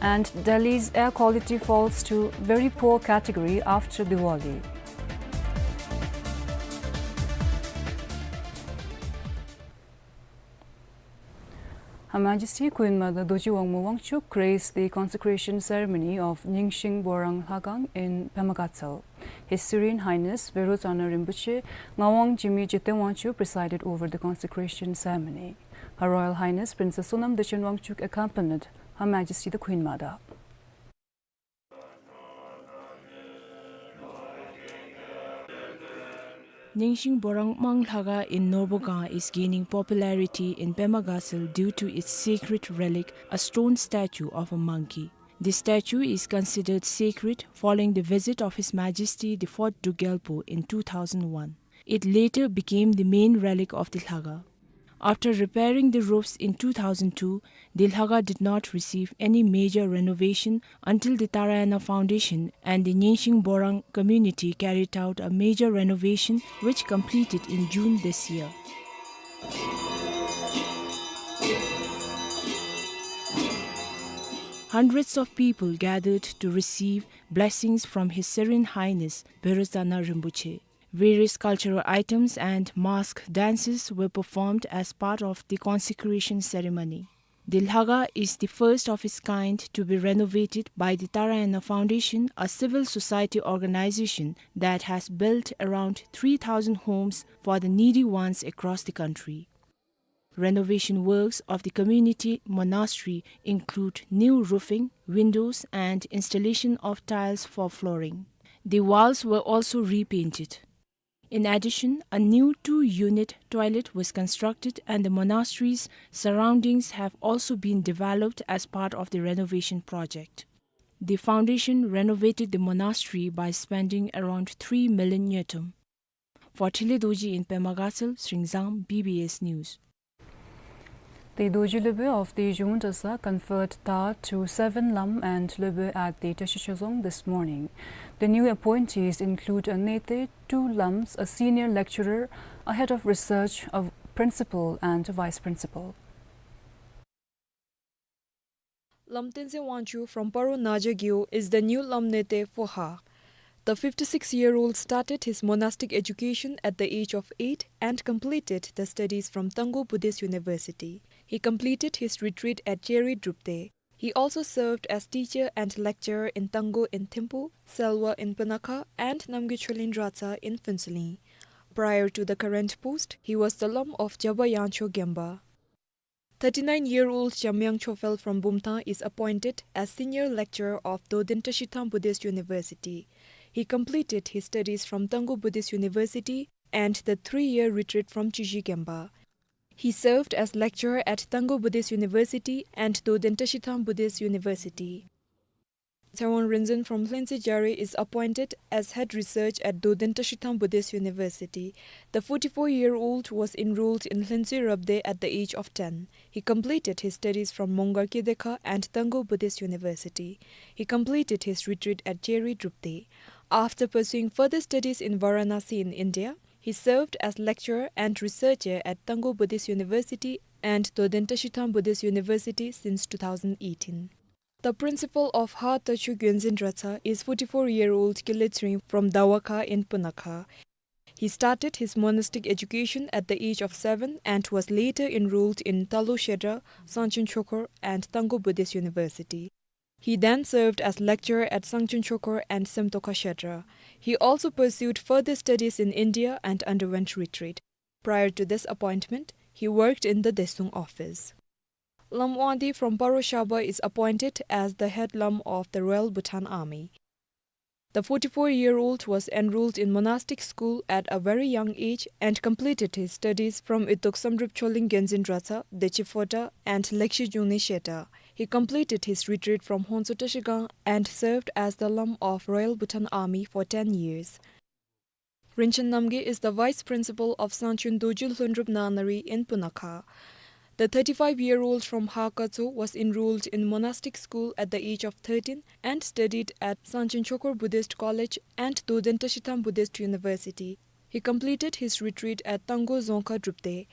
And Delhi's air quality falls to very poor category after Diwali. Her Majesty Queen Mother Dorji Wangmo Wangchuck graced the consecration ceremony of Nyingshingbor Lhaga in Pema Gatshel. His Serene Highness Verodzana Rinpoche, Ngawang Jigme Jeteng Wangchuck presided over the consecration ceremony. Her Royal Highness Princess Sonam Dechen Wangchuck accompanied Her Majesty the Queen Mother. Nyingshingbor Mang Lhaga in Norbogang is gaining popularity in Pema Gatshel due to its sacred relic, a stone statue of a monkey. This statue is considered sacred following the visit of His Majesty the Fourth Druk Gyalpo in two thousand one. It later became the main relic of the Lhaga. After repairing the roofs in two thousand two, the Lhaga did not receive any major renovation until the Tarayana Foundation and the Nyingshingbor community carried out a major renovation, which completed in June this year. Hundreds of people gathered to receive blessings from His Serene Highness Verodzana Rinpoche. Various cultural items and mask dances were performed as part of the consecration ceremony. The Lhaga is the first of its kind to be renovated by the Tarayana Foundation, a civil society organization that has built around three thousand homes for the needy ones across the country. Renovation works of the community monastery include new roofing, windows, and installation of tiles for flooring. The walls were also repainted. In addition, a new two-unit toilet was constructed, and the monastery's surroundings have also been developed as part of the renovation project. The foundation renovated the monastery by spending around three million ngultrum. For Thinley Dorji in Pema Gatshel, Sringzang, B B S News. The Dorji Lwbwe of the Zhung Dratshang conferred tar to seven Lam and Lwbwe at the Tashi Chazong this morning. The new appointees include a Nete, two Lams, a senior lecturer, a head of research, a principal, and a vice principal. Lam Tenzin Wangchuk from Paro Naja Gewog is the new Lam Nete for Har. The fifty-six-year-old started his monastic education at the age of eight and completed the studies from Tangkhul Buddhist University. He completed his retreat at Cheri Drupte. He also served as teacher and lecturer in Tangkhul in Thimphu, Selwa in Punakha, and Namgay Choling Dratshang in Phuentsholing. Prior to the current post, he was the Lam of Jaba Yangcho Gemba. Thirty-nine-year-old Jamyang Chophel from Bumthang is appointed as senior lecturer of Doden Tashi Thang Buddhist University. He completed his studies from Tangkhul Buddhist University and the three-year retreat from Chiji Gemba. He served as lecturer at Tangkhul Buddhist University and Doden Tashi Thang Buddhist University. Tshewang Rinzin from Lhentse Jare is appointed as head research at Doden Tashi Thang Buddhist University. The forty-four-year-old was enrolled in Lhentse Rabde at the age of ten. He completed his studies from Mongar Kedekha and Tangkhul Buddhist University. He completed his retreat at Cheri Drupte. After pursuing further studies in Varanasi in India, he served as lecturer and researcher at Tangkhul Buddhist University and Doden Tashi Thang Buddhist University since two thousand eighteen. The principal of Har Tachu Gyonzin Dratshang is forty-four-year-old Kile Tsering from Dawakha in Punakha. He started his monastic education at the age of seven and was later enrolled in Talo Shedra, Sangchen Chokhor, and Tangkhul Buddhist University. He then served as lecturer at Sangchen Chokhor and Semtokha Shedra. He also pursued further studies in India and underwent retreat. Prior to this appointment, he worked in the Deshtung office. Lam Wangdi from Paro Shaba is appointed as the head Lam of the Royal Bhutan Army. The forty-four-year-old was enrolled in monastic school at a very young age and completed his studies from Itok Samdrup Choling Gyonzin Dratshang, Dechi Phota, and Lekshi Jungni Shedra. He completed his retreat from Honso Tashigang and served as the Lam of Royal Bhutan Army for ten years. Rinchen Namgay is the vice principal of Sangchun Dorji Lhundrup Nanari in Punakha. The thirty-five-year-old from Har Katso was enrolled in monastic school at the age of thirteen and studied at Sangchen Chokhor Buddhist College and Doden Tashi Thang Buddhist University. He completed his retreat at Tangkhul Dzongkha Drupte.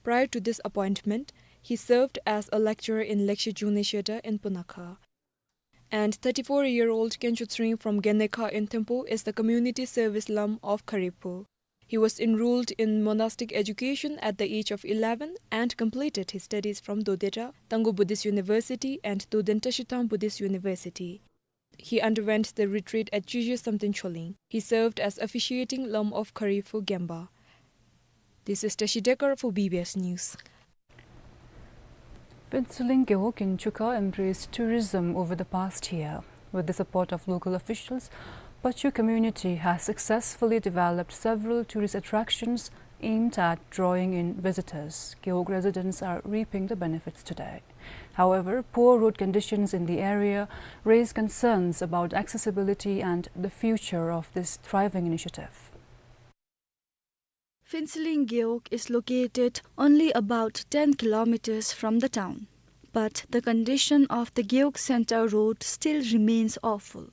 Prior to this appointment, he served as a lecturer in Lekshi Jungni Shedra in Punakha. And thirty-four-year-old Khencho Tsering from Genekha in Thimphu is the community service Lam of Kharipur. He was enrolled in monastic education at the age of eleven and completed his studies from Dodedra Tangkhul Buddhist University and Doden Tashi Thang Buddhist University. He underwent the retreat at Chiji Samten Choling. He served as officiating Lam of Kharipur Gemba. This is Tashi Dekar for B B S News. Phuentsholing Gewog in Chukha embraced tourism over the past year. With the support of local officials, Pachu community has successfully developed several tourist attractions aimed at drawing in visitors. Gewog residents are reaping the benefits today. However, poor road conditions in the area raise concerns about accessibility and the future of this thriving initiative. Phuentsholing Gewog is located only about ten kilometers from the town, but the condition of the Gewog Center road still remains awful.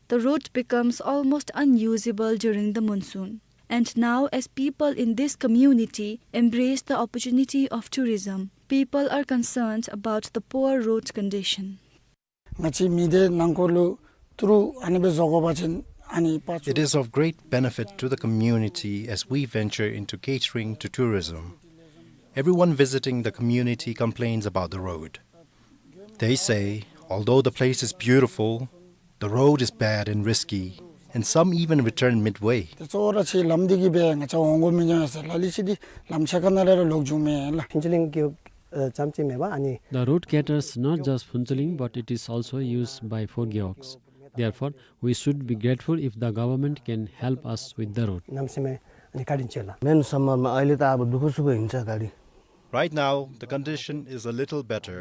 The road becomes almost unusable during the monsoon, and now, as people in this community embrace the opportunity of tourism, people are concerned about the poor road condition. ང་བཅས་མི་སྡེ་ནང་འཁོད་ལུ་ཏི་རུ་ཨ་ནི་སྦེ་བཟོ་དགོ་པ་ཅིན་ཨ་ནི་པ་ཅུ། It is of great benefit to the community as we venture into catering to tourism. Everyone visiting the community complains about the road. They say, although the place is beautiful, the road is bad and risky, and some even return midway. ཏེ་གཙོ་བོ་ར་ཅིག་ལམ་འདི་གིས་སྦེ་ང་བཅས་འོང་དགོ་མི་འགྱོ་ཟེར་ལ་ལུ་ཅིག་འདི་ལམ་ཕྱེད་ཀ་ནང་ལས་ར་ལོག་འགྱོ་མི་ལགས། ཕུན་ཚོགས་གླིང་རྒེད་འོག་ཨ་ཙམ་ཅིག་མེན་པར་ཨ་ནི། The road caters not just Phuentsholing, but it is also used by four gewogs. Therefore, we should be grateful if the government can help us with the road. གནམ་མེད་ས་མེད་ཨ་ནི་བཀའ་དྲིན་ཆེ་ལགས། མེན་སམ་མར་མ་ཨའི་ལེ་ད་ཨ་བུ་དུ་ཁོ་སུ་བ་ཨིན་ས་ག་ལི། Right now, the condition is a little better,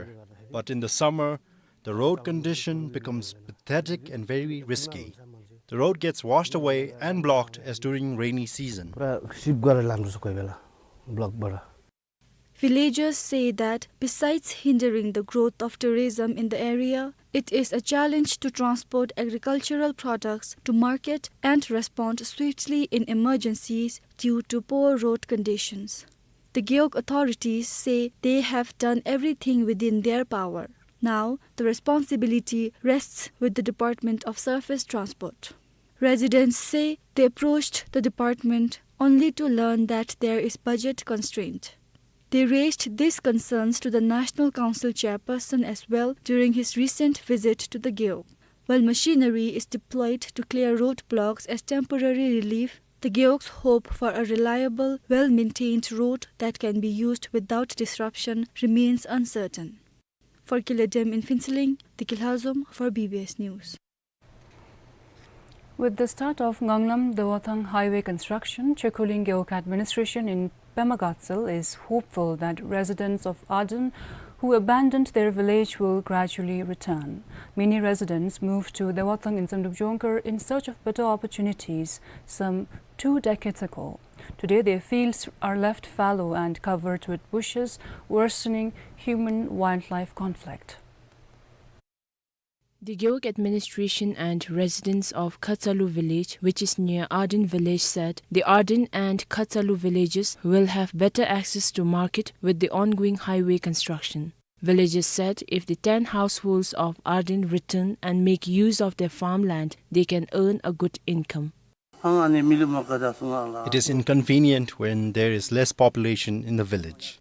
but in the summer, the road condition becomes pathetic and very risky. The road gets washed away and blocked as during rainy season. པུ་ར་ཤིབ་ག་ར་ལམ་རུ་སུ་ཁོ་བེ་ལགས། བློག་པུ་ར། Villagers say that besides hindering the growth of tourism in the area, it is a challenge to transport agricultural products to market and respond swiftly in emergencies due to poor road conditions. The Gewog authorities say they have done everything within their power. Now, the responsibility rests with the Department of Surface Transport. Residents say they approached the department only to learn that there is budget constraint. They raised these concerns to the National Council chairperson as well during his recent visit to the Gewog. While machinery is deployed to clear roadblocks as temporary relief, the Gewog's hope for a reliable, well-maintained road that can be used without disruption remains uncertain. For Kile Dem in Phuentsholing, Deki Lhazom for B B S News. With the start of Nganglam Dewathang highway construction, Chekholing Gewog administration in Pema Gatshel is hopeful that residents of Ardent who abandoned their village will gradually return. Many residents moved to Dewathang in Zandrup Jongkhar in search of better opportunities some two decades ago. Today, their fields are left fallow and covered with bushes, worsening human-wildlife conflict. The Gewog administration and residents of Khatsalu village, which is near Ardent village, said the Ardent and Khatsalu villages will have better access to market with the ongoing highway construction. Villagers said if the ten households of Ardent return and make use of their farmland, they can earn a good income. It is inconvenient when there is less population in the village.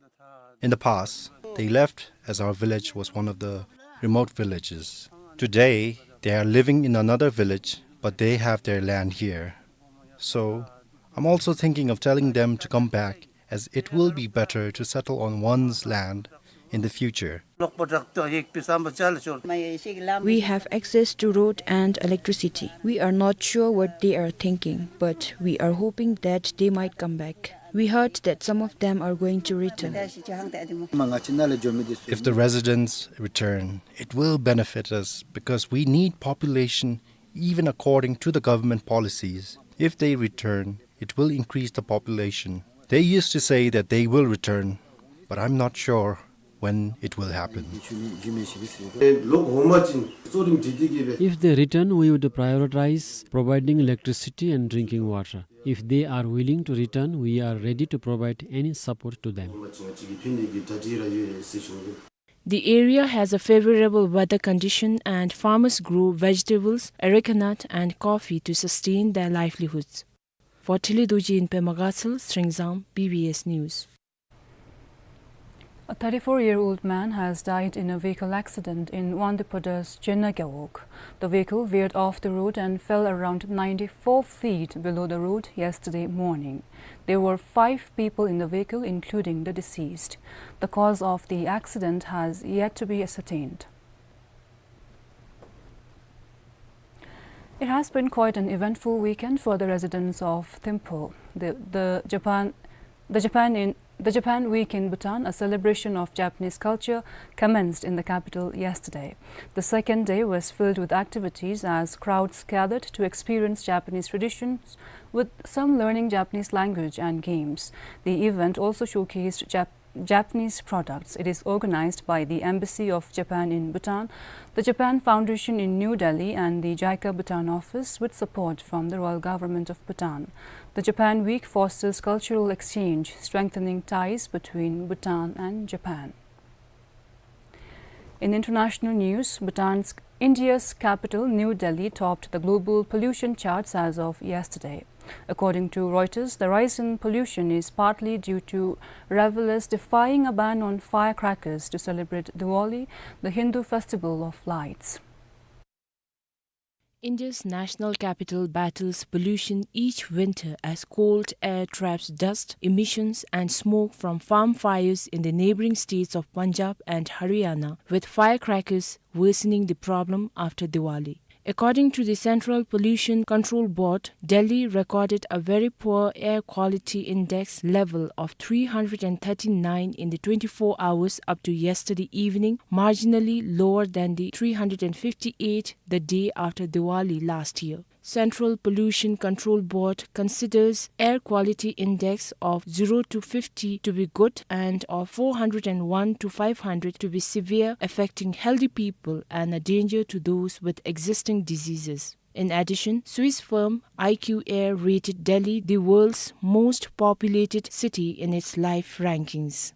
In the past, they left as our village was one of the remote villages. Today, they are living in another village, but they have their land here. So, I'm also thinking of telling them to come back, as it will be better to settle on one's land in the future. We have access to road and electricity. We are not sure what they are thinking, but we are hoping that they might come back. We heard that some of them are going to return. If the residents return, it will benefit us because we need population even according to the government policies. If they return, it will increase the population. They used to say that they will return, but I'm not sure when it will happen. If they return, we would prioritize providing electricity and drinking water. If they are willing to return, we are ready to provide any support to them. The area has a favorable weather condition and farmers grow vegetables, areca nut and coffee to sustain their livelihoods. For Thili Dorji in Pema Gatshel, Sringzang, B B S News. A thirty-four-year-old man has died in a vehicle accident in Wangdue Phodra's Chenna Gewog. The vehicle veered off the road and fell around ninety-four feet below the road yesterday morning. There were five people in the vehicle, including the deceased. The cause of the accident has yet to be ascertained. It has been quite an eventful weekend for the residents of Thimphu. The, the Japan, the Japan in, the Japan Week in Bhutan, a celebration of Japanese culture, commenced in the capital yesterday. The second day was filled with activities as crowds gathered to experience Japanese traditions, with some learning Japanese language and games. The event also showcased Jap- Japanese products. It is organized by the Embassy of Japan in Bhutan, the Japan Foundation in New Delhi, and the JICA Bhutan office with support from the Royal Government of Bhutan. The Japan Week fosters cultural exchange, strengthening ties between Bhutan and Japan. In international news, Bhutan's, India's capital, New Delhi, topped the global pollution charts as of yesterday. According to Reuters, the rise in pollution is partly due to revelers defying a ban on firecrackers to celebrate Diwali, the Hindu festival of lights. India's national capital battles pollution each winter as cold air traps dust, emissions, and smoke from farm fires in the neighboring states of Punjab and Haryana, with firecrackers worsening the problem after Diwali. According to the Central Pollution Control Board, Delhi recorded a very poor air quality index level of three hundred and thirty-nine in the twenty-four hours up to yesterday evening, marginally lower than the three hundred and fifty-eight the day after Diwali last year. Central Pollution Control Board considers air quality index of zero to fifty to be good and of four hundred and one to five hundred to be severe, affecting healthy people and a danger to those with existing diseases. In addition, Swiss firm I Q Air rated Delhi the world's most populated city in its life rankings.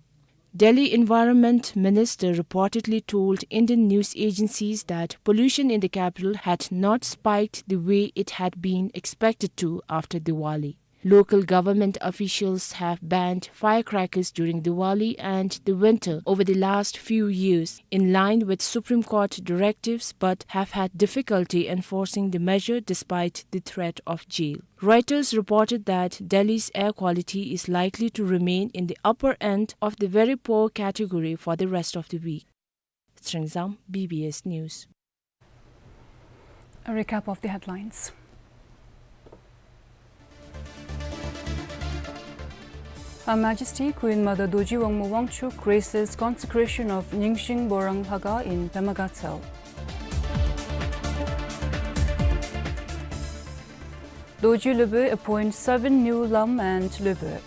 Delhi Environment Minister reportedly told Indian news agencies that pollution in the capital had not spiked the way it had been expected to after Diwali. Local government officials have banned firecrackers during Diwali and the winter over the last few years, in line with Supreme Court directives, but have had difficulty enforcing the measure despite the threat of jail. Reuters reported that Delhi's air quality is likely to remain in the upper end of the very poor category for the rest of the week. Tshering Zam, B B S News. A recap of the headlines. Her Majesty Queen Mother Dorji Wangmo Wangchuck graces consecration of Nyingshing Borang Lhakhang in Pema Gatshel. Dorji Lwbö appoints seven new lam and lwbö.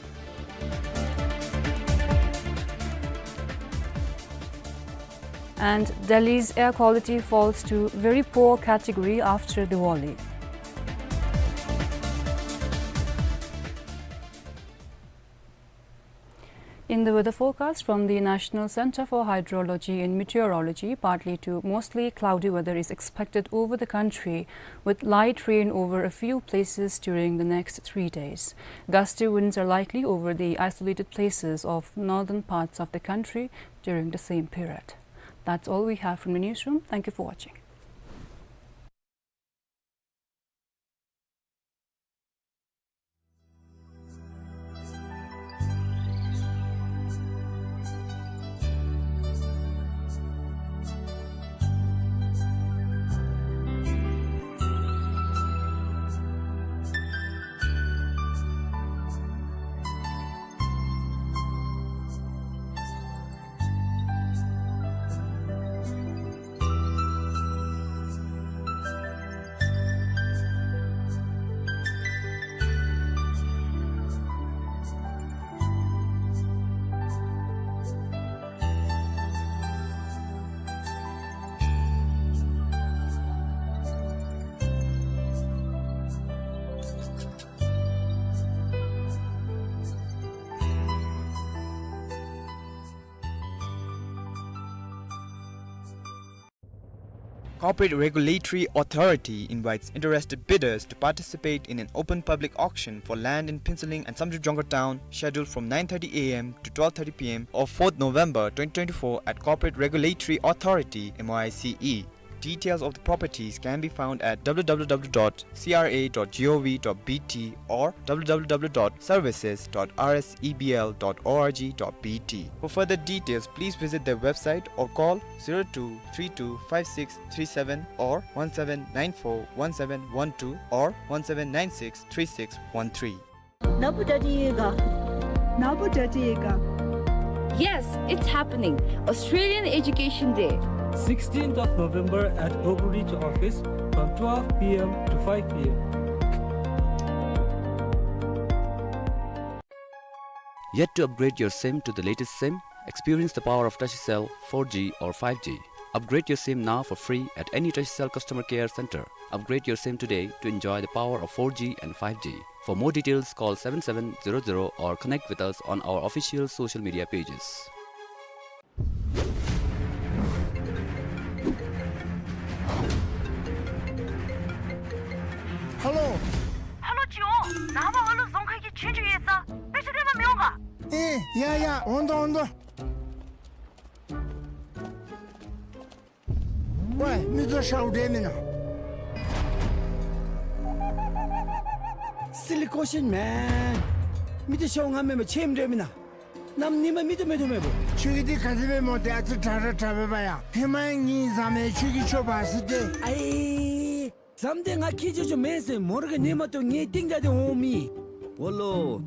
And Delhi's air quality falls to very poor category after Diwali. In the weather forecast from the National Centre for Hydrology and Meteorology, partly to mostly cloudy weather is expected over the country, with light rain over a few places during the next three days. Gusty winds are likely over the isolated places of northern parts of the country during the same period. That's all we have from the newsroom. Thank you for watching. Corporate Regulatory Authority invites interested bidders to participate in an open public auction for land in Phuentsholing and Samdrup Jongkhar Town, scheduled from nine thirty A M to twelve thirty P M of fourth November twenty twenty-four at Corporate Regulatory Authority, M O I C E. Details of the properties can be found at W W W dot C R A dot G O V dot B T or W W W dot services dot R S E B L dot O R G dot B T. For further details, please visit their website or call zero two three two five six three seven or one seven nine four one seven one two or one seven nine six three six one three. ནཱ་བུ་ཌ་ཌི་ཡོད་ག། ནཱ་བུ་ཌ་ཌི་ཡོད་ག། Yes, it's happening. Australian Education Day. Sixteenth of November at Oakridge office from twelve P M to five P M. Yet to upgrade your sim to the latest sim? Experience the power of Tashicell four G or five G. Upgrade your sim now for free at any Tashicell customer care center. Upgrade your sim today to enjoy the power of four G and five G. For more details, call seven seven zero zero or connect with us on our official social media pages. Hello. Hello, ཅི་འོང་། ནངས་པ་ཨ་ལུ་རྫོང་ཁ་གི་ཆོས་རྒྱུགས་ཡོད་ས། དཔེ་ཆ་ལེན་པར་མི་འོང་ག། ཨེ་ཡ་ཡ། འོང་དོ་འོང་དོ། ཝའི་མི་ཚུ་ཤཝ་འདྲེ་མེན་ན། Silly question, man. མི་དེ་ཤོ་ང་མེན་པ་ཆེམ་འདྲ་མིན་ན། ནམ་ནི་མ་མི་དེ་མེད་དོ་མེད་པོ། ཁྱོད་ཀྱི་དེ་ག་དེ་སྦེ་སྨོ་དེ། ཨ་ཙི་དྲག་ར་དྲག་པས་པ་ཡ། ཧེ་མ་ཡང་ངེའི་བཟའ་མི་ཁྱོད་ཀྱི་ཁྱོ་བ་ཟེར་ཏེ། ཨའི། བཟའ་མི་དེ་ང་ཁྱེད་ཅོ་ཅོ་མེན་ཟེར་མོ་ར་གི་ནི་མ་གཏོགས་ངེའི་སྟེང་ད་དེ་འོང་མི། འོ་ལོ།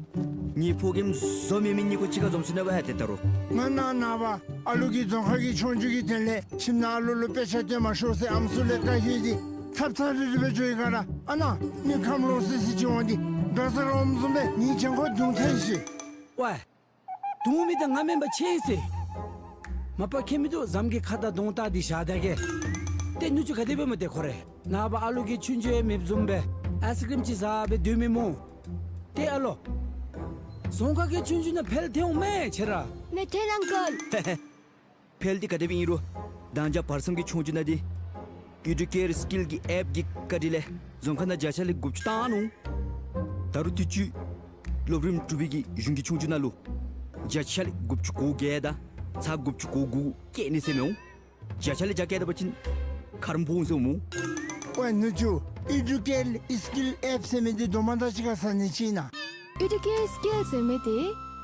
ངེའི་ཕོ་རྒནམ་བཟོ་མེད་མི་གཉིས་ཀོ་གཅིག་ཁར་འཛོམས་སོ་ནུག་པ་ཧ་ཏེ་ད་རུང་། ང་ནཱ་ནངས་པ་ཨ་ལུ་གིས་རྫོང་ཁ་གི་ཆོས་རྒྱུགས་ཀྱི་དོན་ལས་ཁྱིམ་ནང་ཨ་ལུ་ལུ་དཔེ་ཆ་སྟོན་མ་ཤོག་ཟེར་ཨམ་སྲུ་ལས་བཀའ་ཞུ་སྟེ་ཐབ་ཚང་རི་རི་སྦེ་འགྱོ་ཡི་ག་ར། ཨ་ནཱ་མི་ཁམས་ལོག་སི་སི་ཅིག་འོང་སྟེ་འགྲོ་ས་ར་འོངམ་བཟུམ་སྦེ་ངེའི་གྱང་ཁོག་རྡུང་ཐལ་ཤི། ཝའི། རྡུང་མི་དེ་ང་མེན་པ་ཆེམ་ཟེར། མ་པ་ཁྱད་མིན་འདུག། བཟའ་མི་གི་ཁ་དང་གདོང་བལྟ་སྟེ་བཞག་ད་གེ། ཏེ་ནུ་གཅུང་ག་དེ་སྦེ་སྨོ་ཏེ་ཁོ་རེ། ནངས་པ་ཨ་ལུ་གི་ཆོས་རྒྱུགས་ཡང་མེདཔ་བཟུམ་སྦེ་ཨའིསི་ཀྲིམ་ཅིག་བཟའ་སྦེ་སྡོད་མི་སྨོ། ཏེ་ཨ་ལོ། རྫོང་ཁ་གི་ཆོས་རྒྱུགས་ནང་འཕེལ་ཐལ་འོང་མས་ཁྱེད་ར། མེད་ཐལ་ཨང་ཀལ། འཕེལ་ཏེ་ག་དེ་སྦེ་ཨིན་རུང་། མདང་ཞག་བར་མཚམས་ཀྱི་ཆོས་རྒྱུགས་ནང་འདི་ཨི་ཌུ་ཀེར་སི་ཀིལ་གྱི་ཨེཔ་ཀྱི་བཀའ་དྲིན་ལས་རྫོང་ཁ་ནང་བརྒྱ་ཆ་ལས་དགུ་བཅུ་བཏང་ནུག། ད་རུང་དུས་ཅི་སློབ་རིམ་དྲུག་པའི་གི་གཞུང་གི་ཆོས་རྒྱུགས་ནང་ལུ་བརྒྱ་ཆ་ལས་དགུ་བཅུ་གོ་བརྒྱད་དང་ཚག་དགུ་བཅུ་གོ་དགུ་བཀལ་ནི་ཟེར་མི་འོང་། བརྒྱ་ཆ་ལས་བརྒྱ་བཀལ་ད་པ་ཅིན་ཁ་ར་སྦོམ་ཟེར་འོང་སྨོ། ཝའི་ནུ་གཅུང་ཨི་ཌུ་ཀེར་སི་ཀིལ་ཨེཔ་ཟེར་མི་འདི་དོ་མ་དང་གཅིག་ཁར་ཟ་ནི་ཅིག་ཨིན་ན། ཨི་ཌུ་ཀེར་སི་ཀིལ་ཟེར་མི་དེ་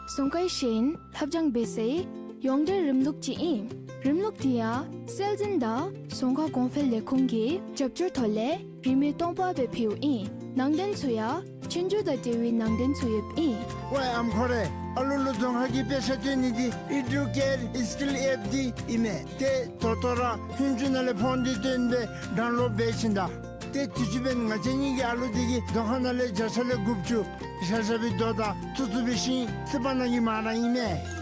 རྫོང་ཁའི་ཤེས་ཡོན་སློབ་སྦྱོང་འབད་སའི་ཡོངས་འབྲེལ་རིམ་ལུགས་ཅིག་ཨིན། རིམ་ལུགས་དེ་ཡང་སྲོལ་འཛིན་དང་རྫོང་ཁ་གོང་འཕེལ་ལས་ཁུངས་ཀྱི་རྒྱབ་སྐྱོར་ཐོག་ལས་རིན་མེད་སྟོང་པ་སྦེ་ཕུལཝ་ཨིན། ནང་དོན་ཚུ་ཡང་ཆོས་རྒྱུགས་དང་འབྲེལ་བའི་ནང་དོན་ཚུ་ཡོདཔ་ཨིན། ཝའི་ཨམ་ཁོ་རེ། ཨ་ལུ་ལུ་རྫོང་ཁ་གི་དཔེ་ཆ་སྟོན་ནི་འདི་ཨི་ཌུ་ཀེར་སི་ཀིལ་ཨེཔ་འདི་ཨིན་མས། ཏེ་ད་ལྟོ་ར་ཧུན་ཅུ་ནང་ལས་ཕོན་འདི་བཏོན་སྦེ་ཌའུན་ལོཌ་འབད་བྱིན་ད། ཏེ་དུས་ཅི་འབདན་ང་བཅས་གཉིས་ཀྱི་ཨ་ལུ་འདི་གིས་རྫོང་ཁ་ནང་ལས་བརྒྱ་ཆ་ལས་དགུ་བཅུ་བཞག་བཞག་པའི་རྡོ་དང་ཐུག་ཐུག་པའི་ཤིང་བསིལ་བ་ནང་གི་མར་ར་ཨིན་མས།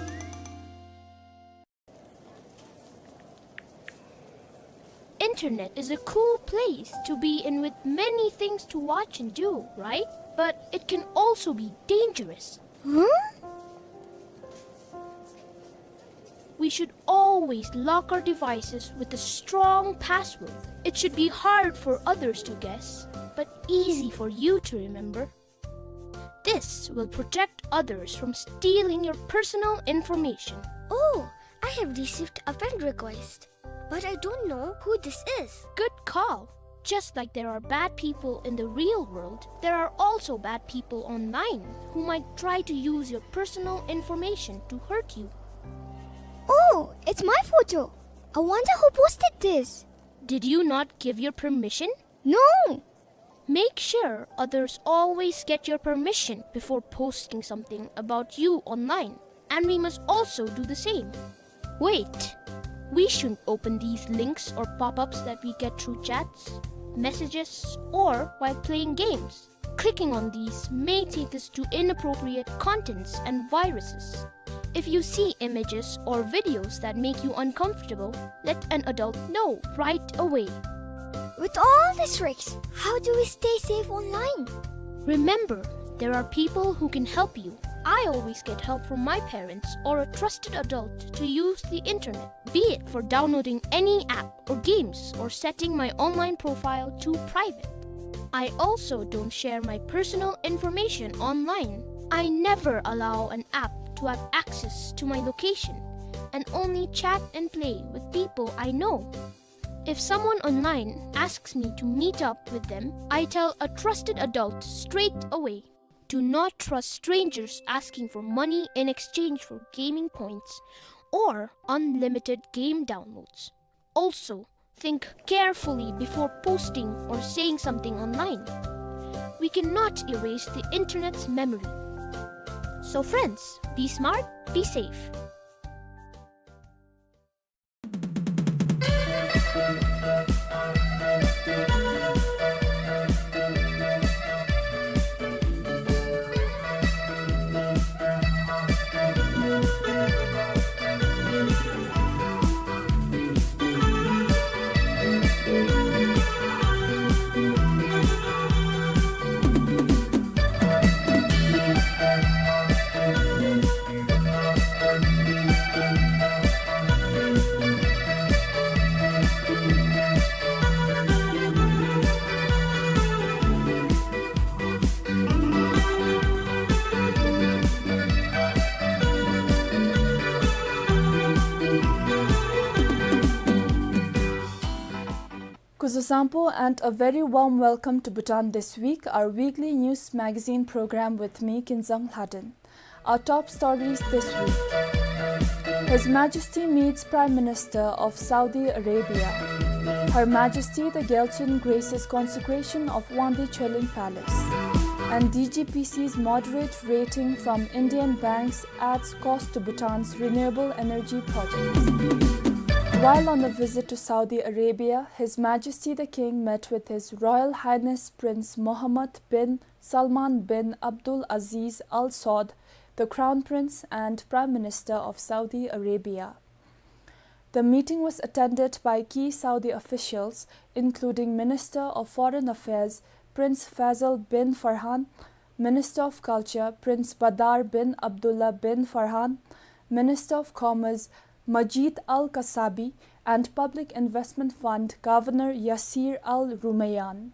Internet is a cool place to be in with many things to watch and do, right? But it can also be dangerous. Huh? We should always lock our devices with a strong password. It should be hard for others to guess, but easy for you to remember. This will protect others from stealing your personal information. Oh, I have received a friend request, but I don't know who this is. Good call. Just like there are bad people in the real world, there are also bad people online who might try to use your personal information to hurt you. Oh, it's my photo. I wonder who posted this. Did you not give your permission? No! Make sure others always get your permission before posting something about you online, and we must also do the same. Wait, we shouldn't open these links or pop-ups that we get through chats, messages, or while playing games. Clicking on these may take us to inappropriate contents and viruses. If you see images or videos that make you uncomfortable, let an adult know right away. With all these risks, how do we stay safe online? Remember, there are people who can help you. I always get help from my parents or a trusted adult to use the internet, be it for downloading any app or games or setting my online profile to private. I also don't share my personal information online. I never allow an app to have access to my location and only chat and play with people I know. If someone online asks me to meet up with them, I tell a trusted adult straight away. Do not trust strangers asking for money in exchange for gaming points or unlimited game downloads. Also, think carefully before posting or saying something online. We cannot erase the internet's memory. So friends, be smart, be safe. Sampo and a very warm welcome to Bhutan This Week, our weekly news magazine program with me, Kinzang Lhaden. Our top stories this week. His Majesty meets Prime Minister of Saudi Arabia. Her Majesty the Gyaltsuen graces consecration of Wangdue Choeling Palace. And D G P C's moderate rating from Indian banks adds cost to Bhutan's renewable energy projects. While on a visit to Saudi Arabia, His Majesty the King met with His Royal Highness Prince Mohammed bin Salman bin Abdul Aziz Al Saud, the Crown Prince and Prime Minister of Saudi Arabia. The meeting was attended by key Saudi officials, including Minister of Foreign Affairs Prince Faisal bin Farhan, Minister of Culture Prince Badar bin Abdullah bin Farhan, Minister of Commerce Majid Al Kasabi, and Public Investment Fund Governor Yasir Al Rumayyan.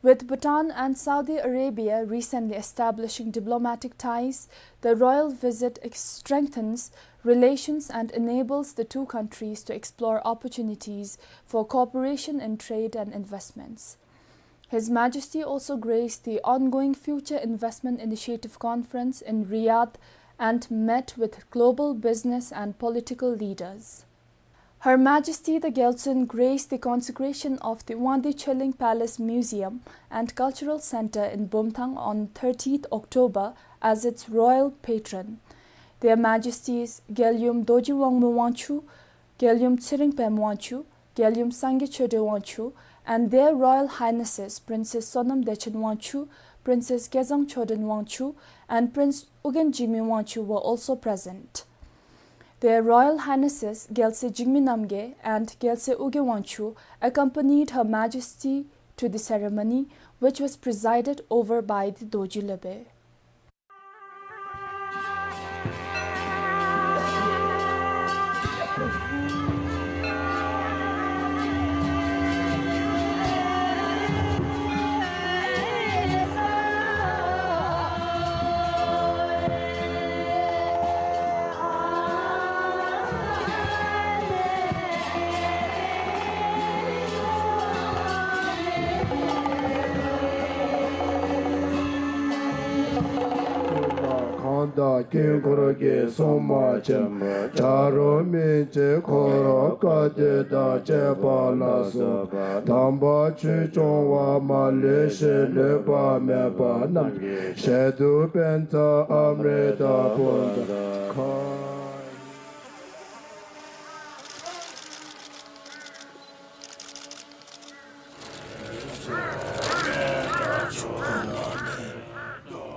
With Bhutan and Saudi Arabia recently establishing diplomatic ties, the royal visit ex-, strengthens relations and enables the two countries to explore opportunities for cooperation in trade and investments. His Majesty also graced the ongoing Future Investment Initiative Conference in Riyadh and met with global business and political leaders. Her Majesty the Gyaltsuen graced the consecration of the Wangdue Choeling Palace Museum and Cultural Center in Bumthang on thirtieth October as its royal patron. Their Majesties Gyaltsuen Dorji Wangmo Wangchuck, Gyaltsuen Tsering Pem Wangchuck, Gyaltsuen Sangay Choden Wangchuck, and Their Royal Highnesses Princess Sonam Dechen Wangchuck, Princess Kezang Choden Wangchuck, and Prince Ugyen Jigme Wangchuck were also present. Their Royal Highnesses Gyaltsuen Jigme Namgay and Gyaltsuen Ugyen Wangchuck accompanied Her Majesty to the ceremony, which was presided over by the Dorji Lopen. གང་དག་དཀྱིལ་འཁོར་གྱི་སྲུང་མ་ཆེན་པོ་བྱ་རོག་མི་རྗེ་འཁོར་བསྐོར་དེ་དང་བཅས་པ་ལ་སོགས་པ་དམ་པ་ཆོས་སྐྱོང་བ་མ་ལུས་ཤིང་ལུས་པ་མེད་པ་རྣམས་ཀྱི་ཞལ་དུ་པཉྩ་ཨམྲྀཏ་པུཥྚ།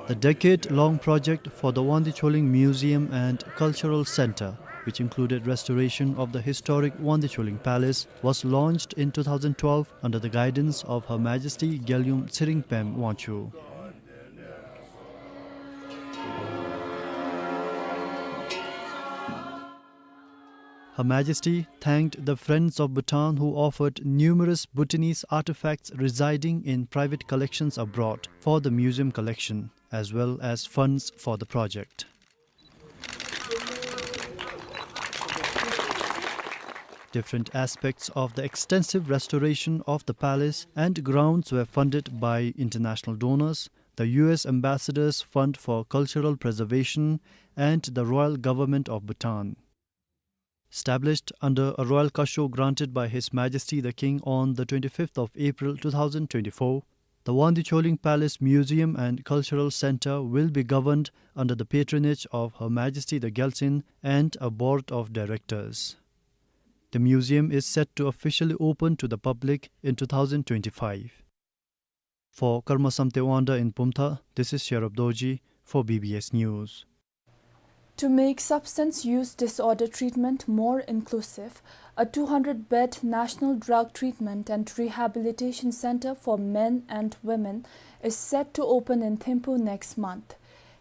The decade-long project for the Wangdue Choeling Museum and Cultural Center, which included restoration of the historic Wangdue Choeling Palace, was launched in two thousand twelve under the guidance of Her Majesty Gyaltsuen Tsering Pem Wangchuck. Her Majesty thanked the Friends of Bhutan who offered numerous Bhutanese artifacts residing in private collections abroad for the museum collection, as well as funds for the project. Different aspects of the extensive restoration of the palace and grounds were funded by international donors, the U S Ambassador's Fund for Cultural Preservation, and the Royal Government of Bhutan. Established under a royal cachot granted by His Majesty the King on the twenty-fifth of April two thousand twenty-four, the Wangdue Choeling Palace Museum and Cultural Center will be governed under the patronage of Her Majesty the Gyaltsuen and a board of directors. The museum is set to officially open to the public in two thousand twenty-five. For Karma Samten Wangda in Bumthang, this is Sherab Dorji for B B S News. To make substance use disorder treatment more inclusive, a two hundred bed National Drug Treatment and Rehabilitation Center for men and women is set to open in Thimphu next month.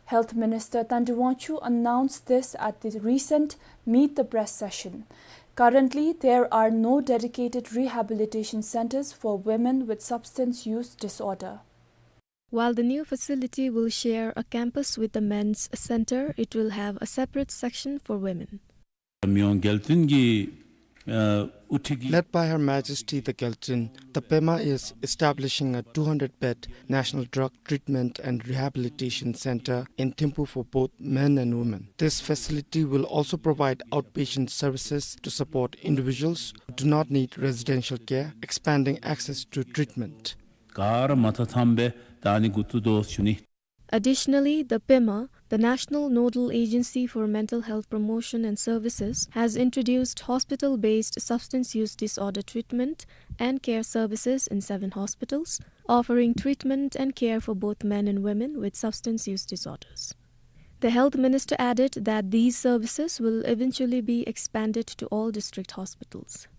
Health Minister Thangten Wangchuk announced this at the recent Meet the Press session. Currently, there are no dedicated rehabilitation centers for women with substance use disorder. While the new facility will share a campus with the men's center, it will have a separate section for women. མི་དབང་རྒྱལ་བསྟན་གྱི་ ཨ་དབུ་ཁྲིད་ཀྱི། Led by Her Majesty the Gyaltsuen, the Pema is establishing a two hundred bed National Drug Treatment and Rehabilitation Center in Thimphu for both men and women. This facility will also provide outpatient services to support individuals who do not need residential care, expanding access to treatment. ག་ར་མ་མཐའ་མཐའམ་སྦེ་ད་ཨ་ནི་འགོ་བཙུགས་དོ་ཟེར་ཞུ་ནི། Additionally, the PEMA, the National Nodal Agency for Mental Health Promotion and Services, has introduced hospital-based substance use disorder treatment and care services in seven hospitals, offering treatment and care for both men and women with substance use disorders. The health minister added that these services will eventually be expanded to all district hospitals.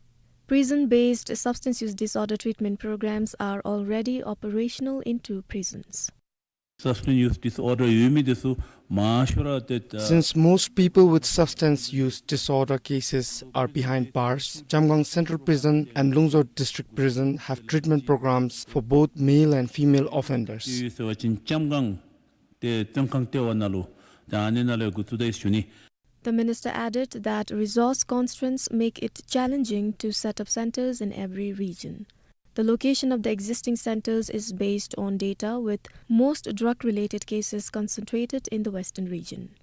Prison-based substance use disorder treatment programs are already operational in two prisons. Substance use disorder ཡོད་མི་དེ་ཚུ་མང་ཤོས་ར་ཏེ་ད། Since most people with substance use disorder cases are behind bars, Jamgang Central Prison and Lungzor District Prison have treatment programs for both male and female offenders. ཡོད་ཟེར་བ་ཅིན་ལྕམ་སྒང་ཏེ་བཙོན་ཁང་ལྟེ་བ་ནང་ལུ་ད་ཨ་ནི་ནང་ལུ་འགོ་བཙུགས་ད་ཡི་ཟེར་ཞུ་ནི། The minister added that resource constraints make it challenging to set up centers in every region. The location of the existing centers is based on data, with most drug-related cases concentrated in the western region.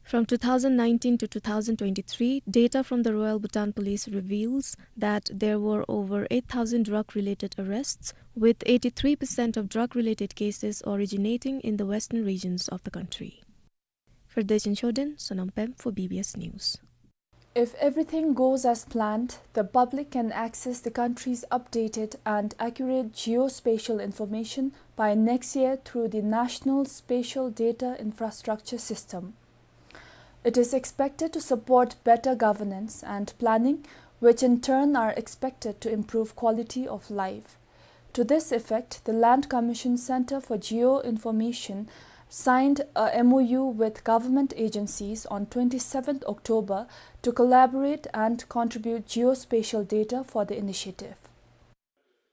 From two thousand nineteen to two thousand twenty-three, data from the Royal Bhutan Police reveals that there were over eight thousand drug-related arrests, with eighty-three percent of drug-related cases originating in the western regions of the country. Ferdinand Choden, Sonam Pem for B B S News. If everything goes as planned, the public can access the country's updated and accurate geospatial information by next year through the National Spatial Data Infrastructure System. It is expected to support better governance and planning, which in turn are expected to improve quality of life. To this effect, the Land Commission Center for Geo-Information signed a M O U with government agencies on twenty-seventh October to collaborate and contribute geospatial data for the initiative.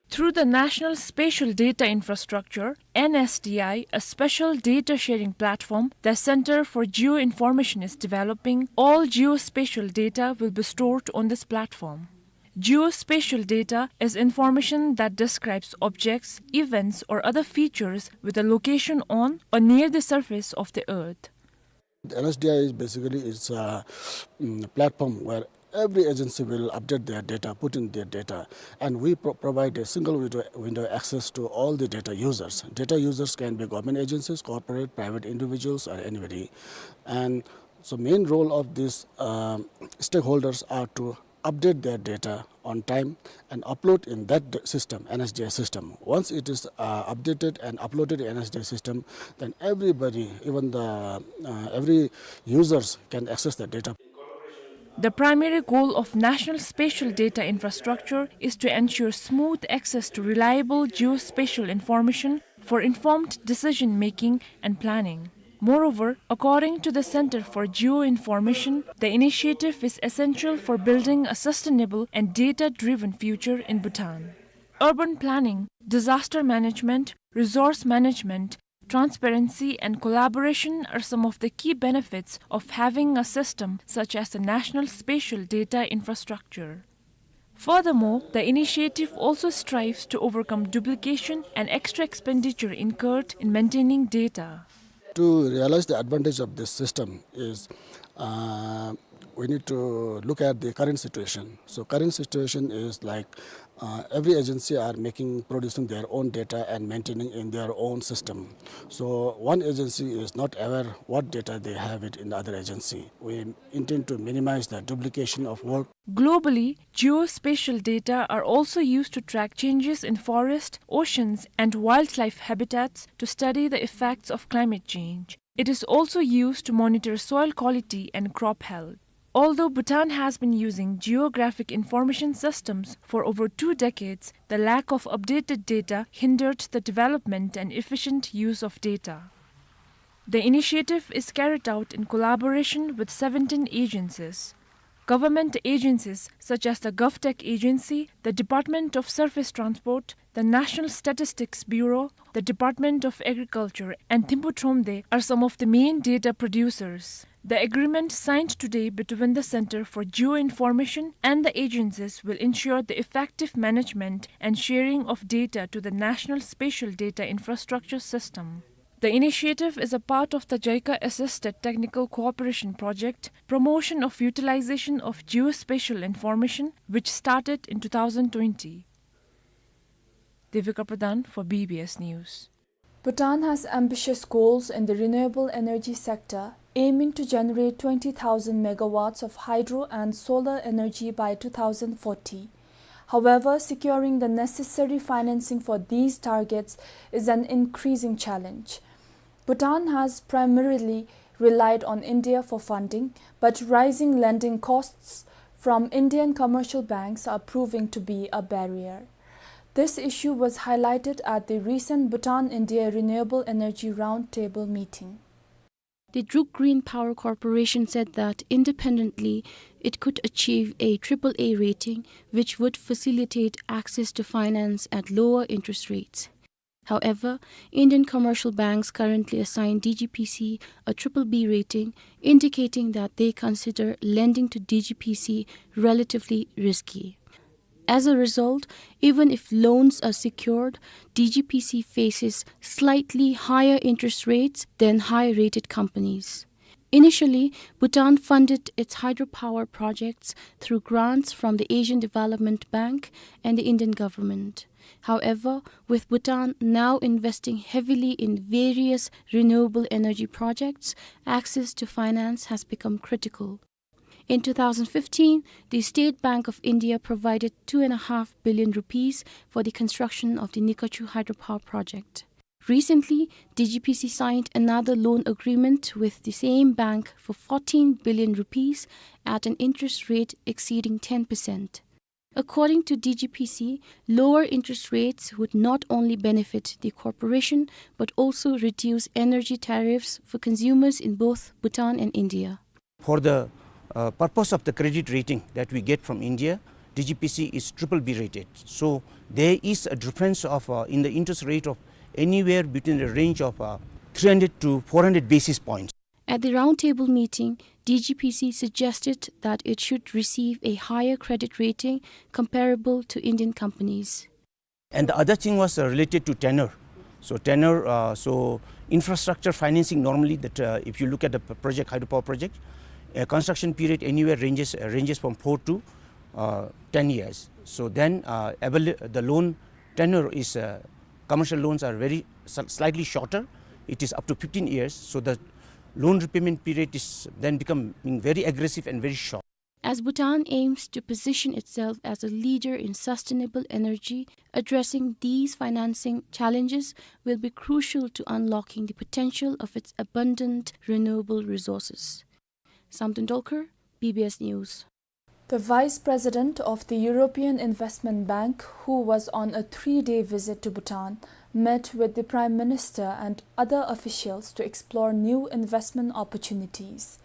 Through the National Spatial Data Infrastructure, N S D I, a special data sharing platform the Center for Geo-Information is developing, all geospatial data will be stored on this platform. Geospatial data is information that describes objects, events, or other features with a location on or near the surface of the earth. N S D I is basically, it's a, mm, platform where every agency will update their data, put in their data, and we pro-, provide a single window, window access to all the data users. Data users can be government agencies, corporate, private individuals, or anybody. And so main role of these, um, stakeholders are to update their data on time and upload in that d-, system, N S D I system. Once it is, uh, updated and uploaded in N S D I system, then everybody, even the, uh, every users can access the data. The primary goal of National Spatial Data Infrastructure is to ensure smooth access to reliable geospatial information for informed decision-making and planning. Moreover, according to the Center for Geo-Information, the initiative is essential for building a sustainable and data-driven future in Bhutan. Urban planning, disaster management, resource management, transparency, and collaboration are some of the key benefits of having a system such as the National Spatial Data Infrastructure. Furthermore, the initiative also strives to overcome duplication and extra expenditure incurred in maintaining data. To realize the advantage of this system is, uh, we need to look at the current situation. So current situation is like, uh, every agency are making, producing their own data and maintaining in their own system. So one agency is not aware what data they have it in the other agency. We intend to minimize the duplication of work. Globally, geospatial data are also used to track changes in forest, oceans, and wildlife habitats to study the effects of climate change. It is also used to monitor soil quality and crop health. Although Bhutan has been using geographic information systems for over two decades, the lack of updated data hindered the development and efficient use of data. The initiative is carried out in collaboration with seventeen agencies. Government agencies such as the GovTech Agency, the Department of Surface Transport, the National Statistics Bureau, the Department of Agriculture, and Thimphu Thromde are some of the main data producers. The agreement signed today between the Center for Geoinformation and the agencies will ensure the effective management and sharing of data to the National Spatial Data Infrastructure System. The initiative is a part of the JICA-assisted technical cooperation project, promotion of utilization of geospatial information, which started in two thousand twenty. Devika Pradhan for B B S News. Bhutan has ambitious goals in the renewable energy sector, aiming to generate twenty thousand megawatts of hydro and solar energy by two thousand forty. However, securing the necessary financing for these targets is an increasing challenge. Bhutan has primarily relied on India for funding, but rising lending costs from Indian commercial banks are proving to be a barrier. This issue was highlighted at the recent Bhutan-India Renewable Energy Roundtable meeting. The Druk Green Power Corporation said that independently, it could achieve a triple A rating, which would facilitate access to finance at lower interest rates. However, Indian commercial banks currently assign D G P C a triple B rating, indicating that they consider lending to D G P C relatively risky. As a result, even if loans are secured, D G P C faces slightly higher interest rates than high-rated companies. Initially, Bhutan funded its hydropower projects through grants from the Asian Development Bank and the Indian government. However, with Bhutan now investing heavily in various renewable energy projects, access to finance has become critical. In two thousand fifteen, the State Bank of India provided two and a half billion rupees for the construction of the Nikachu hydropower project. Recently, D G P C signed another loan agreement with the same bank for fourteen billion rupees at an interest rate exceeding ten percent. According to D G P C, lower interest rates would not only benefit the corporation, but also reduce energy tariffs for consumers in both Bhutan and India. For the, uh, purpose of the credit rating that we get from India, D G P C is triple B rated. So there is a difference of, uh, in the interest rate of anywhere between the range of, uh, three hundred to four hundred basis points. At the roundtable meeting, D G P C suggested that it should receive a higher credit rating comparable to Indian companies. And the other thing was, uh, related to tenure. So tenure, uh, so infrastructure financing normally that, uh, if you look at the p-, project, hydropower project, uh, construction period anywhere ranges, uh, ranges from four to, uh, ten years. So then, uh, avail-, the loan tenure is, uh, commercial loans are very sl-, slightly shorter. It is up to fifteen years. So the loan repayment period is then becoming very aggressive and very short. As Bhutan aims to position itself as a leader in sustainable energy, addressing these financing challenges will be crucial to unlocking the potential of its abundant renewable resources. Samten Dolkar, B B S News. The Vice President of the European Investment Bank, who was on a three-day visit to Bhutan, met with the Prime Minister and other officials to explore new investment opportunities.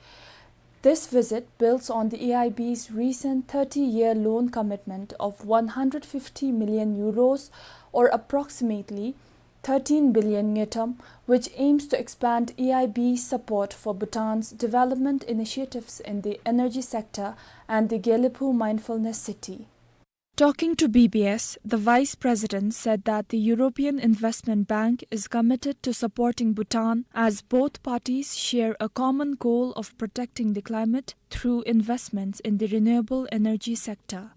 This visit builds on the E I B's recent thirty-year loan commitment of one hundred fifty million euros, or approximately thirteen billion ngultrum, which aims to expand E I B's support for Bhutan's development initiatives in the energy sector and the Gelephu Mindfulness City. Talking to B B S, the Vice President said that the European Investment Bank is committed to supporting Bhutan as both parties share a common goal of protecting the climate through investments in the renewable energy sector.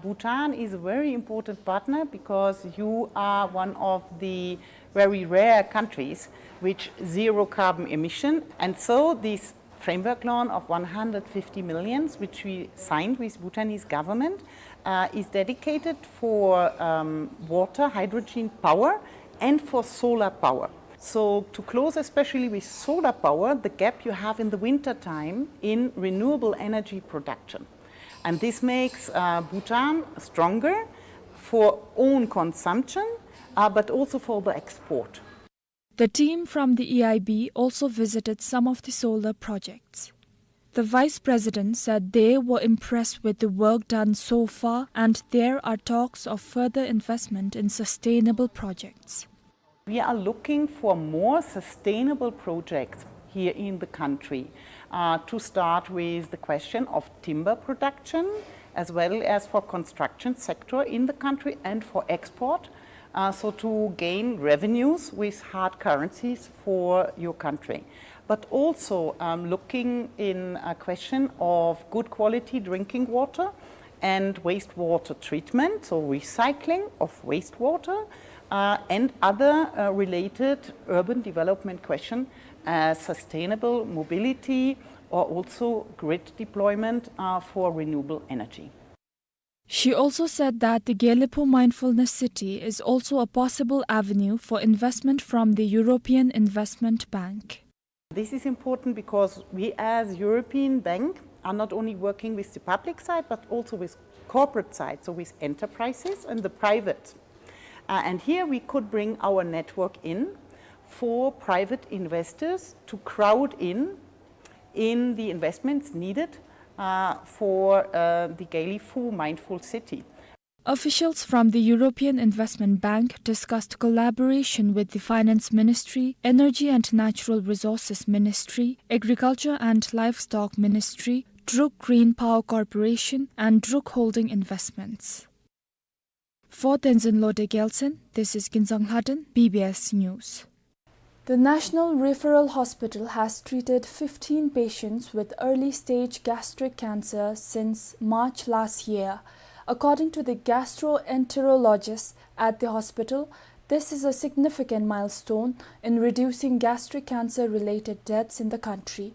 Bhutan is a very important partner because you are one of the very rare countries which zero carbon emission, and so this framework loan of one hundred fifty millions, which we signed with Bhutanese government, uh, is dedicated for, um, water, hydrogen power, and for solar power. So to close, especially with solar power, the gap you have in the winter time in renewable energy production. And this makes, uh, Bhutan stronger for own consumption, uh, but also for the export. The team from the E I B also visited some of the solar projects. The Vice President said they were impressed with the work done so far and there are talks of further investment in sustainable projects. We are looking for more sustainable projects here in the country. Uh, to start with the question of timber production, as well as for construction sector in the country and for export, uh, so to gain revenues with hard currencies for your country. But also, um, looking in a question of good quality drinking water and wastewater treatment, so recycling of wastewater, uh, and other, uh, related urban development question, uh, sustainable mobility, or also grid deployment, uh, for renewable energy. She also said that the Gelephu Mindfulness City is also a possible avenue for investment from the European Investment Bank. This is important because we as European Bank are not only working with the public side, but also with corporate side, so with enterprises and the private. Uh, and here we could bring our network in for private investors to crowd in in the investments needed, uh, for, uh, the Gelephu Mindful City. Officials from the European Investment Bank discussed collaboration with the Finance Ministry, Energy and Natural Resources Ministry, Agriculture and Livestock Ministry, Druk Green Power Corporation, and Druk Holding Investments. For Tenzin Lode Gyaltsen, this is Kinzang Lhaden, B B S News. The National Referral Hospital has treated fifteen patients with early stage gastric cancer since March last year. According to the gastroenterologist at the hospital, this is a significant milestone in reducing gastric cancer-related deaths in the country.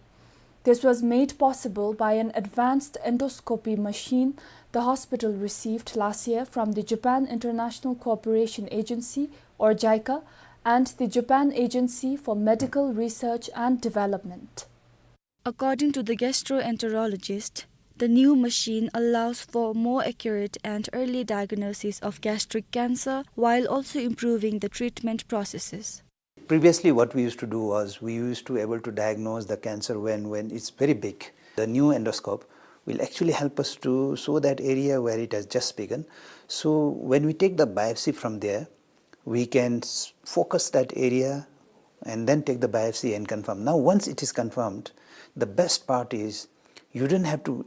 This was made possible by an advanced endoscopy machine the hospital received last year from the Japan International Cooperation Agency, or JICA, and the Japan Agency for Medical Research and Development. According to the gastroenterologist, the new machine allows for more accurate and early diagnosis of gastric cancer while also improving the treatment processes. Previously, what we used to do was we used to able to diagnose the cancer when, when it's very big. The new endoscope will actually help us to show that area where it has just begun. So when we take the biopsy from there, we can s-, focus that area and then take the biopsy and confirm. Now, once it is confirmed, the best part is you don't have to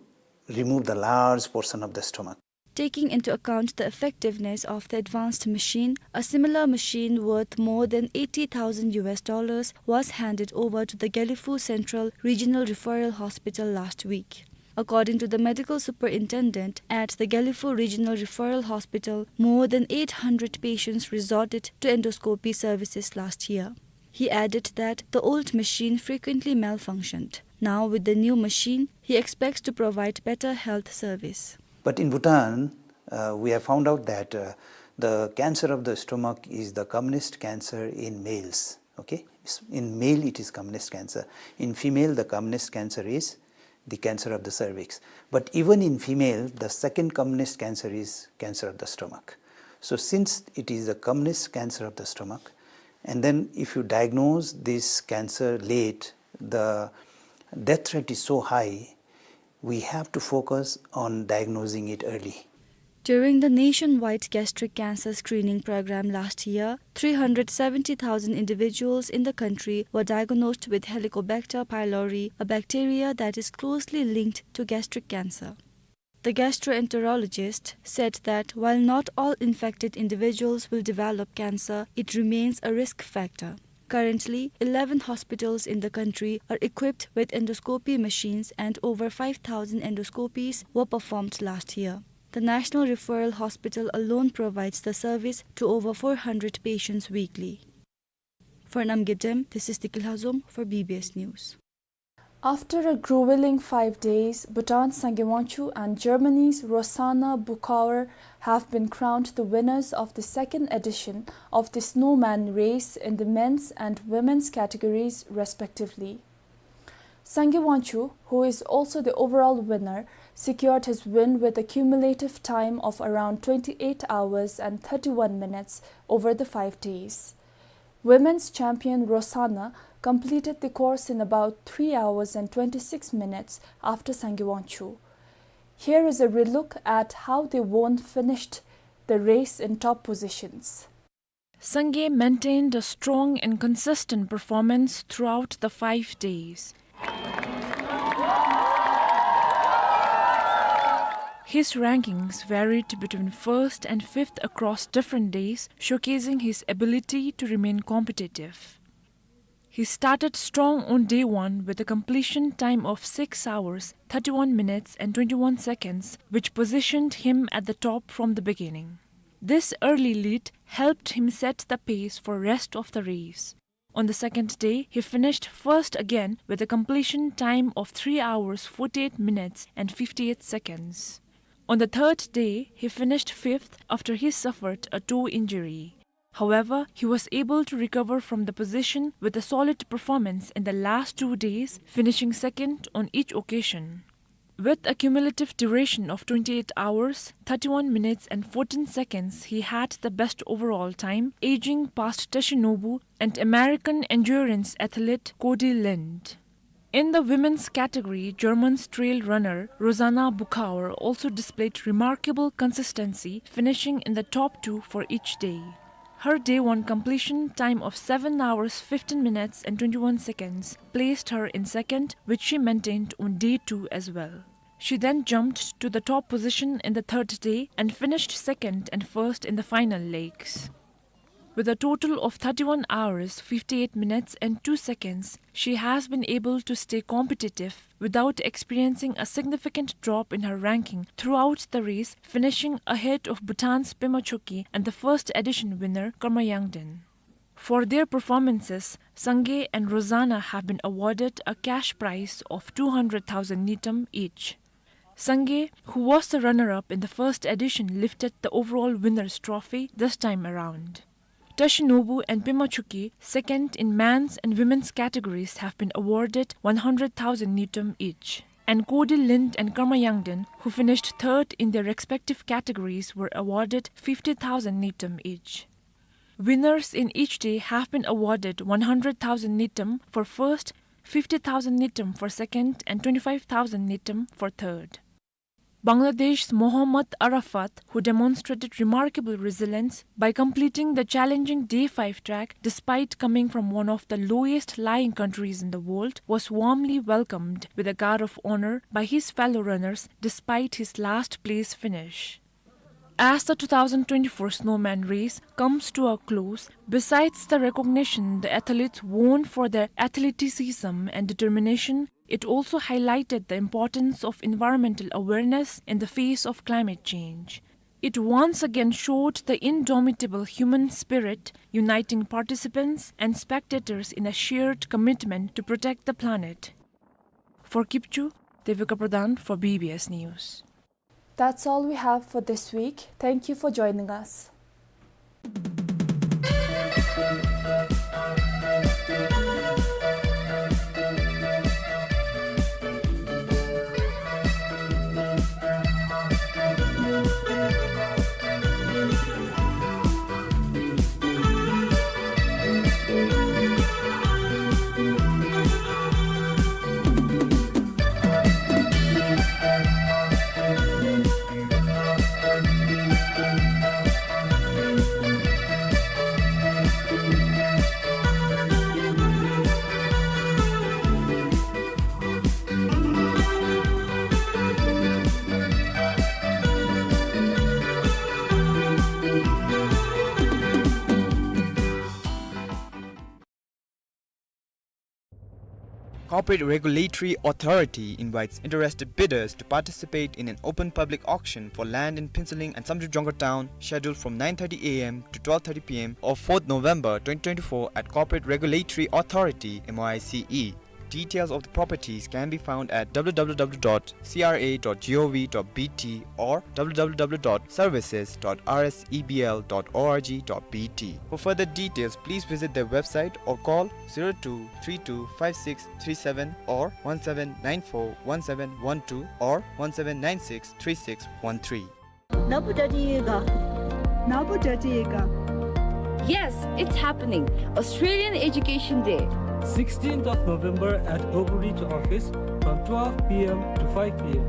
remove the large portion of the stomach. Taking into account the effectiveness of the advanced machine, a similar machine worth more than eighty thousand U S dollars was handed over to the Gelephu Central Regional Referral Hospital last week. According to the medical superintendent at the Gelephu Regional Referral Hospital, more than eight hundred patients resorted to endoscopy services last year. He added that the old machine frequently malfunctioned. Now, with the new machine, he expects to provide better health service. But in Bhutan, uh, we have found out that, uh, the cancer of the stomach is the commonest cancer in males. Okay? S-, in male, it is commonest cancer. In female, the commonest cancer is the cancer of the cervix. But even in female, the second commonest cancer is cancer of the stomach. So since it is the commonest cancer of the stomach, and then if you diagnose this cancer late, the death rate is so high, we have to focus on diagnosing it early. During the nationwide gastric cancer screening program last year, three hundred seventy thousand individuals in the country were diagnosed with Helicobacter pylori, a bacteria that is closely linked to gastric cancer. The gastroenterologist said that while not all infected individuals will develop cancer, it remains a risk factor. Currently, eleven hospitals in the country are equipped with endoscopy machines and over five thousand endoscopies were performed last year. The National Referral Hospital alone provides the service to over four hundred patients weekly. For Namgay Dem, this is Deki Lhazom for B B S News. After a grueling five days, Bhutan's Sangay Wangchuk and Germany's Rosanna Buchauer have been crowned the winners of the second edition of the Snowman Race in the men's and women's categories, respectively. Sangay Wangchuk, who is also the overall winner, secured his win with a cumulative time of around twenty-eight hours and thirty-one minutes over the five days. Women's champion Rosanna completed the course in about three hours and twenty-six minutes after Sangay Wangchuk. Here is a relook at how the won finished the race in top positions. Sangay maintained a strong and consistent performance throughout the five days. His rankings varied between first and fifth across different days, showcasing his ability to remain competitive. He started strong on day one with a completion time of six hours, thirty-one minutes and twenty-one seconds, which positioned him at the top from the beginning. This early lead helped him set the pace for rest of the race. On the second day, he finished first again with a completion time of three hours, forty-eight minutes and fifty-eight seconds. On the third day, he finished fifth after he suffered a toe injury. However, he was able to recover from the position with a solid performance in the last two days, finishing second on each occasion. With a cumulative duration of twenty-eight hours, thirty-one minutes and fourteen seconds, he had the best overall time, edging past Teshinobu and American endurance athlete Cody Lind. In the women's category, German trail runner Rosanna Buchauer also displayed remarkable consistency, finishing in the top two for each day. Her day one completion time of seven hours, fifteen minutes and twenty-one seconds placed her in second, which she maintained on day two as well. She then jumped to the top position in the third day and finished second and first in the final legs. With a total of thirty-one hours, fifty-eight minutes and two seconds, she has been able to stay competitive without experiencing a significant drop in her ranking throughout the race, finishing ahead of Bhutan's Pema Chokyi and the first edition winner Karma Yangden. For their performances, Sangay and Rosanna have been awarded a cash prize of two hundred thousand ngultrum each. Sangay, who was the runner-up in the first edition, lifted the overall winner's trophy this time around. Teshinobu and Pema Chokyi, second in men's and women's categories, have been awarded one hundred thousand ngultrum each. And Cody Lind and Karma Yangden, who finished third in their respective categories, were awarded fifty thousand ngultrum each. Winners in each day have been awarded one hundred thousand ngultrum for first, fifty thousand ngultrum for second, and twenty-five thousand ngultrum for third. Bangladesh's Mohammad Arafat, who demonstrated remarkable resilience by completing the challenging day five track despite coming from one of the lowest lying countries in the world, was warmly welcomed with a guard of honor by his fellow runners despite his last place finish. As the two thousand twenty-four Snowman Race comes to a close, besides the recognition the athletes won for their athleticism and determination, it also highlighted the importance of environmental awareness in the face of climate change. It once again showed the indomitable human spirit, uniting participants and spectators in a shared commitment to protect the planet. For Kipchu, Devika Pradhan for B B S News. That's all we have for this week. Thank you for joining us. Corporate Regulatory Authority invites interested bidders to participate in an open public auction for land in Phuentsholing and Samdrup Jongkhar Town, scheduled from nine thirty A M to twelve thirty P M of fourth November twenty twenty-four at Corporate Regulatory Authority, M O I C E. Details of the properties can be found at W W W dot C R A dot G O V dot B T or W W W dot services dot R S E B L dot org dot B T. For further details, please visit their website or call zero two three two five six three seven or one seven nine four one seven one two or one seven nine six three six one three. Nabu dadi ga. Nabu dadi ga. Yes, it's happening. Australian Education Day. Sixteenth of November at Gogarih office from twelve P M to five P M.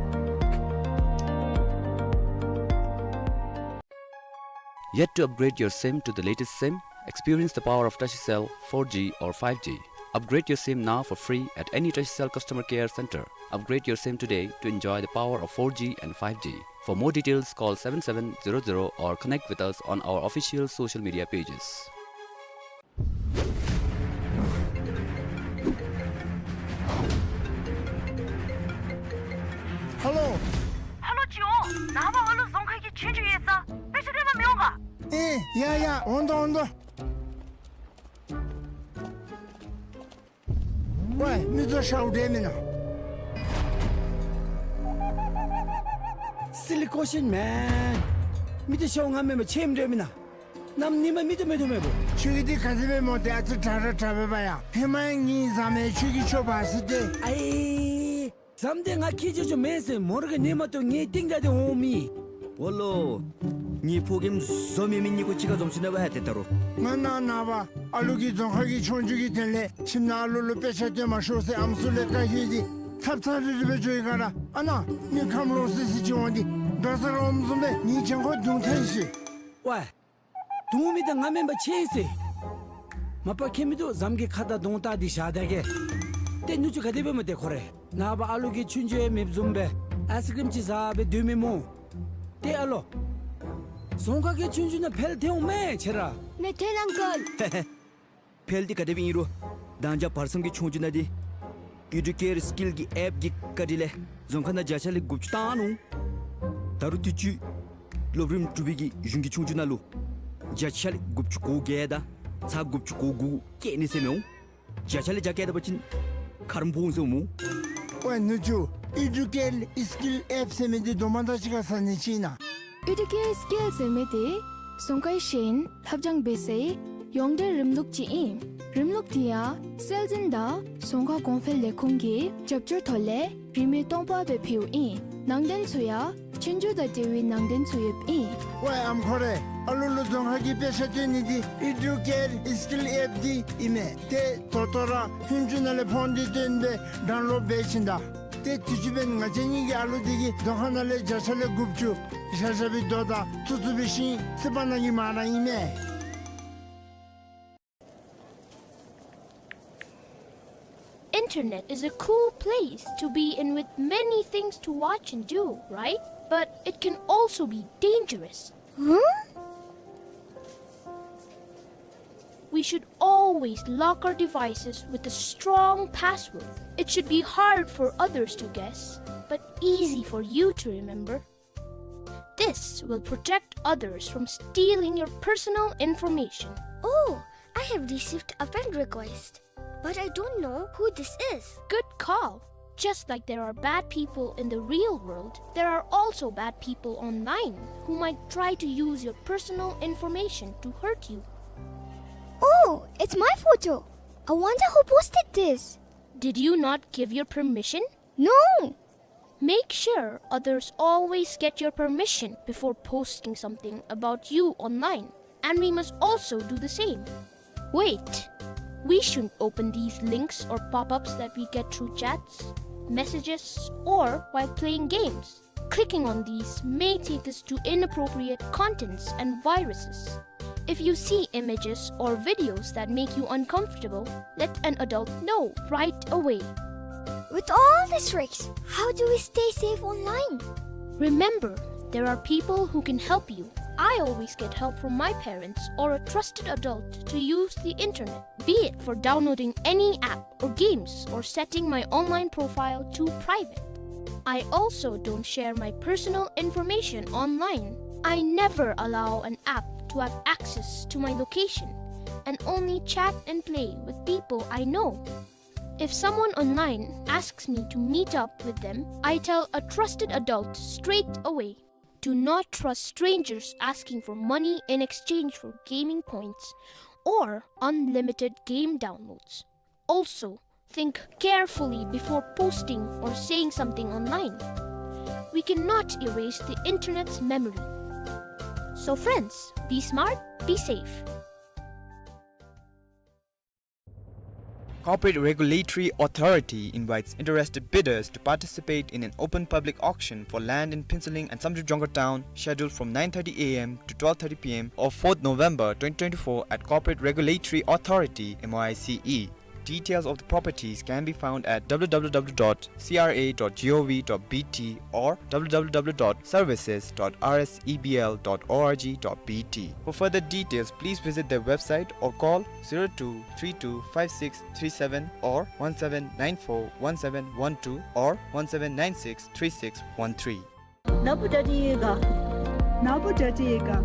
Yet to upgrade your sim to the latest sim? Experience the power of Tashicell four G or five G. Upgrade your SIM now for free at any Tashicell customer care center. Upgrade your SIM today to enjoy the power of four G and five G. For more details, call seven seven zero zero or connect with us on our official social media pages. ཧ་ལོ། ཧ་ལོ་ཅིག་འོང་། ནངས་པ་ཨ་ལུ་རྫོང་ཁ་གི་ཆོས་རྒྱུགས་ཡོད་ས། དཔེ་ཆ་སྟོན་པར་མི་འོང་ག། ཨེ་ཡ་ཡ། འོང་དོ་འོང་དོ། ཝའི་མི་ཚུ་ཤོར་འདྲ་མེན་ན། Silly question, man. མི་ཚུ་ཤོར་ང་མེན་པར་ཆེམ་འདྲ་མེན་ན། གནམ་ཉིནམ་མི་ཚུ་མེད་དོ་མེད་པོ། ཁྱོད་ཀྱིས་འདི་ག་དེ་སྦེ་སྨོ། ཏེ་ཨ་ཙི་དྲག་ར་དྲག་པས་པ་ཡ། ཧེ་མ་ཡང་ངེའི་བཟའ་མི་ཁྱོད་ཀྱིས་ཆོ་བ་སི་ཏེ། ཨའི། བཟའ་མི་འདི་ང་ཁྱེད་ཆོ་ཆོ་མེན་ཟེར་མོ་ར་གི་ཉི་མ་ཏོ་ངེའི་རྟིང་བདའ་སྟེ་འོང་མི། ཨོ་ལོ། ངེའི་ཕོ་རྒནམ་བཟོ་མི་མི་གཉིས་ཀོ་གཅིག་ཁར་འཛོམས་ཞིནམ་ལས་ཝའི་ཏེ་ད་རུང་ང་ནངས་པ་ཨ་ལུ་གིས་རྫོང་ཁ་གི་ཆོས་རྒྱུགས་ཀྱི་དོན་ལས་ཁྱིམ་ནང་ཨ་ལུ་ལུ་དཔེ་ཆ་སྟོན་མ་ཤོག་ཟེར་ཨམ་སྲུ་ལས་བཀའ་ཞུ་སྟེ་ཚབ་ཚ་རི་རི་སྦེ་འགྱོ་ཡི་ག་ར། ཨ་ནཱ་མི་ཁམས་ལོག་སི་སི་ཅིག་འོང་སྟེ་འགྲོ་ས་ར་འོངམ་བཟུམ་སྦེ་ངེའི་གྱང་ཁར་རྡུང་ཐལ་ཤིག། ཝའི། རྡུང་མི་འདི་ང་མེན་པར་ཆེ་ཟེར། མ་པ་ཁྱད་མིན་འདུག། བཟའ་མི་གི་ཁ་དང་གདོང་བལྟ་སྟེ་བཞག་ད་གེ། ཏེ་ནུ་གཅུང་ག་དེ་སྦེ་སྨོ་ཏེ་ཁོ་རེ། ནངས་པ་ཨ་ལུ་གིས་ཆོས་རྒྱུགས་ཡང་མེདཔ་བཟུམ་སྦེ་ཨའི་སི་ཀྲིམ་ཅིག་བཟའ་སྦེ་སྡོད་མི་སྨོ། ཏེ་ཨ་ལོ། རྫོང་ཁ་གི་ཆོས་རྒྱུགས་ནང་ཕེལ་ཐལ་འོང་མས་ཁྱེད་ར། མེད་ཐལ་ཨང་ཀལ། ཧེ་ཧེ། ཕེལ་འདི་ག་དེ་སྦེ་ཨིན་རུང་མདང་ཞག་བར་གསུམ་གྱི་ཆོས་རྒྱུགས་ནང་འདི་ཨི་ཌུ་ཀེར་སི་ཀིལ་གྱི་ཨེཔ་གི་བཀའ་དྲིན་ལས་རྫོང་ཁ་ནང་བརྒྱ་ཆ་ལས་དགུ་བཅུ་བཏང་ནུག། ད་རུང་དུས་ཅི་སློབ་རིམ་དྲུག་པའི་གི་གཞུང་གི་ཆོས་རྒྱུགས་ནང་ལུ་བརྒྱ་ཆ་ལས་དགུ་བཅུ་གོ་བརྒྱད་དང་ཚག་དགུ་བཅུ་གོ་དགུ་བཀལ་ནི་ཟེར་མི་འོང་། བརྒྱ་ཆ་ལས་བརྒྱ་བཀལ་ད་པ་ཅིན་ཁ་རུ་འབོ་འོང་ཟེར་མོ། ཝའི་ནུ་གཅུང་། ཨི་ཌུ་ཀེར་སི་ཀིལ་ཨེཔ་ཟེར་མི་འདི་དོ་མ་དང་གཅིག་ཁར་ཟ་ནི་ཅིག་ཨིན་ན། ཨི་ཌུ་ཀེར་སི་ཀིལ་ཟེར་མི་འདི་རྫོང་ཁའི་ཤེས་ཡོན་ལྷབ་སྦྱང་འབད་སའི་ཡོངས་འབྲེལ་རིམ་ལུགས་ཅིག་ཨིན། རིམ་ལུགས་འདི་ཡང་སྲོལ་འཛིན་དང་རྫོང་ཁ་གོང་འཕེལ་ལས་ཁུངས་ཀྱི་རྒྱབ་སྐྱོར་ཐོག་ལས་རིན་མེད་སྟོང་པ་སྦེ་ཕུལཝ་ཨིན། ནང་རྟེན་ཚུ་ཡང་ཆོས་རྒྱུགས་དང་འབྲེལ་བའི་ནང་རྟེན་ཚུ་ཡོདཔ་ཨིན། ཝའི་ཨམ་ཁོ་རེ། ཨ་ལུ་ལུ་རྫོང་ཁ་གི་དཔེ་ཆ་སྟོན་ནི་འདི་ཨི་ཌུ་ཀེར་སི་ཀིལ་ཨེཔ་འདི་ཨིན་མས། ཏེ་ད་ལྟོ་ར་ཧུན་ཅུ་ནང་ལས་ཕོན་འདི་བཏོན་སྦེ་ཌའུན་ལོཌ་འབད་བྱིན་ད། ཏེ་དུས་ཅི་འབདན་ང་བཅས་གཉིས་ཀྱི་ཨ་ལུ་འདི་གིས་རྫོང་ཁ་ནང་ལས་བརྒྱ་ཆ་ལས་དགུ་བཅུ་བཞག་བཞག་པའི་རྡོ་དང་ཐུག་ཐུག་པའི་ཤིང་ཚིག་པ་ནང་གི་མ་ར་ཨིན་མས། Internet is a cool place to be in with many things to watch and do, right? But it can also be dangerous. Huh? We should always lock our devices with a strong password. It should be hard for others to guess, but easy for you to remember. This will protect others from stealing your personal information. Oh, I have received a friend request, but I don't know who this is. Good call. Just like there are bad people in the real world, there are also bad people online who might try to use your personal information to hurt you. Oh, it's my photo. I wonder who posted this. Did you not give your permission? No. Make sure others always get your permission before posting something about you online, and we must also do the same. Wait, we shouldn't open these links or pop-ups that we get through chats, messages, or while playing games. Clicking on these may take us to inappropriate contents and viruses. If you see images or videos that make you uncomfortable, let an adult know right away. With all these tricks, how do we stay safe online? Remember, there are people who can help you. I always get help from my parents or a trusted adult to use the internet, be it for downloading any app or games or setting my online profile to private. I also don't share my personal information online. I never allow an app to have access to my location and only chat and play with people I know. If someone online asks me to meet up with them, I tell a trusted adult straight away. Do not trust strangers asking for money in exchange for gaming points or unlimited game downloads. Also, think carefully before posting or saying something online. We cannot erase the internet's memory. So friends, be smart, be safe. Corporate Regulatory Authority invites interested bidders to participate in an open public auction for land in Phuentsholing and Samdrup Jongkhar Town, scheduled from nine thirty A M to twelve thirty P M of fourth November twenty twenty-four at Corporate Regulatory Authority, M O I C E. Details of the properties can be found at W W W dot C R A dot G O V dot B T or W W W dot services dot R S E B L dot org dot B T. For further details, please visit their website or call zero two three two five six three seven or one seven nine four one seven one two or one seven nine six three six one three. ནཱ་བུ་ཌ་ཌི་ཡོད་ག། ནཱ་བུ་ཌ་ཌི་ཡོད་ག།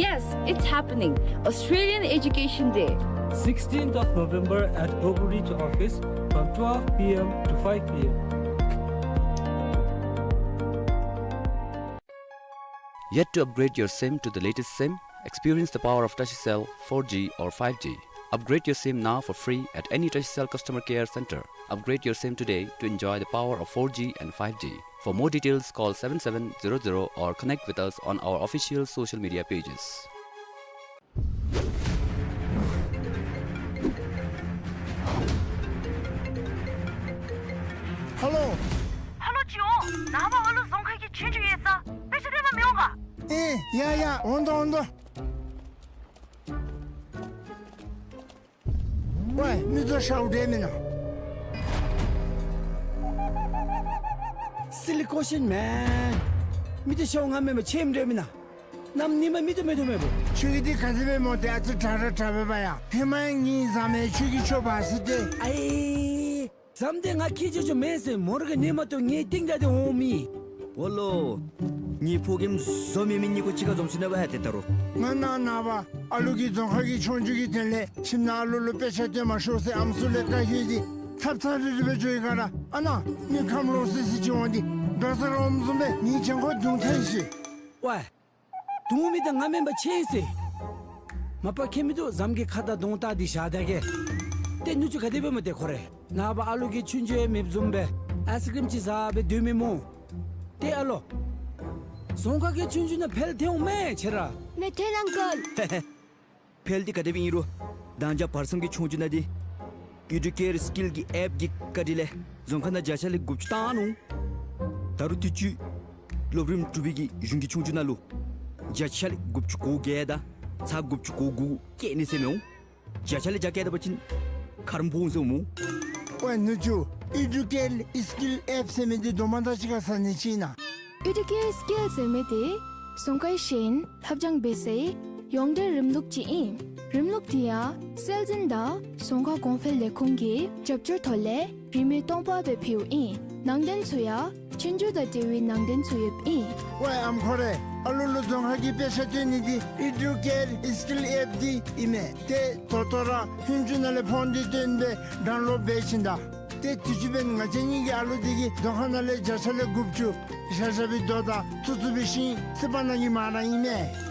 Yes, it's happening. Australian Education Day. Sixteenth of November at Oakridge office from twelve P M to five P M. Yet to upgrade your SIM to the latest SIM? Experience the power of Tashicell four G or five G. Upgrade your SIM now for free at any Tashicell customer care center. Upgrade your SIM today to enjoy the power of four G and five G. For more details, call seven seven zero zero or connect with us on our official social media pages. ཧེ་ལོ། ཧེ་ལོ་ཇོ། ནངས་པ་ཨ་ལུ་རྫོང་ཁ་གི་ཆོས་རྒྱུགས་ཡོད་ས། དཔེ་ཆ་སྟོན་པར་མི་འོང་ག། ཨེ་ཡ་ཡ། འོང་དོ་འོང་དོ། ཝའེ་མི་ཚུ་ཤཝ་འདྲ་མེན་ན། Silly question, man. མི་ཚུ་ཤཝ་ང་མེན་པར་ཆེམ་འདྲ་མེན་ན། གནམ་ཉི་མ་མེད་དོ་མེད་དོ་མེད་པོ། ཁྱོད་ཀྱི་འདི་ག་དེ་སྦེ་སྨོ། ཏེ་ཨ་ཙི་དྲག་དྲག་དྲག་སྦེ་འབད་ཡ། ཧེ་མ་ཡང་ངེའི་བཟའ་མི་ཁྱོད་ཀྱིས་འཕྱོག་འབག་ཟེར་ཏེ། ཨའི་བཟའ་མི་འདི་ང་ཁྱེད་ཅོག་ཅོག་མེན་ཟེར། མོ་ར་གིས་ཉན་མ་བཏུབ་ངེའི་སྟེང་བདའ་སྟེ་འོང་མི། འོ་ལོ། ངེའི་ཕོ་རྒནམ་བཟོ་མེད་མི་གཉིས་ཀོ་གཅིག་ཁར་འཛོམས་ཞིནམ་ལས་འབད་ཡ་ཏེ་ད་རུང་། ང་ནཱ་ནངས་པ་ཨ་ལུ་གི་རྫོང་ཁ་གི་ཆོས་རྒྱུགས་ཀྱི་དོན་ལས་ཁྱིམ་ནང་ཨ་ལུ་ལུ་དཔེ་ཆ་སྟོན་མ་ཤོག་ཟེར་ཨམ་སྲུ་ལས་བཀའ་བཀྱོན་ཏེ་ཚབ་ཚབ་རིལ་རི་སྦེ་འགྱོ་བའི་སྒང་ར་ཨ་ནཱ་མི་ཁམས་ལོག་སི་སི་ཅིག་འོང་སྟེ་དོ་ཟ་རོམ་བཟུམ་སྦེ་ངེའི་གྱང་ཁར་རྡུང་ཐལ་ཤི། ཝའེ། རྡུང་མི་འདི་ང་མེན་པར་ཆི་ཟེར། མ་པ་ཁྱད་མི་འདུག། བཟའ་མི་གི་ཁ་དང་གདོང་བལྟ་སྟེ་བཞག་ད་གེ། ཏེ་ནུ་གཅུང་ག་དེ་སྦེ་སྨོ་ཏེ་ཁོ་རེ། ནངས་པ་ཨ་ལུ་གི་ཆོས་རྒྱུགས་ཡང་མེདཔ་བཟུམ་སྦེ་ཨའི་སི་ཀྲིམ་ཅིག་བཟའ་སྦེ་སྡོད་མི་སྨོ། ཏེ་ཨ་ལོ། རྫོང་ཁ་གི་ཆོས་རྒྱུགས་ནང་འཕེལ་ཐལ་འོང་མས་ཁྱེད་ར། མེད་ཐལ་ཨང་ཀལ། འཕེལ་འདི་ག་དེ་སྦེ་ཨིན་རུང་། ད་ཅི་བར་གསུམ་གྱི་ཆོས་རྒྱུགས་ནང་འདི་ཨེ་ཌུ་ཀེར་སི་ཀིལ་གྱི་ཨེཔ་གི་བཀའ་དྲིན་ལས་རྫོང་ཁ་ནང་བརྒྱ་ཆ་ལས་དགུ་བཅུ་བཏང་ནུག། ད་རུང་དུས་ཅི་སློབ་རིམ་དྲུག་པའི་གི་གཞུང་གི་ཆོས་རྒྱུགས་ནང་ལུ་བརྒྱ་ཆ་ལས་དགུ་བཅུ་གོ་བརྒྱད་དང་ཚག་དགུ་བཅུ་གོ་དགུ་བཀལ་ནི་ཟེར་མི་འོང་། བརྒྱ་ཆ་ལས་བརྒྱ་བཀལ་ད་པ་ཅིན་ཁ་རོག་ཕོག་འོང་ཟེར་འོང་སྨོ། ཝའེ་ནུ་གཅུང་། ཨེ་ཌུ་ཀེར་སི་ཀིལ་ཨེཔ་ཟེར་མི་འདི་དོ་མ་ད་ཅི་ཁར་ཟ་ནི་ཅིག་ཨིན་ན། ཨེ་ཌུ་ཀེར་སི་ཀིལ་ཟེར་མི་འདི་རྫོང་ཁའི་ཤེས་ཡོན་ལྷབ་སྦྱང་འབད་སའི་ཡོངས་འབྲེལ་རིམ་ལུགས་ཅིག་ཨིན། རིམ་ལུགས་འདི་ཡང་སྲོལ་འཛིན་དང་རྫོང་ཁ་གོང་འཕེལ་ལས་ཁུངས་ཀྱི་རྒྱབ་སྐྱོར་ཐོག་ལས་རིན་མེད་སྟོང་པ་སྦེ་ཕུལཝ་ཨིན། ནང་དོན་ཚུ་ཡང་ཆོས་རྒྱུགས་དང་འབྲེལ་བའི་ནང་དོན་ཚུ་ཡོདཔ་ཨིན། ཝའེ་ཨམ་ཁོ་རེ། ཨ་ལུ་ལུ་རྫོང་ཁ་གི་དཔེ་ཆ་སྟོན་ནི་འདི་ཨེ་ཌུ་ཀེར་སི་ཀིལ་ཨེཔ་འདི་ཨིན་མས། ཏེ་ད་ལྟོ་ར་ཧུན་ཅུ་ནང་ལས་ཕོན་འདི་བཏོན་སྦེ་ཌའུན་ལོཌ་འབད་ཞིནམ་ད། ཏེ་དུས་ཅི་འབདན་ང་བཅས་གཉིས་ཀྱི་ཨ་ལུ་འདི་གིས་རྫོང་ཁ་ནང་ལས་བརྒྱ་ཆ་ལས་དགུ་བཅུ་བཞག་བཞག་པའི་རྡོ་དང་ཚུ་ཚུ་འབད་ཞིནམ་སི་པ་ནང་གི་མ་ར་ཨིན་མས།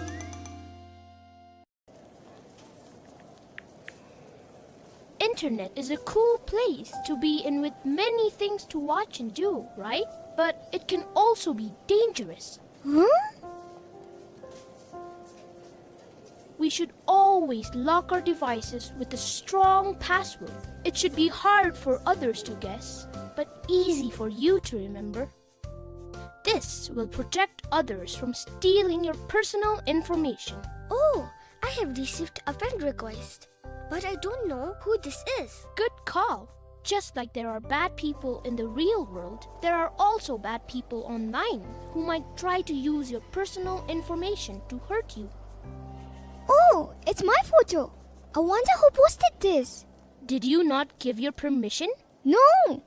Internet is a cool place to be in with many things to watch and do, right? But it can also be dangerous. Huh? We should always lock our devices with a strong password. It should be hard for others to guess, but easy for you to remember. This will protect others from stealing your personal information. Oh, I have received a friend request, but I don't know who this is. Good call. Just like there are bad people in the real world, there are also bad people online who might try to use your personal information to hurt you. Oh, it's my photo. I wonder who posted this. Did you not give your permission? No.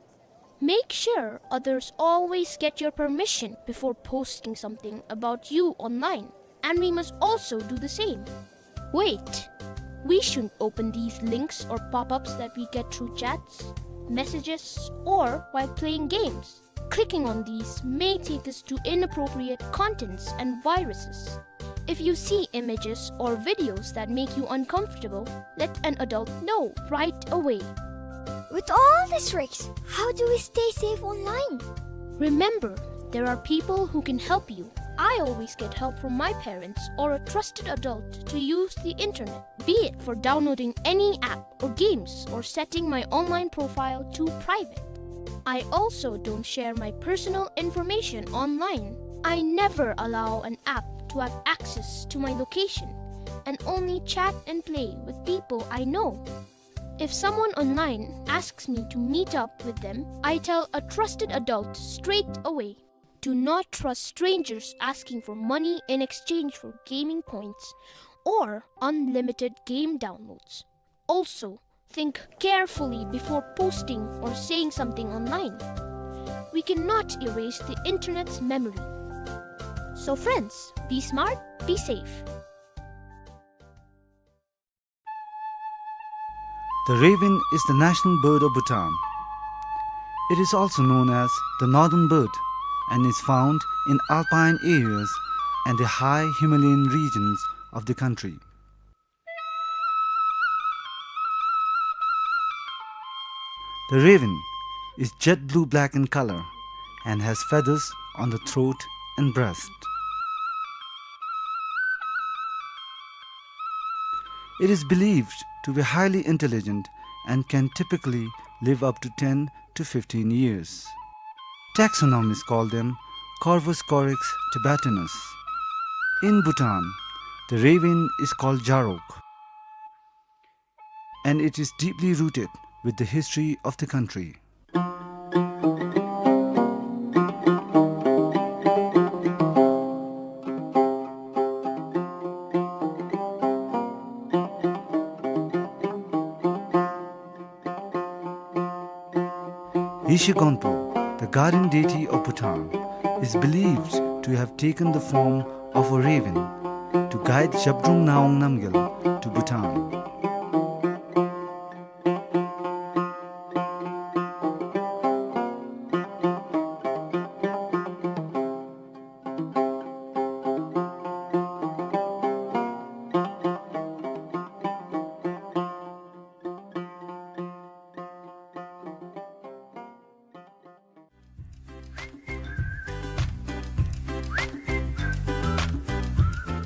Make sure others always get your permission before posting something about you online, and we must also do the same. Wait! We shouldn't open these links or pop-ups that we get through chats, messages, or while playing games. Clicking on these may take us to inappropriate contents and viruses. If you see images or videos that make you uncomfortable, let an adult know right away. With all these risks, how do we stay safe online? Remember, there are people who can help you. I always get help from my parents or a trusted adult to use the internet, be it for downloading any app or games or setting my online profile to private. I also don't share my personal information online. I never allow an app to have access to my location and only chat and play with people I know. If someone online asks me to meet up with them, I tell a trusted adult straight away. Do not trust strangers asking for money in exchange for gaming points or unlimited game downloads. Also, think carefully before posting or saying something online. We cannot erase the internet's memory. So friends, be smart, be safe. The raven is the national bird of Bhutan. It is also known as the northern bird and is found in alpine areas and the high Himalayan regions of the country. The raven is jet blue-black in color and has feathers on the throat and breast. It is believed to be highly intelligent and can typically live up to ten to fifteen years. Taxonomists call them Corvus corax tibetanus. In Bhutan, the raven is called jarok, and it is deeply rooted with the history of the country. Yeshe Gonpo, the guardian deity of Bhutan, is believed to have taken the form of a raven to guide Zhabdrung Ngawang Namgyal to Bhutan.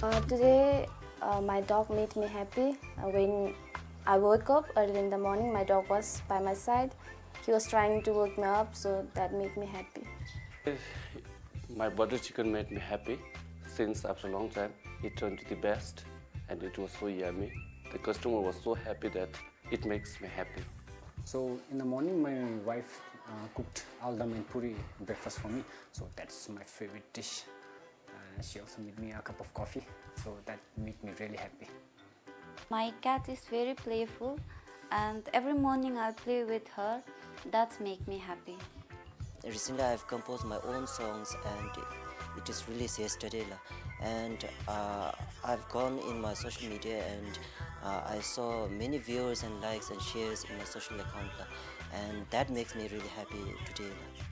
Uh, today, uh, my dog made me happy. Uh, when I woke up early in the morning, my dog was by my side. He was trying to wake me up, so that made me happy. My butter chicken made me happy since after a long time. It turned to the best, and it was so yummy. The customer was so happy that it makes me happy. So in the morning, my wife, uh, cooked aldam and puri breakfast for me. So that's my favorite dish. Uh, she also made me a cup of coffee. So that made me really happy. My cat is very playful, and every morning I play with her. That make me happy. Recently, I've composed my own songs, and it is released yesterday, la. And, uh, I've gone in my social media, and, uh, I saw many viewers and likes and shares in my social account, la. And that makes me really happy today, la.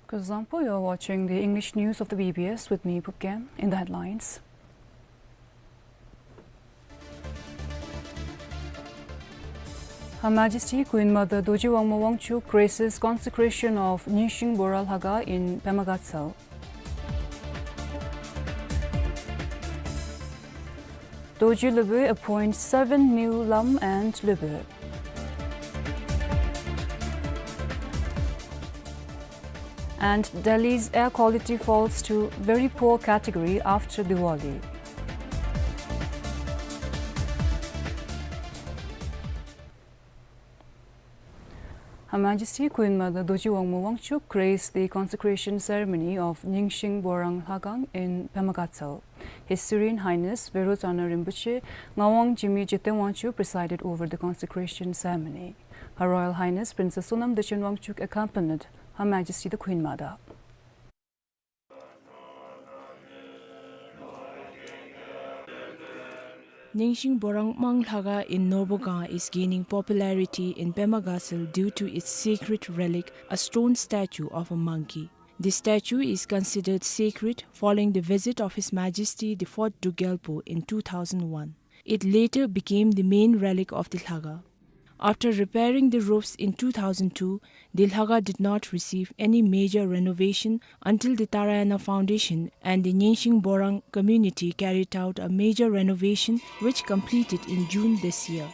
Kuzuzangpo, you're watching the English news of the B B S with me, Phubkeng. In the headlines, Her Majesty Queen Mother Dorji Wangmo Wangchuck graces consecration of Nyingsing Borang Lhakang in Pema Gatshel. Dorji Lubui appoints seven new lam and lubui. And Delhi's air quality falls to very poor category after Diwali. Her Majesty Queen Mother Dorji Wangmo Wangchuck graced the consecration ceremony of Nyingsing Borang Lhakang in Pema Gatshel. His Serene Highness Verochana Rinpoche, Ngawang Jigme Jeteng Wangchuck presided over the consecration ceremony. Her Royal Highness Princess Sonam Dechen Wangchuck accompanied Her Majesty the Queen Mother. Nyingshing Borang Mang Lhakhang in Norbu Gang is gaining popularity in Pema Gatshel due to its sacred relic, a stone statue of a monkey. The statue is considered sacred following the visit of His Majesty the fourth Druk Gyalpo in two thousand one. It later became the main relic of the Lhakhang. After repairing the roofs in two thousand two, the Lhakhang did not receive any major renovation until the Tarayana Foundation and the Nyingshing Borang community carried out a major renovation which completed in June this year.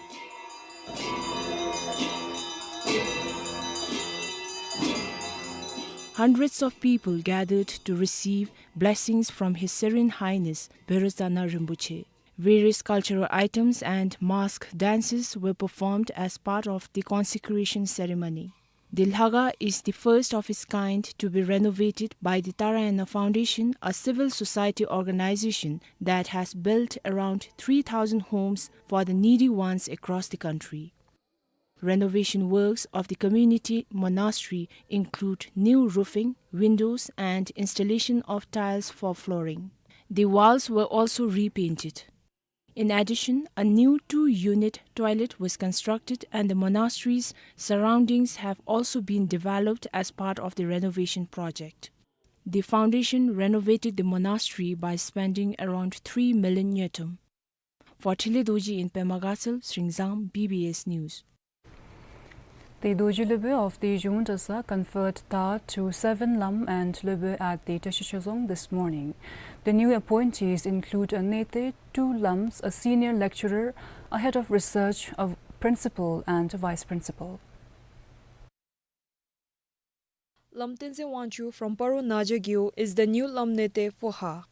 Hundreds of people gathered to receive blessings from His Serene Highness Bhero Tsangha Rinpoche. Various cultural items and mask dances were performed as part of the consecration ceremony. The Lhakhang is the first of its kind to be renovated by the Tarayana Foundation, a civil society organization that has built around three thousand homes for the needy ones across the country. Renovation works of the community monastery include new roofing, windows, and installation of tiles for flooring. The walls were also repainted. In addition, a new two-unit toilet was constructed and the monastery's surroundings have also been developed as part of the renovation project. The foundation renovated the monastery by spending around three million ngultrum. For Trile Dorji in Pema Gatshel, Sringzang, B B S News. The Dorji Lhubö of the Zhungmung Dratshang conferred tar to seven lam and lhubö at the Tashi Chazong this morning. The new appointees include a Nete, two lams, a senior lecturer, a head of research, a principal and a vice principal. Lam Tenzin Wangchuk from Paro Naja Gyo is the new Lam Nete for Ha.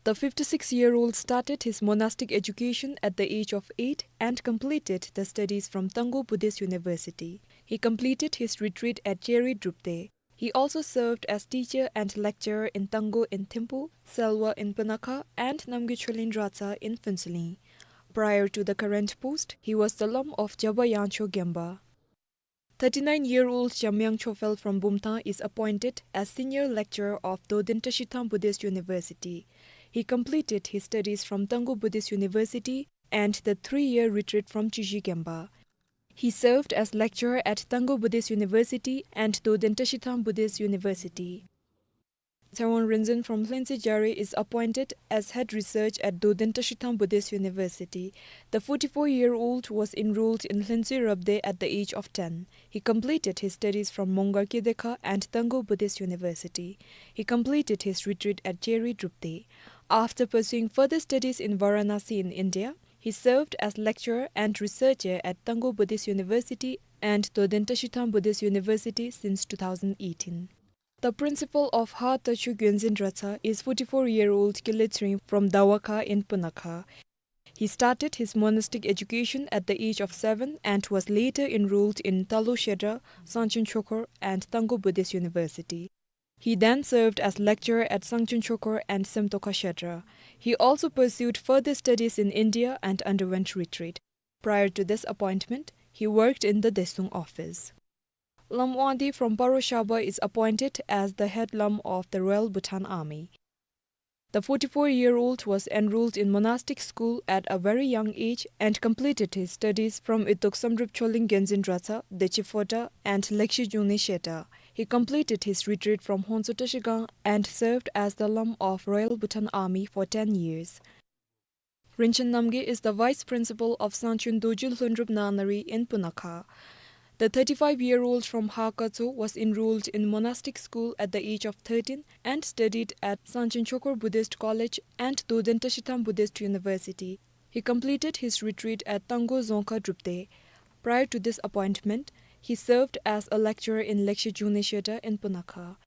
The fifty-six-year-old started his monastic education at the age of eight and completed the studies from Tangkhul Buddhist University. He completed his retreat at Cheri Drupte. He also served as teacher and lecturer in Tangkhul in Thimphu, Selwa in Punakha, and Namgay Choling Dratshang in Phuentsholing. Prior to the current post, he was the lam of Jaba Yangcho Genpa. Thirty-nine-year-old Jamyang Chophel from Bumthang is appointed as senior lecturer of Dodin Tashi Thang Buddhist University. He completed his studies from Tangkhul Buddhist University and the three-year retreat from Chizhi Genpa. He served as lecturer at Tangkhul Buddhist University and Dodin Tashi Thang Buddhist University. Tshewang Rinzin from Lhentse Jare is appointed as head research at Dodin Tashi Thang Buddhist University. The forty-four-year-old was enrolled in Lhentse Rabde at the age of ten. He completed his studies from Mongar Kyedekha and Tangkhul Buddhist University. He completed his retreat at Cheri Drupte. After pursuing further studies in Varanasi in India, he served as lecturer and researcher at Tangkhul Buddhist University and Dodin Tashi Thang Buddhist University since two thousand eighteen. The principal of Ha Tachu Gyonzin Dratshang is forty-four-year-old Kile Tsering from Dawakha in Punakha. He started his monastic education at the age of seven and was later enrolled in Talo Shedra, Sangchen Chokhor, and Tangkhul Buddhist University. He then served as lecturer at Sangchen Chokhor and Semtokha Shedra. He also pursued further studies in India and underwent retreat. Prior to this appointment, he worked in the Deshtung office. Lam Wangdi from Paro Shaba is appointed as the head lam of the Royal Bhutan Army. The forty-four-year-old was enrolled in monastic school at a very young age and completed his studies from Itok Samdrup Choling Gyonzin Dratshang, Dechi Phota, and Lekshi Jungne Shedra. He completed his retreat from Hongtso Tashigang and served as the lam of Royal Bhutan Army for ten years. Rinchen Namgay is the vice principal of Sangchen Dorji Lhundrup Nanari in Punakha. The thirty-five-year-old from Hakatso was enrolled in monastic school at the age of thirteen and studied at Sangchen Chokhor Buddhist College and Dodin Tashi Thang Buddhist University. He completed his retreat at Tangkhul Dzongkha Drupte. Prior to this appointment, he served as a lecturer in Lekshi Jungne Shedra in Punakha.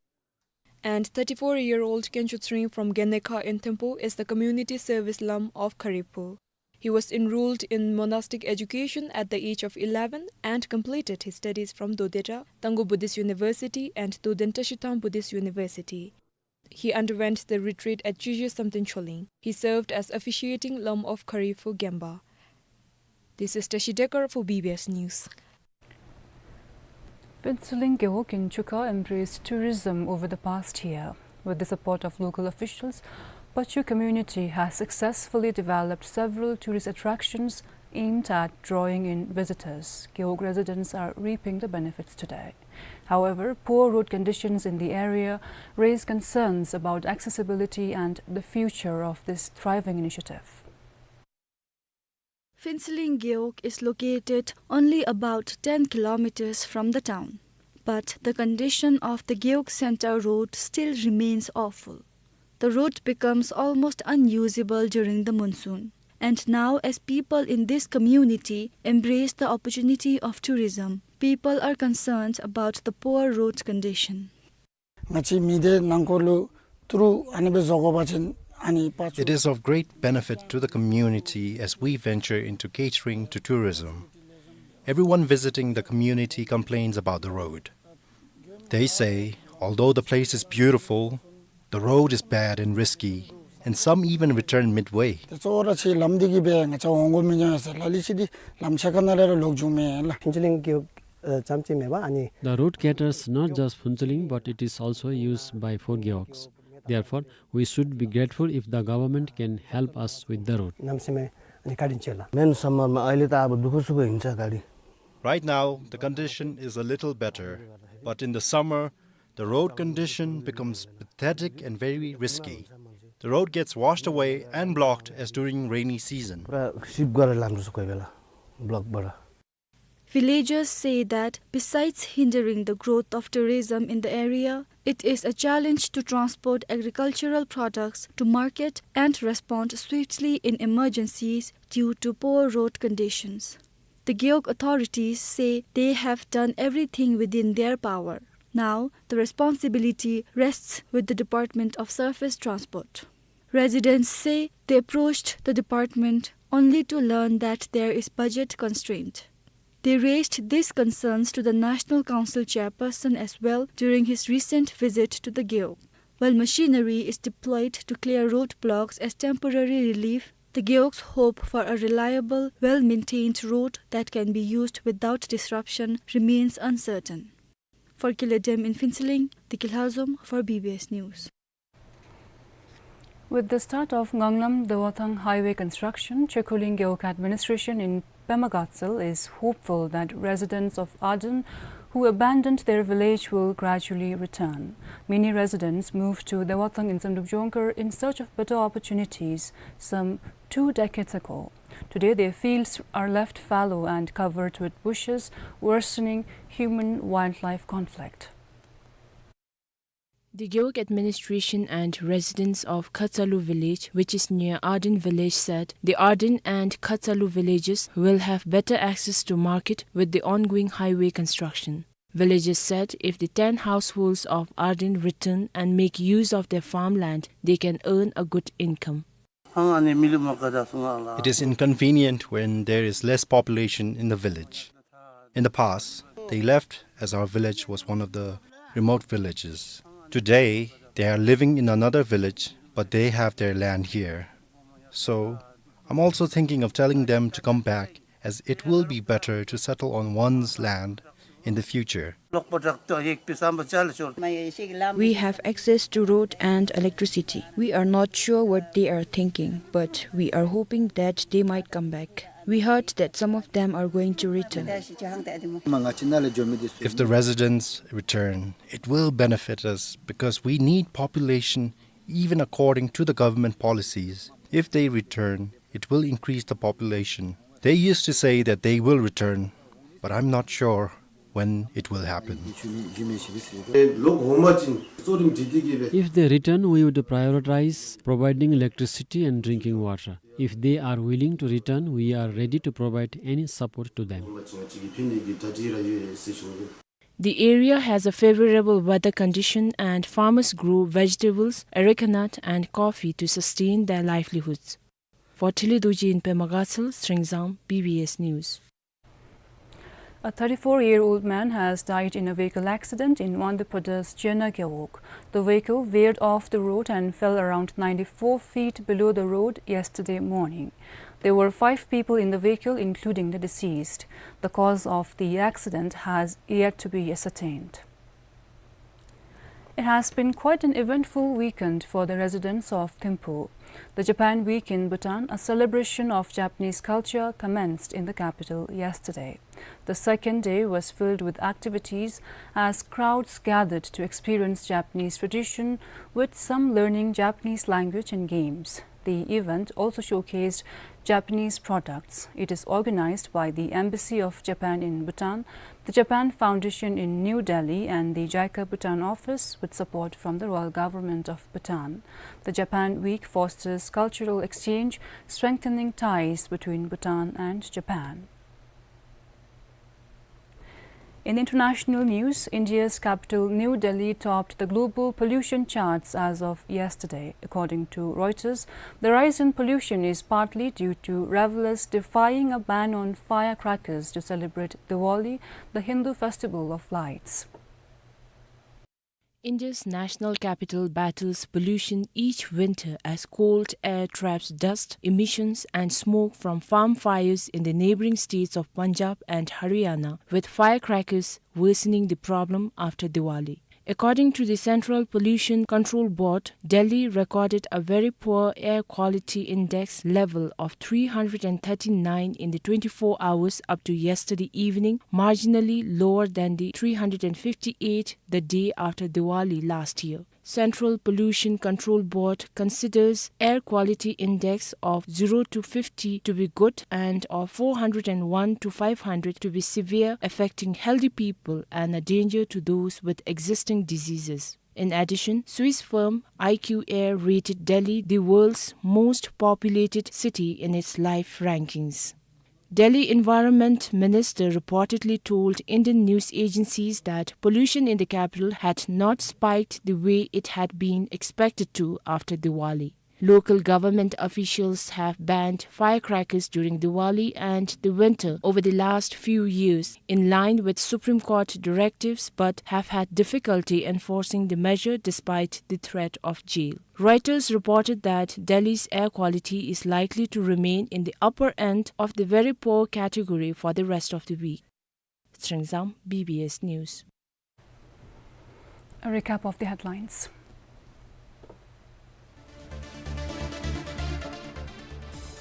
And thirty-four-year-old Khencho Tsering from Genekha in Thimphu is the community service lam of Kharipur. He was enrolled in monastic education at the age of eleven and completed his studies from Dodera, Tangkhul Buddhist University and Dodin Tashi Thang Buddhist University. He underwent the retreat at Chizhi Samten Choling. He served as officiating lam of Kharipur Genpa. This is Tashi Dekar for B B S News. Phuentsholing Gewog in Chukha embraced tourism over the past year. With the support of local officials, Pachu community has successfully developed several tourist attractions aimed at drawing in visitors. Gewog residents are reaping the benefits today. However, poor road conditions in the area raise concerns about accessibility and the future of this thriving initiative. Phuentsholing Gewog is located only about ten kilometers from the town, but the condition of the Gewog Center road still remains awful. The road becomes almost unusable during the monsoon, and now, as people in this community embrace the opportunity of tourism, people are concerned about the poor road condition. ང་བཅས་མི་སྡེ་ནང་འཁོད་ལུ་ཏི་རུ་ཨ་ནི་སྦེ་བཟོ་དགོ་པ་ཅིན་ཨ་ནི་པ་ཅུ། It is of great benefit to the community as we venture into catering to tourism. Everyone visiting the community complains about the road. They say, although the place is beautiful, the road is bad and risky, and some even return midway. ཏེ་གཙོ་བོ་ར་ཅིག་ལམ་འདི་གིས་སྦེ་ང་བཅས་འོང་དགོ་མི་འོང་ཡ་ཟེར་ལ་ལུ་ཅིག་འདི་ལམ་ཕྱེད་ཀ་ནང་ལས་ར་ལོག་འགྱོཝ་མས་ལགས། ཕུན་ཚོགས་གླིང་གི་ཨ་ཙམ་ཅིག་མེན་པར་ཨ་ནི། The road caters not just Phuentsholing, but it is also used by four gewogs. Therefore, we should be grateful if the government can help us with the road. གནམ་མེད་ས་མེད་ཨ་ནི་བཀའ་དྲིན་ཆེ་ལགས། མེན་སམ་མ་ཨའི་ལས་ད་ཨ་བ་དུ་ཁུ་སུ་བ་ཨིན་ཆ་ག་ལི། Right now, the condition is a little better, but in the summer, the road condition becomes pathetic and very risky. The road gets washed away and blocked as during rainy season. པུ་ར་ཤིབ་ག་ར་ལམ་རུ་སུ་ཁོ་བེ་ལ་བློག་བ་ར། Villagers say that besides hindering the growth of tourism in the area, it is a challenge to transport agricultural products to market and respond swiftly in emergencies due to poor road conditions. The Gewog authorities say they have done everything within their power. Now, the responsibility rests with the Department of Surface Transport. Residents say they approached the department only to learn that there is budget constraint. They raised these concerns to the National Council chairperson as well during his recent visit to the Gewog. While machinery is deployed to clear roadblocks as temporary relief, the Gewogs hope for a reliable, well-maintained road that can be used without disruption remains uncertain. For Kiledem in Phuentsholing, Deki Lhazom for B B S News. With the start of Nganglam Dewathang highway construction, Chekholing Gewog administration in Pema Gatshel is hopeful that residents of Ardent who abandoned their village will gradually return. Many residents moved to Dewathang in Zandrup Jongkhar in search of better opportunities some two decades ago. Today, their fields are left fallow and covered with bushes, worsening human-wildlife conflict. The Gewog administration and residents of Khatsalu village, which is near Ardent village, said the Ardent and Khatsalu villages will have better access to market with the ongoing highway construction. Villagers said if the ten households of Ardent return and make use of their farmland, they can earn a good income. It is inconvenient when there is less population in the village. In the past, they left as our village was one of the remote villages. Today, they are living in another village, but they have their land here. So, I'm also thinking of telling them to come back, as it will be better to settle on one's land in the future. We have access to road and electricity. We are not sure what they are thinking, but we are hoping that they might come back. We heard that some of them are going to return. If the residents return, it will benefit us because we need population even according to the government policies. If they return, it will increase the population. They used to say that they will return, but I'm not sure when it will happen. If they return, we would prioritize providing electricity and drinking water. If they are willing to return, we are ready to provide any support to them. The area has a favorable weather condition and farmers grow vegetables, areca nut and coffee to sustain their livelihoods. For Thili Dorji in Pema Gatshel, Sringzang, B B S News. A thirty-four-year-old man has died in a vehicle accident in Wangdue Padah's Chena Gewog. The vehicle veered off the road and fell around ninety-four feet below the road yesterday morning. There were five people in the vehicle, including the deceased. The cause of the accident has yet to be ascertained. It has been quite an eventful weekend for the residents of Thimphu. The Japan Week in Bhutan, a celebration of Japanese culture, commenced in the capital yesterday. The second day was filled with activities as crowds gathered to experience Japanese tradition, with some learning Japanese language and games. The event also showcased Japanese products. It is organized by the Embassy of Japan in Bhutan, the Japan Foundation in New Delhi, and the JICA Bhutan office, with support from the Royal Government of Bhutan. The Japan Week fosters cultural exchange, strengthening ties between Bhutan and Japan. In international news, India's capital New Delhi topped the global pollution charts as of yesterday. According to Reuters, the rise in pollution is partly due to revelers defying a ban on firecrackers to celebrate Diwali, the Hindu festival of lights. India's national capital battles pollution each winter as cold air traps dust, emissions, and smoke from farm fires in the neighboring states of Punjab and Haryana, with firecrackers worsening the problem after Diwali. According to the Central Pollution Control Board, Delhi recorded a very poor air quality index level of three hundred and thirty-nine in the twenty-four hours up to yesterday evening, marginally lower than the three hundred and fifty-eight the day after Diwali last year. Central Pollution Control Board considers air quality index of zero to fifty to be good and of four hundred and one to five hundred to be severe, affecting healthy people and a danger to those with existing diseases. In addition, Swiss firm I Q Air rated Delhi the world's most populated city in its life rankings. Delhi Environment Minister reportedly told Indian news agencies that pollution in the capital had not spiked the way it had been expected to after Diwali. Local government officials have banned firecrackers during Diwali and the winter over the last few years, in line with Supreme Court directives, but have had difficulty enforcing the measure despite the threat of jail. Reuters reported that Delhi's air quality is likely to remain in the upper end of the very poor category for the rest of the week. Tshering Zam, B B S News. A recap of the headlines.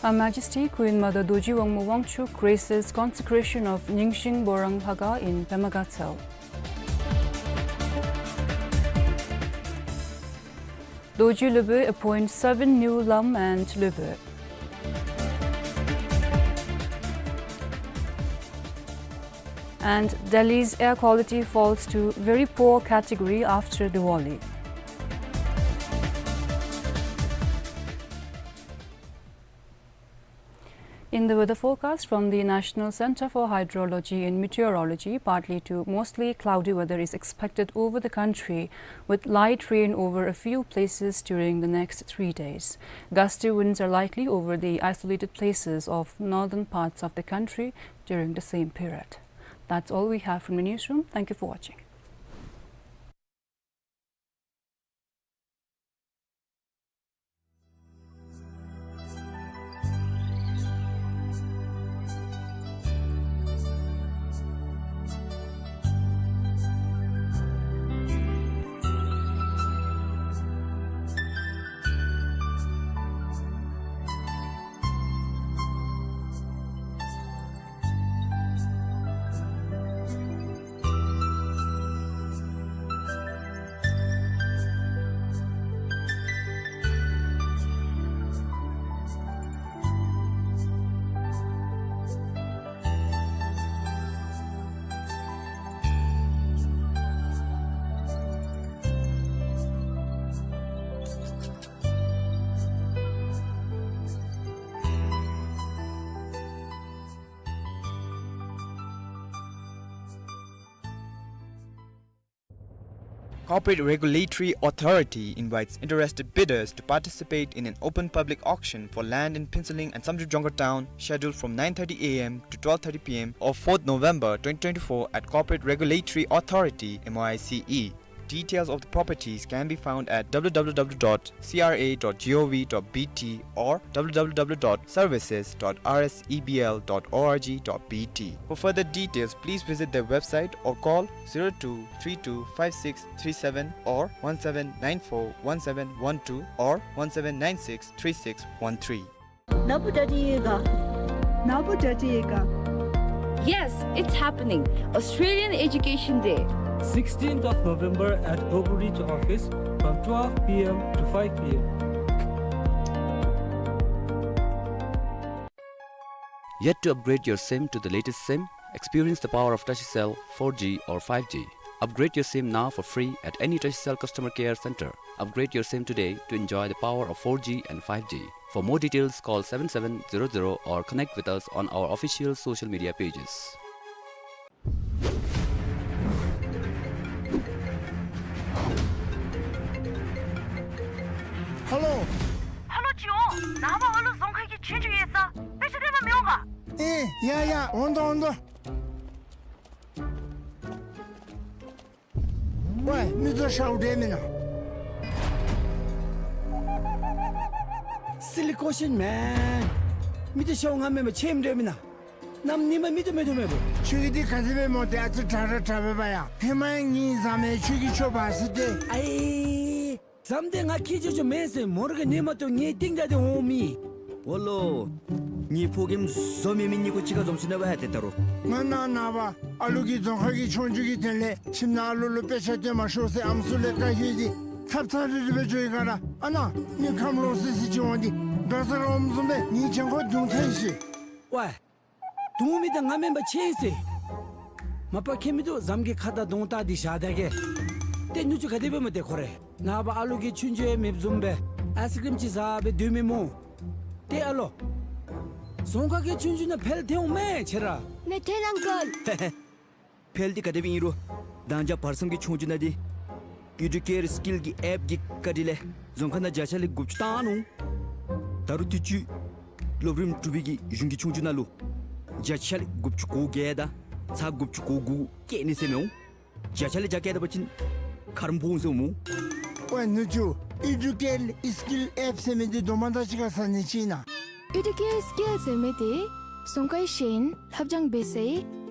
Her Majesty Queen Mother Dorji Wangmo Wangchuck graces consecration of Nyingshing Borang Lhakhang in Pema Gatshel. Dorji Lhubö appoints seven new lam and lhubö. And Delhi's air quality falls to very poor category after Diwali. In the weather forecast from the National Centre for Hydrology and Meteorology, partly to mostly cloudy weather is expected over the country, with light rain over a few places during the next three days. Gusty winds are likely over the isolated places of northern parts of the country during the same period. That's all we have from the newsroom. Thank you for watching. Corporate Regulatory Authority invites interested bidders to participate in an open public auction for land in Phuentsholing and Samdrup Jongkhar Town, scheduled from nine thirty A M to twelve thirty P M of fourth November twenty twenty-four at Corporate Regulatory Authority, M O I C E. Details of the properties can be found at W W W dot C R A dot G O V dot B T or W W W dot services dot R S E B L dot org dot B T. For further details, please visit their website or call zero two three two five six three seven or one seven nine four one seven one two or one seven nine six three six one three. ནཱ་བུ་ཌ་ཌི་ཡོད་ག། ནཱ་བུ་ཌ་ཌི་ཡོད་ག། Yes, it's happening. Australian Education Day. Sixteenth of November at Oakridge office from twelve P M to five P M. Yet to upgrade your SIM to the latest SIM? Experience the power of Tashicell four G or five G. Upgrade your SIM now for free at any Tashicell customer care center. Upgrade your SIM today to enjoy the power of four G and five G. For more details, call seven seven zero zero or connect with us on our official social media pages. ཧེ་ལོ། ཧེ་ལོ་ཅིག་འོང་། ནངས་པ་ཨ་ལུ་རྫོང་ཁ་གི་ཆོས་རྒྱུགས་ཡོད་ས། དཔེ་ཆ་སྟོན་པར་མི་འོང་ག། ཨེ་ཡ་ཡ། འོང་དོ་འོང་དོ། ཝའི་མི་ཚུ་ཤོག་འགྲོ་མེན་ན། Silly question, man. མི་ཚུ་ཤོག་ང་མེན་པར་ཆེམ་འགྲོ་མེན་ན། གནམ་ཉིནམ་མི་ཚུ་མེད་དོ་མེད་པོ། ཁྱོད་ཀྱི་འདི་ག་ཅི་སྦེ་སྨོ། ཏེ་ཨ་ཙི་དྲག་ར་དྲག་པས་པ་ཡ། ཧེ་མ་ཡང་ངེའི་བཟའ་མི་ཁྱོད་ཀྱིས་ཆོག་པ་ཟེར་ཏེ། ཨའི། བཟའ་མི་འདི་ང་ཁྱེད་ཆོ་ཆོ་མེན་ཟེར་མོ་ར་གི་ཉན་མ་བཏུབ་ངེའི་རྟིང་བདའ་སྟེ་འོང་མི། ཨོ་ལོ། ངེའི་ཕོ་རྒནམ་བཟོ་མེད་མི་གཉིས་ཀོ་གཅིག་ཁར་འཛོམས་སོ་ནུག་པ་ཏེ་ད་རུང་། ང་ནཱ་ནངས་པ་ཨ་ལུ་གི་རྫོང་ཁ་གི་ཆོས་རྒྱུགས་ཀྱི་དོན་ལས་ཁྱིམ་ནང་ཨ་ལུ་ལུ་དཔེ་ཆ་སྟོན་མ་ཤོག་ཟེར་ཨམ་སྲུ་ལས་བཀའ་ཞུ་སྟེ་ཚབ་ཚབ་རིལ་རི་སྦེ་འགྱོ་ཡི་ག་ར། ཨ་ནཱ་མི་ཁམས་ལོག་སི་སི་ཅིག་འོང་སྟེ་འགྲོ་ས་ར་འོངམ་བཟུམ་སྦེ་ངེའི་གྱང་ཁོག་བརྡུང་ཚར་ཡི་ཟེར། ཝའི། བརྡུང་མི་འདི་ང་མེན་པར་ཆོག་ཟེར། མ་པ་ཁྱད་མིན་འདུག། བཟའ་མི་གི་ཁ་དང་གདོང་བལྟ་སྟེ་བཞག་ད་གེ། ཏེ་ནུ་གཅུང་ག་དེ་སྦེ་སྨོ་ཏེ་ཁོ་རེ། ནངས་པ་ཨ་ལུ་གི་ཆོས་རྒྱུགས་ཡང་མེདཔ་བཟུམ་སྦེ་ཨའི་སི་ཀྲིམ་ཅིག་བཟའ་སྦེ་སྡོད་མི་སྨོ། ཏེ་ཨ་ལོ། རྫོང་ཁ་གི་ཆོས་རྒྱུགས་ནང་འཕེལ་ཐལ་འོང་མས་ཁྱེད་ར། ནེ་ཐན་ཨང་ཀལ། ཧེ་ཧེ། འཕེལ་འདི་ག་དེ་སྦེ་ཨིན་རུང་མདང་ཞག་བར་མཚམས་ཀྱི་ཆོས་རྒྱུགས་ནང་འདི་ཨི་ཌུ་ཀེར་སི་ཀིལ་གྱི་ཨེཔ་གི་བཀའ་དྲིན་ལས་རྫོང་ཁ་ནང་བརྒྱ་ཆ་ལས་དགུ་བཅུ་བཏང་ནུག། ད་རུང་དུས་ཅི་སློབ་རིམ་དྲུག་པའི་གི་གཞུང་གི་ཆོས་རྒྱུགས་ནང་ལུ་བརྒྱ་ཆ་ལས་དགུ་བཅུ་གོ་བརྒྱད་དང་ཚག་དགུ་བཅུ་གོ་དགུ་བཀལ་ནི་ཟེར་མི་འོང་། བརྒྱ་ཆ་ལས་བརྒྱ་བཀལ་ད་པ་ཅིན་ཁ་ར་སྦོམ་ཟེར་འོང་སྨོ། ཝའི་ནུ་གཅུང་ཨི་ཌུ་ཀེར་སི་ཀིལ་ཨེཔ་ཟེར་མི་འདི་དོ་མ་དང་གཅིག་ཁར་ཟ་ནི་ཅིག་ཨིན་ན། ཨི་ཌུ་ཀེར་སི་ཀིལ་ཟེར་མི་འདི་རྫོང་ཁའི་ཤེས་ཡོན་ལྷབ་སྦྱང་འབད་སའི་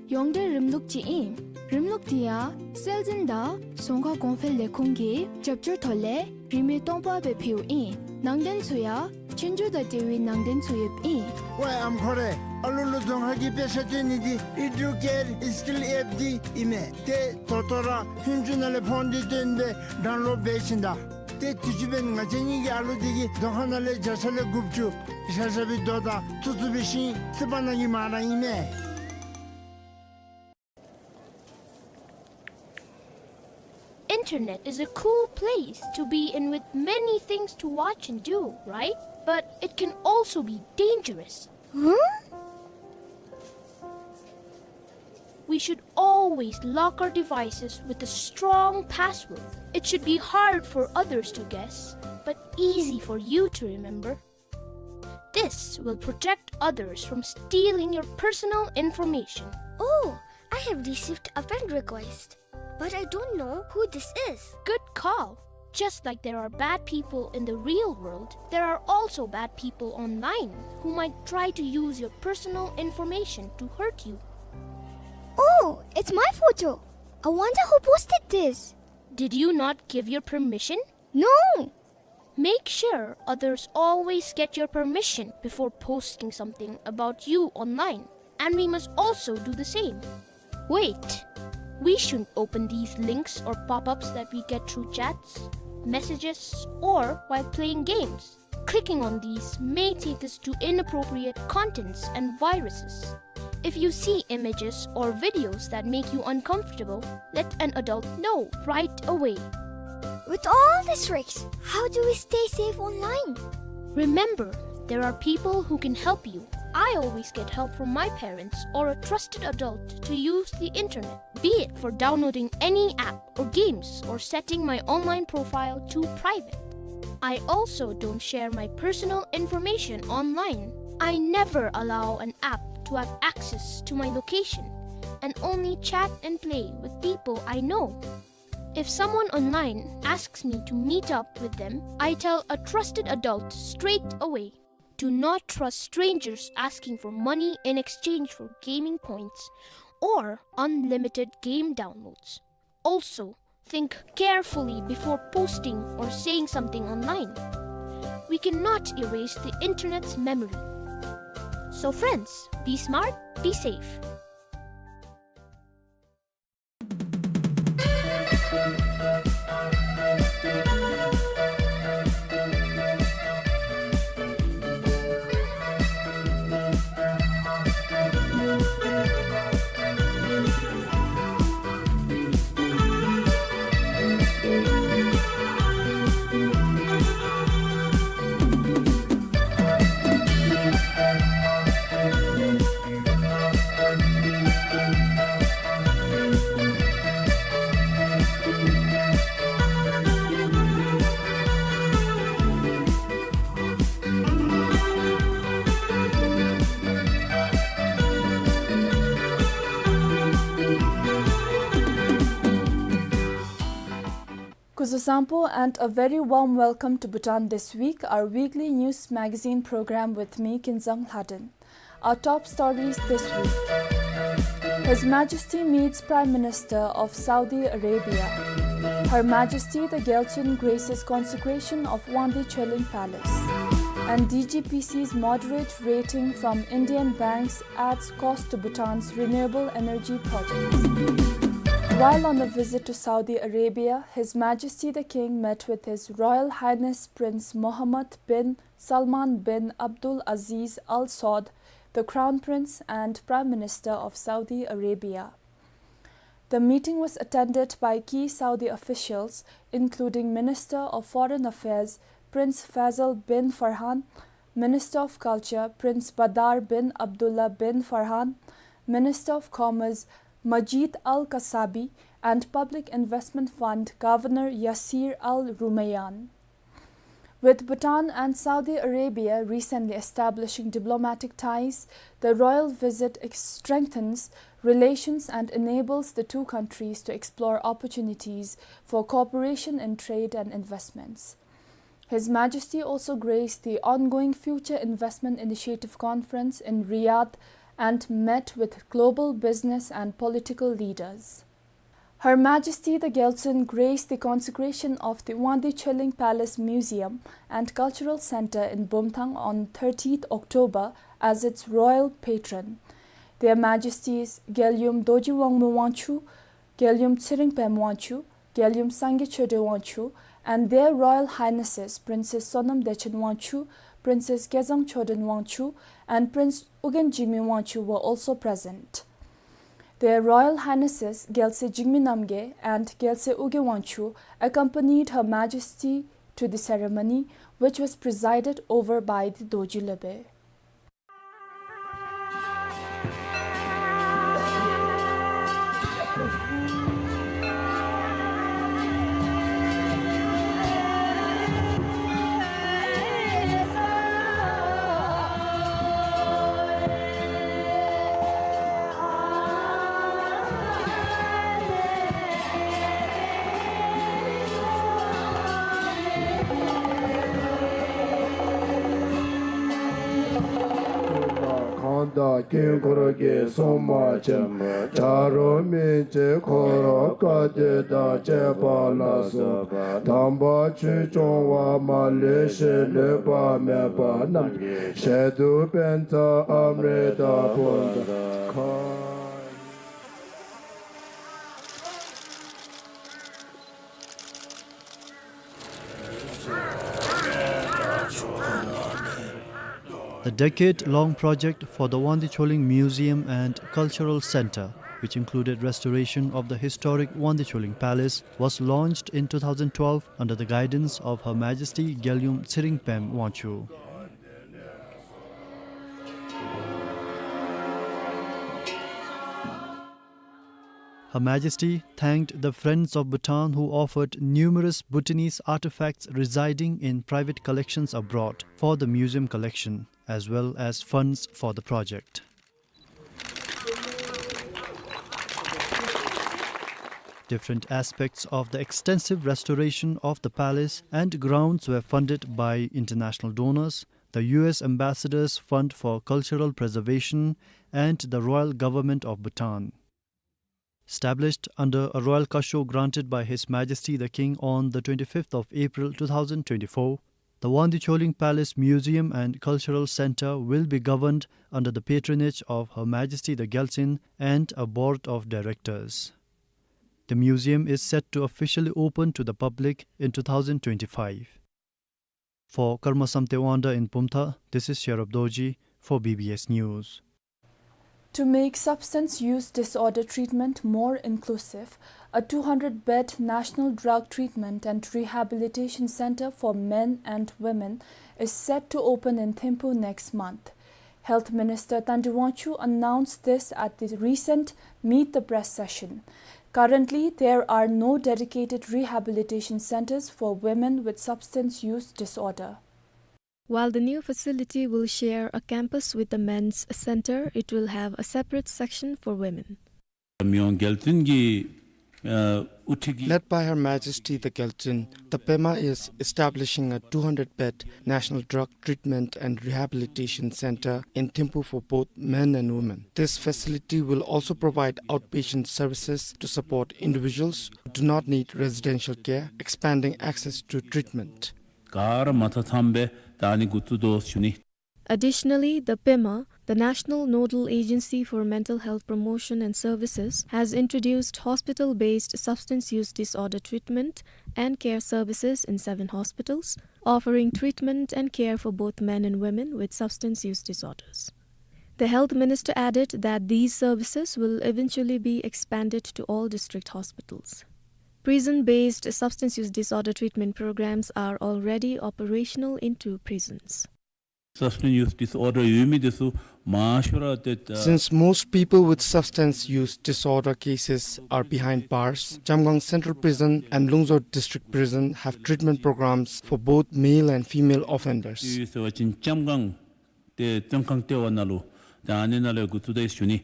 ཡོངས་འབྲེལ་རིམ་ལུགས་ཅིག་ཨིན། རིམ་ལུགས་འདི་ཡང་སྲོལ་འཛིན་དང་རྫོང་ཁ་གོང་འཕེལ་ལས་ཁུངས་ཀྱི་རྒྱབ་སྐྱོར་ཐོག་ལས་རིན་མེད་སྟོང་པ་སྦེ་ཕུལཝ་ཨིན། ནང་རྟེན་ཚུ་ཡང་ཆོས་རྒྱུགས་དང་འབྲེལ་བའི་ནང་རྟེན་ཚུ་ཡོདཔ་ཨིན། ཝའི་ཨམ་ཁོ་རེ། ཨ་ལུ་ལུ་རྫོང་ཁ་གི་དཔེ་ཆ་སྟོན་ནི་འདི་ཨི་ཌུ་ཀེར་སི་ཀིལ་ཨེཔ་འདི་ཨིན་མས། ཏེ་ད་ལྟོ་ར་ཧུན་ཅུ་ནང་ལས་ཕོན་འདི་བཏོན་སྦེ་ཌའུན་ལོཌ་འབད་བཞིན་གདའ། ཏེ་དུས་ཅི་འབདན་ང་བཅས་གཉིས་ཀྱི་ཨ་ལུ་འདི་གིས་རྫོང་ཁ་ནང་ལས་བརྒྱ་ཆ་ལས་དགུ་བཅུ་བཞག་བཞག་པའི་རྡོ་དང་ཐུག་ཐུག་པའི་ཤིང་ཚིག་པ་ནང་གི་མར་ར་ཨིན་མས། Internet is a cool place to be in with many things to watch and do, right? But it can also be dangerous. Huh? We should always lock our devices with a strong password. It should be hard for others to guess, but easy for you to remember. This will protect others from stealing your personal information. Oh, I have received a friend request, but I don't know who this is. Good call. Just like there are bad people in the real world, there are also bad people online who might try to use your personal information to hurt you. Oh, it's my photo. I wonder who posted this. Did you not give your permission? No. Make sure others always get your permission before posting something about you online, and we must also do the same. Wait, we shouldn't open these links or pop-ups that we get through chats, messages, or while playing games. Clicking on these may take us to inappropriate contents and viruses. If you see images or videos that make you uncomfortable, let an adult know right away. With all these risks, how do we stay safe online? Remember, there are people who can help you. I always get help from my parents or a trusted adult to use the internet, be it for downloading any app or games or setting my online profile to private. I also don't share my personal information online. I never allow an app to have access to my location and only chat and play with people I know. If someone online asks me to meet up with them, I tell a trusted adult straight away. Do not trust strangers asking for money in exchange for gaming points or unlimited game downloads. Also, think carefully before posting or saying something online. We cannot erase the internet's memory. So friends, be smart, be safe. Kuzuzangpo and a very warm welcome to Bhutan This Week, our weekly news magazine program with me, Kinzang Lhaden. Our top stories this week. His Majesty meets Prime Minister of Saudi Arabia. Her Majesty the Gyaltsuen graces consecration of Wangdue Choeling Palace. And D G P C's moderate rating from Indian banks adds cost to Bhutan's renewable energy projects. While on a visit to Saudi Arabia, His Majesty the King met with His Royal Highness Prince Mohammed bin Salman bin Abdul Aziz Al Saud, the Crown Prince and Prime Minister of Saudi Arabia. The meeting was attended by key Saudi officials, including Minister of Foreign Affairs Prince Faisal bin Farhan, Minister of Culture Prince Badar bin Abdullah bin Farhan, Minister of Commerce Majid Al Kasabi, and Public Investment Fund Governor Yasir Al Rumayyan. With Bhutan and Saudi Arabia recently establishing diplomatic ties, the royal visit ex-, strengthens relations and enables the two countries to explore opportunities for cooperation in trade and investments. His Majesty also graced the ongoing Future Investment Initiative Conference in Riyadh and met with global business and political leaders. Her Majesty the Gyaltsuen graced the consecration of the Wangdue Choeling Palace Museum and Cultural Centre in Bumthang on thirtieth October as its royal patron. Their Majesties Gyaltsuen Dorji Wangmo Wangchuck, Gyaltsuen Tshering Pem Wangchuck, Gyaltsuen Sangay Choden Wangchuck, and Their Royal Highnesses Princess Sonam Dechen Wangchuck, Princess Kezang Choden Wangchuck, and Prince Ugyen Jigme Wangchuck were also present. Their Royal Highnesses Gyaltsuen Jigme Namgay and Gyaltsuen Ugyen Wangchuck accompanied Her Majesty to the ceremony, which was presided over by the Dorji Lopen. གང་དག་དཀྱིལ་འཁོར་གྱི་སྲུང་མ་ཆེན་པོ། བྱ་རོག་མི་ཚེ་འཁོར་བསྐལ་དུས་དང་བཅས་པ་ལ་སོགས་པ། དམ་པ་ཆོས་སྐྱོང་བ་མ་ལུས་ཤིང་། ལུས་པ་མེད་པ་རྣམས་ཀྱི་ཞལ་དུ་པཉྩ་ཨམྲ་དང་ཕུན་ཚོགས་ཁ། The decade-long project for the Wangdue Choeling Museum and Cultural Centre, which included restoration of the historic Wangdue Choeling Palace, was launched in two thousand twelve under the guidance of Her Majesty Gyaltsuen Tshering Pem Wangchuck. Her Majesty thanked the Friends of Bhutan who offered numerous Bhutanese artifacts residing in private collections abroad for the museum collection, as well as funds for the project. Different aspects of the extensive restoration of the palace and grounds were funded by international donors, the U S Ambassador's Fund for Cultural Preservation, and the Royal Government of Bhutan. Established under a royal kasho granted by His Majesty the King on the twenty-fifth of April two thousand twenty-four, the Wangdue Choling Palace Museum and Cultural Center will be governed under the patronage of Her Majesty the Gyaltsuen and a board of directors. The museum is set to officially open to the public in two thousand twenty-five. For Karma Samte Wangda in Pumtha, this is Sherab Dorji for B B S News. To make substance use disorder treatment more inclusive, a two hundred bed National Drug Treatment and Rehabilitation Center for men and women is set to open in Thimphu next month. Health Minister Thandi Wangchuk announced this at the recent Meet the Press session. Currently, there are no dedicated rehabilitation centers for women with substance use disorder. While the new facility will share a campus with the men's center, it will have a separate section for women. མི་དབང་རྒྱལ་བཙུན་གྱི་ཨ་དབུ་ཁྲིད་ཀྱི Led by Her Majesty the Gyaltsuen, the Pema is establishing a two hundred bed National Drug Treatment and Rehabilitation Center in Thimphu for both men and women. This facility will also provide outpatient services to support individuals who do not need residential care, expanding access to treatment. ག་ར་མ་ཐ་ཐམ་སྦེ་ད་ཨ་ནི་འགོ་བཙུགས་དོ་ཟེར་ཞུ་ནི། Additionally, the Pema, the National Nodal Agency for Mental Health Promotion and Services, has introduced hospital-based substance use disorder treatment and care services in seven hospitals, offering treatment and care for both men and women with substance use disorders. The health minister added that these services will eventually be expanded to all district hospitals. Prison-based substance use disorder treatment programs are already operational in two prisons. Substance use disorder ཡོད་མི་དེ་ཚུ་མང་ཤོས་ར་ཏེ་ད། Since most people with substance use disorder cases are behind bars, Jamgang Central Prison and Lungzor District Prison have treatment programs for both male and female offenders. ཡོད་ཟེར་བ་ཅིན་ལྕམ་སྒང་ཏེ་བཙོན་ཁང་ལྟེ་བ་ནང་ལུ་ད་ཨ་ནི་ནང་ལུ་འགོ་བཙུགས་དོ་ཟེར་ཞུ་ནི།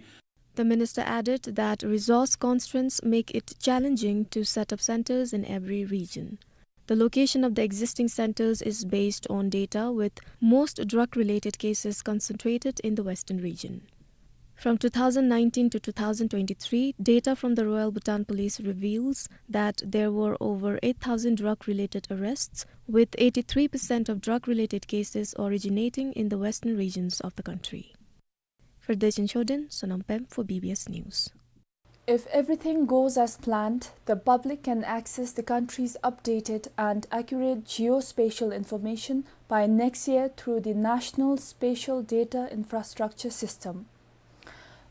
The minister added that resource constraints make it challenging to set up centers in every region. The location of the existing centers is based on data, with most drug-related cases concentrated in the western region. From two thousand nineteen to two thousand twenty-three, data from the Royal Bhutan Police reveals that there were over eight thousand drug-related arrests, with eighty-three percent of drug-related cases originating in the western regions of the country. Ferdinand Chodron, Sonam Pem for B B S News. If everything goes as planned, the public can access the country's updated and accurate geospatial information by next year through the National Spatial Data Infrastructure System.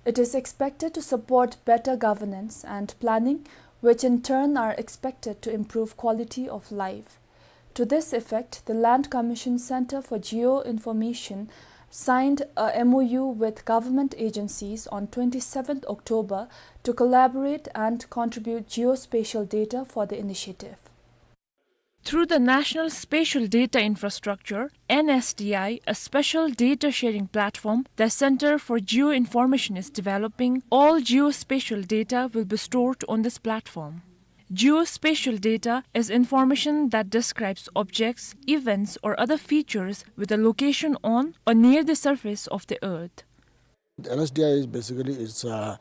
It is expected to support better governance and planning, which in turn are expected to improve quality of life. To this effect, the Land Commission Center for Geo-Information signed a M O U with government agencies on twenty-seventh October to collaborate and contribute geospatial data for the initiative. Through the National Spatial Data Infrastructure, N S D I, a special data sharing platform the Center for Geo-Information is developing, all geospatial data will be stored on this platform. Geospatial data is information that describes objects, events, or other features with a location on or near the surface of the earth. N S D I is basically, it's a,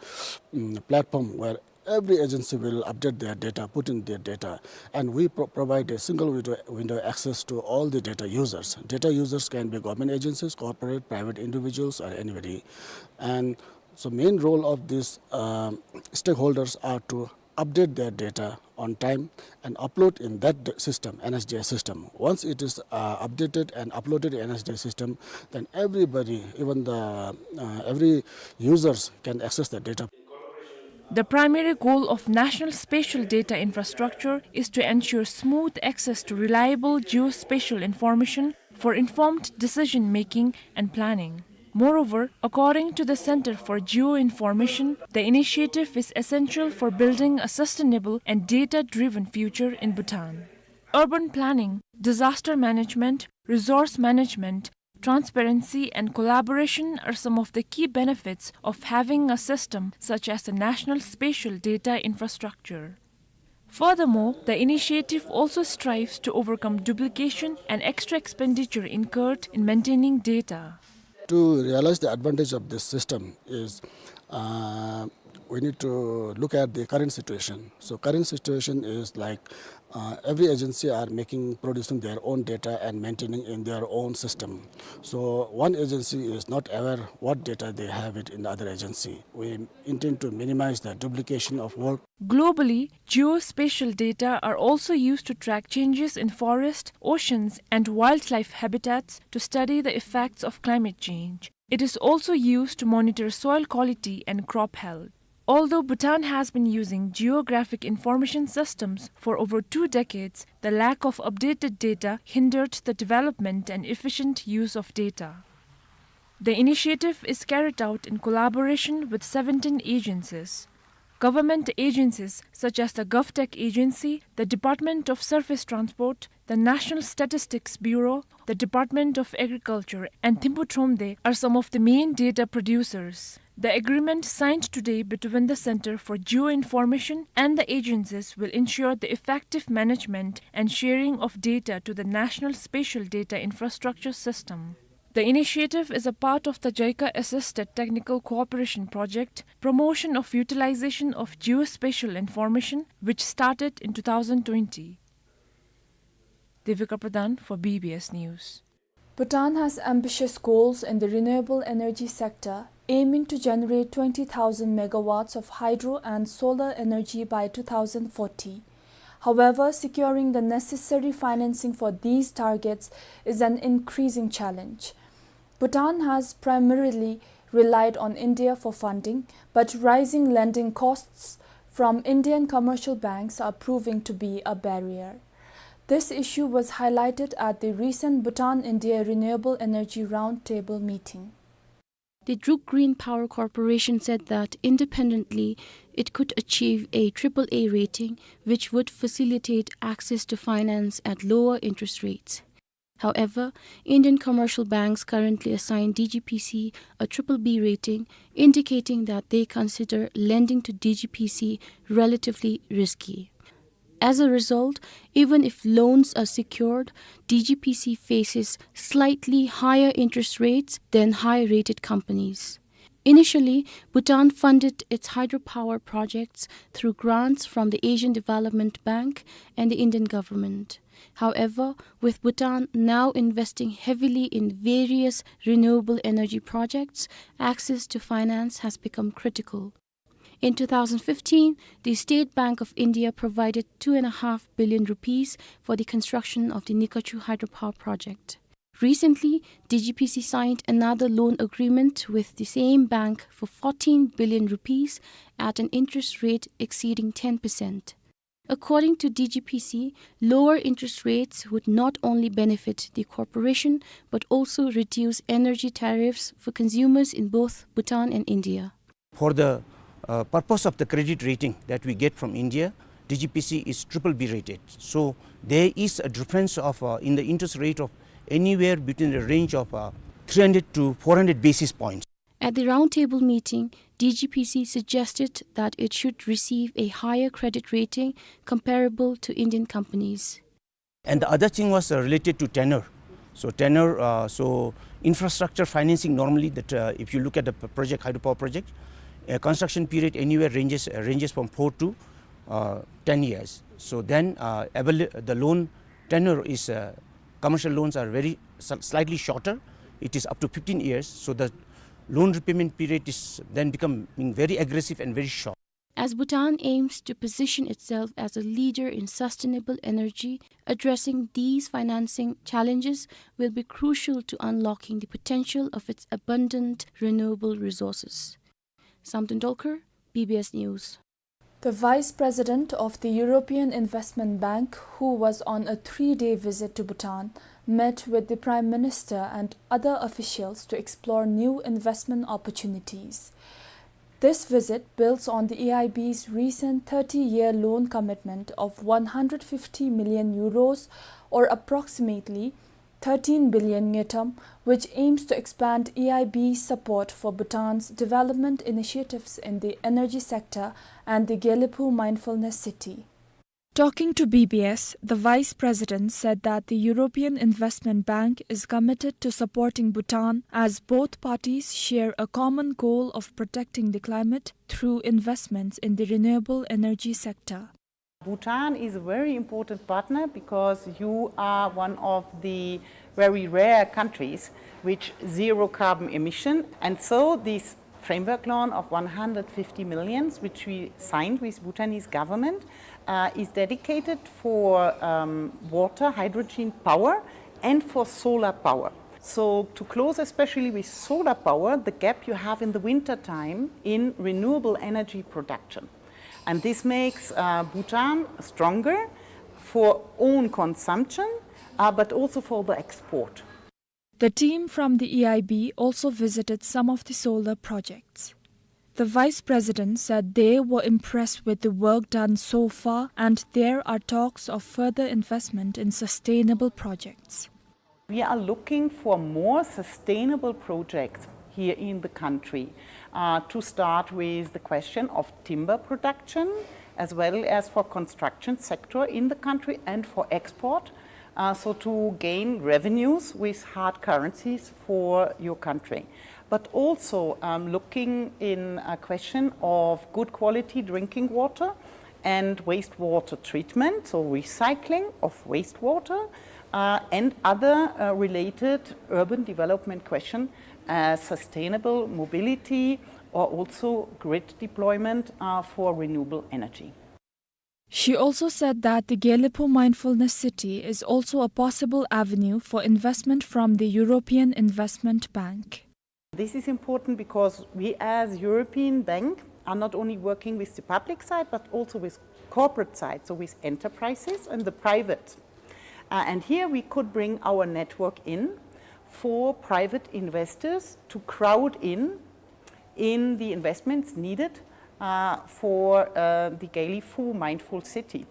mm, platform where every agency will update their data, put in their data, and we pro-, provide a single window, window access to all the data users. Data users can be government agencies, corporate, private individuals, or anybody. And so main role of these, um, stakeholders are to update their data on time and upload in that d-, system, N S D I system. Once it is, uh, updated and uploaded in N S D I system, then everybody, even the, uh, every users can access the data. The primary goal of National Spatial Data Infrastructure is to ensure smooth access to reliable geospatial information for informed decision-making and planning. Moreover, according to the Center for Geo-Information, the initiative is essential for building a sustainable and data-driven future in Bhutan. Urban planning, disaster management, resource management, transparency and collaboration are some of the key benefits of having a system such as the National Spatial Data Infrastructure. Furthermore, the initiative also strives to overcome duplication and extra expenditure incurred in maintaining data. To realize the advantage of this system is, uh, we need to look at the current situation. So current situation is like, uh, every agency are making, producing their own data and maintaining in their own system. So one agency is not aware what data they have it in the other agency. We intend to minimize the duplication of work. Globally, geospatial data are also used to track changes in forest, oceans, and wildlife habitats to study the effects of climate change. It is also used to monitor soil quality and crop health. Although Bhutan has been using geographic information systems for over two decades, the lack of updated data hindered the development and efficient use of data. The initiative is carried out in collaboration with seventeen agencies. Government agencies such as the GovTech Agency, the Department of Surface Transport, the National Statistics Bureau, the Department of Agriculture, and Thimphu Thromde are some of the main data producers. The agreement signed today between the Center for Geoinformation and the agencies will ensure the effective management and sharing of data to the National Spatial Data Infrastructure System. The initiative is a part of the JICA-assisted technical cooperation project, promotion of utilization of geospatial information, which started in two thousand twenty. Devika Pradhan for B B S News. Bhutan has ambitious goals in the renewable energy sector, aiming to generate twenty thousand megawatts of hydro and solar energy by two thousand forty. However, securing the necessary financing for these targets is an increasing challenge. Bhutan has primarily relied on India for funding, but rising lending costs from Indian commercial banks are proving to be a barrier. This issue was highlighted at the recent Bhutan-India Renewable Energy Roundtable meeting. The Druk Green Power Corporation said that independently, it could achieve a triple A rating, which would facilitate access to finance at lower interest rates. However, Indian commercial banks currently assign D G P C a triple B rating, indicating that they consider lending to D G P C relatively risky. As a result, even if loans are secured, D G P C faces slightly higher interest rates than high-rated companies. Initially, Bhutan funded its hydropower projects through grants from the Asian Development Bank and the Indian government. However, with Bhutan now investing heavily in various renewable energy projects, access to finance has become critical. In two thousand fifteen, the State Bank of India provided two and a half billion rupees for the construction of the Nikachu hydropower project. Recently, D G P C signed another loan agreement with the same bank for fourteen billion rupees at an interest rate exceeding ten percent. According to D G P C, lower interest rates would not only benefit the corporation, but also reduce energy tariffs for consumers in both Bhutan and India. For the, uh, purpose of the credit rating that we get from India, D G P C is triple B rated. So there is a difference of, uh, in the interest rate of anywhere between the range of, uh, three hundred to four hundred basis points. At the roundtable meeting, D G P C suggested that it should receive a higher credit rating comparable to Indian companies. And the other thing was, uh, related to tenure. So tenure, uh, so infrastructure financing normally that, uh, if you look at the p-, project, hydropower project, uh, construction period anywhere ranges, uh, ranges from four to, uh, ten years. So then, uh, avail-, the loan tenure is, uh, commercial loans are very sl-, slightly shorter. It is up to fifteen years. So the loan repayment period is then becoming very aggressive and very short. As Bhutan aims to position itself as a leader in sustainable energy, addressing these financing challenges will be crucial to unlocking the potential of its abundant renewable resources. Samten Dolkar, B B S News. The Vice President of the European Investment Bank, who was on a three-day visit to Bhutan, met with the Prime Minister and other officials to explore new investment opportunities. This visit builds on the E I B's recent thirty-year loan commitment of one hundred fifty million euros, or approximately thirteen billion ngultrum, which aims to expand E I B's support for Bhutan's development initiatives in the energy sector and the Gelephu Mindfulness City. Talking to B B S, the Vice President said that the European Investment Bank is committed to supporting Bhutan as both parties share a common goal of protecting the climate through investments in the renewable energy sector. Bhutan is a very important partner because you are one of the very rare countries which zero carbon emission, and so this framework loan of one hundred fifty millions, which we signed with Bhutanese government, uh, is dedicated for, um, water, hydrogen power, and for solar power. So to close, especially with solar power, the gap you have in the winter time in renewable energy production. And this makes, uh, Bhutan stronger for own consumption, uh, but also for the export. The team from the E I B also visited some of the solar projects. The Vice President said they were impressed with the work done so far and there are talks of further investment in sustainable projects. We are looking for more sustainable projects here in the country, uh, to start with the question of timber production, as well as for construction sector in the country and for export, uh, so to gain revenues with hard currencies for your country. But also, um, looking in a question of good quality drinking water and wastewater treatment, so recycling of wastewater, uh, and other, uh, related urban development question, uh, sustainable mobility, or also grid deployment, uh, for renewable energy. She also said that the Gelephu Mindfulness City is also a possible avenue for investment from the European Investment Bank. This is important because we as European Bank are not only working with the public side, but also with corporate side, so with enterprises and the private. Uh, and here we could bring our network in for private investors to crowd in in the investments needed, uh, for, uh, the Gelephu Mindful City.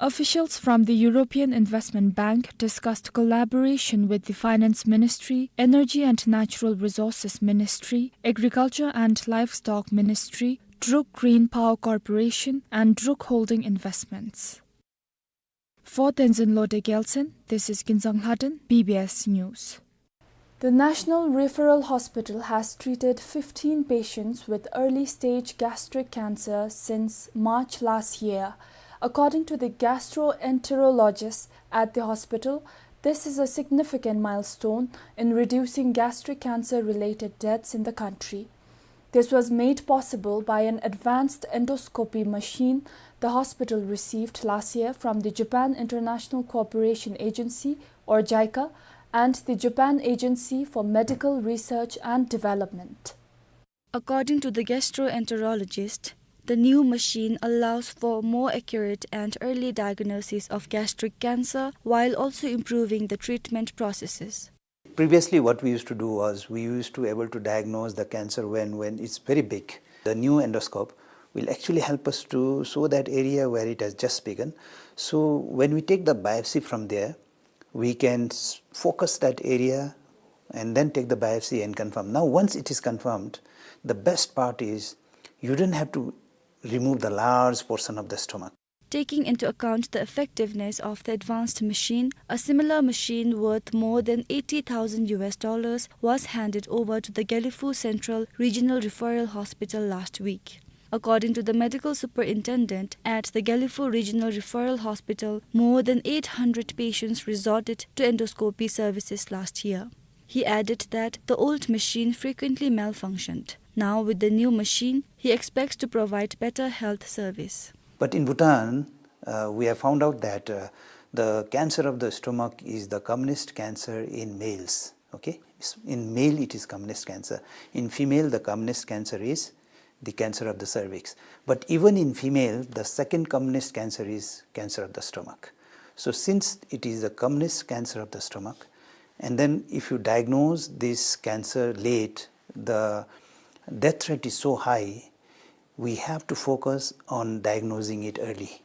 Officials from the European Investment Bank discussed collaboration with the Finance Ministry, Energy and Natural Resources Ministry, Agriculture and Livestock Ministry, Druk Green Power Corporation, and Druk Holding Investments. For Tenzin Lode Gyaltsen, this is Kinzang Lhaden, B B S News. The National Referral Hospital has treated fifteen patients with early-stage gastric cancer since March last year. According to the gastroenterologist at the hospital, this is a significant milestone in reducing gastric cancer-related deaths in the country. This was made possible by an advanced endoscopy machine the hospital received last year from the Japan International Cooperation Agency, or JICA, and the Japan Agency for Medical Research and Development. According to the gastroenterologist, the new machine allows for more accurate and early diagnosis of gastric cancer while also improving the treatment processes. Previously, what we used to do was we used to able to diagnose the cancer when, when it's very big. The new endoscope will actually help us to show that area where it has just begun. So when we take the biopsy from there, we can s-, focus that area and then take the biopsy and confirm. Now, once it is confirmed, the best part is you don't have to remove the large portion of the stomach. Taking into account the effectiveness of the advanced machine, a similar machine worth more than eighty thousand U S dollars was handed over to the Gelephu Central Regional Referral Hospital last week. According to the medical superintendent at the Gelephu Regional Referral Hospital, more than eight hundred patients resorted to endoscopy services last year. He added that the old machine frequently malfunctioned. Now, with the new machine, he expects to provide better health service. But in Bhutan, uh, we have found out that, uh, the cancer of the stomach is the commonest cancer in males. Okay? It's, in male, it is commonest cancer. In female, the commonest cancer is the cancer of the cervix. But even in female, the second commonest cancer is cancer of the stomach. So since it is the commonest cancer of the stomach, and then if you diagnose this cancer late, the death rate is so high, we have to focus on diagnosing it early.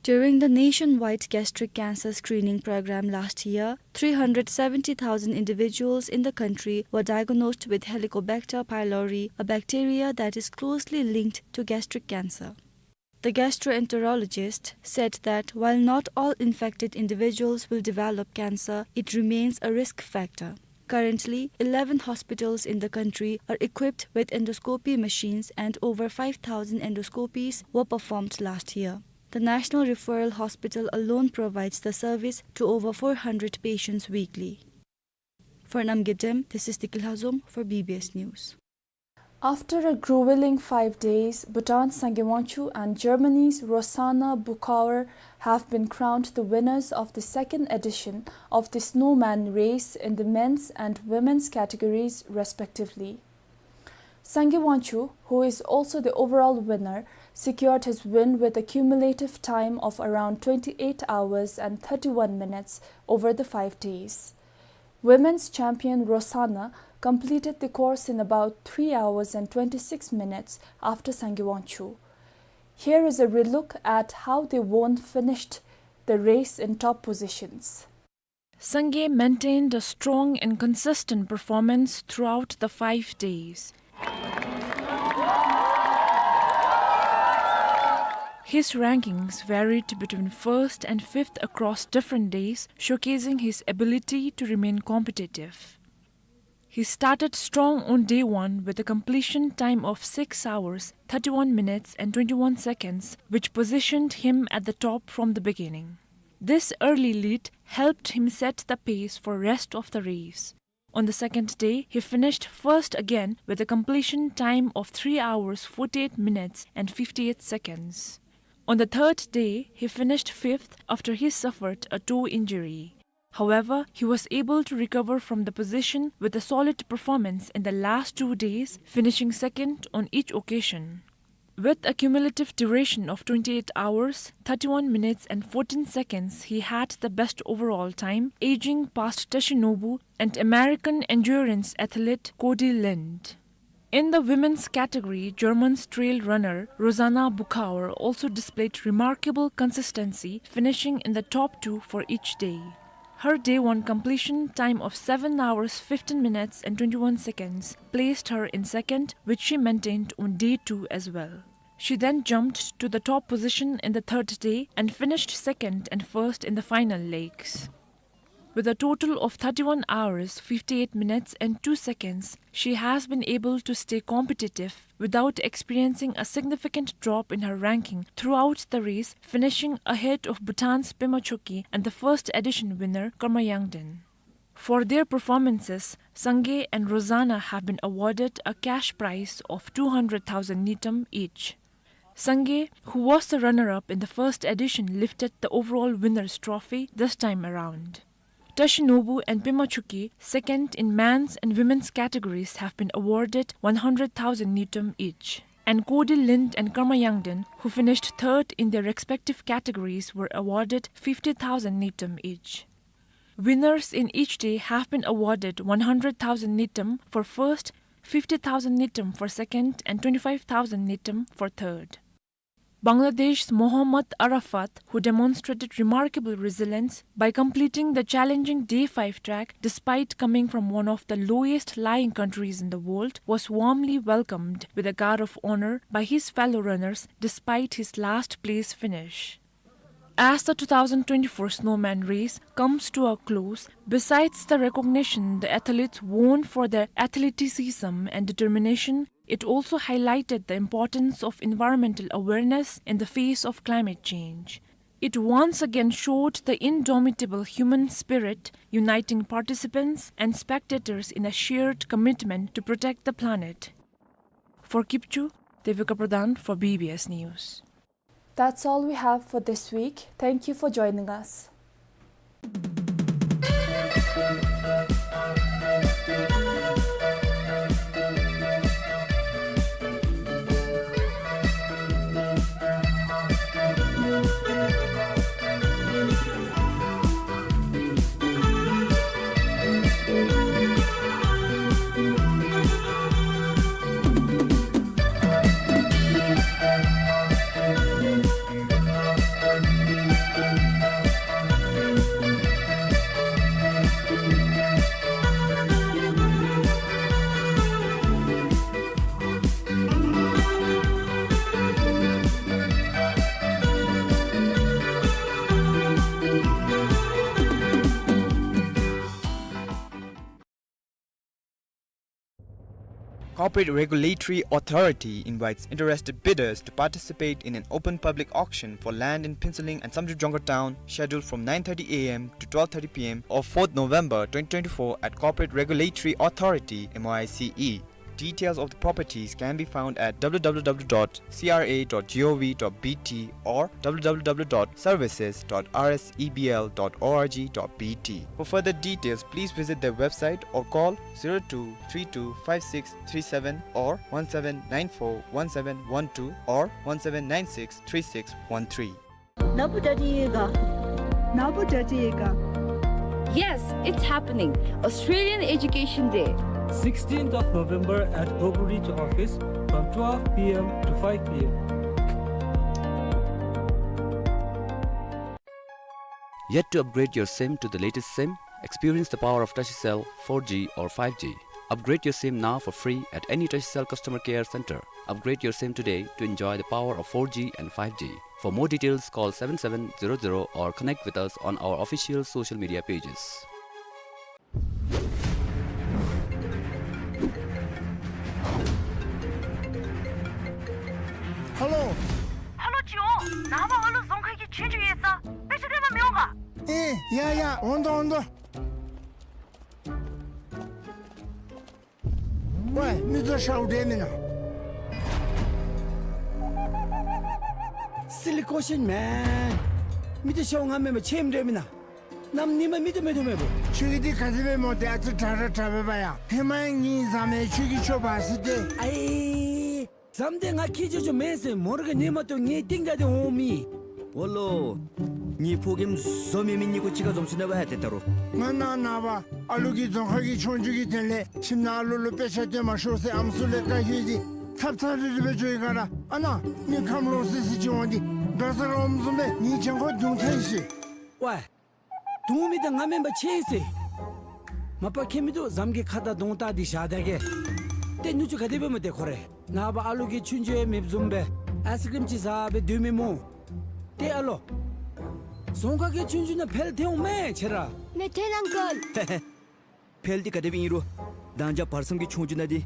During the nationwide gastric cancer screening program last year, three hundred seventy thousand individuals in the country were diagnosed with Helicobacter pylori, a bacteria that is closely linked to gastric cancer. The gastroenterologist said that while not all infected individuals will develop cancer, it remains a risk factor. Currently, eleven hospitals in the country are equipped with endoscopy machines, and over five thousand endoscopies were performed last year. The National Referral Hospital alone provides the service to over four hundred patients weekly. For Namgay Dem, this is Deki Lhazom for B B S News. After a grueling five days, Bhutan's Sangay Wangchuk and Germany's Rosanna Buchauer have been crowned the winners of the second edition of the Snowman Race in the men's and women's categories, respectively. Sangay Wangchuk, who is also the overall winner, secured his win with a cumulative time of around twenty-eight hours and thirty-one minutes over the five days. Women's champion Rosanna completed the course in about three hours and twenty-six minutes after Sangay Wangchuk. Here is a relook at how the Won finished the race in top positions. Sangay maintained a strong and consistent performance throughout the five days. His rankings varied between first and fifth across different days, showcasing his ability to remain competitive. He started strong on day one with a completion time of six hours, thirty-one minutes and twenty-one seconds, which positioned him at the top from the beginning. This early lead helped him set the pace for rest of the race. On the second day, he finished first again with a completion time of three hours, forty-eight minutes and fifty-eight seconds. On the third day, he finished fifth after he suffered a toe injury. However, he was able to recover from the position with a solid performance in the last two days, finishing second on each occasion. With a cumulative duration of twenty-eight hours, thirty-one minutes and fourteen seconds, he had the best overall time, edging past Toshinobu and American endurance athlete Cody Lind. In the women's category, German trail runner Rosanna Buchauer also displayed remarkable consistency, finishing in the top two for each day. Her day one completion time of seven hours, fifteen minutes and twenty-one seconds placed her in second, which she maintained on day two as well. She then jumped to the top position in the third day and finished second and first in the final legs. With a total of thirty-one hours, fifty-eight minutes and two seconds, she has been able to stay competitive without experiencing a significant drop in her ranking throughout the race, finishing ahead of Bhutan's Pema Chokyi and the first edition winner Karma Yangden. For their performances, Sangay and Rosanna have been awarded a cash prize of two hundred thousand ngultrum each. Sangay, who was the runner-up in the first edition, lifted the overall winner's trophy this time around. Toshinobu and Pema Chokyi, second in men's and women's categories, have been awarded one hundred thousand ngultrum each. And Cody Lind and Karma Yangden, who finished third in their respective categories, were awarded fifty thousand ngultrum each. Winners in each day have been awarded one hundred thousand ngultrum for first, fifty thousand ngultrum for second, and twenty-five thousand ngultrum for third. Bangladesh's Mohammad Arafat, who demonstrated remarkable resilience by completing the challenging day five track despite coming from one of the lowest lying countries in the world, was warmly welcomed with a guard of honor by his fellow runners despite his last place finish. As the two thousand twenty-four Snowman Race comes to a close, besides the recognition the athletes won for their athleticism and determination, it also highlighted the importance of environmental awareness in the face of climate change. It once again showed the indomitable human spirit, uniting participants and spectators in a shared commitment to protect the planet. For Kipchu, Devika Pradhan for B B S News. That's all we have for this week. Thank you for joining us. Corporate Regulatory Authority invites interested bidders to participate in an open public auction for land in Phuentsholing and Samdrup Jongkhar Town, scheduled from nine thirty A M to twelve thirty P M of fourth November twenty twenty-four at Corporate Regulatory Authority, M O I C E. Details of the properties can be found at W W W dot C R A dot G O V dot B T or W W W dot services dot R S E B L dot org dot B T. For further details, please visit their website or call zero two three two five six three seven or one seven nine four one seven one two or one seven nine six three six one three. ནཱ་བུ་ད་དེ་ཡི་ག་ནཱ་བུ་ད་དེ་ཡི་ག Yes, it's happening. Australian Education Day. Sixteenth of November at Oakridge office from twelve P M to five P M. Yet to upgrade your SIM to the latest SIM? Experience the power of Tacicel four G or five G. Upgrade your SIM now for free at any Tacicel customer care center. Upgrade your SIM today to enjoy the power of four G and five G. For more details, call seven seven zero zero or connect with us on our official social media pages. Hello. Hello, ཇོ། ནངས་པ་ཨ་ལུ་རྫོང་ཁ་གི་ཆོས་རྒྱུགས་ཡོད་ས། དཔེ་ཆ་སྟོན་པར་མི་འོང་ག། ཨེ་ཡ་ཡ། འོང་དོ་འོང་དོ། ཝེ། མི་ཚུ་ཤཝ་འདྲས་མེན་ན། Silly question, man. མི་ཚུ་ཤཝ་ང་མེན་པར་ཆེམ་འདྲས་མེན་ན། གནམ་ཉིནམ་མི་ཚུ་མེད་དོ་མེད་པོ། ཁྱོད་ཀྱི་འདི་ག་དེ་སྦེ་སྨོ། ཏེ་ཨ་ཙི་དྲག་ར་དྲག་པས་པ་ཡ། ཧེ་མ་ཡང་ངེའི་བཟའ་མི་ཁྱོད་ཀྱིས་ཁྱོད་འབག་ཟེར་ཏེ། ཨའི། བཟའ་མི་འདི་ང་ཁྱེད་ཅོ་ཅོ་མེན་ཟེར། མོ་ར་གིས་ཉན་མ་བཏུབ་ངེའི་རྟིང་བདའ་སྟེ་འོང་མི། འོ་ལོ། ངེའི་ཕོ་རྒནམ་བཟོ་མེད་མི་གཉིས་ཀོ་གཅིག་ཁར་འཛོམས་སོ་ནུག་པ་ཡ། ཏེ་ད་རུང་ང་ནཱ་ནངས་པ་ཨ་ལུ་གི་རྫོང་ཁ་གི་ཆོས་རྒྱུགས་ཀྱི་དོན་ལས་ཁྱིམ་ནང་ཨ་ལུ་ལུ་དཔེ་ཆ་སྟོན་མ་ཤོག་ཟེར་ཨམ་སྲུ་ལས་བཀའ་བཀྱོན་ཏེ་ཐབ་ཚང་རི་རི་སྦེ་འགྱོ་ཡི་ག་ར། ཨ་ནཱ་མི་ཁམས་ལོག་སི་སི་ཅིག་འོང་སྟེ་འགྲོ་ས་ར་འོངམ་བཟུམ་སྦེ་ངེའི་གྱང་ཁོག་བརྡུང་ཚར་ཡི་ཟེར། ཝེ། བརྡུང་མི་འདི་ང་མེན་པར་ཆེ་ཟེར། མ་པ་ཁྱད་མི་འདུག། བཟའ་མི་གི་ཁ་དང་གདོང་བལྟ་སྟེ་བཞག་ད་གེ། ཏེ་ནུ་གཅུང་ག་དེ་སྦེ་སྨོ་ཏེ་ཁོ་རེ། ནངས་པ་ཨ་ལུ་གི་ཆོས་རྒྱུགས་ཡང་མེདཔ་བཟུམ་སྦེ་ཨའི་སི་ཀྲིམ་ཅིག་བཟའ་སྦེ་སྡོད་མི་སྨོ། ཏེ་ཨ་ལོ། རྫོང་ཁ་གི་ཆོས་རྒྱུགས་ནང་འཕེལ་ཐལ་འོང་མས་ཁྱེད་ར། ནེ་ཐེན་ཨང་ཀལ། འཕེལ་འདི་ག་དེ་སྦེ་ཨིན་རུང་། ད་ཅི་བར་མཚམས་ཀྱི་ཆོས་རྒྱུགས་ནང་འདི་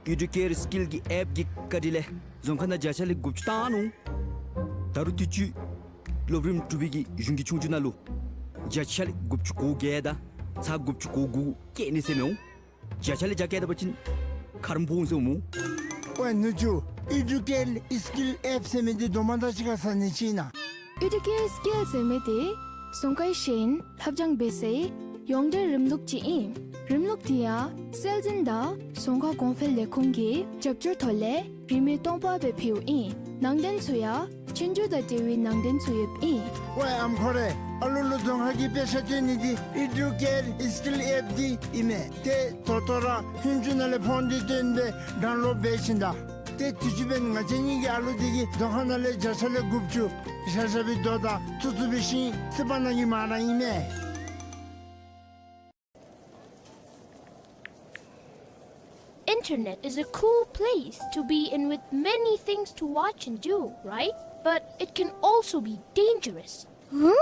ཨེ་ཌུ་ཀེར་སི་ཀིལ་གྱི་ཨེཔ་ཀྱི་བཀའ་དྲིན་ལས་རྫོང་ཁ་ནང་བརྒྱ་ཆ་ལས་དགུ་བཅུ་བཏང་ནུག། ད་རུང་དུས་ཅི་སློབ་རིམ་དྲུག་པའི་གི་གཞུང་གི་ཆོས་རྒྱུགས་ནང་ལུ་བརྒྱ་ཆ་ལས་དགུ་བཅུ་གོ་བརྒྱད་དང་ཚག་དགུ་བཅུ་གོ་དགུ་བཀལ་ནི་ཟེར་མི་འོང་། བརྒྱ་ཆ་ལས་བརྒྱ་བཀལ་ད་པ་ཅིན་ཁ་ར་སྦོམ་ཟེར་འོང་སྨོ། ཝེ་ནུ་གཅུང་། ཨེ་ཌུ་ཀེར་སི་ཀིལ་ཨེཔ་ཟེར་མི་འདི་སྡོམ་པ་དང་གཅིག་ཁར་ཟ་ནི་ཅིག་ཨིན་ན། ཨེ་ཌུ་ཀེར་སི་ཀིལ་ཟེར་མི་འདི་རྫོང་ཁའི་ཤེས་ཡོན་ལྷབ་སྦྱང་འབད་སའི་ཡོངས་འབྲེལ་རིམ་ལུགས་ཅིག་ཨིན། རིམ་ལུགས་འདི་ཡང་སྲོལ་འཛིན་དང་རྫོང་ཁ་གོང་འཕེལ་ལས་ཁུངས་ཀྱི་རྒྱབ་སྐྱོར་ཐོག་ལས་རིན་མེད་སྟོང་པ་སྦེ་ཕུལཝ་ཨིན། ནང་དོན་ཚུ་ཡང་ཆོས་རྒྱུགས་དང་འབྲེལ་བའི་ནང་དོན་ཚུ་ཡོདཔ་ཨིན། ཝེ་ཨམ་ཁོ་རེ། ཨ་ལུ་ལུ་རྫོང་ཁ་གི་དཔེ་ཆ་སྟོན་ནི་འདི་ཨེ་ཌུ་ཀེར་སི་ཀིལ་ཨེཔ་འདི་ཨིན་མས། ཏེ་ད་ལྟོ་ར་ཧུན་ཅུ་ནང་ལས་ཕོན་འདི་བཏོན་སྦེ་ཌའུན་ལོཌ་འབད་བྱིན་ད། ཏེ་དུས་ཅི་འབདན་ང་བཅས་གཉིས་ཀྱི་ཨ་ལུ་འདི་གིས་རྫོང་ཁ་ནང་ལས་བརྒྱ་ཆ་ལས་དགུ་བཅུ་ཤ་ཤ་སྦེ་དོ་དང་ཐུ་ཐུ་སྦེ་ཤིང་སི་པ་ནང་གི་མ་ར་ཨིན་མས། Internet is a cool place to be in with many things to watch and do, right? But it can also be dangerous. Huh?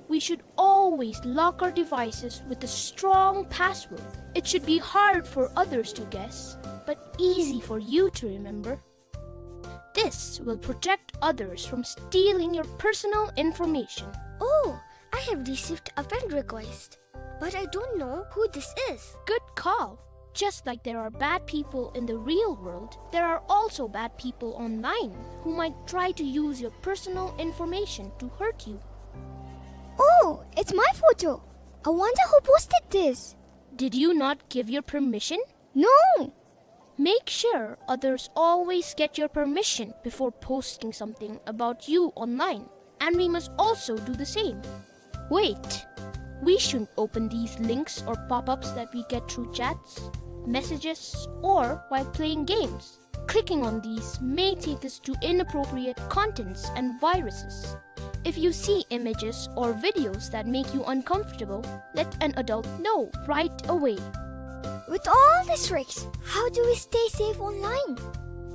We should always lock our devices with a strong password. It should be hard for others to guess, but easy for you to remember. This will protect others from stealing your personal information. Oh, I have received a friend request, but I don't know who this is. Good call. Just like there are bad people in the real world, there are also bad people online who might try to use your personal information to hurt you. Oh, it's my photo. I wonder who posted this. Did you not give your permission? No. Make sure others always get your permission before posting something about you online, and we must also do the same. Wait! We shouldn't open these links or pop-ups that we get through chats, messages, or while playing games. Clicking on these may take us to inappropriate contents and viruses. If you see images or videos that make you uncomfortable, let an adult know right away. With all these tricks, how do we stay safe online?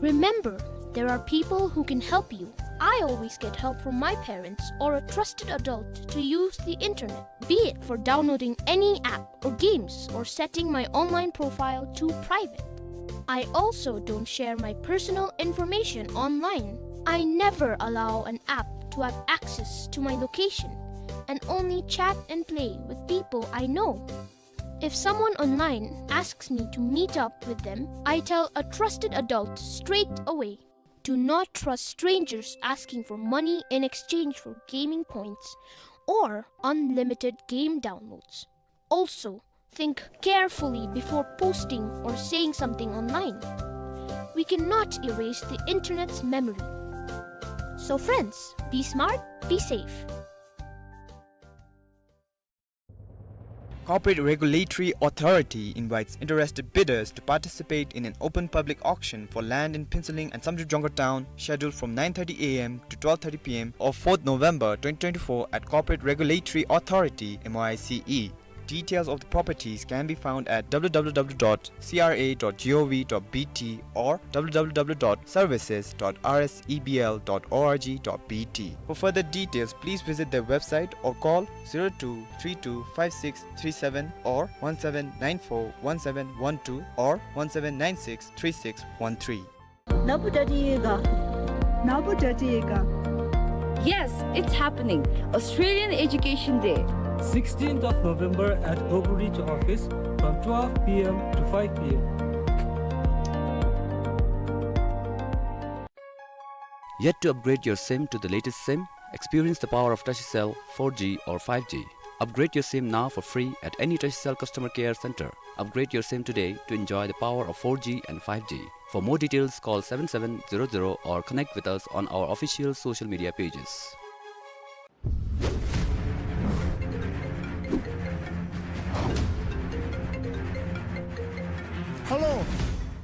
Remember, there are people who can help you. I always get help from my parents or a trusted adult to use the internet. be it for downloading any app or games or setting my online profile to private. I also don't share my personal information online. I never allow an app to have access to my location and only chat and play with people I know. If someone online asks me to meet up with them, I tell a trusted adult straight away. Do not trust strangers asking for money in exchange for gaming points or unlimited game downloads. Also, think carefully before posting or saying something online. We cannot erase the internet's memory. So friends, be smart, be safe. Corporate Regulatory Authority invites interested bidders to participate in an open public auction for land in Phuentsholing and Samdrup Jongkhar Town, scheduled from nine thirty A M to twelve thirty P M of fourth November twenty twenty-four at Corporate Regulatory Authority, M O I C E. Details of the properties can be found at W W W dot C R A dot G O V dot B T or W W W dot services dot R S E B L dot org dot B T. For further details, please visit their website or call zero two three two five six three seven or one seven nine four one seven one two or one seven nine six three six one three. ནཱ་བུ་ཌཱ་ཌི་ཡོད་ག། ནཱ་བུ་ཌཱ་ཌི་ཡོད་ག། Yes, it's happening. Australian Education Day. Sixteenth of November at Oakridge office from twelve P M to five P M. Yet to upgrade your SIM to the latest SIM? Experience the power of Tashicell four G or five G. Upgrade your SIM now for free at any Tashicell customer care center. Upgrade your SIM today to enjoy the power of four G and five G. For more details, call seven seven zero zero or connect with us on our official social media pages. ཧེ་ལོ།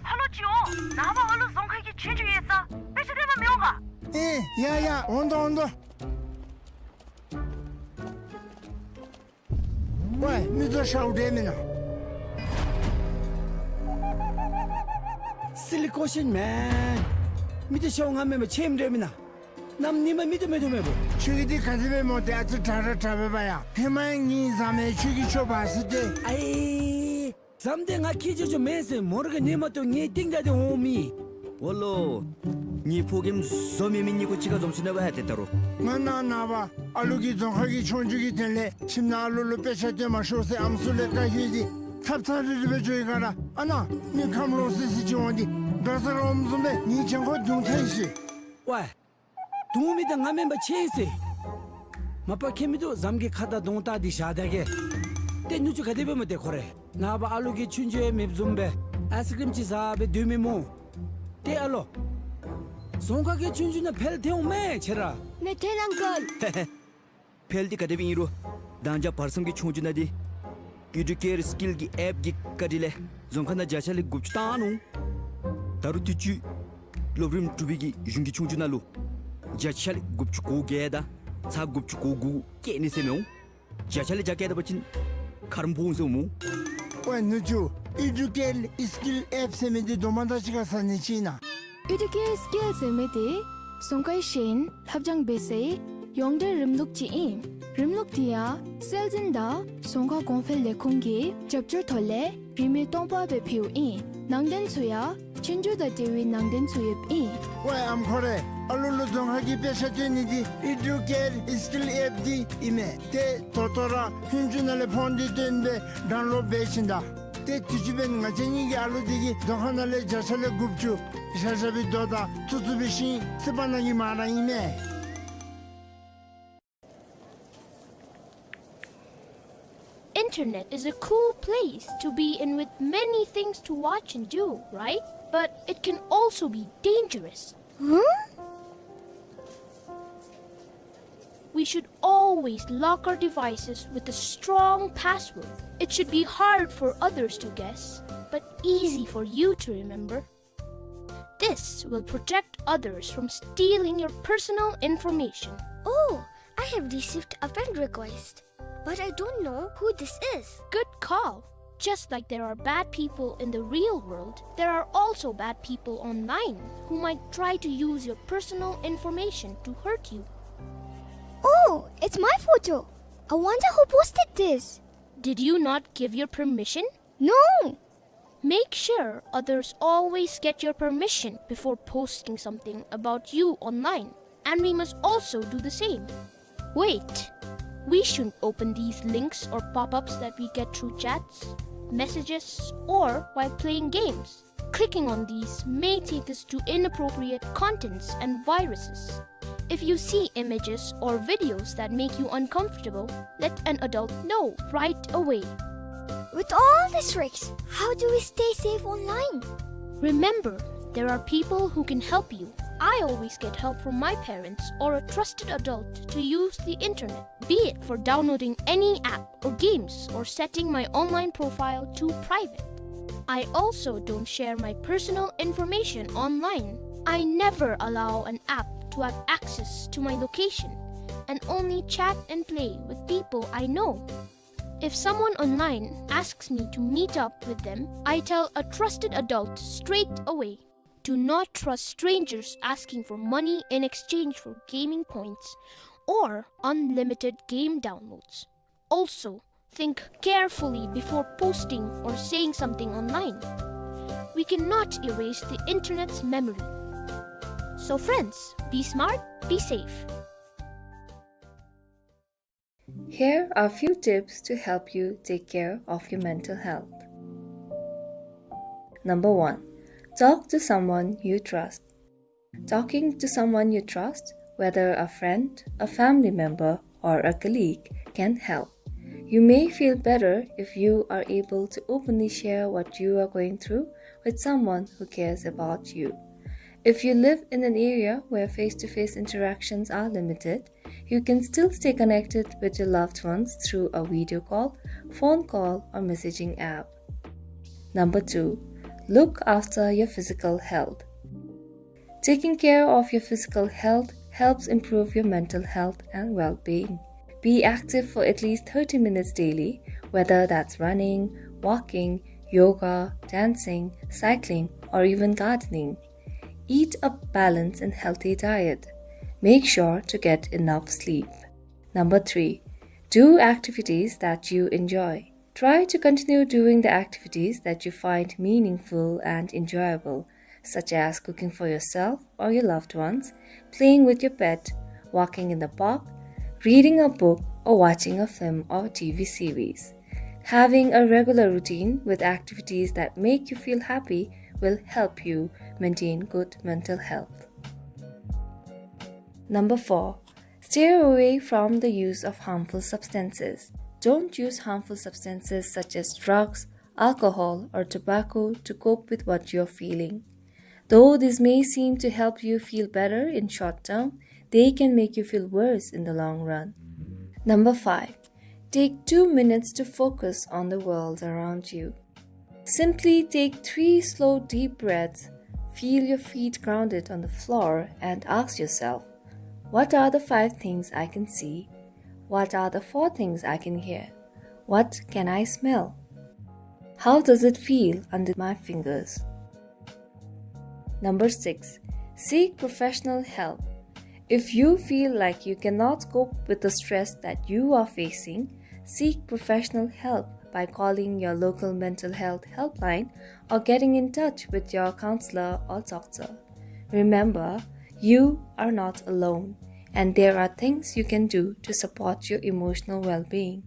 ཧེ་ལོ་ཅིག་འོང་། ནངས་པ་ཨ་ལུ་རྫོང་ཁ་གི་ཆོས་རྒྱུགས་ཡོད་ས། དཔེ་ཆ་སྟོན་པར་མི་འོང་ག། ཨེ་ཡ་ཡ་འོང་དོ་འོང་དོ། ཝའི་མི་ཚོ་ཤའུ་འདྲ་མེན་ན། Silly question, man. མི་ཚོ་ཤའུ་ང་མེན་པར་ཁྱོད་འདྲ་མེན་ན། གནམ་ཉི་མ་མི་ཚོ་མེད་དོ་མེད་པོ། ཁྱོད་ཀྱི་འདི་ག་དེ་སྦེ་སྨོ། ཏེ་ཨ་ཙི་དྲག་ར་དྲག་པས་པ་ཡ། ཧེ་མ་ངེའི་ཟམ་ཡང་ཁྱོད་ཀྱིས་འཕྱོག་པ་ཟེར་ཏེ། ཨའི། ཟམ་དེ་ང་ཁྱེར་ཆོག་ཆོག་མེན་ཟེར། མོ་ར་གི་ཉི་མ་ཏོ་ངེའི་རྟིང་བདའ་སྟེ་འོང་མི། འོ་ལོ། ངེའི་ཕོ་རྒནམ་བཟོ་མེད་མི་གཉིས་པོ་གཅིག་ཁར་འཛོམས་ཞིནམ་ལས་ཏེ་ད་རུང་། ང་ནཱ་ནངས་པ་ཨ་ལུ་གི་རྫོང་ཁ་གི་ཆོས་རྒྱུགས་ཀྱི་དོན་ལས་ཁྱིམ་ནང་ཨ་ལུ་ལུ་དཔེ་ཆ་སྟོན་མ་ཤོག་ཟེར་ཨམ་སྲུ་ལས་བཀའ་བཀྱོན་ཏེ་ཚབ་ཚབ་རིལ་རི་སྦེ་འགྱོ་ཡི་ག་ར། ཨ་ནཱ་མི་ཁམས་ལོག་སི་སི་ཅིག་འོང་སྟེ་དགའ་ས་ར་འོངམ་བཟུམ་སྦེ་ངེའི་གྱང་ཁར་རྡུང་ཐལ་ཤི། ཝའི། རྡུང་མི་དེ་ང་མེན་པར་ཁྱོད་ཨིན་ཟེར། མ་པ་ཁྱོད་མི་འདུག་ཟམ་གྱི་ཁ་དར་གདོང་བཏགས་ཏེ་བཞག་ད་གེ། ཏེ་ནུ་གཅུང་ག་དེ་སྦེ་སྨོ་ཏེ་ཁོ་རེ། ནངས་པ་ཨ་ལུ་གི་ཆོས་རྒྱུགས་ཡང་མེདཔ་བཟུམ་སྦེ་ཨའིསི་ཀྲིམ་ཅིག་བཟའ་སྦེ་སྡོད་མི་སྨོ། ཏེ་ཨ་ལོ། རྫོང་ཁ་གི་ཆོས་རྒྱུགས་ནང་འཕེལ་ཐལ་འོང་མས་ཁྱོད་ར། ནེ་ཐེན་ཨང་ཀལ། འཕེལ་འདི་ག་དེ་སྦེ་ཨིན་རུང་མདང་ཞག་བར་མཚམས་ཀྱི་ཆོས་རྒྱུགས་ནང་འདི་ཨི་ཌུ་ཀེར་སི་ཀིལ་གྱི་ཨེཔ་གི་བཀའ་དྲིན་ལས་རྫོང་ཁ་ནང་བརྒྱ་ཆ་ལས་དགུ་བཅུ་བཏང་ནུག། ད་རུང་དུས་ཅི་སློབ་རིམ་དྲུག་པའི་གི་གཞུང་གི་ཆོས་རྒྱུགས་ནང་ལུ་བརྒྱ་ཆ་ལས་དགུ་བཅུ་གོ་བརྒྱད་དང་ཚག་དགུ་བཅུ་གོ་དགུ་བཀལ་ནི་ཟེར་མི་འོང་། བརྒྱ་ཆ་ལས་བརྒྱ་བཀལ་ད་པ་ཅིན་ཁ་རམ་སྦོམ་འོང་ཟེར་འོང་སྨོ། ཝའི་ནུ་གཅུང་ཨི་ཌུ་ཀེར་སི་ཀིལ་ཨེཔ་ཟེར་མི་འདི་སྡོམ་པ་དང་གཅིག་ཁར་ཟ་ནི་ཅིག་ཨིན་ན། ཨི་ཌུ་ཀེར་སི་ཀིལ་ཟེར་མི་འདི་རྫོང་ཁའི་ཤེས་ཡོན་ལྷབ་སྦྱང་འབད་སའི་ཡོངས་འབྲེལ་རིམ་ལུགས་ཅིག་ཨིན། རིམ་ལུགས་འདི་ཡང་སྲོལ་འཛིན་དང་རྫོང་ཁ་གོང་འཕེལ་ལས་ཁུངས་ཀྱི་རྒྱབ་སྐྱོར་ཐོག་ལས་རིན་མེད་སྟོང་པ་སྦེ་ཕུལཝ་ཨིན། ནང་དོན་ཚུ་ཡང་ཆོས་རྒྱུགས་དང་འབྲེལ་བའི་ནང་དོན་ཚུ་ཡོདཔ་ཨིན། ཝའི་ཨམ་ཁོ་རེ། ཨ་ལུ་ལུ་རྫོང་ཁ་གི་དཔེ་ཆ་སྟོན་ནི་འདི་ཨི་ཌུ་ཀེར་སི་ཀིལ་ཨེཔ་འདི་ཨིན་མས། ཏེ་ད་ལྟོ་ར་ཧོམ་ཀྲུ་ནང་ལས་ཕོན་འདི་བཏོན་སྦེ་ཌའུན་ལོཌ་འབད་ཞིནམ་ད། ཏེ་དུས་ཅི་འབདན་ང་བཅས་གཉིས་ཀྱི་ཨ་ལུ་འདི་གིས་རྫོང་ཁ་ནང་ལས་བརྒྱ་ཆ་ལས་དགུ་བཅུ་ཤ་ཤ་སྦེ་བཟློག་ད་ཚུ་ཚུ་འབད་ཞིནམ་ཚེ་དཔག་ནང་གི་མ་ར་ཨིན་མས། Internet is a cool place to be in with many things to watch and do, right? But it can also be dangerous. Huh? We should always lock our devices with a strong password. It should be hard for others to guess, but easy for you to remember. This will protect others from stealing your personal information. Oh, I have received a friend request, but I don't know who this is. Good call. Just like there are bad people in the real world, there are also bad people online who might try to use your personal information to hurt you. Oh, it's my photo. I wonder who posted this. Did you not give your permission? No! Make sure others always get your permission before posting something about you online, and we must also do the same. Wait, we shouldn't open these links or pop-ups that we get through chats, messages, or while playing games. Clicking on these may take us to inappropriate contents and viruses. If you see images or videos that make you uncomfortable, let an adult know right away. With all these risks, how do we stay safe online? Remember, there are people who can help you. I always get help from my parents or a trusted adult to use the internet, be it for downloading any app or games or setting my online profile to private. I also don't share my personal information online. I never allow an app to have access to my location and only chat and play with people I know. If someone online asks me to meet up with them, I tell a trusted adult straight away. Do not trust strangers asking for money in exchange for gaming points or unlimited game downloads. Also, think carefully before posting or saying something online. We cannot erase the internet's memory. So friends, be smart, be safe. Here are few tips to help you take care of your mental health. Number one, talk to someone you trust. Talking to someone you trust, whether a friend, a family member, or a colleague, can help. You may feel better if you are able to openly share what you are going through with someone who cares about you. If you live in an area where face-to-face interactions are limited, you can still stay connected with your loved ones through a video call, phone call, or messaging app. Number two, look after your physical health. Taking care of your physical health helps improve your mental health and well-being. Be active for at least thirty minutes daily, whether that's running, walking, yoga, dancing, cycling, or even gardening. Eat a balanced and healthy diet. Make sure to get enough sleep. Number three, do activities that you enjoy. Try to continue doing the activities that you find meaningful and enjoyable, such as cooking for yourself or your loved ones, playing with your pet, walking in the park, reading a book, or watching a film or T V series. Having a regular routine with activities that make you feel happy will help you maintain good mental health. Number four, steer away from the use of harmful substances. Don't use harmful substances such as drugs, alcohol, or tobacco to cope with what you're feeling. Though this may seem to help you feel better in short term, they can make you feel worse in the long run. Number five, take two minutes to focus on the world around you. Simply take three slow, deep breaths, feel your feet grounded on the floor, and ask yourself, "What are the five things I can see? What are the four things I can hear? What can I smell? How does it feel under my fingers?" Number six, seek professional help. If you feel like you cannot cope with the stress that you are facing, seek professional help by calling your local mental health helpline or getting in touch with your counselor or doctor. Remember, you are not alone, and there are things you can do to support your emotional well-being.